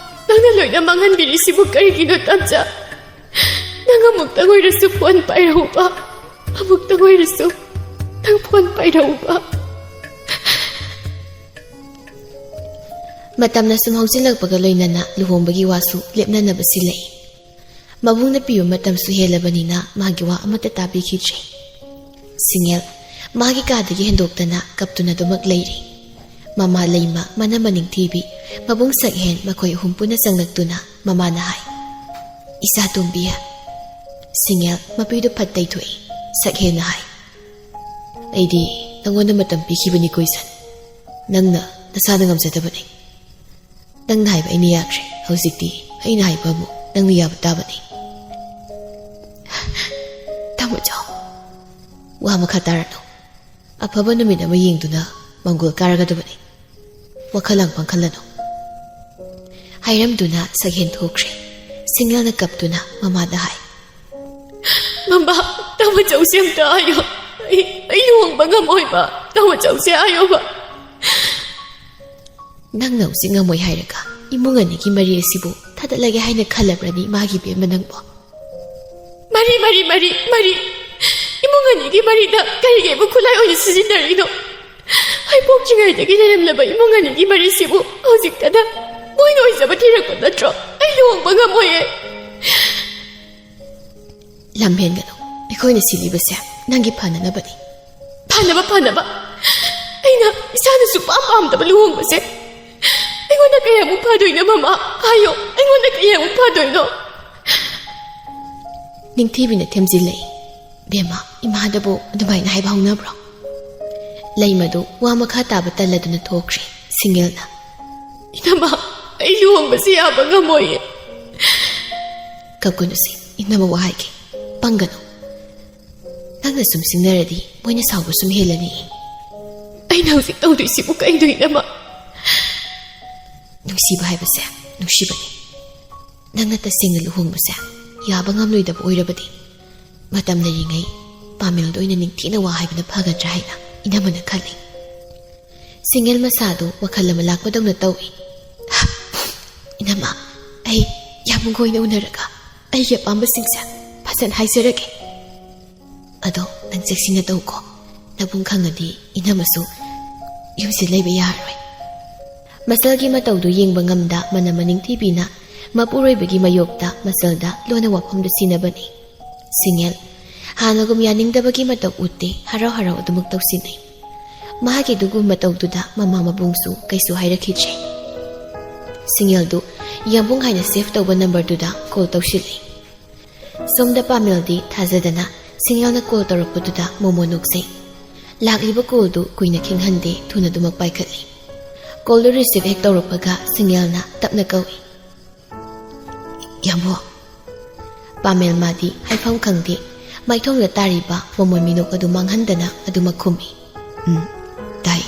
ꯅꯪꯅ ꯂꯣꯏꯅ ꯃꯥꯡꯍꯟꯕꯤꯔꯤꯁꯤꯕꯨ ꯀꯔꯤꯒꯤꯅꯣ, ꯇꯝꯆꯥ? ꯅꯪ ꯑꯃꯨꯛꯇꯪ ꯑꯣꯏꯔꯁꯨ ꯐꯣꯟ ꯄꯥꯏꯔꯛꯎꯕ꯫ ꯑꯃꯨꯛꯇꯪ ꯑꯣꯏꯔꯁꯨ ꯅꯪ ꯐꯣꯟ ꯄꯥꯏꯔꯛꯎꯕ"꯫ ꯃꯇꯝꯅ ꯁꯨꯝ ꯍꯧꯖꯤꯜꯂꯛꯄꯒ ꯂꯣꯏꯅꯅ ꯂꯨꯍꯣꯡꯕꯒꯤ ꯋꯥꯁꯨ ꯂꯦꯞꯅꯅꯕ ꯁꯤꯜꯂꯛꯏ꯫ ꯃꯕꯨꯡꯅ ꯄꯤꯕ ꯃꯇꯝꯁꯨ ꯍꯦꯜꯂꯕꯅꯤꯅ ꯃꯥꯒꯤ ꯋꯥ ꯑꯃꯠꯇ ꯇꯥꯕꯤꯈꯤꯗ꯭ꯔꯦ꯫ ꯁꯤꯡꯉꯦꯜ ꯃꯥꯒꯤ ꯀꯥꯗꯒꯤ ꯍꯦꯟꯗꯣꯛꯇꯅ ꯀꯞꯇꯨꯅ ꯑꯗꯨꯃꯛ ꯂꯩꯔꯤ꯫ ꯃꯃꯥ ꯂꯩꯃ, ꯃꯅꯝꯃ ꯅꯤꯡꯊꯤꯕꯤ, ꯃꯕꯨꯡ ꯁꯛꯍꯦꯟ, ꯃꯈꯣꯏ ꯑꯍꯨꯝ ꯄꯨꯟꯅ ꯆꯪꯂꯛꯇꯨꯅ ꯃꯃꯥꯅ ꯍꯥꯏ, "ꯏꯆꯥ ꯇꯣꯝꯕꯤ"꯫ ꯁꯤꯡꯉꯦꯜ ꯃꯄꯤꯗꯨ ꯐꯠ ꯇꯩꯊꯣꯛꯏ꯫ ꯁꯛꯍꯦꯟꯅ ꯍꯥꯏ, "ꯑꯩꯗꯤ ꯅꯪꯉꯣꯟꯗ ꯃꯇꯝ ꯄꯤꯈꯤꯕꯅꯤꯀꯣ ꯏꯆꯟ꯫ ꯅꯪꯅ ꯅꯁꯥꯅ ꯉꯝꯖꯗꯕꯅꯤ꯫ ꯅꯪꯅ ꯍꯥꯏꯕ ꯑꯩꯅ ꯌꯥꯈ꯭ꯔꯦ꯫ ꯍꯧꯖꯤꯛꯇꯤ ꯑꯩꯅ ꯍꯥꯏꯕ ꯑꯃꯨꯛ ꯅꯪꯅ ꯌꯥꯕ ꯇꯥꯕꯅꯤ"꯫ "ꯇꯥꯃꯣ ꯆꯥꯎ, ꯋꯥ ꯃꯈꯥ ꯇꯥꯔꯅꯨ꯫ ꯑꯐꯕ ꯅꯨꯃꯤꯠ ꯑꯃ ꯌꯦꯡꯗꯨꯅ ꯃꯪꯒꯣꯜ ꯀꯥꯔꯒꯗꯕꯅꯤ꯫ ꯋꯥꯈꯜ ꯂꯥꯡ ꯄꯥꯡꯈꯜꯂꯅꯨ"꯫ ꯍꯥꯏꯔꯝꯗꯨꯅ ꯁꯛꯍꯦꯟ ꯊꯣꯛꯈ꯭ꯔꯦ꯫ ꯁꯤꯡꯉꯦꯜꯅ ꯀꯞꯇꯨꯅ ꯃꯃꯥꯗ ꯍꯥꯏ, "ꯃꯃꯥ, ꯇꯥꯃꯣ ꯆꯧꯁꯦ ꯑꯝꯇ ꯍꯥꯏꯌꯣ꯫ ꯑꯩ, ꯑꯩ ꯂꯨꯍꯣꯡꯕ ꯉꯝꯃꯣꯏꯕ꯫ ꯇꯥꯃꯣ ꯆꯧꯁꯦ ꯍꯥꯏꯌꯣꯕ"꯫ "ꯅꯪꯅ ꯍꯧꯖꯤꯛ ꯉꯝꯃꯣꯏ ꯍꯥꯏꯔꯒ ꯏꯃꯨꯡ ꯑꯅꯤꯒꯤ ꯃꯔꯤ ꯑꯁꯤꯕꯨ ꯊꯥꯗꯠꯂꯒꯦ ꯍꯥꯏꯅ ꯈꯜꯂꯕ꯭ꯔꯅꯤ ꯏꯃꯥꯒꯤ ꯕꯦꯝꯃ ꯅꯪꯕꯣ?" "ꯃꯔꯤ, ꯃꯔꯤ, ꯃꯔꯤ, ꯃꯔꯤ꯫ ꯏꯃꯨꯡ ꯑꯅꯤꯒꯤ ꯃꯔꯤꯗ ꯀꯔꯤꯒꯤꯕꯨ ꯈꯨꯠꯂꯥꯏ ꯑꯣꯏꯅ ꯁꯤꯖꯤꯟꯅꯔꯤꯅꯣ? ꯑꯩ ꯄꯣꯛꯇ꯭ꯔꯤꯉꯩꯗꯒꯤ ꯂꯩꯔꯝꯂꯕ ꯏꯃꯨꯡ ꯑꯅꯤꯒꯤ ꯃꯔꯤꯁꯤꯕꯨ ꯍꯧꯖꯤꯛꯇꯗ ꯃꯣꯏꯅ ꯑꯣꯏꯖꯕ ꯊꯤꯔꯛꯄ ꯅꯠꯇ꯭ꯔꯣ? ꯑꯩ ꯂꯨꯍꯣꯡꯕ ꯉꯝꯃꯣꯏꯌꯦ"꯫ "ꯂꯝꯍꯦꯟꯒꯅꯨ꯫ ꯑꯩꯈꯣꯏꯅ ꯁꯤꯜꯂꯤꯕꯁꯦ ꯅꯪꯒꯤ ꯐꯅꯅꯕꯅꯤ"꯫ "ꯐꯅꯕ, ꯐꯅꯕ? ꯑꯩꯅ ꯏꯁꯥꯅ ꯁꯨꯛꯄꯥꯝ ꯄꯥꯝꯗꯕ ꯂꯨꯍꯣꯡꯕꯁꯦ ꯑꯩꯉꯣꯟꯗ ꯀꯌꯥꯃꯨꯛ ꯐꯗꯣꯏꯅꯣ, ꯃꯃꯥ? ꯍꯥꯏꯌꯣ, ꯑꯩꯉꯣꯟꯗ ꯀꯌꯥꯃꯨꯛ ꯐꯗꯣꯏꯅꯣ?" ꯅꯤꯡꯊꯤꯕꯤꯅ ꯊꯦꯝꯖꯤꯜꯂꯛꯏ꯫ "ꯕꯦꯝꯃ, ꯏꯃꯥꯗꯕꯨ ꯑꯗꯨꯃꯥꯏꯅ ꯍꯥꯏꯕ ꯍꯧꯅꯕ꯭ꯔꯣ?" ꯂꯩꯃꯗꯨ ꯋꯥ ꯃꯈꯥ ꯇꯥꯕ ꯇꯜꯂꯗꯨꯅ ꯊꯣꯛꯈ꯭ꯔꯦ꯫ ꯁꯤꯡꯉꯦꯜꯅ, "ꯏꯅꯝꯃ, ꯑꯩ ꯂꯨꯍꯣꯡꯕꯁꯤ ꯌꯥꯕ ꯉꯝꯃꯣꯏꯌꯦ꯫ ꯀꯞꯀꯅꯨꯁꯦ, ꯏꯅꯝꯃ ꯋꯥ ꯍꯥꯏꯒꯦ꯫ ꯄꯪꯒꯅꯨ꯫ ꯅꯪꯅ ꯁꯨꯝ ꯁꯤꯡꯅꯔꯗꯤ ꯃꯣꯏꯅ ꯁꯥꯎꯕ ꯁꯨꯝ ꯍꯦꯜꯂꯅꯤ"꯫ "ꯑꯩꯅ ꯍꯧꯖꯤꯛ ꯇꯧꯗꯣꯏꯁꯤꯕꯨ ꯀꯩꯅꯣ, ꯏꯅꯝꯃ?" "ꯅꯨꯡꯁꯤꯕ ꯍꯥꯏꯕꯁꯦ ꯅꯨꯡꯁꯤꯕꯅꯤ꯫ ꯅꯪꯅ ꯇꯁꯦꯡꯅ ꯂꯨꯍꯣꯡꯕꯁꯦ ꯌꯥꯕ ꯉꯝꯂꯣꯏꯗꯕ ꯑꯣꯏꯔꯕꯗꯤ, ꯃꯇꯝ ꯂꯩꯔꯤꯉꯩ ꯄꯥꯃꯦꯜꯗ ꯑꯣꯏꯅ ꯅꯤꯡꯊꯤꯅ ꯋꯥ ꯍꯥꯏꯕꯅ ꯐꯒꯗ꯭ꯔꯥ ꯍꯥꯏꯅ ꯏꯅꯝꯃꯅ ꯈꯜꯂꯤ"꯫ ꯁꯤꯡꯉꯦꯜ ꯃꯁꯥꯗꯨ ꯋꯥꯈꯜ ꯑꯃ ꯂꯥꯛꯄꯗꯧꯅ ꯇꯧꯏ꯫ "ꯏꯅꯝꯃ, ꯑꯩ ꯌꯥꯝ ꯃꯨꯡꯒꯣꯏꯅ ꯎꯅꯔꯒ ꯑꯩꯒꯤ ꯑꯄꯥꯝꯕꯁꯤꯡꯁꯦ ꯐꯖꯅ ꯍꯥꯏꯖꯔꯒꯦ꯫ ꯑꯗꯣ ꯅꯪ ꯆꯦꯛꯁꯤꯟꯅ ꯇꯧꯀꯣ꯫ ꯅꯕꯨꯡ ꯈꯪꯉꯗꯤ ꯏꯅꯝꯃꯁꯨ ꯌꯨꯝꯁꯤ ꯂꯩꯕ ꯌꯥꯔꯔꯣꯏ"꯫ ꯃꯆꯜꯒꯤ ꯃꯇꯧꯗꯨ ꯌꯦꯡꯕ ꯉꯝꯗ ꯃꯅꯝꯃ ꯅꯤꯡꯊꯤꯕꯤꯅ ꯃꯄꯨꯔꯣꯏꯕꯒꯤ ꯃꯌꯣꯛꯇ ꯃꯆꯜꯗ ꯂꯣꯟꯅ ꯋꯥꯐꯝꯗꯨ ꯁꯤꯟꯅꯕꯅꯤ꯫ ꯁꯤꯡꯉꯦꯜ ꯍꯥꯟꯅꯒꯨꯝ ꯌꯥꯅꯤꯡꯗꯕꯒꯤ ꯃꯇꯧ ꯎꯠꯇꯦ, ꯍꯔꯥꯎ ꯍꯔꯥꯎ ꯑꯗꯨꯃꯛ ꯇꯧꯁꯤꯟꯅꯩ꯫ ꯃꯍꯥꯛꯀꯤ ꯑꯗꯨꯒꯨꯝꯕ ꯃꯇꯧꯗꯨꯗ ꯃꯃꯥ ꯃꯕꯨꯡꯁꯨ ꯀꯩꯁꯨ ꯍꯥꯏꯔꯛꯈꯤꯗ꯭ꯔꯦ꯫ ꯁꯤꯡꯉꯦꯜꯗꯨ ꯌꯥꯝꯕꯨꯡ ꯍꯥꯏꯅ ꯁꯦꯚ ꯇꯧꯕ ꯅꯝꯕꯔꯗꯨꯗ ꯀꯣꯜ ꯇꯧꯁꯤꯜꯂꯤ꯫ ꯁꯣꯝꯗ ꯄꯥꯃꯦꯜꯗꯤ ꯊꯥꯖꯗꯅ ꯁꯤꯡꯉꯦꯜꯅ ꯀꯣꯜ ꯇꯧꯔꯛꯄꯗꯨꯗ ꯃꯣꯃꯣ ꯅꯣꯛꯆꯩ꯫ ꯂꯥꯛꯂꯤꯕ ꯀꯣꯜꯗꯨ ꯀꯨꯏꯅ ꯈꯤꯡꯍꯟꯗꯦ, ꯊꯨꯅ ꯑꯗꯨꯃꯛ ꯄꯥꯏꯈꯠꯂꯤ꯫ ꯀꯣꯜꯗꯨ ꯔꯤꯁꯤꯚ ꯍꯦꯛ ꯇꯧꯔꯛꯄꯒ ꯁꯤꯡꯉꯦꯜꯅ ꯇꯞꯅ ꯀꯧꯏ, "ꯌꯥꯝꯕꯨꯡ!" ꯄꯥꯃꯦꯜ ꯃꯥꯗꯤ ꯍꯥꯏꯐꯝ ꯈꯪꯗꯦ, ꯃꯥꯏꯊꯣꯡꯗ ꯇꯥꯔꯤꯕ ꯃꯣꯃꯣꯟ ꯃꯤꯅꯣꯛ ꯑꯗꯨ ꯃꯥꯡꯍꯟꯗꯅ ꯑꯗꯨꯃꯛ ꯈꯨꯝꯃꯤ, "ꯎꯝ, ꯇꯥꯏ꯫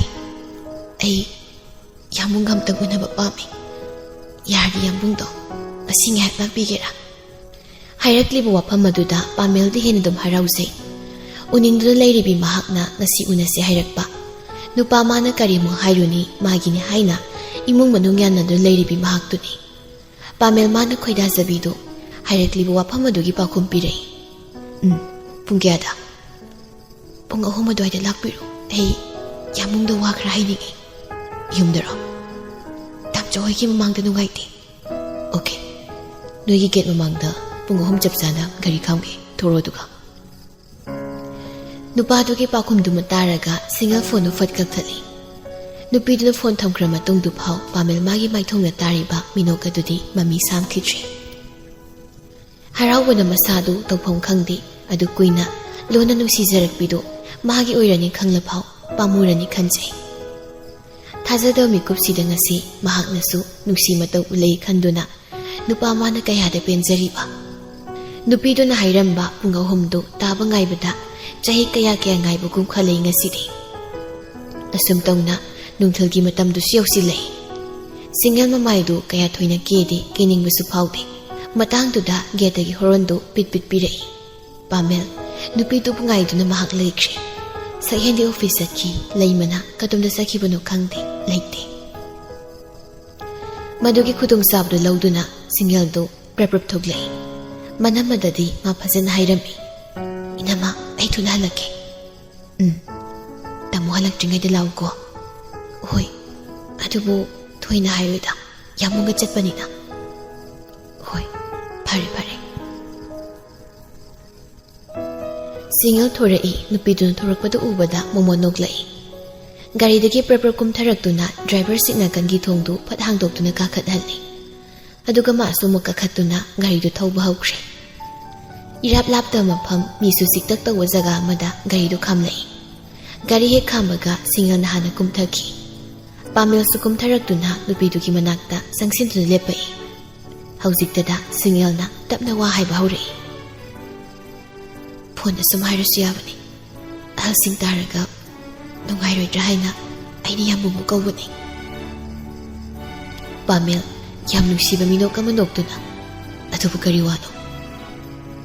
ꯑꯩ ꯌꯥꯝꯕꯨꯡꯒ ꯑꯝꯇꯪ ꯎꯅꯕ ꯄꯥꯝꯃꯤ꯫ ꯌꯥꯔꯗꯤ ꯌꯥꯝꯕꯨꯡꯗꯣ ꯉꯁꯤ ꯉꯥꯏꯍꯥꯛ ꯂꯥꯛꯄꯤꯒꯦꯔꯥ?" ꯍꯥꯏꯔꯛꯂꯤꯕ ꯋꯥꯐꯝ ꯑꯗꯨꯗ ꯄꯥꯃꯦꯜꯗꯤ ꯍꯦꯟꯅ ꯑꯗꯨꯝ ꯍꯔꯥꯎꯖꯩ꯫ ꯎꯅꯤꯡꯗꯨꯅ ꯂꯩꯔꯤꯕꯤ ꯃꯍꯥꯛꯅ ꯉꯁꯤ ꯎꯅꯁꯦ ꯍꯥꯏꯔꯛꯄ꯫ ꯅꯨꯄꯥ ꯃꯥꯅ ꯀꯔꯤꯃꯨꯛ ꯍꯥꯏꯔꯨꯅꯤ, ꯃꯥꯒꯤꯅꯤ ꯍꯥꯏꯅ ꯏꯃꯨꯡ ꯃꯅꯨꯡ ꯌꯥꯅꯗꯨꯅ ꯂꯩꯔꯤꯕꯤ ꯃꯍꯥꯛꯇꯨꯅꯤ꯫ ꯄꯥꯃꯦꯜ ꯃꯥꯅ ꯈꯣꯏꯗꯥꯖꯕꯤꯗꯨ ꯍꯥꯏꯔꯛꯂꯤꯕ ꯋꯥꯐꯝ ꯑꯗꯨꯒꯤ ꯄꯥꯎꯈꯨꯝ ꯄꯤꯔꯛꯏ꯫ "ꯎꯝ, ꯄꯨꯡ ꯀꯌꯥꯗ?" "ꯄꯨꯡ ꯑꯍꯨꯝ ꯑꯗꯨꯋꯥꯏꯗ ꯂꯥꯛꯄꯤꯔꯣ꯫ ꯑꯩ ꯌꯥꯝꯕꯨꯡꯗ ꯋꯥ ꯈꯔ ꯍꯥꯏꯅꯤꯡꯉꯤ꯫" "ꯌꯨꯝꯗꯔꯣ?" "ꯇꯥꯝꯆꯧ ꯍꯣꯏꯒꯤ ꯃꯃꯥꯡꯗ ꯅꯨꯡꯉꯥꯏꯇꯦ꯫" "ꯑꯣꯀꯦ, ꯅꯣꯏꯒꯤ ꯒꯦꯠ ꯃꯃꯥꯡꯗ ꯄꯨꯡ ꯑꯍꯨꯝ ꯆꯞ ꯆꯥꯅ ꯒꯥꯔꯤ ꯈꯥꯝꯒꯦ, ꯊꯣꯔꯛꯑꯣ ꯑꯗꯨꯒ꯫" ꯅꯨꯄꯥꯗꯨꯒꯤ ꯄꯥꯎꯈꯨꯝꯗꯨꯃ ꯇꯥꯔꯒ ꯁꯤꯡꯉꯦꯜ ꯐꯣꯟꯗꯨ ꯐꯠ ꯀꯛꯊꯠꯂꯤ꯫ ꯅꯨꯄꯤꯗꯨꯅ ꯐꯣꯟ ꯊꯝꯈ꯭ꯔ ꯃꯇꯨꯡꯗꯨ ꯐꯥꯎ ꯄꯥꯃꯦꯜ ꯃꯥꯒꯤ ꯃꯥꯏꯊꯣꯡꯗ ꯇꯥꯔꯤꯕ ꯃꯤꯅꯣꯛ ꯑꯗꯨꯗꯤ ꯃꯃꯤ ꯁꯥꯝꯈꯤꯗ꯭ꯔꯤ꯫ ꯍꯔꯥꯎꯕꯅ ꯃꯁꯥꯗꯨ ꯇꯧꯐꯝ ꯈꯪꯗꯦ꯫ ꯑꯗꯨ ꯀꯨꯏꯅ ꯂꯣꯟꯅ ꯅꯨꯡꯁꯤꯖꯔꯛꯄꯤꯗꯨ ꯃꯥꯒꯤ ꯑꯣꯏꯔꯅꯤ ꯈꯪꯂꯐꯥꯎ ꯄꯥꯝꯃꯨꯔꯅꯤ ꯈꯟꯖꯩ꯫ ꯊꯥꯖꯗꯕ ꯃꯤꯀꯨꯞꯁꯤꯗ ꯉꯁꯤ ꯃꯍꯥꯛꯅꯁꯨ ꯅꯨꯡꯁꯤ ꯃꯇꯧ ꯎꯠꯂꯛꯏ ꯈꯟꯗꯨꯅ ꯅꯨꯄꯥ ꯃꯥꯅ ꯀꯌꯥꯗ ꯄꯦꯟꯖꯔꯤꯕ꯫ ꯅꯨꯄꯤꯗꯨꯅ ꯍꯥꯏꯔꯝꯕ ꯄꯨꯡ ꯑꯍꯨꯝꯗꯨ ꯇꯥꯕ ꯉꯥꯏꯕꯗ ꯆꯍꯤ ꯀꯌꯥ ꯀꯌꯥ ꯉꯥꯏꯕꯒꯨꯝ ꯈꯜꯂꯛꯏ ꯉꯁꯤꯗꯤ꯫ ꯑꯁꯨꯝ ꯇꯧꯅ ꯅꯨꯡꯊꯤꯜꯒꯤ ꯃꯇꯝꯗꯨꯁꯨ ꯌꯧꯁꯤꯜꯂꯛꯏ꯫ ꯁꯤꯡꯉꯦꯜ ꯃꯃꯥꯏꯗꯨ ꯀꯌꯥ ꯊꯣꯏꯅ ꯀꯦꯗꯦ, ꯀꯦꯅꯤꯡꯕꯁꯨ ꯐꯥꯎꯗꯦ꯫ ꯃꯇꯥꯡꯗꯨꯗ ꯒꯦꯠꯇꯒꯤ ꯍꯣꯔꯣꯟꯗꯨ ꯄꯤꯠ ꯄꯤꯠ ꯄꯤꯔꯛꯏ꯫ ꯄꯥꯃꯦꯜ ꯅꯨꯄꯤꯗꯨꯕꯨ ꯉꯥꯏꯗꯨꯅ ꯃꯍꯥꯛ ꯂꯩꯈ꯭ꯔꯦ꯫ ꯁꯛꯍꯦꯟꯗꯤ ꯑꯣꯐꯤꯁ ꯆꯠꯈꯤ, ꯂꯩꯃꯅ ꯀꯗꯣꯝꯗ ꯆꯠꯈꯤꯕꯅꯣ ꯈꯪꯗꯦ, ꯂꯩꯇꯦ꯫ ꯃꯗꯨꯒꯤ ꯈꯨꯗꯣꯡꯆꯥꯕꯗꯨ ꯂꯧꯗꯨꯅ ꯁꯤꯡꯉꯦꯜꯗꯨ ꯄ꯭ꯔꯞ ꯄ꯭ꯔꯞ ꯊꯣꯛꯂꯛꯏ꯫ ꯃꯅꯝꯃꯗꯗꯤ ꯃꯥ ꯐꯖꯅ ꯍꯥꯏꯔꯝꯃꯤ, "ꯏꯅꯝꯃ, ꯑꯩ ꯊꯨꯅ ꯍꯜꯂꯛꯀꯦ꯫" "ꯎꯝ, ꯇꯥꯃꯣ ꯍꯜꯂꯛꯇ꯭ꯔꯤꯉꯩꯗ ꯂꯥꯛꯎꯀꯣ꯫" "ꯍꯣꯏ, ꯑꯗꯨꯕꯨ ꯊꯣꯏꯅ ꯍꯥꯏꯔꯣꯏꯗ, ꯌꯥꯝꯕꯨꯡꯒ ꯆꯠꯄꯅꯤꯅ꯫" "ꯍꯣꯏ, ꯐꯔꯦ ꯐꯔꯦ꯫" ꯁꯤꯡꯉꯦꯜ ꯊꯣꯔꯛꯏ꯫ ꯅꯨꯄꯤꯗꯨꯅ ꯊꯣꯔꯛꯄꯗꯨ ꯎꯕꯗ ꯃꯣꯃꯣꯟ ꯅꯣꯛꯂꯛꯏ꯫ ꯒꯥꯔꯤꯗꯒꯤ ꯄ꯭ꯔꯞ ꯄ꯭ꯔꯞ ꯀꯨꯝꯊꯔꯛꯇꯨꯅ ꯗ꯭ꯔꯥꯏꯚꯔ ꯁꯤꯠ ꯅꯥꯀꯟꯒꯤ ꯊꯣꯡꯗꯨ ꯐꯠ ꯍꯥꯡꯗꯣꯛꯇꯨꯅ ꯀꯥꯈꯠꯍꯜꯂꯤ꯫ ꯑꯗꯨꯒ ꯃꯥꯁꯨ ꯑꯃꯨꯛ ꯀꯥꯈꯠꯇꯨꯅ ꯒꯥꯔꯤꯗꯨ ꯊꯧꯕ ꯍꯧꯈ꯭ꯔꯦ꯫ ꯏꯔꯥꯞ ꯂꯥꯞꯇꯕ ꯃꯐꯝ, ꯃꯤꯁꯨ ꯆꯤꯛꯇꯛ ꯇꯧꯕ ꯖꯒꯥ ꯑꯃꯗ ꯒꯥꯔꯤꯗꯨ ꯈꯥꯝꯂꯛꯏ꯫ ꯒꯥꯔꯤ ꯍꯦꯛ ꯈꯥꯝꯕꯒ ꯁꯤꯡꯉꯦꯜꯅ ꯍꯥꯟꯅ ꯀꯨꯝꯊꯈꯤ꯫ ꯄꯥꯃꯦꯜꯁꯨ ꯀꯨꯝꯊꯔꯛꯇꯨꯅ ꯅꯨꯄꯤꯗꯨꯒꯤ ꯃꯅꯥꯛꯇ ꯆꯪꯁꯤꯟꯗꯨꯅ ꯂꯦꯞꯄꯛꯏ꯫ ꯍꯧꯖꯤꯛꯇꯗ ꯁꯤꯡꯉꯦꯜꯅ ꯇꯞꯅ ꯋꯥ ꯍꯥꯏꯕ ꯍꯧꯔꯛꯏ꯫ "ꯐꯣꯟ ꯑꯁꯨꯝ ꯍꯥꯏꯔꯁꯨ ꯌꯥꯕꯅꯤ꯫ ꯑꯍꯜꯁꯤꯡ ꯇꯥꯔꯒ ꯅꯨꯡꯉꯥꯏꯔꯣꯏꯗ꯭ꯔꯥ ꯍꯥꯏꯅ ꯑꯩꯅ ꯌꯥꯝꯕꯨꯡꯕꯨ ꯀꯧꯕꯅꯤ꯫" ꯄꯥꯃꯦꯜ ꯌꯥꯝ ꯅꯨꯡꯁꯤꯕ ꯃꯤꯅꯣꯛ ꯑꯃ ꯅꯣꯛꯇꯨꯅ, "ꯑꯗꯨꯕꯨ ꯀꯔꯤ ꯋꯥꯅꯣ?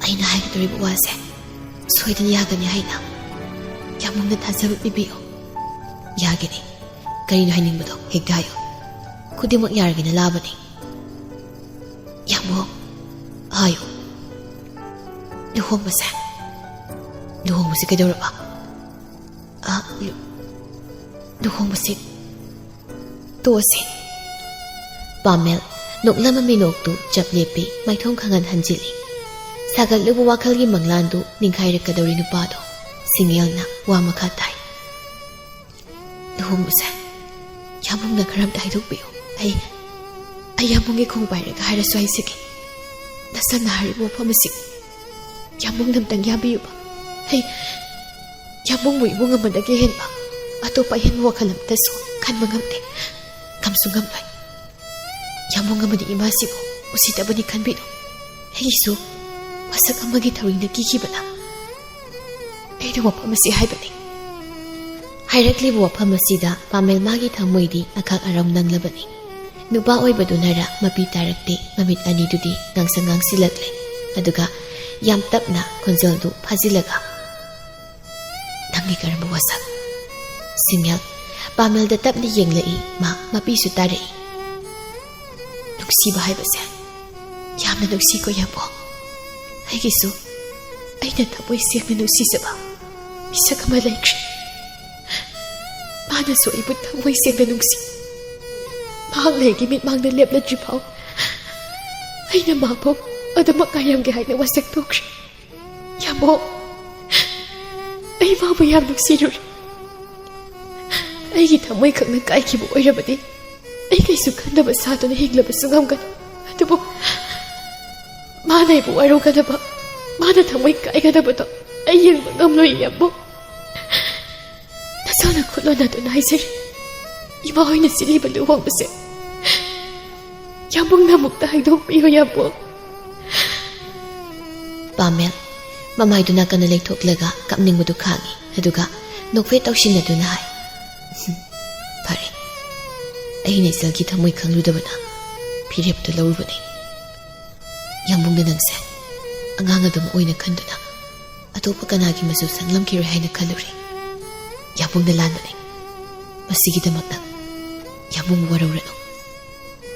ꯑꯩꯅ ꯍꯥꯏꯒꯗꯧꯔꯤꯕ ꯋꯥꯁꯦ ꯁꯣꯏꯗꯅ ꯌꯥꯒꯅꯤ ꯍꯥꯏꯅ ꯌꯥꯝꯕꯨꯡꯅ ꯊꯥꯖꯕ ꯄꯤꯕꯤꯌꯨ꯫" "ꯌꯥꯒꯅꯤ꯫ ꯀꯔꯤꯅꯣ ꯍꯥꯏꯅꯤꯡꯕꯗꯣ ꯍꯦꯛꯇ ꯍꯥꯏꯌꯨ꯫ ꯈꯨꯗꯤꯡꯃꯛ ꯌꯥꯔꯒꯦꯅ ꯂꯥꯕꯅꯤ꯫" "ꯌꯥꯝꯕꯨꯡ, ꯍꯥꯏꯌꯨ꯫ ꯂꯨꯍꯣꯡꯕꯁꯦ, ꯂꯨꯍꯣꯡꯕꯁꯦ ꯀꯩꯗꯧꯔꯕ?" "ꯑ, ꯂꯨ-, ꯂꯨꯍꯣꯡꯕꯁꯦ ꯇꯣꯛꯑꯁꯦ꯫" ꯄꯥꯃꯦꯜ ꯅꯣꯛꯂꯝꯕ ꯃꯤꯅꯣꯛꯇꯨ ꯆꯞ ꯂꯦꯞꯄꯤ, ꯃꯥꯏꯊꯣꯡ ꯈꯪꯍꯟ ꯍꯟꯖꯤꯜꯂꯤ꯫ ꯁꯥꯒꯠꯂꯨꯕ ꯋꯥꯈꯜꯒꯤ ꯃꯪꯂꯥꯟꯗꯨ ꯅꯤꯡꯈꯥꯏꯔꯛꯀꯗꯧꯔꯤ ꯅꯨꯄꯥꯗꯣ꯫ ꯁꯤꯡꯉꯦꯜꯅ ꯋꯥ ꯃꯈꯥ ꯇꯥꯏ꯫ "ꯂꯨꯍꯣꯡꯕꯁꯦ ꯌꯥꯝꯕꯨꯡꯅ ꯈꯔ ꯑꯝꯇ ꯍꯥꯏꯗꯣꯛꯄꯤꯌꯨ꯫ ꯑꯩ, ꯑꯩ ꯌꯥꯝꯕꯨꯡꯒꯤ ꯈꯣꯡ ꯄꯥꯏꯔꯒ ꯍꯥꯏꯔꯁꯨ ꯍꯥꯏꯖꯒꯦ꯫ ꯅꯁꯥꯅ ꯍꯥꯏꯔꯤꯕ ꯋꯥꯐꯝ ꯑꯁꯤ ꯌꯥꯝꯕꯨꯡꯅ ꯑꯝꯇꯪ ꯌꯥꯕꯤꯌꯨꯕ꯫ ꯑꯩ ꯌꯥꯝꯕꯨꯡꯕꯨ ꯏꯕꯨꯡ ꯑꯃꯗꯒꯤ ꯍꯦꯟꯕ ꯑꯇꯣꯞꯄ ꯑꯍꯦꯟꯕ ꯋꯥꯈꯜ ꯑꯃꯇꯁꯨ ꯈꯟꯕ ꯉꯝꯗꯦ, ꯉꯝꯁꯨ ꯉꯝꯂꯣꯏ꯫ ꯌꯥꯝꯕꯨꯡ ꯑꯃꯗꯤ ꯏꯃꯥꯁꯤꯕꯨ ꯎꯁꯤꯠꯇꯕꯅꯤ ꯈꯟꯕꯤꯅꯨ꯫ ꯑꯩꯒꯤꯁꯨ ꯃꯁꯛ ꯑꯃꯒꯤ ꯊꯧꯔꯤꯅ ꯀꯤꯈꯤꯕꯅ ꯑꯩꯅ ꯋꯥꯐꯝ ꯑꯁꯤ ꯍꯥꯏꯕꯅꯤ꯫" ꯍꯥꯏꯔꯛꯂꯤꯕ ꯋꯥꯐꯝ ꯑꯁꯤꯗ ꯄꯥꯃꯦꯜ ꯃꯥꯒꯤ ꯊꯃꯣꯏꯗꯤ ꯑꯈꯥꯛ ꯑꯔꯥꯎ ꯅꯪꯂꯕꯅꯤ꯫ ꯅꯨꯄꯥ ꯑꯣꯏꯕꯗꯨꯅꯔ ꯃꯄꯤ ꯇꯥꯔꯛꯇꯦ, ꯃꯃꯤꯠ ꯑꯅꯤꯗꯨꯗꯤ ꯉꯥꯡꯁꯪ ꯉꯥꯡꯁꯤꯜꯂꯛꯂꯦ꯫ ꯑꯗꯨꯒ ꯌꯥꯝ ꯇꯞꯅ ꯈꯣꯟꯖꯦꯜꯗꯨ ꯐꯥꯖꯤꯜꯂꯒ, "ꯅꯪꯒꯤ ꯀꯔꯝꯕ ꯋꯥꯁꯛ?" ꯁꯤꯡꯉꯦꯜ ꯄꯥꯃꯦꯜꯗ ꯇꯞꯅ ꯌꯦꯡꯂꯛꯏ꯫ ꯃꯥ ꯃꯄꯤꯁꯨ ꯇꯥꯔꯛꯏ꯫ "ꯅꯨꯡꯁꯤꯕ ꯍꯥꯏꯕꯁꯦ ꯌꯥꯝꯅ ꯅꯨꯡꯁꯤꯀꯣ ꯌꯥꯕꯣ꯫ ꯑꯩꯒꯤꯁꯨ ꯑꯩꯅ ꯊꯃꯣꯏ ꯁꯦꯡꯅ ꯅꯨꯡꯁꯤꯖꯕ ꯃꯤꯁꯛ ꯑꯃ ꯂꯩꯈ꯭ꯔꯦ꯫ ꯃꯥꯅꯁꯨ ꯑꯩꯕꯨ ꯊꯃꯣꯏ ꯁꯦꯡꯅ ꯅꯨꯡꯁꯤ꯫ ꯃꯍꯥꯛꯅ ꯑꯩꯒꯤ ꯃꯤꯠꯃꯥꯡꯗ ꯂꯦꯞꯂꯗ꯭ꯔꯤ ꯐꯥꯎ ꯑꯩꯅ ꯃꯥꯕꯨ ꯑꯗꯨꯃꯛ ꯉꯥꯏꯔꯝꯒꯦ ꯍꯥꯏꯅ ꯋꯥꯁꯛ ꯇꯧꯈ꯭ꯔꯦ꯫ ꯌꯥꯕꯣ, ꯏꯃꯥꯕꯨ ꯌꯥꯝ ꯅꯨꯡꯁꯤꯔꯨꯔꯦ꯫ ꯑꯩꯒꯤ ꯊꯃꯣꯏ ꯈꯛꯅ ꯀꯥꯏꯈꯤꯕ ꯑꯣꯏꯔꯕꯗꯤ ꯑꯩ ꯀꯩꯁꯨ ꯈꯟꯗꯕ ꯁꯥꯗꯨꯅ ꯍꯤꯡꯂꯕꯁꯨ ꯉꯝꯒꯅꯤ꯫ ꯑꯗꯨꯕꯨ ꯃꯥꯅ ꯑꯩꯕꯨ ꯋꯥꯔꯧꯒꯗꯕ, ꯃꯥꯅ ꯊꯃꯣꯏ ꯀꯥꯏꯒꯗꯕꯗꯣ ꯑꯩ ꯌꯦꯡꯕ ꯉꯝꯂꯣꯏ, ꯌꯥꯝꯕꯨꯡ꯫ ꯅꯁꯥꯅ ꯈꯨꯠ ꯂꯣꯟꯅꯗꯨꯅ ꯍꯥꯏꯖꯔꯤ, ꯏꯃꯥ ꯍꯣꯏꯅ ꯁꯤꯜꯂꯤꯕ ꯂꯨꯍꯣꯡꯕꯁꯦ ꯌꯥꯝꯕꯨꯡꯅ ꯑꯃꯨꯛꯇ ꯍꯥꯏꯗꯣꯛꯄꯤꯌꯨ, ꯌꯥꯝꯕꯨꯡ꯫ ꯄꯥꯃꯦꯜ ꯃꯃꯥꯏꯗꯨ ꯅꯥꯀꯟꯗ ꯂꯩꯊꯣꯛꯂꯒ ꯀꯞꯅꯤꯡꯕꯗꯨ ꯈꯥꯡꯉꯤ꯫ ꯑꯗꯨꯒ ꯅꯣꯛꯐꯦꯠ ꯇꯧꯁꯤꯟꯅꯗꯨꯅ ꯍꯥꯏ, "ꯐꯔꯦ, ꯑꯩꯅ ꯏꯆꯜꯒꯤ ꯊꯃꯣꯏ ꯈꯪꯂꯨꯗꯕꯅ ꯐꯤꯔꯦꯞꯇꯨ ꯂꯧꯔꯨꯕꯅꯤ꯫ ꯌꯥꯝꯕꯨꯡꯅ ꯅꯪꯁꯦ ꯑꯉꯥꯡ ꯑꯗꯨꯝ ꯑꯣꯏꯅ ꯈꯟꯗꯨꯅ ꯑꯇꯣꯞꯄ ꯀꯅꯥꯒꯤ ꯃꯆꯨ ꯁꯪꯂꯝꯈꯤꯔꯣꯏ ꯍꯥꯏꯅ ꯈꯜꯂꯨꯔꯦ꯫ ꯌꯥꯝꯕꯨꯡꯅ ꯂꯥꯟꯕꯅꯤ꯫ ꯃꯁꯤꯒꯤꯗꯃꯛ ꯅꯪ ꯌꯥꯝꯕꯨꯡ ꯋꯥꯔꯧꯔꯅꯨ꯫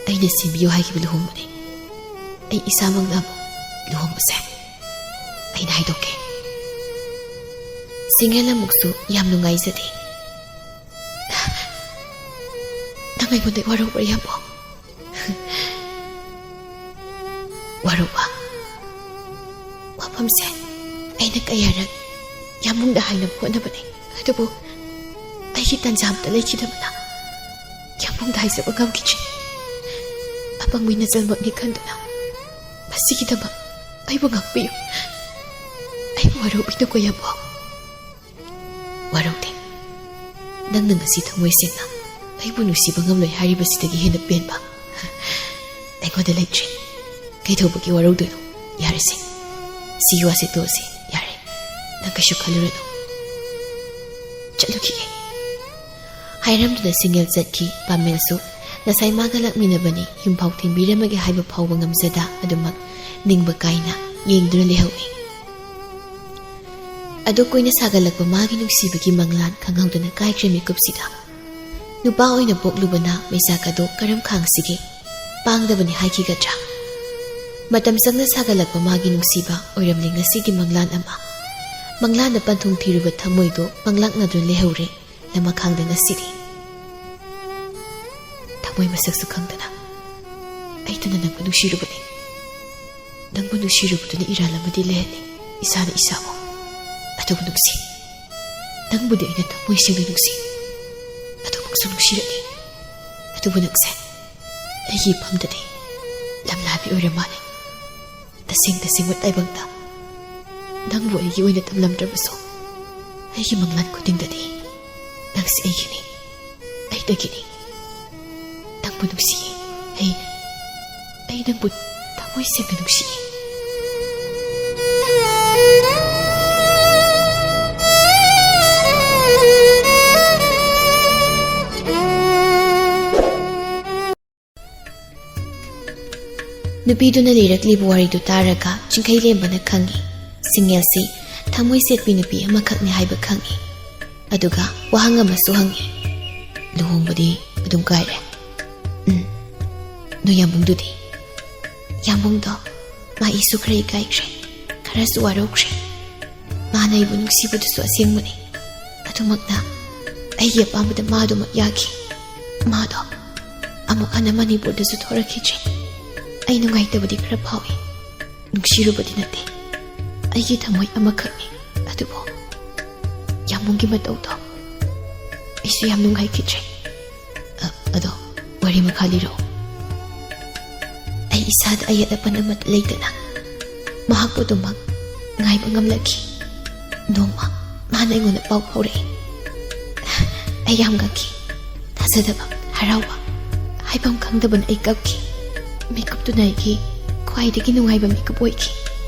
ꯑꯩꯅ ꯁꯤꯟꯕꯤꯌꯨ ꯍꯥꯏꯈꯤꯕ ꯂꯨꯍꯣꯡꯕꯅꯤ꯫ ꯑꯩ ꯏꯁꯥꯃꯛꯅ ꯑꯃꯨꯛ ꯂꯨꯍꯣꯡꯕꯁꯦ ꯑꯩꯅ ꯍꯥꯏꯗꯣꯛꯀꯦ꯫" ꯁꯤꯡꯒꯦꯜ ꯑꯃꯨꯛꯁꯨ ꯌꯥꯝ ꯅꯨꯡꯉꯥꯏꯖꯗꯦ꯫ "ꯅꯪ ꯑꯩꯉꯣꯟꯗ ꯋꯥꯔꯧꯕ꯭ꯔꯥ, ꯌꯥꯝꯕꯨꯡ?" "ꯋꯥꯔꯧꯕ? ꯋꯥꯐꯝꯁꯦ ꯑꯩꯅ ꯀꯌꯥꯔꯛ ꯌꯥꯝꯕꯨꯡꯗ ꯍꯥꯏꯅꯕ ꯍꯣꯠꯅꯕꯅꯤ, ꯑꯗꯨꯕꯨ ꯑꯩꯒꯤ ꯇꯟꯖꯥ ꯑꯝꯇ ꯂꯩꯈꯤꯗꯕꯅ ꯌꯥꯝꯕꯨꯡꯗ ꯍꯥꯏꯖꯕ ꯉꯝꯈꯤꯗ꯭ꯔꯤ꯫ ꯑꯄꯪꯕꯤ ꯅꯆꯜꯃꯛꯅꯤ ꯈꯟꯗꯨꯅ ꯃꯁꯤꯒꯤꯗꯃꯛ ꯑꯩꯕꯨ ꯉꯥꯛꯄꯤꯌꯨ꯫ ꯑꯩꯕꯨ ꯋꯥꯔꯧꯕꯤꯅꯨꯀꯣ, ꯌꯥꯝꯕꯨꯡ꯫" "ꯋꯥꯔꯧꯗꯦ꯫ ꯅꯪꯅ ꯉꯁꯤ ꯊꯃꯣꯏ ꯁꯦꯡꯅ ꯑꯩꯕꯨ ꯅꯨꯡꯁꯤꯕ ꯉꯝꯂꯣꯏ ꯍꯥꯏꯔꯤꯕꯁꯤꯗꯒꯤ ꯍꯦꯟꯅ ꯄꯦꯟꯕ ꯑꯩꯉꯣꯟꯗ ꯂꯩꯇ꯭ꯔꯤ꯫ ꯀꯩꯗꯧꯕꯒꯤ ꯋꯥꯔꯧꯗꯣꯏꯅꯣ? ꯌꯥꯔꯦꯁꯦ, ꯁꯤꯒꯤ ꯋꯥꯁꯦ ꯇꯣꯛꯑꯁꯦ꯫ ꯌꯥꯔꯦ, ꯅꯪ ꯀꯩꯁꯨ ꯈꯜꯂꯨꯔꯅꯨ꯫ ꯆꯠꯂꯨꯈꯤꯒꯦ꯫" ꯍꯥꯏꯔꯝꯗꯨꯅ ꯁꯤꯡꯒꯦꯜ ꯆꯠꯈꯤ꯫ ꯄꯥꯃꯦꯜꯁꯨ ꯉꯁꯥꯏ ꯃꯥꯒ ꯂꯥꯛꯃꯤꯟꯅꯕꯅꯤ, ꯌꯨꯝꯐꯥꯎ ꯊꯤꯟꯕꯤꯔꯝꯃꯒꯦ ꯍꯥꯏꯕ ꯐꯥꯎꯕ ꯉꯝꯖꯗ ꯑꯗꯨꯃꯛ ꯅꯤꯡꯕ ꯀꯥꯏꯅ ꯌꯦꯡꯗꯨꯅ ꯂꯩꯍꯧꯏ꯫ ꯑꯗꯨ ꯀꯨꯏꯅ ꯁꯥꯒꯠꯂꯛꯄ ꯃꯥꯒꯤ ꯅꯨꯡꯁꯤꯕꯒꯤ ꯃꯪꯂꯥꯟ ꯈꯪꯍꯧꯗꯅ ꯀꯥꯏꯈ꯭ꯔꯦ ꯃꯤꯀꯨꯞꯁꯤꯗ꯫ ꯅꯨꯄꯥ ꯑꯣꯏꯅ ꯄꯣꯛꯂꯨꯕꯅ ꯃꯩꯆꯥꯛ ꯑꯗꯨ ꯀꯔꯝ ꯈꯥꯡꯁꯤꯒꯦ? ꯄꯥꯡꯗꯕꯅꯤ ꯍꯥꯏꯈꯤꯒꯗ꯭ꯔꯥ? ꯃꯇꯝ ꯆꯪꯅ ꯁꯥꯒꯠꯂꯛꯄ ꯃꯥꯒꯤ ꯅꯨꯡꯁꯤꯕ ꯑꯣꯏꯔꯝꯂꯦ ꯉꯁꯤꯒꯤ ꯃꯪꯂꯥꯟ ꯑꯃ꯫ ꯃꯪꯂꯥꯟꯗ ꯄꯟꯊꯨꯡ ꯊꯤꯔꯨꯕ ꯊꯃꯣꯏꯗꯣ ꯄꯪꯂꯥꯛꯅꯗꯨꯅ ꯂꯩꯍꯧꯔꯦ ꯂꯃꯈꯥꯡꯗ ꯉꯁꯤꯗꯤ꯫ ꯊꯃꯣꯏ ꯃꯁꯛꯁꯨ ꯈꯪꯗꯅ ꯑꯩꯗꯨꯅ ꯅꯪꯕꯨ ꯅꯨꯡꯁꯤꯔꯨꯕꯅꯤ꯫ ꯅꯪꯕꯨ ꯅꯨꯡꯁꯤꯔꯨꯕꯗꯨꯅ ꯏꯔꯥꯜ ꯑꯃꯗꯤ ꯂꯩꯍꯜꯂꯤ ꯏꯁꯥꯅ ꯏꯁꯥꯕꯨ꯫ ꯑꯗꯨꯕꯨ ꯅꯨꯡꯁꯤ, ꯅꯪꯕꯨꯗꯤ ꯑꯩꯅ ꯊꯃꯣꯏ ꯁꯦꯡꯅ ꯅꯨꯡꯁꯤ, ꯑꯗꯨꯃꯛꯁꯨ ꯅꯨꯡꯁꯤꯔꯛꯏ꯫ ꯑꯗꯨꯕꯨ ꯅꯪꯁꯦ ꯑꯩꯒꯤ ꯏꯐꯝꯗꯗꯤ ꯂꯝꯂꯥꯕꯤ ꯑꯣꯏꯔ ꯃꯥꯜꯂꯦ꯫ ꯇꯁꯦꯡ ꯇꯁꯦꯡꯕ ꯇꯥꯏꯕꯪꯗ ꯅꯪꯕꯨ ꯑꯩꯒꯤ ꯑꯣꯏꯅ ꯊꯝꯂꯝꯗ꯭ꯔꯕꯁꯨ, ꯑꯩꯒꯤ ꯃꯪꯂꯥꯟ ꯈꯨꯗꯤꯡꯗꯗꯤ ꯅꯪꯁꯦ ꯑꯩꯒꯤꯅꯤ, ꯑꯩꯗꯒꯤꯅꯤ꯫ ꯅꯪꯕꯨ ꯅꯨꯡꯁꯤꯌꯦ꯫ ꯑꯩ, ꯑꯩ ꯅꯪꯕꯨ ꯊꯃꯣꯏ ꯁꯦꯡꯅ ꯅꯨꯡꯁꯤꯌꯦ꯫ ꯅꯨꯄꯤꯗꯨꯅ ꯂꯤꯔꯛꯂꯤꯕ ꯋꯥꯔꯤꯗꯨ ꯇꯥꯔꯒ ꯆꯤꯡꯈꯩꯂꯦꯝꯕꯅ ꯈꯪꯏ, ꯁꯤꯡꯉꯦꯜꯁꯤ ꯊꯃꯣꯏ ꯁꯦꯠꯄꯤ ꯅꯨꯄꯤ ꯑꯃꯈꯛꯅꯤ ꯍꯥꯏꯕ ꯈꯪꯏ꯫ ꯑꯗꯨꯒ ꯋꯥꯍꯪ ꯑꯃꯁꯨ ꯍꯪꯏ, "ꯂꯨꯍꯣꯡꯕꯗꯤ ꯑꯗꯨꯝ ꯀꯥꯏꯔꯦ?" "ꯎꯝ꯫ ꯅꯣꯏ ꯌꯥꯝꯕꯨꯡꯗꯨꯗꯤ?" "ꯌꯥꯝꯕꯨꯡꯗꯣ, ꯃꯥ ꯑꯩꯁꯨ ꯈꯔ ꯏꯀꯥꯏꯈ꯭ꯔꯦ, ꯈꯔꯁꯨ ꯋꯥꯔꯧꯈ꯭ꯔꯦ꯫ ꯃꯥꯅ ꯑꯩꯕꯨ ꯅꯨꯡꯁꯤꯕꯗꯨꯁꯨ ꯑꯁꯦꯡꯕꯅꯤ, ꯑꯗꯨꯃꯛꯅ ꯑꯩꯒꯤ ꯑꯄꯥꯝꯕꯗ ꯃꯥ ꯑꯗꯨꯃꯛ ꯌꯥꯈꯤ꯫ ꯃꯥꯗꯣ ꯑꯃꯨꯛ ꯍꯟꯅ ꯃꯅꯤꯄꯨꯔꯗꯁꯨ ꯊꯣꯔꯛꯈꯤꯗ꯭ꯔꯦ꯫ ꯑꯩ ꯅꯨꯡꯉꯥꯏꯇꯕꯗꯤ ꯈꯔ ꯐꯥꯎꯏ꯫ ꯅꯨꯡꯁꯤꯔꯨꯕꯗꯤ ꯅꯠꯇꯦ, ꯑꯩꯒꯤ ꯊꯃꯣꯏ ꯑꯃꯈꯛꯅꯤ꯫ ꯑꯗꯨꯕꯨ ꯌꯥꯝꯕꯨꯡꯒꯤ ꯃꯇꯧꯗꯣ ꯑꯩꯁꯨ ꯌꯥꯝ ꯅꯨꯡꯉꯥꯏꯈꯤꯗ꯭ꯔꯦ꯫ ꯑ, ꯑꯗꯣ ꯋꯥꯔꯤ ꯃꯈꯥ ꯂꯤꯔꯛꯑꯣ꯫" "ꯑꯩ ꯏꯁꯥꯗ ꯑꯌꯦꯠ ꯑꯄꯟ ꯑꯃꯠꯇ ꯂꯩꯇꯅ ꯃꯍꯥꯛꯄꯨ ꯑꯗꯨꯃꯛ ꯉꯥꯏꯕ ꯉꯝꯂꯛꯈꯤ꯫ ꯅꯣꯡꯃ ꯃꯥꯅ ꯑꯩꯉꯣꯟꯗ ꯄꯥꯎ ꯐꯥꯎꯔꯛꯏ꯫ ꯑꯩ ꯌꯥꯝ ꯉꯛꯈꯤ꯫ ꯊꯥꯖꯗꯕ, ꯍꯔꯥꯎꯕ, ꯍꯥꯏꯐꯝ ꯈꯪꯗꯕꯅ ꯑꯩ ꯀꯞꯈꯤ꯫ ꯃꯤꯀꯨꯞꯇꯨꯅ ꯑꯩꯒꯤ ꯈ꯭ꯋꯥꯏꯗꯒꯤ ꯅꯨꯡꯉꯥꯏꯕ ꯃꯤꯀꯨꯞ ꯑꯣꯏꯈꯤ꯫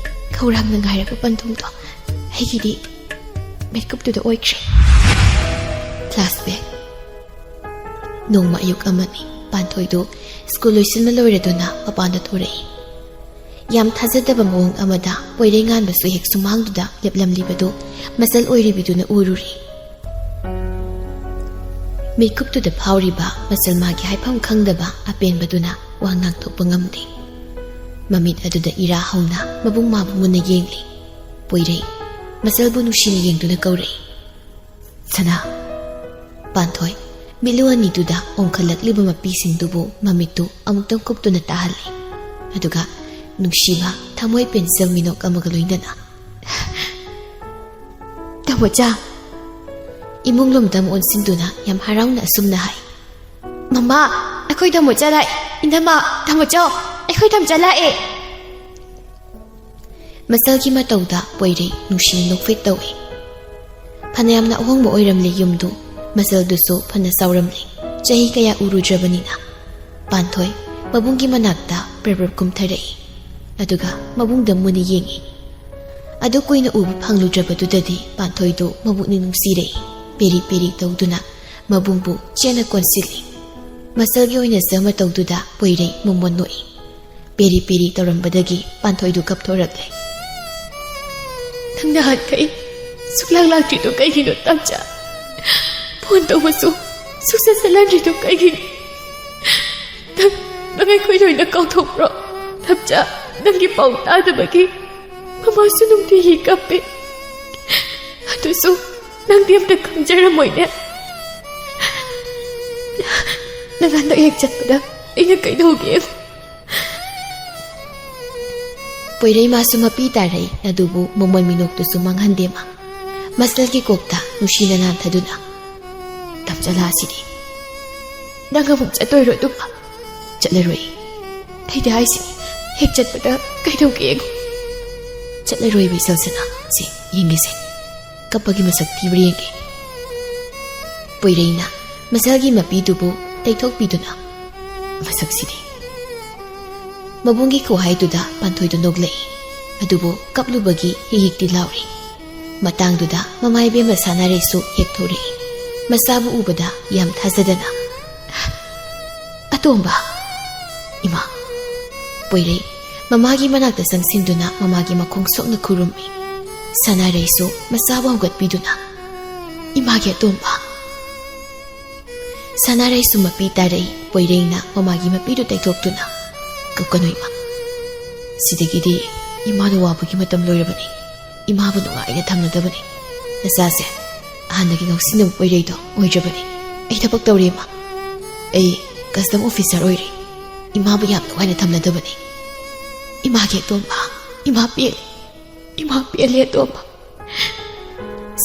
ꯈꯧꯔꯥꯡꯅ ꯉꯥꯏꯔꯕ ꯄꯟꯊꯨꯡꯗꯣ ꯑꯩꯒꯤꯗꯤ ꯃꯤꯀꯨꯞꯇꯨꯗ ꯑꯣꯏꯈ꯭ꯔꯦ꯫" Flashback꯫ ꯅꯣꯡꯃ ꯑꯌꯨꯛ ꯑꯃꯅꯤ꯫ ꯄꯥꯟꯊꯣꯏꯗꯨ ꯁ꯭ꯀꯨꯜ ꯂꯣꯏꯁꯤꯟꯕ ꯂꯣꯏꯔꯗꯨꯅ ꯃꯄꯥꯟꯗ ꯊꯣꯔꯛꯏ꯫ ꯌꯥꯝ ꯊꯥꯖꯗꯕ ꯃꯑꯣꯡ ꯑꯃꯗ ꯄꯣꯏꯔꯩꯉꯥꯟꯕꯁꯨ ꯍꯦꯛ ꯁꯨꯃꯥꯡꯗꯨꯗ ꯂꯦꯞꯂꯝꯂꯤꯕꯗꯨ ꯃꯆꯜ ꯑꯣꯏꯔꯤꯕꯤꯗꯨꯅ ꯎꯔꯨꯔꯤ꯫ ꯃꯤꯀꯨꯞꯇꯨꯗ ꯐꯥꯎꯔꯤꯕ ꯃꯆꯜ ꯃꯥꯒꯤ ꯍꯥꯏꯐꯝ ꯈꯪꯗꯕ ꯑꯄꯦꯟꯕꯗꯨꯅ ꯋꯥ ꯉꯥꯡꯊꯣꯛꯄ ꯉꯝꯗꯦ꯫ ꯃꯃꯤꯠ ꯑꯗꯨꯗ ꯏꯔꯥ ꯍꯧꯅ ꯃꯕꯨꯡ ꯃꯥꯕꯨ ꯃꯨꯟꯅ ꯌꯦꯡꯂꯤ꯫ ꯄꯣꯏꯔꯩ ꯃꯆꯜꯕꯨ ꯅꯨꯡꯁꯤꯅ ꯌꯦꯡꯗꯨꯅ ꯀꯧꯔꯛꯏ, "ꯁꯅꯥ꯫" ꯄꯥꯟꯊꯣꯏ ꯃꯤꯠꯂꯨ ꯑꯅꯤꯗꯨꯗ ꯑꯣꯟꯈꯠꯂꯛꯂꯤꯕ ꯃꯄꯤꯁꯤꯡꯗꯨꯕꯨ ꯃꯃꯤꯠꯇꯨ ꯑꯃꯨꯛꯇꯪ ꯀꯨꯞꯇꯨꯅ ꯇꯥꯍꯜꯂꯤ꯫ ꯑꯗꯨꯒ ꯅꯨꯡꯁꯤꯕ ꯊꯃꯣꯏ ꯄꯦꯟꯖꯕ ꯃꯤꯅꯣꯛ ꯑꯃꯒ ꯂꯣꯏꯅꯅ, "ꯇꯥꯃꯣꯆꯥ, ꯏꯃꯨꯡ ꯂꯣꯝꯗ ꯑꯃꯨꯛ ꯑꯣꯟꯁꯤꯟꯗꯨꯅ ꯌꯥꯝ ꯍꯔꯥꯎꯅ ꯑꯁꯨꯝꯅ ꯍꯥꯏ, "ꯃꯃꯥ, ꯑꯩꯈꯣꯏ ꯇꯥꯃꯣꯆꯥ ꯂꯥꯛꯑꯦ꯫ ꯏꯅꯝꯃ, ꯇꯥꯃꯣꯆꯧ, ꯑꯩꯈꯣꯏ ꯇꯥꯃꯣꯆꯥ ꯂꯥꯛꯑꯦ!" ꯃꯆꯜꯒꯤ ꯃꯇꯧꯗ ꯄꯣꯏꯔꯩ ꯅꯨꯡꯁꯤꯅ ꯅꯣꯛꯐꯦꯠ ꯇꯧꯏ꯫ ꯐꯅꯌꯥꯝꯅ ꯑꯍꯣꯡꯕ ꯑꯣꯏꯔꯝꯂꯦ ꯌꯨꯝꯗꯨ꯫ ꯃꯆꯜꯗꯨꯁꯨ ꯐꯅ ꯆꯥꯎꯔꯝꯂꯦ, ꯆꯍꯤ ꯀꯌꯥ ꯎꯔꯨꯗ꯭ꯔꯕꯅꯤꯅ꯫ ꯄꯥꯟꯊꯣꯏ ꯃꯕꯨꯡꯒꯤ ꯃꯅꯥꯛꯇ ꯄ꯭ꯔꯞ ꯄ꯭ꯔꯞ ꯀꯨꯝꯊꯔꯛꯏ꯫ ꯑꯗꯨꯒ ꯃꯕꯨꯡꯗ ꯃꯨꯟꯅ ꯌꯦꯡꯏ꯫ ꯑꯗꯨ ꯀꯨꯏꯅ ꯎꯕ ꯐꯪꯂꯨꯗ꯭ꯔꯕꯗꯨꯗꯗꯤ ꯄꯥꯟꯊꯣꯏꯗꯨ ꯃꯕꯨꯛꯅꯤꯡ ꯅꯨꯡꯁꯤꯔꯛꯏ꯫ ꯄꯦꯔꯤ ꯄꯦꯔꯤ ꯇꯧꯗꯨꯅ ꯃꯕꯨꯡꯕꯨ ꯆꯦꯠꯅ ꯀꯣꯟꯁꯤꯜꯂꯤ꯫ ꯃꯆꯜꯒꯤ ꯑꯣꯏꯅ ꯆꯥꯃ ꯇꯧꯗꯨꯗ ꯄꯣꯏꯔꯩ ꯃꯣꯃꯣꯟ ꯅꯣꯛꯏ꯫ ꯄꯦꯔꯤ ꯄꯦꯔꯤ ꯇꯧꯔꯝꯕꯗꯒꯤ ꯄꯥꯟꯊꯣꯏꯗꯨ ꯀꯞꯊꯣꯔꯛꯂꯦ꯫ "ꯅꯪ ꯅꯍꯥꯟꯈꯩ ꯁꯨꯛꯂꯥꯛ ꯂꯥꯛꯇ꯭ꯔꯤꯗꯣ ꯀꯩꯒꯤꯅꯣ, ꯇꯥꯃꯣꯆꯥ? ꯐꯣꯟ ꯇꯧꯕꯁꯨ ꯁꯨꯛꯆꯠ ꯆꯠꯍꯟꯗ꯭ꯔꯤꯗꯣ ꯀꯩꯒꯤꯅꯣ? ꯅꯪ, ꯅꯪ ꯑꯩꯈꯣꯏ ꯂꯣꯏꯅ ꯀꯥꯎꯊꯣꯛꯄ꯭ꯔꯣ? ꯇꯥꯃꯣꯆꯥ, ꯅꯪꯒꯤ ꯄꯥꯎ ꯇꯥꯗꯕꯒꯤ ꯃꯃꯥꯁꯨ ꯅꯨꯡꯇꯤꯒꯤ ꯀꯞꯄꯦ꯫ ꯑꯗꯨꯁꯨ ꯅꯪꯗꯤ ꯑꯝꯇ ꯈꯪꯖꯔꯝꯃꯣꯏꯅꯦ꯫ ꯅꯪ ꯍꯟꯗꯛ ꯍꯦꯛ ꯆꯠꯄꯗ ꯑꯩꯅ ꯀꯩꯗꯧꯒꯦ?" ꯄꯣꯏꯔꯩ ꯃꯥꯁꯨ ꯃꯄꯤ ꯇꯥꯔꯩ, ꯑꯗꯨꯕꯨ ꯃꯃꯣꯟ ꯃꯤꯅꯣꯛꯇꯨꯁꯨ ꯃꯥꯡꯍꯟꯗꯦ ꯃꯥ꯫ ꯃꯆꯜꯒꯤ ꯀꯣꯛꯇ ꯅꯨꯡꯁꯤꯅ ꯅꯥꯟꯊꯗꯨꯅ, "ꯇꯥꯃꯣꯆꯥ ꯂꯥꯛꯑꯁꯤꯗꯤ꯫ ꯅꯪ ꯑꯃꯨꯛ ꯆꯠꯇꯣꯏꯔꯣ ꯑꯗꯨꯒ?" "ꯆꯠꯂꯔꯣꯏ꯫ ꯑꯩꯗꯤ ꯍꯥꯏꯁꯤꯅꯤ, ꯍꯦꯛ ꯆꯠꯄꯗ ꯀꯩꯗꯧꯒꯦ ꯌꯦꯡꯉꯨ꯫" "ꯆꯠꯂꯔꯣꯏ ꯏꯆꯜꯁꯅꯥ, ꯁꯦ ꯌꯦꯡꯒꯦꯁꯦ꯫ ꯀꯞꯄꯒꯤ ꯃꯁꯛ ꯊꯤꯕ꯭ꯔꯥ ꯌꯦꯡꯒꯦ꯫" ꯄꯣꯏꯔꯩꯅ ꯃꯆꯜꯒꯤ ꯃꯄꯤꯗꯨꯕꯨ ꯇꯩꯊꯣꯛꯄꯤꯗꯨꯅ, "ꯃꯁꯛꯁꯤꯗꯤ!" ꯃꯕꯨꯡꯒꯤ ꯈꯨꯍꯥꯏꯗꯨꯗ ꯄꯥꯟꯊꯣꯏꯗꯨ ꯅꯣꯛꯂꯛꯏ꯫ ꯑꯗꯨꯕꯨ ꯀꯞꯂꯨꯕꯒꯤ ꯍꯤꯛ ꯍꯤꯛꯇꯤ ꯂꯥꯎꯔꯤ꯫ ꯃꯇꯥꯡꯗꯨꯗ ꯃꯃꯥ ꯏꯕꯦꯝꯃ ꯁꯥꯅꯥꯔꯩꯁꯨ ꯍꯦꯛ ꯊꯣꯔꯛꯏ꯫ ꯃꯆꯥꯕꯨ ꯎꯕꯗ ꯌꯥꯝ ꯊꯥꯖꯗꯅ, "ꯑꯇꯣꯝꯕ!" "ꯏꯃꯥ!" ꯄꯣꯏꯔꯩ ꯃꯃꯥꯒꯤ ꯃꯅꯥꯛꯇ ꯆꯪꯁꯤꯟꯗꯨꯅ ꯃꯃꯥꯒꯤ ꯃꯈꯣꯡ ꯁꯣꯛꯅ ꯈꯨꯔꯨꯝꯃꯤ꯫ ꯁꯥꯅꯥꯔꯩꯁꯨ ꯃꯆꯥꯕꯨ ꯍꯧꯒꯠꯄꯤꯗꯨꯅ, "ꯏꯃꯥꯒꯤ ꯑꯇꯣꯝꯕ!" ꯁꯥꯅꯥꯔꯩꯁꯨ ꯃꯄꯤ ꯇꯥꯔꯩ꯫ ꯄꯣꯏꯔꯩꯅ ꯃꯃꯥꯒꯤ ꯃꯄꯤꯗꯨ ꯇꯩꯊꯣꯛꯇꯨꯅ, "ꯀꯞꯀꯅꯨ ꯏꯃꯥ꯫ ꯁꯤꯗꯒꯤꯗꯤ ꯏꯃꯥꯅ ꯋꯥꯕꯒꯤ ꯃꯇꯝ ꯂꯣꯏꯔꯕꯅꯤ꯫ ꯏꯃꯥꯕꯨ ꯅꯨꯡꯉꯥꯏꯅ ꯊꯝꯅꯗꯕꯅꯤ꯫ ꯅꯆꯥꯁꯦ ꯍꯥꯟꯅꯒꯤ ꯉꯥꯎꯁꯤꯟꯅꯕ ꯄꯣꯏꯔꯩꯗꯣ ꯑꯣꯏꯗ꯭ꯔꯕꯅꯤ꯫ ꯑꯩ ꯊꯕꯛ ꯇꯧꯔꯦ ꯏꯃꯥ꯫ ꯑꯩ custom officer ꯑꯣꯏꯔꯦ꯫ ꯏꯃꯥꯕꯨ ꯌꯥꯝ ꯅꯨꯡꯉꯥꯏꯅ ꯊꯝꯅꯗꯕꯅꯤ꯫ ꯏꯃꯥꯒꯤ ꯑꯇꯣꯝꯕ, ꯏꯃꯥ ꯄꯦꯜꯂꯦ꯫ ꯏꯃꯥ ꯄꯦꯜꯂꯦ ꯑꯇꯣꯝꯕ꯫"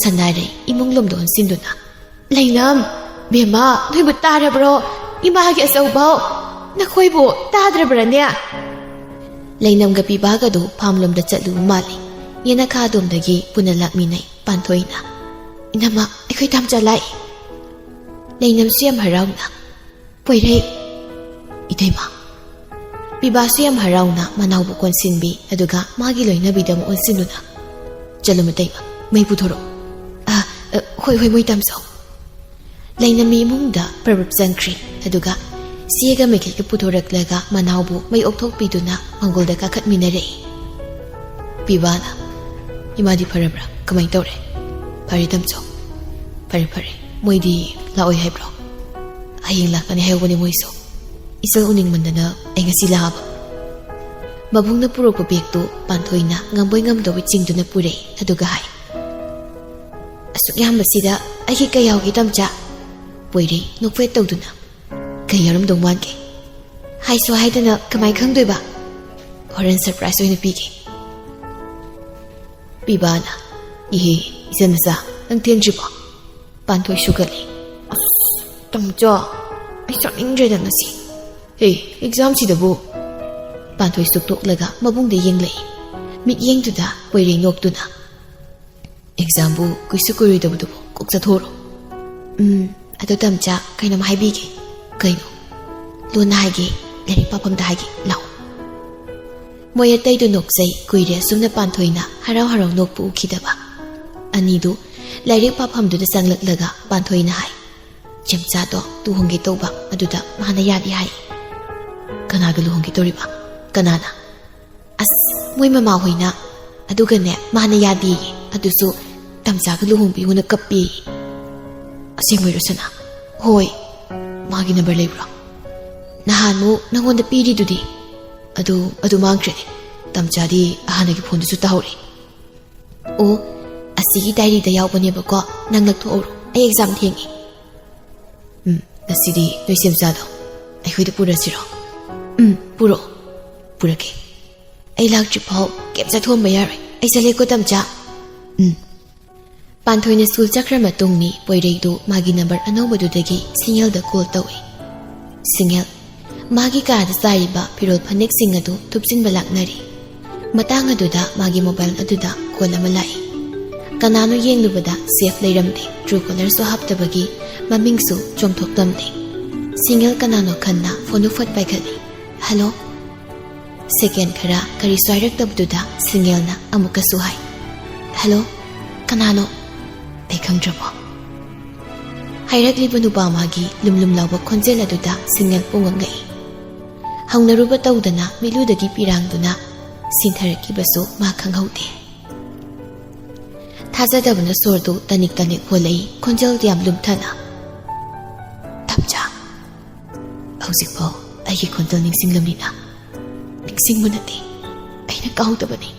ꯁꯅꯥꯔꯩ ꯏꯃꯨꯡ ꯂꯣꯝꯗ ꯑꯣꯟꯁꯤꯟꯗꯨꯅ, "ꯂꯩꯅꯝ, ꯕꯦꯝꯃ, ꯅꯣꯏꯕꯨ ꯇꯥꯔꯕ꯭ꯔꯣ? ꯏꯃꯥꯒꯤ ꯑꯆꯧꯕ, ꯅꯈꯣꯏꯕꯨ ꯇꯥꯗ꯭ꯔꯕ꯭ꯔꯅꯦ?" ꯂꯩꯅꯝꯒ ꯄꯤꯕꯥꯒꯗꯨ ꯐꯥꯝꯂꯣꯝꯗ ꯆꯠꯂꯨꯕ ꯃꯥꯜꯂꯤ꯫ ꯌꯦꯅꯈꯥ ꯑꯗꯣꯝꯗꯒꯤ ꯄꯨꯟꯅ ꯂꯥꯛꯃꯤꯟꯅꯩ ꯄꯥꯟꯊꯣꯏꯅ꯫ "ꯏꯅꯝꯃ, ꯑꯩꯈꯣꯏ ꯇꯥꯝꯆꯥ ꯂꯥꯛꯏ!" ꯂꯩꯅꯝꯁꯨ ꯌꯥꯝ ꯍꯔꯥꯎꯅ, "ꯄꯣꯏꯔꯩ!" "ꯏꯇꯩꯃ!" ꯄꯤꯕꯥꯁꯨ ꯌꯥꯝ ꯍꯔꯥꯎꯅ ꯃꯅꯥꯎꯕꯨ ꯀꯣꯟꯁꯤꯟꯕꯤ, ꯑꯗꯨꯒ ꯃꯥꯒꯤ ꯂꯣꯏꯅꯕꯤꯗ ꯑꯃꯨꯛ ꯑꯣꯟꯁꯤꯟꯗꯨꯅ, "ꯆꯠꯂꯨ ꯃꯇꯩꯃ, ꯃꯩ ꯄꯨꯊꯣꯔꯛꯑꯣ꯫" "ꯑ, ꯑ, ꯍꯣꯏ, ꯍꯣꯏ, ꯃꯣꯏ ꯇꯥꯝꯆꯥ!" ꯂꯩꯅꯝ ꯏꯃꯨꯡꯗ ꯄ꯭ꯔꯕꯞ ꯆꯪꯈ꯭ꯔꯤ, ꯑꯗꯨꯒ ꯆꯦꯒ ꯃꯩꯈꯦꯠꯀ ꯄꯨꯊꯣꯔꯛꯂꯒ ꯃꯅꯥꯎꯕꯨ ꯃꯩ ꯑꯣꯛꯊꯣꯛꯄꯤꯗꯨꯅ ꯃꯪꯒꯣꯜꯗ ꯀꯥꯈꯠꯃꯤꯟꯅꯔꯛꯏ꯫ ꯄꯤꯕꯥꯅ, "ꯏꯃꯥꯗꯤ ꯐꯔꯕ꯭ꯔꯥ? ꯀꯃꯥꯏ ꯇꯧꯔꯦ?" "ꯐꯔꯦ ꯇꯥꯝꯆꯥ, ꯐꯔꯦ, ꯐꯔꯦ꯫ ꯃꯣꯏꯗꯤ ꯂꯥꯛꯑꯣꯏ ꯍꯥꯏꯕ꯭ꯔꯣ?" "ꯍꯌꯦꯡ ꯂꯥꯛꯀꯅꯤ ꯍꯥꯏꯍꯧꯕꯅꯦ ꯃꯣꯏꯁꯨ꯫ ꯏꯆꯜ ꯎꯅꯤꯡꯃꯟꯗꯅ ꯑꯩ ꯉꯁꯤ ꯂꯥꯛꯑꯕ꯫" ꯃꯕꯨꯡꯅ ꯄꯨꯔꯛꯄ ꯕꯦꯒꯇꯨ ꯄꯥꯟꯊꯣꯏꯅ ꯉꯝꯕꯣꯏ ꯉꯝꯗꯕꯣꯏ ꯆꯤꯡꯗꯨꯅ ꯄꯨꯔꯛꯏ, ꯑꯗꯨꯒ ꯍꯥꯏ, "ꯑꯁꯨꯛ ꯌꯥꯝꯕꯁꯤꯗ ꯑꯩꯒꯤ ꯀꯩ ꯌꯥꯎꯒꯦ ꯇꯥꯝꯆꯥ?" ꯄꯣꯏꯔꯩ ꯅꯣꯛꯐꯦꯠ ꯇꯧꯗꯨꯅ, "ꯀꯩ ꯌꯥꯎꯔꯝꯗꯧ ꯃꯥꯟꯒꯦ?" "ꯍꯥꯏꯁꯨ ꯍꯥꯏꯗꯅ ꯀꯃꯥꯏ ꯈꯪꯗꯣꯏꯕ? ꯍꯣꯔꯦꯟ ꯁꯔꯄ꯭ꯔꯥꯏꯖ ꯑꯣꯏꯅ ꯄꯤꯒꯦ꯫" ꯄꯤꯕꯥꯅ, "ꯏꯍꯦ, ꯏꯆꯟ ꯃꯆꯥ, ꯅꯪ ꯊꯦꯡꯗ꯭ꯔꯤꯕꯣ?" ꯄꯥꯟꯊꯣꯏ ꯁꯨꯒꯠꯂꯤ꯫ "ꯑꯁ, ꯇꯥꯝꯆꯥ, ꯑꯩ ꯆꯥꯅꯤꯡꯗ꯭ꯔꯦꯗ ꯉꯁꯤ꯫" "ꯍꯦ, ꯑꯦꯛꯖꯥꯝꯁꯤꯗꯕꯨ!" ꯄꯥꯟꯊꯣꯏ ꯁꯨꯛꯇꯣꯛꯂꯒ ꯃꯕꯨꯡꯗ ꯌꯦꯡꯂꯛꯏ꯫ ꯃꯤꯠꯌꯦꯡꯗꯨꯗ ꯄꯣꯏꯔꯩ ꯅꯣꯛꯇꯨꯅ, "ꯑꯦꯛꯖꯥꯝꯕꯨ ꯀꯨꯏꯁꯨ ꯀꯨꯏꯔꯣꯏꯗꯕꯗꯨꯕꯨ ꯀꯣꯛ ꯆꯠꯊꯣꯛꯎꯔꯣ꯫" "ꯎꯝ, ꯑꯗꯣ ꯇꯥꯝꯆꯥ, ꯀꯩꯅꯣꯝ ꯍꯥꯏꯕꯤꯒꯦ꯫" "ꯀꯩꯅꯣ?" "ꯂꯣꯟꯅ ꯍꯥꯏꯒꯦ, ꯂꯥꯏꯔꯤꯛ ꯄꯥꯐꯝꯗ ꯍꯥꯏꯒꯦ, ꯂꯥꯛꯑꯣ꯫" ꯃꯣꯏ ꯑꯇꯩꯗꯨ ꯅꯣꯛꯆꯩ, ꯀꯨꯏꯔꯦ ꯑꯁꯨꯝꯅ ꯄꯥꯟꯊꯣꯏꯅ ꯍꯔꯥꯎ ꯍꯔꯥꯎ ꯅꯣꯛꯄ ꯎꯈꯤꯗꯕ꯫ ꯑꯅꯤꯗꯨ ꯂꯥꯏꯔꯤꯛ ꯄꯥꯐꯝꯗꯨꯗ ꯆꯪꯂꯛꯂꯒ ꯄꯥꯟꯊꯣꯏꯅ ꯍꯥꯏ, "ꯏꯆꯦꯝꯆꯥꯗꯣ ꯂꯨꯍꯣꯡꯒꯦ ꯇꯧꯕ, ꯑꯗꯨꯗ ꯃꯥꯅ ꯌꯥꯗꯦ ꯍꯥꯏ꯫" "ꯀꯅꯥꯒ ꯂꯨꯍꯣꯡꯒꯦ ꯇꯧꯔꯤꯕ? ꯀꯅꯥꯅ?" "ꯑꯁ, ꯃꯣꯏ ꯃꯃꯥꯍꯣꯏꯅ꯫ ꯑꯗꯨꯒꯅꯦ, ꯃꯥꯅ ꯌꯥꯗꯦꯌꯦ, ꯑꯗꯨꯁꯨ ꯇꯥꯝꯆꯥꯒ ꯂꯨꯍꯣꯡꯕꯤꯌꯨꯅ ꯀꯞꯄꯦꯌꯦ꯫" "ꯑꯁꯦꯡꯕꯩꯔꯣ ꯁꯅꯥ?" "ꯍꯣꯏ꯫" "ꯃꯥꯒꯤ ꯅꯝꯕꯔ ꯂꯩꯕ꯭ꯔꯣ?" "ꯅꯍꯥꯟꯃꯨꯛ ꯅꯪꯉꯣꯟꯗ ꯄꯤꯔꯤꯗꯨꯗꯤ?" "ꯑꯗꯨ, ꯑꯗꯨ ꯃꯥꯡꯈ꯭ꯔꯦꯅꯦ꯫ ꯇꯥꯝꯆꯥꯗꯤ ꯍꯥꯟꯅꯒꯤ ꯐꯣꯟꯗꯨꯁꯨ ꯇꯧꯍꯧꯔꯦ꯫" "ꯑꯣ, ꯑꯁꯤꯒꯤ ꯗꯥꯏꯔꯤꯗ ꯌꯥꯎꯕꯅꯦꯕꯀꯣ, ꯅꯪ ꯂꯧꯊꯣꯛꯍꯧꯔꯣ, ꯑꯩ ꯑꯦꯛꯖꯥꯝ ꯊꯦꯡꯉꯦ꯫" "ꯎꯝ, ꯉꯁꯤꯗꯤ ꯅꯣꯏ ꯏꯆꯦꯝꯆꯥꯗꯣ ꯑꯩꯈꯣꯏꯗ ꯄꯨꯔꯁꯤꯔꯣ?" "ꯎꯝ, ꯄꯨꯔꯛꯑꯣ꯫" "ꯄꯨꯔꯛꯀꯦ꯫ ꯑꯩ ꯂꯥꯛꯇ꯭ꯔꯤꯐꯥꯎ ꯀꯩꯝ ꯆꯠꯊꯣꯛꯑꯝꯕ ꯌꯥꯔꯣꯏ꯫ ꯑꯩ ꯆꯠꯂꯦꯀꯣ ꯇꯥꯝꯆꯥ꯫" "ꯎꯝ꯫" ꯄꯥꯟꯊꯣꯏꯅ ꯁ꯭ꯀꯨꯜ ꯆꯠꯈ꯭ꯔ ꯃꯇꯨꯡꯅꯤ ꯄꯣꯏꯔꯩꯗꯨ ꯃꯥꯒꯤ ꯅꯝꯕꯔ ꯑꯅꯧꯕꯗꯨꯗꯒꯤ ꯁꯤꯡꯉꯦꯜꯗ ꯀꯣꯜ ꯇꯧꯏ꯫ ꯁꯤꯡꯉꯦꯜ, ꯃꯥꯒꯤ ꯀꯥꯗ ꯆꯥꯏꯔꯤꯕ ꯐꯤꯔꯣꯜ ꯐꯅꯦꯛꯁꯤꯡ ꯑꯗꯨ ꯊꯨꯞꯆꯤꯟꯕ ꯂꯥꯛꯅꯔꯤ꯫ ꯃꯇꯥꯡ ꯑꯗꯨꯗ ꯃꯥꯒꯤ ꯃꯣꯕꯥꯏꯜ ꯑꯗꯨꯗ ꯀꯣꯜ ꯑꯃ ꯂꯥꯛꯏ꯫ ꯀꯅꯥꯅꯣ ꯌꯦꯡꯂꯨꯕꯗ ꯁꯦꯐ ꯂꯩꯔꯝꯗꯦ, ꯇ꯭ꯔꯨ ꯀꯣꯂꯔꯁꯨ ꯍꯥꯞꯇꯕꯒꯤ ꯃꯃꯤꯡꯁꯨ ꯆꯣꯡꯊꯣꯛꯇꯝꯗꯦ꯫ ꯁꯤꯡꯉꯦꯜ ꯀꯅꯥꯅꯣ ꯈꯟꯅ ꯐꯣꯟꯗꯨ ꯐꯠ ꯄꯥꯏꯈꯠꯂꯤ꯫ "ꯍꯜꯂꯣ?" ꯁꯦꯀꯦꯟ ꯈꯔ ꯀꯔꯤꯁꯨ ꯍꯥꯏꯔꯛꯇꯕꯗꯨꯗ ꯁꯤꯡꯉꯦꯜꯅ ꯑꯃꯨꯛꯀꯁꯨ ꯍꯥꯏ, "ꯍꯜꯂꯣ, ꯀꯅꯥꯅꯣ? ꯑꯩ ꯈꯪꯗ꯭ꯔꯕꯣ?" ꯍꯥꯏꯔꯛꯂꯤꯕ ꯅꯨꯄꯥ ꯑꯃꯒꯤ ꯂꯨꯝ ꯂꯨꯝ ꯂꯥꯎꯕ ꯈꯣꯟꯖꯦꯜ ꯑꯗꯨꯗ ꯁꯤꯡꯉꯦꯜ ꯄꯨꯡꯉꯛ ꯉꯛꯏ꯫ ꯍꯧꯅꯔꯨꯕ ꯇꯧꯗꯅ ꯃꯤꯠꯂꯨꯗꯒꯤ ꯄꯤꯔꯥꯡꯗꯨꯅ ꯁꯤꯟꯊꯔꯛꯈꯤꯕꯁꯨ ꯃꯥ ꯈꯪꯍꯧꯗꯦ꯫ ꯊꯥꯖꯗꯕꯅ ꯁꯣꯔꯗꯨ ꯇꯅꯤꯛ ꯇꯅꯤꯛ ꯍꯣꯜꯂꯛꯏ, ꯈꯣꯟꯖꯦꯜꯗꯤ ꯌꯥꯝ ꯂꯨꯝꯊꯅ, "ꯇꯝꯆꯥ, ꯍꯧꯖꯤꯛꯐꯥꯎ ꯑꯩꯒꯤ ꯈꯣꯟꯖꯦꯜ ꯅꯤꯡꯁꯤꯡꯂꯝꯂꯤꯅ?" "ꯅꯤꯡꯁꯤꯡꯕ ꯅꯠꯇꯦ, ꯑꯩꯅ ꯀꯥꯎꯗꯕꯅꯤ꯫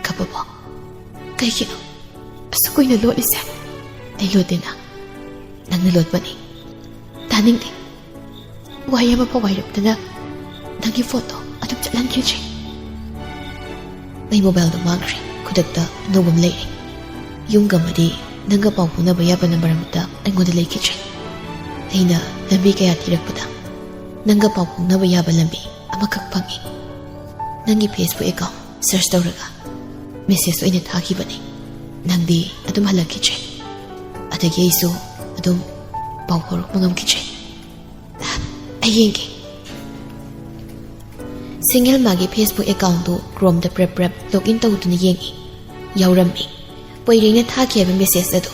ꯀꯞꯄꯕꯣ? ꯀꯩꯒꯤꯅꯣ ꯑꯁꯨꯛ ꯀꯨꯏꯅ ꯂꯣꯠꯂꯤꯁꯦ?" "ꯑꯩ ꯂꯣꯠꯇꯦꯅ, ꯅꯪꯅ ꯂꯣꯠꯄꯅꯤ꯫ ꯇꯥꯅꯤꯡꯗꯦ꯫ ꯋꯥꯍꯩ ꯑꯃꯐꯥꯎ ꯍꯥꯏꯔꯛꯇꯅ ꯅꯪꯒꯤ ꯐꯣꯟꯗꯣ ꯑꯗꯨꯝ ꯆꯠꯍꯟꯈꯤꯗ꯭ꯔꯦ꯫" "ꯑꯩ ꯃꯣꯕꯥꯏꯜꯗꯣ ꯃꯥꯡꯈ꯭ꯔꯦ꯫ ꯈꯨꯗꯛꯇ ꯑꯅꯧꯕ ꯑꯃ ꯂꯩꯔꯦ꯫ ꯌꯨꯝꯒ ꯑꯃꯗꯤ ꯅꯪꯒ ꯄꯥꯎ ꯐꯥꯎꯅꯕ ꯌꯥꯕ ꯅꯝꯕꯔ ꯑꯃꯠꯇ ꯑꯩꯉꯣꯟꯗ ꯂꯩꯈꯤꯗ꯭ꯔꯦ꯫ ꯑꯩꯅ ꯂꯝꯕꯤ ꯀꯌꯥ ꯊꯤꯔꯛꯄꯗ ꯅꯪꯒ ꯄꯥꯎ ꯐꯥꯎꯅꯕ ꯌꯥꯕ ꯂꯝꯕꯤ ꯑꯃꯈꯛ ꯐꯪꯉꯤ꯫ ꯅꯪꯒꯤ Facebook account search ꯇꯧꯔꯒ ꯃꯦꯁꯦꯖ ꯑꯣꯏꯅ ꯊꯥꯈꯤꯕꯅꯤ꯫ ꯅꯪꯗꯤ ꯑꯗꯨꯝ ꯍꯜꯂꯛꯈꯤꯗ꯭ꯔꯦ꯫ ꯑꯗꯒꯤ ꯑꯩꯁꯨ ꯑꯗꯨꯝ ꯄꯥꯎ ꯐꯥꯎꯔꯛꯄ ꯉꯝꯈꯤꯗ꯭ꯔꯦ꯫ ꯑꯩ ꯌꯦꯡꯒꯦ꯫" ꯁꯤꯡꯉꯦꯜ ꯃꯥꯒꯤ Facebook accountꯗꯨ Chromeꯗ ꯄ꯭ꯔꯦꯞ ꯄ꯭ꯔꯦꯞ login ꯇꯧꯗꯨꯅ ꯌꯦꯡꯉꯤ꯫ ꯌꯥꯎꯔꯝꯃꯤ꯫ ꯄꯣꯏꯔꯩꯅ ꯊꯥꯈꯤ ꯍꯥꯏꯕ ꯃꯦꯁꯦꯖ ꯑꯗꯨ꯫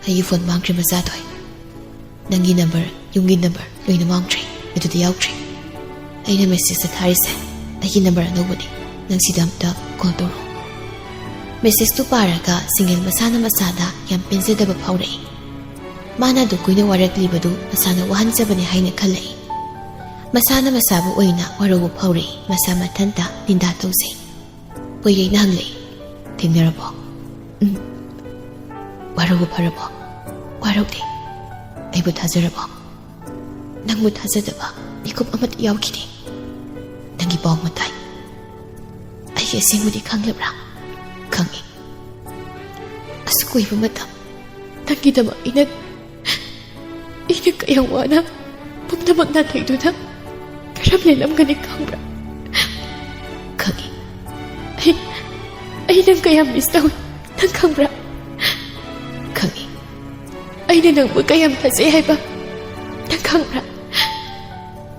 "ꯑꯩꯒꯤ ꯐꯣꯟ ꯃꯥꯡꯈ꯭ꯔꯦ ꯃꯆꯥꯊꯣꯏ꯫ ꯅꯪꯒꯤ ꯅꯝꯕꯔ, ꯌꯨꯝꯒꯤ ꯅꯝꯕꯔ ꯂꯣꯏꯅ ꯃꯥꯡꯈ꯭ꯔꯦ꯫ ꯑꯗꯨꯗꯤ ꯌꯥꯎꯗ꯭ꯔꯦ꯫ ꯑꯩꯅ ꯃꯦꯁꯦꯖꯇ ꯊꯥꯔꯤꯁꯦ ꯑꯩꯒꯤ ꯅꯝꯕꯔ ꯑꯅꯧꯕꯅꯤ꯫ ꯅꯪ ꯁꯤꯗ ꯑꯝꯇ ꯀꯣꯜ ꯇꯧꯔꯛꯑꯣ꯫" ꯃꯦꯁꯦꯖꯇꯨ ꯄꯥꯔꯒ ꯁꯤꯡꯉꯦꯜ ꯃꯁꯥꯅ ꯃꯁꯥꯗ ꯌꯥꯝ ꯄꯦꯟꯖꯗꯕ ꯐꯥꯎꯔꯛꯏ꯫ ꯃꯥꯅ ꯑꯗꯨ ꯀꯨꯏꯅ ꯋꯥꯔꯛꯂꯤꯕꯗꯨ ꯃꯁꯥꯅ ꯋꯥꯍꯟꯖꯕꯅꯤ ꯍꯥꯏꯅ ꯈꯜꯂꯛꯏ꯫ ꯃꯁꯥꯅ ꯃꯁꯥꯕꯨ ꯑꯣꯏꯅ ꯋꯥꯔꯧꯕ ꯐꯥꯎꯔꯛꯏ, ꯃꯁꯥ ꯃꯊꯟꯇ ꯅꯤꯟꯗꯥ ꯇꯧꯖꯩ꯫ ꯄꯣꯏꯔꯩꯅ ꯍꯪꯂꯛꯏ, "ꯊꯦꯡꯅꯔꯕꯣ?" "ꯎꯝ꯫" "ꯋꯥꯔꯧꯕ ꯐꯔꯕꯣ?" "ꯋꯥꯔꯧꯗꯦ꯫" "ꯑꯩꯕꯨ ꯊꯥꯖꯔꯕꯣ?" "ꯅꯪꯕꯨ ꯊꯥꯖꯗꯕ ꯃꯤꯀꯨꯞ ꯑꯃꯠꯇ ꯌꯥꯎꯈꯤꯗꯦ꯫" "ꯅꯪꯒꯤ ꯄꯥꯎ ꯑꯃ ꯇꯥꯏ꯫ ꯑꯩꯒꯤ ꯑꯁꯦꯡꯕꯗꯤ ꯈꯪꯂꯕ꯭ꯔꯥ?" "ꯈꯪꯉꯤ꯫" ꯑꯁꯨꯛ ꯀꯨꯏꯕ ꯃꯇꯝ ꯅꯪꯒꯤꯗꯃꯛ ꯑꯩꯅ, ꯑꯩꯅ ꯀꯌꯥꯝ ꯋꯥꯅ ꯄꯨꯝꯅꯃꯛ ꯅꯥꯊꯩꯗꯨꯅ ꯀꯔꯝ ꯂꯦꯜꯂꯝꯒꯅꯤ ꯈꯪꯕ꯭ꯔꯥ? ꯈꯪꯉꯤ꯫ ꯑꯩ, ꯑꯩ ꯅꯪ ꯀꯌꯥꯝ ꯃꯤꯁ ꯇꯧꯏ ꯅꯪ ꯈꯪꯕ꯭ꯔꯥ? ꯈꯪꯉꯤ꯫ ꯑꯩꯅ ꯅꯪꯕꯨ ꯀꯌꯥꯝ ꯊꯥꯖꯩ ꯍꯥꯏꯕ ꯅꯪ ꯈꯪꯕ꯭ꯔꯥ?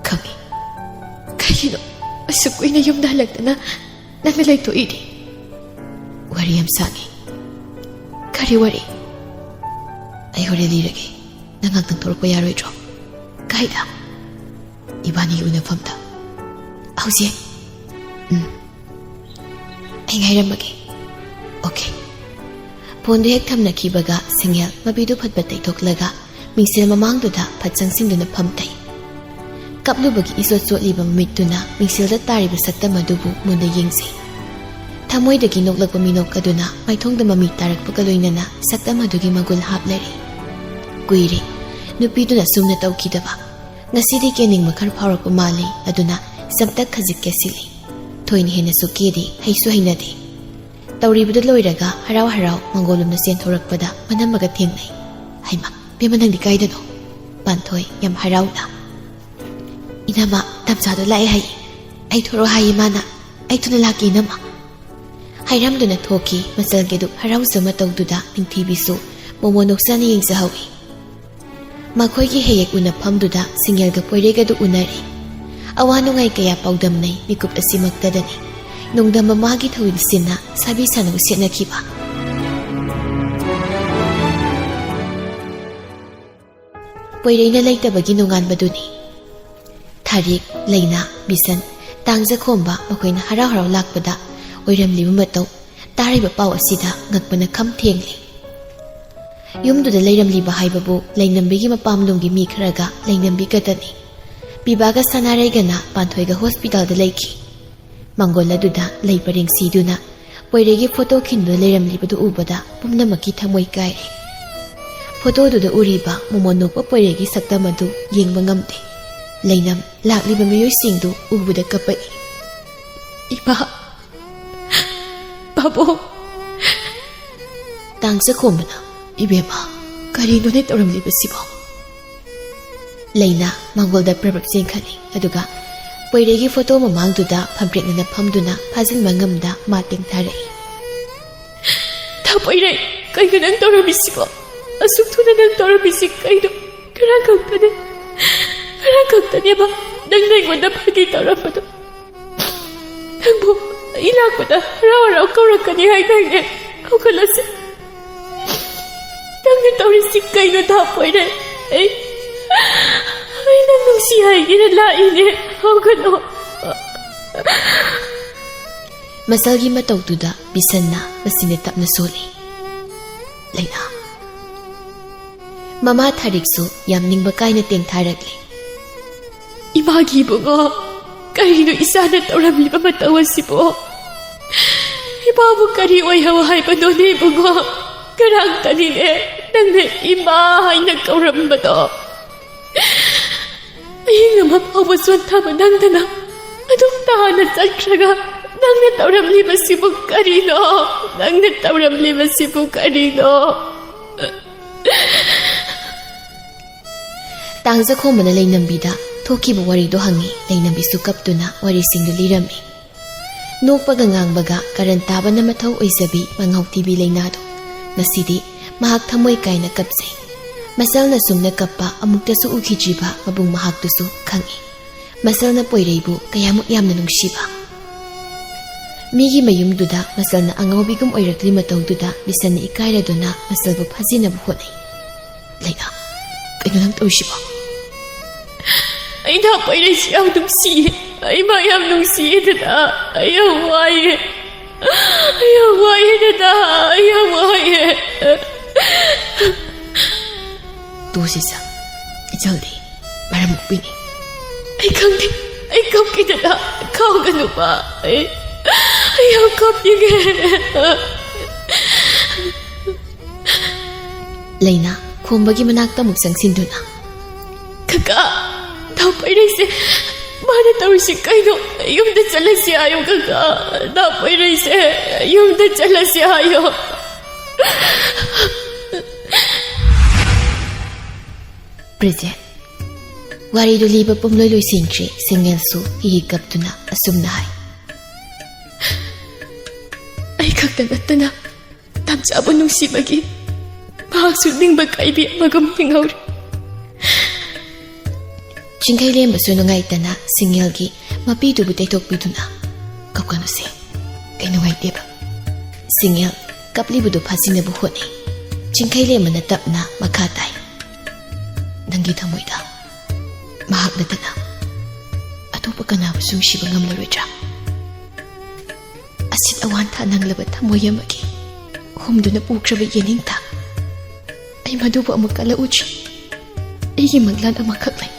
ꯈꯪꯉꯤ꯫ ꯀꯩꯒꯤꯅꯣ ꯑꯁꯨꯛ ꯀꯨꯏꯅ ꯌꯨꯝꯗ ꯍꯜꯂꯛꯇꯅ ꯅꯪꯅ ꯂꯩꯊꯣꯛꯏꯗꯤ? ꯋꯥꯔꯤ ꯌꯥꯝ ꯁꯥꯡꯉꯤ꯫ ꯀꯔꯤ ꯋꯥꯔꯤ? ꯑꯩ ꯍꯣꯔꯦꯟ ꯂꯤꯔꯒꯦ꯫ ꯅꯪ ꯉꯥꯛꯇꯪ ꯊꯣꯛꯂꯛꯄ ꯌꯥꯔꯣꯏꯗ꯭ꯔꯣ? ꯀꯥꯏꯗ? ꯏꯕꯥꯅꯤꯒꯤ ꯎꯅꯐꯝꯗ꯫ ꯍꯧꯖꯤꯛ? ꯎꯝ꯫ ꯑꯩ ꯉꯥꯏꯔꯝꯃꯒꯦ꯫ ꯑꯣꯀꯦ꯫ ꯐꯣꯟꯗꯨ ꯍꯦꯛ ꯊꯝꯅꯈꯤꯕꯒ ꯁꯤꯡꯍꯦꯜ ꯃꯄꯤꯗꯨ ꯐꯠ ꯐꯠ ꯇꯩꯊꯣꯛꯂꯒ ꯃꯤꯡꯁꯦꯜ ꯃꯃꯥꯡꯗꯨꯗ ꯐꯠ ꯆꯪꯁꯤꯟꯗꯨꯅ ꯐꯝꯊꯩ꯫ ꯀꯞꯂꯨꯕꯒꯤ ꯏꯆꯣꯠ ꯆꯣꯠꯂꯤꯕ ꯃꯃꯤꯠꯇꯨꯅ ꯃꯤꯡꯁꯦꯜꯗ ꯇꯥꯔꯤꯕ ꯁꯛꯇꯝ ꯑꯗꯨꯕꯨ ꯃꯨꯟꯅ ꯌꯦꯡꯖꯩ꯫ ꯊꯃꯣꯏꯗꯒꯤ ꯅꯣꯛꯂꯛꯄ ꯃꯤꯅꯣꯛ ꯑꯗꯨꯅ ꯃꯥꯏꯊꯣꯡꯗ ꯃꯃꯤ ꯇꯥꯔꯛꯄꯒ ꯂꯣꯏꯅꯅ ꯁꯛꯇꯝ ꯑꯗꯨꯒꯤ ꯃꯒꯨꯜ ꯍꯥꯞꯂꯔꯦ꯫ ꯀꯨꯏꯔꯦ ꯅꯨꯄꯤꯗꯨꯅ ꯁꯨꯝꯅ ꯇꯧꯈꯤꯗꯕ꯫ ꯉꯁꯤꯗꯤ ꯀꯦꯅꯤꯡꯕ ꯈꯔ ꯐꯥꯎꯔꯛꯄ ꯃꯥꯜꯂꯤ, ꯑꯗꯨꯅ ꯆꯝꯇꯛ ꯈꯖꯤꯛ ꯀꯦꯁꯤꯜꯂꯤ꯫ ꯊꯣꯏꯅ ꯍꯦꯟꯅꯁꯨ ꯀꯦꯗꯦ, ꯍꯩꯁꯨ ꯍꯩꯅꯗꯦ꯫ ꯇꯧꯔꯤꯕꯗꯨ ꯂꯣꯏꯔꯒ ꯍꯔꯥꯎ ꯍꯔꯥꯎ ꯃꯪꯒꯣꯜꯂꯣꯝꯗ ꯆꯦꯟꯊꯣꯔꯛꯄꯗ ꯃꯅꯝꯃꯒ ꯊꯦꯡꯅꯩ꯫ "ꯍꯩꯃꯥ, ꯕꯦꯝꯃ ꯅꯪꯗꯤ ꯀꯥꯏꯗꯅꯣ?" ꯄꯥꯟꯊꯣꯏ ꯌꯥꯝ ꯍꯔꯥꯎꯅ꯫ "ꯏꯅꯝꯃ, ꯇꯝꯆꯥꯗꯣ ꯂꯥꯛꯑꯦ ꯍꯥꯏꯌꯦ꯫ ꯑꯩ ꯊꯣꯔꯛꯑꯣ ꯍꯥꯏꯌꯦ ꯃꯥꯅ꯫ ꯑꯩ ꯊꯨꯅ ꯂꯥꯛꯀꯦ ꯏꯅꯝꯃ"꯫ ꯍꯥꯏꯔꯝꯗꯨꯅ ꯊꯣꯛꯈꯤ꯫ ꯃꯆꯜꯒꯤ ꯑꯗꯨꯛ ꯍꯔꯥꯎꯖ ꯃꯇꯧꯗꯨꯗ ꯅꯤꯡꯊꯤꯕꯤꯁꯨ ꯃꯣꯃꯣꯟ ꯅꯣꯛꯆꯅ ꯌꯦꯡꯖꯍꯧꯏ꯫ ꯃꯈꯣꯏꯒꯤ ꯍꯦꯛ ꯍꯦꯛ ꯎꯅꯐꯝꯗꯨꯗ ꯁꯤꯡꯍꯦꯜꯒ ꯄꯣꯏꯔꯩꯒꯗꯨ ꯎꯅꯔꯦ꯫ ꯑꯋꯥ ꯅꯨꯡꯉꯥꯏ ꯀꯌꯥ ꯄꯥꯎꯗꯝꯅꯩ ꯃꯤꯀꯨꯞ ꯑꯁꯤꯃꯛꯇꯗꯅꯤ꯫ ꯅꯣꯡꯗꯝꯕ ꯃꯥꯒꯤ ꯊꯧꯏꯜꯁꯤꯅ ꯁꯥꯕꯤ ꯁꯥꯅꯧ ꯁꯦꯠꯅꯈꯤꯕ꯫ ꯄꯣꯏꯔꯩꯅ ꯂꯩꯇꯕꯒꯤ ꯅꯣꯡꯉꯥꯟꯕꯗꯨꯅꯤ꯫ ꯊꯥꯔꯤꯛ, ꯂꯩꯅꯥ, ꯕꯤꯁꯟ, ꯇꯥꯡꯖꯈꯣꯝꯕ ꯃꯈꯣꯏꯅ ꯍꯔꯥꯎ ꯍꯔꯥꯎ ꯂꯥꯛꯄꯗ ꯑꯣꯏꯔꯝꯂꯤꯕ ꯃꯇꯧ ꯇꯥꯔꯤꯕ ꯄꯥꯎ ꯑꯁꯤꯗ ꯉꯛꯄꯅ ꯈꯝ ꯊꯦꯡꯂꯦ꯫ ꯌꯨꯝꯗꯨꯗ ꯂꯩꯔꯝꯂꯤꯕ ꯍꯥꯏꯕꯕꯨ ꯂꯩꯅꯝꯕꯤꯒꯤ ꯃꯄꯥꯝꯂꯣꯝꯒꯤ ꯃꯤ ꯈꯔꯒ ꯂꯩꯅꯝꯕꯤ ꯈꯛꯇꯅꯤ꯫ ꯄꯤꯕꯥꯒ ꯁꯅꯥꯔꯩꯒꯅ ꯄꯥꯟꯊꯣꯏꯒ ꯍꯣꯁꯄꯤꯇꯥꯜꯗ ꯂꯩꯈꯤ꯫ ꯃꯪꯒꯣꯜ ꯑꯗꯨꯗ ꯂꯩ ꯄꯔꯦꯡ ꯁꯤꯗꯨꯅ ꯄꯣꯏꯔꯩꯒꯤ ꯐꯣꯇꯣ ꯈꯤꯟꯗꯨꯅ ꯂꯩꯔꯝꯂꯤꯕꯗꯨ ꯎꯕꯗ ꯄꯨꯝꯅꯃꯛꯀꯤ ꯊꯃꯣꯏ ꯀꯥꯏꯔꯦ꯫ ꯐꯣꯇꯣꯗꯨꯗ ꯎꯔꯤꯕ ꯃꯣꯃꯣꯟ ꯅꯣꯛꯄ ꯄꯣꯏꯔꯩꯒꯤ ꯁꯛꯇꯝ ꯑꯗꯨ ꯌꯦꯡꯕ ꯉꯝꯗꯦ꯫ ꯂꯩꯅꯝ ꯂꯥꯛꯂꯤꯕ ꯃꯤꯑꯣꯏꯁꯤꯡꯗꯨ ꯎꯕꯗ ꯀꯞꯄꯛꯏ꯫ "ꯏꯃꯥ, ꯄꯥꯕꯨꯡ, ꯇꯥꯡ ꯆꯈꯣꯝꯕꯅ, "ꯏꯕꯦꯝꯃ, ꯀꯔꯤꯅꯣꯅꯦ ꯇꯧꯔꯝꯂꯤꯕꯁꯤꯕꯣ?" ꯂꯩꯅꯥ ꯃꯥꯡꯒꯣꯜꯗ ꯄ꯭ꯔꯞ ꯄ꯭ꯔꯞ ꯆꯦꯟꯈꯠꯂꯤ, ꯑꯗꯨꯒ ꯄꯣꯏꯔꯩꯒꯤ ꯐꯣꯇꯣ ꯃꯃꯥꯡꯗꯨꯗ ꯐꯝꯄ꯭ꯔꯦꯛꯅꯅ ꯐꯝꯗꯨꯅ ꯐꯥꯖꯤꯟꯕ ꯉꯝꯗ ꯃꯥ ꯇꯦꯡꯊꯔꯛꯏ꯫ "ꯊꯥ ꯄꯣꯏꯔꯩ, ꯀꯩꯅꯣ ꯅꯪ ꯇꯧꯔꯝꯃꯤꯁꯤꯕꯣ? ꯑꯁꯨꯛ ꯊꯨꯅ ꯅꯪ ꯇꯧꯔꯝꯃꯤꯁꯤ ꯀꯩꯅꯣ? ꯉꯔꯥꯡ ꯈꯛꯇꯅꯦ, ꯉꯔꯥꯡ ꯈꯛꯇꯅꯦꯕ ꯅꯪꯅ ꯑꯩꯉꯣꯟꯗ ꯐꯥꯒꯤ ꯇꯧꯔꯝꯕꯗꯣ꯫ ꯅꯪꯕꯨ ꯑꯩ ꯂꯥꯛꯄꯗ ꯍꯔꯥꯎ ꯍꯔꯥꯎ ꯀꯧꯔꯛꯀꯅꯤ ꯍꯥꯏꯗꯥꯏꯅꯦ? ꯍꯧꯒꯠꯂꯁꯦ꯫ ꯅꯪꯅ ꯇꯧꯔꯤꯁꯤ ꯀꯩꯅꯣ, ꯊꯥ ꯄꯣꯏꯔꯩ? ꯑꯩ, ꯑꯩ ꯅꯪ ꯅꯨꯡꯁꯤ ꯍꯥꯏꯒꯦꯅ ꯂꯥꯛꯏꯅꯦ꯫ ꯍꯧꯒꯠꯂꯣ꯫" ꯃꯁꯜꯒꯤ ꯃꯇꯧꯗꯨꯗ ꯕꯤꯁꯟꯅ ꯃꯁꯤꯡꯅ ꯇꯞꯅ ꯁꯣꯜꯂꯤ꯫ ꯂꯩꯅꯥ꯫ ꯃꯃꯥ ꯊꯥꯔꯤꯛꯁꯨ ꯌꯥꯝ ꯅꯤꯡꯕ ꯀꯥꯏꯅ ꯇꯦꯡꯊꯥꯔꯛꯂꯤ꯫ "ꯏꯃꯥꯒꯤ ꯏꯕꯨꯡꯉꯣ, ꯀꯔꯤꯅꯣ ꯏꯆꯥꯅ ꯇꯧꯔꯝꯂꯤꯕ ꯃꯇꯧ ꯑꯁꯤꯕꯣ? ꯏꯃꯥꯕꯨ ꯀꯔꯤ ꯑꯣꯏꯍꯧ ꯍꯥꯏꯕꯅꯣꯅꯦ ꯏꯕꯨꯡꯉꯣ? ꯉꯔꯥꯡꯇꯅꯤꯅꯦ ꯅꯪꯅ ꯏꯃꯥ ꯍꯥꯏꯅ ꯀꯧꯔꯝꯕꯗꯣ꯫ ꯑꯍꯤꯡ ꯑꯃ ꯐꯥꯎꯕ ꯆꯣꯟꯊꯕ ꯅꯪꯗꯅ ꯑꯗꯨꯝ ꯇꯥꯅ ꯆꯠꯈ꯭ꯔꯒ ꯅꯪꯅ ꯇꯧꯔꯝꯂꯤꯕꯁꯤꯕꯨ ꯀꯔꯤꯅꯣ? ꯅꯪꯅ ꯇꯧꯔꯝꯂꯤꯕꯁꯤꯕꯨ ꯀꯔꯤꯅꯣ?" ꯇꯥꯡꯖꯈꯣꯝꯕꯅ ꯂꯩꯅꯝꯕꯤꯗ ꯊꯣꯛꯈꯤꯕ ꯋꯥꯔꯤꯗꯣ ꯍꯪꯉꯤ꯫ ꯂꯩꯅꯝꯕꯤꯁꯨ ꯀꯞꯇꯨꯅ ꯋꯥꯔꯤꯁꯤꯡꯗꯨ ꯂꯤꯔꯝꯃꯤ꯫ ꯅꯣꯛꯄꯒ ꯉꯥꯡꯕꯒ ꯀꯔꯟ ꯇꯥꯕꯅ ꯃꯊꯧ ꯑꯣꯏꯖꯕꯤ ꯃꯉꯥꯎ ꯊꯤꯕꯤ ꯂꯩꯅꯥꯗꯣ ꯉꯁꯤꯗꯤ ꯃꯍꯥꯛ ꯊꯃꯣꯏ ꯀꯥꯏꯅ ꯀꯞꯆꯩ꯫ ꯃꯁꯜꯅ ꯁꯨꯝꯅ ꯀꯞꯄ ꯑꯃꯨꯛꯇꯁꯨ ꯎꯈꯤꯗ꯭ꯔꯤꯕ ꯃꯕꯨꯡ ꯃꯍꯥꯛꯇꯨꯁꯨ ꯈꯪꯏ꯫ ꯃꯁꯜꯅ ꯄꯣꯏꯔꯩꯕꯨ ꯀꯌꯥꯃꯨꯛ ꯌꯥꯝꯅ ꯅꯨꯡꯁꯤꯕ꯫ ꯃꯤꯒꯤ ꯃꯌꯨꯝꯗꯨꯗ ꯃꯁꯜꯅ ꯑꯉꯥꯎꯕꯤꯒꯨꯝ ꯑꯣꯏꯔꯛꯂꯤ ꯃꯇꯧꯗꯨꯗ ꯕꯤꯁꯟꯅ ꯏꯀꯥꯏꯔꯗꯨꯅ ꯃꯁꯜꯕꯨ ꯐꯥꯖꯤꯟꯅꯕ ꯍꯣꯠꯅꯩ꯫ "ꯂꯩꯅꯥ, ꯀꯩꯅꯣ ꯅꯪ ꯇꯧꯔꯤꯁꯤꯕꯣ?" "ꯑꯩ ꯊꯥ ꯄꯣꯏꯔꯩꯁꯤ ꯌꯥꯝ ꯅꯨꯡꯁꯤꯌꯦ꯫ ꯑꯩ ꯃꯥ ꯌꯥꯝ ꯅꯨꯡꯁꯤꯌꯦ ꯗꯗꯥ꯫ ꯑꯩ ꯌꯥꯝ ꯋꯥꯏꯌꯦ꯫ ꯑꯩ ꯌꯥꯝ ꯋꯥꯏꯌꯦ ꯗꯗꯥ꯫ ꯑꯩ ꯌꯥꯝ ꯋꯥꯏꯌꯦ꯫" "ꯇꯣꯁꯤ ꯁꯥ, ꯏꯆꯜꯗꯤ ꯃꯔꯝ ꯃꯣꯛꯄꯤꯅꯤ꯫" "ꯑꯩ ꯈꯪꯗꯦ꯫ ꯑꯩ ꯀꯞꯀꯦ ꯗꯗꯥ꯫ ꯈꯥꯎꯒꯅꯨꯕ꯫ ꯑꯩ, ꯑꯩ ꯌꯥꯝ ꯀꯞꯅꯤꯡꯉꯦ꯫" ꯂꯩꯅꯥ ꯈꯣꯝꯕꯒꯤ ꯃꯅꯥꯛꯇ ꯑꯃꯨꯛ ꯆꯪꯁꯤꯟꯗꯨꯅ, "ꯀꯀꯥ, ꯊꯥ ꯄꯣꯏꯔꯩꯁꯦ ꯃꯥꯅ ꯇꯧꯔꯤꯁꯤ ꯀꯩꯅꯣ? ꯌꯨꯝꯗ ꯆꯠꯂꯁꯤ ꯍꯥꯏꯌꯣ ꯀꯀꯥ꯫ ꯊꯥ ꯄꯣꯏꯔꯩꯁꯦ ꯌꯨꯝꯗ ꯆꯠꯂꯁꯤ ꯍꯥꯏꯌꯣ꯫" ꯕ꯭ꯔꯤꯖꯦꯠ, ꯋꯥꯔꯤꯗꯨ ꯂꯤꯕ ꯄꯨꯝꯂꯣꯏ ꯂꯣꯏꯁꯤꯟꯈ꯭ꯔꯦ꯫ ꯁꯤꯡꯉꯦꯜꯁꯨ ꯍꯤ ꯍꯤ ꯀꯞꯇꯨꯅ ꯑꯁꯨꯝꯅ ꯍꯥꯏ꯫ ꯑꯩ ꯈꯛꯇ ꯅꯠꯇꯅ ꯇꯝꯆꯥꯕꯨ ꯅꯨꯡꯁꯤꯕꯒꯤ ꯃꯍꯥꯛꯁꯨ ꯅꯤꯡꯕ ꯀꯥꯏꯕꯤ ꯑꯃꯒꯨꯝ ꯍꯤꯡꯍꯧꯔꯤ꯫ ꯆꯤꯡꯈꯩ ꯂꯦꯝꯕꯁꯨ ꯅꯨꯡꯉꯥꯏꯇꯅ ꯁꯤꯡꯉꯦꯜꯒꯤ ꯃꯄꯤꯗꯨꯕꯨ ꯇꯩꯊꯣꯛꯄꯤꯗꯨꯅ, "ꯀꯞꯀꯅꯨꯁꯦ, ꯑꯩ ꯅꯨꯡꯉꯥꯏꯇꯦꯕ꯫" ꯁꯤꯡꯉꯦꯜ ꯀꯞꯂꯤꯕꯗꯨ ꯐꯥꯖꯤꯟꯅꯕ ꯍꯣꯠꯅꯩ꯫ ꯆꯤꯡꯈꯩ ꯂꯦꯝꯕꯅ ꯇꯞꯅ ꯃꯈꯥ ꯇꯥꯏ, "ꯅꯪꯒꯤ ꯊꯃꯣꯏꯗ ꯃꯍꯥꯛ ꯅꯠꯇꯅ ꯑꯇꯣꯞꯄ ꯀꯅꯥꯕꯨꯁꯨ ꯅꯨꯡꯁꯤꯕ ꯉꯝꯂꯔꯣꯏꯗ꯭ꯔꯥ? ꯑꯁꯤꯠ ꯑꯋꯥꯟ ꯊꯥ ꯅꯪꯂꯕ ꯊꯃꯣꯏ ꯑꯃꯒꯤ ꯍꯨꯝꯗꯨꯅ ꯄꯨꯈ꯭ꯔꯕ ꯌꯦꯅꯤꯡꯊꯥ, ꯑꯩ ꯃꯗꯨꯕꯨ ꯑꯃꯨꯛ ꯀꯜꯂꯛꯎꯗ꯭ꯔꯤ꯫ ꯑꯩꯒꯤ ꯃꯪꯂꯥꯟ ꯑꯃꯈꯛ ꯂꯩ꯫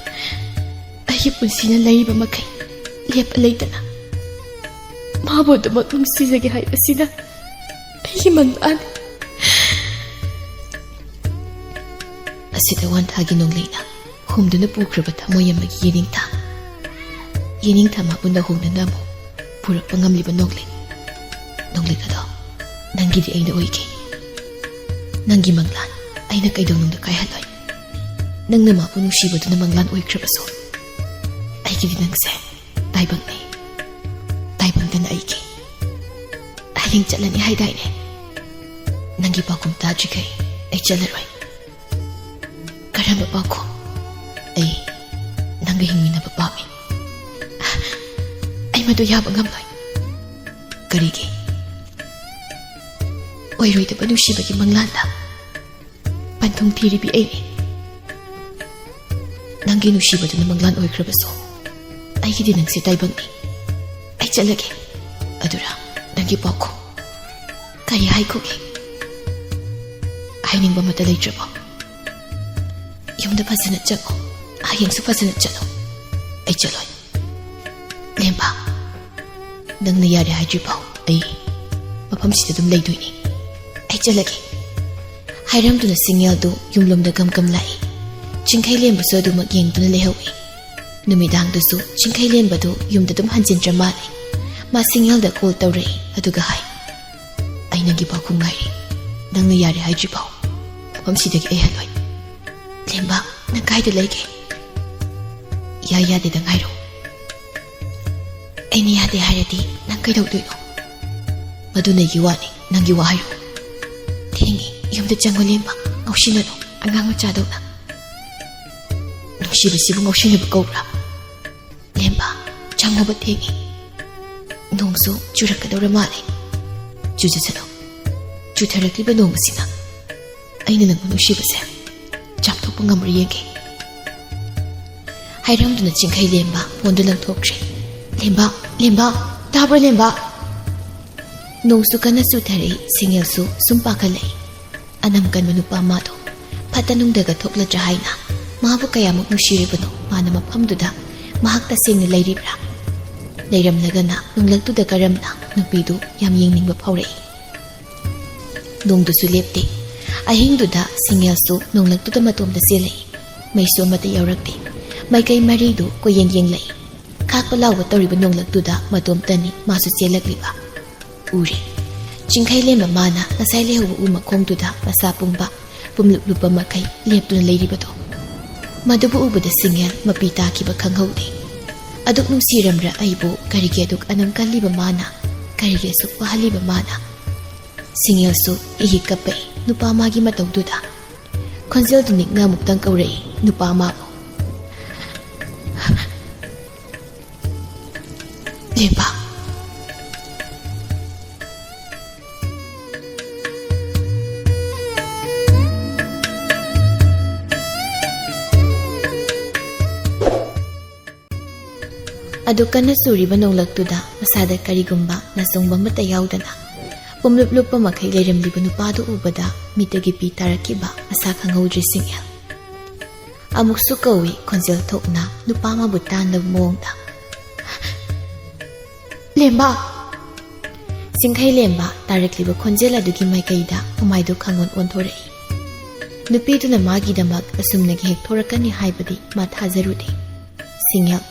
ꯑꯩꯒꯤ ꯄꯨꯟꯁꯤꯅ ꯂꯩꯔꯤꯕ ꯃꯈꯩ ꯂꯦꯞꯄ ꯂꯩꯇꯅ ꯃꯥꯕꯨ ꯑꯗꯨꯃꯛ ꯅꯨꯡꯁꯤꯖꯒꯦ ꯍꯥꯏꯕꯁꯤꯅ ꯑꯩꯒꯤ ꯃꯪꯂꯥꯟ꯫" ꯑꯁꯤꯠ ꯑꯋꯥꯟ ꯊꯥꯒꯤ ꯅꯣꯡꯂꯩꯅ ꯍꯨꯝꯗꯨꯅ ꯄꯨꯈ꯭ꯔꯕ ꯊꯃꯣꯏ ꯑꯃꯒꯤ ꯌꯦꯅꯤꯡꯊꯥ, ꯌꯦꯅꯤꯡꯊꯥ ꯃꯥꯕꯨ ꯅꯧꯍꯧꯅꯅ ꯑꯃꯨꯛ ꯄꯨꯔꯛꯄ ꯉꯝꯂꯤꯕ ꯅꯣꯡꯂꯩ, ꯅꯣꯡꯂꯩ ꯑꯗꯣ ꯅꯪꯒꯤꯗꯤ ꯑꯩꯅ ꯑꯣꯏꯒꯦ꯫ ꯅꯪꯒꯤ ꯃꯪꯂꯥꯟ ꯑꯩꯅ ꯀꯩꯗꯧꯅꯨꯡꯗ ꯀꯥꯏꯍꯜꯂꯣꯏ꯫ ꯅꯪꯅ ꯃꯥꯕꯨ ꯅꯨꯡꯁꯤꯕꯗꯨꯅ ꯃꯪꯂꯥꯟ ꯑꯣꯏꯈ꯭ꯔꯕꯁꯨ, ꯑꯩꯒꯤꯗꯤ ꯅꯪꯁꯦ ꯇꯥꯏꯕꯪꯅꯤ, ꯇꯥꯏꯕꯪꯗꯅ ꯑꯩꯒꯤ꯫ ꯍꯌꯦꯡ ꯆꯠꯂꯅꯤ ꯍꯥꯏꯗꯥꯏꯅꯦ? ꯅꯪꯒꯤ ꯄꯥꯎꯈꯨꯝ ꯇꯥꯗ꯭ꯔꯤꯈꯩ ꯑꯩ ꯆꯠꯂꯔꯣꯏ꯫ ꯀꯔꯝꯕ ꯄꯥꯎꯈꯨꯝ? ꯑꯩ ꯅꯪꯒ ꯍꯤꯡꯃꯤꯟꯅꯕ ꯄꯥꯝꯃꯤ꯫ ꯑꯩ ꯃꯗꯨ ꯌꯥꯕ ꯉꯝꯂꯣꯏ꯫ ꯀꯔꯤꯒꯤ? ꯑꯣꯏꯔꯣꯏꯗꯕ ꯅꯨꯡꯁꯤꯕꯒꯤ ꯃꯪꯂꯥꯟꯗ ꯄꯟꯊꯨꯡ ꯊꯤꯔꯤꯕꯤ ꯑꯩꯅꯤ꯫ ꯅꯪꯒꯤ ꯅꯨꯡꯁꯤꯕꯗꯨꯅ ꯃꯪꯂꯥꯟ ꯑꯣꯏꯈ꯭ꯔꯕꯁꯨ, ꯑꯩꯒꯤꯗꯤ ꯅꯪꯁꯦ ꯇꯥꯏꯕꯪꯅꯤ꯫ ꯑꯩ ꯆꯠꯂꯒꯦ꯫ ꯑꯗꯨꯔ ꯅꯪꯒꯤ ꯄꯥꯎꯈꯨꯝ? ꯀꯔꯤ ꯍꯥꯏꯈꯣꯒꯦ? ꯍꯥꯏꯅꯤꯡꯕ ꯑꯃꯠꯇ ꯂꯩꯇ꯭ꯔꯕꯣ? ꯌꯨꯝꯗ ꯐꯖꯅ ꯆꯪꯉꯣ꯫ ꯍꯌꯦꯡꯁꯨ ꯐꯖꯅ ꯆꯠꯂꯣ꯫ ꯑꯩ ꯆꯠꯂꯣꯏ꯫ ꯂꯦꯝꯕ, ꯅꯪꯅ ꯌꯥꯔꯦ ꯍꯥꯏꯗ꯭ꯔꯤꯐꯥꯎ ꯑꯩ ꯃꯐꯝꯁꯤꯗ ꯑꯗꯨꯝ ꯂꯩꯗꯣꯏꯅꯤ꯫ ꯑꯩ ꯆꯠꯂꯒꯦ꯫ ꯍꯥꯏꯔꯝꯗꯨꯅ ꯁꯤꯡꯉꯦꯜꯗꯨ ꯌꯨꯝꯂꯣꯝꯗ ꯒꯝ ꯒꯝ ꯂꯥꯛꯏ꯫ ꯆꯤꯡꯈꯩ ꯂꯦꯝꯕꯁꯨ ꯑꯗꯨꯃꯛ ꯌꯦꯡꯗꯨꯅ ꯂꯩꯍꯧꯏ꯫ ꯅꯨꯃꯤꯗꯥꯡꯗꯨꯁꯨ ꯆꯤꯡꯈꯩ ꯂꯦꯝꯕꯗꯨ ꯌꯨꯝꯗ ꯑꯗꯨꯝ ꯍꯟꯖꯤꯟꯗ꯭ꯔ ꯃꯥꯜꯂꯦ꯫ ꯃꯥ ꯁꯤꯡꯉꯦꯜꯗ ꯀꯣꯜ ꯇꯧꯔꯛꯏ, ꯑꯗꯨꯒ ꯍꯥꯏ, "ꯑꯩ ꯅꯪꯒꯤ ꯄꯥꯎꯈꯨꯝ ꯉꯥꯏꯔꯤ꯫ ꯅꯪꯅ ꯌꯥꯔꯦ ꯍꯥꯏꯗ꯭ꯔꯤꯐꯥꯎ ꯃꯐꯝꯁꯤꯗꯒꯤ ꯑꯩ ꯍꯜꯂꯣꯏ꯫ ꯂꯦꯝꯕ, ꯅꯪ ꯀꯥꯏꯗ ꯂꯩꯒꯦ? ꯌꯥ ꯌꯥꯗꯦꯗ ꯉꯥꯏꯔꯣ꯫ ꯑꯩꯅ ꯌꯥꯗꯦ ꯍꯥꯏꯔꯗꯤ ꯅꯪ ꯀꯩꯗꯧꯗꯣꯏꯅꯣ? ꯃꯗꯨꯅ ꯑꯩꯒꯤ ꯋꯥꯅꯤ, ꯅꯪꯒꯤ ꯋꯥ ꯍꯥꯏꯔꯣ꯫ ꯊꯦꯡꯉꯦ, ꯌꯨꯝꯗ ꯆꯪꯉꯣ ꯂꯦꯝꯕ, ꯉꯥꯎꯁꯤꯟꯅꯅꯨ, ꯑꯉꯥꯡ ꯃꯆꯥꯗꯧꯅ꯫ ꯅꯨꯡꯁꯤꯕꯁꯤꯕꯨ ꯉꯥꯎꯁꯤꯟꯅꯕ ꯀꯧꯕ꯭ꯔꯥ? ꯂꯦꯝꯕ, ꯆꯪꯉꯣꯕ, ꯊꯦꯡꯉꯦ꯫ ꯅꯣꯡꯁꯨ ꯆꯨꯔꯛꯀꯗꯧꯔ ꯃꯥꯜꯂꯦ꯫ ꯆꯨꯖꯁꯅꯨ꯫ ꯆꯨꯊꯔꯛꯂꯤꯕ ꯅꯣꯡ ꯑꯁꯤꯅ ꯑꯩꯅ ꯅꯪꯕꯨ ꯅꯨꯡꯁꯤꯕꯁꯦ ꯆꯥꯝꯊꯣꯛꯄ ꯉꯝꯕ꯭ꯔꯥ ꯌꯦꯡꯒꯦ꯫ ꯍꯥꯏꯔꯝꯗꯨꯅ ꯆꯤꯡꯈꯩ ꯂꯦꯝꯕ ꯐꯣꯟꯗꯨ ꯂꯪꯊꯣꯛꯈ꯭ꯔꯦ꯫ ꯂꯦꯝꯕ, ꯂꯦꯝꯕ, ꯇꯥꯕ꯭ꯔꯣ ꯂꯦꯝꯕ? ꯅꯣꯡꯁꯨ ꯀꯟꯅ ꯆꯨꯊꯔꯛꯏ, ꯁꯤꯡꯉꯦꯜꯁꯨ ꯁꯨꯝ ꯄꯥꯈꯠꯂꯛꯏ꯫ ꯑꯅꯝ ꯀꯟꯕ ꯅꯨꯄꯥ ꯃꯥꯗꯣ ꯐꯠꯇ ꯅꯨꯡꯗꯒ ꯊꯣꯛꯂꯗ꯭ꯔꯥ ꯍꯥꯏꯅ ꯃꯥꯕꯨ ꯀꯌꯥꯃꯨꯛ ꯅꯨꯡꯁꯤꯔꯤꯕꯅꯣ꯫ ꯃꯥꯅ ꯃꯐꯝꯗꯨꯗ ꯃꯍꯥꯛ ꯇꯁꯦꯡꯅ ꯂꯩꯔꯤꯕ꯭ꯔꯥ? ꯂꯩꯔꯝꯂꯒꯅ ꯅꯣꯡꯂꯛꯇꯨꯗ ꯀꯔꯝꯅ ꯅꯨꯄꯤꯗꯨ ꯌꯥꯝ ꯌꯦꯡꯅꯤꯡꯕ ꯐꯥꯎꯔꯛꯏ꯫ ꯅꯣꯡꯗꯨꯁꯨ ꯂꯦꯞꯇꯦ꯫ ꯑꯍꯤꯡꯗꯨꯗ ꯁꯤꯡꯉꯦꯜꯁꯨ ꯅꯣꯡꯂꯛꯇꯨꯗ ꯃꯇꯣꯝꯇ ꯆꯦꯜꯂꯛꯏ꯫ ꯃꯩꯁꯨ ꯑꯃꯠꯇ ꯌꯥꯎꯔꯛꯇꯦ꯫ ꯃꯥꯏꯀꯩ ꯃꯔꯤꯗꯨ ꯀꯣꯏꯌꯦꯡ ꯌꯦꯡꯂꯛꯏ꯫ ꯈꯥꯛꯄ ꯂꯥꯎꯕ ꯇꯧꯔꯤꯕ ꯅꯣꯡꯂꯛꯇꯨꯗ ꯃꯇꯣꯝꯇꯅꯤ ꯃꯥꯁꯨ ꯆꯦꯜꯂꯛꯂꯤꯕ꯫ ꯎꯔꯦ꯫ ꯆꯤꯡꯈꯩ ꯂꯦꯝꯕ ꯃꯥꯅ ꯉꯁꯥꯏ ꯂꯩꯍꯧꯕ ꯎ ꯃꯈꯣꯡꯗꯨꯗ ꯃꯁꯥ ꯄꯨꯝꯕ ꯄꯨꯝꯂꯨꯞ ꯂꯨꯞꯄ ꯃꯈꯩ ꯂꯦꯞꯇꯨꯅ ꯂꯩꯔꯤꯕꯗꯣ꯫ ꯃꯗꯨꯕꯨ ꯎꯕꯗ ꯁꯤꯡꯉꯦꯜ ꯃꯄꯤ ꯇꯥꯈꯤꯕ ꯈꯪꯍꯧꯗꯦ꯫ ꯑꯗꯨꯛ ꯅꯨꯡꯁꯤꯔꯝꯕ꯭ꯔꯥ ꯑꯩꯕꯨ? ꯀꯔꯤꯒꯤ ꯑꯗꯨꯛ ꯑꯅꯝ ꯀꯜꯂꯤꯕ ꯃꯥꯅ? ꯀꯔꯤꯒꯤ ꯑꯁꯨꯛ ꯋꯥꯍꯜꯂꯤꯕ ꯃꯥꯅ? ꯁꯤꯡꯉꯦꯜꯁꯨ ꯏꯍꯤꯛ ꯀꯞꯄꯛꯏ ꯅꯨꯄꯥ ꯃꯥꯒꯤ ꯃꯇꯧꯗꯨꯗ꯫ ꯈꯣꯟꯖꯦꯜꯗꯨ ꯅꯤꯛꯅ ꯑꯃꯨꯛꯇꯪ ꯀꯧꯔꯛꯏ ꯅꯨꯄꯥ ꯃꯥꯕꯨ꯫ ꯂꯦꯝꯕ꯫ ꯑꯗꯨ ꯀꯟꯅ ꯆꯨꯔꯤꯕ ꯅꯣꯡꯂꯛꯇꯨꯗ ꯃꯁꯥꯗ ꯀꯔꯤꯒꯨꯝꯕ ꯅꯥꯆꯣꯡꯕ ꯑꯃꯠꯇ ꯌꯥꯎꯗꯅ ꯄꯨꯝꯂꯨꯞ ꯂꯨꯞꯄ ꯃꯈꯩ ꯂꯩꯔꯝꯂꯤꯕ ꯅꯨꯄꯥꯗꯨ ꯎꯕꯗ ꯃꯤꯠꯇꯒꯤ ꯄꯤ ꯇꯥꯔꯛꯈꯤꯕ ꯃꯁꯥ ꯈꯪꯍꯧꯗ꯭ꯔꯤ ꯁꯤꯡꯉꯦꯜ꯫ ꯑꯃꯨꯛꯁꯨ ꯀꯧꯏ ꯈꯣꯟꯖꯦꯜ ꯊꯣꯛꯅ ꯅꯨꯄꯥ ꯑꯃꯕꯨ ꯇꯥꯟꯅꯕ ꯃꯑꯣꯡꯗ꯫ ꯂꯦꯝꯕ! ꯆꯤꯡꯈꯩ ꯂꯦꯝꯕ ꯇꯥꯔꯛꯂꯤꯕ ꯈꯣꯟꯖꯦꯜ ꯑꯗꯨꯒꯤ ꯃꯥꯏꯀꯩꯗ ꯃꯃꯥꯏꯗꯨ ꯈꯪꯑꯣꯟ ꯑꯣꯟꯊꯣꯔꯛꯏ꯫ ꯅꯨꯄꯤꯗꯨꯅ ꯃꯥꯒꯤꯗꯃꯛ ꯑꯁꯨꯝꯅꯒꯤ ꯍꯦꯛ ꯊꯣꯔꯛꯀꯅꯤ ꯍꯥꯏꯕꯗꯤ ꯃꯥ ꯊꯥꯖꯔꯨꯗꯦ꯫ ꯁꯤꯡꯉꯦꯜ,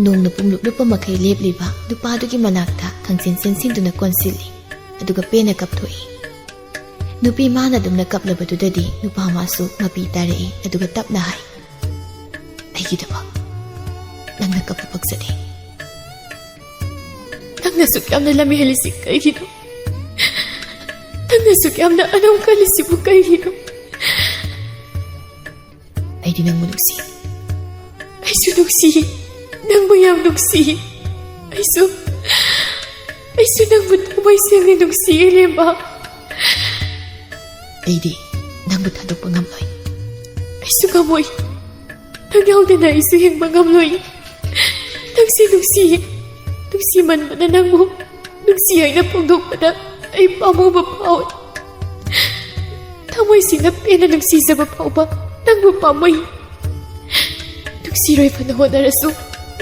ꯅꯣꯡꯅ ꯄꯨꯡꯂꯨꯞ ꯂꯨꯞꯄ ꯃꯈꯩ ꯂꯦꯞꯂꯤꯕ ꯅꯨꯄꯥꯗꯨꯒꯤ ꯃꯅꯥꯛꯇ ꯈꯪꯆꯦꯟ ꯆꯦꯟꯁꯤꯟꯗꯨꯅ ꯀꯣꯟꯁꯤꯜꯂꯤ, ꯑꯗꯨꯒ ꯄꯦꯟꯅ ꯀꯞꯊꯣꯛꯏ꯫ ꯅꯨꯄꯤ ꯃꯥꯅ ꯑꯗꯨꯝꯅ ꯀꯞꯂꯕꯗꯨꯗꯗꯤ ꯅꯨꯄꯥ ꯃꯥꯁꯨ ꯃꯄꯤ ꯇꯥꯔꯛꯏ, ꯑꯗꯨꯒ ꯇꯞꯅ ꯍꯥꯏ, "ꯑꯩꯒꯤꯗꯃꯛ ꯅꯪꯅ ꯀꯞꯄ ꯄꯛꯆꯗꯦ꯫ ꯅꯪꯅ ꯑꯁꯨꯛ ꯌꯥꯝꯅ ꯂꯝ ꯍꯦꯜꯂꯤꯁꯤ ꯀꯩꯒꯤꯅꯣ? ꯅꯪꯅ ꯑꯁꯨꯛ ꯌꯥꯝꯅ ꯑꯅꯧ ꯀꯜꯂꯤꯁꯤꯕꯨ ꯀꯩꯒꯤꯅꯣ?" "ꯑꯩꯗꯤ ꯅꯪꯕꯨ ꯅꯨꯡꯁꯤ꯫ ꯑꯩꯁꯨ ꯅꯨꯡꯁꯤ꯫ ꯅꯪꯕꯨ ꯌꯥꯝ ꯅꯨꯡꯁꯤ꯫ ꯑꯩꯁꯨ, ꯑꯩꯁꯨ ꯅꯪꯕꯨ ꯊꯃꯣꯏ ꯁꯦꯡꯅ ꯅꯨꯡꯁꯤ, ꯏꯔꯦꯝꯕ꯫ ꯑꯩꯗꯤ ꯅꯪꯕꯨ ꯊꯥꯗꯣꯛꯄ ꯉꯝꯂꯣꯏ꯫ ꯑꯩꯁꯨ ꯉꯝꯃꯣꯏ꯫ ꯅꯪ ꯌꯥꯎꯗꯅ ꯑꯩꯁꯨ ꯍꯤꯡꯕ ꯉꯝꯂꯣꯏ꯫ ꯅꯪꯁꯤ ꯅꯨꯡꯁꯤ꯫ ꯅꯨꯡꯁꯤꯃꯟꯕꯅ ꯅꯪꯕꯨ ꯅꯨꯡꯁꯤ ꯍꯥꯏꯅ ꯐꯣꯡꯗꯣꯛꯄꯗ ꯑꯩ ꯄꯥꯝꯃꯨꯕ ꯐꯥꯎꯏ꯫ ꯊꯃꯣꯏꯁꯤꯡꯅ ꯄꯦꯟꯅ ꯅꯨꯡꯁꯤꯖꯕ ꯐꯥꯎꯕ ꯅꯪꯕꯨ ꯄꯥꯝꯃꯨꯏ꯫ ꯅꯨꯡꯁꯤꯔꯣꯏ ꯐꯅ ꯍꯣꯠꯅꯔꯁꯨ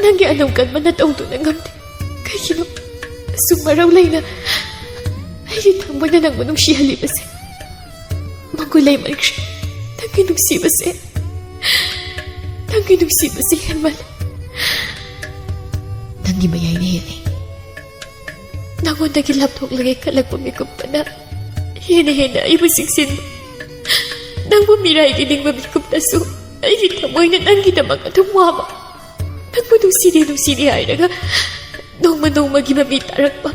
ꯅꯪꯒꯤ ꯑꯅꯧ ꯀꯟꯕ ꯅꯇꯧꯗꯨꯅ ꯉꯝꯗꯦ꯫ ꯀꯩꯒꯤꯅꯣ ꯑꯁꯨꯛ ꯃꯔꯧ ꯂꯩꯅ ꯑꯩꯒꯤ ꯊꯃꯣꯏꯅ ꯅꯪꯕꯨ ꯅꯨꯡꯁꯤꯍꯜꯂꯤꯕꯁꯦ? ꯃꯒꯨꯟ ꯂꯩꯃꯟꯈ꯭ꯔꯦ꯫ ꯅꯪꯒꯤ ꯅꯨꯡꯁꯤꯕꯁꯦ, ꯅꯪꯒꯤ ꯅꯨꯡꯁꯤꯕꯁꯦ ꯍꯦꯟꯃꯜꯂꯦ꯫ ꯅꯪꯒꯤ ꯃꯌꯥꯏꯅ ꯍꯦꯜꯂꯦ꯫ ꯅꯉꯣꯟꯗꯒꯤ ꯂꯥꯞꯊꯣꯛꯂꯒꯦ ꯈꯜꯂꯛꯄ ꯃꯤꯀꯨꯞꯇꯅ ꯍꯦꯟꯅ ꯍꯦꯟꯅ ꯑꯩꯕꯨ ꯆꯤꯡꯁꯤꯟꯕ꯫ ꯅꯪꯕꯨ ꯃꯤꯔꯥꯏꯒꯤ ꯅꯤꯡꯕ ꯃꯤꯀꯨꯞꯇꯁꯨ ꯑꯩꯒꯤ ꯊꯃꯣꯏꯅ ꯅꯪꯒꯤꯗꯃꯛ ꯑꯗꯨꯝ ꯋꯥꯕ꯫ ꯅꯪꯕꯨ ꯅꯨꯡꯁꯤꯗꯦ, ꯅꯨꯡꯁꯤꯗꯦ ꯍꯥꯏꯔꯒ ꯅꯣꯡꯃ ꯅꯣꯡꯃꯒꯤ ꯃꯃꯤ ꯇꯥꯔꯛꯄ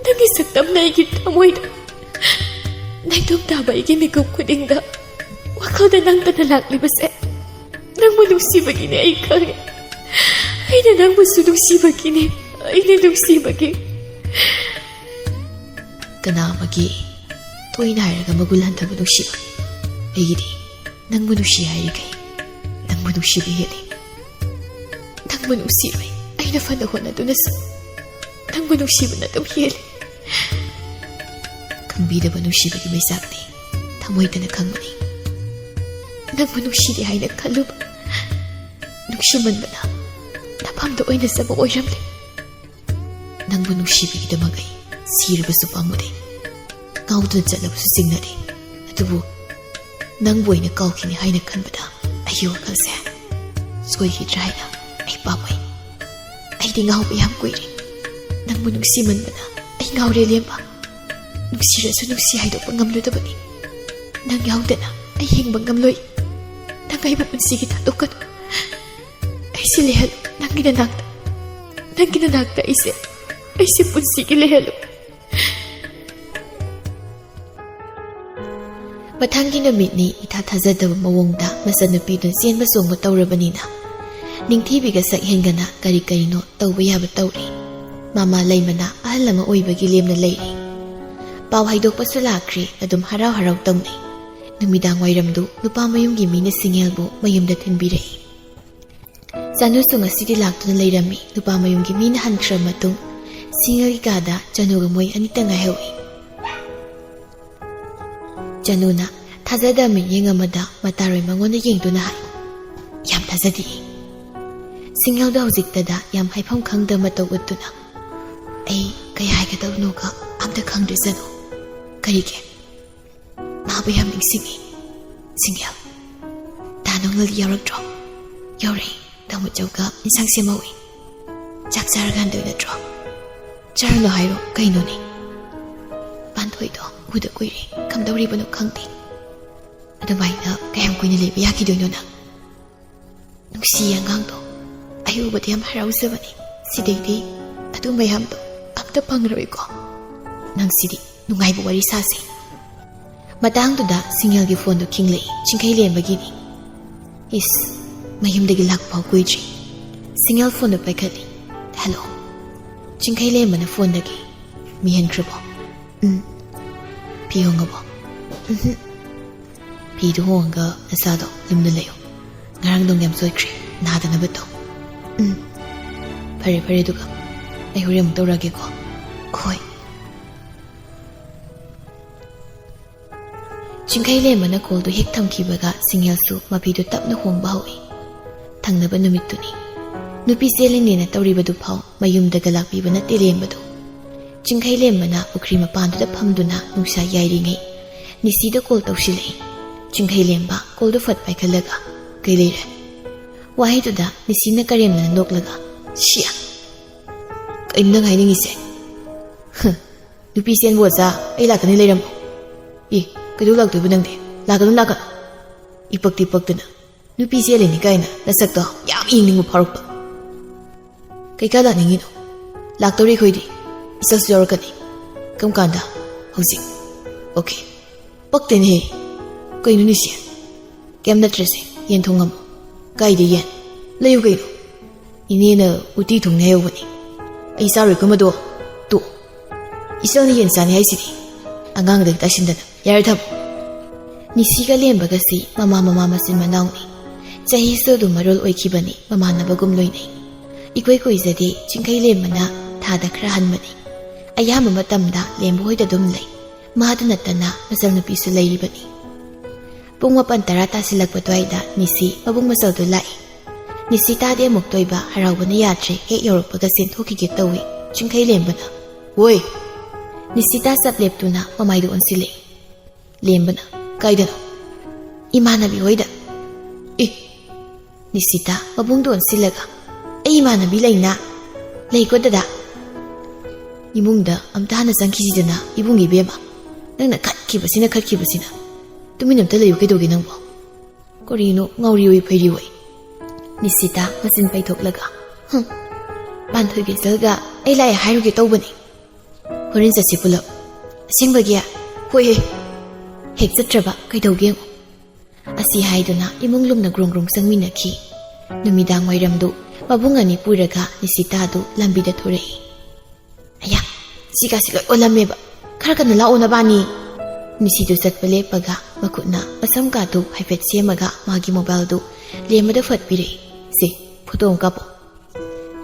ꯅꯪꯒꯤ ꯁꯛꯇꯝꯅ ꯑꯩꯒꯤ ꯊꯃꯣꯏꯗ ꯅꯥꯏꯇꯣꯝ ꯇꯥꯕ ꯑꯩꯒꯤ ꯃꯤꯀꯨꯞ ꯈꯨꯗꯤꯡꯗ ꯋꯥꯈꯜꯗ ꯅꯪꯇꯅ ꯂꯥꯛꯂꯤꯕꯁꯦ ꯅꯪꯕꯨ ꯅꯨꯡꯁꯤꯕꯒꯤꯅꯦ, ꯑꯩ ꯈꯪꯉꯦ꯫ ꯑꯩꯅ ꯅꯪꯕꯨꯁꯨ ꯅꯨꯡꯁꯤꯕꯒꯤꯅꯦ, ꯑꯩꯅ ꯅꯨꯡꯁꯤꯕꯒꯤ꯫ ꯀꯅꯥ ꯑꯃꯒꯤ ꯇꯣꯏꯅ ꯍꯥꯏꯔꯒ ꯃꯒꯨꯟ ꯍꯟꯊꯕ ꯅꯨꯡꯁꯤꯕ? ꯑꯩꯒꯤꯗꯤ ꯅꯪꯕꯨ ꯅꯨꯡꯁꯤ ꯍꯥꯏꯔꯤꯈꯩ ꯅꯪꯕꯨ ꯅꯨꯡꯁꯤꯕ ꯍꯦꯜꯂꯤ꯫ ꯅꯪꯕꯨ ꯅꯨꯡꯁꯤꯔꯣꯏ ꯑꯩꯅ ꯐꯅ ꯍꯣꯠꯅꯗꯨꯅꯁꯨ, ꯅꯪꯕꯨ ꯅꯨꯡꯁꯤꯕꯅ ꯑꯗꯨꯝ ꯍꯦꯜꯂꯤ꯫ ꯈꯪꯕꯤꯗꯕ ꯅꯨꯡꯁꯤꯕꯒꯤ ꯃꯩꯆꯥꯛꯅꯤ, ꯊꯃꯣꯏꯗꯅ ꯈꯪꯕꯅꯤ꯫ ꯅꯪꯕꯨ ꯅꯨꯡꯁꯤꯗꯦ ꯍꯥꯏꯅ ꯈꯜꯂꯨꯕ, ꯅꯨꯡꯁꯤꯃꯟꯕꯅ ꯅꯐꯝꯗ ꯑꯣꯏꯅ ꯆꯕ ꯑꯣꯏꯔꯝꯂꯦ꯫ ꯅꯪꯕꯨ ꯅꯨꯡꯁꯤꯕꯒꯤꯗꯃꯛ ꯑꯩ ꯁꯤꯔꯕꯁꯨ ꯄꯥꯝꯃꯨꯗꯦ, ꯉꯥꯎꯗꯨꯅ ꯆꯠꯂꯕꯁꯨ ꯆꯤꯡꯅꯗꯦ꯫ ꯑꯗꯨꯕꯨ ꯅꯪꯕꯨ ꯑꯣꯏꯅ ꯀꯥꯎꯈꯤꯅꯤ ꯍꯥꯏꯅ ꯈꯟꯕꯗ ꯑꯩꯒꯤ ꯋꯥꯈꯜꯁꯦ ꯁꯣꯏꯈꯤꯗ꯭ꯔꯥ ꯍꯥꯏꯅ ꯑꯩ ꯄꯥꯝꯃꯨꯏ꯫ ꯑꯩꯗꯤ ꯉꯥꯎꯕ ꯌꯥꯝ ꯀꯨꯏꯔꯦ꯫ ꯅꯪꯕꯨ ꯅꯨꯡꯁꯤꯃꯟꯕꯅ ꯑꯩ ꯉꯥꯎꯔꯦ, ꯂꯦꯝꯕ꯫ ꯅꯨꯡꯁꯤꯔꯁꯨ ꯅꯨꯡꯁꯤ ꯍꯥꯏꯗꯣꯛꯄ ꯉꯝꯂꯨꯗꯕꯅꯤ꯫ ꯅꯪ ꯌꯥꯎꯗꯅ ꯑꯩ ꯍꯤꯡꯕ ꯉꯝꯂꯣꯏ꯫ ꯅꯪ ꯑꯩꯕꯨ ꯄꯨꯟꯁꯤꯒꯤ ꯊꯥꯗꯣꯛꯀꯅꯨ꯫ ꯑꯩꯁꯦ ꯂꯩꯍꯜꯂꯨ ꯅꯪꯒꯤ ꯅꯅꯥꯛꯇ꯫ ꯅꯪꯒꯤ ꯅꯅꯥꯛꯇ ꯑꯩꯁꯦ, ꯑꯩꯁꯦ ꯄꯨꯟꯁꯤꯒꯤ ꯂꯩꯍꯜꯂꯨ꯫ ꯃꯊꯪꯒꯤ ꯅꯨꯃꯤꯠꯅꯤ ꯏꯊꯥ ꯊꯥꯖꯗꯕ ꯃꯑꯣꯡꯗ ꯃꯆꯟꯅꯨꯄꯤꯗꯨ ꯆꯦꯟꯕ ꯆꯣꯡꯕ ꯇꯧꯔꯕꯅꯤꯅ, ꯅꯤꯡꯊꯤꯕꯤꯒ ꯁꯛ ꯍꯦꯟꯒꯅ ꯀꯔꯤ ꯀꯔꯤꯅꯣ ꯇꯧꯕ ꯌꯥꯕ ꯇꯧꯔꯤ꯫ ꯃꯃꯥ ꯂꯩꯃꯅ ꯑꯍꯜ ꯑꯃ ꯑꯣꯏꯕꯒꯤ ꯂꯦꯝꯅ ꯂꯩꯔꯤ꯫ ꯄꯥꯎ ꯍꯥꯏꯗꯣꯛꯄꯁꯨ ꯂꯥꯛꯈ꯭ꯔꯦ, ꯑꯗꯨꯝ ꯍꯔꯥꯎ ꯍꯔꯥꯎ ꯇꯧꯅꯩ꯫ ꯅꯨꯃꯤꯗꯥꯡ ꯋꯥꯏꯔꯝꯗꯨ ꯅꯨꯄꯥ ꯃꯌꯨꯝꯒꯤ ꯃꯤꯅ ꯁꯤꯡꯍꯦꯜꯕꯨ ꯃꯌꯨꯝꯗ ꯊꯤꯟꯕꯤꯔꯛꯏ꯫ ꯆꯥꯅꯨꯁꯨ ꯉꯁꯤꯗꯤ ꯂꯥꯛꯇꯨꯅ ꯂꯩꯔꯝꯃꯤ꯫ ꯅꯨꯄꯥ ꯃꯌꯨꯝꯒꯤ ꯃꯤꯅ ꯍꯟꯈ꯭ꯔ ꯃꯇꯨꯡ, ꯁꯤꯡꯍꯦꯜꯒꯤ ꯀꯥꯗ ꯆꯥꯅꯨꯒ ꯃꯣꯏ ꯑꯅꯤꯇ ꯉꯥꯏꯍꯧꯏ꯫ ꯆꯥꯅꯨꯅ ꯊꯥꯖꯗꯕ ꯃꯤꯠꯌꯦꯡ ꯑꯃꯗ ꯃꯇꯥꯔꯣꯏ ꯃꯉꯣꯟꯗ ꯌꯦꯡꯗꯨꯅ ꯍꯥꯏ, "ꯌꯥꯝ ꯊꯥꯖꯗꯦ꯫" ꯁꯤꯡꯍꯦꯜꯗꯣ ꯍꯧꯖꯤꯛꯇꯗ ꯌꯥꯝ ꯍꯥꯏꯐꯝ ꯈꯪꯗ ꯃꯇꯧ ꯎꯠꯇꯨꯅ, "ꯑꯩ ꯀꯩ ꯍꯥꯏꯒꯗꯕꯅꯣꯒ ꯑꯝꯇ ꯈꯪꯗ꯭ꯔꯦ ꯆꯥꯅꯨ꯫ ꯀꯔꯤꯒꯤ?" "ꯃꯥꯕꯨ ꯌꯥꯝ ꯅꯤꯡꯁꯤꯡꯉꯤ꯫ ꯁꯤꯡꯍꯦꯜ, ꯗꯥ ꯅꯣꯡꯉꯥꯜꯗꯤ ꯌꯥꯎꯔꯛꯇ꯭ꯔꯣ?" "ꯌꯥꯎꯔꯛꯏ꯫ ꯇꯥꯃꯣꯆꯧꯒ ꯏꯟꯁꯥꯡ ꯁꯦꯝꯍꯧꯏ꯫ ꯆꯥꯛ ꯆꯥꯔꯀꯥꯟꯗ ꯅꯠꯇ꯭ꯔꯣ?" "ꯆꯥꯔꯨꯅꯣ ꯍꯥꯏꯔꯣ ꯀꯩꯅꯣꯅꯦ?" "ꯄꯥꯟꯊꯣꯏꯗꯣ ꯎꯗ ꯀꯨꯏꯔꯦ꯫ ꯀꯝꯗꯧꯔꯤꯕꯅꯣ ꯈꯪꯗꯦ꯫ ꯑꯗꯨꯃꯥꯏꯅ ꯀꯌꯥꯝ ꯀꯨꯏꯅ ꯂꯩꯕ ꯌꯥꯈꯤꯗꯣꯏꯅꯣ ꯅꯪ? ꯅꯨꯡꯁꯤꯌꯦ ꯑꯉꯥꯡꯗꯣ꯫ ꯑꯩ ꯎꯕꯗ ꯌꯥꯝ ꯍꯔꯥꯎꯖꯕꯅꯦ꯫ ꯁꯤꯗꯩꯗꯤ ꯑꯗꯨ ꯃꯌꯥꯝꯗꯣ ꯑꯝꯇ ꯐꯪꯉꯔꯣꯏꯀꯣ꯫ ꯅꯪꯁꯤꯗꯤ ꯅꯨꯡꯉꯥꯏꯕ ꯋꯥꯔꯤ ꯁꯥꯁꯦ꯫" ꯃꯇꯥꯡꯗꯨꯗ ꯁꯤꯡꯍꯦꯜꯒꯤ ꯐꯣꯟꯗꯨ ꯈꯤꯡꯂꯛꯏ꯫ ꯆꯤꯡꯈꯩ ꯂꯦꯝꯕꯒꯤꯅꯤ꯫ ꯏꯁ, ꯃꯌꯨꯝꯗꯒꯤ ꯂꯥꯛꯄ ꯐꯥꯎ ꯀꯨꯏꯗ꯭ꯔꯤ꯫ ꯁꯤꯡꯍꯦꯜ ꯐꯣꯟꯗꯨ ꯄꯥꯏꯈꯠꯂꯤ꯫ "ꯍꯜꯂꯣ꯫" ꯆꯤꯡꯈꯩ ꯂꯦꯝꯕꯅ ꯐꯣꯟꯗꯒꯤ, "ꯃꯤ ꯍꯟꯈ꯭ꯔꯕꯣ?" "ꯎꯝ꯫" "ꯐꯤ ꯍꯣꯡꯉꯕꯣ?" "ꯎꯝꯍꯨꯝ꯫" "ꯐꯤꯗꯨ ꯍꯣꯡꯉꯒ ꯅꯁꯥꯗꯣ ꯂꯨꯝꯅ ꯂꯩꯌꯨ꯫ ꯉꯔꯥꯡꯗꯣ ꯌꯥꯝ ꯆꯣꯏꯈ꯭ꯔꯦ, ꯅꯥꯗꯅꯕ ꯇꯧ꯫" "ꯎꯝ꯫ ꯐꯔꯦ, ꯐꯔꯦ, ꯑꯗꯨꯒ ꯑꯩ ꯍꯣꯔꯦꯟ ꯑꯃꯨꯛ ꯇꯧꯔꯛꯑꯒꯦꯀꯣ꯫" "ꯍꯣꯏ꯫" ꯆꯤꯡꯈꯩ ꯂꯦꯝꯕꯅ ꯀꯣꯜꯗꯨ ꯍꯦꯛ ꯊꯝꯈꯤꯕꯒ ꯁꯤꯡꯍꯦꯜꯁꯨ ꯃꯐꯤꯗꯨ ꯇꯞꯅ ꯍꯣꯡꯕ ꯍꯧꯏ꯫ ꯊꯪꯅꯕ ꯅꯨꯃꯤꯠꯇꯨꯅꯤ꯫ ꯅꯨꯄꯤ ꯆꯦꯜꯂꯤꯅꯦꯅ ꯇꯧꯔꯤꯕꯗꯨ ꯐꯥꯎ ꯃꯌꯨꯝꯗꯒ ꯂꯥꯛꯄꯤꯕ ꯅꯠꯇꯦ ꯂꯦꯝꯕꯗꯨ꯫ ꯆꯤꯡꯈꯩ ꯂꯦꯝꯕꯅ ꯄꯨꯈ꯭ꯔꯤ ꯃꯄꯥꯟꯗꯨꯗ ꯐꯝꯗꯨꯅ ꯅꯨꯡꯁꯥ ꯌꯥꯏꯔꯤꯉꯩ ꯅꯤꯁꯤꯗ ꯀꯣꯜ ꯇꯧꯁꯤꯜꯂꯛꯏ꯫ ꯆꯤꯡꯈꯩ ꯂꯦꯝꯕ ꯀꯣꯜꯗꯨ ꯐꯠ ꯄꯥꯏꯈꯠꯂꯒ, "ꯀꯩ ꯂꯩꯔꯦ?" ꯋꯥꯍꯩꯗꯨꯗ ꯅꯤꯁꯤꯅ ꯀꯔꯦꯝꯅꯅ ꯅꯣꯛꯂꯒ, "ꯁꯤꯌꯥ! ꯀꯩꯅꯣ ꯅꯪ ꯍꯥꯏꯅꯤꯡꯉꯤꯁꯦ?" "ꯍ, "ꯅꯨꯄꯤ ꯆꯦꯟꯕ ꯑꯣꯖꯥ, ꯑꯩ ꯂꯥꯛꯀꯅꯤ, ꯂꯩꯔꯝꯃꯣ"꯫ "ꯏ, ꯀꯩꯗꯧ ꯂꯥꯛꯇꯣꯏꯕ ꯅꯪꯗꯤ? ꯂꯥꯛꯀꯅꯨ, ꯂꯥꯛꯀꯅꯨ"꯫ ꯏꯄꯛꯇꯤ ꯄꯛꯇꯅ ꯅꯨꯄꯤ ꯆꯦꯜꯂꯤꯅꯤ ꯀꯥꯏꯅ ꯅꯁꯛꯇꯣ ꯌꯥꯝ ꯌꯦꯡꯅꯤꯡꯕ ꯐꯥꯎꯔꯛꯄ꯫ "ꯀꯩꯀꯥ ꯂꯥꯛꯅꯤꯡꯉꯤꯅꯣ? ꯂꯥꯛꯇꯧꯔꯤ ꯑꯩꯈꯣꯏꯗꯤ꯫ ꯏꯆꯜꯁꯨ ꯌꯥꯎꯔꯛꯀꯅꯤ"꯫ "ꯀꯔꯝ ꯀꯥꯟꯗ?" "ꯍꯧꯖꯤꯛ"꯫ "ꯑꯣꯀꯦ"꯫ "ꯄꯛꯇꯦꯅꯦꯍꯦ"꯫ "ꯀꯩꯅꯣ ꯅꯤꯁꯤ?" "ꯀꯩꯝ ꯅꯠꯇ꯭ꯔꯁꯦ, ꯌꯦꯟ ꯊꯣꯡꯉꯝꯃꯣ"꯫ "ꯀꯥꯏꯗ ꯌꯦꯟ? ꯂꯩꯌꯨ ꯀꯩꯅꯣ"꯫ "ꯏꯅꯦꯅ ꯎꯇꯤ ꯊꯣꯡꯅꯤ ꯍꯥꯏꯍꯧꯕꯅꯤ"꯫ "ꯑꯩ ꯆꯥꯔꯣꯏ ꯈꯣꯏ ꯃꯗꯣ"꯫ "ꯇꯣ"꯫ "ꯏꯆꯜꯅ ꯌꯦꯟ ꯆꯥꯅꯤ ꯍꯥꯏꯁꯤꯗꯤ"꯫ "ꯑꯉꯥꯡꯗꯒꯤ ꯇꯥꯏꯁꯤꯟꯗꯅ꯫ ꯌꯥꯔꯦ, ꯊꯝꯃꯣ"꯫ ꯅꯤꯁꯤꯒ ꯂꯦꯝꯕꯒꯁꯤ ꯃꯃꯥ ꯃꯃꯥ ꯃꯆꯤꯟ ꯃꯅꯥꯎꯅꯤ꯫ ꯆꯍꯤꯁꯨ ꯑꯗꯨꯝ ꯃꯔꯣꯜ ꯑꯣꯏꯈꯤꯕꯅꯤ, ꯃꯃꯥꯟꯅꯕꯒꯨꯝ ꯂꯣꯏꯅꯩ꯫ ꯏꯀꯣꯏ ꯀꯣꯏꯖꯗꯦ꯫ ꯆꯤꯡꯈꯩ ꯂꯦꯝꯕꯅ ꯊꯥꯗ ꯈꯔ ꯍꯟꯕꯅꯤ꯫ ꯑꯌꯥꯝꯕ ꯃꯇꯝꯗ ꯂꯦꯝꯕ ꯍꯣꯏꯗ ꯑꯗꯨꯝ ꯂꯩ꯫ ꯃꯥꯗ ꯅꯠꯇꯅ ꯃꯆꯜꯅꯨꯄꯤꯁꯨ ꯂꯩꯔꯤꯕꯅꯤ꯫ ꯄꯨꯡ ꯃꯥꯄꯟ ꯇꯔꯥ ꯇꯥꯁꯤꯜꯂꯛꯄ ꯑꯗꯨꯋꯥꯏꯗ ꯅꯤꯁꯤ ꯃꯕꯨꯡ ꯃꯆꯧꯗ ꯂꯥꯛꯏ꯫ ꯅꯤꯁꯤꯇꯥꯗꯤ ꯑꯃꯨꯛꯇ ꯑꯣꯏꯕ ꯍꯔꯥꯎꯕꯅ ꯌꯥꯗ꯭ꯔꯦ, ꯍꯦꯛ ꯌꯧꯔꯛꯄꯒ ꯆꯦꯟꯊꯣꯛꯈꯤꯒꯦ ꯇꯧꯏ꯫ ꯆꯤꯡꯈꯩ ꯂꯦꯝꯕꯅ, "ꯍꯣꯏ"꯫ ꯅꯤꯁꯤꯇꯥ ꯆꯞ ꯂꯦꯞꯇꯨꯅ ꯃꯃꯥꯏꯗ ꯑꯣꯟꯁꯤꯜꯂꯛꯏ꯫ ꯂꯦꯝꯕꯅ, "ꯀꯥꯏꯗꯅꯣ?" "ꯏꯃꯥꯟꯅꯕꯤ ꯍꯣꯏꯗ"꯫ "ꯑꯦ"꯫ ꯅꯤꯁꯤꯇꯥ ꯃꯕꯨꯡꯗ ꯑꯣꯟꯁꯤꯜꯂꯒ, "ꯑꯩ ꯏꯃꯥꯟꯅꯕꯤ ꯂꯩꯅ"꯫ "ꯂꯩꯀꯣ ꯗꯗꯥ"꯫ "ꯏꯃꯨꯡꯗ ꯑꯝꯇ ꯍꯥꯟꯅ ꯆꯪꯈꯤꯁꯤꯗꯅ, ꯏꯕꯨꯡ ꯏꯕꯦꯝꯃ꯫ ꯅꯪꯅ ꯈꯠꯈꯤꯕꯁꯤꯅ, ꯈꯠꯈꯤꯕꯁꯤꯅ꯫ ꯇꯨꯃꯤꯟ ꯑꯝꯇ ꯂꯩꯌꯨ ꯀꯩꯗꯧꯒꯦ ꯅꯪꯕꯣ"꯫ "ꯀꯔꯤꯅꯣ ꯉꯥꯎꯔꯤ ꯑꯣꯏ ꯐꯩꯔꯤ ꯑꯣꯏ"꯫ ꯅꯤꯁꯤꯇꯥ ꯃꯆꯤꯟ ꯄꯩꯊꯣꯛꯂꯒ, "ꯍꯨꯝ, ꯄꯥꯟꯊꯣꯏ ꯕꯦꯆꯜꯒ ꯑꯩ ꯂꯥꯛꯑꯦ ꯍꯥꯏꯔꯨꯒꯦ ꯇꯧꯕꯅꯤ"꯫ "ꯍꯣꯔꯦꯟ ꯆꯠꯁꯤ ꯄꯨꯂꯞ"꯫ "ꯑꯁꯦꯡꯕꯒꯤ?" "ꯍꯣꯏꯍꯦ"꯫ "ꯍꯦꯛ ꯆꯠꯇ꯭ꯔꯕ ꯀꯩꯗꯧꯒꯦ ꯌꯦꯡꯉꯨ"꯫ ꯑꯁꯤ ꯍꯥꯏꯗꯨꯅ ꯏꯃꯨꯡ ꯂꯨꯝꯅ ꯒ꯭ꯔꯣꯡ ꯒ꯭ꯔꯣꯡ ꯆꯪꯃꯤꯟꯅꯈꯤ꯫ ꯅꯨꯃꯤꯗꯥꯡ ꯋꯥꯏꯔꯝꯗꯨ ꯃꯕꯨꯡ ꯑꯅꯤ ꯄꯨꯔꯒ ꯅꯤꯁꯤꯇꯥꯗꯨ ꯂꯝꯕꯤꯗ ꯊꯣꯔꯛꯏ꯫ "ꯑꯌꯥ, ꯁꯤꯒꯥꯁꯤ ꯂꯣꯏ ꯑꯣꯜꯂꯝꯃꯦꯕ꯫ ꯈꯔ ꯀꯟꯅ ꯂꯥꯛꯑꯣ ꯅꯕꯥꯅꯤ"꯫ ꯅꯤꯁꯤꯗꯨ ꯆꯠꯄ ꯂꯦꯞꯄꯒ ꯃꯈꯨꯠꯅ ꯃꯁꯝ ꯀꯥꯗꯨ ꯍꯥꯏꯐꯦꯠ ꯁꯦꯝꯃꯒ ꯃꯥꯒꯤ ꯃꯣꯕꯥꯏꯜꯗꯨ ꯂꯦꯝꯕꯗ ꯐꯠ ꯄꯤꯔꯛꯏ꯫ "ꯁꯦ, ꯐꯣꯇꯣ ꯑꯃ ꯀꯥꯞꯄꯣ"꯫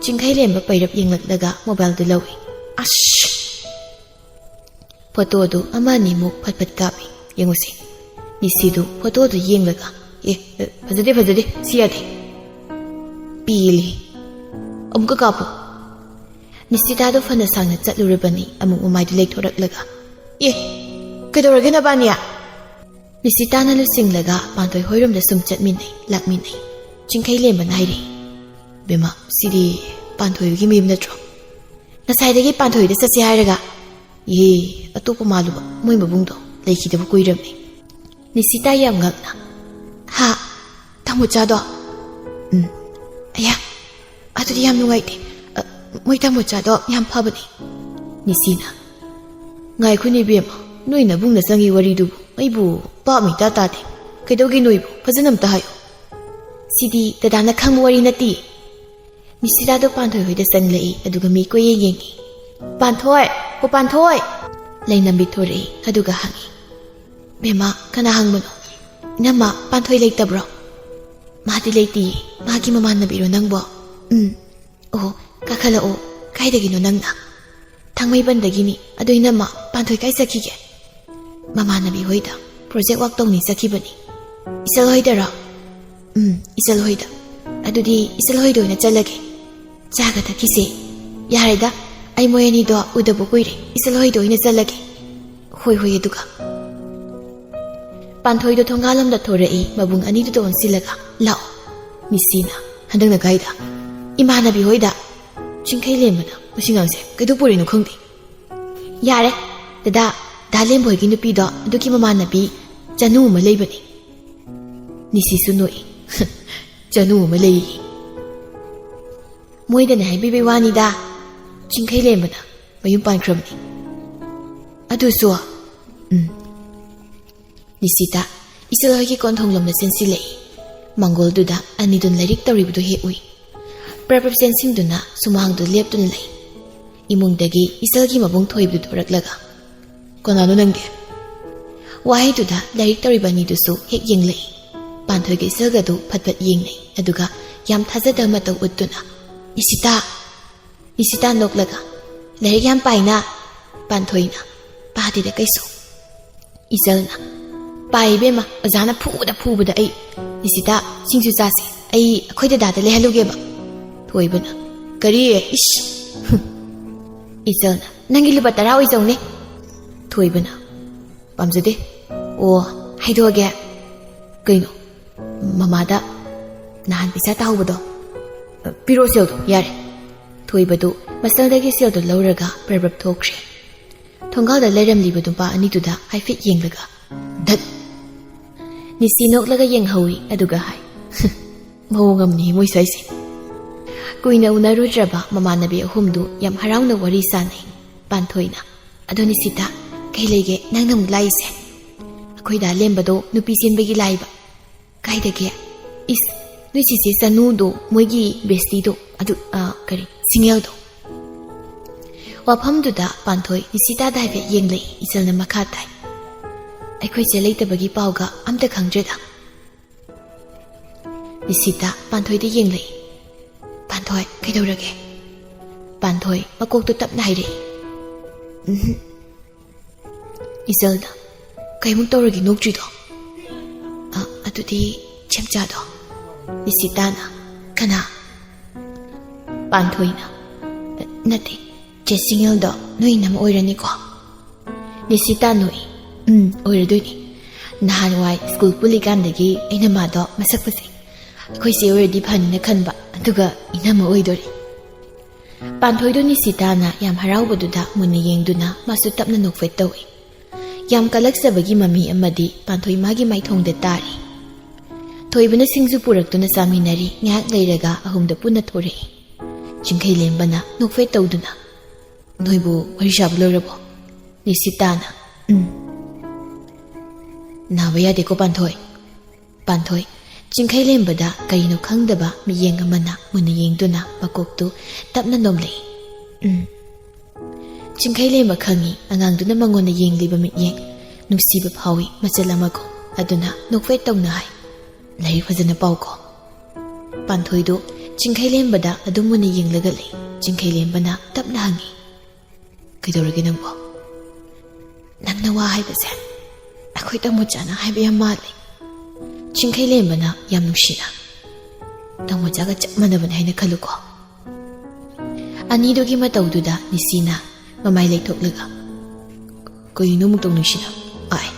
ꯆꯤꯡꯈꯩ ꯂꯦꯝꯕ ꯄꯩꯔꯞ ꯌꯦꯡꯂꯛꯂꯒ ꯃꯣꯕꯥꯏꯜꯗꯨ ꯂꯧꯏ꯫ "ꯑꯁ!" ꯐꯣꯇꯣꯗꯨ ꯑꯃ ꯑꯅꯤꯃꯨꯛ ꯐꯠ ꯐꯠ ꯀꯥꯞꯄꯤ꯫ "ꯌꯦꯡꯉꯨꯁꯤ"꯫ ꯅꯤꯁꯤꯗꯨ ꯐꯣꯇꯣꯗꯨ ꯌꯦꯡꯂꯒ, "ꯑꯦ, ꯑꯦ, ꯐꯖꯗꯦ, ꯐꯖꯗꯦ, ꯁꯤ ꯌꯥꯗꯦ"꯫ "ꯄꯦꯜꯂꯤ"꯫ "ꯑꯃꯨꯛꯀ ꯀꯥꯞꯄꯨ"꯫ ꯅꯤꯁꯤꯇꯥꯗꯨ ꯐꯅ ꯁꯥꯡꯅ ꯆꯠꯂꯨꯔꯕꯅꯤ, ꯑꯃꯨꯛ ꯃꯃꯥꯏꯗꯨ ꯂꯩꯊꯣꯔꯛꯂꯒ, "ꯑꯦ, ꯀꯩꯗꯧꯔꯒꯦ ꯅꯕꯥꯅꯤ?" ꯅꯤꯁꯤꯇꯥꯅ ꯂꯨꯆꯤꯡꯂꯒ ꯄꯥꯟꯊꯣꯏ ꯍꯣꯏꯔꯣꯝꯗ ꯁꯨꯝ ꯆꯠꯃꯤꯟꯅꯩ, ꯂꯥꯛꯃꯤꯟꯅꯩ꯫ ꯆꯤꯡꯈꯩ ꯂꯦꯝꯕꯅ ꯍꯥꯏꯔꯛꯏ, "ꯕꯦꯝꯃ, ꯁꯤꯗꯤ ꯄꯥꯟꯊꯣꯏꯒꯤ ꯃꯌꯨꯝ ꯅꯠꯇ꯭ꯔꯣ? ꯉꯁꯥꯏꯗꯒꯤ ꯄꯥꯟꯊꯣꯏꯗ ꯆꯠꯁꯦ ꯍꯥꯏꯔꯒ"꯫ "ꯌꯦ, ꯑꯇꯣꯞꯄ ꯃꯥꯜꯂꯨꯕ, ꯃꯣꯏ ꯃꯕꯨꯡꯗꯣ ꯂꯩꯈꯤꯗꯕ ꯀꯨꯏꯔꯝꯅꯤ꯫" ꯅꯤꯁꯤꯇꯥ ꯌꯥꯝ ꯉꯛꯅ, "ꯍꯥ? ꯇꯥꯃꯣꯆꯥꯗꯣ?" "ꯎꯝ꯫" "ꯑꯌꯥ, ꯑꯗꯨꯗꯤ ꯌꯥꯝ ꯅꯨꯡꯉꯥꯏꯇꯦ꯫ ꯑ, ꯃꯣꯏ ꯇꯥꯃꯣꯆꯥꯗꯣ ꯌꯥꯝ ꯐꯕꯅꯤ꯫" ꯅꯤꯁꯤꯅ, "ꯉꯥꯏꯈꯣꯅꯦ ꯏꯕꯦꯝꯃ, ꯅꯣꯏ ꯅꯕꯨꯡꯅ ꯆꯪꯉꯤ ꯋꯥꯔꯤꯗꯨꯕꯨ ꯑꯩꯕꯨ ꯄꯥꯞ ꯃꯤꯇꯥ ꯇꯥꯗꯦ꯫ ꯀꯩꯗꯧꯒꯦ ꯅꯣꯏꯕꯨ? ꯐꯖꯅ ꯑꯝꯇ ꯍꯥꯏꯌꯨ꯫" "ꯁꯤꯗꯤ ꯗꯗꯥꯅ ꯈꯪꯕ ꯋꯥꯔꯤ ꯅꯠꯇꯦ꯫" ꯅꯤꯁꯤꯇꯥꯗꯣ ꯄꯥꯟꯊꯣꯏ ꯍꯣꯏꯗ ꯆꯪꯂꯛꯏ, ꯑꯗꯨꯒ ꯃꯤ ꯀꯣꯏꯌꯦꯡ ꯌꯦꯡꯉꯤ꯫ "ꯄꯥꯟꯊꯣꯏ! ꯍꯣ ꯄꯥꯟꯊꯣꯏ!" ꯂꯩꯅꯝꯕꯤ ꯊꯣꯔꯛꯏ, ꯑꯗꯨꯒ ꯍꯪꯉꯤ, "ꯕꯦꯝꯃ, ꯀꯅꯥ ꯍꯪꯕꯅꯣ?" "ꯏꯅꯝꯃ, ꯄꯥꯟꯊꯣꯏ ꯂꯩꯇꯕ꯭ꯔꯣ?" "ꯃꯥꯗꯤ ꯂꯩꯇꯤꯌꯦ꯫ ꯃꯥꯒꯤ ꯃꯃꯥꯟꯅꯕꯤꯔꯣ ꯅꯪꯕꯣ?" "ꯎꯝ꯫" "ꯑꯣ, ꯀꯥꯈꯠꯂꯛꯑꯣ꯫ ꯀꯥꯏꯗꯒꯤꯅꯣ ꯅꯪꯅ?" "ꯊꯥꯡꯃꯩꯕꯟꯗꯒꯤꯅꯤ꯫ ꯑꯗꯣ ꯏꯅꯝꯃ, ꯄꯥꯟꯊꯣꯏ ꯀꯥꯏ ꯆꯠꯈꯤꯒꯦ?" "ꯃꯃꯥꯟꯅꯕꯤ ꯍꯣꯏꯗ ꯄ꯭ꯔꯣꯖꯦꯛ ꯋꯥꯛ ꯇꯧꯅꯤ ꯆꯠꯈꯤꯕꯅꯤ꯫" "ꯏꯆꯜ ꯍꯣꯏꯗꯔꯣ?" "ꯎꯝ, ꯏꯆꯜ ꯍꯣꯏꯗ꯫" "ꯑꯗꯨꯗꯤ ꯏꯆꯜ ꯍꯣꯏꯗ ꯑꯣꯏꯅ ꯆꯠꯂꯒꯦ꯫ ꯆꯥꯒ ꯊꯛꯈꯤꯁꯦ꯫" "ꯌꯥꯔꯦꯗ, ꯑꯩ ꯃꯣꯏ ꯑꯅꯤꯗꯣ ꯎꯗꯕ ꯀꯨꯏꯔꯦ꯫ ꯏꯆꯜ ꯍꯣꯏꯗ ꯑꯣꯏꯅ ꯆꯠꯂꯒꯦ꯫" "ꯍꯣꯏ, ꯍꯣꯏ, ꯑꯗꯨꯒ꯫" ꯄꯥꯟꯊꯣꯏꯗꯣ ꯊꯣꯡꯒꯥꯜꯂꯣꯝꯗ ꯊꯣꯔꯛꯏ, ꯃꯕꯨꯡ ꯑꯅꯤꯗꯨꯗ ꯑꯣꯟꯁꯤꯜꯂꯒ, "ꯂꯥꯛꯑꯣ꯫" ꯅꯤꯁꯤꯅ, "ꯍꯟꯗꯛꯅ ꯀꯥꯏꯗ?" "ꯏꯃꯥꯟꯅꯕꯤ ꯍꯣꯏꯗ꯫" ꯆꯤꯡꯈꯩ ꯂꯦꯝꯕꯅ, "ꯃꯁꯤ ꯑꯉꯥꯡꯁꯦ ꯀꯩꯗꯧ ꯄꯨꯔꯤꯅꯣ ꯈꯪꯗꯦ꯫" "ꯌꯥꯔꯦ, ꯗꯗꯥ, ꯗꯥ ꯂꯦꯝꯕ ꯍꯣꯏꯒꯤ ꯅꯨꯄꯤꯗꯣ, ꯑꯗꯨꯒꯤ ꯃꯃꯥꯟꯅꯕꯤ ꯆꯅꯨ ꯑꯃ ꯂꯩꯕꯅꯤ꯫" ꯅꯤꯁꯤꯁꯨ ꯅꯣꯛꯏ꯫ "ꯆꯅꯨ ꯑꯃ ꯂꯩꯌꯦ꯫" "ꯃꯣꯏꯗꯅꯦ ꯍꯥꯏꯕꯤꯕꯩ ꯋꯥꯅꯤꯗ꯫" ꯆꯤꯡꯈꯩ ꯂꯦꯝꯕꯅ, "ꯃꯌꯨꯝ ꯄꯥꯟꯈ꯭ꯔꯕꯅꯤ꯫" "ꯑꯗꯨꯁꯨ?" "ꯎꯝ꯫" ꯅꯤꯁꯤꯇꯥ ꯏꯆꯜ ꯍꯣꯏꯒꯤ ꯀꯣꯟꯊꯣꯡꯂꯣꯝꯗ ꯆꯦꯟꯁꯤꯜꯂꯛꯏ꯫ ꯃꯥꯡꯒꯣꯜꯗꯨꯗ ꯑꯅꯤꯗꯨꯅ ꯂꯥꯏꯔꯤꯛ ꯇꯧꯔꯤꯕꯗꯨ ꯍꯦꯛ ꯎꯏ꯫ ꯄ꯭ꯔꯞ ꯄ꯭ꯔꯞ ꯆꯦꯟꯁꯤꯟꯗꯨꯅ ꯁꯨꯃꯥꯡꯗꯨ ꯂꯦꯞꯇꯨꯅ ꯂꯩ꯫ ꯏꯃꯨꯡꯗꯒꯤ ꯏꯆꯜꯒꯤ ꯃꯕꯨꯡ ꯊꯣꯏꯕꯗꯨ ꯊꯣꯔꯛꯂꯒ, "ꯀꯅꯥꯅꯣ ꯅꯪꯗꯤ?" ꯋꯥꯍꯩꯗꯨꯗ ꯂꯥꯏꯔꯤꯛ ꯇꯧꯔꯤꯕ ꯑꯅꯤꯗꯨꯁꯨ ꯍꯦꯛ ꯌꯦꯡꯂꯛꯏ꯫ ꯄꯥꯟꯊꯣꯏꯒ ꯏꯆꯜꯒꯗꯨ ꯐꯠ ꯐꯠ ꯌꯦꯡꯅꯩ, ꯑꯗꯨꯒ ꯌꯥꯝ ꯊꯥꯖꯗꯕ ꯃꯇꯧ ꯎꯠꯇꯨꯅ, "ꯅꯤꯁꯤꯇꯥ!" ꯅꯤꯁꯤꯇꯥ ꯅꯣꯛꯂꯒ, "ꯂꯥꯏꯔꯤꯛ ꯌꯥꯝ ꯄꯥꯏꯅ꯫" ꯄꯥꯟꯊꯣꯏꯅ, "ꯄꯥꯗꯦꯗ ꯀꯩꯁꯨ꯫" ꯏꯆꯜꯅ, "ꯄꯥꯏ ꯏꯕꯦꯝꯃ, ꯑꯣꯖꯥꯅ ꯐꯨꯕꯗ ꯐꯨꯕꯗ ꯑꯩ꯫ ꯅꯤꯁꯤꯇꯥ, ꯁꯤꯡꯖꯨ ꯆꯥꯁꯦ, ꯑꯩ ꯑꯩꯈꯣꯏ ꯗꯗꯥꯗ ꯂꯩꯍꯜꯂꯨꯒꯦꯕ꯫" ꯊꯣꯏꯕꯅ, "ꯀꯔꯤ? ꯏꯁ!" ꯏꯆꯜꯅ, "ꯅꯪꯒꯤ ꯂꯨꯄꯥ ꯇꯔꯥ ꯑꯣꯏꯖꯧꯅꯦ꯫" ꯊꯣꯏꯕꯅ, "ꯄꯥꯝꯖꯗꯦ꯫ ꯑꯣ, ꯍꯥꯏꯗꯣꯛꯑꯒꯦ꯫ ꯀꯩꯅꯣ? ꯃꯃꯥꯗ ꯅꯍꯥꯟ ꯄꯩꯁꯥ ꯇꯥꯍꯧꯕꯗꯣ? ꯄꯤꯔꯛꯑꯣ ꯁꯦꯜꯗꯣ, ꯌꯥꯔꯦ꯫" ꯊꯣꯏꯕꯗꯨ ꯃꯁꯜꯗꯒꯤ ꯁꯦꯜꯗꯣ ꯂꯧꯔꯒ ꯄ꯭ꯔꯞ ꯄ꯭ꯔꯞ ꯊꯣꯛꯈ꯭ꯔꯦ꯫ ꯊꯣꯡꯒꯥꯜꯗ ꯂꯩꯔꯝꯂꯤꯕ ꯅꯨꯄꯥ ꯑꯅꯤꯗꯨꯗ ꯍꯥꯏꯐꯦꯠ ꯌꯦꯡꯂꯒ, "ꯙꯠ!" ꯅꯤꯁꯤ ꯅꯣꯛꯂꯒ ꯌꯦꯡꯍꯧꯏ, ꯑꯗꯨꯒ ꯍꯥꯏ, "ꯃꯑꯣꯡ ꯑꯃꯅꯤ ꯃꯣꯏ ꯁ꯭ꯋꯥꯏꯁꯦ꯫" ꯀꯨꯏꯅ ꯎꯅꯔꯨꯗ꯭ꯔꯕ ꯃꯃꯥꯟꯅꯕꯤ ꯑꯍꯨꯝꯗꯨ ꯌꯥꯝ ꯍꯔꯥꯎꯅ ꯋꯥꯔꯤ ꯁꯥꯟꯅꯩ꯫ ꯄꯥꯟꯊꯣꯏꯅ, "ꯑꯗꯣ ꯅꯤꯁꯤꯇꯥ, ꯀꯩ ꯂꯩꯒꯦ ꯅꯪꯅ ꯑꯃꯨꯛ ꯂꯥꯛꯏꯁꯦ?" "ꯑꯩꯈꯣꯏꯗ ꯂꯦꯝꯕꯗꯣ ꯅꯨꯄꯤ ꯆꯦꯟꯕꯒꯤ ꯂꯥꯛꯏꯕ꯫" "ꯀꯥꯏꯗꯒꯤ?" "ꯏꯁ, ꯅꯣꯏ ꯆꯤꯆꯦ ꯆꯅꯨꯗꯣ, ꯃꯣꯏꯒꯤ ꯕꯦꯁꯇꯤꯗꯣ, ꯑꯗꯨ, ꯑ, ꯀꯔꯤ, ꯁꯤꯡꯉꯦꯜꯗꯣ꯫" ꯋꯥꯐꯝꯗꯨꯗ ꯄꯥꯟꯊꯣꯏ ꯅꯤꯁꯤꯇꯥꯗ ꯍꯥꯏꯐꯦꯠ ꯌꯦꯡꯂꯛꯏ, ꯏꯆꯜꯅ ꯃꯈꯥ ꯇꯥꯏ, "ꯑꯩꯈꯣꯏ ꯆꯦ ꯂꯩꯇꯕꯒꯤ ꯄꯥꯎꯒ ꯑꯝꯇ ꯈꯪꯗ꯭ꯔꯦꯗ꯫" ꯅꯤꯁꯤꯇꯥ ꯄꯥꯟꯊꯣꯏꯗ ꯌꯦꯡꯂꯛꯏ꯫ "ꯄꯥꯟꯊꯣꯏ, ꯀꯩꯗꯧꯔꯒꯦ?" ꯄꯥꯟꯊꯣꯏ ꯃꯀꯣꯛꯇꯨ ꯇꯞꯅ ꯍꯥꯏꯔꯛꯏ꯫ "ꯎꯝꯍꯨꯝ꯫" ꯏꯆꯜꯅ, "ꯀꯩꯃꯨꯛ ꯇꯧꯔꯒꯦ ꯅꯣꯛꯇ꯭ꯔꯤꯗꯣ?" "ꯑ, ꯑꯗꯨꯗꯤ ꯆꯦꯝꯆꯥꯗꯣ꯫" ꯅꯤꯁꯤꯇꯥꯅ, "ꯀꯅꯥ?" ꯄꯥꯟꯊꯣꯏꯅ, "ꯅꯠꯇꯦ, ꯆꯦ ꯁꯤꯡꯉꯦꯜꯗꯣ ꯅꯣꯏ ꯏꯅꯝ ꯑꯣꯏꯔꯅꯤꯀꯣ?" ꯅꯤꯁꯤꯇꯥ ꯅꯣꯛꯏ꯫ "ꯎꯝ, ꯑꯣꯏꯔꯗꯣꯏꯅꯤ꯫ ꯅꯍꯥꯟꯋꯥꯏ ꯁ꯭ꯀꯨꯜ ꯄꯨꯜꯂꯤꯀꯥꯟꯗꯒꯤ ꯑꯩꯅ ꯃꯥꯗꯣ ꯃꯁꯛ ꯐꯖꯩ, ꯑꯩꯈꯣꯏ ꯆꯦ ꯑꯣꯏꯔꯗꯤ ꯐꯅꯤꯅ ꯈꯟꯕ, ꯑꯗꯨꯒ ꯏꯅꯝꯃ ꯑꯣꯏꯗꯣꯔꯤ꯫" ꯄꯥꯟꯊꯣꯏꯗꯣ ꯅꯤꯁꯤꯇꯥꯅ ꯌꯥꯝ ꯍꯔꯥꯎꯕꯗꯨꯗ ꯃꯨꯟꯅ ꯌꯦꯡꯗꯨꯅ ꯃꯥꯁꯨ ꯇꯞꯅ ꯅꯣꯛꯐꯦꯠ ꯇꯧꯏ꯫ ꯌꯥꯝ ꯀꯜꯂꯛꯆꯕꯒꯤ ꯃꯃꯤ ꯑꯃꯗꯤ ꯄꯥꯟꯊꯣꯏ ꯃꯥꯒꯤ ꯃꯥꯏꯊꯣꯡꯗ ꯇꯥꯔꯤ꯫ ꯊꯣꯏꯕꯅ ꯁꯤꯡꯖꯨ ꯄꯨꯔꯛꯇꯨꯅ ꯆꯥꯃꯤꯟꯅꯔꯤ꯫ ꯉꯥꯏꯍꯥꯛ ꯂꯩꯔꯒ ꯑꯍꯨꯝꯗ ꯄꯨꯟꯅ ꯊꯣꯔꯛꯏ꯫ ꯆꯤꯡꯈꯩꯂꯦꯝꯕꯅ ꯅꯣꯛꯐꯦꯠ ꯇꯧꯗꯨꯅ, "ꯅꯣꯏꯕꯨ ꯋꯥꯔꯤ ꯁꯥꯕ ꯂꯣꯏꯔꯕꯣ?" ꯅꯤꯁꯤꯇꯥꯅ, "ꯎꯝ꯫" "ꯅꯥꯕ ꯌꯥꯗꯦꯀꯣ, ꯄꯥꯟꯊꯣꯏ꯫" ꯄꯥꯟꯊꯣꯏ, ꯆꯤꯡꯈꯩꯂꯦꯝꯕꯗ ꯀꯔꯤꯅꯣ ꯈꯪꯗꯕ ꯃꯤꯠꯌꯦꯡ ꯑꯃꯅ ꯃꯨꯟꯅ ꯌꯦꯡꯗꯨꯅ ꯃꯀꯣꯛꯇꯨ ꯇꯞꯅ ꯅꯣꯝꯂꯛꯏ꯫ "ꯎꯝ꯫" ꯆꯤꯡꯈꯩꯂꯦꯝꯕ ꯈꯪꯏ, ꯑꯉꯥꯡꯗꯨꯅ ꯃꯉꯣꯟꯗ ꯌꯦꯡꯂꯤꯕ ꯃꯤꯠꯌꯦꯡ ꯅꯨꯡꯁꯤꯕ ꯐꯥꯎꯏ, ꯃꯆꯜ ꯑꯃꯒꯨꯝ꯫ ꯑꯗꯨꯅ ꯅꯣꯛꯐꯦꯠ ꯇꯧꯅ ꯍꯥꯏ, "ꯂꯥꯏꯔꯤꯛ ꯐꯖꯅ ꯄꯥꯎꯀꯣ꯫" ꯄꯥꯟꯊꯣꯏꯗꯨ ꯆꯤꯡꯈꯩꯂꯦꯝꯕꯗ ꯑꯗꯨꯝ ꯃꯨꯟꯅ ꯌꯦꯡꯂꯒ ꯂꯩ꯫ ꯆꯤꯡꯈꯩꯂꯦꯝꯕꯅ ꯇꯞꯅ ꯍꯪꯏ, "ꯀꯩꯗꯧꯔꯒꯦ ꯅꯪꯕꯣ?" "ꯅꯪꯅ ꯋꯥ ꯍꯥꯏꯕꯁꯦ ꯑꯩꯈꯣꯏ ꯇꯥꯃꯣꯆꯥꯅ ꯍꯥꯏꯕ ꯌꯥꯝ ꯃꯥꯜꯂꯤ꯫" ꯆꯤꯡꯈꯩꯂꯦꯝꯕꯅ ꯌꯥꯝ ꯅꯨꯡꯁꯤꯅ, "ꯇꯥꯃꯣꯆꯥꯒ ꯆꯞ ꯃꯥꯟꯅꯕꯅꯦ ꯍꯥꯏꯅ ꯈꯜꯂꯨꯀꯣ꯫" ꯑꯅꯤꯗꯨꯒꯤ ꯃꯇꯧꯗꯨꯗ ꯅꯤꯁꯤꯅ ꯃꯃꯥꯏ ꯂꯩꯊꯣꯛꯂꯒ, "ꯀꯩꯅꯣ ꯑꯃꯨꯛ ꯇꯧꯅꯩꯁꯤꯅ? ꯑꯥꯏ꯫"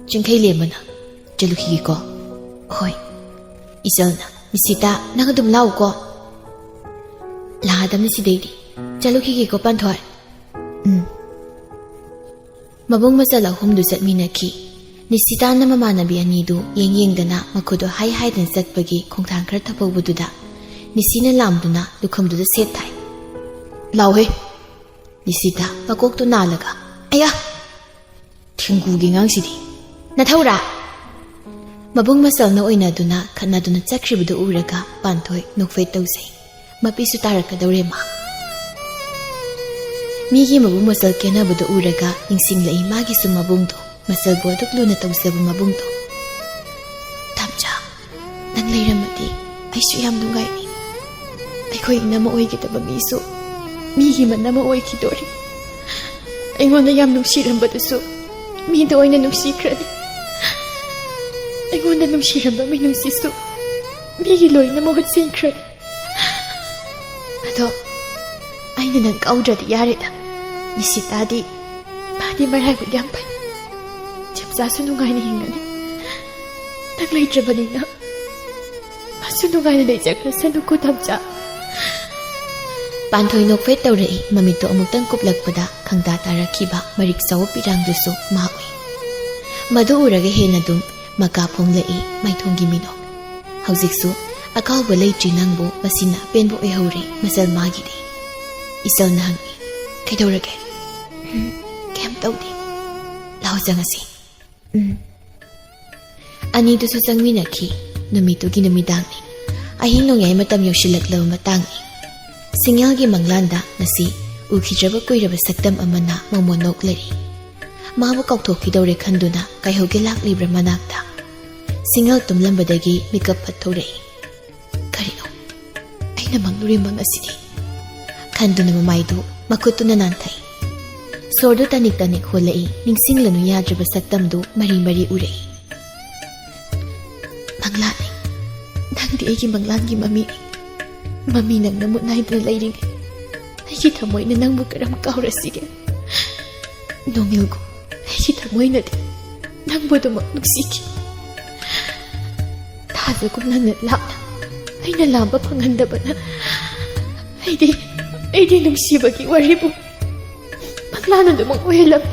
ꯆꯤꯡꯈꯩꯂꯦꯝꯕꯅ, "ꯆꯠꯂꯨꯈꯤꯒꯦꯀꯣ꯫" "ꯍꯣꯏ꯫" ꯏꯆꯜꯅ, "ꯅꯤꯁꯤꯇꯥ, ꯅꯪ ꯑꯗꯨꯝ ꯂꯥꯛꯎꯀꯣ꯫" "ꯂꯥꯛꯑꯗꯝꯅꯤ ꯁꯤꯗꯩꯗꯤ꯫ ꯆꯠꯂꯨꯈꯤꯒꯦꯀꯣ, ꯄꯥꯟꯊꯣꯏ꯫" "ꯎꯝ꯫" ꯃꯕꯨꯡ ꯃꯆꯜ ꯑꯍꯨꯝꯗꯨ ꯆꯠꯃꯤꯟꯅꯈꯤ꯫ ꯅꯤꯁꯤꯇꯥꯅ ꯃꯃꯥꯟꯅꯕꯤ ꯑꯅꯤꯗꯨ ꯌꯦꯡ ꯌꯦꯡꯗꯅ ꯃꯈꯨꯠꯇꯨ ꯍꯥꯏ ꯍꯥꯏꯗꯅ ꯆꯠꯄꯒꯤ ꯈꯣꯡꯊꯥꯡ ꯈꯔ ꯊꯧꯍꯧꯕꯗꯨꯗ ꯅꯤꯁꯤꯅ ꯂꯥꯝꯗꯨꯅ ꯂꯨꯈꯝꯗꯨꯗ ꯁꯦꯠ ꯊꯥꯏ꯫ "ꯂꯥꯎꯍꯦ!" ꯅꯤꯁꯤꯇꯥ ꯃꯀꯣꯛꯇꯨ ꯅꯥꯜꯂꯒ, "ꯑꯌꯥ! ꯊꯦꯡꯒꯨꯒꯤ ꯑꯉꯥꯡꯁꯤꯗꯤ꯫ ꯅꯊꯧꯔꯥ?" ꯃꯕꯨꯡ ꯃꯆꯜꯅ ꯑꯣꯏꯅꯗꯨꯅ ꯈꯠꯅꯗꯨꯅ ꯆꯠꯈ꯭ꯔꯤꯕꯗꯨ ꯎꯔꯒ ꯄꯥꯟꯊꯣꯏ ꯅꯣꯛꯐꯦꯠ ꯇꯧꯖꯩ꯫ ꯃꯄꯤꯁꯨ ꯇꯥꯔꯛꯀꯗꯧꯔꯦ ꯃꯥ꯫ ꯃꯤꯒꯤ ꯃꯕꯨꯡ ꯃꯆꯜ ꯀꯦꯅꯕꯗꯨ ꯎꯔꯒ ꯅꯤꯡꯁꯤꯡꯂꯛꯏ ꯃꯥꯒꯤꯁꯨ ꯃꯕꯨꯡꯗꯣ, ꯃꯆꯜꯕꯨ ꯑꯗꯨꯛ ꯂꯨꯅ ꯇꯧꯖꯕ ꯃꯕꯨꯡꯗꯣ꯫ "ꯇꯝꯆꯥ, ꯅꯪ ꯂꯩꯔꯝꯃꯗꯤ ꯑꯩꯁꯨ ꯌꯥꯝ ꯅꯨꯡꯉꯥꯏꯅꯤ꯫ ꯑꯩꯈꯣꯏ ꯏꯅꯝꯃ ꯑꯣꯏꯒꯗꯕ ꯃꯤꯁꯨ ꯃꯤꯒꯤ ꯃꯅꯝꯃ ꯑꯣꯏꯈꯤꯗꯣꯔꯤ꯫ ꯑꯩꯉꯣꯟꯗ ꯌꯥꯝ ꯅꯨꯡꯁꯤꯔꯝꯕꯗꯨꯁꯨ ꯃꯤꯗ ꯑꯣꯏꯅ ꯅꯨꯡꯁꯤꯈ꯭ꯔꯅꯤ꯫ ꯑꯩꯉꯣꯟꯗ ꯅꯨꯡꯁꯤꯔꯝꯕ ꯃꯤꯅꯨꯡꯁꯤꯁꯨ ꯃꯤꯒꯤ ꯂꯣꯏꯅ ꯃꯍꯨꯠ ꯁꯤꯟꯈ꯭ꯔꯅꯤ꯫ ꯑꯗꯣ ꯑꯩꯅ ꯅꯪ ꯀꯧꯗ꯭ꯔꯗꯤ ꯌꯥꯔꯦꯗ꯫ ꯅꯤꯁꯤꯇꯥꯗꯤ, ꯃꯥꯗꯤ ꯃꯔꯥꯏꯕꯛ ꯌꯥꯝ ꯐꯩ꯫ ꯆꯞꯆꯥꯁꯨ ꯅꯨꯡꯉꯥꯏꯅ ꯍꯤꯡꯒꯅꯤ꯫ ꯅꯪ ꯂꯩꯇ꯭ꯔꯕꯅꯤꯅ ꯃꯥꯁꯨ ꯅꯨꯡꯉꯥꯏꯅ ꯂꯩꯖꯈ꯭ꯔꯁꯅꯨꯀꯣ, ꯇꯝꯆꯥ꯫" ꯄꯥꯟꯊꯣꯏ ꯅꯣꯛꯐꯦꯠ ꯇꯧꯔꯛꯏ꯫ ꯃꯃꯤꯠꯇꯨ ꯑꯃꯨꯛꯇꯪ ꯀꯨꯞꯂꯛꯄꯗ ꯈꯪꯇꯥ ꯇꯥꯔꯛꯈꯤꯕ ꯃꯔꯤꯛ ꯆꯥꯎꯕ ꯄꯤꯔꯥꯡꯗꯨꯁꯨ ꯃꯍꯥꯛ ꯎꯏ꯫ ꯃꯗꯨ ꯎꯔꯒ ꯍꯦꯟꯅ ꯑꯗꯨꯝ ꯃꯀꯥ ꯐꯣꯡꯂꯛꯏ ꯃꯥꯏꯊꯣꯡꯒꯤ ꯃꯤꯅꯣꯛ꯫ "ꯍꯧꯖꯤꯛꯁꯨ ꯑꯀꯥꯎꯕ ꯂꯩꯇ꯭ꯔꯤ ꯅꯪꯕꯨ, ꯃꯁꯤꯅ ꯑꯄꯦꯟꯕ ꯑꯣꯏꯍꯧꯔꯦ ꯃꯆꯜ ꯃꯥꯒꯤꯗꯤ꯫" ꯏꯆꯜꯅ ꯍꯪꯉꯤ, "ꯀꯩꯗꯧꯔꯒꯦ?" "ꯎꯝ, ꯀꯩꯝ ꯇꯧꯗꯦ꯫ ꯂꯥꯎ ꯆꯪꯉꯁꯤ꯫" ꯎꯝ꯫ ꯑꯅꯤꯗꯨꯁꯨ ꯆꯪꯃꯤꯟꯅꯈꯤ꯫ ꯅꯨꯃꯤꯠꯇꯨꯒꯤ ꯅꯨꯃꯤꯗꯥꯡꯅꯤ꯫ ꯑꯍꯤꯡ ꯅꯣꯡꯌꯥꯏ ꯃꯇꯝ ꯌꯧꯁꯤꯜꯂꯛꯂꯕ ꯃꯇꯥꯡꯅꯤ꯫ ꯁꯤꯡꯉꯦꯜꯒꯤ ꯃꯪꯂꯥꯟꯗ ꯉꯁꯤ ꯎꯈꯤꯗ꯭ꯔꯕ ꯀꯨꯏꯔꯕ ꯁꯛꯇꯝ ꯑꯃꯅ ꯃꯣꯃꯣꯟ ꯅꯣꯛꯂꯔꯤ꯫ ꯃꯥꯕꯨ ꯀꯥꯎꯊꯣꯛꯈꯤꯗꯧꯔꯦ ꯈꯟꯗꯨꯅ ꯀꯥꯏꯍꯧꯒꯦ ꯂꯥꯛꯂꯤꯕ꯭ꯔꯥ ꯃꯅꯥꯛꯇ? ꯁꯤꯡꯉꯦꯜ ꯇꯨꯝꯂꯝꯕꯗꯒꯤ ꯃꯤꯀꯞ ꯐꯠ ꯊꯣꯔꯛꯏ꯫ "ꯀꯔꯤꯅꯣ? ꯑꯩꯅ ꯃꯪꯂꯨꯔꯤ ꯃꯪ ꯑꯁꯤꯗꯤ?" ꯈꯟꯗꯨꯅ ꯃꯃꯥꯏꯗꯨ ꯃꯈꯨꯠꯇꯨꯅ ꯅꯥꯟꯊꯩ꯫ ꯁꯣꯔꯗꯨ ꯇꯅꯤꯛ ꯇꯅꯤꯛ ꯍꯣꯜꯂꯛꯏ꯫ ꯅꯤꯡꯁꯤꯡꯂꯅꯨ ꯌꯥꯗ꯭ꯔꯕ ꯁꯛꯇꯝꯗꯨ ꯃꯔꯤ ꯃꯔꯤ ꯎꯔꯛꯏ꯫ "ꯃꯪꯂꯥꯟꯅꯤ꯫ ꯅꯪꯗꯤ ꯑꯩꯒꯤ ꯃꯪꯂꯥꯟꯒꯤ ꯃꯃꯤꯅꯤ꯫ ꯃꯃꯤ ꯅꯪꯅ ꯃꯨꯠ ꯅꯥꯏꯗꯅ ꯂꯩꯔꯤꯉꯩ ꯑꯩꯒꯤ ꯊꯃꯣꯏꯅ ꯅꯪꯕꯨ ꯀꯔꯝ ꯀꯥꯎꯔꯁꯤꯒꯦ? ꯅꯣꯡꯏꯜꯒꯨꯝ ꯑꯩꯒꯤ ꯊꯃꯣꯏꯅꯗꯤ ꯅꯪꯕꯨ ꯑꯗꯨꯃꯛ ꯅꯨꯡꯁꯤꯈꯤ꯫ ꯊꯥꯖꯒꯨꯝ ꯅꯪꯅ ꯂꯥꯞꯅ ꯑꯩꯅ ꯂꯥꯝꯕ ꯐꯪꯍꯟꯗꯕꯅ ꯑꯩꯗꯤ, ꯑꯩꯗꯤ ꯅꯨꯡꯁꯤꯕꯒꯤ ꯋꯥꯔꯤꯕꯨ ꯃꯪꯂꯥꯟ ꯑꯗꯨꯃꯛ ꯑꯣꯏꯍꯜꯂꯝꯃꯤ꯫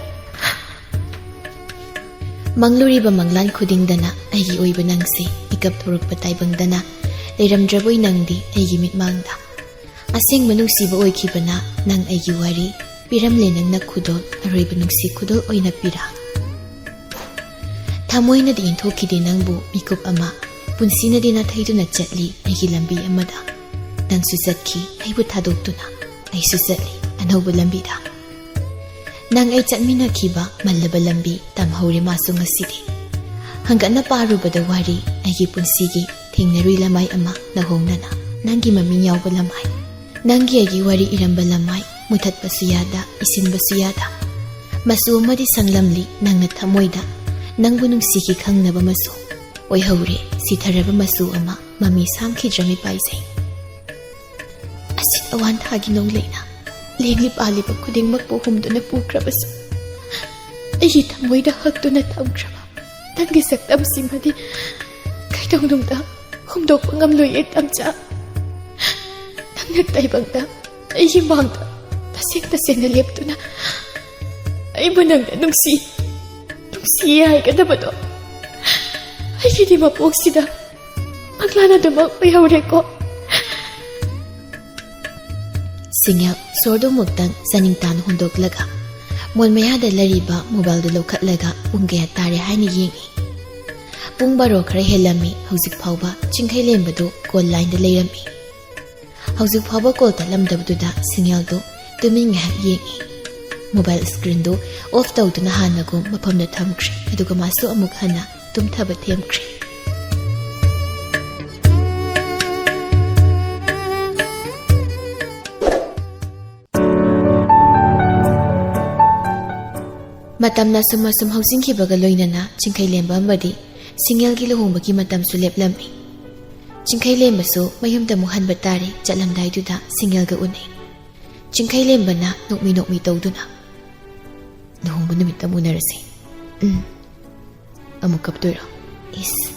ꯃꯪꯂꯨꯔꯤꯕ ꯃꯪꯂꯥꯟ ꯈꯨꯗꯤꯡꯗꯅ ꯑꯩꯒꯤ ꯑꯣꯏꯕ ꯅꯪꯁꯦ ꯃꯤꯀꯞ ꯊꯣꯔꯛꯄ ꯇꯥꯏꯕꯪꯗꯅ ꯂꯩꯔꯝꯗ꯭ꯔꯕꯣꯏ ꯅꯪꯗꯤ ꯑꯩꯒꯤ ꯃꯤꯠꯃꯥꯡꯗ꯫ ꯑꯁꯦꯡꯕ ꯅꯨꯡꯁꯤꯕ ꯑꯣꯏꯈꯤꯕꯅ ꯅꯪ ꯑꯩꯒꯤ ꯋꯥꯔꯤ ꯄꯤꯔꯝꯂꯦ ꯅꯪꯅ ꯈꯨꯗꯣꯜ ꯑꯔꯣꯏꯕ ꯅꯨꯡꯁꯤ ꯈꯨꯗꯣꯜ ꯑꯣꯏꯅ ꯄꯤꯔꯥ꯫ ꯊꯃꯣꯏꯅꯗꯤ ꯏꯟꯊꯣꯛꯈꯤꯗꯦ ꯅꯪꯕꯨ ꯃꯤꯀꯨꯞ ꯑꯃ, ꯄꯨꯟꯁꯤꯅꯗꯤ ꯅꯥꯊꯩꯗꯨꯅ ꯆꯠꯂꯤ ꯑꯩꯒꯤ ꯂꯝꯕꯤ ꯑꯃꯗ꯫ ꯅꯪꯁꯨ ꯆꯠꯈꯤ ꯑꯩꯕꯨ ꯊꯥꯗꯣꯛꯇꯨꯅ, ꯑꯩꯁꯨ ꯆꯠꯂꯤ ꯑꯅꯧꯕ ꯂꯝꯕꯤꯗ꯫ ꯅꯪ ꯑꯩ ꯆꯠꯃꯤꯟꯅꯈꯤꯕ ꯃꯜꯂꯕ ꯂꯝꯕꯤ ꯇꯝꯍꯧꯔꯦ ꯃꯥꯁꯨ ꯉꯁꯤꯗꯤ꯫ ꯍꯪꯒꯠꯅ ꯄꯥꯔꯨꯕꯗ ꯋꯥꯔꯤ ꯑꯩꯒꯤ ꯄꯨꯟꯁꯤꯒꯤ ꯊꯦꯡꯅꯔꯨꯏ ꯂꯃꯥꯏ ꯑꯃ ꯅꯧꯍꯧꯅꯅ ꯅꯪꯒꯤ ꯃꯃꯤꯡ ꯌꯥꯎꯕ ꯂꯃꯥꯏ꯫ ꯅꯪꯒꯤ ꯑꯩꯒꯤ ꯋꯥꯔꯤ ꯏꯔꯝꯕ ꯂꯃꯥꯏ ꯃꯨꯊꯠꯄꯁꯨ ꯌꯥꯗ ꯏꯁꯤꯟꯕꯁꯨ ꯌꯥꯗ꯫ ꯃꯆꯨ ꯑꯃꯗꯤ ꯁꯪꯂꯝꯂꯤ ꯅꯪꯅ ꯊꯃꯣꯏꯗ꯫ ꯅꯪꯕꯨ ꯅꯨꯡꯁꯤꯈꯤ ꯈꯪꯅꯕ ꯃꯆꯨ ꯑꯣꯏꯍꯧꯔꯦ ꯁꯤꯊꯔꯕ ꯃꯆꯨ ꯑꯃ ꯃꯃꯤ ꯁꯥꯝꯈꯤꯗ꯭ꯔꯃꯤ ꯄꯥꯏꯖꯩ꯫ ꯑꯁꯤꯠ ꯑꯋꯥꯟ ꯊꯥꯒꯤ ꯅꯣꯡꯂꯩꯅ ꯂꯦꯡꯂꯤ ꯄꯥꯜꯂꯤꯕ ꯈꯨꯗꯤꯡꯃꯛꯄꯨ ꯍꯨꯝꯗꯨꯅ ꯄꯨꯈ꯭ꯔꯕꯁꯨ ꯑꯩꯒꯤ ꯊꯃꯣꯏꯗ ꯍꯛꯇꯨꯅ ꯊꯝꯈ꯭ꯔꯕ ꯅꯪꯒꯤ ꯁꯛꯇꯝꯁꯤꯃꯗꯤ ꯀꯩꯗꯧꯅꯨꯡꯗ ꯍꯨꯝꯗꯣꯛꯄ ꯉꯝꯂꯣꯏꯌꯦ ꯇꯝꯆꯥ꯫ ꯅꯪꯅ ꯇꯥꯏꯕꯪꯗ ꯑꯩꯒꯤ ꯃꯥꯡꯗ ꯇꯁꯦꯡ ꯇꯁꯦꯡꯅ ꯂꯦꯞꯇꯨꯅ ꯑꯩꯕꯨ ꯅꯪꯅ ꯅꯨꯡꯁꯤ ꯅꯨꯡꯁꯤꯌꯦ ꯍꯥꯏꯒꯗꯕꯗꯣ ꯑꯩꯒꯤꯗꯤ ꯃꯄꯣꯛꯁꯤꯗ ꯃꯪꯂꯥꯟ ꯑꯗꯨꯃꯛ ꯑꯣꯏꯍꯧꯔꯦꯀꯣ꯫ ꯁꯤꯡꯌꯥꯛ ꯁꯣꯔꯗꯨ ꯑꯃꯨꯛꯇꯪ ꯆꯥꯅꯤꯡ ꯇꯥꯅ ꯍꯣꯟꯗꯣꯛꯂꯒ ꯃꯣꯟ ꯃꯌꯥꯗ ꯂꯩꯔꯤꯕ ꯃꯣꯕꯥꯏꯜꯗꯨ ꯂꯧꯈꯠꯂꯒ ꯄꯨꯡ ꯀꯌꯥ ꯇꯥꯔꯦ ꯍꯥꯏꯅ ꯌꯦꯡꯏ꯫ ꯄꯨꯡ ꯕꯥꯔꯣ ꯈꯔ ꯍꯦꯜꯂꯝꯃꯤ꯫ ꯍꯧꯖꯤꯛ ꯐꯥꯎꯕ ꯆꯤꯡꯈꯩꯂꯦꯝꯕꯗꯨ ꯀꯣꯜ ꯂꯥꯏꯟꯗ ꯂꯩꯔꯝꯃꯤ꯫ ꯍꯧꯖꯤꯛ ꯐꯥꯎꯕ ꯀꯣꯜ ꯇꯠꯂꯝꯗꯕꯗꯨꯗ ꯁꯤꯡꯌꯥꯜꯗꯨ ꯇꯨꯃꯤꯟ ꯉꯥꯏꯍꯥꯛ ꯌꯦꯡꯏ꯫ ꯃꯣꯕꯥꯏꯜ ꯁ꯭ꯀ꯭ꯔꯤꯟꯗꯨ ꯑꯣꯐ ꯇꯧꯗꯨꯅ ꯍꯥꯟꯅꯒꯨꯝ ꯃꯐꯝꯗ ꯊꯝꯈ꯭ꯔꯦ꯫ ꯑꯗꯨꯒ ꯃꯥꯁꯨ ꯑꯃꯨꯛ ꯍꯟꯅ ꯇꯨꯝꯊꯕ ꯊꯦꯝꯈ꯭ꯔꯦ꯫ ꯃꯇꯝꯅ ꯁꯨꯝ ꯑꯁꯨꯝ ꯍꯧꯖꯤꯟꯈꯤꯕꯒ ꯂꯣꯏꯅꯅ ꯆꯤꯡꯈꯩꯂꯦꯝꯕ ꯑꯃꯗꯤ ꯁꯤꯡꯌꯦꯜꯒꯤ ꯂꯨꯍꯣꯡꯕꯒꯤ ꯃꯇꯝꯁꯨ ꯂꯦꯞꯂꯝꯃꯤ꯫ ꯆꯤꯡꯈꯩꯂꯦꯝꯕꯁꯨ ꯃꯌꯨꯝꯗ ꯑꯃꯨꯛ ꯍꯟꯕ ꯇꯥꯔꯦ꯫ ꯆꯠꯂꯝꯗꯥꯏꯗꯨꯗ ꯁꯤꯡꯌꯦꯜꯒ ꯎꯅꯩ꯫ ꯆꯤꯡꯈꯩꯂꯦꯝꯕꯅ ꯅꯣꯛꯃꯤ ꯅꯣꯛꯃꯤ ꯇꯧꯗꯨꯅ, "ꯂꯨꯍꯣꯡꯕ ꯅꯨꯃꯤꯠꯇ ꯑꯃꯨꯛ ꯎꯅꯔꯁꯦ꯫ ꯎꯝ꯫ ꯑꯃꯨꯛ ꯀꯞꯇꯣꯏꯔꯣ?" "ꯏꯁ,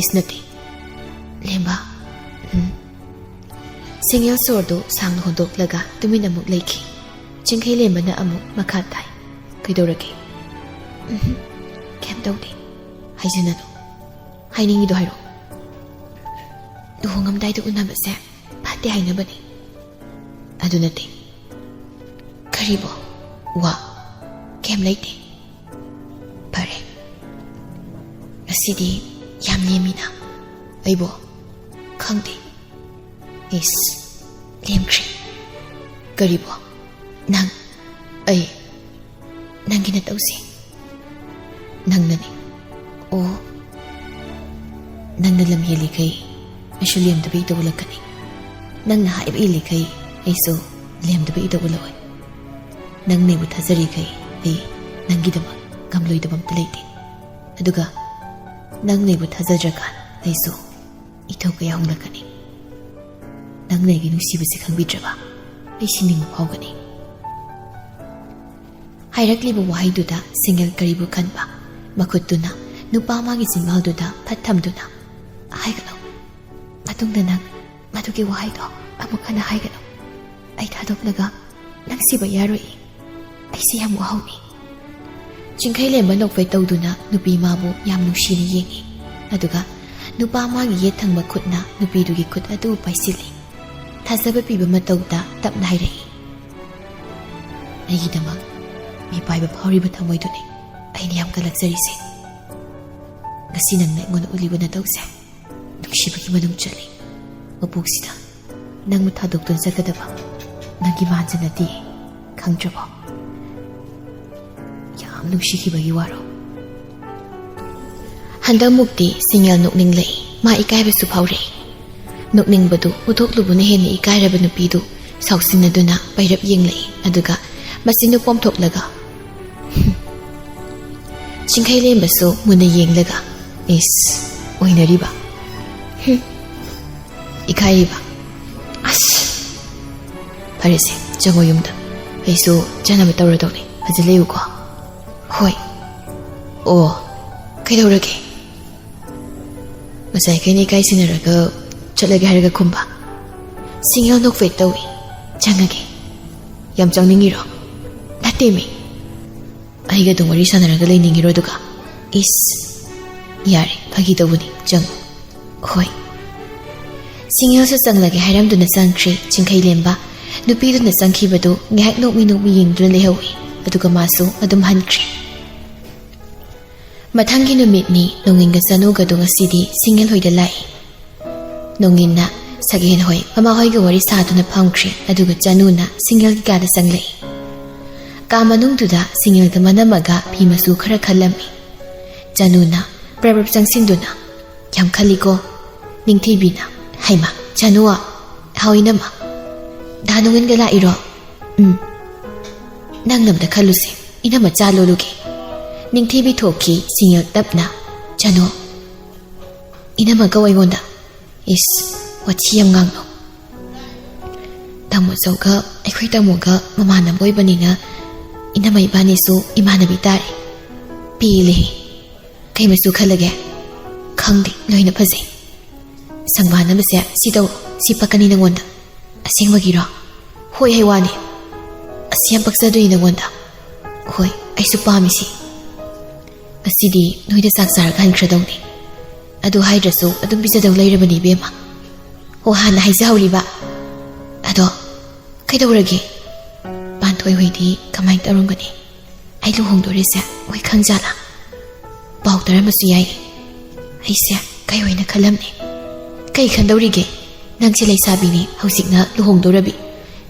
ꯏꯁ ꯅꯠꯇꯦ꯫ ꯂꯦꯝꯕ, ꯎꯝ꯫" ꯁꯤꯡꯌꯦꯜ ꯁꯣꯔꯗꯨ ꯁꯥꯡꯅ ꯍꯣꯟꯗꯣꯛꯂꯒ ꯇꯨꯃꯤꯟ ꯑꯃꯨꯛ ꯂꯩꯈꯤ꯫ ꯆꯤꯡꯈꯩꯂꯦꯝꯕꯅ ꯑꯃꯨꯛ ꯃꯈꯥ ꯇꯥꯏ, "ꯀꯩꯗꯧꯔꯒꯦ?" "ꯎꯝ, ꯀꯩꯝ ꯇꯧꯗꯦ꯫ ꯍꯥꯏꯖꯤꯟꯅꯅꯨ꯫ ꯍꯥꯏꯅꯤꯡꯉꯤꯗꯣ ꯍꯥꯏꯔꯛꯑꯣ꯫ ꯂꯨꯍꯣꯡꯉꯝꯗꯥꯏꯗ ꯎꯅꯕꯁꯦ ꯐꯠꯇꯦ ꯍꯥꯏꯅꯕꯅꯦ꯫ ꯑꯗꯨ ꯅꯠꯇꯦ꯫ ꯀꯔꯤꯕꯣ? ꯋꯥ ꯀꯩꯝ ꯂꯩꯇꯦ꯫ ꯐꯔꯦ꯫ ꯉꯁꯤꯗꯤ ꯌꯥꯝ ꯂꯦꯝꯃꯤꯅ꯫ ꯑꯩꯕꯣ? ꯈꯪꯗꯦ꯫ ꯏꯁ, ꯂꯦꯝꯈ꯭ꯔꯦ꯫ ꯀꯔꯤꯕꯣ? ꯅꯪ, ꯑꯩ, ꯅꯪꯒꯤ ꯅꯇꯧꯁꯦ꯫ ꯅꯪꯅꯅꯤ꯫ ꯑꯣ꯫ ꯅꯪꯅ ꯂꯝ ꯍꯦꯜꯂꯤꯈꯩ ꯑꯩꯁꯨ ꯂꯦꯝꯗꯕ ꯏꯇꯧ ꯎꯠꯂꯛꯀꯅꯤ꯫ ꯅꯪꯅ ꯍꯥꯏꯕ ꯏꯜꯂꯤꯈꯩ ꯑꯩꯁꯨ ꯂꯦꯝꯗꯕ ꯏꯇꯧ ꯎꯠꯂꯛꯑꯣꯏ꯫ ꯅꯪꯅ ꯑꯩꯕꯨ ꯊꯥꯖꯔꯤꯈꯩ ꯑꯩ ꯅꯪꯒꯤꯗꯃꯛ ꯉꯝꯂꯣꯏꯗꯕ ꯑꯝꯇ ꯂꯩꯇꯦ꯫ ꯑꯗꯨꯒ ꯅꯪꯅ ꯑꯩꯕꯨ ꯊꯥꯖꯗ꯭ꯔꯀꯥꯟ ꯑꯩꯁꯨ ꯏꯊꯧ ꯀꯌꯥ ꯍꯣꯡꯂꯛꯀꯅꯤ꯫ ꯅꯪꯅ ꯑꯩꯒꯤ ꯅꯨꯡꯁꯤꯕꯁꯦ ꯈꯪꯕꯤꯗ꯭ꯔꯕ ꯑꯩ ꯁꯤꯅꯤꯡꯕ ꯐꯥꯎꯒꯅꯤ꯫ ꯍꯥꯏꯔꯛꯂꯤꯕ ꯋꯥꯍꯩꯗꯨꯗ ꯁꯤꯡꯉꯦꯜ ꯀꯔꯤꯕꯨ ꯈꯟꯕ? ꯃꯈꯨꯠꯇꯨꯅ ꯅꯨꯄꯥ ꯑꯃꯒꯤ ꯆꯤꯟꯕꯥꯜꯗꯨꯗ ꯐꯠ ꯊꯝꯗꯨꯅ, "ꯍꯥꯏꯒꯅꯨ꯫ ꯃꯇꯨꯡꯗ ꯅꯪ ꯃꯗꯨꯒꯤ ꯋꯥꯍꯩꯗꯣ ꯑꯃꯨꯛ ꯍꯟꯅ ꯍꯥꯏꯒꯅꯨ꯫ ꯑꯩ ꯊꯥꯗꯣꯛꯂꯒ ꯅꯪ ꯁꯤꯕ ꯌꯥꯔꯣꯏ꯫ ꯑꯩꯁꯤ ꯌꯥꯝ ꯋꯥꯍꯧꯅꯤ꯫" ꯆꯤꯡꯈꯩꯂꯦꯝꯕ ꯅꯣꯛꯐꯦꯠ ꯇꯧꯗꯨꯅ ꯅꯨꯄꯤ ꯃꯥꯕꯨ ꯌꯥꯝ ꯅꯨꯡꯁꯤꯅ ꯌꯦꯡꯏ꯫ ꯑꯗꯨꯒ ꯅꯨꯄꯥ ꯃꯥꯒꯤ ꯌꯦꯠ ꯊꯪꯕ ꯈꯨꯠꯅ ꯅꯨꯄꯤꯗꯨꯒꯤ ꯈꯨꯠ ꯑꯗꯨ ꯄꯥꯏꯁꯤꯜꯂꯤ꯫ ꯊꯥꯖꯕ ꯄꯤꯕ ꯃꯇꯧꯗ ꯇꯞꯅ ꯍꯥꯏꯔꯛꯏ, "ꯑꯩꯒꯤꯗꯃꯛ ꯃꯤꯄꯥꯏꯕ ꯐꯥꯎꯔꯤꯕ ꯊꯃꯣꯏꯗꯨꯅꯤ ꯑꯩꯅ ꯌꯥꯝ ꯀꯜꯂꯛꯆꯔꯤꯁꯦ꯫ ꯉꯁꯤ ꯅꯪꯅ ꯑꯩꯉꯣꯟꯗ ꯎꯠꯂꯤꯕ ꯅꯇꯧꯁꯦ ꯅꯨꯡꯁꯤꯕꯒꯤ ꯃꯅꯨꯡ ꯆꯜꯂꯤ꯫ ꯃꯄꯣꯛꯁꯤꯗ ꯅꯪꯕꯨ ꯊꯥꯗꯣꯛꯇꯨꯅ ꯆꯠꯀꯗꯕ ꯅꯪꯒꯤ ꯃꯥꯟꯁꯦ ꯅꯠꯇꯦ, ꯈꯪꯗ꯭ꯔꯕꯣ? ꯌꯥꯝ ꯅꯨꯡꯁꯤꯈꯤꯕꯒꯤ ꯋꯥꯔꯣ?" ꯍꯟꯗꯛꯃꯨꯛꯇꯤ ꯁꯤꯡꯉꯦꯜ ꯅꯣꯛꯅꯤꯡꯂꯛꯏ꯫ ꯃꯥ ꯏꯀꯥꯏꯕꯁꯨ ꯐꯥꯎꯔꯛꯏ꯫ ꯅꯣꯛꯅꯤꯡꯕꯗꯨ ꯎꯠꯊꯣꯛꯂꯨꯕꯅ ꯍꯦꯟꯅ ꯏꯀꯥꯏꯔꯕ ꯅꯨꯄꯤꯗꯨ ꯁꯥꯎꯁꯤꯟꯅꯗꯨꯅ ꯄꯩꯔꯞ ꯌꯦꯡꯂꯛꯏ꯫ ꯑꯗꯨꯒ ꯃꯆꯤꯟꯗꯨ ꯄꯣꯝꯊꯣꯛꯂꯒ, ꯆꯤꯡꯈꯩ ꯂꯦꯝꯕꯁꯨ ꯃꯨꯟꯅ ꯌꯦꯡꯂꯒ, "ꯏꯁ, ꯑꯣꯏꯅꯔꯤꯕ? ꯍꯨꯝ, ꯏꯀꯥꯏꯔꯤꯕ? ꯑꯁ! ꯐꯔꯦꯁꯦ, ꯆꯪꯉꯣ ꯌꯨꯝꯗ꯫ ꯑꯩꯁꯨ ꯆꯥꯅꯕ ꯇꯧꯔꯗꯧꯅꯤ꯫ ꯐꯖ ꯂꯩꯌꯨꯀꯣ꯫" "ꯍꯣꯏ꯫" "ꯑꯣ, ꯀꯩꯗꯧꯔꯒꯦ?" "ꯉꯁꯥꯏꯈꯩꯅ ꯏꯀꯥꯏ ꯁꯤꯟꯅꯔꯒ ꯆꯠꯂꯒꯦ ꯍꯥꯏꯔꯒ ꯈꯨꯝꯕ꯫" ꯁꯤꯡꯉꯦꯜ ꯅꯣꯛꯐꯦꯠ ꯇꯧꯏ꯫ "ꯆꯪꯉꯒꯦ꯫" "ꯌꯥꯝ ꯆꯪꯅꯤꯡꯉꯤꯔꯣ?" "ꯅꯠꯇꯦꯃꯤ, ꯑꯩꯒ ꯑꯗꯨꯝ ꯋꯥꯔꯤ ꯁꯥꯟꯅꯔꯒ ꯂꯩꯅꯤꯡꯉꯤꯔꯣ ꯑꯗꯨꯒ?" ꯏꯁ, ꯌꯥꯔꯦ, ꯐꯥꯒꯤ ꯇꯧꯕꯅꯤ, ꯆꯪꯉꯨ꯫ ꯍꯣꯏ꯫ ꯁꯤꯡꯉꯦꯜꯁꯨ ꯆꯪꯂꯒꯦ ꯍꯥꯏꯔꯝꯗꯨꯅ ꯆꯪꯈ꯭ꯔꯦ ꯆꯤꯡꯈꯩ ꯂꯦꯝꯕ꯫ ꯅꯨꯄꯤꯗꯨꯅ ꯆꯪꯈꯤꯕꯗꯨ ꯉꯥꯏꯍꯥꯛ ꯅꯣꯛꯃꯤ ꯅꯣꯛꯃꯤ ꯌꯦꯡꯗꯨꯅ ꯂꯩꯍꯧꯏ, ꯑꯗꯨꯒ ꯃꯥꯁꯨ ꯑꯗꯨꯝ ꯍꯟꯈ꯭ꯔꯦ꯫ ꯃꯊꯪꯒꯤ ꯅꯨꯃꯤꯠꯅꯤ, ꯅꯣꯡꯉꯤꯟꯒ ꯆꯅꯨꯒꯗꯨ ꯉꯁꯤꯗꯤ ꯁꯤꯡꯉꯦꯜ ꯍꯣꯏꯗ ꯂꯥꯛꯏ꯫ ꯅꯣꯡꯉꯤꯟꯅ ꯁꯒꯦꯟ ꯍꯣꯏ, ꯃꯃꯥ ꯍꯣꯏꯒ ꯋꯥꯔꯤ ꯁꯥꯗꯨꯅ ꯐꯝꯈ꯭ꯔꯦ, ꯑꯗꯨꯒ ꯆꯅꯨꯅ ꯁꯤꯡꯉꯦꯜꯒꯤ ꯀꯥꯗ ꯆꯪꯂꯛꯏ꯫ ꯀꯥ ꯃꯅꯨꯡꯗꯨꯗ ꯁꯤꯡꯉꯦꯜꯒ ꯃꯅꯝꯃꯒ ꯐꯤ ꯃꯆꯨ ꯈꯔ ꯈꯜꯂꯝꯃꯤ꯫ ꯆꯅꯨꯅ ꯄ꯭ꯔꯞ ꯄ꯭ꯔꯞ ꯆꯪꯁꯤꯟꯗꯨꯅ, "ꯌꯥꯝ ꯈꯜꯂꯤꯀꯣ ꯅꯤꯡꯊꯤꯕꯤꯅ꯫" "ꯍꯩꯃ, ꯆꯅꯨ, ꯍꯥꯎ ꯏꯅꯝꯃ꯫ ꯗꯥ ꯅꯣꯡꯉꯤꯟꯒ ꯂꯥꯛꯏꯔꯣ?" "ꯎꯝ꯫ ꯅꯪꯅ ꯑꯝꯇ ꯈꯜꯂꯨꯁꯦ, ꯏꯅꯝꯃ ꯆꯥ ꯂꯣꯜꯂꯨꯒꯦ꯫" ꯅꯤꯡꯊꯤꯕꯤ ꯊꯣꯛꯈꯤ ꯁꯤꯡꯉꯦꯜ ꯇꯞꯅ꯫ "ꯆꯅꯨ, ꯏꯅꯝꯃ ꯀꯧ ꯑꯩꯉꯣꯟꯗ꯫" "ꯏꯁ, ꯋꯥꯊꯤ ꯌꯥꯝ ꯉꯥꯡꯅꯨ꯫ ꯇꯥꯃꯣ ꯆꯧꯒ ꯑꯩꯈꯣꯏ ꯇꯥꯃꯣꯒ ꯃꯃꯥꯟꯅꯕ ꯑꯣꯏꯕꯅꯤꯅ ꯏꯅꯝꯃ ꯏꯕꯥꯅꯤꯁꯨ ꯏꯃꯥꯟꯅꯕꯤ ꯇꯥꯔꯦ꯫" "ꯄꯦꯜꯂꯦ꯫ ꯀꯩ ꯃꯆꯨ ꯈꯜꯂꯒꯦ?" "ꯈꯪꯗꯦ, ꯂꯣꯏꯅ ꯐꯖꯩ꯫" "ꯁꯪꯕꯥꯟꯅꯕꯁꯦ ꯁꯤ ꯇꯧꯔꯣ, ꯁꯤ ꯄꯛꯀꯅꯤ ꯅꯪꯉꯣꯟꯗ꯫" "ꯑꯁꯦꯡꯕꯒꯤꯔꯣ?" "ꯍꯣꯏ ꯍꯥꯏ ꯋꯥꯅꯤ꯫ ꯑꯁꯤ ꯌꯥꯝ ꯄꯛꯆꯗꯣꯏꯅꯤ ꯅꯪꯉꯣꯟꯗ꯫" "ꯍꯣꯏ, ꯑꯩꯁꯨ ꯄꯥꯝꯃꯤꯁꯤ꯫ ꯉꯁꯤꯗꯤ ꯅꯣꯏꯗ ꯆꯥꯛ ꯆꯥꯔꯒ ꯍꯟꯈ꯭ꯔꯗꯧꯅꯤ꯫ ꯑꯗꯨ ꯍꯥꯏꯗ꯭ꯔꯁꯨ ꯑꯗꯨꯝ ꯄꯤꯖꯗꯧ ꯂꯩꯔꯕꯅꯤ ꯏꯕꯦꯝꯃ꯫ ꯑꯣ, ꯍꯥꯟꯅ ꯍꯥꯏꯖꯍꯧꯔꯤꯕ꯫ ꯑꯗꯣ ꯀꯩꯗꯧꯔꯒꯦ? ꯄꯥꯟꯊꯣꯏ ꯍꯣꯏꯗꯤ ꯀꯃꯥꯏꯅ ꯇꯧꯔꯝꯒꯅꯤ? ꯑꯩ ꯂꯨꯍꯣꯡꯗꯣꯔꯤꯁꯦ ꯃꯣꯏ ꯈꯪꯖꯥꯠꯂꯥ? ꯄꯥꯎ ꯇꯥꯔꯝꯕꯁꯨ ꯌꯥꯏ꯫ ꯑꯩꯁꯦ ꯀꯩ ꯑꯣꯏꯅ ꯈꯜꯂꯝꯅꯤ? ꯀꯩ ꯈꯟꯗꯧꯔꯤꯒꯦ? ꯅꯪꯁꯦ ꯂꯩꯁꯥꯕꯤꯅꯤ, ꯍꯧꯖꯤꯛꯅ ꯂꯨꯍꯣꯡꯗꯧꯔꯕꯤ꯫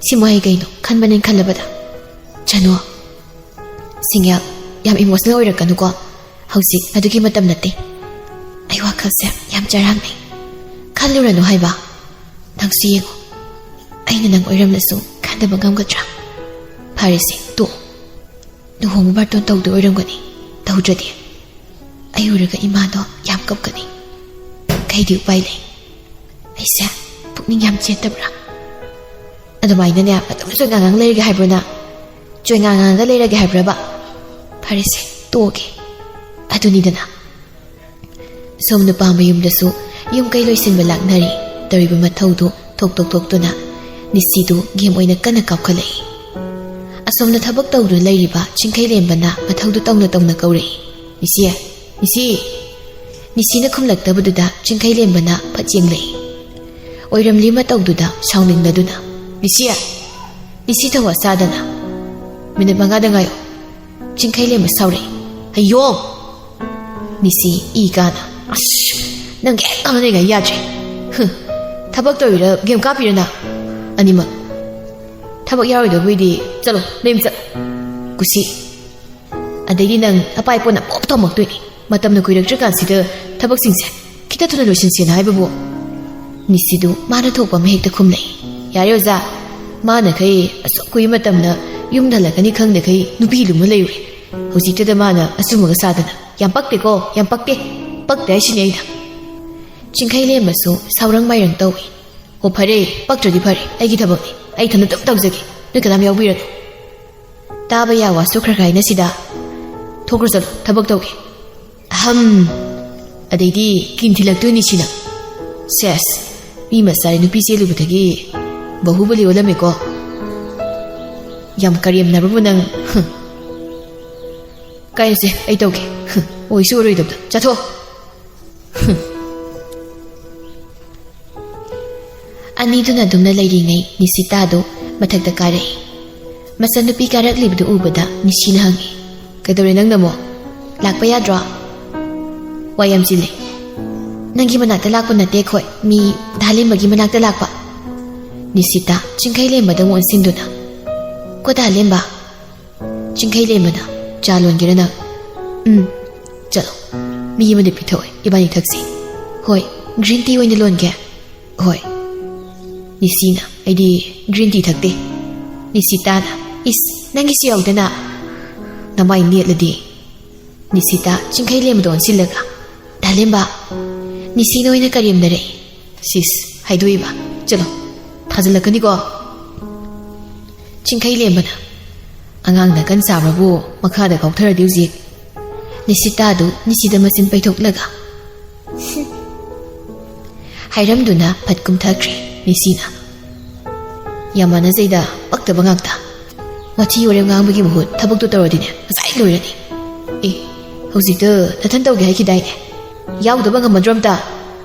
ꯁꯤ ꯃꯣꯏ ꯀꯩꯅꯣ ꯈꯟꯕꯅꯦ ꯈꯜꯂꯕꯗ꯫ ꯆꯅꯨ, ꯁꯤꯡꯌꯥ, ꯌꯥꯝ ꯏꯃꯣꯁꯅꯦꯜ ꯑꯣꯏꯔꯛꯀꯅꯨꯀꯣ꯫ ꯍꯧꯖꯤꯛ ꯑꯗꯨꯒꯤ ꯃꯇꯝ ꯅꯠꯇꯦ꯫ ꯑꯩ ꯋꯥꯈꯜꯁꯦ ꯌꯥꯝ ꯆꯔꯥꯡꯅꯩ꯫ ꯈꯜꯂꯨꯔꯅꯨ ꯍꯥꯏꯕ꯫ ꯅꯪꯁꯨ ꯌꯦꯡꯉꯣ, ꯑꯩꯅ ꯅꯪ ꯑꯣꯏꯔꯝꯂꯁꯨ ꯈꯟꯗꯕ ꯉꯝꯒꯗ꯭ꯔꯥ? ꯐꯔꯦꯁꯦ, ꯇꯣꯛꯑꯣ꯫ ꯂꯨꯍꯣꯡꯕ ꯕꯥꯔꯇꯣꯟ ꯇꯧꯗꯣꯏ ꯑꯣꯏꯔꯝꯒꯅꯤ꯫ ꯇꯧꯗ꯭ꯔꯗꯤ ꯑꯩ ꯎꯔꯒ ꯏꯃꯥꯗꯣ ꯌꯥꯝ ꯀꯞꯀꯅꯤ꯫ ꯀꯩꯗꯤ ꯎꯄꯥꯏ ꯂꯩ? ꯑꯩꯁꯦ ꯄꯨꯛꯅꯤꯡ ꯌꯥꯝ ꯆꯦꯠꯇꯕ꯭ꯔꯥ? ꯑꯗꯨꯃꯥꯏꯅꯅꯦ ꯑꯗꯨꯝ ꯆꯣꯏꯉꯥꯡꯉꯥꯡ ꯂꯩꯔꯒꯦ ꯍꯥꯏꯕ꯭ꯔꯣ ꯅꯪ? ꯆꯣꯏꯉꯥꯡꯉꯥꯡꯒ ꯂꯩꯔꯒꯦ ꯍꯥꯏꯕ꯭ꯔꯕ? ꯐꯔꯦꯁꯦ, ꯇꯣꯛꯑꯒꯦ꯫ ꯑꯗꯨꯅꯤꯗꯅ꯫ ꯁꯣꯝ ꯅꯨꯄꯥ ꯃꯌꯨꯝꯗꯁꯨ ꯌꯨꯝ ꯀꯩ ꯂꯣꯏꯁꯤꯟꯕ ꯂꯥꯛꯅꯔꯤ꯫ ꯇꯧꯔꯤꯕ ꯃꯊꯧꯗꯨ ꯊꯣꯛꯇꯣꯛ ꯊꯣꯛꯇꯨꯅ ꯅꯤꯁꯤꯗꯨ ꯒꯦꯝ ꯑꯣꯏꯅ ꯀꯟꯅ ꯀꯥꯞꯈꯠꯂꯛꯏ꯫ ꯑꯁꯣꯝꯗ ꯊꯕꯛ ꯇꯧꯗꯨꯅ ꯂꯩꯔꯤꯕ ꯆꯤꯡꯈꯩ ꯂꯦꯝꯕꯅ ꯃꯊꯧꯗꯨ ꯇꯧꯅ ꯇꯧꯅ ꯀꯧꯔꯛꯏ, "ꯅꯤꯁꯤ, "ꯅꯤꯁꯤ!" ꯅꯤꯁꯤꯅ ꯈꯨꯝꯂꯛꯇꯕꯗꯨꯗ ꯆꯤꯡꯈꯩꯂꯦꯝꯕꯅ ꯐꯠ ꯌꯦꯡꯂꯛꯏ꯫ ꯑꯣꯏꯔꯝꯂꯤ ꯃꯇꯧꯗꯨꯗ ꯁꯥꯎꯅꯤꯡꯂꯗꯨꯅ, "ꯅꯤꯁꯤ! ꯅꯤꯁꯤ, ꯊꯧꯋꯥ ꯁꯥꯗꯅ! ꯃꯤꯅꯤꯠ ꯃꯉꯥꯗ ꯉꯥꯏꯌꯣ!" ꯆꯤꯡꯈꯩꯂꯦꯝꯕ ꯁꯥꯎꯔꯛꯏ꯫ "ꯍꯌꯣ!" ꯅꯤꯁꯤ ꯏ ꯀꯥꯅ, "ꯑꯁ, ꯅꯪꯒ ꯍꯦꯛ ꯉꯥꯡꯅꯔꯤꯉꯩ ꯌꯥꯗ꯭ꯔꯦ꯫ ꯍꯨꯝ, ꯊꯕꯛ ꯇꯧꯔꯤꯔ ꯒꯦꯝ ꯀꯥꯞꯄꯤꯔ ꯅꯪ? ꯑꯅꯤꯃꯛ꯫ ꯊꯕꯛ ꯌꯥꯎꯔꯣꯏꯗꯕꯨꯗꯤ ꯆꯠꯂꯣ, ꯅꯌꯨꯝ ꯆꯠꯂꯣ꯫ ꯀꯨꯁꯤ꯫ ꯑꯗꯩꯗꯤ ꯅꯪ ꯑꯄꯥꯏ ꯄꯣꯠꯅ ꯄꯣꯞ ꯊꯣꯝꯃꯛꯇꯣꯏꯅꯤ꯫ ꯃꯇꯝꯅ ꯀꯨꯏꯔꯛꯇ꯭ꯔꯀꯥꯟꯁꯤꯗ ꯊꯕꯛꯁꯤꯡꯁꯦ ꯈꯤꯇ ꯊꯨꯅ ꯂꯣꯏꯁꯤꯟꯁꯦꯅ ꯍꯥꯏꯕꯕꯨ?" ꯅꯤꯁꯤꯗꯨ ꯃꯥꯅ ꯊꯣꯛꯄ ꯑꯃ ꯍꯦꯛꯇ ꯈꯨꯝꯂꯛꯏ꯫ "ꯌꯥꯔꯦ ꯑꯣꯖꯥ, ꯃꯥꯅꯈꯩ ꯑꯁꯨꯛ ꯀꯨꯏꯕ ꯃꯇꯝꯗ ꯌꯨꯝꯗ ꯍꯜꯂꯛꯀꯅꯤ ꯈꯪꯗꯈꯩ ꯅꯨꯄꯤ ꯂꯨꯝꯃ ꯂꯩꯔꯨꯔꯦ꯫ ꯍꯧꯖꯤꯛꯇꯗ ꯃꯥꯅ ꯑꯆꯨꯝꯕꯒ ꯁꯥꯗꯅ꯫ ꯌꯥꯝ ꯄꯛꯇꯦꯀꯣ, ꯌꯥꯝ ꯄꯛꯇꯦ꯫ ꯄꯛꯇꯦ ꯍꯥꯏꯁꯤꯅꯤ ꯑꯩꯅ꯫" ꯆꯤꯡꯈꯩ ꯂꯦꯝꯕꯁꯨ ꯁꯥꯎꯔꯪ ꯃꯥꯏꯔꯪ ꯇꯧꯏ꯫ "ꯑꯣ ꯐꯔꯦ, ꯄꯛꯇ꯭ꯔꯗꯤ ꯐꯔꯦ, ꯑꯩꯒꯤ ꯊꯕꯛꯅꯤ, ꯑꯩ ꯏꯊꯟꯗ ꯑꯗꯨꯝ ꯇꯧꯖꯒꯦ, ꯅꯣꯏ ꯀꯅꯥꯝ ꯌꯥꯎꯕꯤꯔꯅꯨ꯫ ꯇꯥꯕ ꯌꯥ ꯋꯥꯁꯨ ꯈꯔ ꯈꯔ ꯍꯥꯏꯅꯁꯤꯗ꯫ ꯊꯣꯛꯈ꯭ꯔꯣ ꯆꯠꯂꯣ, ꯊꯕꯛ ꯇꯧꯒꯦ꯫" "ꯑꯍꯝ, ꯑꯗꯩꯗꯤ ꯀꯤꯟ ꯊꯤꯜꯂꯛꯇꯣꯏꯅꯤ ꯁꯤꯅ꯫ ꯁꯦꯁ, ꯃꯤ ꯃꯆꯥꯔꯤ ꯅꯨꯄꯤ ꯆꯦꯜꯂꯨꯕꯗꯒꯤ ꯕꯍꯨꯕꯂꯤ ꯑꯣꯜꯂꯝꯃꯦꯀꯣ꯫ ꯌꯥꯝ ꯀꯔꯦꯝꯅꯕꯕꯨ ꯅꯪ꯫ ꯍꯨꯝ꯫ ꯀꯥꯏꯅꯁꯦ, ꯑꯩ ꯇꯧꯒꯦ꯫ ꯍꯨꯝ, ꯑꯣꯏꯁꯨ ꯑꯣꯏꯔꯣꯏꯗꯕꯗ꯫ ꯆꯠꯊꯣꯛꯑꯣ꯫" ꯍꯨꯝ꯫ ꯑꯅꯤꯗꯨꯅ ꯑꯗꯨꯝꯅ ꯂꯩꯔꯤꯉꯩ ꯅꯤꯁꯤꯇꯥꯗꯨ ꯃꯊꯛꯇ ꯀꯥꯔꯛꯏ꯫ ꯃꯆꯟꯅꯨꯄꯤ ꯀꯥꯔꯛꯂꯤꯕꯗꯨ ꯎꯕꯗ ꯅꯤꯁꯤꯅ ꯍꯪꯉꯤ, "ꯀꯩꯗꯧꯔꯦ ꯅꯪꯅ ꯑꯃꯨꯛ? ꯂꯥꯛꯄ ꯌꯥꯗ꯭ꯔꯣ?" "ꯋꯥ ꯌꯥꯝ ꯆꯤꯜꯂꯦ꯫ ꯅꯪꯒꯤ ꯃꯅꯥꯛꯇ ꯂꯥꯛꯄ ꯅꯠꯇꯦ ꯑꯩꯈꯣꯏ, ꯃꯤ ꯗꯥ ꯂꯦꯝꯕꯒꯤ ꯃꯅꯥꯛꯇ ꯂꯥꯛꯄ꯫" ꯅꯤꯁꯤꯇꯥ ꯆꯤꯡꯈꯩ ꯂꯦꯝꯕꯗ ꯑꯃꯨꯛ ꯑꯣꯟꯁꯤꯟꯗꯨꯅ, "ꯀꯣ ꯗꯥ ꯂꯦꯝꯕ?" ꯆꯤꯡꯈꯩ ꯂꯦꯝꯕꯅ, "ꯆꯥ ꯂꯣꯟꯒꯦꯔꯥ ꯅꯪ?" "ꯎꯝ, ꯆꯠꯂꯣ꯫ ꯃꯤ ꯑꯃꯗ ꯄꯤꯊꯛꯑꯣꯏ, ꯏꯕꯥꯅꯤ ꯊꯛꯁꯤ꯫" "ꯍꯣꯏ, green tea ꯑꯣꯏꯅ ꯂꯣꯟꯒꯦ꯫" "ꯍꯣꯏ꯫" ꯅꯤꯁꯤꯅ, "ꯑꯩꯗꯤ green tea ꯊꯛꯇꯦ꯫" ꯅꯤꯁꯤꯇꯥꯅ, "ꯏꯁ, ꯅꯪꯒꯤꯁꯨ ꯌꯥꯎꯗꯅ?" "ꯅꯃꯥꯏ ꯅꯦꯠꯂꯗꯤ꯫" ꯅꯤꯁꯤꯇꯥ ꯆꯤꯡꯈꯩ ꯂꯦꯝꯕꯗ ꯑꯣꯟꯁꯤꯜꯂꯒ, "ꯗꯥ ꯂꯦꯝꯕ!" ꯅꯤꯁꯤꯅ ꯑꯣꯏꯅ ꯀꯔꯦꯝꯅꯔꯛꯏ꯫ "ꯁꯤꯁ, ꯍꯥꯏꯗꯣꯛꯏꯕ꯫ ꯆꯠꯂꯣ, ꯊꯥꯖꯤꯜꯂꯛꯀꯅꯤꯀꯣ꯫" ꯆꯤꯡꯈꯩ ꯂꯦꯝꯕꯅ, "ꯑꯉꯥꯡ ꯅꯥꯀꯟ ꯆꯥꯕ꯭ꯔꯕꯨ ꯃꯈꯥꯗ ꯀꯥꯎꯊꯔꯗꯤ ꯍꯧꯖꯤꯛ꯫" ꯅꯤꯁꯤꯇꯥꯗꯨ ꯅꯤꯁꯤꯗ ꯃꯆꯤꯟ ꯄꯩꯊꯣꯛꯂꯒ ꯍꯥꯏꯔꯝꯗꯨꯅ ꯐꯠ ꯀꯨꯝꯊꯈ꯭ꯔꯦ꯫ ꯅꯤꯁꯤꯅ, "ꯌꯥꯝ ꯃꯥꯟꯅꯖꯩꯗ, ꯄꯛꯇꯕ ꯉꯥꯛꯇ꯫ ꯋꯥꯊꯤ ꯋꯥꯔꯦꯝ ꯉꯥꯡꯕꯒꯤ ꯃꯍꯨꯠ ꯊꯕꯛꯇꯣ ꯇꯧꯔꯗꯤꯅꯦ, ꯉꯁꯥꯏ ꯂꯣꯏꯔꯅꯤ꯫" "ꯑꯦ, ꯍꯧꯖꯤꯛꯇ ꯅꯊꯟ ꯇꯧꯒꯦ ꯍꯥꯏꯈꯤꯗꯥꯏꯅꯦ? ꯌꯥꯎꯗꯕ ꯉꯝꯃꯗ꯭ꯔꯣ ꯑꯝꯇ?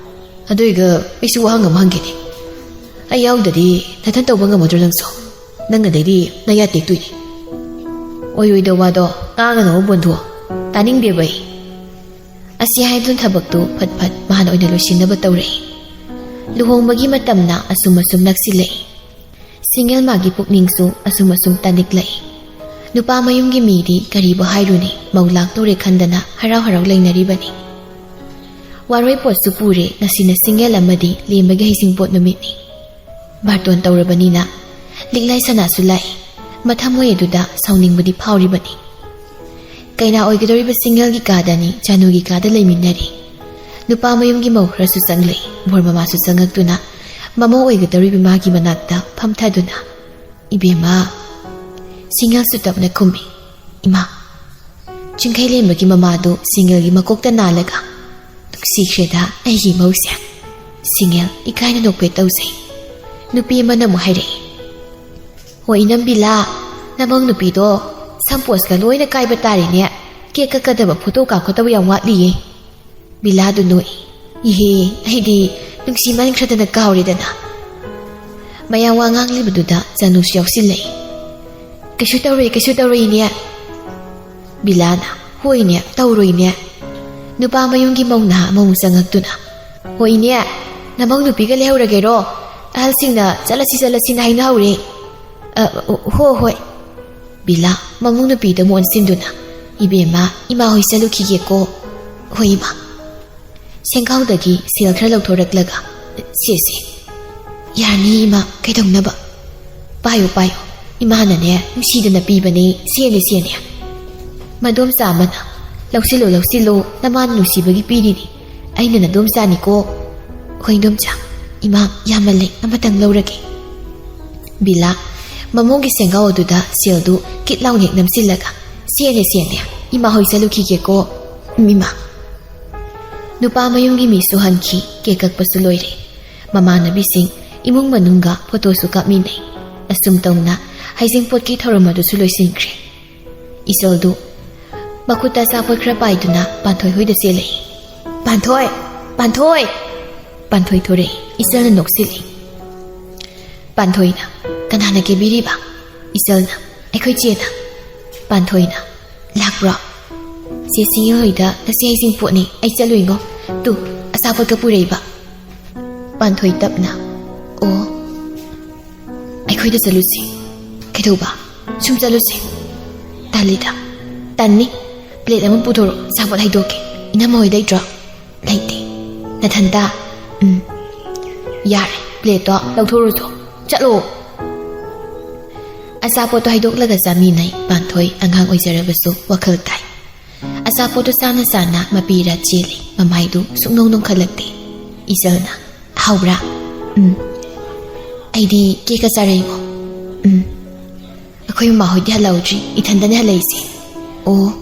ꯑꯗꯨꯏꯒ ꯑꯩꯁꯨ ꯋꯥꯍꯪ ꯑꯃ ꯍꯪꯒꯦꯅꯦ꯫ ꯑꯩ ꯌꯥꯎꯗꯗꯤ ꯅꯊꯟ ꯇꯧꯕ ꯉꯝꯃꯗ꯭ꯔꯣ ꯅꯪꯁꯨ? ꯅꯪ ꯑꯗꯩꯗꯤ ꯅꯌꯥ ꯇꯦꯛꯇꯣꯏꯅꯦ꯫ ꯑꯣꯏꯔꯣꯏꯗꯧ ꯋꯥꯗꯣ ꯉꯥꯡꯉꯅꯨ ꯕꯣꯟꯗꯨ꯫ ꯇꯥꯅꯤꯡꯗꯦꯕ ꯑꯩ꯫ ꯑꯁꯤ ꯍꯥꯏꯗꯨꯅ ꯊꯕꯛꯇꯨ ꯐꯠ ꯐꯠ ꯃꯍꯥꯟ ꯑꯣꯏꯅ ꯂꯣꯏꯁꯤꯟꯅꯕ ꯇꯧꯔꯛꯏ꯫ ꯂꯨꯍꯣꯡꯕꯒꯤ ꯃꯇꯝꯅ ꯑꯁꯨꯝ ꯑꯁꯨꯝ ꯅꯛꯁꯤꯜꯂꯛꯏ꯫ ꯁꯤꯡꯒꯦꯜ ꯃꯥꯒꯤ ꯄꯨꯛꯅꯤꯡꯁꯨ ꯑꯁꯨꯝ ꯑꯁꯨꯝ ꯇꯥꯅꯤꯛꯂꯛꯏ꯫ ꯅꯨꯄꯥ ꯃꯌꯨꯝꯒꯤ ꯃꯤꯗꯤ ꯀꯔꯤꯕꯨ ꯍꯥꯏꯔꯨꯅꯤ, ꯃꯧ ꯂꯥꯛꯇꯧꯔꯦ ꯈꯟꯗꯅ ꯍꯔꯥꯎ ꯍꯔꯥꯎ ꯂꯩꯅꯔꯤꯕꯅꯤ꯫ ꯋꯥꯔꯣꯏ ꯄꯣꯠꯁꯨ ꯄꯨꯔꯦ, ꯉꯁꯤꯅ ꯁꯤꯡꯒꯦꯜ ꯑꯃꯗꯤ ꯂꯦꯝꯕꯒꯤ ꯍꯩꯖꯤꯡꯄꯣꯠ ꯅꯨꯃꯤꯠꯅꯤ꯫ ꯕꯥꯔꯇꯣꯟ ꯇꯧꯔꯕꯅꯤꯅ ꯂꯤꯛꯂꯥꯏ ꯁꯅꯥꯁꯨ ꯂꯥꯛꯏ꯫ ꯃꯊꯃꯣꯏ ꯑꯗꯨꯗ ꯁꯥꯎꯅꯤꯡꯕꯗꯤ ꯐꯥꯎꯔꯤꯕꯅꯤ꯫ ꯀꯩꯅꯥ ꯑꯣꯏꯒꯗꯧꯔꯤꯕ ꯁꯤꯡꯒꯦꯜꯒꯤ ꯀꯥꯗꯅꯤ ꯆꯥꯅꯨꯒꯤ ꯀꯥꯗ ꯂꯩꯃꯤꯟꯅꯔꯤ꯫ ꯅꯨꯄꯥ ꯃꯌꯨꯝꯒꯤ ꯃꯧ ꯈꯔꯁꯨ ꯆꯪꯂꯛꯏ꯫ ꯕꯣꯔ ꯃꯃꯥꯁꯨ ꯆꯪꯉꯛꯇꯨꯅ ꯃꯃꯧ ꯑꯣꯏꯒꯗꯧꯔꯤꯕ ꯃꯥꯒꯤ ꯃꯅꯥꯛꯇ ꯐꯝꯊꯗꯨꯅ, "ꯏꯕꯦꯝꯃ," ꯁꯤꯡꯒꯦꯜꯁꯨ ꯇꯞꯅ ꯈꯨꯝꯃꯤ, "ꯏꯃꯥ"꯫ ꯆꯤꯡꯈꯩꯂꯦꯝꯕꯒꯤ ꯃꯃꯥꯗꯨ ꯁꯤꯡꯒꯦꯜꯒꯤ ꯃꯀꯣꯛꯇ ꯅꯥꯜꯂꯒ, "ꯅꯨꯡꯁꯤꯈ꯭ꯔꯦꯗ ꯑꯩꯒꯤ ꯏꯃꯧꯁꯦ"꯫ ꯁꯤꯡꯒꯦꯜ ꯏꯀꯥꯏꯅ ꯅꯣꯛꯐꯦꯠ ꯇꯧꯖꯩ꯫ ꯅꯨꯄꯤ ꯑꯃꯅ ꯑꯃꯨꯛ ꯍꯥꯏꯔꯛꯏ, "ꯍꯣꯏ, ꯏꯅꯝ ꯕꯤꯂꯥ, ꯅꯃꯧ ꯅꯨꯄꯤꯗꯣ ꯁꯝꯄꯣꯁꯀ ꯂꯣꯏꯅ ꯀꯥꯏꯕ ꯇꯥꯔꯦꯅꯦ꯫ ꯀꯦꯛ ꯀꯛꯀꯗꯕ, ꯐꯣꯇꯣ ꯀꯥꯞꯀꯗꯕ ꯌꯥꯝ ꯋꯥꯠꯂꯤꯌꯦ"꯫ ꯕꯤꯂꯥꯗꯨ ꯅꯣꯛꯏ꯫ "ꯏꯍꯦ, ꯑꯩꯗꯤ ꯅꯨꯡꯁꯤꯃꯟꯈ꯭ꯔꯗꯅ ꯀꯥꯎꯔꯦꯗꯅ"꯫ ꯃꯌꯥꯝ ꯋꯥ ꯉꯥꯡꯂꯤꯕꯗꯨꯗ ꯆꯅꯨꯁꯨ ꯌꯥꯎꯁꯤꯜꯂꯛꯏ꯫ "ꯀꯩꯁꯨ ꯇꯧꯔꯣꯏ, ꯀꯩꯁꯨ ꯇꯧꯔꯣꯏ, ꯏꯅꯦ"꯫ ꯕꯤꯂꯥꯅ, "ꯍꯣꯏꯅꯦ, ꯇꯧꯔꯣꯏꯅꯦ"꯫ ꯅꯨꯄꯥ ꯃꯌꯨꯝꯒꯤ ꯃꯧ ꯅꯍꯥ ꯑꯃꯃꯨꯛ ꯆꯪꯉꯛꯇꯨꯅ, "ꯍꯣꯏꯅꯦ, ꯅꯃꯧ ꯅꯨꯄꯤꯒ ꯂꯩꯍꯧꯔꯒꯦꯔꯣ? ꯑꯍꯜꯁꯤꯡꯅ ꯆꯠꯂꯁꯤ ꯆꯠꯂꯁꯤꯅ ꯍꯥꯏꯅꯍꯧꯔꯦ"꯫ "ꯑ, ꯍꯣ ꯍꯣꯏ"꯫ ꯕꯤꯂꯥ ꯃꯃꯧ ꯅꯨꯄꯤꯗ ꯑꯃꯨꯛ ꯑꯣꯟꯁꯤꯟꯗꯨꯅ, "ꯏꯕꯦꯝꯃ, ꯏꯃꯥ ꯍꯣꯏ ꯆꯠꯂꯨꯈꯤꯒꯦꯀꯣ"꯫ "ꯍꯣꯏ, ꯏꯃꯥ"꯫ ꯁꯦꯡꯒꯥꯎꯗꯒꯤ ꯁꯦꯜ ꯈꯔ ꯂꯧꯊꯣꯔꯛꯂꯒ, "ꯁꯦ, ꯁꯦ, ꯌꯥꯔꯅꯤ ꯏꯃꯥ, ꯀꯩꯗꯧꯅꯕ? ꯄꯥꯏꯌꯨ, ꯄꯥꯏꯌꯨ, ꯏꯃꯥꯅꯅꯦ ꯅꯨꯡꯁꯤꯗꯅ ꯄꯤꯕꯅꯦ, ꯁꯦꯅꯦ, ꯁꯦꯅꯦ"꯫ ꯃꯗꯣꯝꯆꯥ ꯑꯃꯅ, "ꯂꯧꯁꯤꯜꯂꯨ, ꯂꯧꯁꯤꯜꯂꯨ, ꯅꯃꯥꯅ ꯅꯨꯡꯁꯤꯕꯒꯤ ꯄꯤꯔꯤꯅꯤ, ꯑꯩꯅ ꯅꯗꯣꯝꯆꯥꯅꯤꯀꯣ"꯫ "ꯍꯣꯏ ꯏꯗꯣꯝꯆꯥ, ꯏꯃꯥ, ꯌꯥꯝꯃꯜꯂꯦ, ꯑꯃꯇꯪ ꯂꯧꯔꯒꯦ"꯫ ꯕꯤꯂꯥ ꯃꯃꯧꯒꯤ ꯁꯦꯡꯒꯥꯎ ꯑꯗꯨꯗ ꯁꯦꯜꯗꯨ ꯀꯤꯠ ꯂꯥꯎꯅ ꯍꯦꯛ ꯅꯝꯁꯤꯜꯂꯒ, "ꯁꯦꯅꯦ, ꯁꯦꯅꯦ, ꯏꯃꯥ ꯍꯣꯏ ꯆꯠꯂꯨꯈꯤꯒꯦꯀꯣ"꯫ ꯏꯃꯥ꯫ ꯅꯨꯄꯥ ꯃꯌꯨꯝꯒꯤ ꯃꯤꯁꯨ ꯍꯟꯈꯤ, ꯀꯦꯛ ꯀꯛꯄꯁꯨ ꯂꯣꯏꯔꯦ꯫ ꯃꯃꯥꯟꯅꯕꯤꯁꯤꯡ ꯏꯃꯨꯡ ꯃꯅꯨꯡꯒ ꯐꯣꯇꯣꯁꯨ ꯀꯥꯞꯃꯤꯟꯅꯩ꯫ ꯑꯁꯨꯝ ꯇꯧꯅ ꯍꯩꯖꯤꯡꯄꯣꯠꯀꯤ ꯊꯧꯔꯝ ꯑꯗꯨꯁꯨ ꯂꯣꯏꯁꯤꯟꯈ꯭ꯔꯦ꯫ ꯏꯆꯜꯗꯨ ꯃꯈꯨꯠꯇ ꯑꯆꯥꯄꯣꯠ ꯈꯔ ꯄꯥꯏꯗꯨꯅ ꯄꯥꯟꯊꯣꯏ ꯍꯣꯏꯗ ꯆꯦꯜꯂꯛꯏ꯫ "ꯄꯥꯟꯊꯣꯏ! ꯄꯥꯟꯊꯣꯏ!" ꯄꯥꯟꯊꯣꯏ ꯊꯣꯔꯛꯏ꯫ ꯏꯆꯜꯅ ꯅꯣꯛꯁꯤꯜꯂꯤ꯫ ꯄꯥꯟꯊꯣꯏꯅ, "ꯀꯅꯥꯅ ꯀꯦꯕꯤꯔꯤꯕ?" ꯏꯆꯜꯅ, "ꯑꯩꯈꯣꯏ ꯆꯦꯅ꯫" ꯄꯥꯟꯊꯣꯏꯅ, "ꯂꯥꯛꯄ꯭ꯔꯣ?" "ꯆꯦ ꯁꯤꯡꯉꯦꯜ ꯍꯣꯏꯗ ꯉꯁꯤ ꯍꯩꯖꯤꯡꯄꯣꯠꯅꯤ, ꯑꯩ ꯆꯠꯂꯨꯏꯉꯣ꯫ ꯇꯨ, ꯑꯆꯥꯄꯣꯠꯀ ꯄꯨꯔꯛꯏꯕ꯫" ꯄꯥꯟꯊꯣꯏ ꯇꯞꯅ, "ꯑꯣ, ꯑꯩꯈꯣꯏꯗ ꯆꯠꯂꯨꯁꯤ꯫" "ꯀꯩꯗꯧꯕ? ꯁꯨꯝ ꯆꯠꯂꯨꯁꯤ꯫" "ꯇꯜꯂꯤꯗ꯫" "ꯇꯟꯅꯤ꯫ ꯄ꯭ꯂꯦꯠ ꯑꯃ ꯄꯨꯊꯣꯔꯛꯑꯣ, ꯑꯆꯥꯄꯣꯠ ꯍꯩꯗꯣꯛꯀꯦ꯫" "ꯏꯅꯝꯃ ꯍꯣꯏ ꯂꯩꯇ꯭ꯔꯣ?" "ꯂꯩꯇꯦ꯫" "ꯅꯊꯟꯇ?" "ꯎꯝ꯫" "ꯌꯥꯔꯦ, ꯄ꯭ꯂꯦꯠꯇꯣ ꯂꯧꯊꯣꯛꯎꯔꯣ ꯆꯣ꯫ ꯆꯠꯂꯣ꯫" ꯑꯆꯥꯄꯣꯠꯇꯣ ꯍꯩꯗꯣꯛꯂꯒ ꯆꯥꯃꯤꯟꯅꯩ꯫ ꯄꯥꯟꯊꯣꯏ ꯑꯉꯥꯡ ꯑꯣꯏꯖꯔꯕꯁꯨ ꯋꯥꯈꯜ ꯇꯥꯏ꯫ ꯑꯆꯥꯄꯣꯠꯇꯣ ꯆꯥꯅ ꯆꯥꯅ ꯃꯄꯤꯔꯥ ꯆꯦꯜꯂꯤ꯫ ꯃꯃꯥꯏꯗꯨ ꯁꯨꯡꯅꯣꯡ ꯅꯣꯡꯈꯠꯂꯛꯇꯦ꯫ ꯏꯆꯜꯅ, "ꯍꯥꯎꯕ꯭ꯔꯥ?" "ꯎꯝ꯫" "ꯑꯩꯗꯤ ꯀꯦꯛꯀ ꯆꯥꯔꯛꯏꯉꯣ꯫" "ꯎꯝ꯫" "ꯑꯩꯈꯣꯏ ꯃꯃꯥ ꯍꯣꯏꯗꯤ ꯍꯜꯂꯛꯍꯧꯗ꯭ꯔꯤ, ꯏꯊꯟꯗꯅꯦ ꯍꯜꯂꯛꯏꯁꯦ꯫" "ꯑꯣ꯫"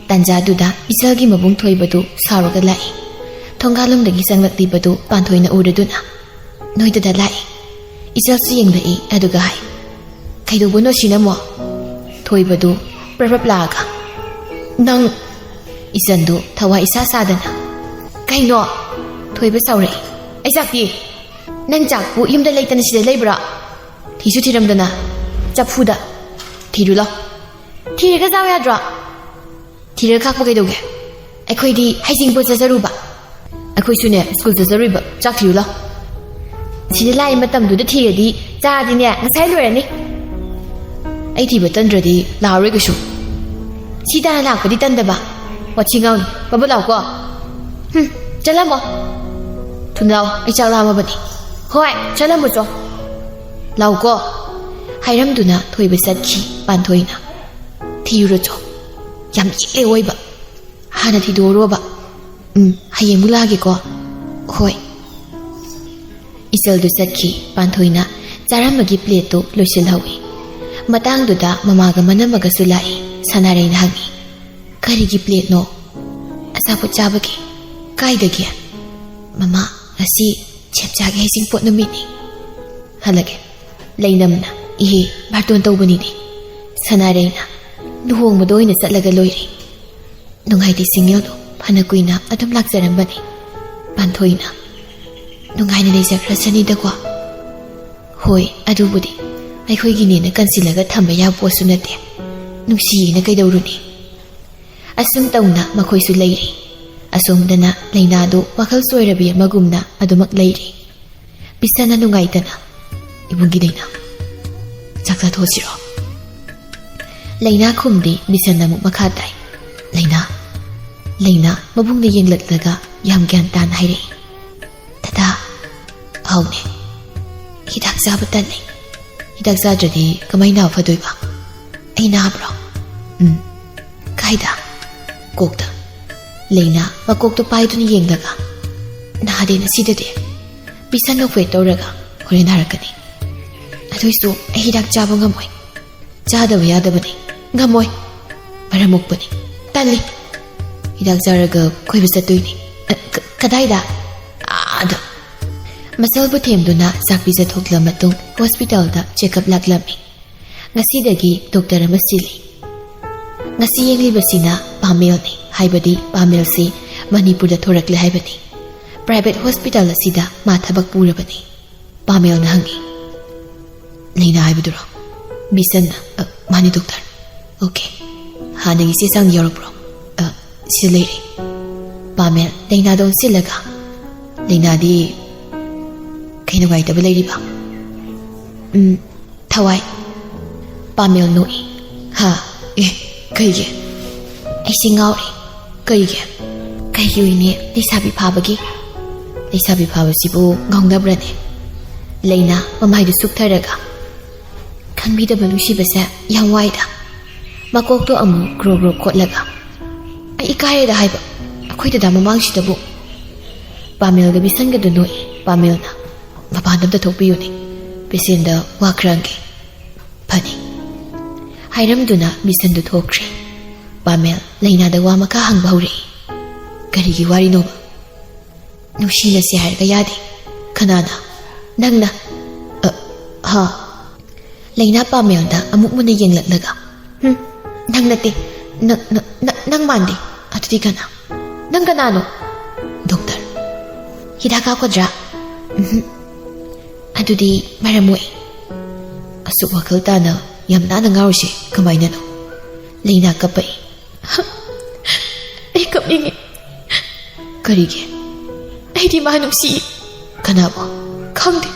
ꯇꯥꯟꯖꯥꯗꯨꯗ ꯏꯆꯜꯒꯤ ꯃꯕꯨꯡ ꯊꯣꯏꯕꯗꯨ ꯁꯥꯎꯔꯒ ꯂꯥꯛꯏ꯫ ꯊꯣꯡꯒꯥꯜꯂꯣꯝꯗꯒꯤ ꯆꯪꯂꯛꯂꯤꯕꯗꯨ ꯄꯥꯟꯊꯣꯏꯅ ꯎꯔꯗꯨꯅ, "ꯅꯣꯏꯗꯗ ꯂꯥꯛꯏ꯫" ꯏꯆꯜꯁꯨ ꯌꯦꯡꯂꯛꯏ, ꯑꯗꯨꯒ ꯍꯥꯏ, "ꯀꯩꯗꯧꯕꯅꯣ ꯁꯤꯅꯃꯣ?" ꯊꯣꯏꯕꯗꯨ ꯄ꯭ꯔꯞ ꯄ꯭ꯔꯞ ꯂꯥꯛꯑꯒ, "ꯅꯪ!" ꯏꯆꯟꯗꯨ ꯊꯋꯥꯏ ꯏꯁꯥ ꯁꯥꯗꯅ, "ꯀꯩꯅꯣ?" ꯊꯣꯏꯕ ꯁꯥꯎꯔꯛꯏ꯫ "ꯑꯩ ꯆꯥꯛꯇꯤ?" "ꯅꯪ ꯆꯥꯛꯄꯨ ꯌꯨꯝꯗ ꯂꯩꯇꯅ ꯁꯤꯗ ꯂꯩꯕ꯭ꯔꯣ? ꯊꯤꯁꯨ ꯊꯤꯔꯝꯗꯅ, ꯆꯐꯨꯗ ꯊꯤꯔꯨ ꯂꯥꯎ꯫ ꯊꯤꯔꯒ ꯆꯥꯎ ꯌꯥꯗ꯭ꯔꯣ?" "ꯊꯤꯔꯒ ꯈꯥꯛꯄ ꯀꯩꯗꯧꯒꯦ? ꯑꯩꯈꯣꯏꯗꯤ ꯍꯩꯖꯤꯡꯄꯣꯠ ꯆꯠꯆꯔꯨꯕ꯫" "ꯑꯩꯈꯣꯏꯁꯨꯅꯦ ꯁ꯭ꯀꯨꯜ ꯆꯠꯆꯔꯨꯏꯕ, ꯆꯥꯛ ꯊꯤꯔꯨ ꯂꯥꯎ꯫ ꯁꯤꯗ ꯂꯥꯛꯏ ꯃꯇꯝꯗꯨꯗ ꯊꯤꯔꯗꯤ ꯆꯥꯗꯤꯅꯦ ꯉꯁꯥꯏ ꯂꯣꯏꯔꯅꯤ꯫" "ꯑꯩ ꯊꯤꯕ ꯇꯟꯗ꯭ꯔꯗꯤ ꯂꯥꯛꯑꯔꯣꯏ ꯀꯩꯁꯨ꯫" "ꯁꯤ ꯇꯥꯟꯅ ꯂꯥꯛꯄꯗꯤ ꯇꯟꯗꯕ, ꯋꯥꯊꯤ ꯉꯥꯡꯅꯨ, ꯐꯠ ꯐꯠ ꯂꯥꯎꯀꯣ꯫" "ꯍꯨꯝ, ꯆꯠꯂꯝꯃꯣ꯫ ꯊꯨꯅ ꯂꯥꯎ, ꯑꯩ ꯆꯥꯛ ꯂꯥꯝꯃꯕꯅꯤ꯫" "ꯍꯣꯏ, ꯆꯠꯂꯝꯃꯣ ꯆꯣ꯫ ꯂꯥꯎꯀꯣ꯫" ꯍꯥꯏꯔꯝꯗꯨꯅ ꯊꯣꯏꯕ ꯆꯠꯈꯤ꯫ ꯄꯥꯟꯊꯣꯏꯅ, "ꯊꯤꯔꯨꯔꯣ ꯆꯣ, ꯌꯥꯝ ꯌꯦꯛꯂꯦ ꯑꯣꯏꯕ꯫ ꯍꯥꯟꯅ ꯊꯤꯗꯣꯛꯎꯔꯣꯕ꯫" "ꯎꯝ, ꯍꯌꯦꯡ ꯑꯃꯨꯛ ꯂꯥꯛꯑꯒꯦꯀꯣ꯫" "ꯍꯣꯏ꯫" ꯏꯆꯜꯗꯨ ꯆꯠꯈꯤ꯫ ꯄꯥꯟꯊꯣꯏꯅ ꯆꯥꯔꯝꯕꯒꯤ ꯄ꯭ꯂꯦꯠꯇꯨ ꯂꯣꯏꯁꯤꯜꯍꯧꯏ꯫ ꯃꯇꯥꯡꯗꯨꯗ ꯃꯃꯥꯒ ꯃꯅꯝꯃꯒꯁꯨ ꯂꯥꯛꯏ꯫ ꯁꯅꯥꯔꯩꯅ ꯍꯪꯉꯤ, "ꯀꯔꯤꯒꯤ ꯄ꯭ꯂꯦꯠꯅꯣ?" "ꯑꯆꯥꯄꯣꯠ ꯆꯥꯕꯒꯤ꯫" "ꯀꯥꯏꯗꯒꯤ?" "ꯃꯃꯥ, ꯉꯁꯤ ꯁꯦꯞꯆꯥꯒꯤ ꯍꯩꯖꯤꯡꯄꯣꯠ ꯅꯨꯃꯤꯠꯅꯤ꯫" ꯍꯜꯂꯒꯦ꯫ ꯂꯩꯅꯝꯅ, "ꯏꯍꯦ, ꯕꯥꯔꯇꯣꯟ ꯇꯧꯕꯅꯤꯅꯦ꯫" ꯁꯅꯥꯔꯩꯅ, ꯂꯨꯍꯣꯡꯕꯗ ꯑꯣꯏꯅ ꯆꯠꯂꯒ ꯂꯣꯏꯔꯦ꯫ ꯅꯨꯡꯉꯥꯏꯇꯦ ꯁꯤꯡꯌꯦꯜꯗꯣ ꯐꯅ ꯀꯨꯏꯅ ꯑꯗꯨꯝ ꯂꯥꯛꯆꯔꯝꯕꯅꯤ꯫ ꯄꯥꯟꯊꯣꯏꯅ ꯅꯨꯡꯉꯥꯏꯅ ꯂꯩꯖꯈ꯭ꯔꯁꯅꯤꯗꯀꯣ꯫ ꯍꯣꯏ, ꯑꯗꯨꯕꯨꯗꯤ ꯑꯩꯈꯣꯏꯒꯤꯅꯦꯅ ꯀꯟꯁꯤꯜꯂꯒ ꯊꯝꯕ ꯌꯥꯕ ꯄꯣꯠꯁꯨ ꯅꯠꯇꯦ꯫ ꯅꯨꯡꯁꯤꯌꯦꯅ ꯀꯩꯗꯧꯔꯨꯅꯤ? ꯑꯁꯨꯝ ꯇꯧꯅ ꯃꯈꯣꯏꯁꯨ ꯂꯩꯔꯤ꯫ ꯑꯁꯣꯝꯗꯅ ꯂꯩꯅꯥꯗꯨ ꯋꯥꯈꯜ ꯆꯣꯏꯔꯕꯤ ꯑꯃꯒꯨꯝꯅ ꯑꯗꯨꯃꯛ ꯂꯩꯔꯤ꯫ ꯕꯤꯁꯟꯅ ꯅꯨꯡꯉꯥꯏꯇꯅ, "ꯏꯕꯨꯡꯒꯤ ꯂꯩꯅꯥ, ꯆꯥꯛ ꯆꯥꯊꯣꯛꯑꯁꯤꯔꯣ?" ꯂꯩꯅꯥ ꯈꯨꯝꯗꯦ꯫ ꯕꯤꯁꯟꯅ ꯑꯃꯨꯛ ꯃꯈꯥ ꯇꯥꯏ, "ꯂꯩꯅꯥ, ꯂꯩꯅꯥ", ꯃꯕꯨꯡꯗ ꯌꯦꯡꯂꯛꯂꯒ ꯌꯥꯝ ꯒ꯭ꯌꯥꯟ ꯇꯥꯅ ꯍꯥꯏꯔꯛꯏ, "ꯗꯗꯥ, ꯍꯥꯎꯅꯦ, ꯍꯤꯗꯥꯛ ꯆꯥꯕ ꯇꯜꯂꯦ꯫ ꯍꯤꯗꯥꯛ ꯆꯥꯗ꯭ꯔꯗꯤ ꯀꯃꯥꯏꯅ ꯅꯥꯕ ꯐꯗꯣꯏꯕ? ꯑꯩ ꯅꯥꯕ꯭ꯔꯣ?" "ꯎꯝ꯫ ꯀꯥꯏꯗ?" "ꯀꯣꯛꯇ꯫" ꯂꯩꯅꯥ ꯃꯀꯣꯛꯇꯣ ꯄꯥꯏꯗꯨꯅ ꯌꯦꯡꯂꯒ, "ꯅꯥꯗꯦ ꯉꯁꯤꯗꯗꯤ꯫ ꯕꯤꯁꯟ ꯑꯣꯄꯔꯦꯠ ꯇꯧꯔꯒ ꯍꯣꯔꯦꯟ ꯅꯥꯔꯛꯀꯅꯤ꯫ ꯑꯗꯨꯏꯁꯨ ꯑꯩ ꯍꯤꯗꯥꯛ ꯆꯥꯕ ꯉꯝꯃꯣꯏ꯫ ꯆꯥꯗꯕ ꯌꯥꯗꯕꯅꯤ꯫ ꯉꯝꯃꯣꯏ꯫ ꯃꯔꯝ ꯃꯣꯛꯄꯅꯤ꯫ ꯇꯜꯂꯤ꯫ ꯍꯤꯗꯥꯛ ꯆꯥꯔꯒ ꯀꯣꯏꯕ ꯆꯠꯇꯣꯏꯅꯤ꯫" "ꯑ, ꯀ-, ꯀꯗꯥꯏꯗ?" "ꯑꯥꯗ꯫" ꯃꯁꯜꯕꯨ ꯊꯦꯝꯗꯨꯅ ꯆꯥꯛ ꯄꯤꯖꯊꯣꯛꯂ ꯃꯇꯨꯡ ꯍꯣꯁꯄꯤꯇꯥꯜꯗ ꯆꯦꯛꯑꯞ ꯂꯥꯛꯂꯝꯃꯤ꯫ ꯉꯁꯤꯗꯒꯤ ꯗꯣꯛꯇꯔ ꯑꯃ ꯁꯤꯜꯂꯤ꯫ ꯉꯁꯤ ꯌꯦꯡꯂꯤꯕꯁꯤꯅ ꯄꯥꯃꯦꯜꯅꯤ, ꯍꯥꯏꯕꯗꯤ ꯄꯥꯃꯦꯜꯁꯤ ꯃꯅꯤꯄꯨꯔꯗ ꯊꯣꯔꯛꯂꯦ ꯍꯥꯏꯕꯅꯤ꯫ ꯄ꯭ꯔꯥꯏꯚꯦꯠ ꯍꯣꯁꯄꯤꯇꯥꯜ ꯑꯁꯤꯗ ꯃꯥ ꯊꯕꯛ ꯄꯨꯔꯕꯅꯤ꯫ ꯄꯥꯃꯦꯜꯅ ꯍꯪꯉꯤ, "ꯂꯩꯅꯥ ꯍꯥꯏꯕꯗꯨꯔꯣ?" ꯕꯤꯁꯟꯅ, "ꯑ, ꯃꯥꯅꯤ ꯗꯣꯛꯇꯔ꯫" "ꯑꯣꯀꯦ꯫ ꯍꯥꯟꯅꯒꯤ ꯆꯦ ꯆꯥꯡ ꯌꯥꯎꯔꯛꯄ꯭ꯔꯣ?" "ꯑ, ꯁꯤꯗ ꯂꯩꯔꯦ꯫" ꯄꯥꯃꯦꯜ ꯂꯩꯅꯥꯗ ꯑꯣꯟꯁꯤꯜꯂꯒ, "ꯂꯩꯅꯥꯗꯤ ꯀꯩ ꯅꯨꯡꯉꯥꯏꯇꯕ ꯂꯩꯔꯤꯕ?" "ꯎꯝ, ꯊꯋꯥꯏ꯫" ꯄꯥꯃꯦꯜ ꯅꯣꯛꯏ꯫ "ꯍꯥ? ꯑꯦ, ꯀꯩꯒꯤ?" "ꯑꯩꯁꯦ ꯉꯥꯎꯔꯦ꯫" "ꯀꯩꯒꯤ?" "ꯀꯩꯒꯤ ꯑꯣꯏꯅꯤ? ꯂꯩꯁꯥꯕꯤ ꯐꯥꯕꯒꯤ꯫" "ꯂꯩꯁꯥꯕꯤ ꯐꯥꯕꯁꯤꯕꯨ ꯉꯥꯎꯅꯕ꯭ꯔꯅꯦ?" ꯂꯩꯅꯥ ꯃꯃꯥꯏꯗꯨ ꯁꯨꯛꯊꯔꯒ, "ꯈꯪꯕꯤꯗꯕ ꯅꯨꯡꯁꯤꯕꯁꯦ ꯌꯥꯝ ꯋꯥꯏꯗ꯫" ꯃꯀꯣꯛꯇꯣ ꯑꯃꯨꯛ ꯒ꯭ꯔꯣ ꯒ꯭ꯔꯣ ꯈꯣꯠꯂꯒ, "ꯑꯩ ꯏꯀꯥꯏꯔꯦꯗ ꯍꯥꯏꯕ, ꯑꯩꯈꯣꯏ ꯗꯗꯥ ꯃꯃꯥꯡꯁꯤꯗꯕꯨ꯫" ꯄꯥꯃꯦꯜꯒ ꯕꯤꯁꯟꯒꯗꯨ ꯅꯣꯛꯏ꯫ ꯄꯥꯃꯦꯜꯅ, "ꯃꯄꯥꯟꯗ ꯑꯝꯇ ꯊꯣꯛꯄꯤꯌꯨꯅꯦ, ꯄꯦꯁꯦꯟꯗ ꯋꯥ ꯈꯔ ꯍꯪꯒꯦ꯫" "ꯐꯅꯤ꯫" ꯍꯥꯏꯔꯝꯗꯨꯅ ꯕꯤꯁꯟꯗꯨ ꯊꯣꯛꯈ꯭ꯔꯦ꯫ ꯄꯥꯃꯦꯜ ꯂꯩꯅꯥꯗ ꯋꯥ ꯃꯈꯥ ꯍꯪꯕ ꯍꯧꯔꯛꯏ꯫ "ꯀꯔꯤꯒꯤ ꯋꯥꯔꯤꯅꯣꯕ? ꯅꯨꯡꯁꯤꯅꯁꯦ ꯍꯥꯏꯔꯒ ꯌꯥꯗꯦ꯫" "ꯀꯅꯥꯅ?" "ꯅꯪꯅ꯫" "ꯑ, ꯍꯥ?" ꯂꯩꯅꯥ ꯄꯥꯃꯦꯜꯗ ꯑꯃꯨꯛ ꯃꯨꯟꯅ ꯌꯦꯡꯂꯛꯂꯒ, "ꯍꯨꯝ, ꯅꯪ ꯅꯠꯇꯦ꯫ ꯅꯪ, ꯅꯪ, ꯅꯪ, ꯅꯪ ꯃꯥꯟꯗꯦ꯫ ꯑꯗꯨꯗꯤ ꯀꯅꯥ? ꯅꯪ ꯀꯅꯥꯅꯣ? ꯗꯣꯛꯇꯔ꯫ ꯍꯤꯗꯥꯛ ꯀꯥꯞꯀꯗ꯭ꯔꯥ? ꯎꯝꯍꯨꯝ꯫ ꯑꯗꯨꯗꯤ ꯃꯔꯝ ꯃꯣꯛꯏ꯫ ꯑꯁꯨꯛ ꯋꯥꯈꯜ ꯇꯥꯅ ꯌꯥꯝ ꯅꯥꯟꯅ ꯉꯥꯎꯔꯤꯁꯦ ꯀꯃꯥꯏꯅꯅꯣ? ꯂꯩꯅꯥ ꯀꯞꯄꯛꯏ꯫ ꯑꯩ ꯀꯞꯅꯤꯡꯉꯤ꯫ ꯀꯔꯤꯒꯤ? ꯑꯩꯗꯤ ꯃꯥ ꯅꯨꯡꯁꯤꯌꯦ꯫ ꯀꯅꯥꯕꯨ? ꯈꯪꯗꯦ꯫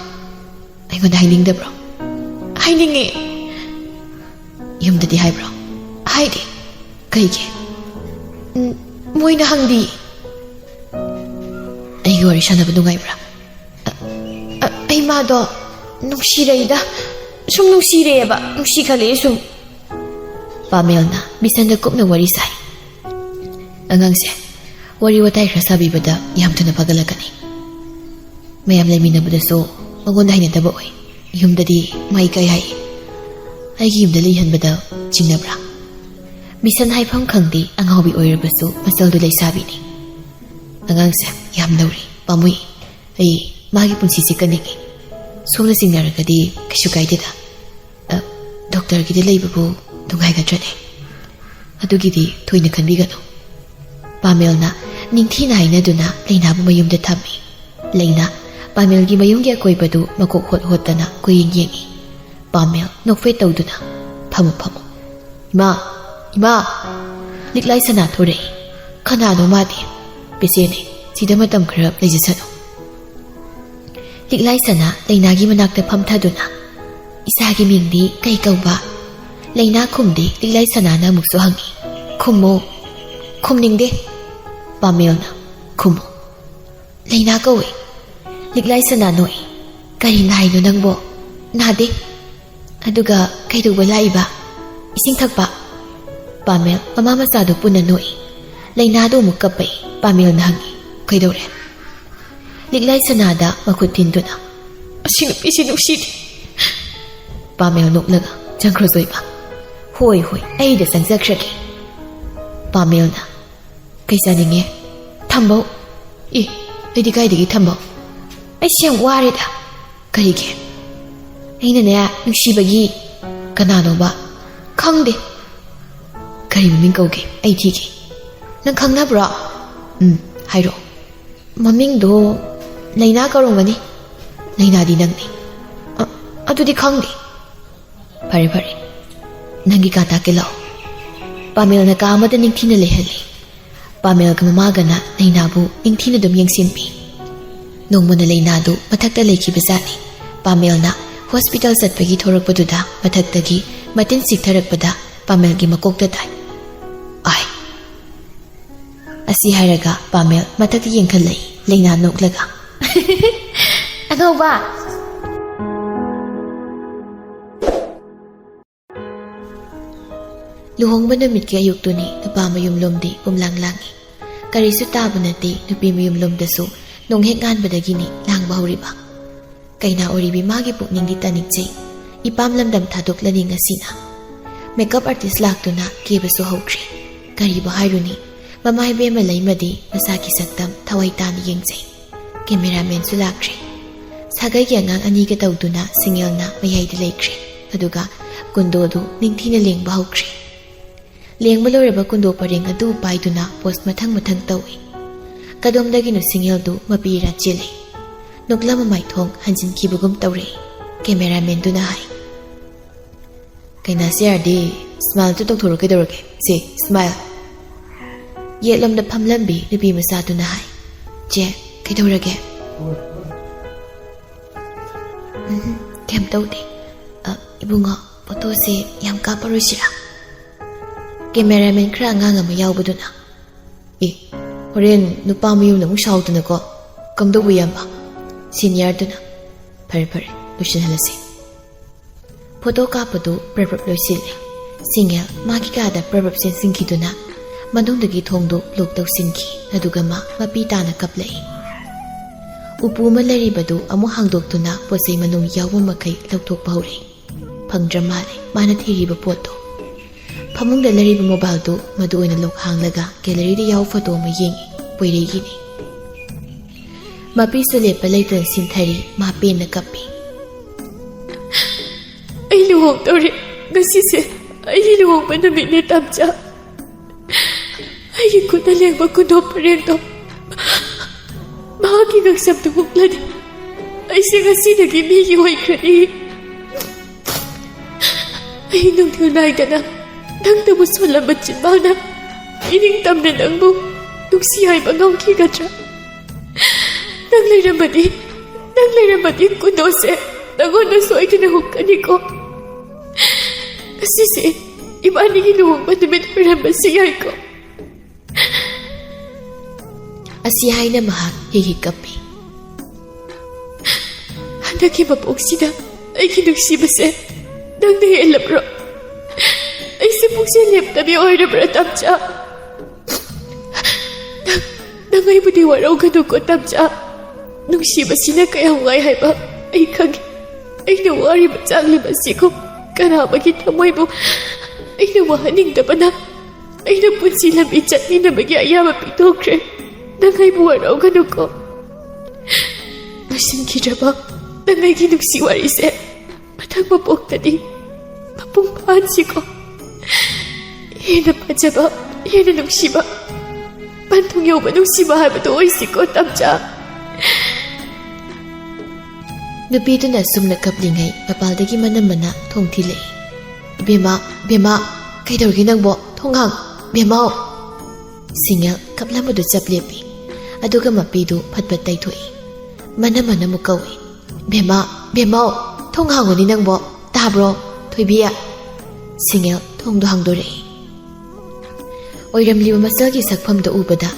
ꯑꯩꯉꯣꯟꯗ ꯍꯥꯏꯅꯤꯡꯗꯕ꯭ꯔꯣ? ꯍꯥꯏꯅꯤꯡꯉꯦ꯫ ꯌꯨꯝꯗꯗꯤ ꯍꯥꯏꯕ꯭ꯔꯣ? ꯍꯥꯏꯗꯦ꯫ ꯀꯩꯒꯤ? ꯎꯝ, ꯃꯣꯏꯅ ꯍꯪꯗꯤ꯫ ꯑꯩꯒꯤ ꯋꯥꯔꯤ ꯁꯥꯟꯅꯕ ꯅꯨꯡꯉꯥꯏꯕ꯭ꯔꯥ? ꯑ, ꯑ, ꯑꯩ ꯃꯥꯗꯣ ꯅꯨꯡꯁꯤꯔꯛꯏꯗ꯫ ꯁꯨꯝ ꯅꯨꯡꯁꯤꯔꯛꯑꯦꯕ꯫ ꯅꯨꯡꯁꯤꯈꯠꯂꯛꯑꯦ ꯁꯨꯝ꯫ ꯄꯥꯃꯦꯜꯅ ꯕꯤꯁꯟꯗ ꯀꯨꯞꯅ ꯋꯥꯔꯤ ꯁꯥꯏ꯫ ꯑꯉꯥꯡꯁꯦ ꯋꯥꯔꯤ ꯋꯥꯇꯥꯏ ꯈꯔ ꯁꯥꯕꯤꯕꯗ ꯌꯥꯝ ꯊꯨꯅ ꯐꯒꯠꯂꯛꯀꯅꯤ꯫ ꯃꯌꯥꯝ ꯂꯩꯃꯤꯟꯅꯕꯗꯁꯨ ꯃꯉꯣꯟꯗ ꯍꯩꯅꯗꯕ ꯑꯣꯏ꯫ ꯌꯨꯝꯗꯗꯤ ꯃꯥ ꯏꯀꯥꯏ ꯍꯥꯏ꯫ ꯑꯩꯒꯤ ꯌꯨꯝꯗ ꯂꯩꯍꯟꯕꯗ ꯆꯤꯡꯅꯕ꯭ꯔꯥ? ꯕꯤꯁꯟ ꯍꯥꯏꯐꯝ ꯈꯪꯗꯦ, ꯑꯉꯥꯎꯕꯤ ꯑꯣꯏꯔꯕꯁꯨ ꯃꯆꯜꯗꯨ ꯂꯩꯁꯥꯕꯤꯅꯤ꯫ ꯑꯉꯥꯡꯁꯦ ꯌꯥꯝ ꯅꯧꯔꯤ, ꯄꯥꯝꯃꯨꯏ꯫ ꯑꯩ ꯃꯥꯒꯤ ꯄꯨꯟꯁꯤꯁꯦ ꯀꯟꯅꯤꯡꯉꯤ꯫ ꯁꯣꯝꯅ ꯆꯤꯡꯅꯔꯒꯗꯤ ꯀꯩꯁꯨ ꯀꯥꯏꯗꯦꯗ꯫ ꯑ, ꯗꯣꯛꯇꯔꯒꯤꯗ ꯂꯩꯕꯕꯨ ꯅꯨꯡꯉꯥꯏꯒꯗ꯭ꯔꯅꯦ? ꯑꯗꯨꯒꯤꯗꯤ ꯊꯣꯏꯅ ꯈꯟꯕꯤꯒꯅꯨ꯫ ꯄꯥꯃꯦꯜꯅ ꯅꯤꯡꯊꯤꯅ ꯍꯥꯏꯅꯗꯨꯅ ꯂꯩꯅꯥꯕꯨ ꯃꯌꯨꯝꯗ ꯊꯝꯃꯤ꯫ ꯂꯩꯅꯥ ꯄꯥꯃꯦꯜꯒꯤ ꯃꯌꯨꯝꯒꯤ ꯑꯀꯣꯏꯕꯗꯨ ꯃꯀꯣꯛ ꯍꯣꯠ ꯍꯣꯠꯇꯅ ꯀꯣꯏꯌꯦꯡ ꯌꯦꯡꯏ꯫ ꯄꯥꯃꯦꯜ ꯅꯣꯛꯐꯦꯠ ꯇꯧꯗꯨꯅ, "ꯐꯝꯃꯨ, ꯐꯝꯃꯨ꯫ ꯏꯃꯥ, ꯏꯃꯥ!" ꯂꯤꯛꯂꯥꯏ ꯁꯅꯥ ꯊꯣꯔꯛꯏ꯫ ꯀꯅꯥꯅꯣ ꯃꯥꯗꯤ? "ꯄꯦꯁꯦꯟꯅꯦ, ꯁꯤꯗ ꯃꯇꯝ ꯈꯔ ꯂꯩꯖꯁꯅꯨ꯫" ꯂꯤꯛꯂꯥꯏ ꯁꯅꯥ ꯂꯩꯅꯥꯒꯤ ꯃꯅꯥꯛꯇ ꯐꯝꯊꯗꯨꯅ, "ꯏꯆꯥꯒꯤ ꯃꯤꯡꯗꯤ ꯀꯩ ꯀꯧꯕ?" ꯂꯩꯅꯥ ꯈꯨꯝꯗꯦ꯫ ꯂꯤꯛꯂꯥꯏ ꯁꯅꯥꯅ ꯑꯃꯨꯛꯁꯨ ꯍꯪꯉꯤ, "ꯈꯨꯝꯃꯣ꯫" "ꯈꯨꯝꯅꯤꯡꯗꯦ꯫" ꯄꯥꯃꯦꯜꯅ, "ꯈꯨꯝꯃꯣ꯫" "ꯂꯩꯅꯥ ꯀꯧꯏ꯫" ꯂꯤꯛꯂꯥꯏ ꯁꯅꯥ ꯅꯣꯛꯏ꯫ "ꯀꯔꯤ ꯅꯥꯏꯅꯣ ꯅꯪꯕꯣ?" "ꯅꯥꯗꯦ꯫" "ꯑꯗꯨꯒ ꯀꯩꯗꯧꯕ ꯂꯥꯛꯏꯕ?" "ꯏꯁꯤꯡ ꯊꯛꯄ꯫" ꯄꯥꯃꯦꯜ ꯃꯃꯥ ꯃꯆꯥꯗꯨ ꯄꯨꯟꯅ ꯅꯣꯛꯏ꯫ ꯂꯩꯅꯥꯗꯨ ꯑꯃꯨꯛ ꯀꯞꯄꯛꯏ꯫ ꯄꯥꯃꯦꯜꯅ ꯍꯪꯉꯤ, "ꯀꯩꯗꯧꯔꯦ?" ꯂꯤꯛꯂꯥꯏ ꯁꯅꯥꯗ ꯃꯈꯨꯠ ꯊꯤꯟꯗꯨꯅ, "ꯑꯁꯤ ꯅꯨꯄꯤꯁꯤ ꯅꯨꯡꯁꯤꯗꯦ꯫" ꯄꯥꯃꯦꯜ ꯅꯣꯛꯂꯒ, "ꯆꯪꯈ꯭ꯔꯣ ꯆꯣꯏꯕ꯫" "ꯍꯣꯏ, ꯍꯣꯏ, ꯑꯩꯗ ꯆꯪꯖꯈ꯭ꯔꯒꯦ꯫" ꯄꯥꯃꯦꯜꯅ, "ꯀꯩ ꯆꯥꯅꯤꯡꯉꯦ?" "ꯊꯝꯕꯧ꯫" "ꯑꯦ, ꯑꯩꯗꯤ ꯀꯥꯏꯗꯒꯤ ꯊꯝꯕꯧ? ꯑꯩꯁꯦ ꯌꯥꯝ ꯋꯥꯔꯦꯗ꯫" "ꯀꯔꯤꯒꯤ?" "ꯑꯩꯅꯅꯦ, ꯅꯨꯡꯁꯤꯕꯒꯤ꯫" "ꯀꯅꯥꯅꯣꯕ?" "ꯈꯪꯗꯦ꯫" ꯀꯔꯤ ꯃꯃꯤꯡ ꯀꯧꯒꯦ? ꯑꯩ ꯊꯤꯒꯦ꯫ ꯅꯪ ꯈꯪꯅꯕ꯭ꯔꯣ? ꯎꯝ, ꯍꯥꯏꯔꯛꯑꯣ꯫ ꯃꯃꯤꯡꯗꯣ ꯂꯩꯅꯥ ꯀꯧꯔꯝꯒꯅꯤ꯫ ꯂꯩꯅꯥꯗꯤ ꯅꯪꯅꯤ꯫ ꯑ, ꯑꯗꯨꯗꯤ ꯈꯪꯗꯦ꯫ ꯐꯔꯦ, ꯐꯔꯦ꯫ ꯅꯪꯒꯤ ꯀꯥ ꯇꯥꯛꯀꯦ ꯂꯥꯛꯑꯣ꯫ ꯄꯥꯃꯦꯜꯅ ꯀꯥ ꯑꯃꯗ ꯅꯤꯡꯊꯤꯅ ꯂꯩꯍꯜꯂꯤ꯫ ꯄꯥꯃꯦꯜꯒ ꯃꯃꯥꯒꯅ ꯂꯩꯅꯥꯕꯨ ꯅꯤꯡꯊꯤꯅ ꯑꯗꯨꯝ ꯌꯦꯡꯁꯤꯟꯕꯤ꯫ ꯅꯣꯡꯃꯅ ꯂꯩꯅꯥꯗꯨ ꯃꯊꯛꯇ ꯂꯩꯈꯤꯕꯖꯥꯠꯅꯤ꯫ ꯄꯥꯃꯦꯜꯅ ꯍꯣꯁꯄꯤꯇꯥꯜ ꯆꯠꯄꯒꯤ ꯊꯣꯔꯛꯄꯗꯨꯗ ꯃꯊꯛꯇꯒꯤ ꯃꯇꯤꯟ ꯆꯤꯛꯊꯔꯛꯄꯗ ꯄꯥꯃꯦꯜꯒꯤ ꯃꯀꯣꯛꯇ ꯇꯥꯏ꯫ "ꯑꯥꯏ!" ꯑꯁꯤ ꯍꯥꯏꯔꯒ ꯄꯥꯃꯦꯜ ꯃꯊꯛꯇ ꯌꯦꯡꯈꯠꯂꯛꯏ, ꯂꯩꯅꯥ ꯅꯣꯛꯂꯒ꯫ "ꯑꯉꯧꯕ!" ꯂꯨꯍꯣꯡꯕ ꯅꯨꯃꯤꯠꯀꯤ ꯑꯌꯨꯛꯇꯨꯅꯤ꯫ ꯅꯨꯄꯥ ꯃꯌꯨꯝꯂꯣꯝꯗꯤ ꯄꯨꯝꯂꯥꯡ ꯂꯥꯡꯏ꯫ ꯀꯔꯤꯁꯨ ꯇꯥꯕ ꯅꯠꯇꯦ꯫ ꯅꯨꯄꯤ ꯃꯌꯨꯝꯂꯣꯝꯗꯁꯨ ꯅꯣꯡ ꯍꯦꯛ ꯉꯥꯟꯕꯗꯒꯤꯅꯤ ꯂꯥꯡꯕ ꯍꯧꯔꯤꯕ꯫ ꯀꯩꯅꯥ ꯑꯣꯏꯔꯤꯕꯤ ꯃꯥꯒꯤ ꯄꯨꯛꯅꯤꯡꯗꯤ ꯇꯥꯅꯤꯡꯖꯩ꯫ ꯏꯄꯥꯝ ꯂꯝꯗꯝ ꯊꯥꯗꯣꯛꯂꯅꯤ ꯉꯁꯤꯅ꯫ ꯃꯦꯀꯞ ꯑꯥꯔꯇꯤꯁ ꯂꯥꯛꯇꯨꯅ ꯀꯦꯕꯁꯨ ꯍꯧꯈ꯭ꯔꯦ꯫ ꯀꯔꯤꯕꯨ ꯍꯥꯏꯔꯨꯅꯤ, ꯃꯃꯥ ꯏꯕꯦꯝꯃ ꯂꯩꯃꯗꯤ ꯃꯁꯥꯒꯤ ꯁꯛꯇꯝ ꯊꯋꯥꯏ ꯇꯥꯅ ꯌꯦꯡꯖꯩ꯫ ꯀꯦꯃꯦꯔꯥꯃꯦꯟꯁꯨ ꯂꯥꯛꯈ꯭ꯔꯦ꯫ ꯁꯥꯒꯩꯒꯤ ꯑꯉꯥꯡ ꯑꯅꯤꯒ ꯇꯧꯗꯨꯅ ꯁꯤꯡꯉꯦꯜꯅ ꯃꯌꯥꯏꯗ ꯂꯩꯈ꯭ꯔꯦ꯫ ꯑꯗꯨꯒ ꯀꯨꯟꯗꯣꯗꯨ ꯅꯤꯡꯊꯤꯅ ꯂꯦꯡꯕ ꯍꯧꯈ꯭ꯔꯦ꯫ ꯂꯦꯡꯕ ꯂꯣꯏꯔꯕ ꯀꯨꯟꯗꯣ ꯄꯔꯦꯡ ꯑꯗꯨ ꯄꯥꯏꯗꯨꯅ ꯄꯣꯁ ꯃꯊꯪ ꯃꯊꯪ ꯇꯧꯏ꯫ ꯀꯗꯣꯝꯗꯒꯤꯅꯣ ꯁꯤꯡꯉꯦꯜꯗꯨ ꯃꯄꯤ ꯏꯔꯥ ꯆꯦꯜꯂꯤ꯫ ꯅꯣꯛꯂꯝꯃ ꯃꯥꯏꯊꯣꯡ ꯍꯟꯖꯤꯟꯈꯤꯕꯒꯨꯝ ꯇꯧꯔꯛꯏ꯫ ꯀꯦꯃꯦꯔꯥꯃꯦꯟꯗꯨꯅ ꯍꯥꯏ, "ꯀꯩꯅꯥꯁꯦ ꯌꯥꯔꯗꯤ ꯁ꯭ꯃꯥꯏꯜꯁꯨ ꯇꯧꯊꯣꯔꯛꯑꯣ, ꯀꯩꯗꯧꯔꯒꯦ? ꯁꯦ, ꯁ꯭ꯃꯥꯏꯜ!" ꯌꯦꯠꯂꯣꯝꯗ ꯐꯝꯂꯝꯕꯤ ꯅꯨꯄꯤ ꯃꯆꯥꯗꯨꯅ ꯍꯥꯏ, "ꯆꯦ, ꯀꯩꯗꯧꯔꯒꯦ?" "ꯎꯝ, ꯀꯩꯝ ꯇꯧꯗꯦ꯫ ꯑ, ꯏꯕꯨꯡꯉꯣ, ꯐꯣꯇꯣꯁꯦ ꯌꯥꯝ ꯀꯥꯞꯄꯔꯣꯏꯁꯤꯔꯥ?" ꯀꯦꯃꯦꯔꯥꯃꯦꯟ ꯈꯔ ꯑꯉꯥꯡ ꯑꯃ ꯌꯥꯎꯕꯗꯨꯅ, "ꯑꯦ, ꯍꯣꯔꯦꯟ ꯅꯨꯄꯥ ꯃꯌꯨꯝꯅ ꯑꯃꯨꯛ ꯁꯥꯎꯗꯅꯀꯣ꯫ ꯀꯝꯗꯧꯕ ꯏꯌꯥꯝꯕ?" ꯁꯤꯅꯤꯌꯔꯗꯨꯅ, "ꯐꯔꯦ, ꯐꯔꯦ, ꯂꯣꯏꯁꯤꯜꯍꯜꯂꯁꯤ꯫" ꯐꯣꯇꯣ ꯀꯥꯞꯄꯗꯨ ꯄ꯭ꯔꯞ ꯄ꯭ꯔꯞ ꯂꯣꯏꯁꯤꯜꯂꯦ꯫ ꯁꯤꯡꯉꯦꯜ ꯃꯥꯒꯤ ꯀꯥꯗ ꯄ꯭ꯔꯞ ꯄ꯭ꯔꯞ ꯆꯦꯟꯁꯤꯟꯈꯤꯗꯨꯅ ꯃꯅꯨꯡꯗꯒꯤ ꯊꯣꯡꯗꯨ ꯂꯣꯛ ꯇꯧꯁꯤꯟꯈꯤ꯫ ꯑꯗꯨꯒ ꯃꯥ ꯃꯄꯤ ꯇꯥꯅ ꯀꯞꯂꯛꯏ꯫ ꯎꯄꯨ ꯑꯃ ꯂꯩꯔꯤꯕꯗꯨ ꯑꯃꯨꯛ ꯍꯥꯡꯗꯣꯛꯇꯨꯅ ꯄꯣꯠꯆꯩ ꯃꯅꯨꯡ ꯌꯥꯎꯕ ꯃꯈꯩ ꯂꯧꯊꯣꯛꯄ ꯍꯧꯔꯛꯏ꯫ ꯐꯪꯗ꯭ꯔ ꯃꯥꯜꯂꯦ ꯃꯥꯅ ꯊꯤꯔꯤꯕ ꯄꯣꯠꯇꯣ꯫ ꯐꯃꯨꯡꯗ ꯂꯩꯔꯤꯕ ꯃꯣꯕꯥꯏꯜꯗꯨ ꯃꯗꯨ ꯑꯣꯏꯅ ꯂꯣꯛ ꯍꯥꯡꯂꯒ ꯒꯦꯂꯔꯤꯗ ꯌꯥꯎꯕ ꯐꯣꯇꯣ ꯑꯃ ꯌꯦꯡꯉꯤ꯫ ꯄꯣꯏꯔꯩꯒꯤꯅꯤ꯫ ꯃꯄꯤꯁꯨ ꯂꯦꯞꯄ ꯂꯩꯇꯅ ꯁꯤꯟꯊꯔꯤ꯫ ꯃꯥ ꯄꯦꯟꯅ ꯀꯞꯄꯤ꯫ "ꯑꯩ ꯂꯨꯍꯣꯡꯗꯧꯔꯦ꯫ ꯉꯁꯤꯁꯦ ꯑꯩꯒꯤ ꯂꯨꯍꯣꯡꯕ ꯅꯨꯃꯤꯠꯅꯦ, ꯇꯥꯝꯆꯥ꯫ ꯏꯈꯨꯠꯅ ꯂꯦꯡꯕ ꯈꯨꯗꯣꯞ ꯄꯔꯦꯡꯗꯣ ꯃꯍꯥꯛꯀꯤ ꯉꯛꯁꯝꯗ ꯍꯨꯛꯂꯗꯤ ꯑꯩꯁꯦ ꯉꯁꯤꯗꯒꯤ ꯃꯤꯒꯤ ꯑꯣꯏꯈ꯭ꯔꯅꯤ꯫ ꯑꯩ ꯅꯨꯡꯊꯤꯜ ꯅꯥꯏꯗꯅ ꯅꯪꯇꯕꯨ ꯁꯣꯜꯂꯝꯕ ꯆꯤꯟꯕꯥꯜꯅ ꯏꯅꯤꯡ ꯇꯝꯅ ꯅꯪꯕꯨ ꯅꯨꯡꯁꯤ ꯍꯥꯏꯕ ꯉꯝꯈꯤꯒꯗ꯭ꯔꯥ? ꯅꯪ ꯂꯩꯔꯝꯃꯗꯤ, ꯅꯪ ꯂꯩꯔꯝꯃꯗꯤ ꯀꯨꯟꯗꯣꯁꯦ ꯅꯪꯉꯣꯟꯗ ꯁꯣꯏꯗꯅ ꯍꯨꯛꯀꯅꯤꯀꯣ꯫ ꯉꯁꯤꯁꯦ ꯏꯕꯥꯅꯤꯒꯤ ꯂꯨꯍꯣꯡꯕ ꯅꯨꯃꯤꯠ ꯑꯣꯏꯔꯝꯕꯁꯨ ꯌꯥꯏꯀꯣ꯫ ꯑꯁꯤ ꯍꯥꯏꯅ ꯃꯍꯥꯛ ꯍꯤ ꯍꯤ ꯀꯞꯄꯤ꯫ ꯍꯟꯗꯛꯀꯤ ꯃꯄꯣꯛꯁꯤꯗ ꯑꯩꯒꯤ ꯅꯨꯡꯁꯤꯕꯁꯦ ꯅꯪꯅ ꯍꯦꯜꯂꯕ꯭ꯔꯣ? ꯑꯩꯁꯦ ꯄꯨꯛꯁꯦ ꯂꯦꯞꯇꯕꯤ ꯑꯣꯏꯔꯕ꯭ꯔꯥ, ꯇꯝꯆꯥ? ꯅꯪ, ꯅꯪ ꯑꯩꯕꯨꯗꯤ ꯋꯥꯔꯧꯒꯅꯨꯀꯣ, ꯇꯝꯆꯥ꯫ ꯅꯨꯡꯁꯤꯕꯁꯤꯅ ꯀꯌꯥꯝ ꯋꯥꯏ ꯍꯥꯏꯕ ꯑꯩ ꯈꯪꯉꯤ꯫ ꯑꯩꯅ ꯋꯥꯔꯤꯕ ꯆꯥꯡꯂꯤꯕ ꯑꯁꯤꯒꯨꯝ ꯀꯅꯥ ꯑꯃꯒꯤ ꯊꯃꯣꯏꯕꯨ ꯑꯩꯅ ꯋꯥꯍꯟꯅꯤꯡꯗꯕꯅ ꯑꯩꯅ ꯄꯨꯟꯁꯤ ꯂꯝꯕꯤ ꯆꯠꯃꯤꯟꯅꯕꯒꯤ ꯑꯌꯥꯕ ꯄꯤꯊꯣꯛꯈ꯭ꯔꯦ꯫ ꯅꯪ ꯑꯩꯕꯨ ꯋꯥꯔꯧꯒꯅꯨꯀꯣ꯫ ꯂꯣꯏꯁꯤꯟꯈꯤꯗ꯭ꯔꯕ ꯅꯪ ꯑꯩꯒꯤ ꯅꯨꯡꯁꯤ ꯋꯥꯔꯤꯁꯦ ꯃꯊꯪ ꯃꯄꯣꯛꯇꯗꯤ ꯃꯄꯨꯡ ꯐꯥꯍꯟꯁꯤꯀꯣ꯫ ꯍꯦꯟꯅ ꯐꯖꯕ, ꯍꯦꯟꯅ ꯅꯨꯡꯁꯤꯕ, ꯄꯟꯊꯨꯡ ꯌꯧꯕ ꯅꯨꯡꯁꯤꯕ ꯍꯥꯏꯕꯗꯨ ꯑꯣꯏꯁꯤꯀꯣ, ꯇꯝꯆꯥ꯫ ꯅꯨꯄꯤꯗꯨꯅ ꯁꯨꯝꯅ ꯀꯞꯂꯤꯉꯩ ꯃꯄꯥꯜꯗꯒꯤ ꯃꯅꯝ ꯃꯅꯥ ꯊꯣꯡ ꯊꯤꯜꯂꯛꯏ꯫ "ꯕꯦꯝꯃ, ꯕꯦꯝꯃ, ꯀꯩꯗꯧꯔꯒꯦ ꯅꯪꯕꯣ? ꯊꯣꯡ ꯍꯥꯡ, ꯕꯦꯝꯃꯧ!" ꯁꯤꯡꯉꯦꯜ ꯀꯞꯂꯝꯕꯗꯨ ꯆꯞ ꯂꯦꯞꯄꯤ꯫ ꯑꯗꯨꯒ ꯃꯄꯤꯗꯨ ꯐꯠ ꯐꯠ ꯇꯩꯊꯣꯛꯏ꯫ ꯃꯅꯝ ꯃꯅꯥ ꯑꯃꯨꯛ ꯀꯧꯏ꯫ "ꯕꯦꯝꯃ, ꯕꯦꯝꯃꯧ, ꯊꯣꯡ ꯍꯥꯡꯉꯨꯅꯦ ꯅꯪꯕꯣ, ꯇꯥꯕ꯭ꯔꯣ, ꯊꯣꯏꯕꯤ?" ꯁꯤꯡꯉꯦꯜ ꯊꯣꯡꯗꯨ ꯍꯥꯡꯗꯣꯔꯛꯏ꯫ ꯑꯣꯏꯔꯝꯂꯤꯕ ꯃꯆꯜꯒꯤ ꯁꯛꯐꯝꯗꯨ ꯎꯕꯗ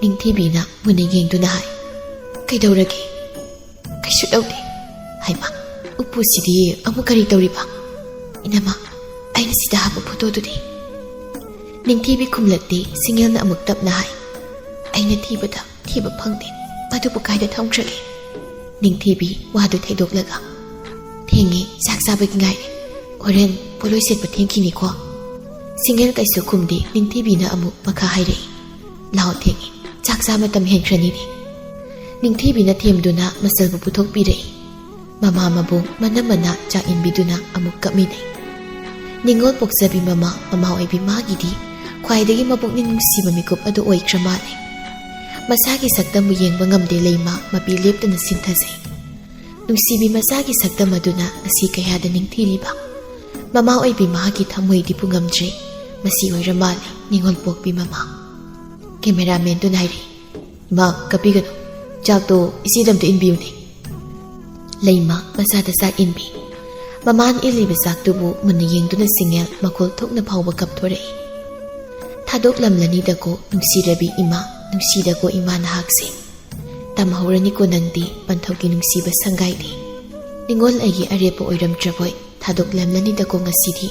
ꯅꯤꯡꯊꯤꯕꯤꯅ ꯃꯨꯟꯅ ꯌꯦꯡꯗꯨꯅ ꯍꯥꯏ, "ꯀꯩꯗꯧꯔꯒꯦ? ꯀꯩꯁꯨ ꯇꯧꯗꯦ꯫ ꯍꯩꯃꯥ, ꯎꯄꯨꯁꯤꯗꯤ ꯑꯃꯨꯛ ꯀꯔꯤ ꯇꯧꯔꯤꯕ? ꯏꯅꯝꯃ, ꯑꯩꯅ ꯁꯤꯗ ꯍꯥꯞꯄ ꯐꯣꯇꯣꯗꯨꯗꯤ?" ꯅꯤꯡꯊꯤꯕꯤ ꯈꯨꯝꯂꯛꯇꯦ꯫ ꯁꯤꯡꯉꯦꯜꯅ ꯑꯃꯨꯛ ꯇꯞꯅ ꯍꯥꯏ, "ꯑꯩꯅ ꯊꯤꯕꯗ ꯊꯤꯕ ꯐꯪꯗꯦ꯫ ꯃꯗꯨꯕꯨ ꯀꯥꯏꯗ ꯊꯝꯈ꯭ꯔꯒꯦ?" ꯅꯤꯡꯊꯤꯕꯤ ꯋꯥꯗꯨ ꯊꯩꯗꯣꯛꯂꯒ, "ꯊꯦꯡꯉꯦ, ꯆꯥꯛ ꯆꯥꯕꯒꯤ ꯉꯥꯏꯔꯦ꯫ ꯍꯣꯔꯦꯟ ꯄꯣꯠꯂꯣꯏ ꯁꯦꯠꯄ ꯊꯦꯡꯈꯤꯅꯤꯀꯣ?" ꯁꯤꯡꯉꯦꯜ ꯀꯩꯁꯨ ꯈꯨꯝꯗꯦ꯫ ꯅꯤꯡꯊꯤꯕꯤꯅ ꯑꯃꯨꯛ ꯃꯈꯥ ꯍꯥꯏꯔꯛꯏ, "ꯂꯥꯛꯑꯣ, ꯊꯦꯡꯉꯦ, ꯆꯥꯛ ꯆꯥ ꯃꯇꯝ ꯍꯦꯟꯈ꯭ꯔꯅꯤꯅꯦ꯫" ꯅꯤꯡꯊꯤꯕꯤꯅ ꯊꯦꯝꯗꯨꯅ ꯃꯆꯜꯕꯨ ꯄꯨꯊꯣꯛꯄꯤꯔꯛꯏ꯫ ꯃꯃꯥ ꯃꯕꯨꯡ ꯃꯅꯝ ꯃꯅꯥ ꯆꯥꯛ ꯏꯟꯕꯤꯗꯨꯅ ꯑꯃꯨꯛ ꯀꯞꯃꯤꯟꯅꯩ꯫ ꯅꯤꯡꯉꯣꯜ ꯄꯣꯛꯆꯕꯤ ꯃꯃꯥ, ꯃꯃꯥ ꯑꯣꯏꯕꯤ ꯃꯥꯒꯤꯗꯤ ꯈ꯭ꯋꯥꯏꯗꯒꯤ ꯃꯄꯨꯛꯅꯤꯡ ꯅꯨꯡꯁꯤꯕ ꯃꯤꯀꯨꯞ ꯑꯗꯨ ꯑꯣꯏꯈ꯭ꯔ ꯃꯥꯜꯂꯦ꯫ ꯃꯁꯥꯒꯤ ꯁꯛꯇꯝꯕꯨ ꯌꯦꯡꯕ ꯉꯝꯗꯦ ꯂꯩꯃ ꯃꯄꯤ ꯂꯦꯞꯇꯅ ꯁꯤꯟꯊꯖꯩ꯫ ꯅꯨꯡꯁꯤꯕꯤ ꯃꯆꯥꯒꯤ ꯁꯛꯇꯝ ꯑꯗꯨꯅ ꯉꯁꯤ ꯀꯌꯥꯗ ꯅꯤꯡꯊꯤꯔꯤꯕ꯫ ꯃꯃꯥ ꯑꯣꯏꯕꯤ ꯃꯍꯥꯛꯀꯤ ꯊꯃꯣꯏꯗꯤ ꯄꯨꯉꯝꯗ꯭ꯔꯦ꯫ ꯃꯁꯤ ꯑꯣꯏꯔ ꯃꯥꯜꯂꯦ ꯅꯤꯉꯣꯜ ꯄꯣꯛꯄꯤ ꯃꯃꯥ꯫ ꯀꯦꯃꯦꯔꯥꯃꯦꯟꯗꯨꯅ ꯍꯥꯏꯔꯤ, "ꯏꯃꯥ, ꯀꯞꯄꯤꯒꯅꯨ꯫ ꯆꯥꯛꯇꯣ ꯏꯆꯦꯗ ꯑꯝꯇ ꯏꯟꯕꯤꯌꯨꯅꯦ꯫" ꯂꯩꯃ ꯃꯆꯥꯗ ꯆꯥꯛ ꯏꯟꯕꯤ꯫ ꯃꯃꯥꯅ ꯏꯜꯂꯤꯕ ꯆꯥꯛꯇꯨꯕꯨ ꯃꯨꯟꯅ ꯌꯦꯡꯗꯨꯅ ꯁꯤꯡꯉꯦꯜ ꯃꯈꯣꯜ ꯊꯣꯛꯅ ꯐꯥꯎꯕ ꯀꯞꯊꯣꯔꯛꯏ꯫ "ꯊꯥꯗꯣꯛꯂꯝꯂꯅꯤꯗꯀꯣ ꯅꯨꯡꯁꯤꯔꯕꯤ ꯏꯃꯥ, ꯅꯨꯡꯁꯤꯗꯀꯣ ꯏꯃꯥ ꯅꯍꯥꯛꯁꯦ꯫ ꯇꯝꯍꯧꯔꯅꯤꯀꯣ ꯅꯪꯗꯤ ꯄꯟꯊꯧꯒꯤ ꯅꯨꯡꯁꯤꯕ ꯁꯪꯒꯥꯏꯗꯤ꯫ ꯅꯤꯡꯉꯣꯜ ꯑꯩꯒꯤ ꯑꯔꯦꯞꯄ ꯑꯣꯏꯔꯝꯗ꯭ꯔꯕꯣꯏ ꯊꯥꯗꯣꯛꯂꯝꯂꯅꯤꯗꯀꯣ ꯉꯁꯤꯗꯤ꯫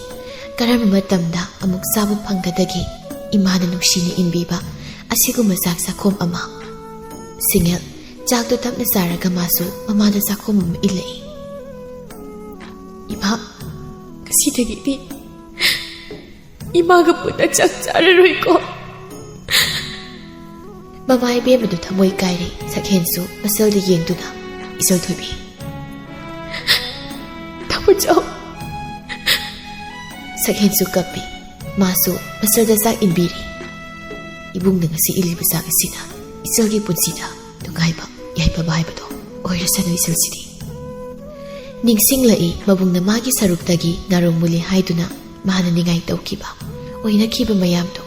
ꯀꯔꯝꯕ ꯃꯇꯝꯗ ꯑꯃꯨꯛ ꯆꯥꯕ ꯐꯪꯒꯗꯒꯦ ꯏꯃꯥꯅ ꯅꯨꯡꯁꯤꯅ ꯏꯟꯕꯤꯕ ꯑꯁꯤꯒꯨꯝꯕ ꯆꯥꯛ ꯆꯥꯛꯈꯣꯝ ꯑꯃ?" ꯁꯤꯡꯉꯦꯜ ꯆꯥꯛꯇꯨ ꯇꯞꯅ ꯆꯥꯔꯒ ꯃꯥꯁꯨ ꯃꯃꯥꯗ ꯆꯥꯛꯈꯣꯝ ꯑꯃ ꯏꯜꯂꯛꯏ꯫ "ꯏꯃꯥ, ꯉꯁꯤꯗꯒꯤꯗꯤ ꯏꯃꯥꯒ ꯄꯨꯟꯅ ꯆꯥꯛ ꯆꯥꯔꯔꯣꯏꯀꯣ꯫" ꯃꯃꯥ ꯏꯕꯦꯝꯃꯗꯨ ꯊꯃꯣꯏ ꯀꯥꯏꯔꯦ꯫ ꯁꯛꯍꯦꯟꯁꯨ ꯃꯁꯜꯗ ꯌꯦꯡꯗꯨꯅ, "ꯏꯆꯜ ꯊꯣꯏꯕꯤ, ꯊꯕꯛ ꯆꯥꯎ꯫" ꯁꯛꯍꯦꯟꯁꯨ ꯀꯞꯄꯤ꯫ ꯃꯥꯁꯨ ꯃꯁꯜꯗ ꯆꯥꯛ ꯏꯟꯕꯤꯔꯤ꯫ "ꯏꯕꯨꯡꯅ ꯉꯁꯤ ꯏꯜꯂꯤꯕ ꯆꯥꯛ ꯑꯁꯤꯅ ꯏꯆꯜꯒꯤ ꯄꯨꯟꯁꯤꯗ ꯅꯨꯡꯉꯥꯏꯕ ꯌꯥꯏꯐꯕ ꯍꯥꯏꯕꯗꯣ ꯑꯣꯏꯔꯁꯅꯨ ꯏꯆꯜꯁꯤꯗꯤ꯫" ꯅꯤꯡꯁꯤꯡꯂꯛꯏ ꯃꯕꯨꯡꯅ ꯃꯥꯒꯤ ꯁꯔꯨꯛꯇꯒꯤ ꯉꯥꯔꯣꯡ ꯃꯨꯜꯂꯤ ꯍꯥꯏꯗꯨꯅ ꯃꯥꯅ ꯅꯤꯡꯉꯥꯏ ꯇꯧꯈꯤꯕ, ꯑꯣꯏꯅꯈꯤꯕ ꯃꯌꯥꯝꯗꯣ꯫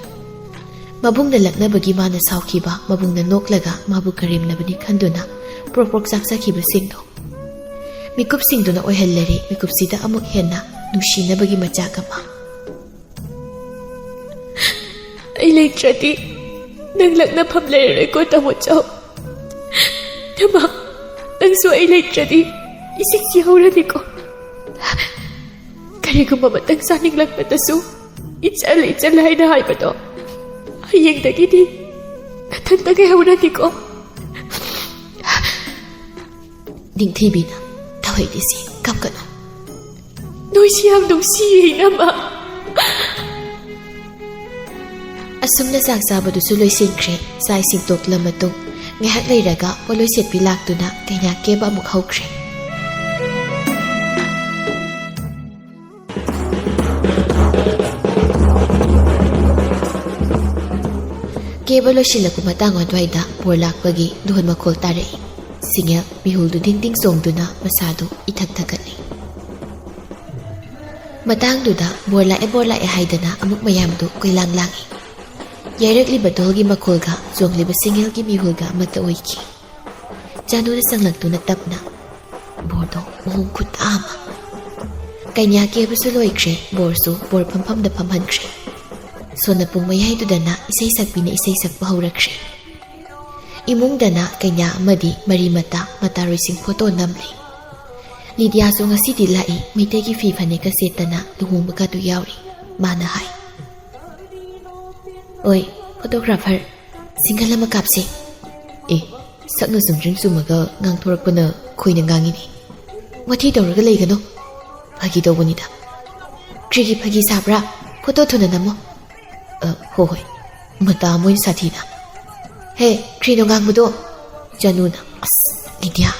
ꯃꯕꯨꯡꯅ ꯂꯛꯅꯕꯒꯤ ꯃꯥꯅ ꯁꯥꯎꯈꯤꯕ, ꯃꯕꯨꯡꯅ ꯅꯣꯛꯂꯒ ꯃꯥꯕꯨ ꯀꯔꯦꯝꯅꯕꯅꯤ ꯈꯟꯗꯨꯅ ꯄ꯭ꯔꯣꯛ ꯄ꯭ꯔꯣꯛ ꯆꯥꯛꯆꯈꯤꯕꯁꯤꯡꯗꯣ꯫ ꯃꯤꯀꯨꯞꯁꯤꯡꯗꯨꯅ ꯑꯣꯏꯍꯜꯂꯔꯦ ꯃꯤꯀꯨꯞꯁꯤꯗ ꯑꯃꯨꯛ ꯍꯦꯟꯅ ꯅꯨꯡꯁꯤꯅꯕꯒꯤ ꯃꯆꯥꯛ ꯑꯃ꯫ "ꯑꯩ ꯂꯩꯇ꯭ꯔꯗꯤ ꯅꯪ ꯂꯛꯅꯐꯝ ꯂꯩꯔꯔꯣꯏꯀꯣ ꯇꯥꯃꯣ ꯆꯥꯎ꯫ ꯅꯃꯥ, ꯅꯪꯁꯨ ꯑꯩ ꯂꯩꯇ꯭ꯔꯗꯤ ꯏꯆꯤꯛ ꯆꯤꯛꯍꯧꯔꯅꯤꯀꯣ꯫ ꯀꯔꯤꯒꯨꯝꯕ ꯃꯇꯪ ꯆꯥꯅꯤꯡꯂꯛꯄꯗꯁꯨ ꯏꯆꯜ, ꯏꯆꯜ ꯍꯥꯏꯅ ꯍꯥꯏꯕꯗꯣ ꯍꯌꯦꯡꯗꯒꯤꯗꯤ ꯅꯊꯟꯇ ꯉꯥꯏꯍꯧꯔꯅꯤꯀꯣ꯫" ꯅꯤꯡꯊꯤꯕꯤꯅ, "ꯊꯧꯍꯩꯗꯤꯁꯤ ꯀꯞꯀꯅꯨ꯫ ꯅꯣꯏꯁꯤ ꯌꯥꯝ ꯅꯨꯡꯁꯤꯌꯦ ꯏꯅꯝꯃ꯫" ꯑꯁꯨꯝꯅ ꯆꯥꯛ ꯆꯥꯕꯗꯨꯁꯨ ꯂꯣꯏꯁꯤꯟꯈ꯭ꯔꯦ꯫ ꯆꯥꯛ ꯏꯁꯤꯡ ꯇꯣꯛꯂ ꯃꯇꯨꯡ ꯉꯥꯏꯍꯥꯛ ꯂꯩꯔꯒ ꯄꯣꯠꯂꯣꯏ ꯁꯦꯠꯄꯤ ꯂꯥꯛꯇꯨꯅ ꯀꯩꯅꯥ ꯀꯦꯕ ꯑꯃꯨꯛ ꯍꯧꯈ꯭ꯔꯦ꯫ ꯀꯦꯕ ꯂꯣꯏꯁꯤꯜꯂꯛꯄ ꯃꯇꯥꯡ ꯑꯗꯨꯋꯥꯏꯗ ꯕꯣꯔ ꯂꯥꯛꯄꯒꯤ ꯗꯣꯟ ꯃꯈꯣꯜ ꯇꯥꯔꯛꯏ꯫ ꯁꯤꯡꯉꯦꯜ ꯃꯤꯍꯨꯜꯗꯨ ꯗꯤꯡ ꯗꯤꯡ ꯆꯣꯡꯗꯨꯅ ꯃꯁꯥꯗꯨ ꯏꯊꯛ ꯊꯛꯀꯠꯂꯤ꯫ ꯃꯇꯥꯡꯗꯨꯗ ꯕꯣꯔ ꯂꯥꯛꯑꯦ, ꯕꯣꯔ ꯂꯥꯛꯑꯦ ꯍꯥꯏꯗꯅ ꯑꯃꯨꯛ ꯃꯌꯥꯝꯗꯨ ꯀꯣꯏꯂꯥꯡ ꯂꯥꯡꯏ꯫ ꯌꯩꯔꯛꯂꯤꯕ ꯗꯣꯜꯒꯤ ꯃꯈꯣꯜꯒ ꯆꯣꯡꯂꯤꯕ ꯁꯤꯡꯉꯦꯜꯒꯤ ꯃꯤꯍꯨꯜꯒ ꯑꯃꯠꯇ ꯑꯣꯏꯈꯤ꯫ ꯆꯥꯅꯨꯅ ꯆꯪꯂꯛꯇꯨꯅ ꯇꯞꯅ, "ꯕꯣꯔꯗꯣ ꯃꯑꯣꯡ ꯈꯨꯠꯇ ꯑꯃ!" ꯀꯩꯅ꯭ꯌꯥ ꯀꯦꯕꯁꯨ ꯂꯣꯏꯈ꯭ꯔꯦ, ꯕꯣꯔꯁꯨ ꯕꯣꯔ ꯐꯝꯐꯝꯗ ꯐꯝꯍꯟꯈ꯭ꯔꯦ꯫ ꯁꯣꯟꯅ ꯄꯨꯡ ꯃꯌꯥꯏꯗꯨꯗꯅ ꯏꯁꯩ ꯁꯛꯄꯤꯅ ꯏꯁꯩ ꯁꯛꯄ ꯍꯧꯔꯛꯈ꯭ꯔꯦ꯫ ꯏꯃꯨꯡꯗꯅ ꯀꯩꯅ꯭ꯌꯥ ꯑꯃꯗꯤ ꯃꯔꯤ ꯃꯇꯥ ꯃꯇꯥꯔꯣꯏꯁꯤꯡ ꯐꯣꯇꯣ ꯅꯝꯂꯤ꯫ ꯂꯤꯗꯤꯌꯥꯁꯨ ꯉꯁꯤꯗꯤ ꯂꯥꯛꯏ, ꯃꯩꯇꯩꯒꯤ ꯐꯤ ꯐꯅꯦꯛꯀ ꯁꯦꯠꯇꯅ ꯂꯨꯍꯣꯡꯕꯒꯗꯨ ꯌꯥꯎꯔꯤ꯫ ꯃꯥꯅ ꯍꯥꯏ, "ꯑꯣꯏ, ꯐꯣꯇꯣꯒ꯭ꯔꯥꯐꯔ, ꯁꯤꯡꯒꯜ ꯑꯃ ꯀꯥꯞꯁꯦ꯫" ꯑꯦ, ꯁꯛꯅ ꯆꯨꯝꯗ꯭ꯔꯤꯡ ꯆꯨꯝꯃꯒ ꯉꯥꯡꯊꯣꯔꯛꯄꯅ ꯈꯣꯏꯅ ꯉꯥꯡꯉꯤꯅꯦ꯫ ꯋꯥꯊꯤ ꯇꯧꯔꯒ ꯂꯩꯒꯅꯨ꯫ ꯐꯥꯒꯤ ꯇꯧꯕꯅꯤꯗ꯫ ꯀ꯭ꯔꯤꯒꯤ ꯐꯥꯒꯤ ꯁꯥꯕ꯭ꯔꯥ? ꯐꯣꯇꯣ ꯊꯨꯅ ꯅꯝꯃꯣ꯫ ꯑ, ꯍꯣ ꯍꯣꯏ꯫ ꯃꯇꯥ ꯑꯃ ꯑꯣꯏꯅ ꯁꯥꯊꯤꯅ꯫ ꯍꯦ, ꯀ꯭ꯔꯤꯅꯣ ꯉꯥꯡꯕꯗꯣ? ꯆꯅꯨꯅ, "ꯑꯁ, ꯂꯤꯗꯤꯌꯥ!"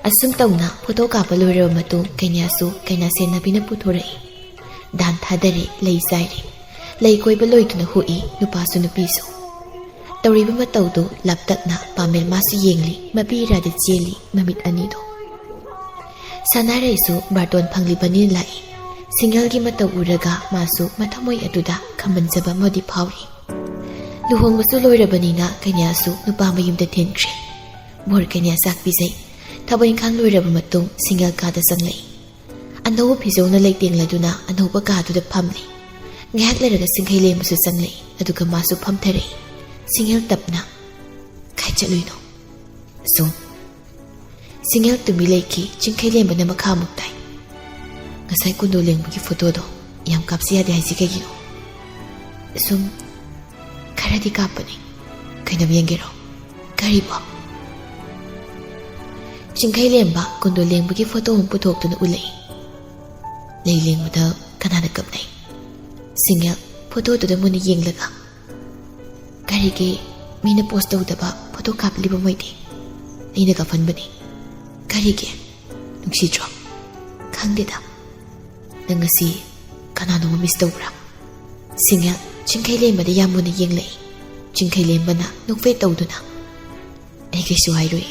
ꯑꯁꯨꯝ ꯇꯧꯅ ꯐꯣꯇꯣ ꯀꯥꯞꯄ ꯂꯣꯏꯔꯕ ꯃꯇꯨꯡ ꯀꯩꯅ꯭ꯌꯥꯁꯨ ꯀꯩꯅꯥ ꯁꯦꯟꯅꯕꯤꯅ ꯄꯨꯊꯣꯔꯛꯏ꯫ ꯗꯥꯟ ꯊꯥꯗꯔꯦ, ꯂꯩ ꯆꯥꯏꯔꯦ꯫ ꯂꯩ ꯀꯣꯏꯕ ꯂꯣꯏꯗꯨꯅ ꯍꯨꯛꯏ ꯅꯨꯄꯥꯁꯨ ꯅꯨꯄꯤꯁꯨ꯫ ꯇꯧꯔꯤꯕ ꯃꯇꯧꯗꯨ ꯂꯥꯞꯇꯛꯅ ꯄꯥꯃꯦꯜ ꯃꯥꯁꯨ ꯌꯦꯡꯂꯤ, ꯃꯄꯤ ꯏꯔꯥꯗ ꯆꯦꯜꯂꯤ ꯃꯃꯤꯠ ꯑꯅꯤꯗꯨ꯫ ꯁꯅꯥꯔꯩꯁꯨ ꯕꯥꯔꯇꯣꯟ ꯐꯪꯂꯤꯕꯅꯤꯅ ꯂꯥꯛꯏ꯫ ꯁꯤꯡꯒꯜꯒꯤ ꯃꯇꯧ ꯎꯔꯒ ꯃꯥꯁꯨ ꯃꯊꯃꯣꯏ ꯑꯗꯨꯗ ꯈꯝꯕꯟꯖꯕ ꯑꯃꯗꯤ ꯐꯥꯎꯔꯤ꯫ ꯂꯨꯍꯣꯡꯕꯁꯨ ꯂꯣꯏꯔꯕꯅꯤꯅ ꯀꯩꯅ꯭ꯌꯥꯁꯨ ꯅꯨꯄꯥ ꯃꯌꯨꯝꯗ ꯊꯤꯟꯈ꯭ꯔꯦ꯫ ꯕꯣꯔ ꯀꯩꯅ꯭ꯌꯥ ꯆꯥꯛ ꯄꯤꯖꯩ꯫ ꯊꯕꯛ ꯏꯪꯈꯥꯡ ꯂꯣꯏꯔꯕ ꯃꯇꯨꯡ ꯁꯤꯡꯒꯜ ꯀꯥꯗ ꯆꯪꯂꯛꯏ꯫ ꯑꯅꯧꯕ ꯐꯤꯖꯧꯅ ꯂꯩꯇꯦꯡꯂꯗꯨꯅ ꯑꯅꯧꯕ ꯀꯥꯗꯨꯗ ꯐꯝꯂꯤ꯫ ꯉꯥꯏꯍꯥꯛ ꯂꯩꯔꯒ ꯁꯤꯡꯈꯩ ꯂꯦꯝꯕꯁꯨ ꯆꯪꯂꯛꯏ, ꯑꯗꯨꯒ ꯃꯥꯁꯨ ꯐꯝꯊꯔꯛꯏ꯫ ꯁꯤꯡꯒꯜ ꯇꯞꯅ, "ꯀꯥꯏ ꯆꯠꯂꯨꯏꯅꯣ?" "ꯁꯨꯝ꯫" ꯁꯤꯡꯒꯜ ꯇꯨꯃꯤ ꯂꯩꯈꯤ, ꯆꯤꯡꯈꯩ ꯂꯦꯝꯕꯅ ꯃꯈꯥ ꯑꯃꯨꯛ ꯇꯥꯏ꯫ "ꯉꯁꯥꯏ ꯀꯨꯟꯗꯣ ꯂꯦꯡꯕꯒꯤ ꯐꯣꯇꯣꯗꯣ ꯌꯥꯝ ꯀꯥꯞꯁꯤ ꯌꯥꯗꯦ ꯍꯥꯏꯁꯤ ꯀꯩꯒꯤꯅꯣ?" "ꯁꯨꯝ ꯈꯔꯗꯤ ꯀꯥꯞꯄꯅꯤ꯫ ꯀꯩꯅꯣꯝ ꯌꯦꯡꯒꯦꯔꯣ?" "ꯀꯔꯤꯕꯣ?" ꯆꯤꯡꯈꯩ ꯂꯦꯝꯕ ꯀꯨꯟꯗꯣ ꯂꯦꯡꯕꯒꯤ ꯐꯣꯇꯣ ꯑꯃ ꯄꯨꯊꯣꯛꯇꯨꯅ ꯎꯠꯂꯛꯏ꯫ "ꯂꯩ ꯂꯦꯡꯕꯗ ꯀꯅꯥꯅ ꯀꯞꯅꯩ?" ꯁꯤꯡꯒꯜ ꯐꯣꯇꯣꯗꯨꯗ ꯃꯨꯟꯅ ꯌꯦꯡꯂꯒ, "ꯀꯔꯤꯒꯤ ꯃꯤꯅ ꯄꯣꯁ ꯇꯧꯗꯕ ꯐꯣꯇꯣ ꯀꯥꯞꯂꯤꯕ ꯃꯣꯏꯗꯤ? ꯑꯩꯅ ꯀꯥꯞꯍꯟꯕꯅꯤ꯫ ꯀꯔꯤꯒꯤ? ꯅꯨꯡꯁꯤꯗ꯭ꯔꯣ?" "ꯈꯪꯗꯦꯗ꯫ ꯅꯪ ꯉꯁꯤ ꯀꯅꯥꯅꯣꯃ ꯃꯤꯁ ꯇꯧꯕ꯭ꯔꯥ?" ꯁꯤꯡꯒꯜ ꯆꯤꯡꯈꯩ ꯂꯦꯝꯕꯗ ꯌꯥꯝ ꯃꯨꯟꯅ ꯌꯦꯡꯂꯛꯏ꯫ ꯆꯤꯡꯈꯩ ꯂꯦꯝꯕꯅ ꯅꯣꯛꯐꯦꯠ ꯇꯧꯗꯨꯅ, "ꯑꯩ ꯀꯩꯁꯨ ꯍꯥꯏꯔꯣꯏ꯫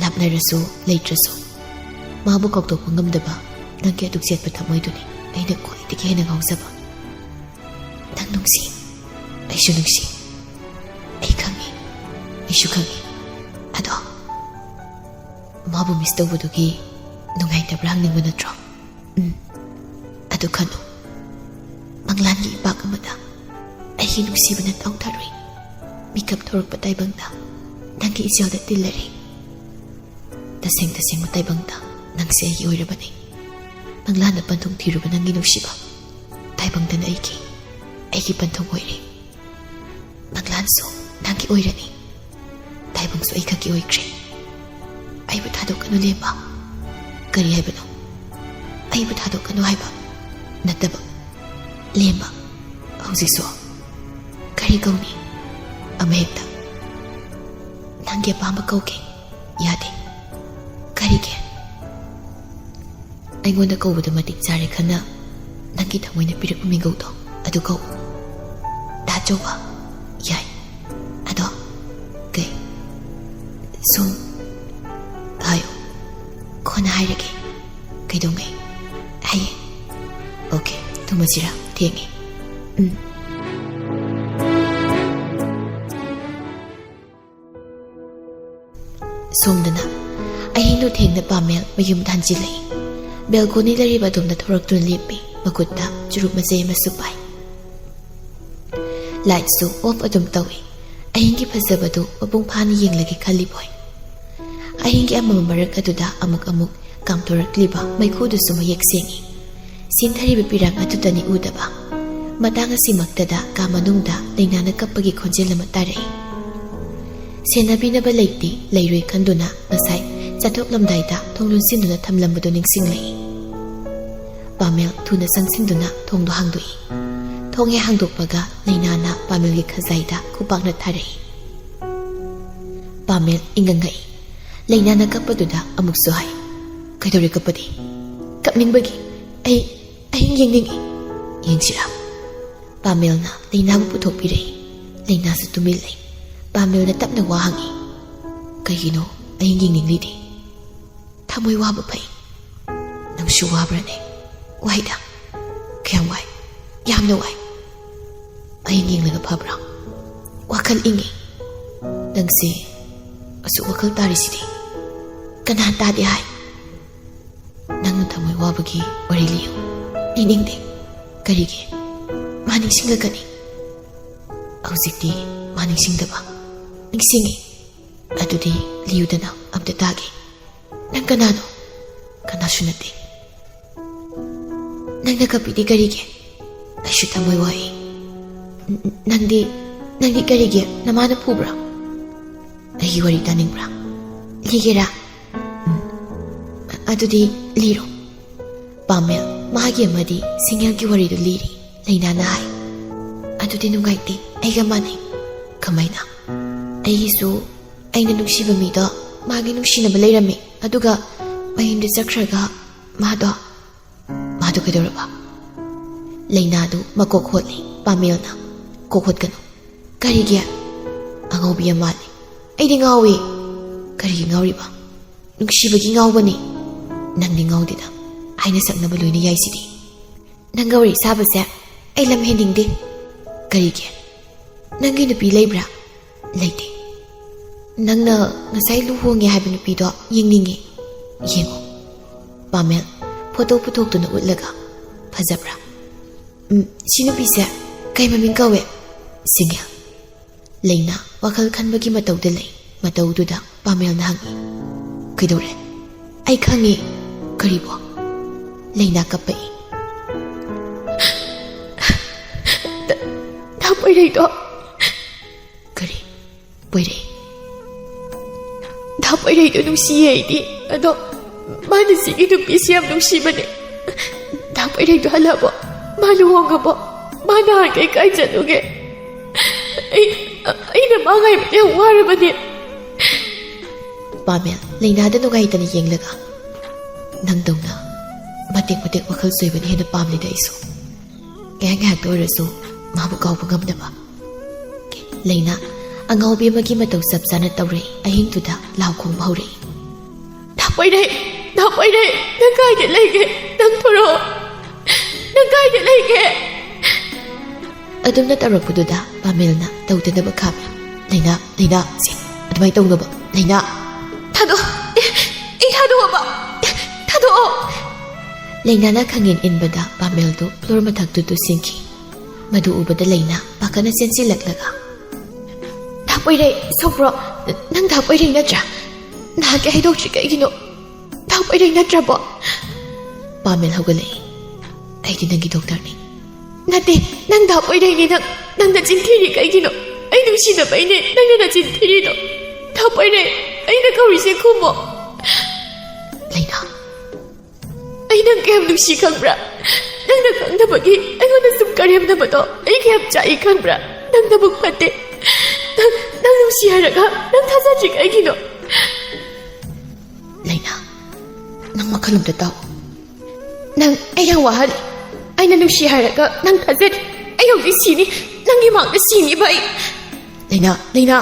ꯂꯥꯞꯅꯔꯁꯨ ꯂꯩꯇ꯭ꯔꯁꯨ ꯃꯥꯕꯨ ꯀꯥꯎꯊꯣꯛꯄ ꯉꯝꯗꯕ ꯅꯪꯒꯤ ꯑꯗꯨꯛ ꯆꯦꯠꯄ ꯊꯃꯣꯏꯗꯨꯅꯤ ꯑꯩꯅ ꯈ꯭ꯋꯥꯏꯗꯒꯤ ꯍꯦꯟꯅ ꯉꯥꯎꯖꯕ꯫ ꯅꯪ ꯅꯨꯡꯁꯤ, ꯑꯩꯁꯨ ꯅꯨꯡꯁꯤ꯫ ꯑꯩ ꯈꯪꯉꯤ, ꯑꯩꯁꯨ ꯈꯪꯉꯤ꯫ ꯑꯗꯣ ꯃꯥꯕꯨ ꯃꯤꯁ ꯇꯧꯕꯗꯨꯒꯤ ꯅꯨꯡꯉꯥꯏꯇꯕ꯭ꯔꯥ ꯍꯪꯅꯤꯡꯕ ꯅꯠꯇ꯭ꯔꯣ?" "ꯎꯝ, ꯑꯗꯨ ꯈꯜꯂꯨ꯫ ꯃꯪꯂꯥꯟꯒꯤ ꯏꯄꯥꯛ ꯑꯃꯗ ꯑꯩꯒꯤ ꯅꯨꯡꯁꯤꯕꯅ ꯇꯥꯎꯊꯔꯨꯏ꯫ ꯃꯤꯀꯞ ꯊꯣꯔꯛꯄ ꯇꯥꯏꯕꯪꯗ ꯅꯪꯒꯤ ꯏꯆꯦꯜꯗ ꯇꯤꯜꯂꯔꯦ꯫ ꯇꯁꯦꯡ ꯇꯁꯦꯡꯕ ꯇꯥꯏꯕꯪꯗ ꯅꯪꯁꯦ ꯑꯩꯒꯤ ꯑꯣꯏꯔꯕꯅꯤ꯫ ꯃꯪꯂꯥꯟꯗ ꯄꯟꯊꯨꯡ ꯊꯤꯔꯨꯕ ꯅꯪꯒꯤ ꯅꯨꯡꯁꯤꯕ ꯇꯥꯏꯕꯪꯗꯅ ꯑꯩꯒꯤ, ꯑꯩꯒꯤ ꯄꯟꯊꯨꯡ ꯑꯣꯏꯔꯦ꯫ ꯃꯪꯂꯥꯟꯁꯨ ꯅꯪꯒꯤ ꯑꯣꯏꯔꯅꯤ꯫ ꯇꯥꯏꯕꯪꯁꯨ ꯑꯩ ꯈꯛꯀꯤ ꯑꯣꯏꯈ꯭ꯔꯦ꯫ ꯑꯩꯕꯨ ꯊꯥꯗꯣꯛꯀꯅꯨ, ꯂꯦꯝꯕ꯫" "ꯀꯔꯤ ꯍꯥꯏꯕꯅꯣ?" "ꯑꯩꯕꯨ ꯊꯥꯗꯣꯛꯀꯅꯨ ꯍꯥꯏꯕ ꯅꯠꯇꯕ, ꯂꯦꯝꯕ, ꯍꯧꯖꯤꯛꯁꯨ ꯀꯔꯤ ꯀꯧꯅꯤ? ꯑꯃꯍꯦꯛꯇ ꯅꯪꯒꯤ ꯑꯄꯥꯝꯕ ꯀꯧꯒꯦ꯫" "ꯌꯥꯗꯦ꯫" "ꯀꯔꯤꯒꯤ?" "ꯑꯩꯉꯣꯟꯗ ꯀꯧꯕꯗ ꯃꯇꯤꯛ ꯆꯥꯔꯦ ꯈꯟꯅ ꯅꯪꯒꯤ ꯊꯃꯣꯏꯅ ꯄꯤꯔꯛꯄ ꯃꯤꯡꯒꯧꯗꯣ ꯑꯗꯨ ꯀꯧ꯫" "ꯗꯥ ꯆꯧꯕ꯫" "ꯌꯥꯏ꯫ ꯑꯗꯣ ꯀꯩ?" "ꯁꯨꯝ ꯍꯥꯏꯌꯣ꯫" "ꯀꯣꯟꯅ ꯍꯥꯏꯔꯒꯦ꯫" "ꯀꯩꯗꯧꯉꯩ?" "ꯍꯌꯦꯡ꯫" "ꯑꯣꯀꯦ, ꯊꯨꯝꯃꯁꯤꯔꯥ? ꯊꯦꯡꯉꯦ꯫" "ꯎꯝ꯫" ꯁꯣꯝꯗꯅ ꯑꯍꯤꯡꯗꯨ ꯊꯦꯡꯅ ꯄꯥꯃꯦꯜ ꯃꯌꯨꯝꯗ ꯍꯟꯖꯤꯜꯂꯛꯏ꯫ ꯕꯦꯜꯀꯣꯅꯤ ꯂꯩꯔꯤꯕ ꯑꯗꯣꯝꯗ ꯊꯣꯔꯛꯇꯨꯅ ꯂꯦꯞꯄꯤ꯫ ꯃꯈꯨꯠꯇ ꯆꯨꯔꯨꯞ ꯃꯆꯩ ꯑꯃꯁꯨ ꯄꯥꯏ꯫ ꯂꯥꯏꯠꯁꯨ ꯑꯣꯐ ꯑꯗꯨꯝ ꯇꯧꯏ꯫ ꯑꯍꯤꯡꯒꯤ ꯐꯖꯕꯗꯨ ꯃꯄꯨꯡ ꯐꯥꯅ ꯌꯦꯡꯂꯒꯦ ꯈꯜꯂꯤꯕꯣꯏ꯫ ꯑꯍꯤꯡꯒꯤ ꯑꯃꯝꯕ ꯃꯔꯛ ꯑꯗꯨꯗ ꯑꯃꯨꯛ ꯑꯃꯨꯛ ꯀꯥꯝꯊꯣꯔꯛꯂꯤꯕ ꯃꯩꯈꯨꯗꯨꯁꯨ ꯃꯌꯦꯛ ꯁꯦꯡꯏ꯫ ꯁꯤꯟꯊꯔꯤꯕ ꯄꯤꯔꯥꯡ ꯑꯗꯨꯗꯅꯤ ꯎꯗꯕ꯫ ꯃꯇꯥꯡ ꯑꯁꯤꯃꯛꯇꯗ ꯀꯥ ꯃꯅꯨꯡꯗ ꯂꯩꯅꯥꯅ ꯀꯞꯄꯒꯤ ꯈꯣꯟꯖꯦꯜ ꯑꯃ ꯇꯥꯔꯛꯏ꯫ ꯁꯦꯟꯅꯕꯤꯅꯕ ꯂꯩꯇꯦ, ꯂꯩꯔꯣꯏ ꯈꯟꯗꯨꯅ ꯉꯁꯥꯏ ꯆꯠꯊꯣꯛꯂꯝꯗꯥꯏꯗ ꯊꯣꯡ ꯂꯣꯟꯁꯤꯟꯗꯨꯅ ꯊꯝꯂꯝꯕꯗꯨ ꯅꯤꯡꯁꯤꯡꯂꯛꯏ꯫ ꯄꯥꯃꯦꯜ ꯊꯨꯅ ꯆꯪꯁꯤꯟꯗꯨꯅ ꯊꯣꯡꯗꯨ ꯍꯥꯡꯗꯣꯛꯏ꯫ ꯊꯣꯡ ꯍꯦꯛ ꯍꯥꯡꯗꯣꯛꯄꯒ ꯂꯩꯅꯥꯅ ꯄꯥꯃꯦꯜꯒꯤ ꯈꯖꯥꯏꯗ ꯈꯨꯄꯥꯛꯅ ꯊꯥꯔꯛꯏ꯫ ꯄꯥꯃꯦꯜ ꯏꯪꯉꯪꯉꯛꯏ꯫ ꯂꯩꯅꯥꯅ ꯀꯞꯄꯗꯨꯗ ꯑꯃꯨꯛꯁꯨ ꯍꯥꯏ, "ꯀꯩꯗꯧꯔꯦ ꯀꯞꯄꯗꯤ?" "ꯀꯞꯅꯤꯡꯕꯒꯤ꯫ ꯑꯩ ꯑꯍꯤꯡ ꯌꯦꯡꯅꯤꯡꯏ꯫" "ꯌꯦꯡꯁꯤꯔꯥ?" ꯄꯥꯃꯦꯜꯅ ꯂꯩꯅꯥꯕꯨ ꯄꯨꯊꯣꯛꯄꯤꯔꯛꯏ꯫ ꯂꯩꯅꯥꯁꯨ ꯇꯨꯃꯤꯟ ꯂꯩ꯫ ꯄꯥꯃꯦꯜꯅ ꯇꯞꯅ ꯋꯥ ꯍꯪꯉꯤ꯫ "ꯀꯩꯒꯤꯅꯣ ꯑꯍꯤꯡ ꯌꯦꯡꯅꯤꯡꯂꯤꯗꯤ?" "ꯊꯃꯣꯏ ꯋꯥꯕ ꯐꯩ꯫ ꯅꯪꯁꯨ ꯋꯥꯕ꯭ꯔꯅꯦ?" "ꯋꯥꯏꯗ꯫ ꯀꯌꯥꯝ ꯋꯥꯏ? ꯌꯥꯝꯅ ꯋꯥꯏ꯫ ꯑꯍꯤꯡ ꯌꯦꯡꯂꯒ ꯐꯕ꯭ꯔꯥ? ꯋꯥꯈꯜ ꯏꯪꯉꯤ꯫ ꯅꯪꯁꯦ ꯑꯁꯨꯛ ꯋꯥꯈꯜ ꯇꯥꯔꯤꯁꯤꯗꯤ?" "ꯀꯅꯥ ꯇꯥꯗꯦ ꯍꯥꯏ?" "ꯅꯪꯅ ꯊꯃꯣꯏ ꯋꯥꯕꯒꯤ ꯋꯥꯔꯤ ꯂꯤꯌꯨ꯫" "ꯂꯤꯅꯤꯡꯗꯦ꯫" "ꯀꯔꯤꯒꯤ?" "ꯃꯥ ꯅꯤꯡꯁꯤꯡꯂꯛꯀꯅꯤ꯫" "ꯍꯧꯖꯤꯛꯇꯤ ꯃꯥ ꯅꯤꯡꯁꯤꯡꯗꯕ?" "ꯅꯤꯡꯁꯤꯡꯉꯤ꯫" "ꯑꯗꯨꯗꯤ ꯂꯤꯌꯨꯗꯅ, ꯑꯝꯇ ꯇꯥꯒꯦ꯫" "ꯅꯪ ꯀꯅꯥꯅꯣ?" "ꯀꯅꯥꯁꯨ ꯅꯠꯇꯦ꯫" "ꯅꯪꯅ ꯀꯞꯄꯤꯗꯤ ꯀꯔꯤꯒꯤ?" "ꯑꯩꯁꯨ ꯊꯃꯣꯏ ꯋꯥꯏ꯫" "ꯅ-, ꯅꯪꯗꯤ, ꯅꯪꯗꯤ ꯀꯔꯤꯒꯤ? ꯅꯃꯥꯅ ꯐꯨꯕ꯭ꯔꯥ?" "ꯑꯩꯒꯤ ꯋꯥꯔꯤ ꯇꯥꯅꯤꯡꯕ꯭ꯔꯥ? ꯂꯤꯒꯦꯔꯥ?" "ꯎꯝ꯫ ꯑ-, ꯑꯗꯨꯗꯤ ꯂꯤꯔꯣ꯫" ꯄꯥꯃꯦꯜ ꯃꯥꯒꯤ ꯑꯃꯗꯤ ꯁꯤꯡꯍꯦꯜꯒꯤ ꯋꯥꯔꯤꯗꯨ ꯂꯤꯔꯤ꯫ ꯂꯩꯅꯥꯅ ꯍꯥꯏ, "ꯑꯗꯨꯗꯤ ꯅꯨꯡꯉꯥꯏꯇꯦ, ꯑꯩꯒ ꯃꯥꯟꯅꯩ꯫" "ꯀꯃꯥꯏꯅ?" "ꯑꯩꯒꯤꯁꯨ ꯑꯩꯅ ꯅꯨꯡꯁꯤꯕ ꯃꯤꯗꯣ ꯃꯥꯒꯤ ꯅꯨꯡꯁꯤꯅꯕ ꯂꯩꯔꯝꯃꯤ, ꯑꯗꯨꯒ ꯃꯌꯨꯝꯗ ꯆꯠꯈ꯭ꯔꯒ ꯃꯥꯗꯣ꯫" "ꯃꯥꯗꯣ ꯀꯩꯗꯧꯔꯕ?" ꯂꯩꯅꯥꯗꯨ ꯃꯀꯣꯛ ꯍꯣꯠꯂꯤ ꯄꯥꯃꯦꯜꯅ꯫ "ꯀꯣꯛ ꯍꯣꯠꯀꯅꯨ꯫" "ꯀꯔꯤꯒꯤ?" "ꯑꯉꯥꯎꯕꯤ ꯌꯥꯝ ꯃꯥꯜꯂꯤ꯫" "ꯑꯩꯗꯤ ꯉꯥꯎꯏ꯫" "ꯀꯔꯤꯒꯤ ꯉꯥꯎꯔꯤꯕ?" "ꯅꯨꯡꯁꯤꯕꯒꯤ ꯉꯥꯎꯕꯅꯤ꯫" "ꯅꯪꯗꯤ ꯉꯥꯎꯗꯦꯗ, ꯍꯥꯏꯅ ꯁꯛꯅꯕ ꯂꯣꯏꯅ ꯌꯥꯏꯁꯤꯗꯤ꯫" "ꯅꯪꯒ ꯋꯥꯔꯤ ꯁꯥꯕꯁꯦ ꯑꯩ ꯂꯝ ꯍꯦꯟꯅꯤꯡꯗꯦ꯫" "ꯀꯔꯤꯒꯤ?" "ꯅꯪꯒꯤ ꯅꯨꯄꯤ ꯂꯩꯕ꯭ꯔꯥ?" "ꯂꯩꯇꯦ꯫" "ꯅꯪꯅ ꯉꯁꯥꯏ ꯂꯨꯍꯣꯡꯉꯦ ꯍꯥꯏꯕ ꯅꯨꯄꯤꯗꯣ ꯌꯦꯡꯅꯤꯡꯉꯤ꯫" "ꯌꯦꯡꯉꯣ꯫" ꯄꯥꯃꯦꯜ ꯐꯣꯇꯣ ꯄꯨꯊꯣꯛꯇꯨꯅ ꯎꯠꯂꯒ, "ꯐꯖꯕ꯭ꯔꯥ?" "ꯎꯝ, ꯁꯤ ꯅꯨꯄꯤꯁꯦ ꯀꯩ ꯃꯃꯤꯡ ꯀꯧꯋꯦ?" "ꯁꯤꯡꯍꯦꯜ꯫" ꯂꯩꯅꯥ ꯋꯥꯈꯜ ꯈꯟꯕꯒꯤ ꯃꯇꯧꯗ ꯂꯩ꯫ ꯃꯇꯧꯗꯨꯗ ꯄꯥꯃꯦꯜꯅ ꯍꯪꯉꯤ, "ꯀꯩꯗꯧꯔꯦ?" "ꯑꯩ ꯈꯪꯉꯤ꯫" "ꯀꯔꯤꯕꯣ?" ꯂꯩꯅꯥ ꯀꯞꯄꯛꯏ꯫ "ꯗꯥ, ꯗꯥ ꯄꯣꯏꯔꯩꯗꯣ꯫" "ꯀꯔꯤ? ꯄꯣꯏꯔꯩ?" "ꯗꯥ ꯄꯣꯏꯔꯩꯗꯣ ꯅꯨꯡꯁꯤꯌꯦ ꯑꯩꯗꯤ꯫ ꯑꯗꯣ ꯃꯥꯅ ꯁꯤꯒꯤ ꯅꯨꯄꯤꯁꯤ ꯌꯥꯝ ꯅꯨꯡꯁꯤꯕꯅꯦ꯫" "ꯗꯥ ꯄꯣꯏꯔꯩꯗꯣ ꯍꯜꯂꯛꯑꯕꯣ? ꯃꯥ ꯂꯨꯍꯣꯡꯉꯕꯣ? ꯃꯥ ꯅꯍꯥꯟꯈꯩ ꯀꯥꯏ ꯆꯠꯂꯨꯒꯦ? ꯑꯩ, ꯑꯩꯅ ꯃꯥ ꯉꯥꯏꯕꯗ ꯌꯥꯝ ꯋꯥꯔꯕꯅꯦ꯫" ꯄꯥꯃꯦꯜ ꯂꯩꯅꯥꯗ ꯅꯨꯡꯉꯥꯏꯇꯅ ꯌꯦꯡꯂꯒ, "ꯅꯪꯗꯧꯅ ꯃꯇꯦꯛ ꯃꯇꯦꯛ ꯋꯥꯈꯜ ꯆꯣꯏꯕꯅ ꯍꯦꯟꯅ ꯄꯥꯝꯂꯤꯗ ꯑꯩꯁꯨ꯫ ꯉꯥꯏꯍꯥꯛ ꯉꯥꯏꯍꯥꯛꯇ ꯑꯣꯏꯔꯁꯨ ꯃꯥꯕꯨ ꯀꯥꯎꯕ ꯉꯝꯗꯕ꯫ ꯂꯩꯅꯥ ꯑꯉꯥꯎꯕꯤ ꯑꯃꯒꯤ ꯃꯇꯧ ꯆꯞ ꯆꯥꯅ ꯇꯧꯔꯛꯏ꯫ ꯑꯍꯤꯡꯗꯨꯗ ꯂꯥꯎ ꯈꯣꯡꯕ ꯍꯧꯔꯛꯏ꯫ "ꯗꯥ ꯄꯣꯏꯔꯩ! ꯗꯥ ꯄꯣꯏꯔꯩ! ꯅꯪ ꯀꯥꯏꯗ ꯂꯩꯒꯦ? ꯅꯪ ꯊꯣꯔꯛꯑꯣ! ꯅꯪ ꯀꯥꯏꯗ ꯂꯩꯒꯦ?" ꯑꯗꯨꯝꯅ ꯇꯧꯔꯛꯄꯗꯨꯗ ꯄꯥꯃꯦꯜꯅ ꯇꯧꯗꯅꯕ ꯈꯥꯝꯃꯤ꯫ "ꯂꯩꯅꯥ, ꯂꯩꯅꯥ, ꯁꯦ, ꯑꯗꯨꯃꯥꯏꯅ ꯇꯧꯅꯣꯕ, ꯂꯩꯅꯥ!" "ꯊꯥꯗꯣꯛ-, ꯑꯦ, ꯑꯩ ꯊꯥꯗꯣꯛꯑꯣꯕ! ꯑꯦ, ꯊꯥꯗꯣꯛꯑꯣ!" ꯂꯩꯅꯥꯅ ꯈꯪꯏꯟ ꯏꯟꯕꯗ ꯄꯥꯃꯦꯜꯗꯨ ꯐ꯭ꯂꯣꯔ ꯃꯊꯛꯇꯨ ꯇꯨꯁꯤꯟꯈꯤ꯫ ꯃꯗꯨ ꯎꯕꯗ ꯂꯩꯅꯥ ꯄꯥꯈꯠꯅ ꯆꯦꯟꯁꯤꯜꯂꯛꯂꯒ, "ꯗꯥ ꯄꯣꯏꯔꯩ, ꯁꯣꯛꯄ꯭ꯔꯣ? ꯅꯪ ꯗꯥ ꯄꯣꯏꯔꯩ ꯅꯠꯇ꯭ꯔꯥ? ꯅꯍꯥꯛꯀꯤ ꯍꯥꯏꯗꯣꯛꯇ꯭ꯔꯤ ꯀꯩꯒꯤꯅꯣ? ꯗꯥ ꯄꯣꯏꯔꯩ ꯅꯠꯇ꯭ꯔꯕꯣ?" ꯄꯥꯃꯦꯜ ꯍꯧꯒꯠꯂꯛꯏ꯫ "ꯑꯩꯗꯤ ꯅꯪꯒꯤ ꯗꯣꯛꯇꯔꯅꯤ꯫" "ꯅꯠꯇꯦ, ꯅꯪ ꯗꯥ ꯄꯣꯏꯔꯩꯅꯤ꯫ ꯅꯪ, ꯅꯪ ꯅꯆꯤꯟ ꯊꯤꯔꯤ ꯀꯩꯒꯤꯅꯣ? ꯑꯩ ꯅꯨꯡꯁꯤꯅꯕꯩꯅꯦ ꯅꯪꯅ ꯅꯆꯤꯟ ꯊꯤꯔꯤꯗꯣ꯫ ꯗꯥ ꯄꯣꯏꯔꯩ, ꯑꯩꯅ ꯀꯧꯔꯤꯁꯦ ꯈꯨꯝꯃꯣ꯫" "ꯂꯩꯅꯥ, ꯑꯩ ꯅꯪ ꯀꯌꯥꯝ ꯅꯨꯡꯁꯤ ꯈꯪꯕ꯭ꯔꯥ? ꯅꯪꯅ ꯈꯪꯗꯕꯒꯤ ꯑꯩꯉꯣꯟꯗ ꯁꯨꯝ ꯀꯔꯦꯝꯅꯕꯗꯣ ꯑꯩ ꯀꯌꯥꯝ ꯆꯥꯛꯏ ꯈꯪꯕ꯭ꯔꯥ? ꯅꯪ ꯅꯕꯨꯛ ꯐꯠꯇꯦ꯫ ꯅꯪ, ꯅꯪ ꯅꯨꯡꯁꯤ ꯍꯥꯏꯔꯒ ꯅꯪ ꯊꯥꯖꯗ꯭ꯔꯤ ꯀꯩꯒꯤꯅꯣ?" "ꯂꯩꯅꯥ, ꯅꯪ ꯋꯥꯈꯜ ꯑꯝꯇ ꯇꯥꯎ꯫ ꯅꯪ ꯑꯩ ꯌꯥꯝ ꯋꯥꯍꯜꯂꯤ꯫ ꯑꯩꯅ ꯅꯨꯡꯁꯤ ꯍꯥꯏꯔꯒ ꯅꯪ ꯊꯥꯖꯗ꯭ꯔꯤ꯫ ꯑꯩ ꯍꯧꯖꯤꯛ ꯁꯤꯅꯤ꯫ ꯅꯪꯒꯤ ꯃꯥꯡꯗ ꯁꯤꯅꯤꯕ ꯑꯩ꯫" "ꯂꯩꯅꯥ, ꯂꯩꯅꯥ,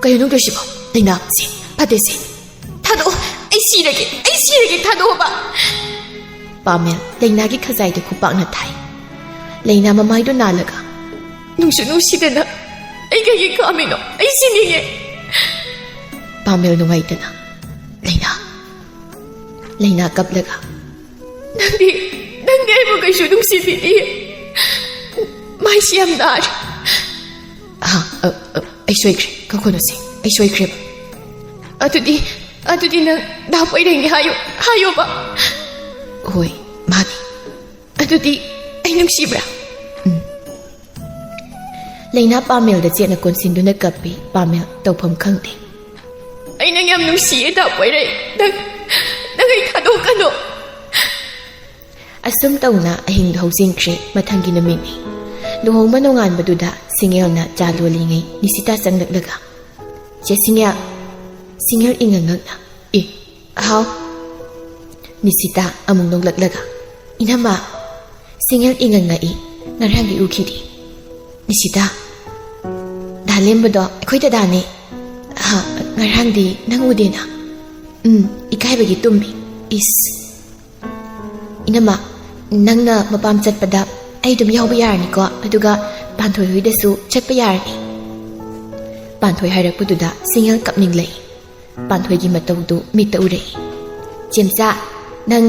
ꯀꯩꯅꯣ ꯅꯪ ꯇꯧꯔꯤꯁꯤꯕꯣ? ꯂꯩꯅꯥ, ꯁꯦ, ꯐꯠꯇꯦ ꯁꯦ꯫ ꯊꯥꯗꯣꯛꯑꯣ꯫ ꯑꯩ ꯁꯤꯔꯒꯦ, ꯑꯩ ꯁꯤꯔꯒꯦ, ꯊꯥꯗꯣꯛꯑꯣꯕ꯫" ꯄꯥꯃꯦꯜ ꯂꯩꯅꯥꯒꯤ ꯈꯖꯥꯏꯗ ꯈꯨꯄꯥꯛꯅ ꯊꯥꯏ꯫ ꯂꯩꯅꯥ ꯃꯃꯥꯏꯗꯨ ꯅꯥꯜꯂꯒ, "ꯅꯨꯡꯁꯨ ꯅꯨꯡꯁꯤꯗꯅ ꯑꯩ ꯀꯩꯒꯤ ꯈꯥꯝꯃꯤꯅꯣ? ꯑꯩ ꯁꯤꯅꯤꯡꯉꯦ꯫" ꯄꯥꯃꯦꯜ ꯅꯨꯡꯉꯥꯏꯇꯅ, "ꯂꯩꯅꯥ꯫" ꯂꯩꯅꯥ ꯀꯞꯂꯒ, "ꯅꯪꯗꯤ, ꯅꯪꯗꯤ ꯑꯩꯕꯨ ꯀꯩꯁꯨ ꯅꯨꯡꯁꯤꯕꯤꯗꯤꯌꯦ꯫ ꯃꯥꯏꯁꯤ ꯌꯥꯝ ꯅꯥꯔꯦ꯫" "ꯑ, ꯑ, ꯑ, ꯑꯩ ꯁꯣꯏꯈ꯭ꯔꯦ꯫ ꯀꯧꯒꯅꯨꯁꯦ꯫ ꯑꯩ ꯁꯣꯏꯈ꯭ꯔꯦꯕ꯫" "ꯑꯗꯨꯗꯤ, ꯑꯗꯨꯗꯤ ꯅꯪ ꯗꯥ ꯄꯣꯏꯔꯩꯅꯤ ꯍꯥꯏꯌꯣ, ꯍꯥꯏꯌꯣꯕ꯫" "ꯍꯣꯏ, ꯃꯥꯅꯤ꯫" "ꯑꯗꯨꯗꯤ ꯑꯩ ꯅꯨꯡꯁꯤꯕ꯭ꯔꯥ?" "ꯎꯝ꯫" ꯂꯩꯅꯥ ꯄꯥꯃꯦꯜꯗ ꯆꯦꯠꯅ ꯀꯣꯟꯁꯤꯟꯗꯨꯅ ꯀꯞꯄꯤ꯫ ꯄꯥꯃꯦꯜ ꯇꯧꯐꯝ ꯈꯪꯗꯦ꯫ "ꯑꯩ ꯅꯪ ꯌꯥꯝ ꯅꯨꯡꯁꯤꯌꯦ, ꯗꯥ ꯄꯣꯏꯔꯩ꯫ ꯅꯪ, ꯅꯪ ꯑꯩ ꯊꯥꯗꯣꯛꯀꯅꯨ꯫" ꯑꯁꯨꯝ ꯇꯧꯅ ꯑꯍꯤꯡꯗꯨ ꯍꯧꯖꯤꯟꯈ꯭ꯔꯦ꯫ ꯃꯊꯪꯒꯤ ꯅꯨꯃꯤꯠꯅꯤ꯫ ꯂꯨꯍꯣꯡꯕ ꯅꯣꯡꯉꯥꯟꯕꯗꯨꯗ ꯁꯤꯡꯉꯦꯜꯅ ꯆꯥ ꯂꯣꯜꯂꯤꯉꯩ ꯅꯤꯁꯤꯇꯥ ꯆꯪꯂꯛꯂꯒ, "ꯆꯦ ꯁꯤꯡꯉꯦꯜ꯫" ꯁꯤꯡꯉꯦꯜ ꯏꯉꯛ ꯉꯛꯅ, "ꯑꯦ, ꯍꯥꯎ꯫" ꯅꯤꯁꯤꯇꯥ ꯑꯃꯨꯛ ꯅꯣꯛꯂꯛꯂꯒ, "ꯏꯅꯝꯃ꯫" ꯁꯤꯡꯉꯦꯜ ꯏꯉꯛ ꯉꯛꯏ꯫ "ꯉꯔꯥꯡꯗꯤ ꯎꯈꯤꯗꯦ꯫" ꯅꯤꯁꯤꯇꯥ, ꯗꯥ ꯂꯦꯝꯕꯗꯣ ꯑꯩꯈꯣꯏ ꯗꯗꯥꯅꯦ꯫ ꯍꯥ, ꯉꯔꯥꯡꯗꯤ ꯅꯪ ꯎꯗꯦꯅ꯫ ꯎꯝ, ꯏꯀꯥꯏꯕꯒꯤ ꯇꯨꯝꯃꯤ꯫ ꯏꯁ, ꯏꯅꯝꯃ, ꯅꯪꯅ ꯃꯄꯥꯝ ꯆꯠꯄꯗ ꯑꯩ ꯑꯗꯨꯝ ꯌꯥꯎꯕ ꯌꯥꯔꯅꯤꯀꯣ? ꯑꯗꯨꯒ ꯄꯥꯟꯊꯣꯏ ꯍꯣꯏꯗꯁꯨ ꯆꯠꯄ ꯌꯥꯔꯅꯤ꯫ ꯄꯥꯟꯊꯣꯏ ꯍꯥꯏꯔꯛꯄꯗꯨꯗ ꯁꯤꯡꯉꯦꯜ ꯀꯞꯅꯤꯡꯂꯛꯏ꯫ ꯄꯥꯟꯊꯣꯏꯒꯤ ꯃꯇꯧꯗꯨ ꯃꯤꯠꯇ ꯎꯔꯛꯏ꯫ "ꯆꯦꯝꯆꯥ, ꯅꯪ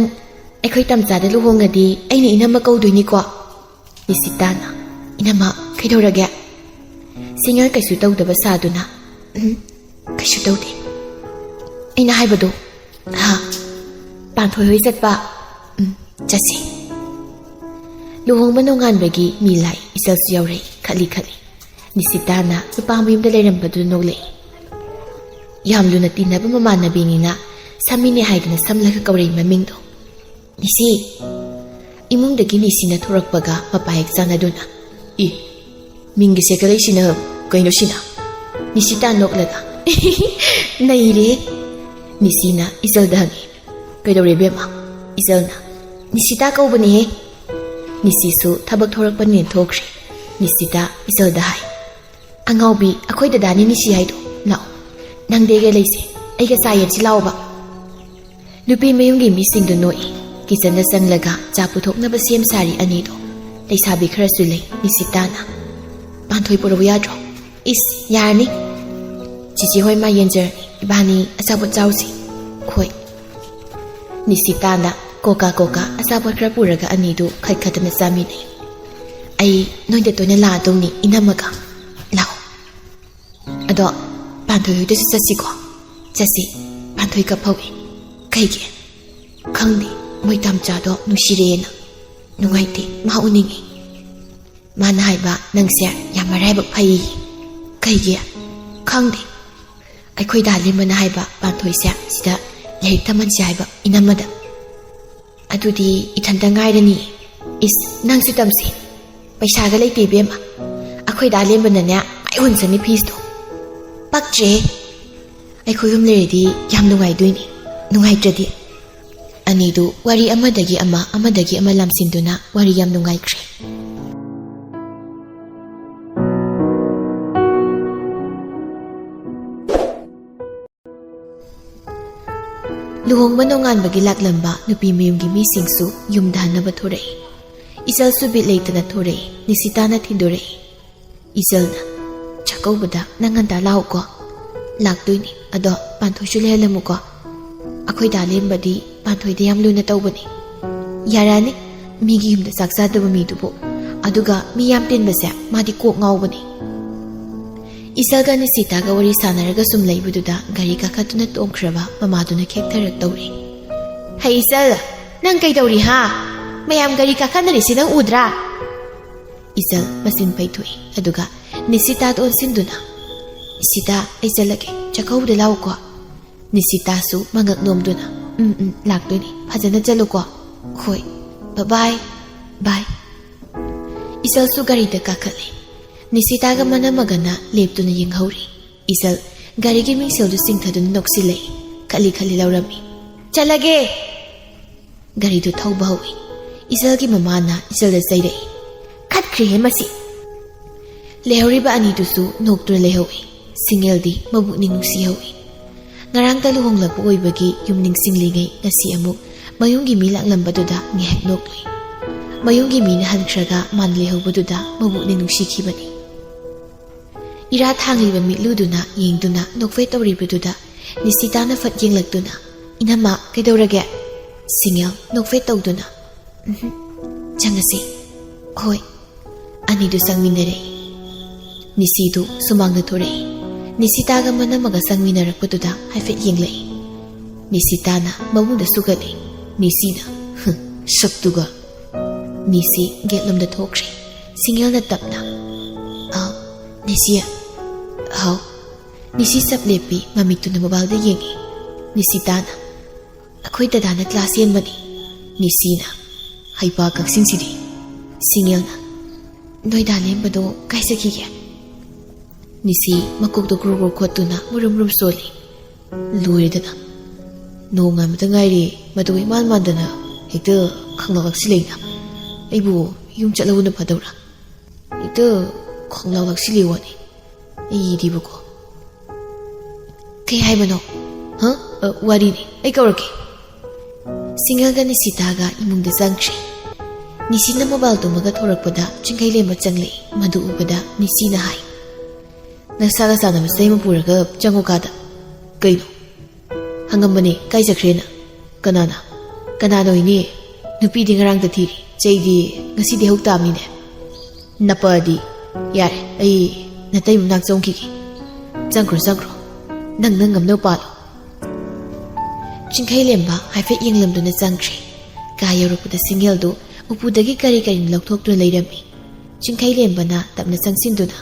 ꯑꯩꯈꯣꯏ ꯇꯝꯆꯥꯗ ꯂꯨꯍꯣꯡꯉꯗꯤ ꯑꯩꯅ ꯏꯅꯝꯃ ꯀꯧꯗꯣꯏꯅꯤꯀꯣ?" ꯅꯤꯁꯤꯇꯥꯅ, "ꯏꯅꯝꯃ, ꯀꯩꯗꯧꯔꯒꯦ?" ꯁꯤꯡꯉꯦꯜ ꯀꯩꯁꯨ ꯇꯧꯗꯕ ꯁꯥꯗꯨꯅ, "ꯎꯝ, ꯀꯩꯁꯨ ꯇꯧꯗꯦ꯫ ꯑꯩꯅ ꯍꯥꯏꯕꯗꯣ, ꯍꯥ, ꯄꯥꯟꯊꯣꯏ ꯍꯣꯏ ꯆꯠꯄ, ꯎꯝ, ꯆꯠꯁꯤ꯫" ꯂꯨꯍꯣꯡꯕ ꯅꯣꯡꯉꯥꯟꯕꯒꯤ ꯃꯤ ꯂꯥꯛꯏ, ꯏꯆꯜꯁꯨ ꯌꯥꯎꯔꯛꯏ, ꯈꯠꯂꯤ ꯈꯠꯂꯤ꯫ ꯅꯤꯁꯤꯇꯥꯅ ꯅꯨꯄꯥ ꯃꯌꯨꯝꯗ ꯂꯩꯔꯝꯕꯗꯨ ꯅꯣꯛꯂꯛꯏ꯫ ꯌꯥꯝ ꯂꯨꯅ ꯇꯤꯟꯅꯕ ꯃꯃꯥꯟꯅꯕꯤꯅꯤꯅ ꯁꯝꯃꯤꯅꯦ ꯍꯥꯏꯗꯅ ꯁꯝꯂꯒ ꯀꯧꯔꯛꯏ ꯃꯃꯤꯡꯗꯣ꯫ "ꯅꯤꯁꯤ!" ꯏꯃꯨꯡꯗꯒꯤ ꯅꯤꯁꯤꯅ ꯊꯣꯔꯛꯄꯒ ꯃꯄꯥ ꯍꯦꯛ ꯆꯥꯟꯅꯗꯨꯅ, "ꯏ, ꯃꯤꯡꯒ ꯁꯦꯀꯠꯂꯛꯏꯁꯤꯅ ꯀꯩꯅꯣ ꯁꯤꯅ?" ꯅꯤꯁꯤꯇꯥ ꯅꯣꯛꯂꯒ, "ꯅꯩꯔꯦ!" ꯅꯤꯁꯤꯅ ꯏꯆꯜꯗ ꯍꯪꯉꯤ꯫ "ꯀꯩꯗꯧꯔꯦ ꯏꯕꯦꯝꯃ?" ꯏꯆꯜꯅ, "ꯅꯤꯁꯤꯇꯥ ꯀꯧꯕꯅꯦꯍꯦ꯫" ꯅꯤꯁꯤꯁꯨ ꯊꯕꯛ ꯊꯣꯔꯛꯄꯅꯤꯅ ꯊꯣꯛꯈ꯭ꯔꯦ꯫ ꯅꯤꯁꯤꯇꯥ ꯏꯆꯜꯗ ꯍꯥꯏ, "ꯑꯉꯥꯎꯕꯤ, ꯑꯩꯈꯣꯏ ꯗꯗꯥꯅꯤ ꯅꯤꯁꯤ ꯍꯥꯏꯗꯣ꯫ ꯂꯥꯛꯑꯣ, ꯅꯪꯗꯤ ꯑꯩꯒ ꯂꯩꯁꯦ꯫ ꯑꯩꯒ ꯆꯥ ꯌꯦꯟꯁꯤ ꯂꯥꯛꯑꯣꯕ꯫" ꯅꯨꯄꯤ ꯃꯌꯨꯝꯒꯤ ꯃꯤꯁꯤꯡꯗꯨ ꯅꯣꯛꯏ꯫ ꯀꯤꯆꯟꯗ ꯆꯪꯂꯒ ꯆꯥ ꯄꯨꯊꯣꯛꯅꯕ ꯁꯦꯝ ꯁꯥꯔꯤ ꯑꯅꯤꯗꯣ꯫ ꯂꯩꯁꯥꯕꯤ ꯈꯔꯁꯨ ꯂꯩ꯫ ꯅꯤꯁꯤꯇꯥꯅ, "ꯄꯥꯟꯊꯣꯏ ꯄꯨꯔꯛꯎ ꯌꯥꯗ꯭ꯔꯣ?" "ꯏꯁ, ꯌꯥꯔꯅꯤ꯫ ꯆꯤꯆꯦ ꯍꯣꯏ ꯃꯥ ꯌꯦꯟꯖꯔꯅꯤ꯫ ꯏꯕꯥꯅꯤ ꯑꯆꯥꯄꯣꯠ ꯆꯥꯎꯁꯤ꯫" "ꯍꯣꯏ꯫" ꯅꯤꯁꯤꯇꯥꯅ ꯀꯣꯀꯥ ꯀꯣꯀꯥ ꯑꯆꯥꯄꯣꯠ ꯈꯔ ꯄꯨꯔꯒ ꯑꯅꯤꯗꯨ ꯈꯠ ꯈꯠꯇꯅ ꯆꯥꯃꯤꯟꯅꯩ꯫ "ꯑꯩ ꯅꯣꯏꯗ ꯇꯣꯏꯅ ꯂꯥꯛꯑꯗꯧꯅꯤ, ꯏꯅꯝꯃꯒ꯫ ꯂꯥꯛꯑꯣ꯫ ꯑꯗꯣ ꯄꯥꯟꯊꯣꯏ ꯍꯣꯏꯗꯁꯨ ꯆꯠꯁꯤꯀꯣ?" "ꯆꯠꯁꯤ꯫" ꯄꯥꯟꯊꯣꯏ ꯀꯞꯍꯧꯏ꯫ "ꯀꯩꯒꯤ?" "ꯈꯪꯗꯦ, ꯃꯣꯏ ꯇꯥꯝꯆꯥꯗꯣ ꯅꯨꯡꯁꯤꯔꯦꯅ꯫ ꯅꯨꯡꯉꯥꯏꯇꯦ, ꯃꯥ ꯎꯅꯤꯡꯉꯤ꯫ ꯃꯥꯅ ꯍꯥꯏꯕ ꯅꯪꯁꯦ ꯌꯥꯝ ꯃꯔꯥꯏꯕꯛ ꯐꯩ꯫" "ꯀꯩꯒꯤ?" "ꯈꯪꯗꯦ꯫ ꯑꯩꯈꯣꯏ ꯗꯥ ꯂꯦꯝꯕꯅ ꯍꯥꯏꯕ ꯄꯥꯟꯊꯣꯏꯁꯦ ꯁꯤꯗ ꯂꯥꯏꯔꯤꯛ ꯇꯝꯍꯟꯁꯦ ꯍꯥꯏꯕ ꯏꯅꯝꯃꯗ꯫" "ꯑꯗꯨꯗꯤ ꯏꯊꯟꯇ ꯉꯥꯏꯔꯅꯤ꯫" "ꯏꯁ, ꯅꯪꯁꯨ ꯇꯝꯁꯤ꯫" "ꯄꯩꯁꯥꯒ ꯂꯩꯇꯦ ꯏꯕꯦꯝꯃ꯫ ꯑꯩꯈꯣꯏ ꯗꯥ ꯂꯦꯝꯕꯅꯅꯦ ꯃꯥꯏ ꯍꯨꯟꯁꯅꯤ ꯐꯤꯁꯇꯣ꯫" "ꯄꯛꯇ꯭ꯔꯦ꯫ ꯑꯩꯈꯣꯏ ꯑꯍꯨꯝ ꯂꯩꯔꯗꯤ ꯌꯥꯝ ꯅꯨꯡꯉꯥꯏꯗꯣꯏꯅꯤ꯫ ꯅꯨꯡꯉꯥꯏꯇ꯭ꯔꯗꯤ?" ꯑꯅꯤꯗꯨ ꯋꯥꯔꯤ ꯑꯃꯗꯒꯤ ꯑꯃ, ꯑꯃꯗꯒꯤ ꯑꯃ ꯂꯥꯝꯁꯤꯟꯗꯨꯅ ꯋꯥꯔꯤ ꯌꯥꯝ ꯅꯨꯡꯉꯥꯏꯈ꯭ꯔꯦ꯫ ꯂꯨꯍꯣꯡꯕ ꯅꯣꯡꯉꯥꯟꯕꯒꯤ ꯂꯥꯛꯂꯝꯕ ꯅꯨꯄꯤ ꯃꯌꯨꯝꯒꯤ ꯃꯤꯁꯤꯡꯁꯨ ꯌꯨꯝꯗ ꯍꯟꯅꯕ ꯊꯣꯔꯛꯏ꯫ ꯏꯆꯜꯁꯨ ꯕꯤꯠ ꯂꯩꯇꯅ ꯊꯣꯔꯛꯏ꯫ ꯅꯤꯁꯤꯇꯥꯅ ꯊꯤꯟꯗꯣꯔꯛꯏ꯫ ꯏꯆꯜꯅ, "ꯆꯥꯛꯀꯧꯕꯗ ꯅꯪ ꯉꯟꯇꯥ ꯂꯥꯛꯎꯀꯣ꯫" "ꯂꯥꯛꯇꯣꯏꯅꯤ, ꯑꯗꯣ ꯄꯥꯟꯊꯣꯏꯁꯨ ꯂꯩꯍꯜꯂꯝꯃꯨꯀꯣ꯫ ꯑꯩꯈꯣꯏ ꯗꯥ ꯂꯦꯝꯕꯗꯤ ꯄꯥꯟꯊꯣꯏꯗ ꯌꯥꯝ ꯂꯨꯅ ꯇꯧꯕꯅꯤ꯫" "ꯌꯥꯔꯛꯑꯅꯤ, ꯃꯤꯒꯤ ꯌꯨꯝꯗ ꯆꯥꯛ ꯆꯥꯗꯕ ꯃꯤꯗꯨꯕꯨ꯫ ꯑꯗꯨꯒ ꯃꯤ ꯌꯥꯝ ꯇꯤꯟꯕꯁꯦ ꯃꯥꯗꯤ ꯀꯣꯛ ꯉꯥꯎꯕꯅꯤ꯫" ꯏꯆꯜꯒ ꯅꯤꯁꯤꯇꯥꯒ ꯋꯥꯔꯤ ꯁꯥꯟꯅꯔꯒ ꯁꯨꯝ ꯂꯩꯕꯗꯨꯗ ꯒꯥꯔꯤ ꯀꯥꯈꯠꯇꯨꯅ ꯇꯣꯡꯈ꯭ꯔꯕ ꯃꯃꯥꯗꯨꯅ ꯈꯦꯛꯊꯔꯛ ꯇꯧꯔꯤ꯫ "ꯍꯩ ꯏꯆꯜ, ꯅꯪ ꯀꯩꯗꯧꯔꯤ ꯍꯥ? ꯃꯌꯥꯝ ꯒꯥꯔꯤ ꯀꯥꯈꯠꯅꯔꯤꯁꯤ ꯅꯪ ꯎꯗ꯭ꯔꯥ?" ꯏꯆꯜ ꯃꯆꯤꯟ ꯄꯩꯊꯣꯛꯏ, ꯑꯗꯨꯒ ꯅꯤꯁꯤꯇꯥꯗ ꯑꯣꯟꯁꯤꯟꯗꯨꯅ, "ꯅꯤꯁꯤꯇꯥ, ꯑꯩ ꯆꯠꯂꯒꯦ, ꯆꯥꯛꯀꯧꯕꯗ ꯂꯥꯛꯎꯀꯣ꯫" ꯅꯤꯁꯤꯇꯥꯁꯨ ꯃꯉꯛ ꯅꯣꯝꯗꯨꯅ, "ꯎꯝ, ꯎꯝ, ꯂꯥꯛꯇꯣꯏꯅꯤ, ꯐꯖꯅ ꯆꯠꯂꯨꯀꯣ꯫" "ꯍꯣꯏ, ꯕꯥꯏ ꯕꯥꯏ, ꯕꯥꯏ꯫" ꯏꯆꯜꯁꯨ ꯒꯥꯔꯤꯗ ꯀꯥꯈꯠꯂꯦ꯫ ꯅꯤꯁꯤꯇꯥꯒ ꯃꯅꯝꯃꯒꯅ ꯂꯦꯞꯇꯨꯅ ꯌꯦꯡꯍꯧꯔꯤ꯫ ꯏꯆꯜ ꯒꯥꯔꯤꯒꯤ ꯃꯤꯡꯁꯦꯜꯗꯨ ꯆꯤꯡꯊꯗꯨꯅ ꯅꯣꯛꯁꯤꯜꯂꯛꯏ꯫ ꯈꯠꯂꯤ ꯈꯠꯂꯤ ꯂꯥꯎꯔꯝꯃꯤ꯫ "ꯆꯠꯂꯒꯦ!" ꯒꯥꯔꯤꯗꯨ ꯊꯧꯕ ꯍꯧꯏ꯫ ꯏꯆꯜꯒꯤ ꯃꯃꯥꯅ ꯏꯆꯜꯗ ꯆꯩꯔꯛꯏ꯫ "ꯈꯠꯈ꯭ꯔꯦꯍꯦ ꯃꯁꯤ!" ꯂꯩꯍꯧꯔꯤꯕ ꯑꯅꯤꯗꯨꯁꯨ ꯅꯣꯛꯇꯨꯅ ꯂꯩꯍꯧꯏ꯫ ꯁꯤꯡꯉꯦꯜꯗꯤ ꯃꯕꯨꯛꯅꯤꯡ ꯅꯨꯡꯁꯤꯍꯧꯏ꯫ ꯉꯔꯥꯡꯇ ꯂꯨꯍꯣꯡꯂꯛꯄ ꯑꯣꯏꯕꯒꯤ ꯌꯨꯝ ꯅꯤꯡꯁꯤꯡꯂꯤꯉꯩ ꯉꯁꯤ ꯑꯃꯨꯛ ꯃꯌꯨꯝꯒꯤ ꯃꯤ ꯂꯥꯛꯂꯝꯕꯗꯨꯗ ꯉꯥꯏꯍꯥꯛ ꯅꯣꯛꯂꯨꯏ꯫ ꯃꯌꯨꯝꯒꯤ ꯃꯤꯅ ꯍꯟꯈ꯭ꯔꯒ ꯃꯥꯅ ꯂꯩꯍꯧꯕꯗꯨꯗ ꯃꯕꯨꯛꯅꯤꯡ ꯅꯨꯡꯁꯤꯈꯤꯕꯅꯤ꯫ ꯏꯔꯥ ꯊꯥꯡꯂꯤꯕ ꯃꯤꯠꯂꯨꯗꯨꯅ ꯌꯦꯡꯗꯨꯅ ꯅꯣꯛꯐꯦꯠ ꯇꯧꯔꯤꯕꯗꯨꯗ ꯅꯤꯁꯤꯇꯥꯅ ꯐꯠ ꯌꯦꯡꯂꯛꯇꯨꯅ, "ꯏꯅꯝꯃ, ꯀꯩꯗꯧꯔꯒꯦ?" ꯁꯤꯡꯉꯦꯜ ꯅꯣꯛꯐꯦꯠ ꯇꯧꯗꯨꯅ, "ꯎꯝꯍꯨꯝ, ꯆꯪꯉꯁꯤ꯫" "ꯍꯣꯏ꯫" ꯑꯅꯤꯗꯨ ꯆꯪꯃꯤꯟꯅꯔꯦ꯫ ꯅꯤꯁꯤꯗꯨ ꯁꯨꯃꯥꯡꯗ ꯊꯣꯔꯛꯏ꯫ ꯅꯤꯁꯤꯇꯥꯒ ꯃꯅꯝꯃꯒ ꯆꯪꯃꯤꯟꯅꯔꯛꯄꯗꯨꯗ ꯍꯥꯏꯐꯦꯠ ꯌꯦꯡꯂꯛꯏ꯫ ꯅꯤꯁꯤꯇꯥꯅ ꯃꯕꯨꯡꯗ ꯁꯨꯒꯠꯂꯤ꯫ ꯅꯤꯁꯤꯅ, "ꯍꯨꯝ, ꯁꯛꯇꯨꯒ꯫" ꯅꯤꯁꯤ ꯒꯦꯠꯂꯣꯝꯗ ꯊꯣꯛꯈ꯭ꯔꯦ꯫ ꯁꯤꯡꯉꯦꯜꯅ ꯇꯞꯅ, "ꯑꯥꯎ, ꯅꯤꯁꯤ꯫" "ꯍꯥꯎ?" ꯅꯤꯁꯤ ꯆꯞ ꯂꯦꯞꯄꯤ, ꯃꯃꯤꯠꯇꯨꯅ ꯃꯣꯕꯥꯏꯜꯗ ꯌꯦꯡꯉꯤ꯫ ꯅꯤꯁꯤꯇꯥꯅ, "ꯑꯩꯈꯣꯏ ꯗꯗꯥꯅ ꯀ꯭ꯂꯥꯁ ꯌꯦꯟꯕꯅꯤ꯫" ꯅꯤꯁꯤꯅ, "ꯍꯩꯄꯥ ꯀꯛꯁꯤꯡꯁꯤꯗꯤ꯫" ꯁꯤꯡꯉꯦꯜꯅ, "ꯅꯣꯏ ꯗꯥ ꯂꯦꯝꯕꯗꯣ ꯀꯥꯏ ꯆꯠꯈꯤꯒꯦ?" ꯅꯤꯁꯤ ꯃꯀꯣꯛꯇꯣ ꯒ꯭ꯔꯨ ꯒ꯭ꯔꯨ ꯈꯣꯠꯇꯨꯅ ꯃꯨꯔꯨꯝ ꯃꯨꯔꯨꯝ ꯆꯣꯜꯂꯤ꯫ "ꯂꯣꯏꯔꯦꯗꯅ꯫ ꯅꯣꯡ ꯉꯥꯟꯕꯗ ꯉꯥꯏꯔꯤ, ꯃꯗꯨꯒ ꯏꯃꯥꯟ ꯃꯥꯟꯗꯅ ꯍꯦꯛꯇ ꯈꯪꯂꯥꯛꯂꯛꯁꯤꯜꯂꯛꯏꯅ꯫ ꯑꯩꯕꯨ ꯌꯨꯝ ꯆꯠꯂꯧꯕꯅ ꯐꯗꯧꯔꯥ? ꯍꯦꯛꯇ ꯈꯪꯂꯥꯛꯂꯛꯁꯤꯜꯂꯤ ꯋꯥꯅꯤ꯫ ꯑꯩꯗꯤꯕꯀꯣ꯫" "ꯀꯩ ꯍꯥꯏꯕꯅꯣ?" ꯍ? ꯑ, ꯋꯥꯔꯤꯅꯤ, ꯑꯩ ꯀꯧꯔꯛꯀꯦ꯫ ꯁꯤꯡꯒꯜꯒ ꯅꯤꯁꯤꯇꯥꯒ ꯏꯃꯨꯡꯗ ꯆꯪꯈ꯭ꯔꯦ꯫ ꯅꯤꯁꯤꯅ ꯃꯣꯕꯥꯏꯜ ꯇꯨꯝꯃꯒ ꯊꯣꯔꯛꯄꯗ ꯆꯤꯡꯈꯩꯂꯦꯝꯕ ꯆꯪꯂꯛꯏ꯫ ꯃꯗꯨ ꯎꯕꯗ ꯅꯤꯁꯤꯅ ꯍꯥꯏ, "ꯅꯁꯥꯒ ꯆꯥꯟꯅꯕ ꯆꯩ ꯑꯃ ꯄꯨꯔꯒ ꯆꯪꯉꯨ ꯀꯥꯗ꯫" "ꯀꯩꯅꯣ?" ꯍꯪꯉꯝꯕꯅꯦ, "ꯀꯥꯏ ꯆꯠꯈ꯭ꯔꯦꯅ?" "ꯀꯅꯥꯅ?" "ꯀꯅꯥꯅꯣ ꯏꯅꯦ? ꯅꯨꯄꯤꯗꯤ ꯉꯔꯥꯡꯗ ꯊꯤꯔꯤ, ꯆꯩꯗꯤ ꯉꯁꯤꯗꯤ ꯍꯧ ꯇꯥꯕꯅꯤꯅꯦ꯫" "ꯅꯄꯗꯤ꯫ ꯌꯥꯔꯦ, ꯑꯩ ꯅꯇꯩ ꯃꯅꯥꯛ ꯆꯪꯈꯤꯒꯦ꯫" "ꯆꯪꯈ꯭ꯔꯣ, ꯆꯪꯈ꯭ꯔꯣ꯫ ꯅꯪ, ꯅꯪ ꯉꯝꯅꯕ ꯄꯥꯜꯂꯣ꯫" ꯆꯤꯡꯈꯩꯂꯦꯝꯕ ꯍꯥꯏꯐꯦꯠ ꯌꯦꯡꯂꯝꯗꯨꯅ ꯆꯪꯈ꯭ꯔꯦ꯫ ꯀꯥ ꯌꯧꯔꯛꯄꯗ ꯁꯤꯡꯒꯦꯜꯗꯨ ꯎꯄꯨꯗꯒꯤ ꯀꯔꯤ ꯀꯔꯤꯅꯣ ꯂꯧꯊꯣꯛꯇꯨꯅ ꯂꯩꯔꯝꯃꯤ꯫ ꯆꯤꯡꯈꯩꯂꯦꯝꯕꯅ ꯇꯞꯅ ꯆꯪꯁꯤꯟꯗꯨꯅ,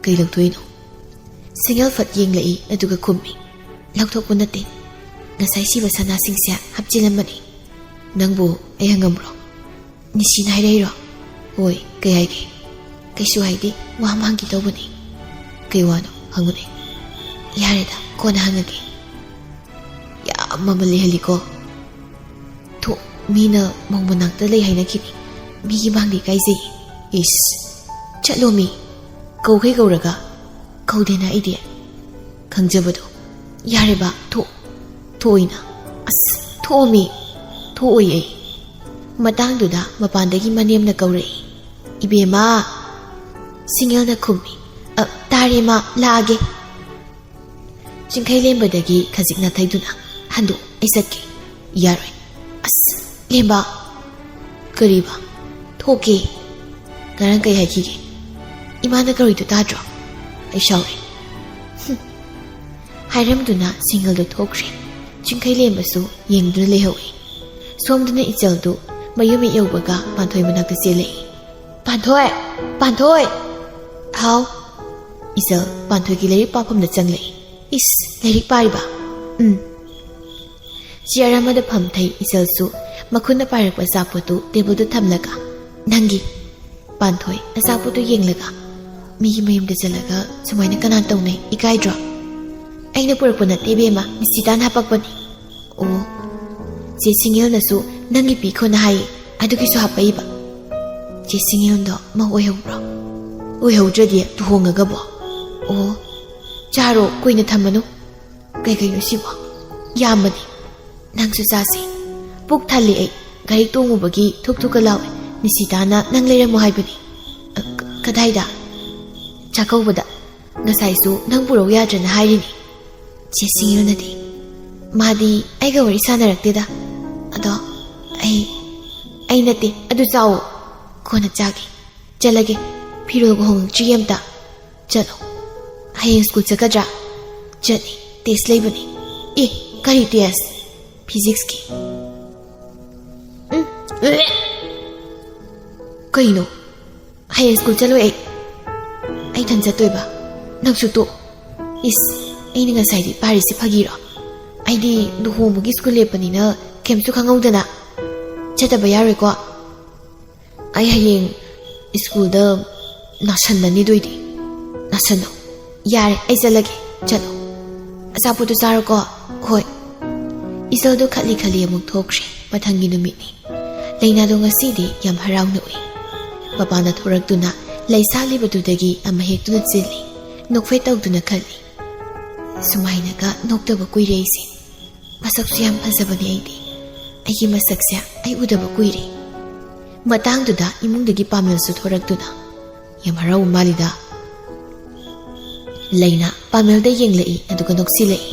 "ꯀꯩ ꯂꯧꯊꯣꯛꯏꯅꯣ?" ꯁꯤꯡꯒꯦꯜ ꯐꯠ ꯌꯦꯡꯂꯛꯏ, ꯑꯗꯨꯒ ꯈꯨꯝꯃꯤ, "ꯂꯧꯊꯣꯛꯄ ꯅꯠꯇꯦ, ꯉꯁꯥꯏ ꯁꯤꯕ ꯁꯅꯥꯁꯤꯡꯁꯦ ꯍꯥꯞꯆꯤꯜꯂꯝꯕꯅꯤ꯫" "ꯅꯪꯕꯨ ꯑꯩ ꯍꯪꯉꯝꯕ꯭ꯔꯣ?" "ꯅꯤꯁꯤꯅ ꯍꯥꯏꯔꯛꯏꯔꯣ?" "ꯍꯣꯏ, ꯀꯩ ꯍꯥꯏꯒꯦ?" "ꯀꯩꯁꯨ ꯍꯥꯏꯗꯦ, ꯋꯥ ꯑꯃ ꯍꯪꯒꯦ ꯇꯧꯕꯅꯤ꯫" "ꯀꯩ ꯋꯥꯅꯣ? ꯍꯪꯉꯨꯅꯦ꯫" "ꯌꯥꯔꯦꯗ, ꯀꯣꯟꯅ ꯍꯪꯉꯒꯦ꯫" "ꯌꯥꯝ ꯃꯃꯜ ꯂꯩꯍꯜꯂꯤꯀꯣ꯫" "ꯊꯣ, ꯃꯤꯅ ꯃꯧ ꯃꯅꯥꯛꯇ ꯂꯩ ꯍꯥꯏꯅꯈꯤꯅꯤ, ꯃꯤꯒꯤ ꯃꯥꯡꯗ ꯏꯀꯥꯏꯖꯩ꯫" "ꯏꯁ, ꯆꯠꯂꯣ ꯃꯤ, ꯀꯧꯈꯩ ꯀꯧꯔꯒ꯫" "ꯀꯧꯗꯦꯅ ꯑꯩꯗꯤ꯫" "ꯈꯪꯖꯕꯗꯣ꯫ ꯌꯥꯔꯦꯕ, ꯊꯣꯛ, ꯊꯣꯛꯑꯣꯏꯅ꯫" "ꯑꯁ, ꯊꯣꯛꯑꯣꯃꯤ꯫" "ꯊꯣꯛꯑꯣꯏ ꯑꯩ꯫" ꯃꯇꯥꯡꯗꯨꯗ ꯃꯄꯥꯟꯗꯒꯤ ꯃꯅꯦꯝꯅ ꯀꯧꯔꯛꯏ, "ꯏꯕꯦꯝꯃ!" ꯁꯤꯡꯒꯦꯜꯅ ꯈꯨꯝꯃꯤ, "ꯑ, ꯇꯥꯔꯦ ꯃꯥ, ꯂꯥꯛꯑꯒꯦ꯫" ꯆꯤꯡꯈꯩ ꯂꯦꯝꯕꯗꯒꯤ ꯈꯖꯤꯛ ꯅꯥꯊꯩꯗꯨꯅ, "ꯍꯟꯗꯣꯛ, ꯑꯩ ꯆꯠꯀꯦ꯫" "ꯌꯥꯔꯣꯏ꯫" "ꯑꯁ, ꯂꯦꯝꯕ!" "ꯀꯔꯤꯕ?" "ꯊꯣꯛꯀꯦ꯫" "ꯉꯔꯥꯡ ꯀꯩ ꯍꯥꯏꯈꯤꯒꯦ?" "ꯏꯃꯥꯅ ꯀꯧꯔꯤꯗꯨ ꯇꯥꯗ꯭ꯔꯣ?" "ꯑꯩ ꯁꯥꯎꯔꯦ꯫" ꯍꯨꯝ꯫ ꯍꯥꯏꯔꯝꯗꯨꯅ ꯁꯤꯡꯒꯦꯜꯗꯨ ꯊꯣꯛꯈ꯭ꯔꯦ꯫ ꯆꯤꯡꯈꯩ ꯂꯦꯝꯕꯁꯨ ꯌꯦꯡꯗꯨꯅ ꯂꯩꯍꯧꯏ꯫ ꯁꯣꯝꯗꯅ ꯏꯆꯜꯗꯨ ꯃꯌꯨꯝ ꯍꯦꯛ ꯌꯧꯕꯒ ꯄꯥꯟꯊꯣꯏ ꯃꯅꯥꯛꯇ ꯆꯦꯜꯂꯛꯏ꯫ "ꯄꯥꯟꯊꯣꯏ! ꯄꯥꯟꯊꯣꯏ!" "ꯍꯥꯎ?" ꯏꯆꯜ ꯄꯥꯟꯊꯣꯏꯒꯤ ꯂꯥꯏꯔꯤꯛ ꯄꯥꯐꯝꯗ ꯆꯪꯂꯛꯏ꯫ "ꯏꯁ, ꯂꯥꯏꯔꯤꯛ ꯄꯥꯔꯤꯕ?" "ꯎꯝ꯫" ꯆꯤꯌꯔ ꯑꯃꯗ ꯐꯝꯊꯩ ꯏꯆꯜꯁꯨ꯫ ꯃꯈꯨꯠꯅ ꯄꯥꯏꯔꯛꯄ ꯑꯆꯥꯄꯣꯠꯇꯨ ꯇꯦꯕꯜꯗ ꯊꯝꯂꯒ, "ꯅꯪꯒꯤ꯫" ꯄꯥꯟꯊꯣꯏ ꯑꯆꯥꯄꯣꯠꯇꯨ ꯌꯦꯡꯂꯒ, "ꯃꯤꯒꯤ ꯃꯌꯨꯝꯗ ꯆꯠꯂꯒ ꯁꯨꯃꯥꯏꯅ ꯀꯅꯥ ꯇꯧꯅꯩ? ꯏꯀꯥꯏꯗ꯭ꯔꯣ?" "ꯑꯩꯅ ꯄꯨꯔꯛꯄ ꯅꯠꯇꯦ ꯏꯕꯦꯝꯃ, ꯅꯤꯁꯤꯇꯥꯅ ꯍꯥꯄꯛꯄꯅꯤ꯫" "ꯑꯣ, ꯆꯦ ꯁꯤꯡꯒꯦꯜꯅꯁꯨ ꯅꯪꯒꯤ ꯄꯤꯈꯣꯅ ꯍꯥꯏꯌꯦ, ꯑꯗꯨꯒꯤꯁꯨ ꯍꯥꯄꯛꯏꯕ꯫" "ꯆꯦ ꯁꯤꯡꯒꯦꯜꯗꯣ ꯃꯧ ꯑꯣꯏꯍꯧꯕ꯭ꯔꯣ?" "ꯑꯣꯏꯍꯧꯗ꯭ꯔꯗꯤ ꯂꯨꯍꯣꯡꯉꯒꯕꯣ?" "ꯑꯣ, ꯆꯥꯔꯣ, ꯀꯨꯏꯅ ꯊꯝꯃꯅꯨ꯫" "ꯀꯩ ꯀꯩꯅꯣ ꯁꯤꯕꯣ?" ꯌꯥꯝꯕꯅꯤ꯫ ꯅꯪꯁꯨ ꯆꯥꯁꯤ꯫ ꯄꯨꯛ ꯊꯜꯂꯤ ꯑꯩ꯫ ꯒꯥꯔꯤ ꯇꯣꯡꯉꯨꯕꯒꯤ ꯊꯨꯛ ꯊꯨꯛꯀ ꯂꯥꯎꯏ꯫ ꯅꯤꯁꯤꯇꯥꯅ ꯅꯪ ꯂꯩꯔꯝꯃꯣ ꯍꯥꯏꯕꯅꯤ꯫ ꯑ, ꯀ-, ꯀꯗꯥꯏꯗ? ꯆꯥꯛꯀꯧꯕꯗ꯫ ꯉꯁꯥꯏꯁꯨ ꯅꯪ ꯄꯨꯔꯛꯎ ꯌꯥꯗ꯭ꯔꯅ ꯍꯥꯏꯔꯤꯅꯤ꯫ ꯆꯦ ꯁꯤꯡꯌꯨꯅꯗꯤ꯫ ꯃꯥꯗꯤ ꯑꯩꯒ ꯋꯥꯔꯤ ꯁꯥꯟꯅꯔꯛꯇꯦꯗ꯫ ꯑꯗꯣ ꯑꯩ, ꯑꯩ ꯅꯠꯇꯦ, ꯑꯗꯨ ꯆꯥꯎꯋꯣ꯫ ꯀꯣꯟꯅ ꯆꯥꯒꯦ꯫ ꯆꯠꯂꯒꯦ꯫ ꯐꯤꯔꯣꯜꯒ ꯍꯣꯡꯉꯛꯇ꯭ꯔꯤ ꯑꯝꯇ꯫ ꯆꯠꯂꯣ꯫ ꯍꯌꯦꯡ ꯁ꯭ꯀꯨꯜ ꯆꯠꯀꯗ꯭ꯔꯥ? ꯆꯠꯅꯤ꯫ ꯇꯦꯁ ꯂꯩꯕꯅꯤ꯫ ꯑꯦ, ꯀꯔꯤ ꯇꯦꯁ? ꯐꯤꯖꯤꯛꯁꯀꯤ꯫ ꯎꯝ, ꯎꯝ꯫ ꯀꯩꯅꯣ? ꯍꯌꯦꯡ ꯁ꯭ꯀꯨꯜ ꯆꯠꯂꯣꯏ ꯑꯩ꯫ ꯑꯩ ꯏꯊꯟ ꯆꯠꯇꯣꯏꯕ꯫ ꯅꯪꯁꯨ ꯇꯣꯛ꯫ ꯏꯁ, ꯑꯩꯅ ꯉꯁꯥꯏꯗꯤ ꯄꯥꯔꯤꯁꯤ ꯐꯥꯒꯤꯔꯣ? ꯑꯩꯗꯤ ꯂꯨꯍꯣꯡꯕꯒꯤ ꯁ꯭ꯀꯨꯜ ꯂꯦꯞꯄꯅꯤꯅ ꯀꯩꯝꯁꯨ ꯈꯪꯍꯧꯗꯅ꯫ ꯆꯠꯇꯕ ꯌꯥꯔꯣꯏꯀꯣ꯫ ꯑꯩ ꯍꯌꯦꯡ ꯁ꯭ꯀꯨꯜꯗ ꯅꯥꯁꯟꯅꯅꯤꯗꯣꯏꯗꯤ꯫ ꯅꯥꯁꯟꯅꯧ꯫ ꯌꯥꯔꯦ, ꯑꯩ ꯆꯠꯂꯒꯦ꯫ ꯆꯠꯂꯣ꯫ ꯑꯆꯥꯄꯣꯠꯇꯨ ꯆꯥꯔꯣꯀꯣ꯫ ꯍꯣꯏ꯫ ꯏꯆꯜꯗꯨ ꯈꯠꯂꯤ ꯈꯠꯂꯤ ꯑꯃꯨꯛ ꯊꯣꯛꯈ꯭ꯔꯦ꯫ ꯃꯊꯪꯒꯤ ꯅꯨꯃꯤꯠꯅꯤ꯫ ꯂꯩꯅꯥꯗꯣ ꯉꯁꯤꯗꯤ ꯌꯥꯝ ꯍꯔꯥꯎꯅ ꯎꯏ꯫ ꯃꯄꯥꯟꯗ ꯊꯣꯔꯛꯇꯨꯅ ꯂꯩ ꯁꯥꯠꯂꯤꯕꯗꯨꯗꯒꯤ ꯑꯃ ꯍꯦꯛꯇꯨꯅ ꯆꯤꯜꯂꯤ꯫ ꯅꯣꯛꯐꯦꯠ ꯇꯧꯗꯨꯅ ꯈꯜꯂꯤ, "ꯁꯨꯃꯥꯏꯅꯒ ꯅꯣꯛꯇꯕ ꯀꯨꯏꯔꯦ ꯑꯩꯁꯦ꯫ ꯃꯁꯛꯁꯨ ꯌꯥꯝ ꯐꯖꯕꯅꯦ ꯑꯩꯗꯤ꯫ ꯑꯩꯒꯤ ꯃꯁꯛꯁꯦ ꯑꯩ ꯎꯗꯕ ꯀꯨꯏꯔꯦ꯫" ꯃꯇꯥꯡꯗꯨꯗ ꯏꯃꯨꯡꯗꯒꯤ ꯄꯥꯃꯦꯜꯁꯨ ꯊꯣꯔꯛꯇꯨꯅ, ꯌꯥꯝ ꯍꯔꯥꯎꯕ ꯃꯥꯜꯂꯤꯗ꯫ ꯂꯩꯅꯥ ꯄꯥꯃꯦꯜꯗ ꯌꯦꯡꯂꯛꯏ, ꯑꯗꯨꯒ ꯅꯣꯛꯁꯤꯜꯂꯛꯏ꯫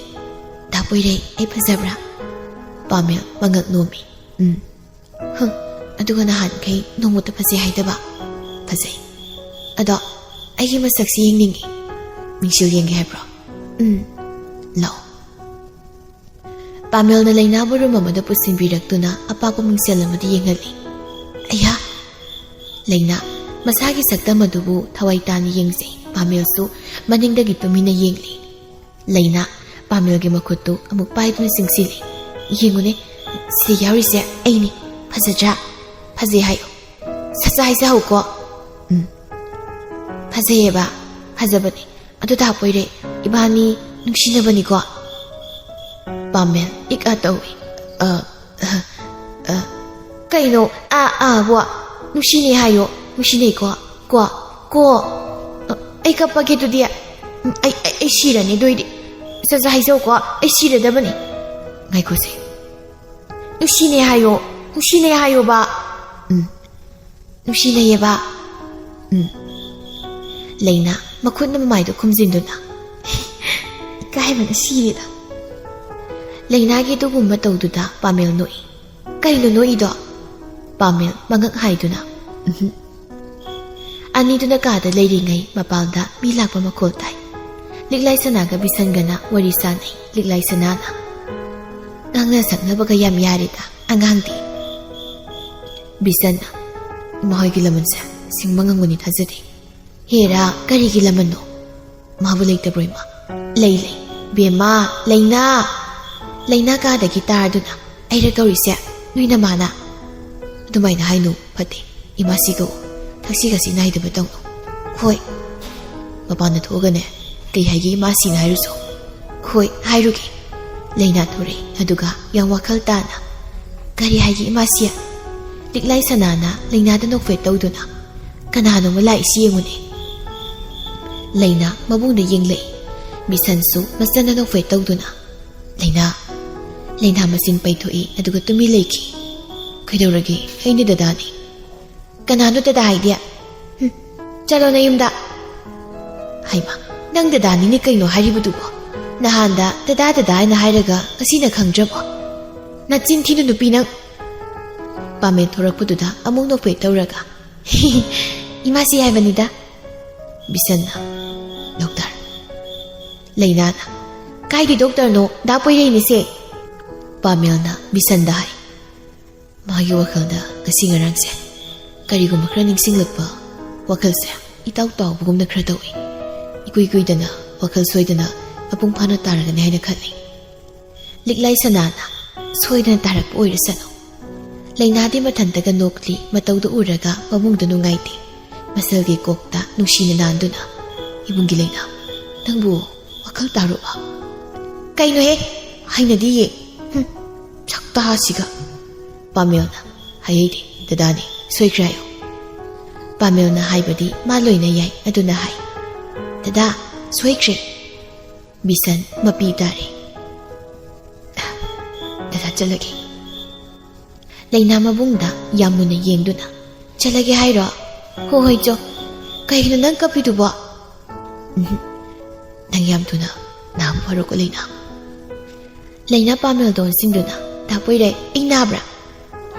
"ꯗꯥ ꯄꯣꯏꯔꯩ, ꯑꯩ ꯐꯖꯕ꯭ꯔꯥ?" ꯄꯥꯃꯦꯜ ꯃꯉꯛ ꯅꯣꯝꯃꯤ꯫ "ꯎꯝ꯫ ꯍꯝ, ꯑꯗꯨꯒ ꯅꯍꯥꯟꯈꯩ ꯅꯣꯡꯃꯇ ꯐꯖꯩ ꯍꯥꯏꯗꯕ?" "ꯐꯖꯩ꯫ ꯑꯗꯣ ꯑꯩꯒꯤ ꯃꯁꯛꯁꯤ ꯌꯦꯡꯅꯤꯡꯉꯤ꯫ ꯃꯤꯡꯁꯦꯜ ꯌꯦꯡꯒꯦ ꯍꯥꯏꯕ꯭ꯔꯣ?" "ꯎꯝ꯫ ꯂꯥꯛꯑꯣ꯫" ꯄꯥꯃꯦꯜꯅ ꯂꯩꯅꯥꯕꯨ ꯔꯨꯝ ꯑꯃꯗ ꯄꯨꯁꯤꯟꯕꯤꯔꯛꯇꯨꯅ ꯑꯄꯥꯛꯄ ꯃꯤꯡꯁꯦꯜ ꯑꯃꯗ ꯌꯦꯡꯍꯜꯂꯤ꯫ "ꯑꯌꯥ!" ꯂꯩꯅꯥ ꯃꯁꯥꯒꯤ ꯁꯛꯇꯝ ꯑꯗꯨꯕꯨ ꯊꯋꯥꯏ ꯇꯥꯅ ꯌꯦꯡꯖꯩ꯫ ꯄꯥꯃꯦꯜꯁꯨ ꯃꯅꯤꯡꯗꯒꯤ ꯇꯨꯃꯤꯟꯅ ꯌꯦꯡꯂꯤ꯫ ꯂꯩꯅꯥ ꯄꯥꯃꯦꯜꯒꯤ ꯃꯈꯨꯠꯇꯨ ꯑꯃꯨꯛ ꯄꯥꯏꯗꯨꯅ ꯆꯤꯡꯁꯤꯜꯂꯤ꯫ "ꯌꯦꯡꯉꯨꯅꯦ, ꯁꯤꯗ ꯌꯥꯎꯔꯤꯁꯦ ꯑꯩꯅꯤ꯫ ꯐꯖꯗ꯭ꯔꯥ? ꯐꯖꯩ ꯍꯥꯏꯌꯨ꯫ ꯁꯠ ꯁꯠ ꯍꯥꯏꯖꯍꯧꯀꯣ꯫" "ꯎꯝ꯫ ꯐꯖꯩꯌꯦꯕ꯫ ꯐꯖꯕꯅꯦ꯫ ꯑꯗꯨ ꯗꯥ ꯄꯣꯏꯔꯩ, ꯏꯕꯥꯅꯤ ꯅꯨꯡꯁꯤꯅꯕꯅꯤꯀꯣ?" ꯄꯥꯃꯦꯜ ꯏꯛ ꯑ ꯇꯧꯏ꯫ "ꯑ, ꯑ, ꯑ, ꯀꯩꯅꯣ? ꯑꯥ, ꯑꯥ, ꯕꯣ? ꯅꯨꯡꯁꯤꯅꯩ ꯍꯥꯏꯌꯣ꯫ ꯅꯨꯡꯁꯤꯅꯩꯀꯣ? ꯀꯣ? ꯀꯣ? ꯑ, ꯑꯩ ꯀꯞꯄꯒꯦ ꯑꯗꯨꯗꯤ꯫ ꯎꯝ, ꯑꯩ, ꯑꯩ, ꯑꯩ ꯁꯤꯔꯅꯤ ꯑꯗꯨ ꯑꯣꯏꯗꯤ꯫ ꯁꯠ ꯁꯠ ꯍꯥꯏꯖꯧꯀꯣ꯫ ꯑꯩ ꯁꯤꯔꯗꯕꯅꯤ꯫" ꯉꯥꯏꯈꯣꯁꯦ꯫ "ꯅꯨꯡꯁꯤꯅꯩ ꯍꯥꯏꯌꯣ, ꯅꯨꯡꯁꯤꯅꯩ ꯍꯥꯏꯌꯣꯕ꯫" "ꯎꯝ, ꯅꯨꯡꯁꯤꯅꯩꯌꯦꯕ꯫" "ꯎꯝ꯫" ꯂꯩꯅꯥ ꯃꯈꯨꯠꯅ ꯃꯃꯥꯏꯗꯣ ꯈꯨꯝꯖꯤꯟꯗꯨꯅ꯫ ꯏꯀꯥꯏꯕꯅ ꯁꯤꯔꯦꯗ꯫ ꯂꯩꯅꯥꯒꯤ ꯑꯗꯨꯒꯨꯝꯕ ꯇꯧꯗꯨꯗ ꯄꯥꯃꯦꯜ ꯅꯣꯛꯏ꯫ "ꯀꯩꯅꯣ ꯅꯣꯛꯏꯗꯣ?" ꯄꯥꯃꯦꯜ ꯃꯉꯛ ꯍꯥꯏꯗꯨꯅ꯫ "ꯎꯝꯍꯨꯝ꯫" ꯑꯅꯤꯗꯨꯅ ꯀꯥꯗ ꯂꯩꯔꯤꯉꯩ ꯃꯄꯥꯜꯗ ꯃꯤ ꯂꯥꯛꯄ ꯃꯈꯣꯜ ꯇꯥꯏ꯫ ꯂꯤꯛꯂꯥꯏ ꯁꯅꯥꯒ ꯕꯤꯁꯟꯒꯅ ꯋꯥꯔꯤ ꯁꯥꯟꯅꯩ꯫ ꯂꯤꯛꯂꯥꯏ ꯁꯅꯥꯅ, "ꯉꯥꯡꯅ ꯁꯛꯅꯕꯒ ꯌꯥꯝ ꯌꯥꯔꯦꯗ ꯑꯉꯥꯡꯗꯤ꯫" ꯕꯤꯁꯟꯅ, "ꯏꯃꯥ ꯍꯣꯏꯒꯤ ꯂꯃꯟꯁꯦ ꯁꯤꯡꯕ ꯉꯝꯒꯅꯤ ꯊꯥꯖꯗꯦ꯫" "ꯍꯦꯔꯥ, ꯀꯔꯤꯒꯤ ꯂꯃꯟꯅꯣ?" "ꯃꯥꯕꯨ ꯂꯩꯇꯕ꯭ꯔꯣ ꯏꯃꯥ?" "ꯂꯩ, ꯂꯩ꯫ ꯕꯦꯝꯃ, ꯂꯩꯅꯥ!" ꯂꯩꯅꯥ ꯀꯥꯗꯒꯤ ꯇꯥꯔꯗꯨꯅ, "ꯑꯩꯔ ꯀꯧꯔꯤꯁꯦ? ꯅꯣꯏ ꯅꯃꯥꯅ?" "ꯑꯗꯨꯃꯥꯏꯅ ꯍꯥꯏꯅꯨ, ꯐꯠꯇꯦ꯫ ꯏꯃꯥꯁꯤ ꯀꯧ꯫ ꯊꯛꯁꯤ ꯈꯥꯁꯤ ꯅꯥꯏꯗꯕ ꯇꯧꯅꯨ꯫" "ꯍꯣꯏ꯫" ꯃꯄꯥꯟꯗ ꯊꯣꯛꯑꯒꯅꯦ, ꯀꯩ ꯍꯥꯏꯒꯦ ꯏꯃꯥꯁꯤꯅ ꯍꯥꯏꯔꯨꯁꯣ꯫ "ꯍꯣꯏ, ꯍꯥꯏꯔꯨꯒꯦ꯫" ꯂꯩꯅꯥ ꯊꯣꯔꯛꯏ, ꯑꯗꯨꯒ ꯌꯥꯝ ꯋꯥꯈꯜ ꯇꯥꯅ, "ꯀꯔꯤ ꯍꯥꯏꯒꯦ ꯏꯃꯥꯁꯤ?" ꯂꯤꯛꯂꯥꯏ ꯁꯅꯥꯅ ꯂꯩꯅꯥꯗ ꯅꯣꯛꯐꯦꯠ ꯇꯧꯗꯨꯅ, "ꯀꯅꯥꯅꯣꯃ ꯂꯥꯛꯏꯁꯤ ꯌꯦꯡꯉꯨꯅꯦ꯫" ꯂꯩꯅꯥ ꯃꯕꯨꯡꯗ ꯌꯦꯡꯂꯛꯏ꯫ ꯕꯤꯁꯟꯁꯨ ꯃꯆꯟꯅ ꯅꯣꯛꯐꯦꯠ ꯇꯧꯗꯨꯅ, "ꯂꯩꯅꯥ꯫" ꯂꯩꯅꯥ ꯃꯆꯤꯟ ꯄꯩꯊꯣꯛꯏ, ꯑꯗꯨꯒ ꯇꯨꯃꯤꯟ ꯂꯩꯈꯤ꯫ "ꯀꯩꯗꯧꯔꯒꯦ? ꯑꯩꯅꯦ ꯗꯗꯥꯅꯤ꯫" "ꯀꯅꯥꯅꯣ ꯗꯗꯥ ꯍꯥꯏꯗꯤ?" "ꯍꯨꯝ, ꯆꯠꯂꯣ ꯅꯌꯨꯝꯗ꯫" "ꯍꯩꯃꯥ, ꯅꯪ ꯗꯗꯥꯅꯤꯅꯦ ꯀꯩꯅꯣ ꯍꯥꯏꯔꯤꯕꯗꯨꯕꯣ? ꯅꯍꯥꯟꯗ ꯗꯗꯥ ꯗꯗꯥ ꯍꯥꯏꯅ ꯍꯥꯏꯔꯒ ꯉꯁꯤꯅ ꯈꯪꯗ꯭ꯔꯕꯣ? ꯅꯆꯤꯟ ꯊꯤꯅꯨ ꯅꯨꯄꯤ ꯅꯪ!" ꯄꯥꯃꯦꯜ ꯊꯣꯔꯛꯄꯗꯨꯗ ꯑꯃꯨꯛ ꯅꯣꯛꯐꯦꯠ ꯇꯧꯔꯒ, "ꯏꯃꯥꯁꯤ ꯍꯥꯏꯕꯅꯤꯗ꯫" ꯕꯤꯁꯟꯅ, "ꯗꯣꯛꯇꯔ꯫" ꯂꯩꯅꯥꯅ, "ꯀꯥꯏꯗꯤ ꯗꯣꯛꯇꯔꯅꯣ, ꯗꯥ ꯄꯣꯏꯔꯩꯅꯤꯁꯦ꯫" ꯄꯥꯃꯦꯜꯅ ꯕꯤꯁꯟꯗ ꯍꯥꯏ, "ꯃꯥꯒꯤ ꯋꯥꯈꯜꯗ ꯉꯁꯤ ꯉꯔꯥꯡꯁꯦ ꯀꯔꯤꯒꯨꯝꯕ ꯈꯔ ꯅꯤꯡꯁꯤꯡꯂꯛꯄ, ꯋꯥꯈꯜꯁꯦ ꯏꯇꯥꯎ ꯇꯥꯎꯕꯒꯨꯝꯅ ꯈꯔ ꯇꯧꯏ꯫ ꯏꯀꯨꯏ ꯀꯨꯏꯗꯅ ꯋꯥꯈꯜ ꯁꯣꯏꯗꯅ ꯃꯄꯨꯡ ꯐꯥꯅ ꯇꯥꯔꯒꯅꯤ ꯍꯥꯏꯅ ꯈꯜꯂꯤ꯫" ꯂꯤꯛꯂꯥꯏ ꯁꯅꯥꯅ, "ꯁꯣꯏꯗꯅ ꯇꯥꯔꯛꯄ ꯑꯣꯏꯔꯁꯅꯨ꯫" ꯂꯩꯅꯥꯗꯤ ꯃꯊꯟꯇꯒ ꯅꯣꯛꯂꯤ, ꯃꯇꯧꯗꯨ ꯎꯔꯒ ꯃꯕꯨꯡꯗ ꯅꯨꯡꯉꯥꯏꯇꯦ꯫ ꯃꯁꯜꯒꯤ ꯀꯣꯛꯇ ꯅꯨꯡꯁꯤꯅ ꯅꯥꯟꯗꯨꯅ, "ꯏꯕꯨꯡꯒꯤ ꯂꯩꯅꯥ, ꯅꯪꯕꯨ ꯋꯥꯈꯜ ꯇꯥꯔꯨꯕ?" "ꯀꯩꯅꯣꯍꯦ? ꯍꯩꯅꯗꯤꯌꯦ꯫ ꯍꯨꯝ, ꯁꯛꯇꯥꯁꯤꯒ!" ꯄꯥꯃꯦꯜꯅ, "ꯍꯥꯏꯍꯩꯗꯦ, ꯗꯗꯥꯅꯤ, ꯁꯣꯏꯈ꯭ꯔꯦ ꯍꯥꯏꯌꯨ꯫" ꯄꯥꯃꯦꯜꯅ ꯍꯥꯏꯕꯗꯤ ꯃꯥ ꯂꯣꯏꯅ ꯌꯥꯏ, ꯑꯗꯨꯅ ꯍꯥꯏ, "ꯗꯗꯥ, ꯁꯣꯏꯈ꯭ꯔꯦ꯫" ꯕꯤꯁꯟ ꯃꯄꯤ ꯇꯥꯔꯦ꯫ ꯆꯠꯂꯒꯦ꯫ ꯂꯩꯅꯥ ꯃꯕꯨꯡꯗ ꯌꯥꯝ ꯃꯨꯟꯅ ꯌꯦꯡꯗꯨꯅ, "ꯆꯠꯂꯒꯦ ꯍꯥꯏꯔꯣ? ꯍꯣ ꯍꯣꯏ ꯆꯣ꯫ ꯀꯩꯒꯤꯅꯣ ꯅꯪ ꯀꯞꯄꯤꯗꯨꯕꯣ?" "ꯎꯝꯍꯨꯝ꯫ ꯅꯪ ꯌꯥꯝ ꯊꯨꯅ ꯅꯥꯕ ꯐꯔꯣꯀꯣ ꯂꯩꯅꯥ꯫" ꯂꯩꯅꯥ ꯄꯥꯃꯦꯜꯗꯣ ꯑꯣꯟꯁꯤꯟꯗꯨꯅ, "ꯗꯥ ꯄꯣꯏꯔꯩ, ꯑꯩ ꯅꯥꯕ꯭ꯔꯥ?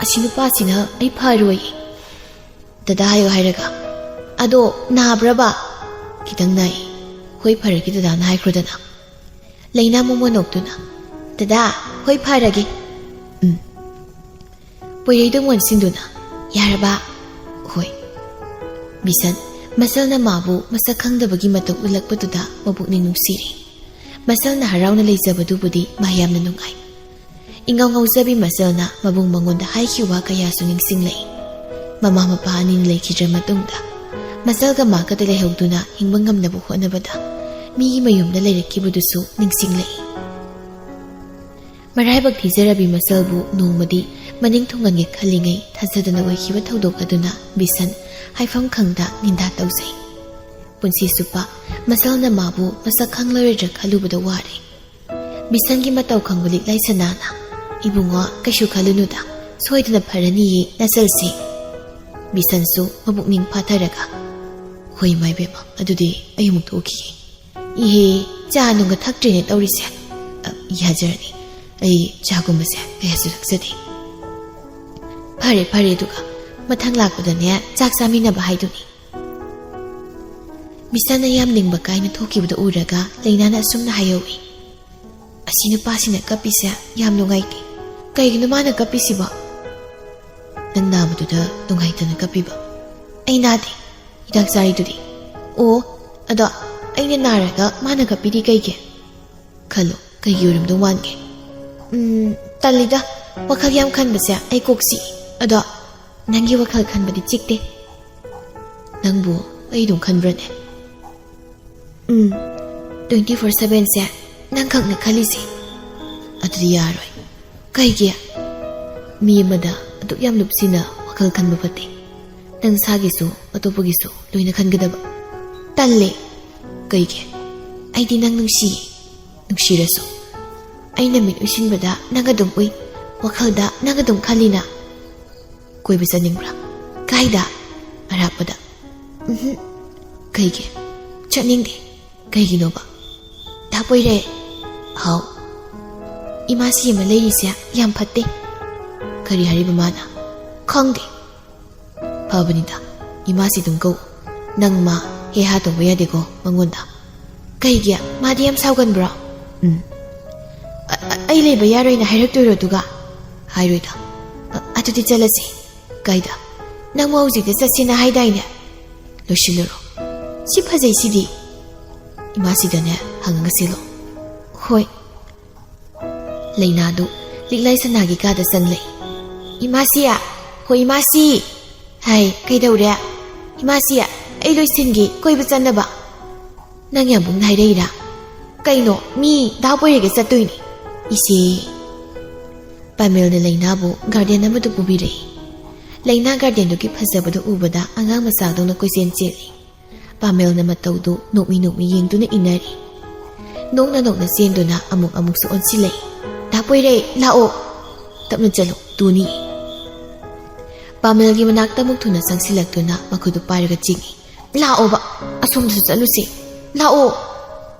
ꯑꯁꯤ ꯅꯨꯄꯥꯁꯤꯅ ꯑꯩ ꯐꯔꯣꯏꯌꯦ꯫" "ꯗꯗꯥ ꯍꯥꯏꯌꯣ ꯍꯥꯏꯔꯒ꯫" "ꯑꯗꯣ ꯅꯥꯕ꯭ꯔꯕ?" "ꯈꯤꯇꯪ ꯅꯥꯏ꯫" "ꯍꯣꯏ ꯐꯔꯒꯦ ꯗꯗꯥꯅ ꯍꯥꯏꯈ꯭ꯔꯣꯗꯅ꯫" ꯂꯩꯅꯥ ꯃꯣꯃꯣꯟ ꯅꯣꯛꯇꯨꯅ, "ꯗꯗꯥ, ꯍꯣꯏ ꯐꯔꯒꯦ꯫" "ꯎꯝ꯫" ꯄꯣꯏꯔꯩꯗ ꯃꯣꯟꯁꯤꯟꯗꯨꯅ, "ꯌꯥꯔꯕ?" "ꯍꯣꯏ꯫" ꯕꯤꯁꯟ, ꯃꯁꯜꯅ ꯃꯥꯕꯨ ꯃꯁꯛ ꯈꯪꯗꯕꯒꯤ ꯃꯇꯧ ꯎꯠꯂꯛꯄꯗꯨꯗ ꯃꯄꯨꯛꯅꯤꯡ ꯅꯨꯡꯁꯤꯔꯦ꯫ ꯃꯁꯜꯅ ꯍꯔꯥꯎꯅ ꯂꯩꯖꯕꯗꯨꯕꯨꯗꯤ ꯃꯥ ꯌꯥꯝꯅ ꯅꯨꯡꯉꯥꯏ꯫ ꯏꯉꯥꯎ ꯉꯥꯎꯖꯕꯤ ꯃꯁꯜꯅ ꯃꯕꯨꯡ ꯃꯉꯣꯟꯗ ꯍꯥꯏꯈꯤꯕ ꯋꯥ ꯀꯌꯥꯁꯨ ꯅꯤꯡꯁꯤꯡꯂꯛꯏ꯫ ꯃꯃꯥ ꯃꯄꯥ ꯑꯅꯤꯅ ꯂꯩꯈꯤꯗ꯭ꯔ ꯃꯇꯨꯡꯗ ꯃꯁꯜꯒ ꯃꯥꯒꯗ ꯂꯩꯍꯧꯗꯨꯅ ꯍꯤꯡꯕ ꯉꯝꯅꯕ ꯍꯣꯠꯅꯕꯗ ꯃꯤꯒꯤ ꯃꯌꯨꯝꯗ ꯂꯩꯔꯛꯈꯤꯕꯗꯨꯁꯨ ꯅꯤꯡꯁꯤꯡꯂꯛꯏ꯫ ꯃꯔꯥꯏꯕꯛ ꯊꯤꯖꯔꯕꯤ ꯃꯁꯜꯕꯨ ꯅꯣꯡꯃꯗꯤ ꯃꯅꯤꯡ ꯊꯨꯡꯍꯟꯒꯦ ꯈꯜꯂꯤꯉꯩ ꯊꯥꯖꯗꯅ ꯑꯣꯏꯈꯤꯕ ꯊꯧꯗꯣꯛ ꯑꯗꯨꯅ ꯕꯤꯁꯟ ꯍꯥꯏꯐꯝ ꯈꯪꯗ ꯅꯤꯟꯗꯥ ꯇꯧꯖꯩ꯫ ꯄꯨꯟꯁꯤ ꯆꯨꯞꯄ ꯃꯁꯜꯅ ꯃꯥꯕꯨ ꯃꯁꯛ ꯈꯪꯂꯔꯣꯏꯗ꯭ꯔꯥ ꯈꯜꯂꯨꯕꯗ ꯋꯥꯔꯦ꯫ ꯕꯤꯁꯟꯒꯤ ꯃꯇꯧ ꯈꯪꯕ ꯂꯤꯛꯂꯥꯏ ꯁꯅꯥꯅ, "ꯏꯕꯨꯡꯉꯣ, ꯀꯩꯁꯨ ꯈꯜꯂꯨꯅꯨꯗ, ꯁꯣꯏꯗꯅ ꯐꯔꯅꯤꯌꯦ, ꯅꯁꯜꯁꯦ꯫" ꯕꯤꯁꯟꯁꯨ ꯃꯕꯨꯛꯅꯤꯡ ꯐꯥꯊꯔꯒ, "ꯍꯣꯏ ꯏꯃꯥ ꯏꯕꯦꯝꯃ, ꯑꯗꯨꯗꯤ ꯑꯩ ꯑꯃꯨꯛ ꯊꯣꯛꯈꯤꯒꯦ꯫ ꯏꯍꯦ, ꯆꯥ ꯅꯨꯡꯒ ꯊꯛꯇ꯭ꯔꯦꯅꯦ ꯇꯧꯔꯤꯁꯦ꯫ ꯑ, ꯌꯥꯖꯔꯅꯤ, ꯑꯩ ꯆꯥꯒꯨꯝꯕꯁꯦ ꯀꯌꯥꯁꯨ ꯊꯛꯆꯗꯦ꯫" "ꯐꯔꯦ ꯐꯔꯦ, ꯑꯗꯨꯒ ꯃꯊꯪ ꯂꯥꯛꯄꯗꯅꯦ ꯆꯥꯛ ꯆꯥꯃꯤꯟꯅꯕ ꯍꯥꯏꯗꯨꯅꯤ꯫" ꯕꯤꯁꯟꯅ ꯌꯥꯝ ꯅꯤꯡꯕ ꯀꯥꯏꯅ ꯊꯣꯛꯈꯤꯕꯗꯨ ꯎꯔꯒ ꯂꯩꯅꯥꯅ ꯑꯁꯨꯝꯅ ꯍꯥꯏꯍꯧꯏ, "ꯑꯁꯤ ꯅꯨꯄꯥꯁꯤꯅ ꯀꯞꯄꯤꯁꯦ ꯌꯥꯝ ꯅꯨꯡꯉꯥꯏꯇꯦ꯫ ꯀꯩꯒꯤꯅꯣ ꯃꯥꯅ ꯀꯞꯄꯤꯁꯤꯕꯣ?" "ꯅꯪ ꯅꯥꯕꯗꯨꯗ ꯅꯨꯡꯉꯥꯏꯇꯅ ꯀꯞꯄꯤꯕ꯫" "ꯑꯩ ꯅꯥꯗꯦ, ꯍꯤꯗꯥꯛ ꯆꯥꯔꯤꯗꯨꯗꯤ꯫" "ꯑꯣ, ꯑꯗꯣ ꯑꯩꯅ ꯅꯥꯔꯒ ꯃꯥꯅ ꯀꯞꯄꯤꯗꯤ ꯀꯩꯒꯤ? ꯈꯜꯂꯣ, ꯀꯩꯒꯤ ꯑꯣꯏꯔꯝꯗꯧ ꯃꯥꯟꯒꯦ?" "ꯎꯝ, ꯇꯜꯂꯤꯗ, ꯋꯥꯈꯜ ꯌꯥꯝ ꯈꯟꯕꯁꯦ ꯑꯩ ꯀꯣꯛ ꯆꯤꯛꯏ꯫ ꯑꯗꯣ ꯅꯪꯒꯤ ꯋꯥꯈꯜ ꯈꯟꯕꯗꯤ ꯆꯤꯛꯇꯦ?" "ꯅꯪꯕꯨ ꯑꯩ ꯑꯗꯨꯝ ꯈꯟꯕ꯭ꯔꯅꯦ?" "ꯎꯝ, twenty four sevenꯁꯦ ꯅꯪꯈꯛꯅ ꯈꯜꯂꯤꯁꯦ꯫" "ꯑꯗꯨꯗꯤ ꯌꯥꯔꯣꯏ꯫" "ꯀꯩꯒꯤ?" "ꯃꯤ ꯑꯃꯗ ꯑꯗꯨꯛ ꯌꯥꯝ ꯂꯨꯞꯁꯤꯟꯅ ꯋꯥꯈꯜ ꯈꯟꯕ ꯐꯠꯇꯦ꯫ ꯅꯪ ꯁꯥꯒꯤꯁꯨ ꯑꯇꯣꯞꯄꯒꯤꯁꯨ ꯂꯣꯏꯅ ꯈꯟꯒꯗꯕ꯫" "ꯇꯜꯂꯦ꯫" "ꯀꯩꯒꯤ?" "ꯑꯩꯗꯤ ꯅꯪ ꯅꯨꯡꯁꯤꯌꯦ꯫ ꯅꯨꯡꯁꯤꯔꯁꯨ ꯑꯩꯅ ꯃꯤꯠ ꯎꯏꯁꯤꯟꯕꯗ ꯅꯪ ꯑꯗꯨꯝ ꯎꯏ꯫ ꯋꯥꯈꯜꯗ ꯅꯪ ꯑꯗꯨꯝ ꯈꯜꯂꯤꯅ? ꯀꯣꯏꯕ ꯆꯠꯅꯤꯡꯕ꯭ꯔꯥ? ꯀꯥꯏꯗ? ꯑꯔꯥꯞꯄꯗ? ꯎꯝꯍꯨꯝ꯫ ꯀꯩꯒꯤ? ꯆꯠꯅꯤꯡꯗꯦ꯫ ꯀꯩꯒꯤꯅꯣꯕ? ꯗꯥ ꯄꯣꯏꯔꯩ꯫ ꯍꯥꯎ꯫ ꯏꯃꯥꯁꯤ ꯑꯃ ꯂꯩꯔꯤꯁꯦ ꯌꯥꯝ ꯐꯠꯇꯦ꯫ ꯀꯔꯤ ꯍꯥꯏꯔꯤꯕ ꯃꯥꯅ? ꯈꯪꯗꯦ꯫ ꯐꯕꯅꯤꯗ, ꯏꯃꯥꯁꯤ ꯑꯗꯨꯝ ꯀꯧ꯫ ꯅꯪ ꯃꯥ ꯍꯦ ꯍꯥ ꯇꯧꯕ ꯌꯥꯗꯦꯀꯣ ꯃꯉꯣꯟꯗ꯫ ꯀꯩꯒꯤ? ꯃꯥꯗꯤ ꯌꯥꯝ ꯁꯥꯎꯒꯟꯕ꯭ꯔꯣ? ꯎꯝ꯫ ꯑ-, ꯑ-, ꯑꯩ ꯂꯩꯕ ꯌꯥꯔꯣꯏꯅ ꯍꯥꯏꯔꯛꯇꯣꯏꯔꯣ ꯑꯗꯨꯒ? ꯍꯥꯏꯔꯣꯏꯗ꯫ ꯑ-, ꯑꯗꯨꯗꯤ ꯆꯠꯂꯁꯦ꯫ ꯀꯥꯏꯗ? ꯅꯪꯕꯨ ꯍꯧꯖꯤꯛꯇ ꯆꯠꯁꯦꯅ ꯍꯥꯏꯗꯥꯏꯅꯦ? ꯂꯣꯏꯁꯤꯜꯂꯨꯔꯣ꯫ ꯁꯤ ꯐꯖꯩꯁꯤꯗꯤ꯫ ꯏꯃꯥꯁꯤꯗꯅꯦ ꯍꯪꯉꯒ ꯁꯤꯜꯂꯣ꯫ ꯍꯣꯏ꯫ ꯂꯩꯅꯥꯗꯨ ꯂꯤꯛꯂꯥꯏ ꯁꯅꯥꯒꯤ ꯀꯥꯗ ꯆꯪꯂꯦ꯫ "ꯏꯃꯥꯁꯤ! ꯍꯣ ꯏꯃꯥꯁꯤ!" ꯍꯥꯏ, "ꯀꯩꯗꯧꯔꯦ?" "ꯏꯃꯥꯁꯤ, ꯑꯩ ꯂꯣꯏꯁꯤꯟꯒꯦ, ꯀꯣꯏꯕ ꯆꯠꯅꯕ꯫" "ꯅꯪ ꯌꯥꯝ ꯄꯨꯡꯅ ꯍꯥꯏꯔꯛꯏꯔꯥ?" "ꯀꯩꯅꯣ, ꯃꯤ ꯗꯥ ꯄꯣꯏꯔꯩꯒ ꯆꯠꯇꯣꯏꯅꯤ, ꯏꯆꯦ꯫" ꯄꯥꯃꯦꯜꯅ ꯂꯩꯅꯥꯕꯨ ꯒꯥꯔꯗꯦꯟ ꯑꯃꯗ ꯄꯨꯕꯤꯔꯛꯏ꯫ ꯂꯩꯅꯥ ꯒꯥꯔꯗꯦꯟꯗꯨꯒꯤ ꯐꯖꯕꯗꯨ ꯎꯕꯗ ꯑꯉꯥꯡ ꯃꯆꯥꯗꯧꯅ ꯀꯣꯏꯆꯦꯟ ꯆꯦꯜꯂꯤ꯫ ꯄꯥꯃꯦꯜꯅ ꯃꯇꯧꯗꯨ ꯅꯣꯛꯃꯤ ꯅꯣꯛꯃꯤ ꯌꯦꯡꯗꯨꯅ ꯏꯟꯅꯔꯤ꯫ ꯅꯣꯛꯅ ꯅꯣꯛꯅ ꯆꯦꯟꯗꯨꯅ ꯑꯃꯨꯛ ꯑꯃꯨꯛꯁꯨ ꯑꯣꯟꯁꯤꯜꯂꯛꯏ꯫ "ꯗꯥ ꯄꯣꯏꯔꯩ, ꯂꯥꯛꯑꯣ!" "ꯇꯞꯅ ꯆꯠꯂꯨ, ꯇꯨꯅꯤ꯫" ꯄꯥꯃꯦꯜꯒꯤ ꯃꯅꯥꯛꯇ ꯑꯃꯨꯛ ꯊꯨꯅ ꯆꯪꯁꯤꯜꯂꯛꯇꯨꯅ ꯃꯈꯨꯠꯇꯨ ꯄꯥꯏꯔꯒ ꯆꯤꯡꯏ꯫ "ꯂꯥꯛꯑꯣꯕ, ꯑꯁꯣꯝꯗꯁꯨ ꯆꯠꯂꯨꯁꯤ꯫ ꯂꯥꯛꯑꯣ!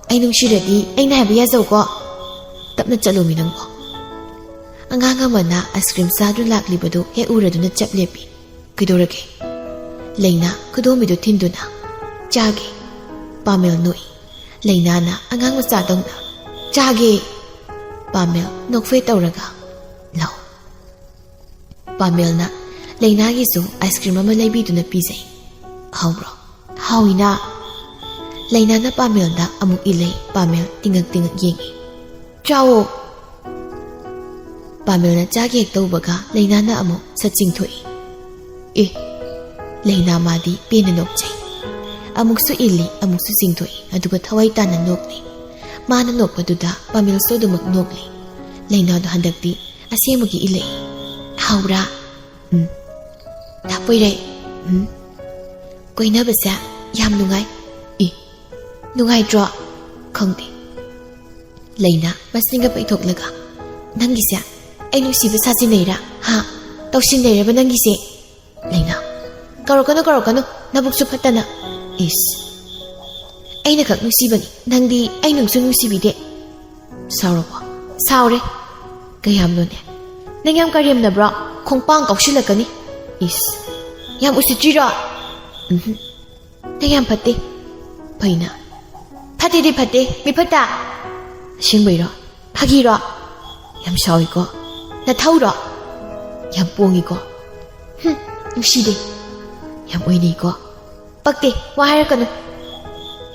ꯑꯩ ꯅꯨꯡꯁꯤꯔꯗꯤ ꯑꯩꯅ ꯍꯥꯏꯕ ꯌꯥꯖꯧꯀꯣ꯫ ꯇꯞꯅ ꯆꯠꯂꯣꯃꯤ ꯅꯪꯕꯣ꯫" ꯑꯉꯥꯡ ꯑꯃꯅ ꯑꯥꯏꯁ ꯀ꯭ꯔꯤꯝ ꯆꯥꯗꯨꯅ ꯂꯥꯛꯂꯤꯕꯗꯨ ꯍꯦꯛ ꯎꯔꯗꯨꯅ ꯆꯞ ꯂꯦꯞꯄꯤ꯫ "ꯀꯩꯗꯧꯔꯒꯦ?" ꯂꯩꯅꯥ ꯈꯨꯗꯣꯝꯕꯤꯗꯨ ꯊꯤꯟꯗꯨꯅ꯫ "ꯆꯥꯒꯦ꯫" ꯄꯥꯃꯦꯜ ꯅꯣꯛꯏ꯫ ꯂꯩꯅꯥꯅ ꯑꯉꯥꯡ ꯃꯆꯥꯗꯧꯅ, "ꯆꯥꯒꯦ!" ꯄꯥꯃꯦꯜ ꯅꯣꯛꯐꯦ ꯇꯧꯔꯒ, "ꯂꯧ꯫" ꯄꯥꯃꯦꯜꯅ ꯂꯩꯅꯥꯒꯤꯁꯨ ꯑꯥꯏꯁ ꯀ꯭ꯔꯤꯝ ꯑꯃ ꯂꯩꯕꯤꯗꯨꯅ ꯄꯤꯖꯩ꯫ "ꯍꯥꯎꯕ꯭ꯔꯣ?" "ꯍꯥꯎꯏꯅ꯫" ꯂꯩꯅꯥꯅ ꯄꯥꯃꯦꯜꯗ ꯑꯃꯨꯛ ꯏꯜꯂꯦ꯫ ꯄꯥꯃꯦꯜ ꯇꯤꯡꯉꯛ ꯇꯤꯡꯉꯛ ꯌꯦꯡꯉꯤ꯫ "ꯆꯥꯎꯑꯣ꯫" ꯄꯥꯃꯦꯜꯅ ꯆꯥꯒꯦ ꯍꯦꯛ ꯇꯧꯕꯒ ꯂꯩꯅꯥꯅ ꯑꯃꯨꯛ ꯁꯠ ꯆꯤꯡꯊꯣꯛꯏ꯫ ꯑꯦ, ꯂꯩꯅꯥ ꯃꯥꯗꯤ ꯄꯦꯟꯅ ꯅꯣꯛꯆꯩ꯫ ꯑꯃꯨꯛꯁꯨ ꯏꯜꯂꯤ, ꯑꯃꯨꯛꯁꯨ ꯆꯤꯡꯊꯣꯛꯏ, ꯑꯗꯨꯒ ꯊꯋꯥꯏ ꯇꯥꯅ ꯅꯣꯛꯂꯤ꯫ ꯃꯥꯅ ꯅꯣꯛꯄꯗꯨꯗ ꯄꯥꯃꯦꯜꯁꯨ ꯑꯗꯨꯃꯛ ꯅꯣꯛꯂꯤ꯫ ꯂꯩꯅꯥꯗꯣ ꯍꯟꯗꯛꯇꯤ ꯑꯁꯦꯡꯕꯒꯤ ꯏꯜꯂꯛꯏ꯫ "ꯍꯥꯎꯕ꯭ꯔꯥ?" "ꯎꯝ꯫" "ꯗꯥ ꯄꯣꯏꯔꯩ꯫" "ꯎꯝ꯫" "ꯀꯣꯏꯅꯕꯁꯦ ꯌꯥꯝ ꯅꯨꯡꯉꯥꯏ꯫" "ꯏ, ꯅꯨꯡꯉꯥꯏꯇ꯭ꯔꯣ?" "ꯈꯪꯗꯦ꯫" ꯂꯩꯅꯥ ꯃꯁꯤꯡꯒ ꯄꯩꯊꯣꯛꯂꯒ, "ꯅꯪꯒꯤꯁꯦ ꯑꯩ ꯅꯨꯡꯁꯤꯕ ꯁꯥꯖꯤꯟꯅꯩꯔꯥ? ꯍꯥ? ꯇꯧꯁꯤꯟꯅꯩꯔꯕ ꯅꯪꯒꯤꯁꯦ? ꯂꯩꯅꯥ, ꯀꯧꯔꯛꯀꯅꯨ, ꯀꯧꯔꯛꯀꯅꯨ, ꯅꯕꯨꯛꯁꯨ ꯐꯠꯇꯅ꯫ ꯏꯁ, ꯑꯩꯅ ꯈꯛ ꯅꯨꯡꯁꯤꯕꯅꯤ, ꯅꯪꯗꯤ ꯑꯩ ꯅꯨꯡꯁꯨ ꯅꯨꯡꯁꯤꯕꯤꯗꯦ꯫ ꯁꯥꯎꯔꯕꯣ? ꯁꯥꯎꯔꯦ꯫ ꯀꯌꯥꯝꯅꯣꯅꯦ? ꯅꯪ ꯌꯥꯝ ꯀꯔꯦꯝꯅꯕ꯭ꯔꯣ? ꯈꯣꯡꯄꯥꯡ ꯀꯥꯎꯁꯤꯜꯂꯛꯀꯅꯤ꯫ ꯏꯁ, ꯌꯥꯝ ꯎꯁꯤꯠꯇ꯭ꯔꯤꯔꯣ? ꯎꯝꯍꯨꯝ꯫ ꯅꯪ ꯌꯥꯝ ꯐꯠꯇꯦ꯫ ꯐꯩꯅ? ꯐꯠꯇꯦꯗꯤ ꯐꯠꯇꯦ, ꯃꯤ ꯐꯠꯇ꯫ ꯑꯁꯦꯡꯕꯩꯔꯣ? ꯐꯥꯒꯤꯔꯣ? ꯌꯥꯝ ꯁꯥꯎꯏꯀꯣ꯫ ꯅꯊꯧꯔꯣ? ꯌꯥꯝ ꯄꯣꯡꯉꯤꯀꯣ꯫ ꯍꯨꯝ, ꯅꯨꯡꯁꯤꯗꯦ꯫ ꯌꯥꯝ ꯑꯣꯏꯅꯩꯀꯣ꯫ ꯄꯛꯇꯦ, ꯋꯥ ꯍꯥꯏꯔꯛꯀꯅꯨ꯫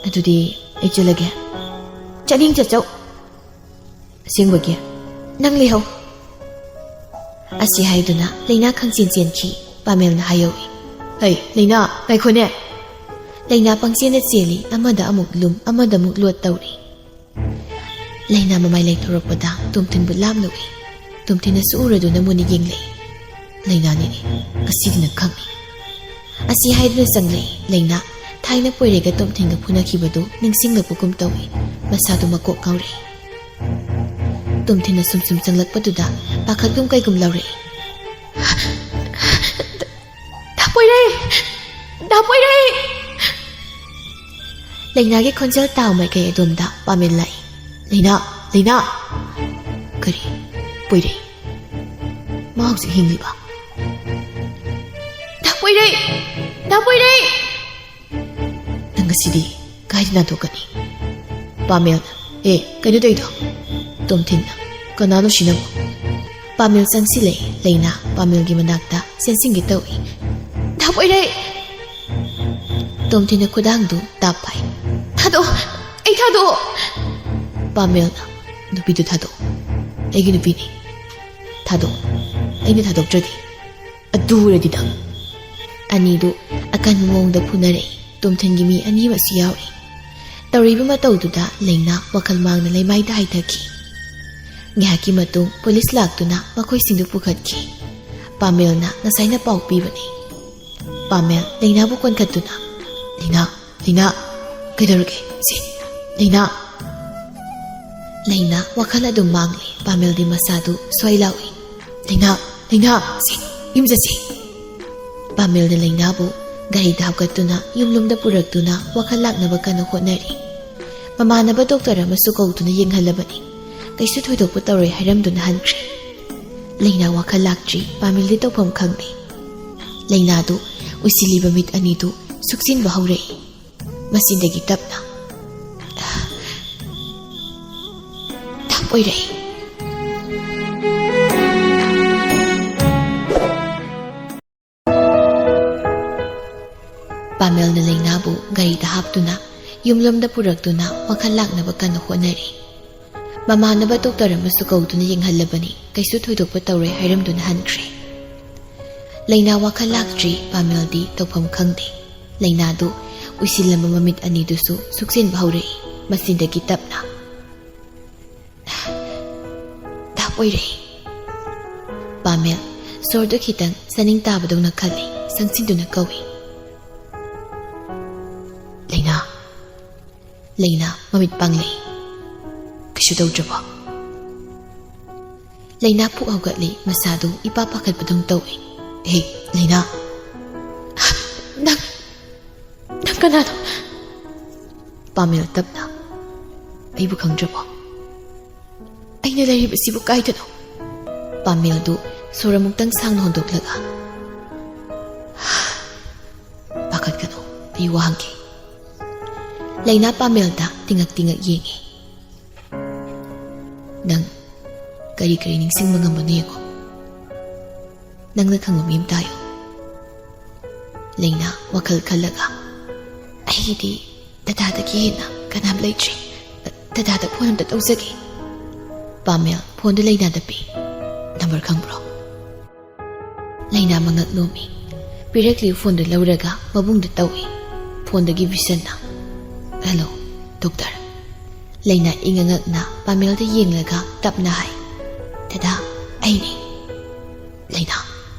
ꯑꯗꯨꯗꯤ ꯑꯩ ꯆꯠꯂꯒꯦ꯫ ꯆꯠꯅꯤꯡ ꯆꯠꯆꯧ꯫ ꯑꯁꯦꯡꯕꯒꯤ? ꯅꯪ ꯂꯩꯍꯧ꯫ ꯑꯁꯤ ꯍꯥꯏꯗꯨꯅ ꯂꯩꯅꯥ ꯈꯪꯆꯦꯟ ꯆꯦꯟꯈꯤ꯫ ꯄꯥꯃꯦꯜꯅ ꯍꯥꯏꯍꯧꯏ, "ꯍꯩ, ꯂꯩꯅꯥ, ꯉꯥꯏꯈꯣꯅꯦ!" ꯂꯩꯅꯥ ꯄꯪꯆꯦꯟꯗ ꯆꯦꯜꯂꯤ, ꯑꯃꯗ ꯑꯃꯨꯛ ꯂꯨꯝ, ꯑꯃꯗ ꯑꯃꯨꯛ ꯂꯣꯠ ꯇꯧꯔꯤ꯫ ꯂꯩꯅꯥ ꯃꯃꯥꯏ ꯂꯩꯊꯣꯔꯛꯄꯗ ꯇꯣꯝꯊꯤꯟꯕꯨ ꯂꯥꯞꯅ ꯎꯏ꯫ ꯇꯣꯝꯊꯤꯟꯅꯁꯨ ꯎꯔꯗꯨꯅ ꯃꯨꯟꯅ ꯌꯦꯡꯂꯛꯏ꯫ ꯂꯩꯅꯥꯅꯤꯅꯦ, ꯉꯁꯤꯗꯤ ꯅꯪ ꯈꯪꯅꯤ꯫ ꯑꯁꯤ ꯍꯥꯏꯗꯨꯅ ꯆꯪꯂꯛꯏ ꯂꯩꯅꯥ꯫ ꯊꯥꯏꯅ ꯄꯣꯏꯔꯩꯒ ꯇꯣꯝꯊꯤꯟꯒ ꯐꯨꯅꯈꯤꯕꯗꯨ ꯅꯤꯡꯁꯤꯡꯂꯛꯄꯒꯨꯝ ꯇꯧꯏ꯫ ꯃꯁꯥꯗꯨ ꯃꯀꯣꯛ ꯉꯥꯎꯔꯛꯏ꯫ ꯇꯣꯝꯊꯤꯟꯅ ꯁꯨꯝ ꯁꯨꯝ ꯆꯪꯂꯛꯄꯗꯨꯗ ꯄꯥꯈꯠꯀꯨꯝ ꯀꯩꯒꯨꯝ ꯂꯧꯔꯛꯏ꯫ "ꯗꯥ ꯄꯣꯏꯔꯩ! ꯗꯥ ꯄꯣꯏꯔꯩ!" ꯂꯩꯅꯥꯒꯤ ꯈꯣꯟꯖꯦꯜ ꯇꯥꯕ ꯃꯥꯏꯀꯩ ꯑꯗꯣꯝꯗ ꯄꯥꯃꯦꯜ ꯂꯥꯛꯏ꯫ "ꯂꯩꯅꯥ! ꯂꯩꯅꯥ!" "ꯀꯔꯤ? ꯄꯣꯏꯔꯩ? ꯃꯥ ꯍꯧꯖꯤꯛ ꯍꯤꯡꯂꯤꯕ?" "ꯗꯥ ꯄꯣꯏꯔꯩ! ꯗꯥ ꯄꯣꯏꯔꯩ!" "ꯅꯪ ꯉꯁꯤꯗꯤ ꯀꯥꯏꯗ ꯅꯥꯟꯊꯣꯛꯀꯅꯤ?" ꯄꯥꯃꯦꯜꯅ, "ꯑꯦ, ꯀꯩꯅꯣ ꯇꯧꯏꯗꯣ?" ꯇꯣꯝꯊꯤꯟꯅ, "ꯀꯅꯥꯅꯣ ꯁꯤꯅꯕꯣ?" ꯄꯥꯃꯦꯜ ꯆꯪꯁꯤꯜꯂꯛꯏ꯫ ꯂꯩꯅꯥ ꯄꯥꯃꯦꯜꯒꯤ ꯃꯅꯥꯛꯇ ꯆꯦꯟꯁꯤꯟꯒꯦ ꯇꯧꯏ꯫ "ꯗꯥ ꯄꯣꯏꯔꯩ!" ꯇꯣꯝꯊꯤꯟꯅ ꯈꯨꯗꯥꯡꯗꯨ ꯇꯥꯞ ꯐꯥꯏ꯫ "ꯊꯥꯗꯣꯛꯑꯣ! ꯑꯩ ꯊꯥꯗꯣꯛꯑꯣ!" ꯄꯥꯃꯦꯜꯅ, "ꯅꯨꯄꯤꯗꯨ ꯊꯥꯗꯣꯛꯑꯣ꯫ ꯑꯩꯒꯤ ꯅꯨꯄꯤꯅꯤ꯫ ꯊꯥꯗꯣꯛꯑꯣ꯫ ꯑꯩꯅ ꯊꯥꯗꯣꯛꯇ꯭ꯔꯗꯤ ꯑꯗꯨ ꯑꯣꯏꯔꯗꯤ ꯅꯪ!" ꯑꯅꯤꯗꯨ ꯑꯀꯟꯕ ꯃꯑꯣꯡꯗ ꯐꯨꯅꯔꯛꯏ꯫ ꯇꯣꯝꯊꯤꯟꯒꯤ ꯃꯤ ꯑꯅꯤ ꯑꯃꯁꯨ ꯌꯥꯎꯔꯤ꯫ ꯇꯧꯔꯤꯕ ꯃꯇꯧꯗꯨꯗ ꯂꯩꯅꯥ ꯋꯥꯈꯜ ꯃꯥꯡꯅ ꯂꯩꯃꯥꯏꯗ ꯍꯥꯏꯊꯈꯤ꯫ ꯉꯥꯏꯍꯥꯛꯀꯤ ꯃꯇꯨꯡ ꯄꯨꯂꯤꯁ ꯂꯥꯛꯇꯨꯅ ꯃꯈꯣꯏꯁꯤꯡꯗꯨ ꯄꯨꯈꯠꯈꯤ꯫ ꯄꯥꯃꯦꯜꯅ ꯉꯁꯥꯏꯅ ꯄꯥꯎ ꯄꯤꯕꯅꯤ꯫ ꯄꯥꯃꯦꯜ ꯂꯩꯅꯥꯕꯨ ꯀꯣꯟꯈꯠꯇꯨꯅ, "ꯂꯩꯅꯥ, ꯂꯩꯅꯥ, ꯀꯩꯗꯧꯔꯒꯦ? ꯁꯤ, ꯂꯩꯅꯥ!" ꯂꯩꯅꯥ ꯋꯥꯈꯜ ꯑꯗꯨꯝ ꯃꯥꯡꯂꯤ꯫ ꯄꯥꯃꯦꯜꯗꯤ ꯃꯁꯥꯗꯨ ꯁ꯭ꯋꯥꯏ ꯂꯥꯎꯏ꯫ "ꯂꯩꯅꯥ, ꯂꯩꯅꯥ, ꯁꯤ, ꯌꯨꯝ ꯆꯠꯁꯤ!" ꯄꯥꯃꯦꯜꯅ ꯂꯩꯅꯥꯕꯨ ꯒꯥꯔꯤꯗ ꯍꯥꯞꯀꯠꯇꯨꯅ ꯌꯨꯝꯂꯣꯝꯗ ꯄꯨꯔꯛꯇꯨꯅ ꯋꯥꯈꯜ ꯂꯥꯛꯅꯕ ꯀꯟꯅ ꯍꯣꯠꯅꯔꯤ꯫ ꯃꯃꯥꯟꯅꯕ ꯗꯣꯛꯇꯔ ꯑꯃꯁꯨ ꯀꯧꯗꯨꯅ ꯌꯦꯡꯍꯜꯂꯕꯅꯤ꯫ ꯀꯩꯁꯨ ꯊꯣꯏꯗꯣꯛꯄ ꯇꯧꯔꯣꯏ ꯍꯥꯏꯔꯝꯗꯨꯅ ꯍꯟꯈ꯭ꯔꯦ꯫ ꯂꯩꯅꯥ ꯋꯥꯈꯜ ꯂꯥꯛꯇ꯭ꯔꯤ ꯄꯥꯃꯦꯜꯗꯤ ꯇꯧꯐꯝ ꯈꯪꯗꯦ꯫ ꯂꯩꯅꯥꯗꯨ ꯎꯏꯁꯤꯜꯂꯤꯕ ꯃꯤꯠ ꯑꯅꯤꯗꯨ ꯁꯨꯛꯆꯤꯟꯕ ꯍꯧꯔꯛꯏ꯫ ꯃꯆꯤꯟꯗꯒꯤ ꯇꯞꯅ ꯇꯞ ꯑꯣꯏꯔꯛꯏ꯫ ꯄꯥꯃꯦꯜꯅ ꯂꯩꯅꯥꯕꯨ ꯒꯥꯔꯤꯗ ꯍꯥꯞꯇꯨꯅ ꯌꯨꯝꯂꯣꯝꯗ ꯄꯨꯔꯛꯇꯨꯅ ꯋꯥꯈꯜ ꯂꯥꯛꯅꯕ ꯀꯟꯅ ꯍꯣꯠꯅꯔꯤ꯫ ꯃꯃꯥꯟꯅꯕ ꯗꯣꯛꯇꯔ ꯑꯃꯁꯨ ꯀꯧꯗꯨꯅ ꯌꯦꯡꯍꯜꯂꯕꯅꯤ, ꯀꯩꯁꯨ ꯊꯣꯏꯗꯣꯛꯄ ꯇꯧꯔꯣꯏ ꯍꯥꯏꯔꯝꯗꯨꯅ ꯍꯟꯈ꯭ꯔꯦ꯫ ꯂꯩꯅꯥ ꯋꯥꯈꯜ ꯂꯥꯛꯇ꯭ꯔꯤ ꯄꯥꯃꯦꯜꯗꯤ ꯇꯧꯐꯝ ꯈꯪꯗꯦ꯫ ꯂꯩꯅꯥꯗꯨ ꯎꯏꯁꯤꯜꯂꯝꯕ ꯃꯃꯤꯠ ꯑꯅꯤꯗꯨꯁꯨ ꯁꯨꯛꯆꯤꯟꯕ ꯍꯧꯔꯛꯏ, ꯃꯆꯤꯟꯗꯒꯤ ꯇꯞꯅ ꯇꯞ ꯑꯣꯏꯔꯛꯏ꯫ ꯄꯥꯃꯦꯜ ꯁꯣꯔꯗꯨ ꯈꯤꯇꯪ ꯆꯥꯅꯤꯡ ꯇꯥꯕꯗꯧꯅ ꯈꯜꯂꯤ, ꯁꯪꯁꯤꯟꯗꯨꯅ ꯀꯧꯏ꯫ "ꯂꯩꯅꯥ, ꯂꯩꯅꯥ!" ꯃꯃꯤꯠ ꯄꯥꯡꯂꯛꯏ꯫ "ꯀꯩꯁꯨ ꯇꯧꯗ꯭ꯔꯕꯣ?" ꯂꯩꯅꯥ ꯄꯨꯛ ꯍꯧꯒꯠꯂꯤ, ꯃꯁꯥꯗꯨ ꯏꯄꯥ ꯄꯥꯈꯠꯄꯗꯧ ꯇꯧꯏ꯫ "ꯑꯦ, ꯂꯩꯅꯥ!" "ꯅꯪ, ꯅꯪ ꯀꯅꯥꯅꯣ?" ꯄꯥꯃꯦꯜ ꯇꯞꯅ, "ꯑꯩꯕꯨ ꯈꯪꯗ꯭ꯔꯕꯣ? ꯑꯩꯅ ꯂꯩꯔꯤꯕꯁꯤꯕꯨ ꯀꯥꯏꯗꯅꯣ?" ꯄꯥꯃꯦꯜꯗꯨ ꯁꯣꯔ ꯑꯃꯨꯛꯇꯪ ꯁꯥꯡꯅ ꯍꯣꯟꯗꯣꯛꯂꯒ, "ꯄꯥꯈꯠꯀꯅꯨ, ꯑꯩ ꯋꯥ ꯍꯪꯒꯦ꯫" ꯂꯩꯅꯥ ꯄꯥꯃꯦꯜꯗ ꯇꯤꯡꯉꯛ ꯇꯤꯡꯉꯛ ꯌꯦꯡꯏ꯫ "ꯅꯪ ꯀꯔꯤ ꯀꯔꯤ ꯅꯤꯡꯁꯤꯡꯕ ꯉꯝꯕꯅꯣ ꯌꯦꯡꯉꯣ꯫ ꯅꯪꯅ ꯈꯪꯕ ꯃꯤ ꯑꯃ ꯇꯥꯏꯌꯨ꯫" ꯂꯩꯅꯥ ꯋꯥꯈꯜ ꯈꯜꯂꯒ, "ꯑꯩꯒꯤꯗꯤ ꯗꯗꯥꯗꯒꯤ ꯍꯦꯟꯅ ꯀꯅꯥꯝ ꯂꯩꯇ꯭ꯔꯦ꯫ ꯗꯗꯥꯗ ꯐꯣꯟ ꯑꯝꯇ ꯇꯧꯖꯒꯦ꯫" ꯄꯥꯃꯦꯜ ꯐꯣꯟꯗꯨ ꯂꯩꯅꯥꯗ ꯄꯤ꯫ "ꯅꯝꯕꯔ ꯈꯪꯕ꯭ꯔꯣ?" ꯂꯩꯅꯥ ꯃꯉꯛ ꯅꯣꯝꯃꯤ꯫ ꯄꯤꯔꯛꯂꯤꯕ ꯐꯣꯟꯗꯨ ꯂꯧꯔꯒ ꯃꯕꯨꯡꯗ ꯇꯧꯏ꯫ ꯐꯣꯟꯗꯒꯤ ꯕꯤꯁꯟꯅ, "ꯍꯜꯂꯣ, ꯗꯣꯛꯇꯔ꯫" ꯂꯩꯅꯥ ꯏꯉꯛ ꯉꯛꯅ ꯄꯥꯃꯦꯜꯗ ꯌꯦꯡꯂꯒ ꯇꯞꯅ ꯍꯥꯏ, "ꯗꯗꯥ, ꯑꯩꯅꯤ꯫" "ꯂꯩꯅꯥ꯫"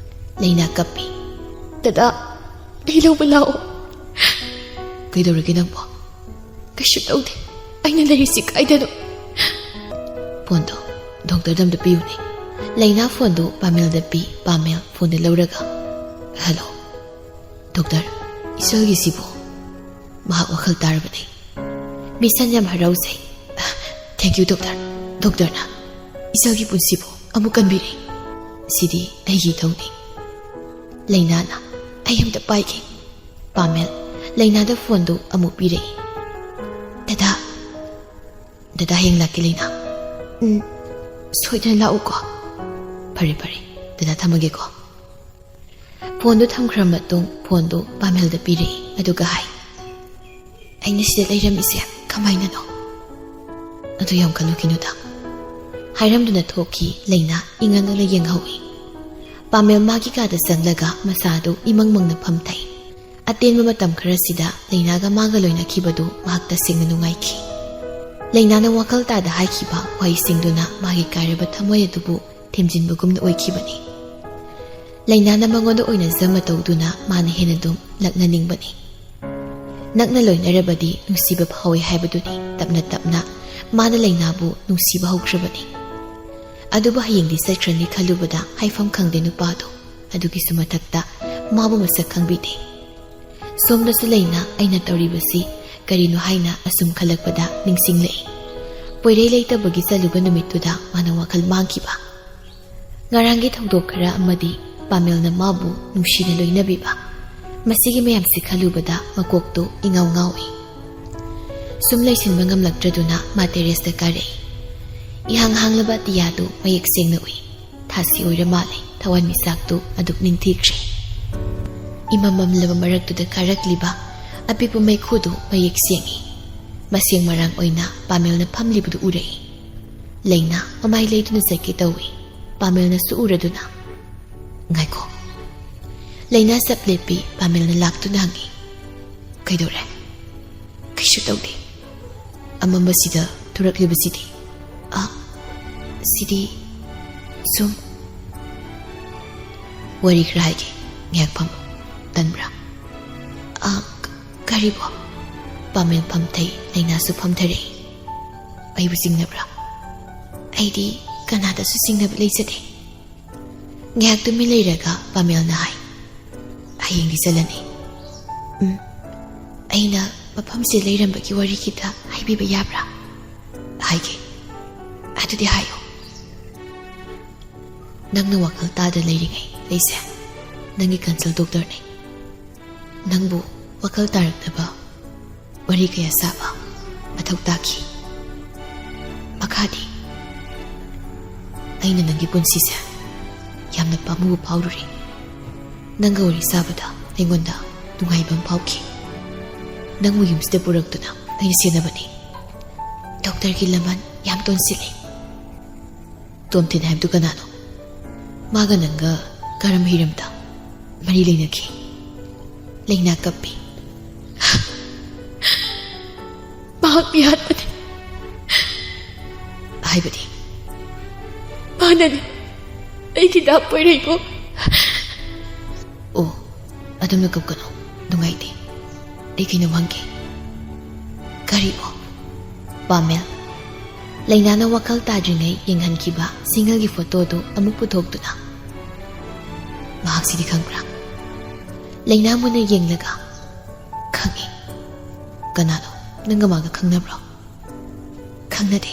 ꯂꯩꯅꯥ ꯀꯞꯄꯤ꯫ "ꯗꯗꯥ, ꯑꯩ ꯂꯧꯕ ꯂꯥꯛꯑꯣ꯫" "ꯀꯩꯗꯧꯔꯒꯦ ꯅꯪꯕꯣ?" "ꯀꯩꯁꯨ ꯇꯧꯗꯦ꯫ ꯑꯩꯅ ꯂꯩꯔꯤꯁꯤ ꯀꯥꯏꯗꯅꯣ?" ꯐꯣꯟꯗꯣ ꯗꯣꯛꯇꯔꯗ ꯑꯝꯇ ꯄꯤꯌꯨꯅꯦ꯫ ꯂꯩꯅꯥ ꯐꯣꯟꯗꯨ ꯄꯥꯃꯦꯜꯗ ꯄꯤ꯫ ꯄꯥꯃꯦꯜ ꯐꯣꯟꯗꯨ ꯂꯧꯔꯒ, "ꯍꯜꯂꯣ, ꯗꯣꯛꯇꯔ, ꯏꯆꯜꯒꯤꯁꯤꯕꯨ ꯃꯍꯥꯛ ꯋꯥꯈꯜ ꯇꯥꯔꯕꯅꯤ꯫ ꯃꯤꯁꯟ ꯌꯥꯝ ꯍꯔꯥꯎꯖꯩ꯫ Thank you doctor. ꯗꯣꯛꯇꯔꯅ ꯏꯆꯜꯒꯤ ꯄꯨꯟꯁꯤꯕꯨ ꯑꯃꯨꯛ ꯀꯟꯕꯤꯔꯦ꯫ ꯁꯤꯗꯤ ꯑꯩꯒꯤ ꯏꯊꯧꯅꯤ꯫" ꯂꯩꯅꯥꯅ, "ꯑꯩ ꯑꯝꯇ ꯄꯥꯏꯒꯦ꯫" ꯄꯥꯃꯦꯜ ꯂꯩꯅꯥꯗ ꯐꯣꯟꯗꯨ ꯑꯃꯨꯛ ꯄꯤꯔꯛꯏ꯫ "ꯗꯗꯥ, ꯗꯗꯥ ꯍꯌꯦꯡ ꯂꯥꯛꯀꯦ ꯂꯩꯅꯥ꯫" "ꯎꯝ, ꯁꯣꯏꯗꯅ ꯂꯥꯛꯎꯀꯣ꯫" "ꯐꯔꯦ, ꯐꯔꯦ, ꯗꯗꯥ ꯊꯝꯃꯒꯦꯀꯣ꯫" ꯐꯣꯟꯗꯨ ꯊꯝꯈ꯭ꯔ ꯃꯇꯨꯡ ꯐꯣꯟꯗꯨ ꯄꯥꯃꯦꯜꯗ ꯄꯤꯔꯛꯏ, ꯑꯗꯨꯒ ꯍꯥꯏ, "ꯑꯩꯅ ꯁꯤꯗ ꯂꯩꯔꯝꯃꯤꯁꯦ ꯀꯃꯥꯏꯅꯅꯣ?" "ꯑꯗꯨ ꯌꯥꯝ ꯈꯜꯂꯨꯈꯤꯅꯨꯗ꯫" ꯍꯥꯏꯔꯝꯗꯨꯅ ꯊꯣꯛꯈꯤ꯫ ꯂꯩꯅꯥ ꯏꯉꯛ ꯉꯛꯅ ꯌꯦꯡꯍꯧꯏ꯫ ꯄꯥꯃꯦꯜ ꯃꯥꯒꯤ ꯀꯥꯗ ꯆꯪꯂꯒ ꯃꯁꯥꯗꯨ ꯏꯃꯪ ꯃꯪꯅ ꯐꯝꯊꯩ꯫ ꯑꯇꯦꯟꯕ ꯃꯇꯝ ꯈꯔꯁꯤꯗ ꯂꯩꯅꯥꯒ ꯃꯥꯒ ꯂꯣꯏꯅꯈꯤꯕꯗꯨ ꯃꯍꯥꯛ ꯇꯁꯦꯡꯅ ꯅꯨꯡꯉꯥꯏꯈꯤ꯫ ꯂꯩꯅꯥꯅ ꯋꯥꯈꯜ ꯇꯥꯗ ꯍꯥꯏꯈꯤꯕ ꯋꯥꯍꯩꯁꯤꯡꯗꯨꯅ ꯃꯥꯒꯤ ꯀꯥꯏꯔꯕ ꯊꯃꯣꯏ ꯑꯗꯨꯕꯨ ꯊꯦꯝꯖꯤꯟꯕꯒꯨꯝꯅ ꯑꯣꯏꯈꯤꯕꯅꯤ꯫ ꯂꯩꯅꯥꯅ ꯃꯉꯣꯟꯗ ꯑꯣꯏꯅꯖ ꯃꯇꯧꯗꯨꯅ ꯃꯥꯅ ꯍꯦꯟꯅ ꯑꯗꯨꯝ ꯂꯛꯅꯅꯤꯡꯕꯅꯤ꯫ ꯅꯛꯅ ꯂꯣꯏꯅꯔꯕꯗꯤ ꯅꯨꯡꯁꯤꯕ ꯐꯥꯎꯏ ꯍꯥꯏꯕꯗꯨꯅꯤ꯫ ꯇꯞꯅ ꯇꯞꯅ ꯃꯥꯅ ꯂꯩꯅꯥꯕꯨ ꯅꯨꯡꯁꯤꯕ ꯍꯧꯈ꯭ꯔꯕꯅꯤ꯫ ꯑꯗꯨꯕꯨ ꯍꯌꯦꯡꯗꯤ ꯆꯠꯈ꯭ꯔꯅꯤ ꯈꯜꯂꯨꯕꯗ ꯍꯥꯏꯐꯝ ꯈꯪꯗꯦ ꯅꯨꯄꯥꯗꯣ꯫ ꯑꯗꯨꯒꯤꯁꯨ ꯃꯊꯛꯇ ꯃꯥꯕꯨ ꯃꯁꯛ ꯈꯪꯕꯤꯗꯦ꯫ ꯁꯣꯝꯗꯁꯨ ꯂꯩꯅꯥ ꯑꯩꯅ ꯇꯧꯔꯤꯕꯁꯤ ꯀꯔꯤꯅꯣ ꯍꯥꯏꯅ ꯑꯁꯨꯝ ꯈꯜꯂꯛꯄꯗ ꯅꯤꯡꯁꯤꯡꯂꯛꯏ꯫ ꯄꯣꯏꯔꯩ ꯂꯩꯇꯕꯒꯤ ꯆꯠꯂꯨꯕ ꯅꯨꯃꯤꯠꯇꯨꯗ ꯃꯥꯅ ꯋꯥꯈꯜ ꯃꯥꯡꯈꯤꯕ꯫ ꯉꯔꯥꯡꯒꯤ ꯊꯧꯗꯣꯛ ꯈꯔ ꯑꯃꯗꯤ ꯄꯥꯃꯦꯜꯅ ꯃꯥꯕꯨ ꯅꯨꯡꯁꯤꯅ ꯂꯣꯏꯅꯕꯤꯕ꯫ ꯃꯁꯤꯒꯤ ꯃꯌꯥꯝꯁꯤ ꯈꯜꯂꯨꯕꯗ ꯃꯀꯣꯛꯇꯨ ꯏꯉꯥꯎ ꯉꯥꯎꯏ꯫ ꯁꯨꯝ ꯂꯩꯁꯤꯟꯕ ꯉꯝꯂꯛꯇ꯭ꯔꯗꯨꯅ ꯃꯥ ꯇꯦꯔꯦꯁꯇ ꯀꯥꯔꯛꯏ꯫ ꯏꯍꯥꯡ ꯍꯥꯡꯂꯕ ꯑꯇꯤꯌꯥꯗꯨ ꯃꯌꯦꯛ ꯁꯦꯡꯅ ꯎꯏ꯫ ꯊꯥꯁꯤ ꯑꯣꯏꯔ ꯃꯥꯜꯂꯦ꯫ ꯊꯋꯥꯟꯃꯤꯆꯥꯛꯇꯨ ꯑꯗꯨꯛ ꯅꯤꯡꯊꯤꯈ꯭ꯔꯦ꯫ ꯏꯃꯝ ꯃꯝꯂꯕ ꯃꯔꯛꯇꯨꯗ ꯀꯥꯔꯛꯂꯤꯕ ꯑꯄꯤꯛꯄ ꯃꯩꯈꯨꯗꯨ ꯃꯌꯦꯛ ꯁꯦꯡꯏ꯫ ꯃꯁꯦꯡ ꯃꯔꯥꯡ ꯑꯣꯏꯅ ꯄꯥꯃꯦꯜꯅ ꯐꯝꯂꯤꯕꯗꯨ ꯎꯔꯛꯏ꯫ ꯂꯩꯅꯥ ꯃꯃꯥꯏ ꯂꯩꯗꯨꯅ ꯆꯠꯀꯦ ꯇꯧꯏ꯫ ꯄꯥꯃꯦꯜꯅꯁꯨ ꯎꯔꯗꯨꯅ, "ꯉꯥꯏꯈꯣ꯫" ꯂꯩꯅꯥ ꯆꯞ ꯂꯦꯞꯄꯤ꯫ ꯄꯥꯃꯦꯜꯅ ꯂꯥꯛꯇꯨꯅ ꯍꯪꯉꯤ, "ꯀꯩꯗꯧꯔꯦ?" "ꯀꯩꯁꯨ ꯇꯧꯗꯦ꯫ ꯑꯃꯝꯕꯁꯤꯗ ꯊꯣꯔꯛꯂꯤꯕꯁꯤꯗꯤ?" "ꯑ, ꯁꯤꯗꯤ ꯁꯨꯝ꯫" "ꯋꯥꯔꯤ ꯈꯔ ꯍꯥꯏꯒꯦ, ꯉꯥꯏꯍꯥꯛ ꯐꯝꯃꯨ꯫ ꯇꯟꯕ꯭ꯔꯥ?" "ꯑ, ꯀ-, ꯀꯔꯤꯕꯣ?" ꯄꯥꯃꯦꯜ ꯐꯝꯊꯩ, ꯂꯩꯅꯥꯁꯨ ꯐꯝꯊꯔꯛꯏ꯫ "ꯑꯩꯕꯨ ꯆꯤꯡꯅꯕ꯭ꯔꯥ?" "ꯑꯩꯗꯤ ꯀꯅꯥꯗꯁꯨ ꯆꯤꯡꯅꯕ ꯂꯩꯖꯗꯦ꯫ ꯉꯥꯏꯍꯥꯛ ꯇꯨꯃꯤꯟ ꯂꯩꯔꯒ ꯄꯥꯃꯦꯜꯅ ꯍꯥꯏ, "ꯍꯌꯦꯡꯗꯤ ꯆꯠꯂꯅꯤ꯫ ꯎꯝ, ꯑꯩꯅ ꯃꯐꯝꯁꯦ ꯂꯩꯔꯝꯕꯒꯤ ꯋꯥꯔꯤ ꯈꯤꯇ ꯍꯥꯏꯕꯤꯕ ꯌꯥꯕ꯭ꯔꯥ?" ꯍꯥꯏꯒꯦ꯫ "ꯑꯗꯨꯗꯤ ꯍꯥꯏꯌꯨ꯫" "ꯅꯪꯅ ꯋꯥꯈꯜ ꯇꯥꯗ ꯂꯩꯔꯤꯉꯩ ꯑꯩꯁꯦ ꯅꯪꯒꯤ ꯀꯟꯁꯜ ꯗꯣꯛꯇꯔꯅꯤ꯫ ꯅꯪꯕꯨ ꯋꯥꯈꯜ ꯇꯥꯔꯛꯅꯕ ꯋꯥꯔꯤ ꯀꯌꯥ ꯁꯥꯕ ꯃꯊꯧ ꯇꯥꯈꯤ꯫ ꯃꯈꯥꯗꯤ, ꯑꯩꯅ ꯅꯪꯒꯤ ꯄꯨꯟꯁꯤꯁꯦ ꯌꯥꯝꯅ ꯄꯥꯝꯃꯨꯕ ꯐꯥꯎꯔꯨꯔꯦ꯫ ꯅꯪꯒ ꯋꯥꯔꯤ ꯁꯥꯕꯗ ꯑꯩꯉꯣꯟꯗ ꯅꯨꯡꯉꯥꯏꯕ ꯑꯃ ꯐꯥꯎꯈꯤ꯫ ꯅꯪꯕꯨ ꯌꯨꯝꯁꯤꯗ ꯄꯨꯔꯛꯇꯨꯅ ꯑꯩꯅ ꯁꯦꯟꯅꯕꯅꯤ꯫ ꯗꯣꯛꯇꯔꯒꯤ ꯂꯃꯟ ꯌꯥꯝ ꯇꯣꯟꯁꯤꯜꯂꯤ꯫" "ꯇꯣꯝꯊꯤꯟ ꯍꯥꯏꯕꯗꯨ ꯀꯅꯥꯅꯣ? ꯃꯥꯒ ꯅꯪꯒ ꯀꯔꯝꯕ ꯍꯤꯔꯝꯗ ꯃꯔꯤ ꯂꯩꯅꯈꯤ?" ꯂꯩꯅꯥ ꯀꯞꯄꯤ꯫ "ꯃꯍꯥꯛ ꯃꯤꯍꯥꯠꯄꯅꯤ꯫" "ꯍꯥꯏꯕꯗꯤ?" "ꯃꯥꯅꯅꯤ, ꯑꯩꯒꯤ ꯗꯥ ꯄꯣꯏꯔꯩꯕꯨ꯫" "ꯑꯣ, ꯑꯗꯨꯝꯅ ꯀꯞꯀꯅꯨ, ꯅꯨꯡꯉꯥꯏꯇꯦ꯫ ꯑꯩ ꯀꯩꯅꯣꯝ ꯍꯪꯒꯦ꯫" "ꯀꯔꯤꯕꯣ?" "ꯄꯥꯃꯦꯜ, ꯂꯩꯅꯥꯅ ꯋꯥꯈꯜ ꯇꯥꯗ꯭ꯔꯤꯉꯩ ꯌꯦꯡꯍꯟꯈꯤꯕ ꯁꯤꯡꯒꯜꯒꯤ ꯐꯣꯇꯣꯗꯨ ꯑꯃꯨꯛ ꯄꯨꯊꯣꯛꯇꯨꯅ꯫" "ꯃꯍꯥꯛꯁꯤꯗꯤ ꯈꯪꯕ꯭ꯔꯥ?" ꯂꯩꯅꯥ ꯃꯨꯟꯅ ꯌꯦꯡꯂꯒ, "ꯈꯪꯉꯤ꯫" "ꯀꯅꯥꯅꯣ? ꯅꯪꯒ ꯃꯥꯒ ꯈꯪꯅꯕ꯭ꯔꯣ?" "ꯈꯪꯅꯗꯦ꯫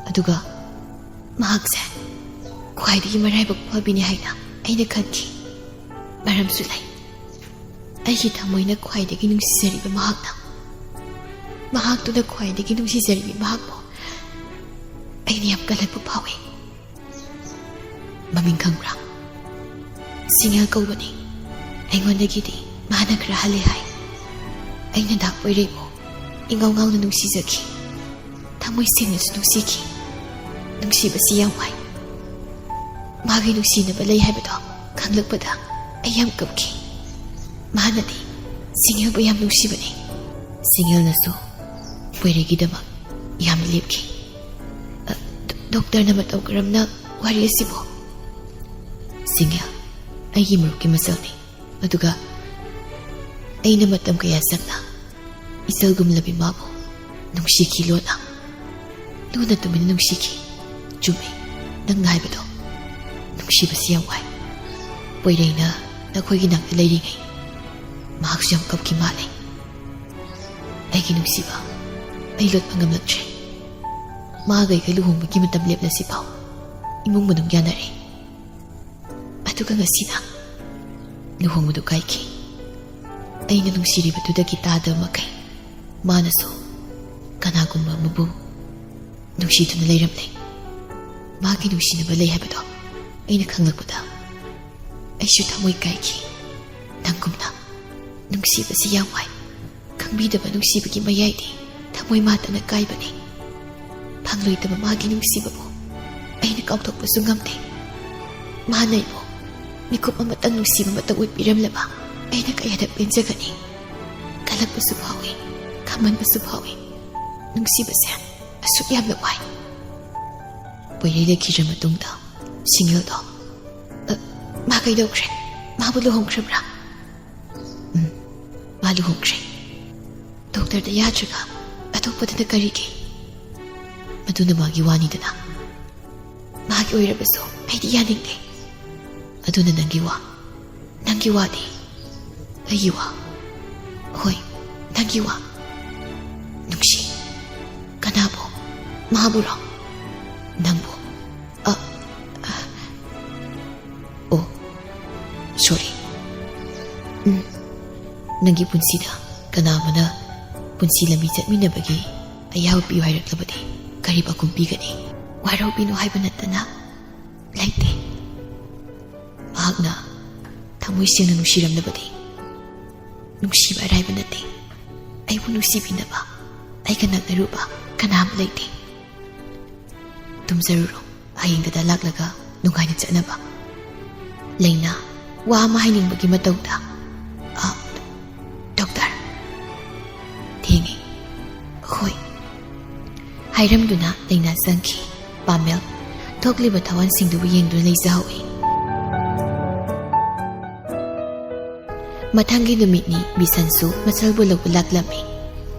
ꯑꯗꯨꯒ ꯃꯍꯥꯛꯁꯦ ꯈ꯭ꯋꯥꯏꯗꯒꯤ ꯃꯔꯥꯏꯕꯛ ꯐꯕꯤꯅꯤ ꯍꯥꯏꯅ ꯑꯩꯅ ꯈꯟꯈꯤ꯫ ꯃꯔꯝꯁꯨ ꯂꯩ꯫ ꯑꯩꯒꯤ ꯊꯃꯣꯏꯅ ꯈ꯭ꯋꯥꯏꯗꯒꯤ ꯅꯨꯡꯁꯤꯖꯔꯤꯕ ꯃꯍꯥꯛꯅ, ꯃꯍꯥꯛꯇꯨꯅ ꯈ꯭ꯋꯥꯏꯗꯒꯤ ꯅꯨꯡꯁꯤꯖꯔꯤꯕ ꯃꯍꯥꯛꯄꯨ ꯑꯩꯅ ꯌꯥꯝ ꯀꯜꯂꯛꯄ ꯐꯥꯎꯏ꯫" "ꯃꯃꯤꯡ ꯈꯪꯕ꯭ꯔꯥ?" "ꯁꯤꯡꯍꯦꯜ ꯀꯧꯕꯅꯤ꯫ ꯑꯩꯉꯣꯟꯗꯒꯤꯗꯤ ꯃꯥꯅ ꯈꯔ ꯍꯜꯂꯦ ꯍꯥꯏ꯫ ꯑꯩꯅ ꯗꯥ ꯄꯣꯏꯔꯩꯕꯨ ꯏꯉꯥꯎ ꯉꯥꯎꯅ ꯅꯨꯡꯁꯤꯖꯈꯤ꯫ ꯊꯃꯣꯏ ꯁꯦꯡꯅꯁꯨ ꯅꯨꯡꯁꯤꯈꯤ꯫ ꯅꯨꯡꯁꯤꯕꯁꯤ ꯌꯥꯝ ꯋꯥꯏ꯫ ꯃꯥꯒꯤ ꯅꯨꯡꯁꯤꯅꯕ ꯂꯩ ꯍꯥꯏꯕꯗꯣ ꯈꯪꯂꯛꯄꯗ ꯑꯩ ꯌꯥꯝ ꯀꯞꯈꯤ꯫ ꯃꯥꯅꯗꯤ ꯁꯤꯡꯍꯦꯜꯕꯨ ꯌꯥꯝ ꯅꯨꯡꯁꯤꯕꯅꯤ꯫ ꯁꯤꯡꯍꯦꯜꯅꯁꯨ ꯄꯣꯏꯔꯩꯒꯤꯗꯃꯛ ꯌꯥꯝꯅ ꯂꯦꯞꯈꯤ꯫" "ꯑ, ꯗꯣ-, ꯗꯣꯛꯇꯔꯅ ꯃꯇꯧ ꯀꯔꯝꯅ ꯋꯥꯔꯤ ꯑꯁꯤꯕꯨ?" "ꯁꯤꯡꯍꯦꯜ ꯑꯩꯒꯤ ꯃꯔꯨꯞꯀꯤ ꯃꯆꯜꯅꯤ꯫ ꯑꯗꯨꯒ ꯑꯩꯅ ꯃꯇꯝ ꯀꯌꯥ ꯆꯪꯅ ꯏꯆꯜꯒꯨꯝꯂꯕꯤ ꯃꯥꯕꯨ ꯅꯨꯡꯁꯤꯈꯤ ꯂꯣꯟꯅ꯫ ꯂꯨꯅ ꯇꯨꯃꯤꯟꯅ ꯅꯨꯡꯁꯤꯈꯤ꯫ ꯆꯨꯝꯃꯦ, ꯅꯪꯅ ꯍꯥꯏꯕꯗꯣ꯫ ꯅꯨꯡꯁꯤꯕꯁꯤ ꯌꯥꯝ ꯋꯥꯏ꯫ ꯄꯣꯏꯔꯩꯅ ꯅꯈꯣꯏꯒꯤ ꯅꯥꯛꯇ ꯂꯩꯔꯤꯉꯩ ꯃꯍꯥꯛꯁꯨ ꯌꯥꯝ ꯀꯞꯈꯤ ꯃꯥꯜꯂꯦ꯫ ꯑꯩꯒꯤ ꯅꯨꯡꯁꯤꯕ, ꯑꯩ ꯂꯣꯠꯄ ꯉꯝꯂꯛꯇ꯭ꯔꯦ꯫ ꯃꯥꯒ ꯑꯩꯒ ꯂꯨꯍꯣꯡꯕꯒꯤ ꯃꯇꯝ ꯂꯦꯞꯂꯁꯤ ꯐꯥꯎ ꯏꯃꯨꯡ ꯃꯅꯨꯡ ꯌꯥꯅꯔꯦ꯫ ꯑꯗꯨꯒ ꯉꯁꯤꯅ ꯂꯨꯍꯣꯡꯕꯗꯨ ꯀꯥꯏꯈꯤ꯫ ꯑꯩꯅ ꯅꯨꯡꯁꯤꯔꯤꯕꯗꯨꯗꯒꯤ ꯇꯥꯗꯕ ꯃꯈꯩ ꯃꯥꯅꯁꯨ ꯀꯅꯥꯒꯨꯝꯕ ꯑꯃꯕꯨ ꯅꯨꯡꯁꯤꯗꯨꯅ ꯂꯩꯔꯝꯂꯦ꯫ ꯃꯥꯒꯤ ꯅꯨꯡꯁꯤꯅꯕ ꯂꯩ ꯍꯥꯏꯕꯗꯣ ꯑꯩꯅ ꯈꯪꯂꯛꯄꯗ ꯑꯩꯁꯨ ꯊꯃꯣꯏ ꯀꯥꯏꯈꯤ꯫ ꯅꯪꯒꯨꯝꯅ ꯅꯨꯡꯁꯤꯕꯁꯤ ꯌꯥꯝ ꯋꯥꯏ꯫ ꯈꯪꯕꯤꯗꯕ ꯅꯨꯡꯁꯤꯕꯒꯤ ꯃꯌꯥꯏꯗꯤ ꯊꯃꯣꯏ ꯃꯥꯇꯅ ꯀꯥꯏꯕꯅꯤ꯫ ꯐꯪꯂꯣꯏꯗꯕ ꯃꯥꯒꯤ ꯅꯨꯡꯁꯤꯕꯕꯨ ꯑꯩꯅ ꯀꯥꯎꯊꯣꯛꯄꯁꯨ ꯉꯝꯗꯦ꯫ ꯃꯥꯅ ꯑꯩꯕꯨ ꯃꯤꯀꯨꯞ ꯑꯃꯇꯪ ꯅꯨꯡꯁꯤꯕ ꯑꯃꯇꯪ ꯎꯠꯄꯤꯔꯝꯂꯕ ꯑꯩꯅ ꯀꯌꯥꯗ ꯄꯦꯟꯖꯒꯅꯤ꯫ ꯀꯜꯂꯛꯄꯁꯨ ꯐꯥꯎꯏ, ꯈꯝꯍꯟꯕꯁꯨ ꯐꯥꯎꯏ꯫ ꯅꯨꯡꯁꯤꯕꯁꯦ ꯑꯁꯨꯛ ꯌꯥꯝꯅ ꯋꯥꯏ꯫ ꯄꯣꯏꯔꯩ ꯂꯩꯈꯤꯗ꯭ꯔ ꯃꯇꯨꯡꯗ ꯁꯤꯡꯒꯜꯗꯣ, "ꯑ, ꯃꯥ ꯀꯩꯗꯧꯈ꯭ꯔꯦ? ꯃꯥꯕꯨ ꯂꯨꯍꯣꯡꯈ꯭ꯔꯕ꯭ꯔꯥ?" "ꯎꯝ, ꯃꯥ ꯂꯨꯍꯣꯡꯈ꯭ꯔꯦ꯫ ꯗꯣꯛꯇꯔꯗ ꯌꯥꯗ꯭ꯔꯒ ꯑꯇꯣꯞꯄꯗꯅ ꯀꯔꯤꯒꯤ? ꯃꯗꯨꯅ ꯃꯥꯒꯤ ꯋꯥꯅꯤꯗꯅ꯫ ꯃꯥꯒꯤ ꯑꯣꯏꯔꯕꯁꯨ ꯑꯩꯗꯤ ꯌꯥꯅꯤꯡꯗꯦ꯫ ꯑꯗꯨꯅ ꯅꯪꯒꯤ ꯋꯥ, ꯅꯪꯒꯤ ꯋꯥꯗꯤ?" "ꯑꯩꯒꯤ ꯋꯥ?" "ꯍꯣꯏ, ꯅꯪꯒꯤ ꯋꯥ꯫" "ꯅꯨꯡꯁꯤ꯫ ꯀꯅꯥꯕꯨ? ꯃꯥꯕꯨꯔꯣ? ꯅꯪꯕꯨ?" "ꯑ, ꯑ, ꯑꯣ, ꯁꯣꯔꯤ꯫ ꯎꯝ, ꯅꯪꯒꯤ ꯄꯨꯟꯁꯤꯗ ꯀꯅꯥ ꯑꯃꯅ ꯄꯨꯟꯁꯤ ꯂꯝꯕꯤ ꯆꯠꯃꯤꯟꯅꯕꯒꯤ ꯑꯌꯥꯕ ꯄꯤꯌꯨ ꯍꯥꯏꯔꯛꯂꯕꯗꯤ ꯀꯔꯤ ꯄꯥꯎꯈꯨꯝ ꯄꯤꯒꯅꯤ? ꯋꯥꯔꯧꯕꯤꯅꯨ ꯍꯥꯏꯕ ꯅꯠꯇꯅ ꯂꯩꯇꯦ꯫" ꯃꯍꯥꯛꯅ ꯊꯃꯣꯏ ꯁꯦꯡꯅ ꯅꯨꯡꯁꯤꯔꯝꯂꯕꯗꯤ, ꯅꯨꯡꯁꯤꯕ ꯑꯔꯥꯏꯕ ꯅꯠꯇꯦ꯫ ꯑꯩꯕꯨ ꯅꯨꯡꯁꯤꯕꯤꯅꯕ ꯑꯩꯒ ꯅꯛꯅꯔꯨꯕ ꯀꯅꯥ ꯑꯃ ꯂꯩꯇꯦ꯫ ꯇꯨꯝꯖꯔꯨꯔꯣ, ꯍꯌꯦꯡꯗ ꯂꯥꯛꯂꯒ ꯅꯨꯡꯉꯥꯏꯅ ꯆꯠꯅꯕ꯫ ꯂꯩꯅꯥ, ꯋꯥ ꯑꯃ ꯍꯥꯏꯅꯤꯡꯕꯒꯤ ꯃꯇꯧꯗ꯫ "ꯑ, ꯗꯣꯛꯇꯔ꯫" "ꯊꯦꯡꯉꯦ꯫" "ꯍꯣꯏ꯫" ꯍꯥꯏꯔꯝꯗꯨꯅ ꯂꯩꯅꯥ ꯆꯪꯈꯤ꯫ ꯄꯥꯃꯦꯜ ꯊꯣꯛꯂꯤꯕ ꯊꯋꯥꯟꯁꯤꯡꯗꯨꯕꯨ ꯌꯦꯡꯗꯨꯅ ꯂꯩꯖꯍꯧꯏ꯫ ꯃꯊꯪꯒꯤ ꯅꯨꯃꯤꯠꯅꯤ ꯕꯤꯁꯟꯁꯨ ꯃꯁꯜꯕꯨ ꯂꯧꯕ ꯂꯥꯛꯂꯝꯃꯤ꯫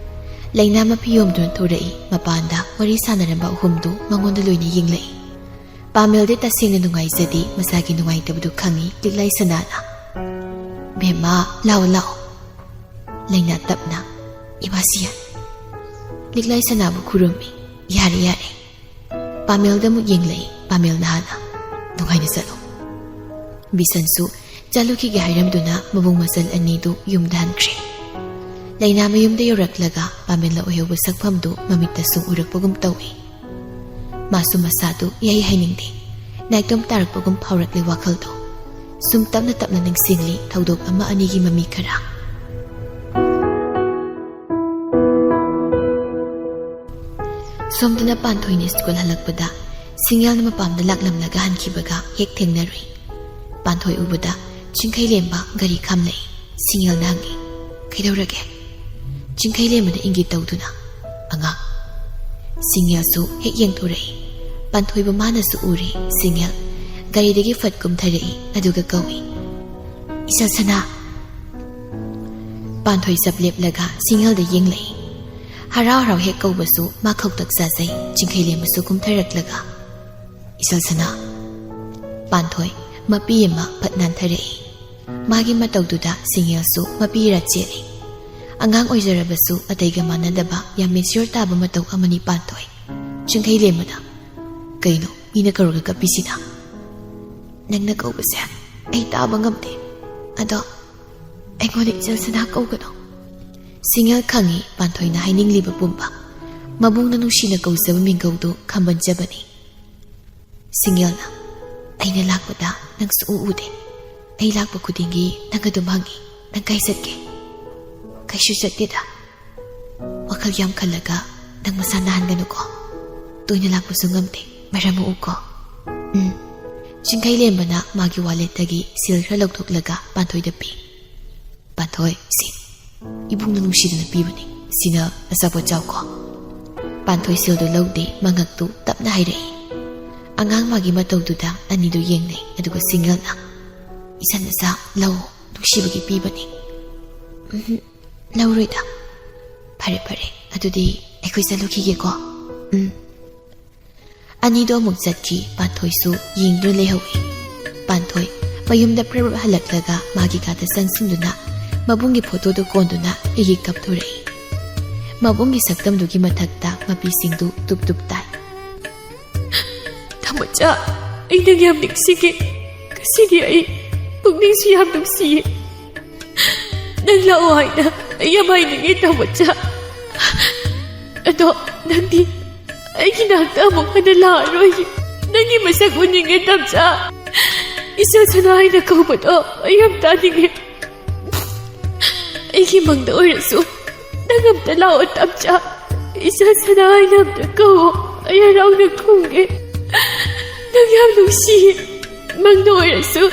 ꯂꯩꯅꯥ ꯃꯐꯤ ꯌꯣꯝꯗꯨꯅ ꯊꯣꯔꯛꯏ꯫ ꯃꯄꯥꯟꯗ ꯋꯥꯔꯤ ꯁꯥꯟꯅꯔꯝꯕ ꯑꯍꯨꯝꯗꯨ ꯃꯉꯣꯟꯗ ꯂꯣꯏꯅ ꯌꯦꯡꯂꯛꯏ꯫ ꯄꯥꯃꯦꯜꯗꯤ ꯇꯁꯦꯡꯅ ꯅꯨꯡꯉꯥꯏꯖꯗꯦ꯫ ꯃꯁꯥꯒꯤ ꯅꯨꯡꯉꯥꯏꯇꯕꯗꯨ ꯈꯪꯏ ꯂꯤꯛꯂꯥꯏ ꯁꯅꯥꯅ꯫ "ꯕꯦꯝꯃ, ꯂꯥꯛꯑꯣ, ꯂꯥꯛꯑꯣ꯫" ꯂꯩꯅꯥ ꯇꯞꯅ, "ꯏꯃꯥ ꯁꯤꯌꯥ꯫" ꯂꯤꯛꯂꯥꯏ ꯁꯅꯥꯕꯨ ꯈꯨꯔꯨꯝꯃꯤ꯫ "ꯌꯥꯔꯦ, ꯌꯥꯔꯦ꯫" ꯄꯥꯃꯦꯜꯗ ꯑꯃꯨꯛ ꯌꯦꯡꯂꯛꯏ꯫ ꯄꯥꯃꯦꯜꯅ ꯍꯥꯟꯅ, "ꯅꯨꯡꯉꯥꯏꯅ ꯆꯠꯂꯣ꯫" ꯕꯤꯁꯟꯁꯨ ꯆꯠꯂꯨꯈꯤꯒꯦ ꯍꯥꯏꯔꯝꯗꯨꯅ ꯃꯕꯨꯡ ꯃꯆꯜ ꯑꯅꯤꯗꯨ ꯌꯨꯝꯗ ꯍꯟꯈ꯭ꯔꯦ꯫ ꯂꯩꯅꯥ ꯃꯌꯨꯝꯗ ꯌꯧꯔꯛꯂꯒ ꯄꯥꯃꯦꯜꯅ ꯑꯣꯏꯍꯧꯕ ꯁꯛꯐꯝꯗꯨ ꯃꯃꯤꯠꯇ ꯁꯨꯝ ꯎꯔꯛꯄꯒꯨꯝ ꯇꯧꯏ꯫ ꯃꯥꯁꯨ ꯃꯁꯥꯗꯨ ꯏꯍꯩ ꯍꯩꯅꯤꯡꯗꯦ꯫ ꯅꯥꯏꯇꯣꯝ ꯇꯥꯔꯛꯄꯒꯨꯝ ꯐꯥꯎꯔꯛꯂꯦ ꯋꯥꯈꯜꯗꯣ꯫ ꯁꯨꯝ ꯇꯞꯅ ꯇꯞꯅ ꯅꯤꯡꯁꯤꯡꯂꯤ ꯊꯧꯗꯣꯛ ꯑꯃ ꯑꯅꯤꯒꯤ ꯃꯃꯤ ꯈꯔ꯫ ꯁꯣꯝꯗꯅ ꯄꯥꯟꯊꯣꯏꯅ ꯁ꯭ꯀꯨꯜ ꯍꯜꯂꯛꯄꯗ ꯁꯤꯡꯌꯦꯜꯅ ꯃꯄꯥꯝꯗ ꯂꯥꯛꯂꯝꯂꯒ ꯍꯟꯈꯤꯕꯒ ꯍꯦꯛ ꯊꯦꯡꯅꯔꯨꯏ꯫ ꯄꯥꯟꯊꯣꯏ ꯎꯕꯗ ꯆꯤꯡꯈꯩ ꯂꯦꯝꯕ ꯒꯥꯔꯤ ꯈꯥꯝꯂꯛꯏ꯫ ꯁꯤꯡꯌꯦꯜꯅ ꯍꯪꯉꯤ, "ꯀꯩꯗꯧꯔꯒꯦ?" ꯆꯤꯡꯈꯩ ꯂꯦꯝꯕꯅ ꯏꯪꯒꯤꯠ ꯇꯧꯗꯨꯅ, "ꯑꯉꯥꯡ꯫" ꯁꯤꯡꯌꯦꯜꯁꯨ ꯍꯦꯛ ꯌꯦꯡꯊꯣꯔꯛꯏ꯫ ꯄꯥꯟꯊꯣꯏꯕꯨ ꯃꯥꯅꯁꯨ ꯎꯔꯤ꯫ ꯁꯤꯡꯌꯦꯜ ꯒꯥꯔꯤꯗꯒꯤ ꯐꯠ ꯀꯨꯝꯊꯔꯛꯏ, ꯑꯗꯨꯒ ꯀꯧꯏ, "ꯏꯆꯜ ꯁꯅꯥ!" ꯄꯥꯟꯊꯣꯏ ꯆꯞ ꯂꯦꯞꯂꯒ ꯁꯤꯡꯌꯦꯜꯗ ꯌꯦꯡꯂꯛꯏ꯫ ꯍꯔꯥꯎ ꯍꯔꯥꯎ ꯍꯦꯛ ꯀꯧꯕꯁꯨ ꯃꯥ ꯈꯧꯇꯛ ꯆꯥꯖꯩ꯫ ꯆꯤꯡꯈꯩ ꯂꯦꯝꯕꯁꯨ ꯀꯨꯝꯊꯔꯛꯂꯒ, "ꯏꯆꯜ ꯁꯅꯥ꯫" ꯄꯥꯟꯊꯣꯏ ꯃꯄꯤ ꯑꯃ ꯐꯠ ꯅꯥꯟꯊꯔꯛꯏ꯫ ꯃꯥꯒꯤ ꯃꯇꯧꯗꯨꯗ ꯁꯤꯡꯌꯦꯜꯁꯨ ꯃꯄꯤ ꯏꯔꯥ ꯆꯦꯜꯂꯤ꯫ ꯑꯉꯥꯡ ꯑꯣꯏꯖꯔꯕꯁꯨ ꯑꯇꯩꯒ ꯃꯥꯟꯅꯗꯕ ꯌꯥꯝ ꯃꯦꯆ꯭ꯌꯣꯔ ꯇꯥꯕ ꯃꯇꯧ ꯑꯃꯅꯤ ꯄꯥꯟꯊꯣꯏ꯫ ꯆꯤꯡꯈꯩ ꯂꯦꯝꯕꯅ, "ꯀꯩꯅꯣ ꯃꯤꯅ ꯀꯧꯔꯒ ꯀꯞꯄꯤꯁꯤꯅ?" "ꯅꯪꯅ ꯀꯧꯕꯁꯦ ꯑꯩ ꯇꯥꯕ ꯉꯝꯗꯦ꯫ ꯑꯗꯣ ꯑꯩꯉꯣꯟꯗ ꯏꯆꯜ ꯁꯅꯥ ꯀꯧꯒꯅꯣ꯫" ꯁꯤꯡꯌꯦꯜ ꯈꯪꯏ ꯄꯥꯟꯊꯣꯏꯅ ꯍꯥꯏꯅꯤꯡꯂꯤꯕ ꯄꯨꯝꯕ꯫ ꯃꯕꯨꯡꯅ ꯅꯨꯡꯁꯤꯅ ꯀꯧꯖꯕ ꯃꯤꯡꯒꯧꯗꯨ ꯈꯝꯕꯟꯖꯕꯅꯤ꯫ ꯁꯤꯡꯌꯦꯜꯅ, "ꯑꯩꯅ ꯂꯥꯛꯄꯗ ꯅꯪ ꯁꯨꯛꯎ ꯎꯗꯦ꯫ ꯑꯩ ꯂꯥꯛꯄ ꯈꯨꯗꯤꯡꯒꯤ ꯅꯪ ꯑꯗꯨꯝ ꯍꯪꯉꯤ, 'ꯅꯪ ꯀꯥꯏ ꯆꯠꯀꯦ?'" "ꯀꯩꯁꯨ ꯆꯠꯇꯦꯗ꯫" "ꯋꯥꯈꯜ ꯌꯥꯝ ꯈꯜꯂꯒ ꯅꯪ ꯃꯁꯥ ꯅꯥꯍꯟꯒꯅꯨꯀꯣ꯫ ꯇꯣꯏꯅ ꯂꯥꯛꯄꯁꯨ ꯉꯝꯗꯦ, ꯃꯔꯝ ꯃꯣꯛꯎꯀꯣ꯫" "ꯎꯝ꯫" ꯆꯤꯡꯈꯩ ꯂꯦꯝꯕꯅ ꯃꯥꯒꯤ ꯋꯥꯂꯦꯠꯇꯒꯤ ꯁꯤꯜ ꯈꯔ ꯂꯧꯊꯣꯛꯂꯒ ꯄꯥꯟꯊꯣꯏꯗ ꯄꯤ꯫ "ꯄꯥꯟꯊꯣꯏ, ꯁꯤ ꯏꯕꯨꯡꯅ ꯅꯨꯡꯁꯤꯗꯅ ꯄꯤꯕꯅꯤ꯫ ꯁꯤꯅ ꯑꯆꯥꯄꯣꯠ ꯆꯥꯎꯀꯣ꯫" ꯄꯥꯟꯊꯣꯏ ꯁꯤꯜꯗꯨ ꯂꯧꯗꯦ, ꯃꯉꯛꯇꯨ ꯇꯞꯅ ꯍꯥꯏꯔꯛꯏ꯫ ꯑꯉꯥꯡ ꯃꯥꯒꯤ ꯃꯇꯧꯗꯨꯗ ꯑꯅꯤꯗꯨ ꯌꯦꯡꯅꯩ, ꯑꯗꯨꯒ ꯁꯤꯡꯌꯦꯜꯅ, "ꯏꯆꯟ ꯃꯆꯥ, ꯂꯧ, ꯅꯨꯡꯁꯤꯕꯒꯤ ꯄꯤꯕꯅꯤ꯫" "ꯎꯝ, ꯂꯧꯔꯣꯏꯗ꯫" "ꯐꯔꯦ, ꯐꯔꯦ, ꯑꯗꯨꯗꯤ ꯑꯩꯈꯣꯏ ꯆꯠꯂꯨꯈꯤꯒꯦꯀꯣ?" "ꯎꯝ꯫" ꯑꯅꯤꯗꯣ ꯑꯃꯨꯛ ꯆꯠꯈꯤ꯫ ꯄꯥꯟꯊꯣꯏꯁꯨ ꯌꯦꯡꯗꯨꯅ ꯂꯩꯍꯧꯏ꯫ ꯄꯥꯟꯊꯣꯏ ꯃꯌꯨꯝꯗ ꯄ꯭ꯔꯞ ꯍꯜꯂꯛꯂꯒ ꯃꯥꯒꯤ ꯀꯥꯗ ꯆꯪꯁꯤꯟꯗꯨꯅ ꯃꯕꯨꯡꯒꯤ ꯐꯣꯇꯣꯗꯨ ꯀꯣꯟꯗꯨꯅ ꯍꯤꯒꯤ ꯀꯞꯊꯣꯔꯛꯏ꯫ ꯃꯕꯨꯡꯒꯤ ꯁꯛꯇꯝꯗꯨꯒꯤ ꯃꯊꯛꯇ ꯃꯄꯤꯁꯤꯡꯗꯨ ꯇꯨꯞ ꯇꯨꯞ ꯇꯥꯏ꯫ "ꯇꯥꯃꯣꯆꯥ, ꯑꯩ ꯅꯪ ꯌꯥꯝ ꯅꯤꯡꯁꯤꯡꯉꯦ꯫ ꯉꯁꯤꯗꯤ ꯑꯩ ꯄꯨꯛꯅꯤꯡꯁꯨ ꯌꯥꯝ ꯅꯨꯡꯁꯤꯌꯦ꯫ ꯅꯪ ꯂꯥꯛꯑꯣ ꯍꯥꯏꯅ ꯑꯩ ꯌꯥꯝ ꯍꯥꯏꯅꯤꯡꯉꯦ, ꯇꯥꯃꯣꯆꯥ꯫ ꯑꯗꯣ ꯅꯪꯗꯤ ꯑꯩꯒꯤ ꯅꯥꯛꯇ ꯑꯃꯨꯛ ꯍꯟꯅ ꯂꯥꯛꯑꯔꯣꯏ꯫ ꯅꯪꯒꯤ ꯃꯁꯛ ꯎꯅꯤꯡꯉꯦ, ꯇꯥꯃꯣꯆꯥ꯫ ꯏꯆꯥ ꯁꯅꯥ ꯍꯥꯏꯅ ꯀꯧꯕꯗꯣ ꯑꯩ ꯌꯥꯝ ꯇꯥꯅꯤꯡꯉꯦ꯫ ꯑꯩꯒꯤ ꯃꯪꯗ ꯑꯣꯏꯔꯁꯨ ꯅꯪ ꯑꯝꯇ ꯂꯥꯛꯑꯣ, ꯇꯥꯃꯣꯆꯥ꯫ ꯏꯆꯥ ꯁꯅꯥ ꯍꯥꯏꯅ ꯑꯝꯇ ꯀꯧꯑꯣ꯫ ꯑꯩ ꯍꯔꯥꯎꯅ ꯈꯨꯝꯒꯦ꯫ ꯅꯪ ꯌꯥꯝ ꯅꯨꯡꯁꯤꯌꯦ꯫ ꯃꯪꯗ ꯑꯣꯏꯔꯁꯨ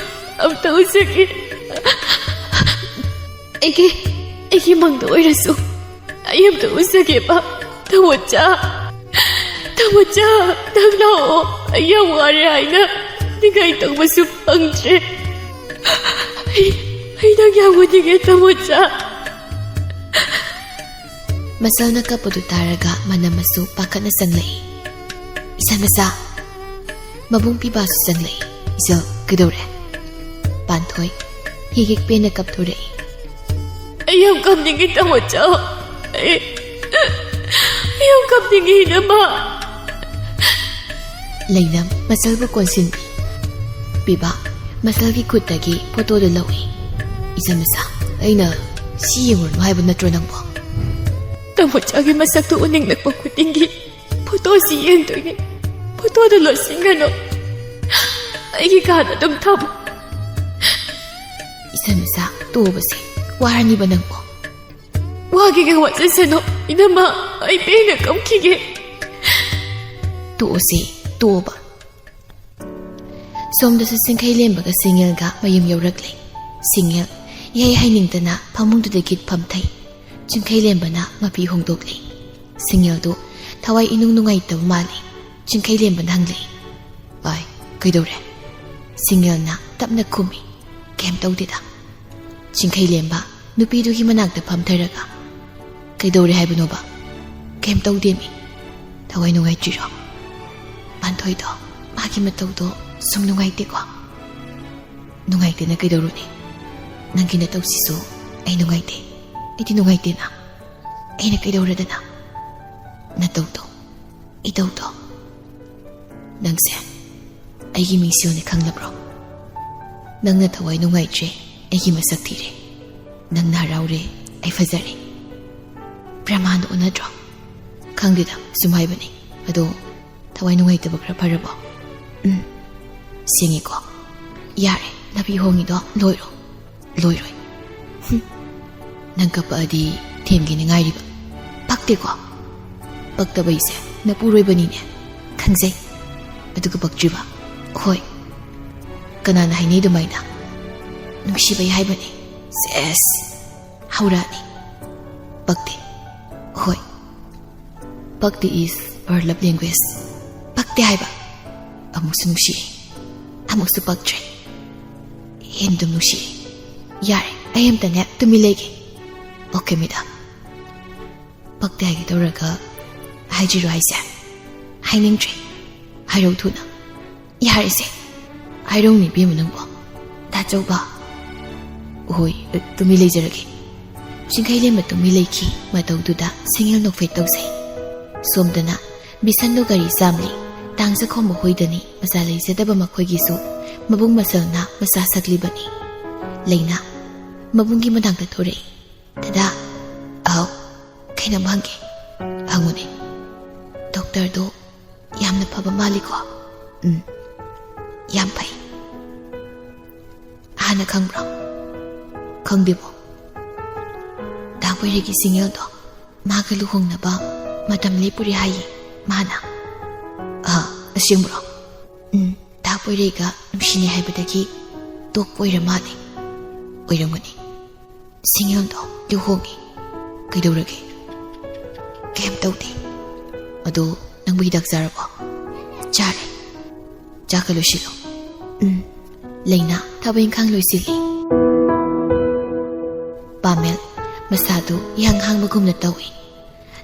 ꯑꯝꯇ ꯎꯖꯒꯦ꯫ ꯑꯩꯒꯤ, ꯑꯩꯒꯤ ꯃꯪꯗ ꯑꯣꯏꯔꯁꯨ ꯑꯩ ꯑꯝꯇ ꯎꯖꯒꯦꯕ, ꯇꯥꯃꯣꯆꯥ꯫ ꯇꯥꯃꯣꯆꯥ, ꯅꯪ ꯂꯥꯛꯑꯣ꯫ ꯑꯩ ꯌꯥꯝ ꯋꯥꯔꯦ ꯍꯥꯏꯅ ꯅꯤꯡꯉꯥꯏ ꯇꯧꯕꯁꯨ ꯐꯪꯗ꯭ꯔꯦ꯫ ꯑꯩ, ꯑꯩ ꯅꯪ ꯌꯥꯝ ꯎꯅꯤꯡꯉꯦ, ꯇꯥꯃꯣꯆꯥ꯫" ꯃꯁꯜꯅ ꯀꯞꯄꯗꯨ ꯇꯥꯔꯒ ꯃꯅꯝꯃꯁꯨ ꯄꯥꯈꯠꯅ ꯆꯪꯂꯛꯏ꯫ "ꯏꯆꯟ ꯃꯆꯥ!" ꯃꯕꯨꯡ ꯄꯤꯕꯥꯁꯨ ꯆꯪꯂꯛꯏ꯫ "ꯏꯆꯜ, ꯀꯩꯗꯧꯔꯦ?" ꯄꯥꯟꯊꯣꯏ ꯍꯤꯒꯤꯛ ꯄꯦꯟꯅ ꯀꯞꯊꯣꯔꯛꯏ꯫ "ꯑꯩ ꯌꯥꯝ ꯀꯞꯅꯤꯡꯉꯤ, ꯇꯥꯃꯣꯆꯥ꯫ ꯑꯩ, ꯑꯩ ꯌꯥꯝ ꯀꯞꯅꯤꯡꯉꯤ, ꯏꯅꯝꯃ꯫" ꯂꯩꯅꯝ ꯃꯁꯜꯕꯨ ꯀꯣꯟꯁꯤꯟꯕꯤ꯫ ꯄꯤꯕꯥ ꯃꯁꯜꯒꯤ ꯈꯨꯠꯇꯒꯤ ꯐꯣꯇꯣꯗꯨ ꯂꯧꯏ꯫ "ꯏꯆꯟ ꯃꯆꯥ, ꯑꯩꯅ ꯁꯤ ꯌꯦꯡꯉꯨꯔꯅꯨ ꯍꯥꯏꯕ ꯅꯠꯇ꯭ꯔꯣ ꯅꯪꯕꯣ?" "ꯇꯥꯃꯣꯆꯥꯒꯤ ꯃꯁꯛꯇꯨ ꯎꯅꯤꯡꯂꯛꯄ ꯈꯨꯗꯤꯡꯒꯤ ꯐꯣꯇꯣꯁꯤ ꯌꯦꯡꯗꯣꯏꯅꯤ꯫ ꯐꯣꯇꯣꯗꯨ ꯂꯣꯠꯁꯤꯟꯒꯅꯨ꯫ ꯑꯩꯒꯤ ꯀꯥꯗ ꯑꯗꯨꯝ ꯊꯝꯃꯨ꯫" "ꯏꯆꯟ ꯃꯆꯥ, ꯇꯣꯛꯑꯕꯁꯦ꯫ ꯋꯥꯔꯅꯤꯕ ꯅꯪꯕꯣ?" "ꯋꯥꯒꯦꯒ ꯋꯥꯖꯁꯅꯨ, ꯏꯅꯝꯃ꯫ ꯑꯩ ꯄꯦꯟꯅ ꯀꯞꯈꯤꯒꯦ꯫" "ꯇꯣꯛꯑꯁꯦ, ꯇꯣꯛꯑꯕ꯫" ꯁꯣꯝꯗꯁꯨ ꯆꯤꯡꯈꯩ ꯂꯦꯝꯕꯒ ꯁꯤꯡꯉꯦꯜꯒ ꯃꯌꯨꯝ ꯌꯧꯔꯛꯂꯦ꯫ ꯁꯤꯡꯉꯦꯜ ꯏꯍꯩ ꯍꯩꯅꯤꯡꯗꯅ ꯐꯃꯨꯡꯗꯨꯗꯒꯤ ꯐꯝꯊꯩ꯫ ꯆꯤꯡꯈꯩ ꯂꯦꯝꯕꯅ ꯃꯄꯤ ꯍꯣꯡꯗꯣꯛꯂꯦ꯫ ꯁꯤꯡꯉꯦꯜꯗꯨ ꯊꯋꯥꯏ ꯏꯅꯨꯡ ꯅꯨꯡꯉꯥꯏꯇꯕ ꯃꯥꯜꯂꯤ꯫ ꯆꯤꯡꯈꯩ ꯂꯦꯝꯕꯅ ꯍꯪꯂꯛꯏ, "ꯑꯥꯏ, ꯀꯩꯗꯧꯔꯦ?" ꯁꯤꯡꯉꯦꯜꯅ ꯇꯞꯅ ꯈꯨꯝꯃꯤ, "ꯀꯩꯝ ꯇꯧꯗꯦꯗ꯫" ꯆꯤꯡꯈꯩ ꯂꯦꯝꯕ ꯅꯨꯄꯤꯗꯨꯒꯤ ꯃꯅꯥꯛꯇ ꯐꯝꯊꯔꯒ, ꯀꯩꯗꯧꯔꯦ ꯍꯥꯏꯕꯅꯣꯕ? ꯀꯩꯝ ꯇꯧꯗꯦꯃꯤ꯫ ꯊꯋꯥꯏ ꯅꯨꯡꯉꯥꯏꯇ꯭ꯔꯤꯔꯣ? ꯄꯥꯟꯊꯣꯏꯗꯣ, ꯃꯥꯒꯤ ꯃꯇꯧꯗꯣ ꯁꯨꯝ ꯅꯨꯡꯉꯥꯏꯇꯦꯀꯣ? ꯅꯨꯡꯉꯥꯏꯇꯦꯅ ꯀꯩꯗꯧꯔꯨꯅꯤ? ꯅꯪꯒꯤ ꯅꯇꯧꯁꯤꯁꯨ ꯑꯩ ꯅꯨꯡꯉꯥꯏꯇꯦ꯫ ꯑꯩꯗꯤ ꯅꯨꯡꯉꯥꯏꯇꯦꯅ꯫ ꯑꯩꯅ ꯀꯩꯗꯧꯔꯗꯅ? ꯅꯇꯧꯗꯣ, ꯏꯇꯧꯗꯣ꯫ ꯅꯪꯁꯦ ꯑꯩꯒꯤ ꯃꯤꯡꯁꯦꯜꯅꯤ ꯈꯪꯂꯕ꯭ꯔꯣ? ꯅꯪꯅ ꯊꯋꯥꯏ ꯅꯨꯡꯉꯥꯏꯇ꯭ꯔꯦ, ꯑꯩꯒꯤ ꯃꯁꯛ ꯊꯤꯔꯦ꯫ ꯅꯪꯅ ꯍꯔꯥꯎꯔꯦ, ꯑꯩ ꯐꯖꯔꯦ꯫ ꯄ꯭ꯔꯃꯥꯟꯗꯣ ꯑꯣꯟꯅꯗ꯭ꯔꯣ? ꯈꯪꯗꯦꯗ, ꯁꯨꯝ ꯍꯥꯏꯕꯅꯤ꯫ ꯑꯗꯣ ꯊꯋꯥꯏ ꯅꯨꯡꯉꯥꯏꯇꯕ ꯈꯔ ꯐꯔꯕꯣ? ꯎꯝ, ꯁꯦꯡꯉꯤꯀꯣ? ꯌꯥꯔꯦ, ꯅꯥꯄꯤ ꯍꯣꯡꯉꯤꯗꯣ ꯂꯣꯏꯔꯣ꯫ ꯂꯣꯏꯔꯣꯏ꯫ ꯍꯨꯝ꯫ ꯅꯪ ꯀꯞꯄꯛꯑꯗꯤ ꯊꯦꯝꯒꯦꯅ ꯉꯥꯏꯔꯤꯕ꯫ ꯄꯛꯇꯦꯀꯣ? ꯄꯛꯇꯕꯩꯁꯦ ꯅꯄꯨꯔꯣꯏꯕꯅꯤꯅꯦ꯫ ꯈꯪꯖꯩ꯫ ꯑꯗꯨꯒ ꯄꯛꯇ꯭ꯔꯤꯕ? ꯍꯣꯏ꯫ ꯀꯅꯥꯅ ꯍꯥꯏꯅꯩ ꯑꯗꯨꯃꯥꯏꯅ? ꯅꯨꯡꯁꯤꯕꯩ ꯍꯥꯏꯕꯅꯦ꯫ ꯁꯦꯁ꯫ ꯍꯧꯔꯛꯑꯅꯤ꯫ ꯄꯛꯇꯦ꯫ ꯍꯣꯏ꯫ ꯄꯛꯇꯦ is our love language꯫ ꯄꯛꯇꯦ ꯍꯥꯏꯕ꯫ ꯑꯃꯨꯛꯁꯨ ꯅꯨꯡꯁꯤꯔꯦ꯫ ꯑꯃꯨꯛꯁꯨ ꯄꯛꯇ꯭ꯔꯦ꯫ ꯍꯦꯟꯗꯨꯝ ꯅꯨꯡꯁꯤꯔꯦ꯫ ꯌꯥꯔꯦ, ꯑꯩ ꯑꯝꯇꯅꯦ ꯇꯨꯃꯤꯟ ꯂꯩꯒꯦ꯫ ꯑꯣꯀꯦ, ꯃꯤꯗꯥ꯫ ꯄꯛꯇꯦ ꯍꯥꯏꯒꯦ ꯇꯧꯔꯒ ꯍꯥꯏꯗ꯭ꯔꯤꯔꯣ ꯍꯥꯏꯁꯦ? ꯍꯥꯏꯅꯤꯡꯗ꯭ꯔꯦ꯫ ꯍꯥꯏꯔꯧ ꯊꯨꯅ꯫ ꯌꯥꯔꯦꯁꯦ꯫ ꯍꯥꯏꯔꯧꯅꯦ ꯏꯕꯦꯝꯃ ꯅꯪꯕꯣ꯫ ꯗꯥꯆꯧꯕ꯫ ꯍꯣꯏ, ꯇꯨꯃꯤꯟ ꯂꯩꯖꯔꯒꯦ꯫ ꯆꯤꯡꯈꯩꯂꯦꯝꯕ ꯇꯨꯃꯤꯟ ꯂꯩꯈꯤ꯫ ꯃꯇꯧꯗꯨꯗ ꯁꯤꯡꯉꯦꯜ ꯅꯣꯛꯐꯦꯠ ꯇꯧꯖꯩ꯫ ꯁꯣꯝꯗꯅ ꯕꯤꯁꯟꯗꯨ ꯒꯥꯔꯤ ꯆꯥꯝꯂꯤ꯫ ꯇꯥꯡꯖꯈꯣꯝꯕ ꯍꯣꯏꯗꯅꯤ ꯃꯆꯥ ꯂꯩꯖꯗꯕ ꯃꯈꯣꯏꯒꯤꯁꯨ ꯃꯕꯨꯡ ꯃꯁꯜꯅ ꯃꯆꯥ ꯁꯛꯂꯤꯕꯅꯤ꯫ ꯂꯩꯅꯥ ꯃꯕꯨꯡꯒꯤ ꯃꯅꯥꯛꯇ ꯊꯣꯔꯛꯏ꯫ "ꯗꯗꯥ꯫" "ꯑꯥꯎ, ꯀꯩꯅꯣꯝ ꯍꯪꯒꯦ꯫" "ꯍꯪꯉꯨꯅꯦ꯫" "ꯗꯣꯛꯇꯔꯗꯣ ꯌꯥꯝꯅ ꯐꯕ ꯃꯥꯜꯂꯤꯀꯣ?" "ꯎꯝ, ꯌꯥꯝ ꯐꯩ꯫" "ꯍꯥꯟꯅ ꯈꯪꯕ꯭ꯔꯣ?" "ꯈꯪꯗꯦꯕꯣ꯫" "ꯗꯥ ꯄꯣꯏꯔꯩꯒꯤ ꯁꯤꯡꯉꯦꯜꯗꯣ ꯃꯥꯒ ꯂꯨꯍꯣꯡꯅꯕ ꯃꯇꯝ ꯂꯦꯞꯄꯨꯔꯦ ꯍꯥꯏꯌꯦ ꯃꯥꯅ꯫" "ꯑꯥ, ꯑꯁꯦꯡꯕ꯭ꯔꯣ?" "ꯎꯝ, ꯗꯥ ꯄꯣꯏꯔꯩꯒ ꯅꯨꯡꯁꯤꯅꯩ ꯍꯥꯏꯕꯗꯒꯤ ꯇꯣꯛꯄ ꯑꯣꯏꯔ ꯃꯥꯜꯂꯦ꯫" "ꯑꯣꯏꯔꯝꯒꯅꯤ꯫" "ꯁꯤꯡꯉꯦꯜꯗꯣ ꯂꯨꯍꯣꯡꯉꯦ꯫" "ꯀꯩꯗꯧꯔꯒꯦ?" "ꯀꯩꯝ ꯇꯧꯗꯦ꯫" "ꯑꯗꯣ ꯅꯪꯕꯨ ꯍꯤꯗꯥꯛ ꯆꯥꯔꯕꯣ?" "ꯆꯥꯔꯦ꯫" "ꯆꯥꯛꯀ ꯂꯣꯏꯁꯤꯜꯂꯣ꯫" "ꯎꯝ꯫" ꯂꯩꯅꯥ ꯊꯕꯛ ꯏꯪꯈꯥꯡ ꯂꯣꯏꯁꯤꯜꯂꯤ꯫ ꯄꯥꯃꯦꯜ ꯃꯁꯥꯗꯨ ꯏꯍꯥꯡ ꯍꯥꯡꯕꯒꯨꯝꯅ ꯇꯧꯏ꯫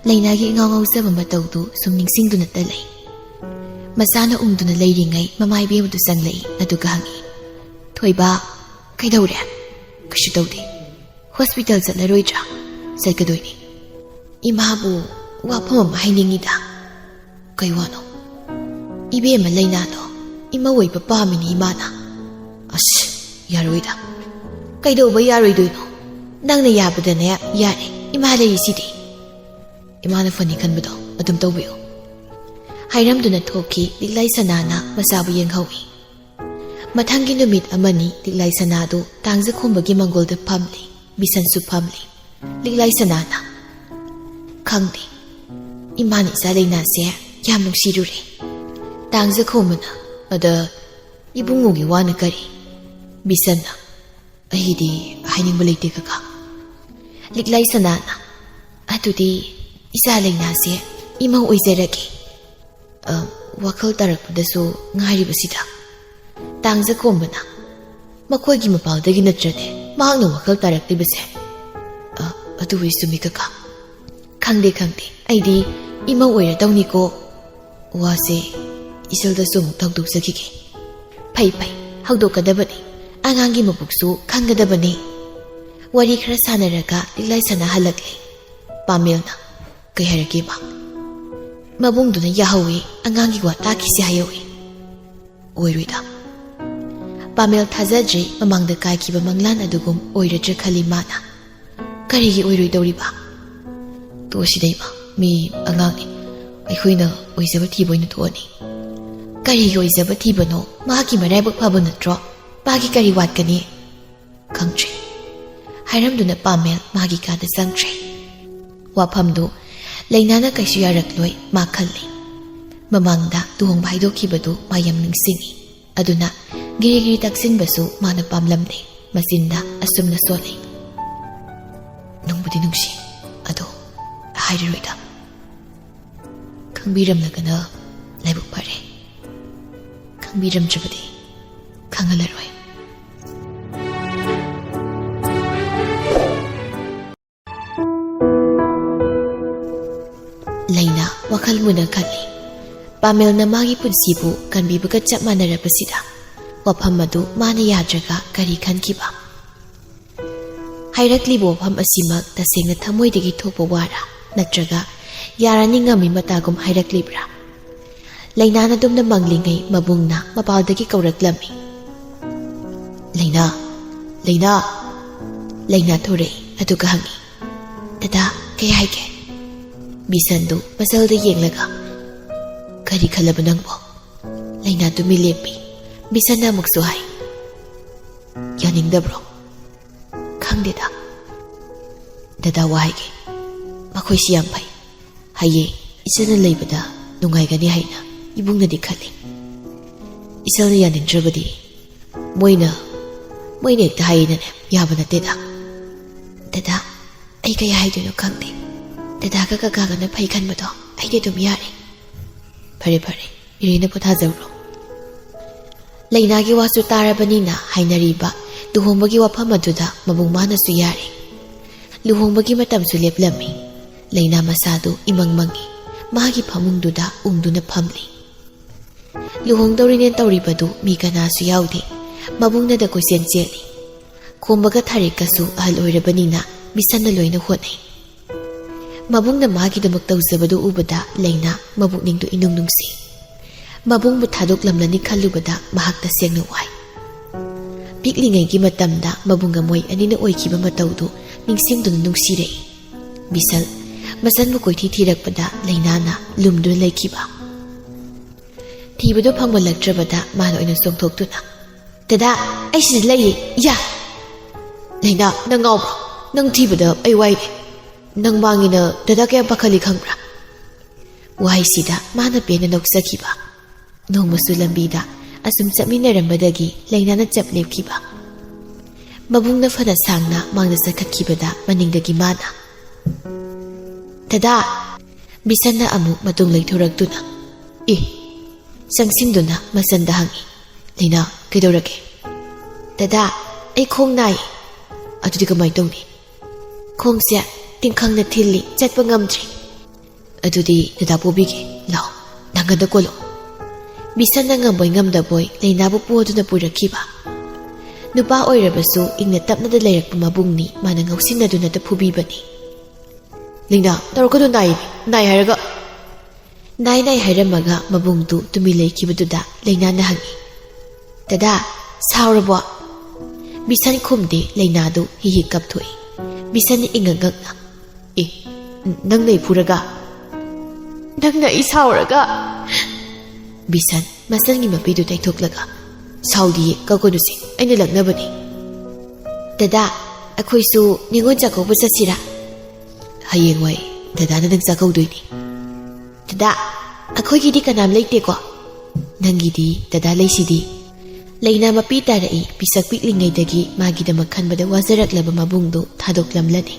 ꯂꯩꯅꯥꯒꯤ ꯏꯉꯥꯎ ꯉꯥꯎꯖꯕ ꯃꯇꯧꯗꯨ ꯁꯨꯝ ꯅꯤꯡꯁꯤꯡꯗꯨꯅꯇ ꯂꯩ꯫ ꯃꯁꯥꯅ ꯎꯪꯗꯨꯅ ꯂꯩꯔꯤꯉꯩ ꯃꯃꯥ ꯏꯕꯦꯝꯃꯗꯨ ꯆꯪꯂꯛꯏ, ꯑꯗꯨꯒ ꯍꯪꯉꯤ, "ꯊꯣꯏꯕ, ꯀꯩꯗꯧꯔꯦ?" "ꯀꯩꯁꯨ ꯇꯧꯗꯦ꯫ ꯍꯣꯁꯄꯤꯇꯥꯜ ꯆꯠꯂꯔꯣꯏꯗ꯭ꯔꯥ?" "ꯆꯠꯀꯗꯣꯏꯅꯤ꯫ ꯏꯃꯥꯕꯨ ꯋꯥꯐꯝ ꯑꯃ ꯍꯥꯏꯅꯤꯡꯉꯤꯗ꯫" "ꯀꯩ ꯋꯥꯅꯣ?" "ꯏꯕꯦꯝꯃ ꯂꯩꯅꯥꯗꯣ ꯏꯃꯧ ꯑꯣꯏꯕ ꯄꯥꯝꯃꯤꯅꯤ ꯏꯃꯥꯅ꯫" "ꯑꯁ, ꯌꯥꯔꯣꯏꯗ꯫" "ꯀꯩꯗꯧꯕ ꯌꯥꯔꯣꯏꯗꯣꯏꯅꯣ? ꯅꯪꯅ ꯌꯥꯕꯗꯅꯦ ꯌꯥꯔꯦ, ꯏꯃꯥ ꯂꯩꯔꯤꯁꯤꯗꯤ꯫ ꯏꯃꯥꯅ ꯐꯅꯤ ꯈꯟꯕꯗꯣ ꯑꯗꯨꯝ ꯇꯧꯕꯤꯌꯨ꯫" ꯍꯥꯏꯔꯝꯗꯨꯅ ꯊꯣꯛꯈꯤ꯫ ꯂꯤꯛꯂꯥꯏ ꯁꯅꯥꯅ ꯃꯆꯥꯕꯨ ꯌꯦꯡꯍꯧꯏ꯫ ꯃꯊꯪꯒꯤ ꯅꯨꯃꯤꯠ ꯑꯃꯅꯤ ꯂꯤꯛꯂꯥꯏ ꯁꯅꯥꯗꯨ ꯇꯥꯡꯖꯈꯣꯝꯕꯒꯤ ꯃꯪꯒꯣꯜꯗ ꯐꯝꯂꯤ꯫ ꯕꯤꯁꯟꯁꯨ ꯐꯝꯂꯤ꯫ ꯂꯤꯛꯂꯥꯏ ꯁꯅꯥꯅ, "ꯈꯪꯗꯦ, ꯏꯃꯥꯅ ꯏꯆꯥ ꯂꯩꯅꯥꯁꯦ ꯌꯥꯝ ꯅꯨꯡꯁꯤꯔꯨꯔꯦ꯫" ꯇꯥꯡꯖꯈꯣꯝꯕꯅ, "ꯑꯗ ꯏꯕꯨꯡꯉꯣꯒꯤ ꯋꯥꯅ ꯀꯔꯤ?" ꯕꯤꯁꯟꯅ, "ꯑꯩꯗꯤ ꯍꯥꯏꯅꯤꯡꯕ ꯂꯩꯇꯦ ꯀꯀꯥ꯫" ꯂꯤꯛꯂꯥꯏ ꯁꯅꯥꯅ, "ꯑꯗꯨꯗꯤ ꯏꯆꯥ ꯂꯩꯅꯥꯁꯦ ꯏꯃꯧ ꯑꯣꯏꯖꯔꯒꯦ꯫ ꯑ, ꯋꯥꯈꯜ ꯇꯥꯔꯛꯄꯗꯁꯨ ꯉꯥꯏꯔꯤꯕꯁꯤꯗ꯫" ꯇꯥꯡꯖꯈꯣꯝꯕꯅ, "ꯃꯈꯣꯏꯒꯤ ꯃꯄꯥꯜꯗꯒꯤ ꯅꯠꯇ꯭ꯔꯅꯦ ꯃꯍꯥꯛꯅ ꯋꯥꯈꯜ ꯇꯥꯔꯛꯂꯤꯕꯁꯦ?" "ꯑ, ꯑꯗꯨꯕꯨꯗꯤ ꯆꯨꯝꯃꯤ ꯀꯀꯥ꯫" "ꯈꯪꯗꯦ, ꯈꯪꯗꯦ, ꯑꯩꯗꯤ ꯏꯃꯧ ꯑꯣꯏꯔꯗꯧꯅꯤꯀꯣ꯫ ꯋꯥꯁꯦ ꯏꯆꯜꯗꯁꯨ ꯑꯃꯨꯛ ꯍꯧꯗꯣꯛꯆꯈꯤꯒꯦ꯫" "ꯐꯩ, ꯐꯩ, ꯍꯧꯗꯣꯛꯀꯗꯕꯅꯤ꯫ ꯑꯉꯥꯡꯒꯤ ꯃꯕꯨꯛꯁꯨ ꯈꯪꯒꯗꯕꯅꯤ꯫" ꯋꯥꯔꯤ ꯈꯔ ꯁꯥꯟꯅꯔꯒ ꯂꯤꯛꯂꯥꯏ ꯁꯅꯥ ꯍꯜꯂꯛꯂꯦ꯫ ꯄꯥꯃꯦꯜꯅ, "ꯀꯩ ꯍꯥꯏꯔꯛꯀꯦꯕ?" "ꯃꯕꯨꯡꯗꯨꯅ ꯌꯥꯍꯧꯋꯤ, ꯑꯉꯥꯡꯒꯤ ꯋꯥ ꯇꯥꯈꯤꯁꯦ ꯍꯥꯏꯍꯧꯋꯤ꯫" "ꯑꯣꯏꯔꯣꯏꯗ꯫" ꯄꯥꯃꯦꯜ ꯊꯥꯖꯗ꯭ꯔꯤ꯫ ꯃꯃꯥꯡꯗ ꯀꯥꯏꯈꯤꯕ ꯃꯪꯂꯥꯟ ꯑꯗꯨꯒꯨꯝ ꯑꯣꯏꯔꯗ꯭ꯔꯥ ꯈꯜꯂꯤ ꯃꯥꯅ꯫ "ꯀꯔꯤꯒꯤ ꯑꯣꯏꯔꯣꯏꯗꯧꯔꯤꯕ?" "ꯇꯣꯛꯑꯁꯤꯗ ꯏꯃꯥ, ꯃꯤ ꯑꯉꯥꯡꯅꯤ꯫ ꯑꯩꯈꯣꯏꯅ ꯑꯣꯏꯖꯕ ꯊꯤꯕ ꯑꯣꯏꯅ ꯊꯣꯛꯑꯅꯤ꯫" "ꯀꯔꯤꯒꯤ ꯑꯣꯏꯖꯕ ꯊꯤꯕꯅꯣ? ꯃꯥꯒꯤ ꯃꯔꯥꯏꯕꯛ ꯐꯕ ꯅꯠꯇ꯭ꯔꯣ? ꯃꯥꯒꯤ ꯀꯔꯤ ꯋꯥꯠꯀꯅꯤ?" "ꯈꯪꯗ꯭ꯔꯦ꯫" ꯍꯥꯏꯔꯝꯗꯨꯅ ꯄꯥꯃꯦꯜ ꯃꯥꯒꯤ ꯀꯥꯗ ꯆꯪꯈ꯭ꯔꯦ꯫ ꯋꯥꯐꯝꯗꯨ ꯂꯩꯅꯥꯅ ꯀꯩꯁꯨ ꯌꯥꯔꯛꯂꯣꯏ ꯃꯥ ꯈꯜꯂꯤ꯫ ꯃꯃꯥꯡꯗ ꯂꯨꯍꯣꯡꯕ ꯍꯥꯏꯗꯣꯛꯈꯤꯕꯗꯨ ꯃꯥ ꯌꯥꯝ ꯅꯤꯡꯁꯤꯡꯏ꯫ ꯑꯗꯨꯅ ꯒꯤꯔꯤ ꯒꯤꯔꯤ ꯇꯛꯁꯤꯟꯕꯁꯨ ꯃꯥꯅ ꯄꯥꯝꯂꯝꯗꯦ꯫ ꯃꯆꯤꯟꯗ ꯑꯁꯨꯝꯅ ꯁꯣꯜꯂꯤ, "ꯅꯨꯡꯕꯨꯗꯤ ꯅꯨꯡꯁꯤ, ꯑꯗꯣ ꯍꯥꯏꯔꯔꯣꯏꯗ꯫ ꯈꯪꯕꯤꯔꯝꯂꯒꯅ ꯂꯥꯏꯕꯛ ꯐꯔꯦ, ꯈꯪꯕꯤꯔꯝꯗ꯭ꯔꯕꯗꯤ ꯈꯪꯍꯜꯂꯔꯣꯏ꯫" ꯂꯩꯅꯥ ꯋꯥꯈꯜ ꯃꯨꯟꯅ ꯈꯜꯂꯤ꯫ ꯄꯥꯃꯦꯜꯅ ꯃꯥꯒꯤ ꯄꯨꯟꯁꯤꯕꯨ ꯀꯟꯕꯤꯕꯒ ꯆꯞ ꯃꯥꯟꯅꯔꯕꯁꯤꯗ ꯋꯥꯐꯝ ꯑꯗꯨ ꯃꯥꯅ ꯌꯥꯗ꯭ꯔꯒ ꯀꯔꯤ ꯈꯟꯈꯤꯕ? ꯍꯥꯏꯔꯛꯂꯤꯕ ꯋꯥꯐꯝ ꯑꯁꯤꯃꯛ ꯇꯁꯦꯡꯅ ꯊꯃꯣꯏꯗꯒꯤ ꯊꯣꯛꯄ ꯋꯥꯔꯥ, ꯅꯠꯇ꯭ꯔꯒ ꯌꯥꯔꯅꯤ ꯉꯝꯃꯤ ꯃꯇꯥꯒꯨꯝ ꯍꯥꯏꯔꯛꯂꯤꯕ꯭ꯔꯥ? ꯂꯩꯅꯥꯅ ꯇꯨꯝꯅ ꯃꯪꯂꯤꯉꯩ ꯃꯕꯨꯡꯅ ꯃꯄꯥꯜꯗꯒꯤ ꯀꯧꯔꯛꯂꯝꯃꯤ꯫ "ꯂꯩꯅꯥ, ꯂꯩꯅꯥ!" ꯂꯩꯅꯥ ꯊꯣꯔꯛꯏ, ꯑꯗꯨꯒ ꯍꯪꯉꯤ, "ꯗꯗꯥ, ꯀꯩ ꯍꯥꯏꯒꯦ?" ꯕꯤꯁꯟꯗꯨ ꯃꯆꯜꯗ ꯌꯦꯡꯂꯒ, "ꯀꯔꯤ ꯈꯜꯂꯕ ꯅꯪꯕꯣ?" ꯂꯩꯅꯥ ꯇꯨꯃꯤꯟ ꯂꯦꯞꯄꯤ꯫ ꯕꯤꯁꯟꯅ ꯑꯃꯨꯛꯁꯨ ꯍꯥꯏ, "ꯌꯥꯅꯤꯡꯗꯕ꯭ꯔꯣ?" "ꯈꯪꯗꯦꯗ꯫ ꯗꯗꯥ, ꯋꯥ ꯍꯥꯏꯒꯦ꯫ ꯃꯈꯣꯏꯁꯤ ꯌꯥꯝ ꯐꯩ꯫ ꯍꯌꯦꯡ ꯏꯆꯟꯅ ꯂꯩꯕꯗ ꯅꯨꯡꯉꯥꯏꯒꯅꯤ ꯍꯥꯏꯅ ꯏꯕꯨꯡꯅꯗꯤ ꯈꯜꯂꯤ꯫ ꯏꯆꯟꯅ ꯌꯥꯅꯤꯡꯗ꯭ꯔꯕꯗꯤ ꯃꯣꯏꯅ, ꯃꯣꯏꯅ ꯍꯦꯛꯇ ꯍꯥꯏꯌꯦꯅꯅꯦ, ꯌꯥꯕ ꯅꯠꯇꯦꯗ꯫ ꯗꯗꯥ, ꯑꯩ ꯀꯩ ꯍꯥꯏꯗꯣꯏꯅꯣ ꯈꯪꯗꯦ꯫ ꯗꯗꯥꯒ ꯀꯀꯥꯒꯅ ꯐꯩ ꯈꯟꯕꯗꯣ ꯑꯩꯗꯤ ꯑꯗꯨꯝ ꯌꯥꯔꯦ꯫" "ꯐꯔꯦ, ꯐꯔꯦ, ꯏꯔꯦꯟꯅ ꯄꯣꯊꯥꯖꯧꯔꯣ꯫" ꯂꯩꯅꯥꯒꯤ ꯋꯥꯁꯨ ꯇꯥꯔꯕꯅꯤꯅ ꯍꯥꯏꯅꯔꯤꯕ ꯂꯨꯍꯣꯡꯕꯒꯤ ꯋꯥꯐꯝ ꯑꯗꯨꯗ ꯃꯕꯨꯡ ꯃꯥꯅꯁꯨ ꯌꯥꯔꯦ꯫ ꯂꯨꯍꯣꯡꯕꯒꯤ ꯃꯇꯝꯁꯨ ꯂꯦꯞꯂꯝꯃꯤ꯫ ꯂꯩꯅꯥ ꯃꯁꯥꯗꯨ ꯏꯃꯪ ꯃꯪꯉꯤ꯫ ꯃꯥꯒꯤ ꯐꯃꯨꯡꯗꯨꯗ ꯎꯪꯗꯨꯅ ꯐꯝꯂꯤ꯫ ꯂꯨꯍꯣꯡꯗꯧꯔꯤꯅꯦ ꯇꯧꯔꯤꯕꯗꯨ ꯃꯤ ꯀꯅꯥꯁꯨ ꯌꯥꯎꯗꯦ꯫ ꯃꯕꯨꯡꯅꯗ ꯀꯣꯏꯆꯦꯟ ꯆꯦꯜꯂꯤ꯫ ꯈꯣꯝꯕꯒ ꯊꯥꯔꯦꯛꯀꯁꯨ ꯑꯍꯜ ꯑꯣꯏꯔꯕꯅꯤꯅ ꯕꯤꯁꯟꯅ ꯂꯣꯏꯅ ꯍꯣꯠꯅꯩ꯫ ꯃꯕꯨꯡꯅ ꯃꯥꯒꯤꯗꯃꯛ ꯇꯧꯖꯕꯗꯨ ꯎꯕꯗ ꯂꯩꯅꯥ ꯃꯕꯨꯛꯅꯤꯡꯗꯨ ꯏꯅꯨꯡ ꯅꯨꯡꯁꯤ꯫ ꯃꯕꯨꯡꯕꯨ ꯊꯥꯗꯣꯛꯂꯝꯂꯅꯤ ꯈꯜꯂꯨꯕꯗ ꯃꯍꯥꯛ ꯇꯁꯦꯡꯅ ꯋꯥꯏ꯫ ꯄꯤꯛꯂꯤꯉꯩꯒꯤ ꯃꯇꯝꯗ ꯃꯕꯨꯡꯒ ꯃꯣꯏ ꯑꯅꯤꯅ ꯑꯣꯏꯈꯤꯕ ꯃꯇꯧꯗꯨ ꯅꯤꯡꯁꯤꯡꯗꯨꯅ ꯅꯨꯡꯁꯤꯔꯛꯏ꯫ ꯕꯤꯁꯜ ꯃꯆꯟꯕꯨ ꯀꯣꯏꯊꯤ ꯊꯤꯔꯛꯄꯗ ꯂꯩꯅꯥꯅ ꯂꯨꯝꯗꯨꯅ ꯂꯩꯈꯤꯕ꯫ ꯊꯤꯕꯗꯨ ꯐꯪꯃꯜꯂꯛꯇ꯭ꯔꯕꯗ ꯃꯥꯅ ꯑꯣꯏꯅ ꯆꯣꯡꯊꯣꯛꯇꯨꯅ, "ꯗꯗꯥ, ꯑꯩ ꯁꯤꯗ ꯂꯩꯌꯦ, ꯌꯥ!" "ꯂꯩꯅꯥ, ꯅꯪ ꯉꯥꯎꯕ꯭ꯔꯣ? ꯅꯪ ꯊꯤꯕꯗ ꯑꯩ ꯋꯥꯏꯔꯦ꯫ ꯅꯪ ꯃꯥꯡꯉꯤꯅ ꯗꯗꯥ ꯀꯌꯥꯝ ꯄꯥꯈꯠꯂꯤ ꯈꯪꯕ꯭ꯔꯥ?" ꯋꯥꯍꯩꯁꯤꯗ ꯃꯥꯅ ꯄꯦꯟꯅ ꯅꯣꯛꯆꯈꯤꯕ꯫ ꯅꯣꯡꯃꯁꯨ ꯂꯝꯕꯤꯗ ꯑꯁꯨꯝ ꯆꯠꯃꯤꯟꯅꯔꯝꯕꯗꯒꯤ ꯂꯩꯅꯥꯅ ꯆꯞ ꯂꯦꯞꯈꯤꯕ꯫ ꯃꯕꯨꯡꯅ ꯐꯅ ꯁꯥꯡꯅ ꯃꯥꯡꯗ ꯆꯠꯈꯠꯈꯤꯕꯗ ꯃꯅꯤꯡꯗꯒꯤ ꯃꯥꯅ, "ꯗꯗꯥ!" ꯕꯤꯁꯟꯅ ꯑꯃꯨꯛ ꯃꯇꯨꯡ ꯂꯩꯊꯣꯔꯛꯇꯨꯅ, "ꯑꯦ!" ꯆꯪꯁꯤꯟꯗꯨꯅ ꯃꯆꯟꯗ ꯍꯪꯉꯤ, "ꯂꯩꯅꯥ, ꯀꯩꯗꯧꯔꯒꯦ?" "ꯗꯗꯥ, ꯑꯩ ꯈꯣꯡ ꯅꯥꯏ꯫" "ꯑꯗꯨꯗꯤ ꯀꯃꯥꯏꯅ ꯇꯧꯅꯤ?" "ꯈꯣꯡꯁꯦ ꯇꯤꯡꯈꯪꯅ ꯊꯤꯜꯂꯤ, ꯆꯠꯄ ꯉꯝꯗ꯭ꯔꯤ꯫" "ꯑꯗꯨꯗꯤ ꯗꯗꯥ ꯄꯨꯕꯤꯒꯦ, ꯂꯥꯛꯑꯣ, ꯅꯪꯒꯟꯗ ꯀꯣꯜꯂꯣ꯫" ꯕꯤꯁꯟꯅ ꯉꯝꯕꯣꯏ ꯉꯝꯗꯕꯣꯏ ꯂꯩꯅꯥꯕꯨ ꯄꯣꯗꯨꯅ ꯄꯨꯔꯛꯈꯤꯕ꯫ ꯅꯨꯄꯥ ꯑꯣꯏꯔꯕꯁꯨ ꯏꯪꯅ ꯇꯞꯅꯗ ꯂꯩꯔꯛꯄ ꯃꯕꯨꯡꯅꯤ ꯃꯥꯅ ꯉꯧꯁꯤꯟꯅꯗꯨꯅꯇ ꯐꯨꯕꯤꯕꯅꯤ꯫ "ꯂꯩꯅꯥ, ꯇꯧꯔꯛꯀꯅꯨ, ꯅꯥꯏ, ꯅꯥꯏ ꯍꯥꯏꯔꯒ꯫" ꯅꯥꯏ ꯅꯥꯏ ꯍꯥꯏꯔꯝꯃꯒ ꯃꯕꯨꯡꯗꯨ ꯇꯨꯃꯤꯟ ꯂꯩꯈꯤꯕꯗꯨꯗ ꯂꯩꯅꯥꯅ ꯍꯪꯉꯤ, "ꯗꯗꯥ, ꯁꯥꯎꯔꯕꯣ?" ꯕꯤꯁꯟ ꯈꯨꯝꯗꯦ, ꯂꯩꯅꯥꯗꯨ ꯍꯤ ꯍꯤ ꯀꯞꯊꯣꯛꯏ꯫ ꯕꯤꯁꯟꯅ ꯏꯉꯛ ꯉꯛꯅ, "ꯑꯦ, ꯅꯪꯅ ꯑꯩ ꯐꯨꯔꯒ?" "ꯅꯪꯅ ꯑꯩ ꯁꯥꯎꯔꯒ?" ꯕꯤꯁꯟ ꯃꯁꯜꯒꯤ ꯃꯄꯤꯗꯨ ꯇꯩꯊꯣꯛꯂꯒ, "ꯁꯥꯎꯗꯤꯌꯦ, ꯀꯞꯀꯅꯨꯁꯦ, ꯑꯩꯅ ꯂꯛꯅꯕꯅꯤ꯫" "ꯗꯗꯥ, ꯑꯩꯈꯣꯏꯁꯨ ꯅꯤꯉꯣꯜ ꯆꯥꯛꯀꯧꯕ ꯆꯠꯁꯤꯔꯥ?" "ꯍꯌꯦꯡꯋꯥꯏ ꯗꯗꯥꯅ ꯅꯪ ꯆꯥꯛꯀꯧꯗꯣꯏꯅꯤ꯫" "ꯗꯗꯥ, ꯑꯩꯈꯣꯏꯒꯤꯗꯤ ꯀꯅꯥꯝ ꯂꯩꯇꯦꯀꯣ?" "ꯅꯪꯒꯤꯗꯤ ꯗꯗꯥ ꯂꯩꯁꯤꯗꯤ꯫" ꯂꯩꯅꯥ ꯃꯄꯤ ꯇꯥꯔꯛꯏ꯫ ꯄꯤꯁꯛ ꯄꯤꯛꯂꯤꯉꯩꯗꯒꯤ ꯃꯥꯒꯤꯗꯃꯛ ꯈꯟꯕꯗ ꯋꯥꯖꯔꯛꯂꯕ ꯃꯕꯨꯡꯗꯨ ꯊꯥꯗꯣꯛꯂꯝꯂꯅꯤ꯫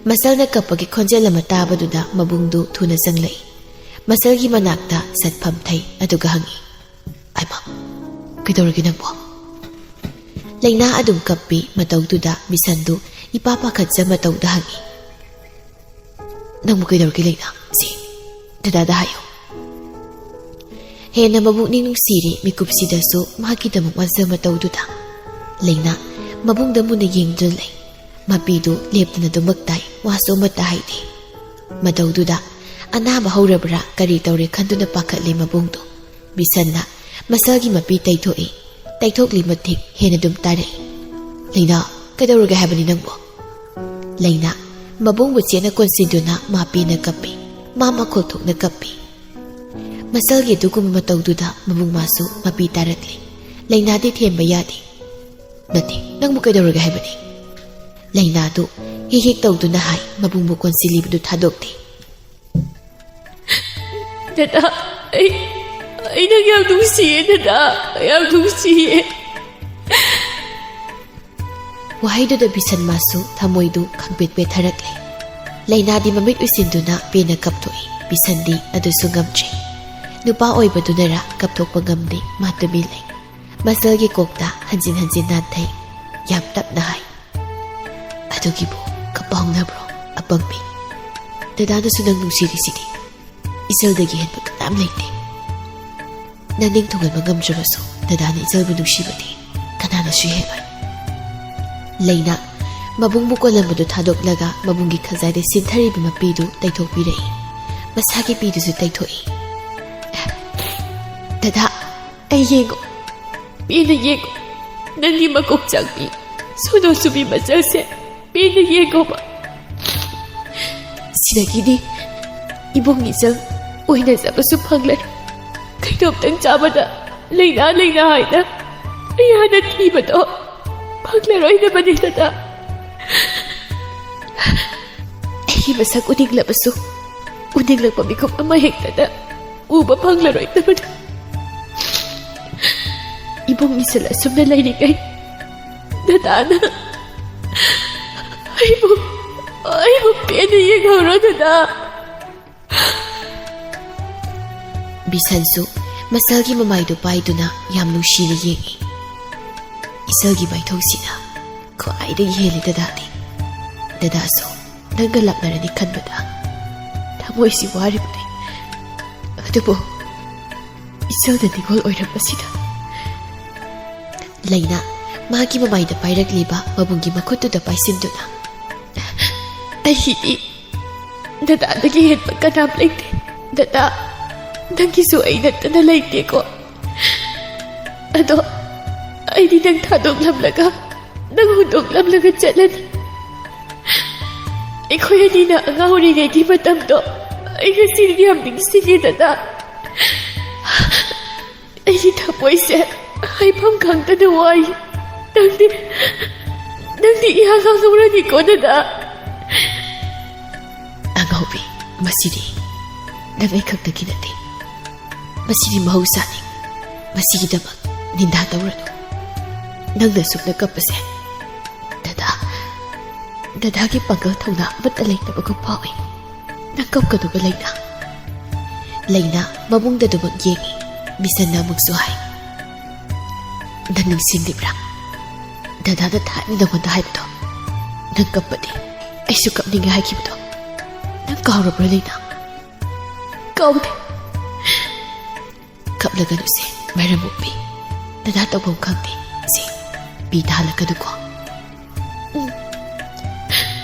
ꯃꯁꯜꯅ ꯀꯞꯄꯒꯤ ꯈꯣꯟꯖꯦꯜ ꯑꯃ ꯇꯥꯕꯗꯨꯗ ꯃꯕꯨꯡꯗꯨ ꯊꯨꯅ ꯆꯪꯂꯛꯏ꯫ ꯃꯁꯜꯒꯤ ꯃꯅꯥꯛꯇ ꯁꯠ ꯐꯝꯊꯩ, ꯑꯗꯨꯒ ꯍꯪꯉꯤ, "ꯑꯩꯃ, ꯀꯩꯗꯧꯔꯒꯦ ꯅꯪꯕꯣ?" ꯂꯩꯅꯥ ꯑꯗꯨꯝ ꯀꯞꯄꯤ꯫ ꯃꯇꯧꯗꯨꯗ ꯕꯤꯁꯟꯗꯨ ꯏꯄꯥ ꯄꯥꯈꯠꯆ ꯃꯇꯧꯗ ꯍꯪꯉꯤ, "ꯅꯪꯕꯨ ꯀꯩꯗꯧꯔꯒꯦ ꯂꯩꯅꯥ? ꯁꯤ ꯗꯗꯥꯗ ꯍꯥꯏꯌꯨ꯫" ꯍꯦꯟꯅ ꯃꯕꯨꯛꯅꯤꯡ ꯅꯨꯡꯁꯤꯔꯦ꯫ ꯃꯤꯀꯨꯞꯁꯤꯗꯁꯨ ꯃꯍꯥꯛꯀꯤꯗꯃꯛ ꯋꯥꯖ ꯃꯇꯧꯗꯨꯗ ꯂꯩꯅꯥ ꯃꯕꯨꯡꯗ ꯃꯨꯟꯅ ꯌꯦꯡꯗꯨꯅ ꯂꯩ꯫ ꯃꯄꯤꯗꯨ ꯂꯦꯞꯇꯅ ꯑꯗꯨꯃꯛ ꯇꯥꯏ, ꯋꯥꯁꯨ ꯑꯃꯠꯇ ꯍꯥꯏꯗꯦ꯫ ꯃꯇꯧꯗꯨꯗ ꯑꯅꯥꯕ ꯍꯧꯔꯕ꯭ꯔꯥ ꯀꯔꯤ ꯇꯧꯔꯦ ꯈꯟꯗꯨꯅ ꯄꯥꯈꯠꯂꯦ ꯃꯕꯨꯡꯗꯨ꯫ ꯕꯤꯁꯟꯅ ꯃꯁꯥꯒꯤ ꯃꯄꯤ ꯇꯩꯊꯣꯛꯏ꯫ ꯇꯩꯊꯣꯛꯂꯤ ꯃꯇꯤꯛ ꯍꯦꯟꯅ ꯑꯗꯨꯝ ꯇꯥꯔꯛꯏ, "ꯂꯩꯅꯥ, ꯀꯩꯗꯧꯔꯒꯦ ꯍꯥꯏꯕꯅꯤ ꯅꯪꯕꯨ?" ꯂꯩꯅꯥ ꯃꯕꯨꯡꯕꯨ ꯆꯦꯠꯅ ꯀꯣꯟꯁꯤꯟꯗꯨꯅ ꯃꯥ ꯄꯦꯟꯅ ꯀꯞꯄꯤ꯫ ꯃꯥ ꯃꯈꯣꯜ ꯊꯣꯛꯅ ꯀꯞꯄꯤ꯫ ꯃꯁꯜꯒꯤ ꯑꯗꯨꯒꯨꯝꯕ ꯃꯇꯧꯗꯨꯗ ꯃꯕꯨꯡ ꯃꯥꯁꯨ ꯃꯄꯤ ꯇꯥꯔꯛꯂꯤ꯫ ꯂꯩꯅꯥꯗꯤ ꯊꯦꯝꯕ ꯌꯥꯗꯦ꯫ "ꯅꯠꯇꯦ, ꯅꯪꯕꯨ ꯀꯩꯗꯧꯔꯒꯦ ꯍꯥꯏꯕꯅꯤ?" ꯂꯩꯅꯥꯗꯨ ꯍꯤꯛ ꯍꯤꯛ ꯇꯧꯗꯨꯅ ꯍꯥꯏ, ꯃꯕꯨꯡꯕꯨ ꯀꯣꯟꯁꯤꯜꯂꯤꯕꯗꯨ ꯊꯥꯗꯣꯛꯇꯦ꯫ "ꯗꯗꯥ, ꯑꯩ, ꯑꯩ ꯅꯪ ꯌꯥꯝ ꯅꯨꯡꯁꯤꯌꯦ ꯗꯗꯥ, ꯌꯥꯝ ꯅꯨꯡꯁꯤꯌꯦ꯫" ꯋꯥꯍꯩꯗꯨꯗ ꯕꯤꯁꯟ ꯃꯥꯁꯨ ꯊꯃꯣꯏꯗꯨ ꯈꯪꯄꯦꯠ ꯄꯦꯠꯊꯔꯛꯂꯦ꯫ ꯂꯩꯅꯥꯗꯤ ꯃꯃꯤꯠ ꯎꯏꯁꯤꯟꯗꯨꯅ ꯄꯦꯟꯅ ꯀꯞꯊꯣꯛꯏ꯫ ꯕꯤꯁꯟꯗꯤ ꯑꯗꯨꯁꯨ ꯉꯝꯗ꯭ꯔꯦ꯫ ꯅꯨꯄꯥ ꯑꯣꯏꯕꯗꯨꯅꯔꯥ ꯀꯞꯊꯣꯛꯄ ꯉꯝꯗꯦ, ꯃꯥ ꯇꯨꯃꯤꯟ ꯂꯩ꯫ ꯃꯁꯜꯒꯤ ꯀꯣꯛꯇ ꯍꯟꯖꯤꯟ ꯍꯟꯖꯤꯟ ꯅꯥꯟꯊꯩ꯫ ꯌꯥꯝ ꯇꯞꯅ ꯍꯥꯏ, "ꯑꯗꯨꯒꯤꯕꯨ ꯀꯞꯄ ꯍꯧꯅꯕ꯭ꯔꯣ, ꯑꯄꯪꯕꯤ?" ꯗꯗꯥꯅꯁꯨ ꯅꯪ ꯅꯨꯡꯁꯤꯔꯤꯁꯤꯗꯤ꯫ ꯏꯆꯜꯗꯒꯤ ꯍꯦꯟꯕ ꯀꯅꯥꯝ ꯂꯩꯇꯦ꯫ ꯅꯪ ꯅꯤꯡ ꯊꯨꯡꯍꯟꯕ ꯉꯝꯗ꯭ꯔꯕꯁꯨ ꯗꯗꯥꯅ ꯏꯆꯜꯕꯨ ꯅꯨꯡꯁꯤꯕꯗꯤ ꯀꯅꯥꯅꯁꯨ ꯍꯦꯜꯂꯣꯏ꯫ ꯂꯩꯅꯥ ꯃꯕꯨꯡꯕꯨ ꯀꯣꯜꯂꯝꯕꯗꯨ ꯊꯥꯗꯣꯛꯂꯒ ꯃꯕꯨꯡꯒꯤ ꯈꯖꯥꯏꯗ ꯁꯤꯟꯊꯔꯤꯕ ꯃꯄꯤꯗꯨ ꯇꯩꯊꯣꯛꯄꯤꯔꯛꯏ꯫ ꯃꯁꯥꯒꯤ ꯄꯤꯗꯨꯁꯨ ꯇꯩꯊꯣꯛꯏ꯫ "ꯗꯗꯥ, ꯑꯩ ꯌꯦꯡꯉꯣ, ꯄꯦꯟꯅ ꯌꯦꯡꯉꯣ꯫ ꯅꯪꯒꯤ ꯃꯀꯣꯛ ꯆꯥꯛꯄꯤ ꯁꯣꯅꯣ ꯆꯨꯕꯤ ꯃꯆꯜꯁꯦ ꯄꯦꯟꯅ ꯌꯦꯡꯉꯣꯕ꯫ ꯁꯤꯗꯒꯤꯗꯤ ꯏꯕꯨꯡ ꯏꯆꯜ ꯑꯣꯏꯅꯖꯕꯁꯨ ꯐꯪꯂꯔꯣꯏ꯫ ꯀꯩꯅꯣꯝꯇꯪ ꯆꯥꯕꯗ ꯂꯩꯅꯥ ꯂꯩꯅꯥ ꯍꯥꯏꯅ ꯑꯩ ꯍꯥꯟꯅ ꯊꯤꯕꯗꯣ ꯐꯪꯂꯔꯣꯏꯗꯕꯅꯤ ꯗꯗꯥ꯫ ꯑꯩꯒꯤ ꯃꯁꯛ ꯎꯅꯤꯡꯂꯕꯁꯨ ꯎꯅꯤꯡꯂꯛꯄ ꯃꯤꯀꯨꯞ ꯑꯃ ꯍꯦꯛꯇꯗ ꯎꯕ ꯐꯪꯂꯔꯣꯏꯗꯕꯅꯤ꯫ ꯏꯕꯨꯡ ꯏꯆꯜ ꯑꯁꯨꯝꯅ ꯂꯩꯔꯤꯉꯩ ꯗꯗꯥꯅ ꯑꯩꯕꯨ, ꯑꯩꯕꯨ ꯄꯦꯟꯅ ꯌꯦꯡꯍꯧꯔꯣ ꯗꯗꯥ꯫" ꯕꯤꯁꯟꯁꯨ ꯃꯆꯜꯒꯤ ꯃꯃꯥꯏꯗꯨ ꯄꯥꯏꯗꯨꯅ ꯌꯥꯝ ꯅꯨꯡꯁꯤꯅ ꯌꯦꯡꯏ꯫ "ꯏꯆꯜꯒꯤ ꯃꯥꯏꯊꯣꯡꯁꯤꯅ ꯈ꯭ꯋꯥꯏꯗꯒꯤ ꯍꯦꯜꯂꯤ ꯗꯗꯥꯗꯤ꯫ ꯗꯗꯥꯁꯨ ꯅꯪꯒ ꯂꯥꯞꯅꯔꯅꯤ ꯈꯟꯕꯗ ꯊꯃꯣꯏꯁꯤ ꯋꯥꯔꯤꯕꯅꯤ꯫ ꯑꯗꯨꯕꯨ ꯏꯆꯜꯗ ꯅꯤꯉꯣꯜ ꯑꯣꯏꯔꯝꯕꯁꯤꯗ꯫" ꯂꯩꯅꯥ ꯃꯥꯒꯤ ꯃꯃꯥꯏꯗ ꯄꯥꯏꯔꯛꯂꯤꯕ ꯃꯕꯨꯡꯒꯤ ꯃꯈꯨꯠꯇꯨꯗ ꯄꯥꯏꯁꯤꯟꯗꯨꯅ, "ꯑꯩꯒꯤꯗꯤ ꯗꯗꯥꯗꯒꯤ ꯍꯦꯟꯕ ꯀꯅꯥꯝ ꯂꯩꯇꯦ꯫ ꯗꯗꯥ, ꯅꯪꯒꯤꯁꯨ ꯑꯩ ꯅꯠꯇꯅ ꯂꯩꯇꯦꯀꯣ꯫ ꯑꯗꯣ ꯑꯩꯗꯤ ꯅꯪ ꯊꯥꯗꯣꯛꯂꯝꯂꯒ ꯅꯪ ꯍꯨꯟꯗꯣꯛꯂꯝꯂꯒ ꯆꯠꯂꯅꯤ꯫ ꯑꯩꯈꯣꯏ ꯑꯅꯤꯅ ꯑꯉꯥꯡ ꯑꯣꯏꯔꯤꯉꯩꯒꯤ ꯃꯇꯝꯗꯣ ꯑꯩ ꯉꯁꯤꯗꯤ ꯌꯥꯝ ꯅꯤꯡꯁꯤꯡꯉꯦ ꯗꯗꯥ꯫ ꯑꯩꯒꯤ ꯊꯃꯣꯏꯁꯦ ꯍꯥꯏꯐꯝ ꯈꯪꯗꯅ ꯋꯥꯏ꯫ ꯅꯪꯗꯤ, ꯅꯪꯗꯤ ꯏꯍꯥꯡ ꯍꯥꯡꯍꯧꯔꯅꯤꯀꯣ ꯗꯗꯥ꯫" "ꯑꯉꯧꯕꯤ, ꯃꯁꯤꯗꯤ ꯅꯪ ꯑꯩ ꯈꯛꯇꯒꯤ ꯅꯠꯇꯦ꯫ ꯃꯁꯤꯗꯤ ꯃꯍꯧꯁꯥꯅꯤ꯫ ꯃꯁꯤꯒꯤꯗꯃꯛ ꯅꯤꯟꯗꯥ ꯇꯧꯔꯅꯨ꯫ ꯅꯪꯅ ꯁꯨꯝꯅ ꯀꯞꯄꯁꯦ ꯗꯗꯥ, ꯗꯗꯥꯒꯤ ꯄꯥꯡꯒꯜ ꯊꯧꯅꯥ ꯑꯃꯠꯇ ꯂꯩꯇꯕꯒꯨꯝ ꯐꯥꯎꯏ꯫ ꯅꯪ ꯀꯞꯀꯅꯨꯕ ꯂꯩꯅꯥ꯫" ꯂꯩꯅꯥ ꯃꯕꯨꯡꯗ ꯑꯗꯨꯃꯛ ꯌꯦꯡꯏ꯫ ꯕꯤꯁꯟꯅ ꯑꯃꯨꯛꯁꯨ ꯍꯥꯏ, "ꯅꯪ ꯅꯤꯡꯁꯤꯡꯂꯤꯕ꯭ꯔꯥ? ꯗꯗꯥꯅ ꯊꯥꯏꯅ ꯅꯉꯣꯟꯗ ꯍꯥꯏꯕꯗꯣ, ꯅꯪ ꯀꯞꯄꯗꯤ ꯑꯩꯁꯨ ꯀꯞꯅꯤꯡꯉꯦ ꯍꯥꯏꯈꯤꯕꯗꯣ꯫ ꯅꯪ ꯀꯥꯎꯔꯕ꯭ꯔꯣ ꯂꯩꯅꯥ? ꯀꯥꯎꯗꯦ꯫ ꯀꯞꯂꯒꯅꯨꯁꯦ, ꯃꯔꯝ ꯃꯣꯛꯄꯤ꯫ ꯗꯗꯥ ꯇꯧꯐꯝ ꯈꯪꯗꯦ꯫ ꯁꯦ, ꯄꯤ ꯇꯥꯍꯜꯂꯛꯀꯅꯨꯀꯣ꯫ ꯎꯝ꯫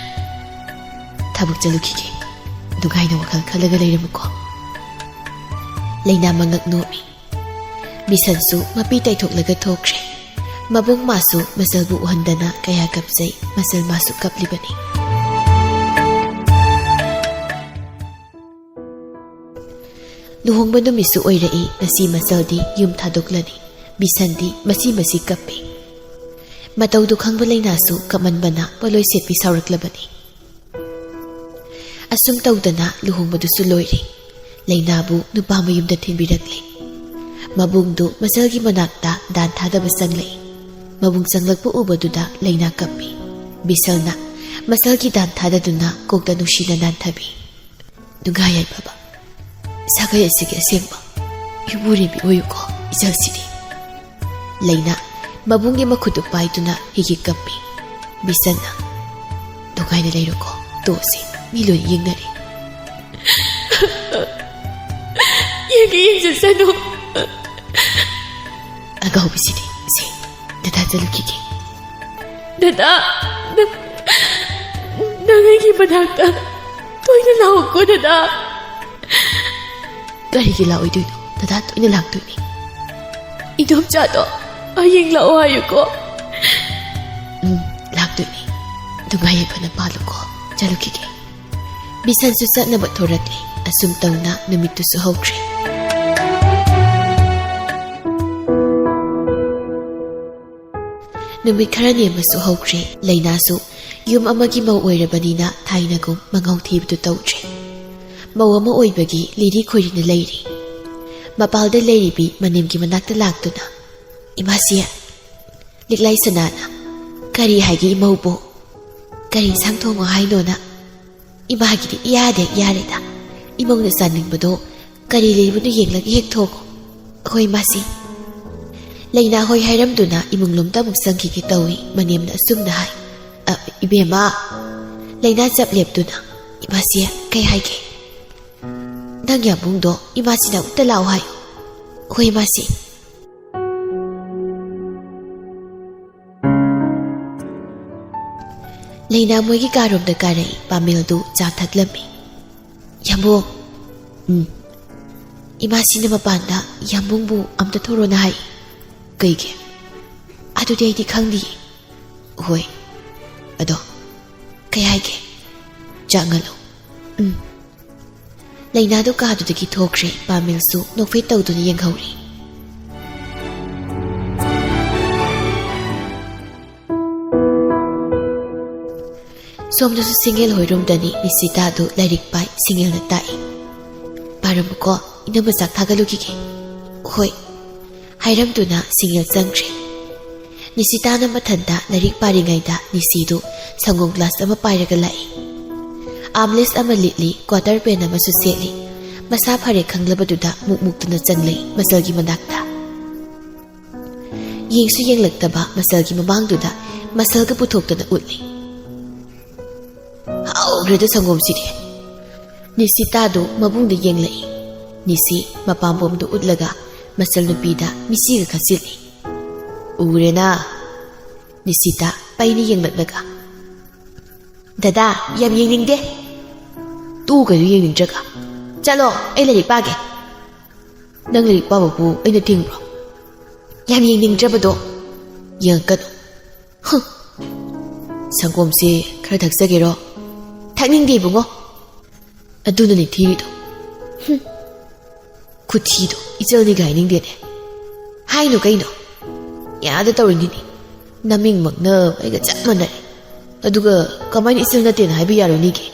ꯊꯕꯛ ꯆꯠꯂꯨꯈꯤꯒꯦ꯫ ꯅꯨꯡꯉꯥꯏꯅ ꯋꯥꯈꯜ ꯈꯜꯂꯒ ꯂꯩꯔꯝꯃꯨꯀꯣ꯫ ꯂꯩꯅꯥ ꯃꯉꯛ ꯅꯣꯝꯃꯤ꯫ ꯕꯤꯁꯟꯁꯨ ꯃꯄꯤ ꯇꯩꯊꯣꯛꯂꯒ ꯊꯣꯛꯈ꯭ꯔꯦ꯫ ꯃꯕꯨꯡ ꯃꯥꯁꯨ ꯃꯆꯜꯕꯨ ꯎꯍꯟꯗꯅ ꯀꯌꯥ ꯀꯞꯆꯩ, ꯃꯆꯜ ꯃꯥꯁꯨ ꯀꯞꯂꯤꯕꯅꯤ꯫ ꯂꯨꯍꯣꯡꯕ ꯅꯨꯃꯤꯠꯁꯨ ꯑꯣꯏꯔꯛꯏ꯫ ꯉꯁꯤ ꯃꯆꯜꯗꯤ ꯌꯨꯝ ꯊꯥꯗꯣꯛꯂꯅꯤ꯫ ꯕꯤꯁꯟꯗꯤ ꯃꯁꯤ ꯃꯁꯤ ꯀꯞꯄꯤ꯫ ꯃꯇꯧꯗꯨ ꯈꯪꯕ ꯂꯩꯅꯥꯁꯨ ꯀꯞꯃꯟꯕꯅ ꯄꯣꯠꯂꯣꯏ ꯁꯦꯠꯄꯤ ꯁꯥꯎꯔꯛꯂꯕꯅꯤ꯫ ꯑꯁꯨꯝ ꯇꯧꯗꯅ ꯂꯨꯍꯣꯡꯕꯗꯨꯁꯨ ꯂꯣꯏꯔꯦ꯫ ꯂꯩꯅꯥꯕꯨ ꯅꯨꯄꯥ ꯃꯌꯨꯝꯗ ꯊꯤꯟꯕꯤꯔꯛꯂꯦ꯫ ꯃꯕꯨꯡꯗꯨ ꯃꯆꯜꯒꯤ ꯃꯅꯥꯛꯇ ꯗꯥꯟ ꯊꯥꯗꯕ ꯆꯪꯂꯛꯏ꯫ ꯃꯕꯨꯡ ꯆꯪꯂꯛꯄ ꯎꯕꯗꯨꯗ ꯂꯩꯅꯥ ꯀꯞꯄꯤ꯫ ꯕꯤꯁꯜꯅ ꯃꯆꯜꯒꯤ ꯗꯥꯟ ꯊꯥꯗꯗꯨꯅ ꯀꯣꯛꯇ ꯅꯨꯡꯁꯤꯅ ꯅꯥꯟꯊꯕꯤ꯫ ꯅꯨꯡꯉꯥꯏ ꯌꯥꯏꯐꯕ, ꯁꯥꯒꯩ ꯑꯁꯤꯒꯤ ꯑꯁꯦꯡꯕ ꯌꯨꯝꯕꯨꯔꯦꯝꯕꯤ ꯑꯣꯏꯌꯨꯀꯣ, ꯏꯆꯜꯁꯤꯗꯤ꯫ ꯂꯩꯅꯥ ꯃꯕꯨꯡꯒꯤ ꯃꯈꯨꯠꯇꯨ ꯄꯥꯏꯗꯨꯅ ꯍꯤꯒꯤ ꯀꯞꯄꯤ꯫ ꯕꯤꯁꯟꯅ, "ꯅꯨꯡꯉꯥꯏꯅ ꯂꯩꯔꯣꯀꯣ, ꯇꯣꯛꯑꯁꯤ, ꯃꯤ ꯂꯣꯏ ꯌꯦꯡꯅꯔꯦ꯫" ꯌꯦꯡꯒꯦ ꯌꯦꯡꯖꯁꯅꯨ꯫ ꯑꯉꯥꯎꯕꯤꯁꯤꯗꯤ, ꯁꯦ, ꯗꯗꯥ ꯆꯠꯂꯨꯈꯤꯒꯦ꯫ ꯗꯗꯥ, ꯅꯪ, ꯅꯪ ꯑꯩꯒꯤ ꯃꯅꯥꯛꯇ ꯇꯣꯏꯅ ꯂꯥꯛꯎꯀꯣ, ꯗꯗꯥ꯫ ꯀꯔꯤꯒꯤ ꯂꯥꯛꯑꯣꯏꯗꯣꯏꯅꯣ? ꯗꯗꯥ ꯇꯣꯏꯅ ꯂꯥꯛꯇꯣꯏꯅꯤ꯫ ꯏꯗꯣꯝꯆꯥꯗꯣ ꯍꯌꯦꯡ ꯂꯥꯛꯑꯣ ꯍꯥꯏꯌꯨꯀꯣ꯫ ꯎꯝ, ꯂꯥꯛꯇꯣꯏꯅꯤ꯫ ꯅꯨꯡꯉꯥꯏ ꯌꯥꯏꯐꯅ ꯄꯥꯜꯂꯨꯀꯣ꯫ ꯆꯠꯂꯨꯈꯤꯒꯦ꯫ ꯕꯤꯁꯟꯁꯨ ꯆꯠꯅꯕ ꯊꯣꯔꯛꯂꯦ꯫ ꯑꯁꯨꯝ ꯇꯧꯅ ꯅꯨꯃꯤꯠꯇꯨꯁꯨ ꯍꯧꯈ꯭ꯔꯦ꯫ ꯅꯨꯃꯤꯠ ꯈꯔꯅꯤ ꯑꯃꯁꯨ ꯍꯧꯈ꯭ꯔꯦ꯫ ꯂꯩꯅꯥꯁꯨ ꯌꯨꯝ ꯑꯃꯒꯤ ꯃꯧ ꯑꯣꯏꯔꯕꯅꯤꯅ ꯊꯥꯏꯅꯒꯨꯝ ꯃꯉꯥꯎ ꯊꯤꯕꯗꯨ ꯇꯧꯗ꯭ꯔꯦ꯫ ꯃꯧ ꯑꯃ ꯑꯣꯏꯕꯒꯤ ꯂꯤꯔꯤ ꯈꯣꯏꯔꯤꯅ ꯂꯩꯔꯤ꯫ ꯃꯄꯥꯜꯗ ꯂꯩꯔꯤꯕꯤ ꯃꯅꯦꯝꯒꯤ ꯃꯅꯥꯛꯇ ꯂꯥꯛꯇꯨꯅ, "ꯏꯃꯥꯁꯤ, ꯂꯤꯛꯂꯥꯏ ꯁꯅꯥꯅ ꯀꯔꯤ ꯍꯥꯏꯒꯦ ꯏꯃꯧꯕꯨ? ꯀꯔꯤ ꯏꯟꯁꯥꯡ ꯊꯣꯡꯉꯣ ꯍꯥꯏꯅꯣꯅ? ꯏꯃꯥꯒꯤꯗꯤ ꯏꯌꯥꯗ ꯍꯦꯛ ꯌꯥꯔꯦꯗ꯫ ꯏꯃꯧꯅ ꯆꯥꯅꯤꯡꯕꯗꯣ ꯀꯔꯤ ꯂꯩꯕꯅꯣ ꯌꯦꯡꯂꯒ ꯍꯦꯛ ꯊꯣꯡꯉꯣ꯫ ꯑꯩꯈꯣꯏ ꯏꯃꯥꯁꯤ꯫" ꯂꯩꯅꯥ ꯍꯣꯏ ꯍꯥꯏꯔꯝꯗꯨꯅ ꯏꯃꯨꯡ ꯂꯣꯝꯗ ꯑꯃꯨꯛ ꯆꯪꯈꯤꯒꯦ ꯇꯧꯏ꯫ ꯃꯅꯦꯝꯅ ꯑꯁꯨꯝꯅ ꯍꯥꯏ, "ꯑ, ꯏꯕꯦꯝꯃ꯫" ꯂꯩꯅꯥ ꯆꯞ ꯂꯦꯞꯇꯨꯅ, ꯏꯃꯥꯁꯤ, ꯀꯩ ꯍꯥꯏꯒꯦ? ꯅꯪ ꯌꯥꯝꯕꯨꯡꯗꯣ ꯏꯃꯥꯁꯤꯅ ꯑꯃꯨꯛꯇ ꯂꯥꯛꯑꯣ ꯍꯥꯏꯌꯨ꯫ ꯍꯣꯏ, ꯏꯃꯥꯁꯤ꯫ ꯂꯩꯅꯥ ꯃꯣꯏꯒꯤ ꯀꯥꯔꯣꯝꯗ ꯀꯥꯔꯛꯏ꯫ ꯄꯥꯃꯦꯜꯗꯨ ꯆꯥ ꯊꯛꯂꯝꯃꯤ꯫ "ꯌꯥꯝꯕꯨꯡ꯫" "ꯎꯝ?" "ꯏꯃꯥꯁꯤꯅ ꯃꯄꯥꯟꯗ ꯌꯥꯝꯕꯨꯡꯕꯨ ꯑꯝꯇ ꯊꯣꯔꯣꯅ ꯍꯥꯏ꯫" "ꯀꯩꯒꯤ?" "ꯑꯗꯨꯗꯤ ꯑꯩꯗꯤ ꯈꯪꯗꯤꯌꯦ꯫" "ꯍꯣꯏ, ꯑꯗꯣ ꯀꯩ ꯍꯥꯏꯒꯦ?" "ꯆꯥꯛ ꯉꯜꯂꯨ꯫" "ꯎꯝ꯫" ꯂꯩꯅꯥꯗꯨ ꯀꯥꯗꯨꯗꯒꯤ ꯊꯣꯛꯈ꯭ꯔꯦ꯫ ꯄꯥꯃꯦꯜꯁꯨ ꯅꯣꯛꯐꯦꯠ ꯇꯧꯗꯨꯅ ꯌꯦꯡꯍꯧꯔꯤ꯫ ꯁꯣꯝꯗꯁꯨ ꯁꯤꯡꯉꯦꯜ ꯍꯣꯏꯔꯣꯝꯗꯅꯤ꯫ ꯅꯤꯁꯤꯇꯥꯗꯨ ꯂꯥꯏꯔꯤꯛ ꯄꯥꯏ, ꯁꯤꯡꯉꯦꯜꯅ ꯇꯥꯛꯏ꯫ "ꯄꯥꯔꯝꯃꯨꯀꯣ, ꯏꯅꯝꯃ ꯆꯥꯛ ꯊꯥꯒꯠꯂꯨꯈꯤꯒꯦ꯫" "ꯍꯣꯏ꯫" ꯍꯥꯏꯔꯝꯗꯨꯅ ꯁꯤꯡꯉꯦꯜ ꯆꯪꯈ꯭ꯔꯦ꯫ ꯅꯤꯁꯤꯇꯥꯅ ꯃꯊꯟꯇ ꯂꯥꯏꯔꯤꯛ ꯄꯥꯔꯤꯉꯩꯗ ꯅꯤꯁꯤꯗꯨ ꯁꯪꯒꯣꯝ ꯒ꯭ꯂꯥꯁ ꯑꯃ ꯄꯥꯏꯔꯒ ꯂꯥꯛꯏ꯫ ꯑꯥꯝꯂꯦꯁ ꯑꯃ ꯂꯤꯠꯂꯤ, ꯀ꯭ꯋꯥꯇꯔ ꯄꯦꯟ ꯑꯃꯁꯨ ꯁꯦꯠꯂꯤ꯫ ꯃꯁꯥ ꯐꯔꯦ ꯈꯪꯂꯕꯗꯨꯗ ꯃꯨꯛ ꯃꯨꯛꯇꯨꯅ ꯆꯪꯂꯛꯏ ꯃꯆꯜꯒꯤ ꯃꯅꯥꯛꯇ꯫ ꯌꯦꯡꯁꯨ ꯌꯦꯡꯂꯛꯇꯕ ꯃꯆꯜꯒꯤ ꯃꯃꯥꯡꯗꯨꯗ ꯃꯁꯜꯒ ꯄꯨꯊꯣꯛꯇꯅ ꯎꯠꯂꯤ꯫ "ꯍꯥꯎꯈ꯭ꯔꯦꯗ ꯁꯪꯒꯣꯝꯁꯤꯗꯤ꯫" ꯅꯤꯁꯤꯇꯥꯗꯨ ꯃꯕꯨꯡꯗ ꯌꯦꯡꯂꯛꯏ꯫ ꯅꯤꯁꯤ ꯃꯄꯥꯝꯕꯣꯝꯗꯨ ꯎꯠꯂꯒ ꯃꯆꯜ ꯅꯨꯄꯤꯗ ꯃꯤꯆꯤꯒ ꯈꯠꯆꯤꯜꯂꯤ꯫ "ꯎꯔꯦꯅ?" ꯅꯤꯁꯤꯇꯥ ꯄꯩꯅ ꯌꯦꯡꯂꯛꯂꯒ꯫ "ꯗꯗꯥ, ꯌꯥꯝ ꯌꯦꯡꯅꯤꯡꯗꯦ꯫" "ꯇꯣꯛꯎ ꯀꯩꯅꯣ ꯌꯦꯡꯅꯤꯡꯗ꯭ꯔꯒ꯫ ꯆꯠꯂꯣ, ꯑꯩ ꯂꯥꯏꯔꯤꯛ ꯄꯥꯒꯦ꯫" "ꯅꯪ ꯂꯥꯏꯔꯤꯛ ꯄꯥꯕꯕꯨ ꯑꯩꯅ ꯊꯤꯡꯕ꯭ꯔꯣ?" "ꯌꯥꯝ ꯌꯦꯡꯅꯤꯡꯗ꯭ꯔꯕꯗꯣ꯫" "ꯌꯦꯡꯉꯛꯀꯅꯨ꯫" "ꯍꯨꯝ꯫ ꯁꯪꯒꯣꯝꯁꯦ ꯈꯔ ꯊꯛꯆꯒꯦꯔꯣ?" "ꯊꯛꯅꯤꯡꯗꯦ ꯏꯕꯨꯡꯉꯣ꯫" "ꯑꯗꯨꯅꯅꯤ ꯊꯤꯔꯤꯗꯣ꯫" "ꯍꯨꯝ꯫ ꯈꯨꯊꯤꯗꯣ ꯏꯆꯜꯅꯤꯒ ꯍꯥꯏꯅꯤꯡꯗꯦꯅꯦ꯫" "ꯍꯥꯏꯅꯨ ꯀꯩꯅꯣ꯫ ꯌꯥꯗ ꯇꯧꯔꯤꯅꯤꯅꯦ꯫ ꯅꯃꯤꯡꯃꯛꯅ ꯑꯩꯒ ꯆꯞ ꯃꯥꯟꯅꯔꯦ꯫ ꯑꯗꯨꯒ ꯀꯃꯥꯏꯅ ꯏꯆꯜ ꯅꯠꯇꯦꯅ ꯍꯥꯏꯕ ꯌꯥꯔꯨꯅꯤꯒꯦ?"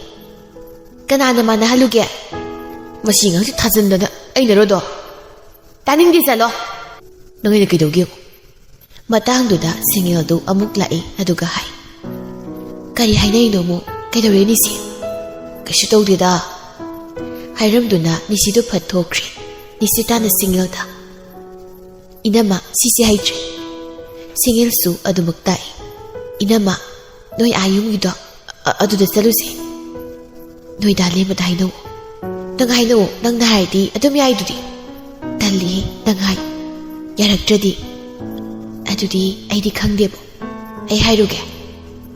"ꯀꯅꯥꯅ ꯃꯥꯟꯅꯍꯜꯂꯨꯒꯦ? ꯃꯁꯤ ꯑꯉꯥꯡꯁꯤ ꯊꯥꯖꯟꯗꯅ ꯑꯩꯅꯔꯣꯗꯣ?" "ꯇꯥꯅꯤꯡꯗꯦ, ꯆꯠꯂꯣ꯫" "ꯅꯪ ꯑꯩꯅ ꯀꯩꯗꯧꯒꯦ ꯌꯦꯡꯉꯨ꯫" ꯃꯇꯥꯡꯗꯨꯗ ꯁꯤꯡꯉꯦꯜꯗꯨ ꯑꯃꯨꯛ ꯂꯥꯛꯏ, ꯑꯗꯨꯒ ꯍꯥꯏ, "ꯀꯔꯤ ꯍꯥꯏꯅꯔꯤꯅꯣ ꯑꯃꯨꯛ? ꯀꯩꯗꯧꯔꯦ ꯅꯤꯁꯤ?" "ꯀꯩꯁꯨ ꯇꯧꯗꯦꯗ꯫" ꯍꯥꯏꯔꯝꯗꯨꯅ ꯅꯤꯁꯤꯗꯨ ꯐꯠ ꯊꯣꯛꯈ꯭ꯔꯦ꯫ ꯅꯤꯁꯤꯇꯥꯅ ꯁꯤꯡꯉꯦꯜꯗ, "ꯏꯅꯝꯃ, ꯁꯤꯁꯦ ꯍꯩꯇ꯭ꯔꯦ꯫" ꯁꯤꯡꯉꯦꯜꯁꯨ ꯑꯗꯨꯃꯛ ꯇꯥꯛꯏ꯫ "ꯏꯅꯝꯃ, ꯅꯣꯏ ꯑꯥ ꯌꯨꯝꯒꯤꯗꯣ, ꯑ-, ꯑꯗꯨꯗ ꯆꯠꯂꯨꯁꯦ꯫" ꯅꯣꯏ ꯗꯥ ꯂꯦꯝꯕꯗ ꯍꯥꯏꯅꯧ꯫ ꯅꯪ ꯍꯥꯏꯅꯧ, ꯅꯪꯅ ꯍꯥꯏꯔꯗꯤ ꯑꯗꯨꯝ ꯌꯥꯏꯗꯨꯗꯤ꯫ ꯇꯜꯂꯤ, ꯅꯪ ꯍꯥꯏ꯫ ꯌꯥꯔꯛꯇ꯭ꯔꯗꯤ? ꯑꯗꯨꯗꯤ ꯑꯩꯗꯤ ꯈꯪꯗꯦꯕꯣ꯫ ꯑꯩ ꯍꯥꯏꯔꯨꯒꯦ꯫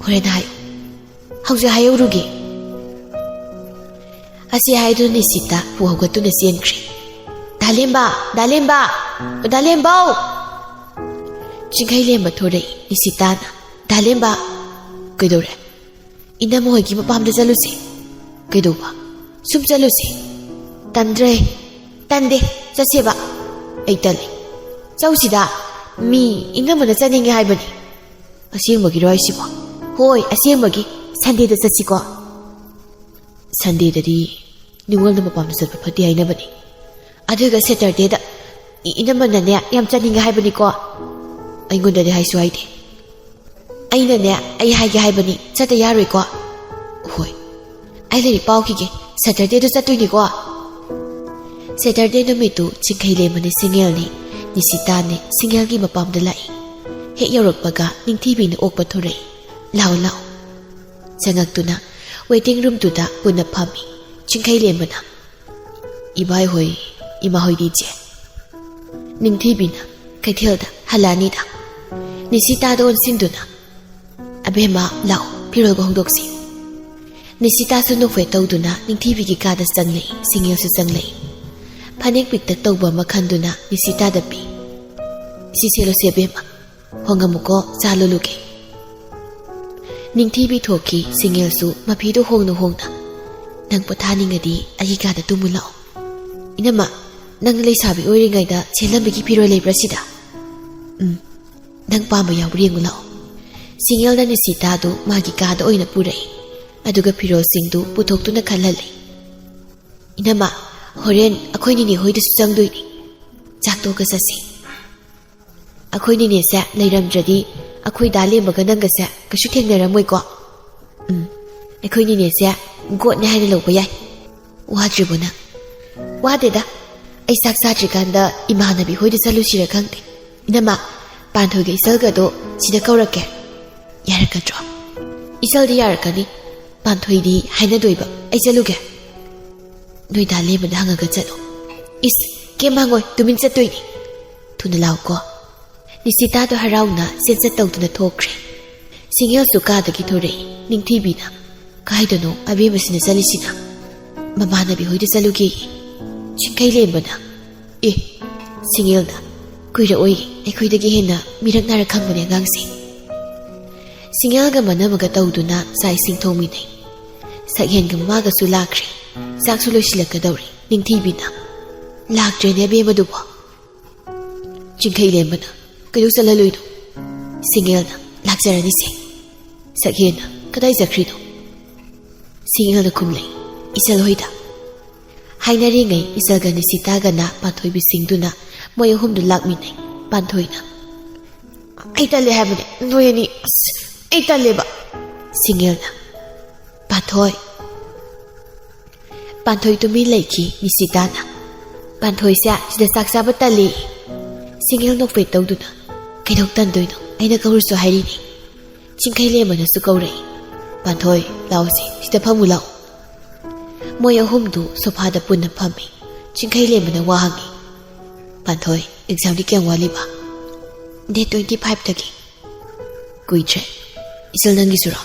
ꯍꯣꯔꯦꯟ ꯍꯥꯏꯌꯨ꯫ ꯍꯧꯖꯤꯛ ꯍꯥꯏꯍꯧꯔꯨꯒꯦ꯫ ꯑꯁꯤ ꯍꯥꯏꯗꯨꯅ ꯅꯤꯁꯤꯇꯥ ꯄꯨ ꯍꯧꯒꯠꯇꯨꯅ ꯆꯦꯟꯈ꯭ꯔꯦ꯫ "ꯗꯥ ꯂꯦꯝꯕ! ꯗꯥ ꯂꯦꯝꯕ! ꯗꯥ ꯂꯦꯝꯕꯧ!" ꯆꯤꯡꯈꯩ ꯂꯦꯝꯕ ꯊꯣꯔꯛꯏ꯫ ꯅꯤꯁꯤꯇꯥꯅ, "ꯗꯥ ꯂꯦꯝꯕ!" "ꯀꯩꯗꯧꯔꯦ?" "ꯏꯅꯝꯃ ꯍꯣꯏꯒꯤ ꯃꯄꯥꯝꯗ ꯆꯠꯂꯨꯁꯦ꯫" "ꯀꯩꯗꯧꯕ?" "ꯁꯨꯝ ꯆꯠꯂꯨꯁꯦ꯫" "ꯇꯟꯗ꯭ꯔꯦ꯫" "ꯇꯟꯗꯦ, ꯆꯠꯁꯦꯕ꯫" "ꯑꯩ ꯇꯜꯂꯤ꯫" "ꯆꯧꯁꯤꯗ, ꯃꯤ ꯏꯅꯝꯃꯅ ꯆꯠꯅꯤꯡꯉꯦ ꯍꯥꯏꯕꯅꯤ꯫" "ꯑꯁꯦꯡꯕꯒꯤꯔꯣ ꯍꯥꯏꯁꯤꯕꯣ?" "ꯍꯣꯏ, ꯑꯁꯦꯡꯕꯒꯤ꯫ ꯁꯟꯗꯦꯗ ꯆꯠꯁꯤꯀꯣ?" "ꯁꯟꯗꯦꯗꯗꯤ ꯅꯤꯉꯣꯜꯅ ꯃꯄꯥꯝꯗ ꯆꯠꯄ ꯐꯠꯇꯦ ꯍꯥꯏꯅꯕꯅꯤ꯫ ꯑꯗꯨꯒ ꯁꯦꯇꯔꯗꯦꯗ ꯏ-, ꯏꯅꯝꯃꯅꯅꯦ ꯌꯥꯝ ꯆꯠꯅꯤꯡꯉꯦ ꯍꯥꯏꯕꯅꯤꯀꯣ꯫ ꯑꯩꯉꯣꯟꯗꯗꯤ ꯍꯥꯏꯁꯨ ꯍꯥꯏꯗꯦ꯫ ꯑꯩꯅꯅꯦ, ꯑꯩ ꯍꯥꯏꯒꯦ ꯍꯥꯏꯕꯅꯤ, ꯆꯠꯇ ꯌꯥꯔꯣꯏꯀꯣ?" "ꯍꯣꯏ, ꯑꯩ ꯂꯥꯏꯔꯤꯛ ꯄꯥꯎꯈꯤꯒꯦ꯫ ꯁꯦꯇꯔꯗꯦꯗ ꯆꯠꯇꯣꯏꯅꯤꯀꯣ?" ꯁꯦꯇꯔꯗꯦ ꯅꯨꯃꯤꯠꯇꯨ ꯆꯤꯡꯈꯩ ꯂꯦꯝꯕꯅꯦ ꯁꯤꯡꯉꯦꯜꯅꯦ ꯅꯤꯁꯤꯇꯥꯅꯦ ꯁꯤꯡꯉꯦꯜꯒꯤ ꯃꯄꯥꯝꯗ ꯂꯥꯛꯏ꯫ ꯍꯦꯛ ꯌꯧꯔꯛꯄꯒ ꯅꯤꯡꯊꯤꯕꯤꯅ ꯑꯣꯛꯄ ꯊꯣꯔꯛꯏ꯫ "ꯂꯥꯛꯑꯣ, ꯂꯥꯛꯑꯣ꯫" ꯆꯪꯉꯛꯇꯨꯅ ꯋꯦꯇꯤꯡ ꯔꯨꯝꯗꯨꯗ ꯄꯨꯟꯅ ꯐꯝꯃꯤ꯫ ꯆꯤꯡꯈꯩ ꯂꯦꯝꯕꯅ, "ꯏꯕꯥꯏ ꯍꯣꯏ, ꯏꯃꯥ ꯍꯣꯏꯗꯤ ꯏꯆꯦ?" ꯅꯤꯡꯊꯤꯕꯤꯅ, "ꯀꯩꯊꯦꯜꯗ ꯍꯜꯂꯛꯑꯅꯤꯗ꯫" ꯅꯤꯁꯤꯇꯥꯗ ꯑꯣꯟꯁꯤꯟꯗꯨꯅ, "ꯑꯕꯦꯝꯃ, ꯂꯥꯛꯑꯣ, ꯐꯤꯔꯣꯜꯒ ꯍꯣꯡꯗꯣꯛꯁꯤ꯫" ꯅꯤꯁꯤꯇꯥꯁꯨ ꯅꯣꯛꯐꯦꯠ ꯇꯧꯗꯨꯅ ꯅꯤꯡꯊꯤꯕꯤꯒꯤ ꯀꯥꯗ ꯆꯪꯂꯛꯏ꯫ ꯁꯤꯡꯉꯦꯜꯁꯨ ꯆꯪꯂꯛꯏ꯫ ꯐꯅꯦꯛ ꯄꯤꯛꯇꯛ ꯇꯧꯕ ꯑꯃ ꯈꯟꯗꯨꯅ ꯅꯤꯁꯤꯇꯥꯗ ꯄꯤ꯫ "ꯁꯤ ꯁꯦꯠꯂꯨꯁꯦ ꯑꯕꯦꯝꯃ, ꯍꯣꯡꯉꯝꯃꯨꯀꯣ, ꯆꯥ ꯂꯣꯜꯂꯨꯒꯦ꯫" ꯅꯤꯡꯊꯤꯕꯤ ꯊꯣꯛꯈꯤ꯫ ꯁꯤꯡꯉꯦꯜꯁꯨ ꯃꯐꯤꯗꯨ ꯍꯣꯡꯅ ꯍꯣꯡꯅ, "ꯅꯪ ꯄꯣꯊꯥꯅꯤꯡꯉꯗꯤ ꯑꯩꯒꯤ ꯀꯥꯗ ꯇꯨꯝꯃꯨ ꯂꯥꯛꯑꯣ꯫" "ꯏꯅꯝꯃ, ꯅꯪ ꯂꯩꯁꯥꯕꯤ ꯑꯣꯏꯔꯤꯉꯩꯗ ꯁꯦꯠꯂꯝꯕꯒꯤ ꯐꯤꯔꯣꯜ ꯂꯩꯕ꯭ꯔꯥ ꯁꯤꯗ?" "ꯎꯝ, ꯅꯪ ꯄꯥꯝꯕ ꯌꯥꯎꯕ꯭ꯔꯥ ꯌꯦꯡꯉꯨ ꯂꯥꯛꯑꯣ꯫" ꯁꯤꯡꯉꯦꯜꯅ ꯅꯤꯁꯤꯇꯥꯗꯨ ꯃꯥꯒꯤ ꯀꯥꯗ ꯑꯣꯏꯅ ꯄꯨꯔꯛꯏ꯫ ꯑꯗꯨꯒ ꯐꯤꯔꯣꯜꯁꯤꯡꯗꯨ ꯄꯨꯊꯣꯛꯇꯨꯅ ꯈꯜꯍꯜꯂꯤ꯫ "ꯏꯅꯝꯃ, ꯍꯣꯔꯦꯟ ꯑꯩꯈꯣꯏ ꯅꯤꯅꯦ ꯍꯣꯏꯗꯁꯨ ꯆꯪꯗꯣꯏꯅꯤ꯫ ꯆꯥꯛ ꯇꯣꯛꯑꯒ ꯆꯠꯁꯤ꯫" "ꯑꯩꯈꯣꯏ ꯅꯤꯅꯦꯁꯦ ꯂꯩꯔꯝꯗ꯭ꯔꯗꯤ ꯑꯩꯈꯣꯏ ꯗꯥ ꯂꯦꯝꯕꯒ ꯅꯪꯒꯁꯦ ꯀꯩꯁꯨ ꯊꯦꯡꯅꯔꯝꯃꯣꯏꯀꯣ?" "ꯎꯝ, ꯑꯩꯈꯣꯏ ꯅꯤꯅꯦꯁꯦ ꯒꯣꯠꯅꯦ ꯍꯥꯏꯅ ꯂꯧꯕ ꯌꯥꯏ꯫" "ꯋꯥꯗ꯭ꯔꯤꯕꯣ ꯅꯪ?" "ꯋꯥꯗꯦꯗ, ꯑꯩ ꯆꯥꯛ ꯆꯥꯗ꯭ꯔꯤꯀꯥꯟꯗ ꯏꯃꯥꯟꯅꯕꯤ ꯍꯣꯏꯗ ꯆꯠꯂꯨꯁꯤꯔ ꯈꯪꯗꯦ꯫ ꯏꯅꯝꯃ, ꯄꯥꯟꯊꯣꯏꯒ ꯏꯆꯜꯒꯗꯣ ꯁꯤꯗ ꯀꯧꯔꯛꯀꯦ꯫ ꯌꯥꯔꯛꯀꯗ꯭ꯔꯣ?" "ꯏꯆꯜꯗꯤ ꯌꯥꯔꯛꯀꯅꯤ꯫ ꯄꯥꯟꯊꯣꯏꯗꯤ ꯍꯥꯏꯅꯗꯣꯏꯕ, "ꯑꯩ ꯆꯠꯂꯨꯒꯦ"꯫ ꯅꯣꯏ ꯗꯥ ꯂꯦꯝꯕꯅ ꯍꯪꯉꯒ ꯆꯠꯂꯣ꯫ "ꯏꯁ, ꯀꯩꯝ ꯍꯪꯉꯣꯏ, ꯇꯨꯃꯤꯟ ꯆꯠꯇꯣꯏꯅꯤ꯫ ꯊꯨꯅ ꯂꯥꯛꯎꯀꯣ"꯫ ꯅꯤꯁꯤꯇꯥꯗꯣ ꯍꯔꯥꯎꯅ ꯆꯦꯟꯆꯠ ꯇꯧꯗꯨꯅ ꯊꯣꯛꯈ꯭ꯔꯦ꯫ ꯁꯤꯡꯍꯦꯜꯁꯨ ꯀꯥꯗꯒꯤ ꯊꯣꯔꯛꯏ꯫ ꯅꯤꯡꯊꯤꯕꯤꯅ, "ꯀꯥꯏꯗꯅꯣ ꯑꯕꯦꯝꯃꯁꯤꯅ ꯆꯠꯂꯤꯁꯤꯅ?" "ꯃꯃꯥꯟꯅꯕꯤ ꯍꯣꯏꯗ ꯆꯠꯂꯨꯒꯦꯌꯦ"꯫ ꯆꯤꯡꯈꯩ ꯂꯦꯝꯕꯅ, "ꯑꯦ"꯫ ꯁꯤꯡꯍꯦꯜꯅ, "ꯀꯨꯏꯔꯛꯑꯣꯏꯌꯦ, ꯑꯩꯈꯣꯏꯗꯒꯤ ꯍꯦꯟꯅ ꯃꯤꯔꯛ ꯅꯥꯔꯛ ꯈꯪꯕꯅꯦ ꯑꯉꯥꯡꯁꯦ"꯫ ꯁꯤꯡꯍꯦꯜꯒ ꯃꯥꯟꯅꯕꯒ ꯇꯧꯗꯨꯅ ꯆꯥꯛ ꯏꯁꯤꯡ ꯊꯣꯡꯃꯤꯟꯅꯩ꯫ ꯁꯛꯍꯦꯟꯒ ꯃꯃꯥꯒꯁꯨ ꯂꯥꯛꯈ꯭ꯔꯦ꯫ ꯆꯥꯛꯁꯨ ꯂꯣꯏꯁꯤꯜꯂꯛꯀꯗꯧꯔꯦ꯫ ꯅꯤꯡꯊꯤꯕꯤꯅ, "ꯂꯥꯛꯇ꯭ꯔꯦꯅꯦ ꯑꯕꯦꯝꯃꯗꯨꯕꯣ"꯫ ꯆꯤꯡꯈꯩ ꯂꯦꯝꯕꯅ, "ꯀꯩꯗꯧ ꯆꯠꯍꯜꯂꯣꯏꯅꯣ?" ꯁꯤꯡꯍꯦꯜꯅ, "ꯂꯥꯛꯆꯔꯅꯤꯁꯦ"꯫ ꯁꯛꯍꯦꯟꯅ, "ꯀꯗꯥꯏ ꯆꯠꯈ꯭ꯔꯤꯅꯣ?" ꯁꯤꯡꯍꯦꯜꯅ ꯈꯨꯝꯂꯩ, "ꯏꯆꯜ ꯍꯣꯏꯗ"꯫ ꯍꯥꯏꯅꯔꯤꯉꯩ ꯏꯆꯜꯒ ꯅꯤꯁꯤꯇꯥꯒꯅ ꯄꯥꯟꯊꯣꯏꯕꯤ ꯁꯤꯡꯗꯨꯅ ꯃꯣꯏ ꯑꯍꯨꯝꯗꯨ ꯂꯥꯛꯃꯤꯟꯅꯩ꯫ ꯄꯥꯟꯊꯣꯏꯅ, "ꯑꯩ ꯇꯜꯂꯦ ꯍꯥꯏꯕꯅꯦ ꯅꯣꯏ ꯑꯅꯤ, ꯑꯁ, ꯑꯩ ꯇꯜꯂꯦꯕ"꯫ ꯁꯤꯡꯍꯦꯜꯅ, "ꯄꯥꯟꯊꯣꯏ"꯫ ꯄꯥꯟꯊꯣꯏ ꯇꯨꯃꯤꯟ ꯂꯩꯈꯤ꯫ ꯅꯤꯁꯤꯇꯥꯅ, "ꯄꯥꯟꯊꯣꯏꯁꯦ ꯁꯤꯗ ꯆꯥꯛ ꯆꯥꯕ ꯇꯜꯂꯤ"꯫ ꯁꯤꯡꯍꯦꯜ ꯅꯣꯛꯐꯦꯠ ꯇꯧꯗꯨꯅ, "ꯀꯩꯗꯧ ꯇꯟꯗꯣꯏꯅꯣ? ꯑꯩꯅ ꯀꯧꯔꯁꯨ ꯍꯥꯏꯔꯤꯅꯤ"꯫ ꯆꯤꯡꯈꯩ ꯂꯦꯝꯕꯅꯁꯨ ꯀꯧꯔꯛꯏ, "ꯄꯥꯟꯊꯣꯏ, ꯂꯥꯛꯑꯣꯁꯦ, ꯁꯤꯗ ꯐꯝꯃꯨ ꯂꯥꯛꯑꯣ"꯫ ꯃꯣꯏ ꯑꯍꯨꯝꯗꯨ ꯁꯣꯐꯥꯗ ꯄꯨꯟꯅ ꯐꯝꯃꯤ꯫ ꯆꯤꯡꯈꯩ ꯂꯦꯝꯕꯅ ꯋꯥ ꯍꯪꯉꯤ, "ꯄꯥꯟꯊꯣꯏ, ꯑꯦꯛꯖꯥꯝꯗꯤ ꯀꯌꯥꯝ ꯋꯥꯠꯂꯤꯕ?" "ꯗꯦꯠ twenty five ꯇꯒꯤ"꯫ "ꯀꯨꯏꯗ꯭ꯔꯦ꯫ ꯏꯆꯜ ꯅꯪꯒꯤꯁꯨꯔꯣ?"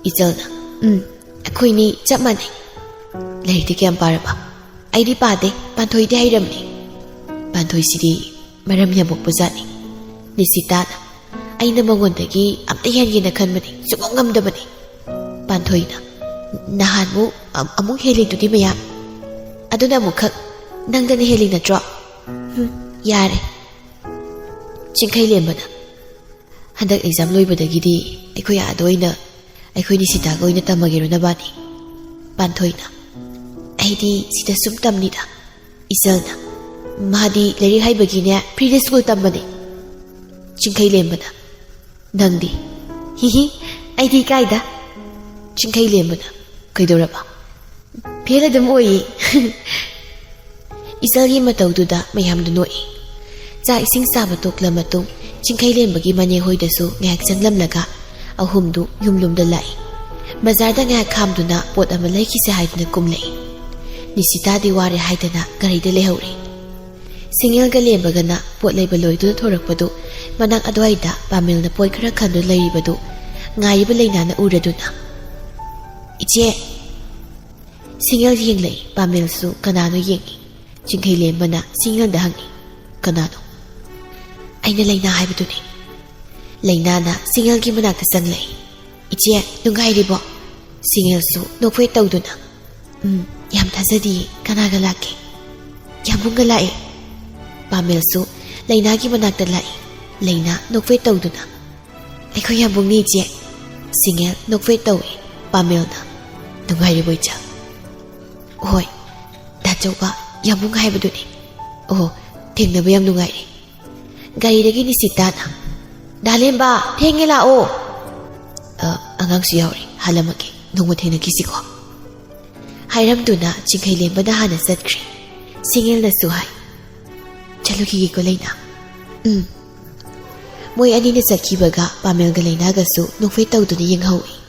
ꯏꯆꯜꯅ, "ꯎꯝ, ꯑꯩꯈꯣꯏꯅꯤ ꯆꯞ ꯃꯥꯟꯅꯩ"꯫ "ꯂꯥꯏꯔꯤꯛꯇꯤ ꯀꯌꯥꯝ ꯄꯥꯔꯕ?" "ꯑꯩꯗꯤ ꯄꯥꯗꯦ, ꯄꯥꯟꯊꯣꯏꯗꯤ ꯍꯩꯔꯝꯅꯤ"꯫ ꯄꯥꯟꯊꯣꯏꯁꯤꯗꯤ ꯃꯔꯝ ꯌꯥꯝ ꯃꯣꯛꯄꯖꯥꯠꯅꯤ꯫ ꯅꯤꯁꯤꯇꯥꯅ, "ꯑꯩꯅ ꯃꯉꯣꯟꯗꯒꯤ ꯑꯝꯇ ꯍꯦꯟꯒꯦꯅ ꯈꯟꯕꯅꯤ, ꯁꯨꯡꯉꯝ ꯉꯝꯗꯕꯅꯤ"꯫ ꯄꯥꯟꯊꯣꯏꯅ, "ꯅꯍꯥꯟꯃꯨꯛ ꯑ-, ꯑꯃꯨꯛ ꯍꯦꯜꯂꯤꯗꯨꯗꯤ ꯃꯌꯥꯝ꯫ ꯑꯗꯨꯅ ꯑꯃꯨꯛꯈꯛ ꯅꯪꯗꯅ ꯍꯦꯜꯂꯤ ꯅꯠꯇ꯭ꯔꯣ? ꯍꯨꯝ, ꯌꯥꯔꯦ"꯫ ꯆꯤꯡꯈꯩ ꯂꯦꯝꯕꯅ, "ꯍꯟꯗꯛ ꯑꯦꯛꯖꯥꯝ ꯂꯣꯏꯕꯗꯒꯤꯗꯤ ꯑꯩꯈꯣꯏ ꯑꯥꯗ ꯑꯣꯏꯅ ꯑꯩꯈꯣꯏ ꯅꯤꯁꯤꯇꯥꯒ ꯑꯣꯏꯅ ꯇꯝꯃꯒꯦꯔꯣ ꯅꯕꯥꯅꯤ?" ꯄꯥꯟꯊꯣꯏꯅ, "ꯑꯩꯗꯤ ꯁꯤꯗ ꯁꯨꯝ ꯇꯝꯅꯤꯗ"꯫ ꯏꯆꯜꯅ, "ꯃꯥꯗꯤ ꯂꯥꯏꯔꯤꯛ ꯍꯩꯕꯒꯤꯅꯦ ꯐ꯭ꯔꯤꯗ ꯁ꯭ꯀꯨꯜ ꯇꯝꯕꯅꯦ"꯫ ꯆꯤꯡꯈꯩ ꯂꯦꯝꯕꯅ, "ꯅꯪꯗꯤ?" "ꯍꯤꯍꯤ, ꯑꯩꯗꯤ ꯀꯥꯏꯗ?" ꯆꯤꯡꯈꯩ ꯂꯦꯝꯕꯅ, "ꯀꯩꯗꯧꯔꯕ?" "ꯐꯦꯜ ꯑꯗꯨꯝ ꯑꯣꯏꯌꯦ"꯫ ꯏꯆꯜꯒꯤ ꯃꯇꯧꯗꯨꯗ ꯃꯌꯥꯝꯗꯨ ꯅꯣꯛꯏ꯫ ꯆꯥꯛ ꯏꯁꯤꯡ ꯆꯥꯕ ꯇꯣꯛꯂ ꯃꯇꯨꯡ ꯆꯤꯡꯈꯩ ꯂꯦꯝꯕꯒꯤ ꯃꯅꯦ ꯍꯣꯏꯗꯁꯨ ꯉꯥꯏꯍꯥꯛ ꯆꯪꯂꯝꯂꯒ ꯑꯍꯨꯝꯗꯨ ꯌꯨꯝꯂꯣꯝꯗ ꯂꯥꯛꯏ꯫ ꯕꯖꯥꯔꯗ ꯉꯥꯏꯍꯥꯛ ꯈꯥꯝꯗꯨꯅ ꯄꯣꯠ ꯑꯃ ꯂꯩꯈꯤꯁꯦ ꯍꯥꯏꯗꯨꯅ ꯀꯨꯝꯂꯛꯏ꯫ ꯅꯤꯁꯤꯇꯥꯗꯤ ꯋꯥꯔꯦ ꯍꯥꯏꯗꯅ ꯒꯥꯔꯤꯗ ꯂꯩꯍꯧꯔꯦ꯫ ꯁꯤꯡꯉꯦꯜꯒ ꯂꯦꯝꯕꯒꯅ ꯄꯣꯠ ꯂꯩꯕ ꯂꯣꯏꯗꯨꯅ ꯊꯣꯔꯛꯄꯗꯨ ꯃꯅꯥꯛ ꯑꯗꯨꯋꯥꯏꯗ ꯄꯥꯃꯦꯜꯅ ꯄꯣꯠ ꯈꯔ ꯈꯟꯗꯨꯅ ꯂꯩꯔꯤꯕꯗꯨ ꯉꯥꯏꯔꯤꯕ ꯂꯩꯅꯥꯅ ꯎꯔꯗꯨꯅ, "ꯏꯆꯦ!" ꯁꯤꯡꯉꯦꯜ ꯌꯦꯡꯂꯛꯏ, ꯄꯥꯃꯦꯜꯁꯨ ꯀꯅꯥꯅꯣ ꯌꯦꯡꯏ꯫ ꯆꯤꯡꯈꯩ ꯂꯦꯝꯕꯅ ꯁꯤꯡꯉꯦꯜꯗ ꯍꯪꯏ, "ꯀꯅꯥꯅꯣ?" "ꯑꯩꯅ ꯂꯩꯅꯥ ꯍꯥꯏꯕꯗꯨꯅꯤ꯫" ꯂꯩꯅꯥꯅ ꯁꯤꯡꯉꯦꯜꯒꯤ ꯃꯅꯥꯛꯇ ꯆꯪꯂꯛꯏ꯫ "ꯏꯆꯦ, ꯅꯨꯡꯉꯥꯏꯔꯤꯕꯣ?" ꯁꯤꯡꯉꯦꯜꯁꯨ ꯅꯣꯛꯐꯦꯠ ꯇꯧꯗꯨꯅ, "ꯎꯝ, ꯌꯥꯝ ꯊꯥꯖꯗꯤꯌꯦ, ꯀꯅꯥꯒ ꯂꯥꯛꯀꯦ?" "ꯌꯥꯝꯕꯨꯡꯒ ꯂꯥꯛꯑꯦ꯫" ꯄꯥꯃꯦꯜꯁꯨ ꯂꯩꯅꯥꯒꯤ ꯃꯅꯥꯛꯇ ꯂꯥꯛꯏ꯫ ꯂꯩꯅꯥ ꯅꯣꯛꯐꯦꯠ ꯇꯧꯗꯨꯅ, "ꯑꯩꯈꯣꯏ ꯌꯥꯝꯕꯨꯡꯅꯤ, ꯏꯆꯦ꯫" ꯁꯤꯡꯉꯦꯜ ꯅꯣꯛꯐꯦꯠ ꯇꯧꯏ꯫ ꯄꯥꯃꯦꯜꯅ, "ꯅꯨꯡꯉꯥꯏꯔꯤꯕꯣ, ꯏꯆꯥ?" "ꯍꯣꯏ, ꯗꯥꯆꯧꯕ, ꯌꯥꯝꯕꯨꯡ ꯍꯥꯏꯕꯗꯨꯅꯤ꯫" "ꯑꯣ, ꯊꯦꯡꯅꯕ ꯌꯥꯝ ꯅꯨꯡꯉꯥꯏꯔꯦ꯫" ꯒꯥꯔꯤꯗꯒꯤ ꯅꯤꯁꯤꯇꯥꯅ, "ꯗꯥ ꯂꯦꯝꯕ, ꯊꯦꯡꯉꯦ, ꯂꯥꯛꯑꯣ꯫" "ꯑ, ꯑꯉꯥꯡꯁꯨ ꯌꯥꯎꯔꯤ, ꯍꯜꯂꯝꯃꯒꯦ, ꯅꯣꯡꯃ ꯊꯦꯡꯅꯈꯤꯁꯤꯀꯣ꯫" ꯍꯥꯏꯔꯝꯗꯨꯅ ꯆꯤꯡꯈꯩ ꯂꯦꯝꯕꯅ ꯍꯥꯟꯅ ꯆꯠꯈ꯭ꯔꯦ꯫ ꯁꯤꯡꯉꯦꯜꯅꯁꯨ ꯍꯥꯏ, "ꯆꯠꯂꯨꯈꯤꯒꯦꯀꯣ, ꯂꯩꯅꯥ꯫" "ꯎꯝ꯫" ꯃꯣꯏ ꯑꯅꯤꯅ ꯆꯠꯈꯤꯕꯒ ꯄꯥꯃꯦꯜꯒ ꯂꯩꯅꯥꯒꯁꯨ ꯅꯣꯛꯐꯦꯠ ꯇꯧꯗꯨꯅ ꯌꯦꯡꯍꯧꯏ꯫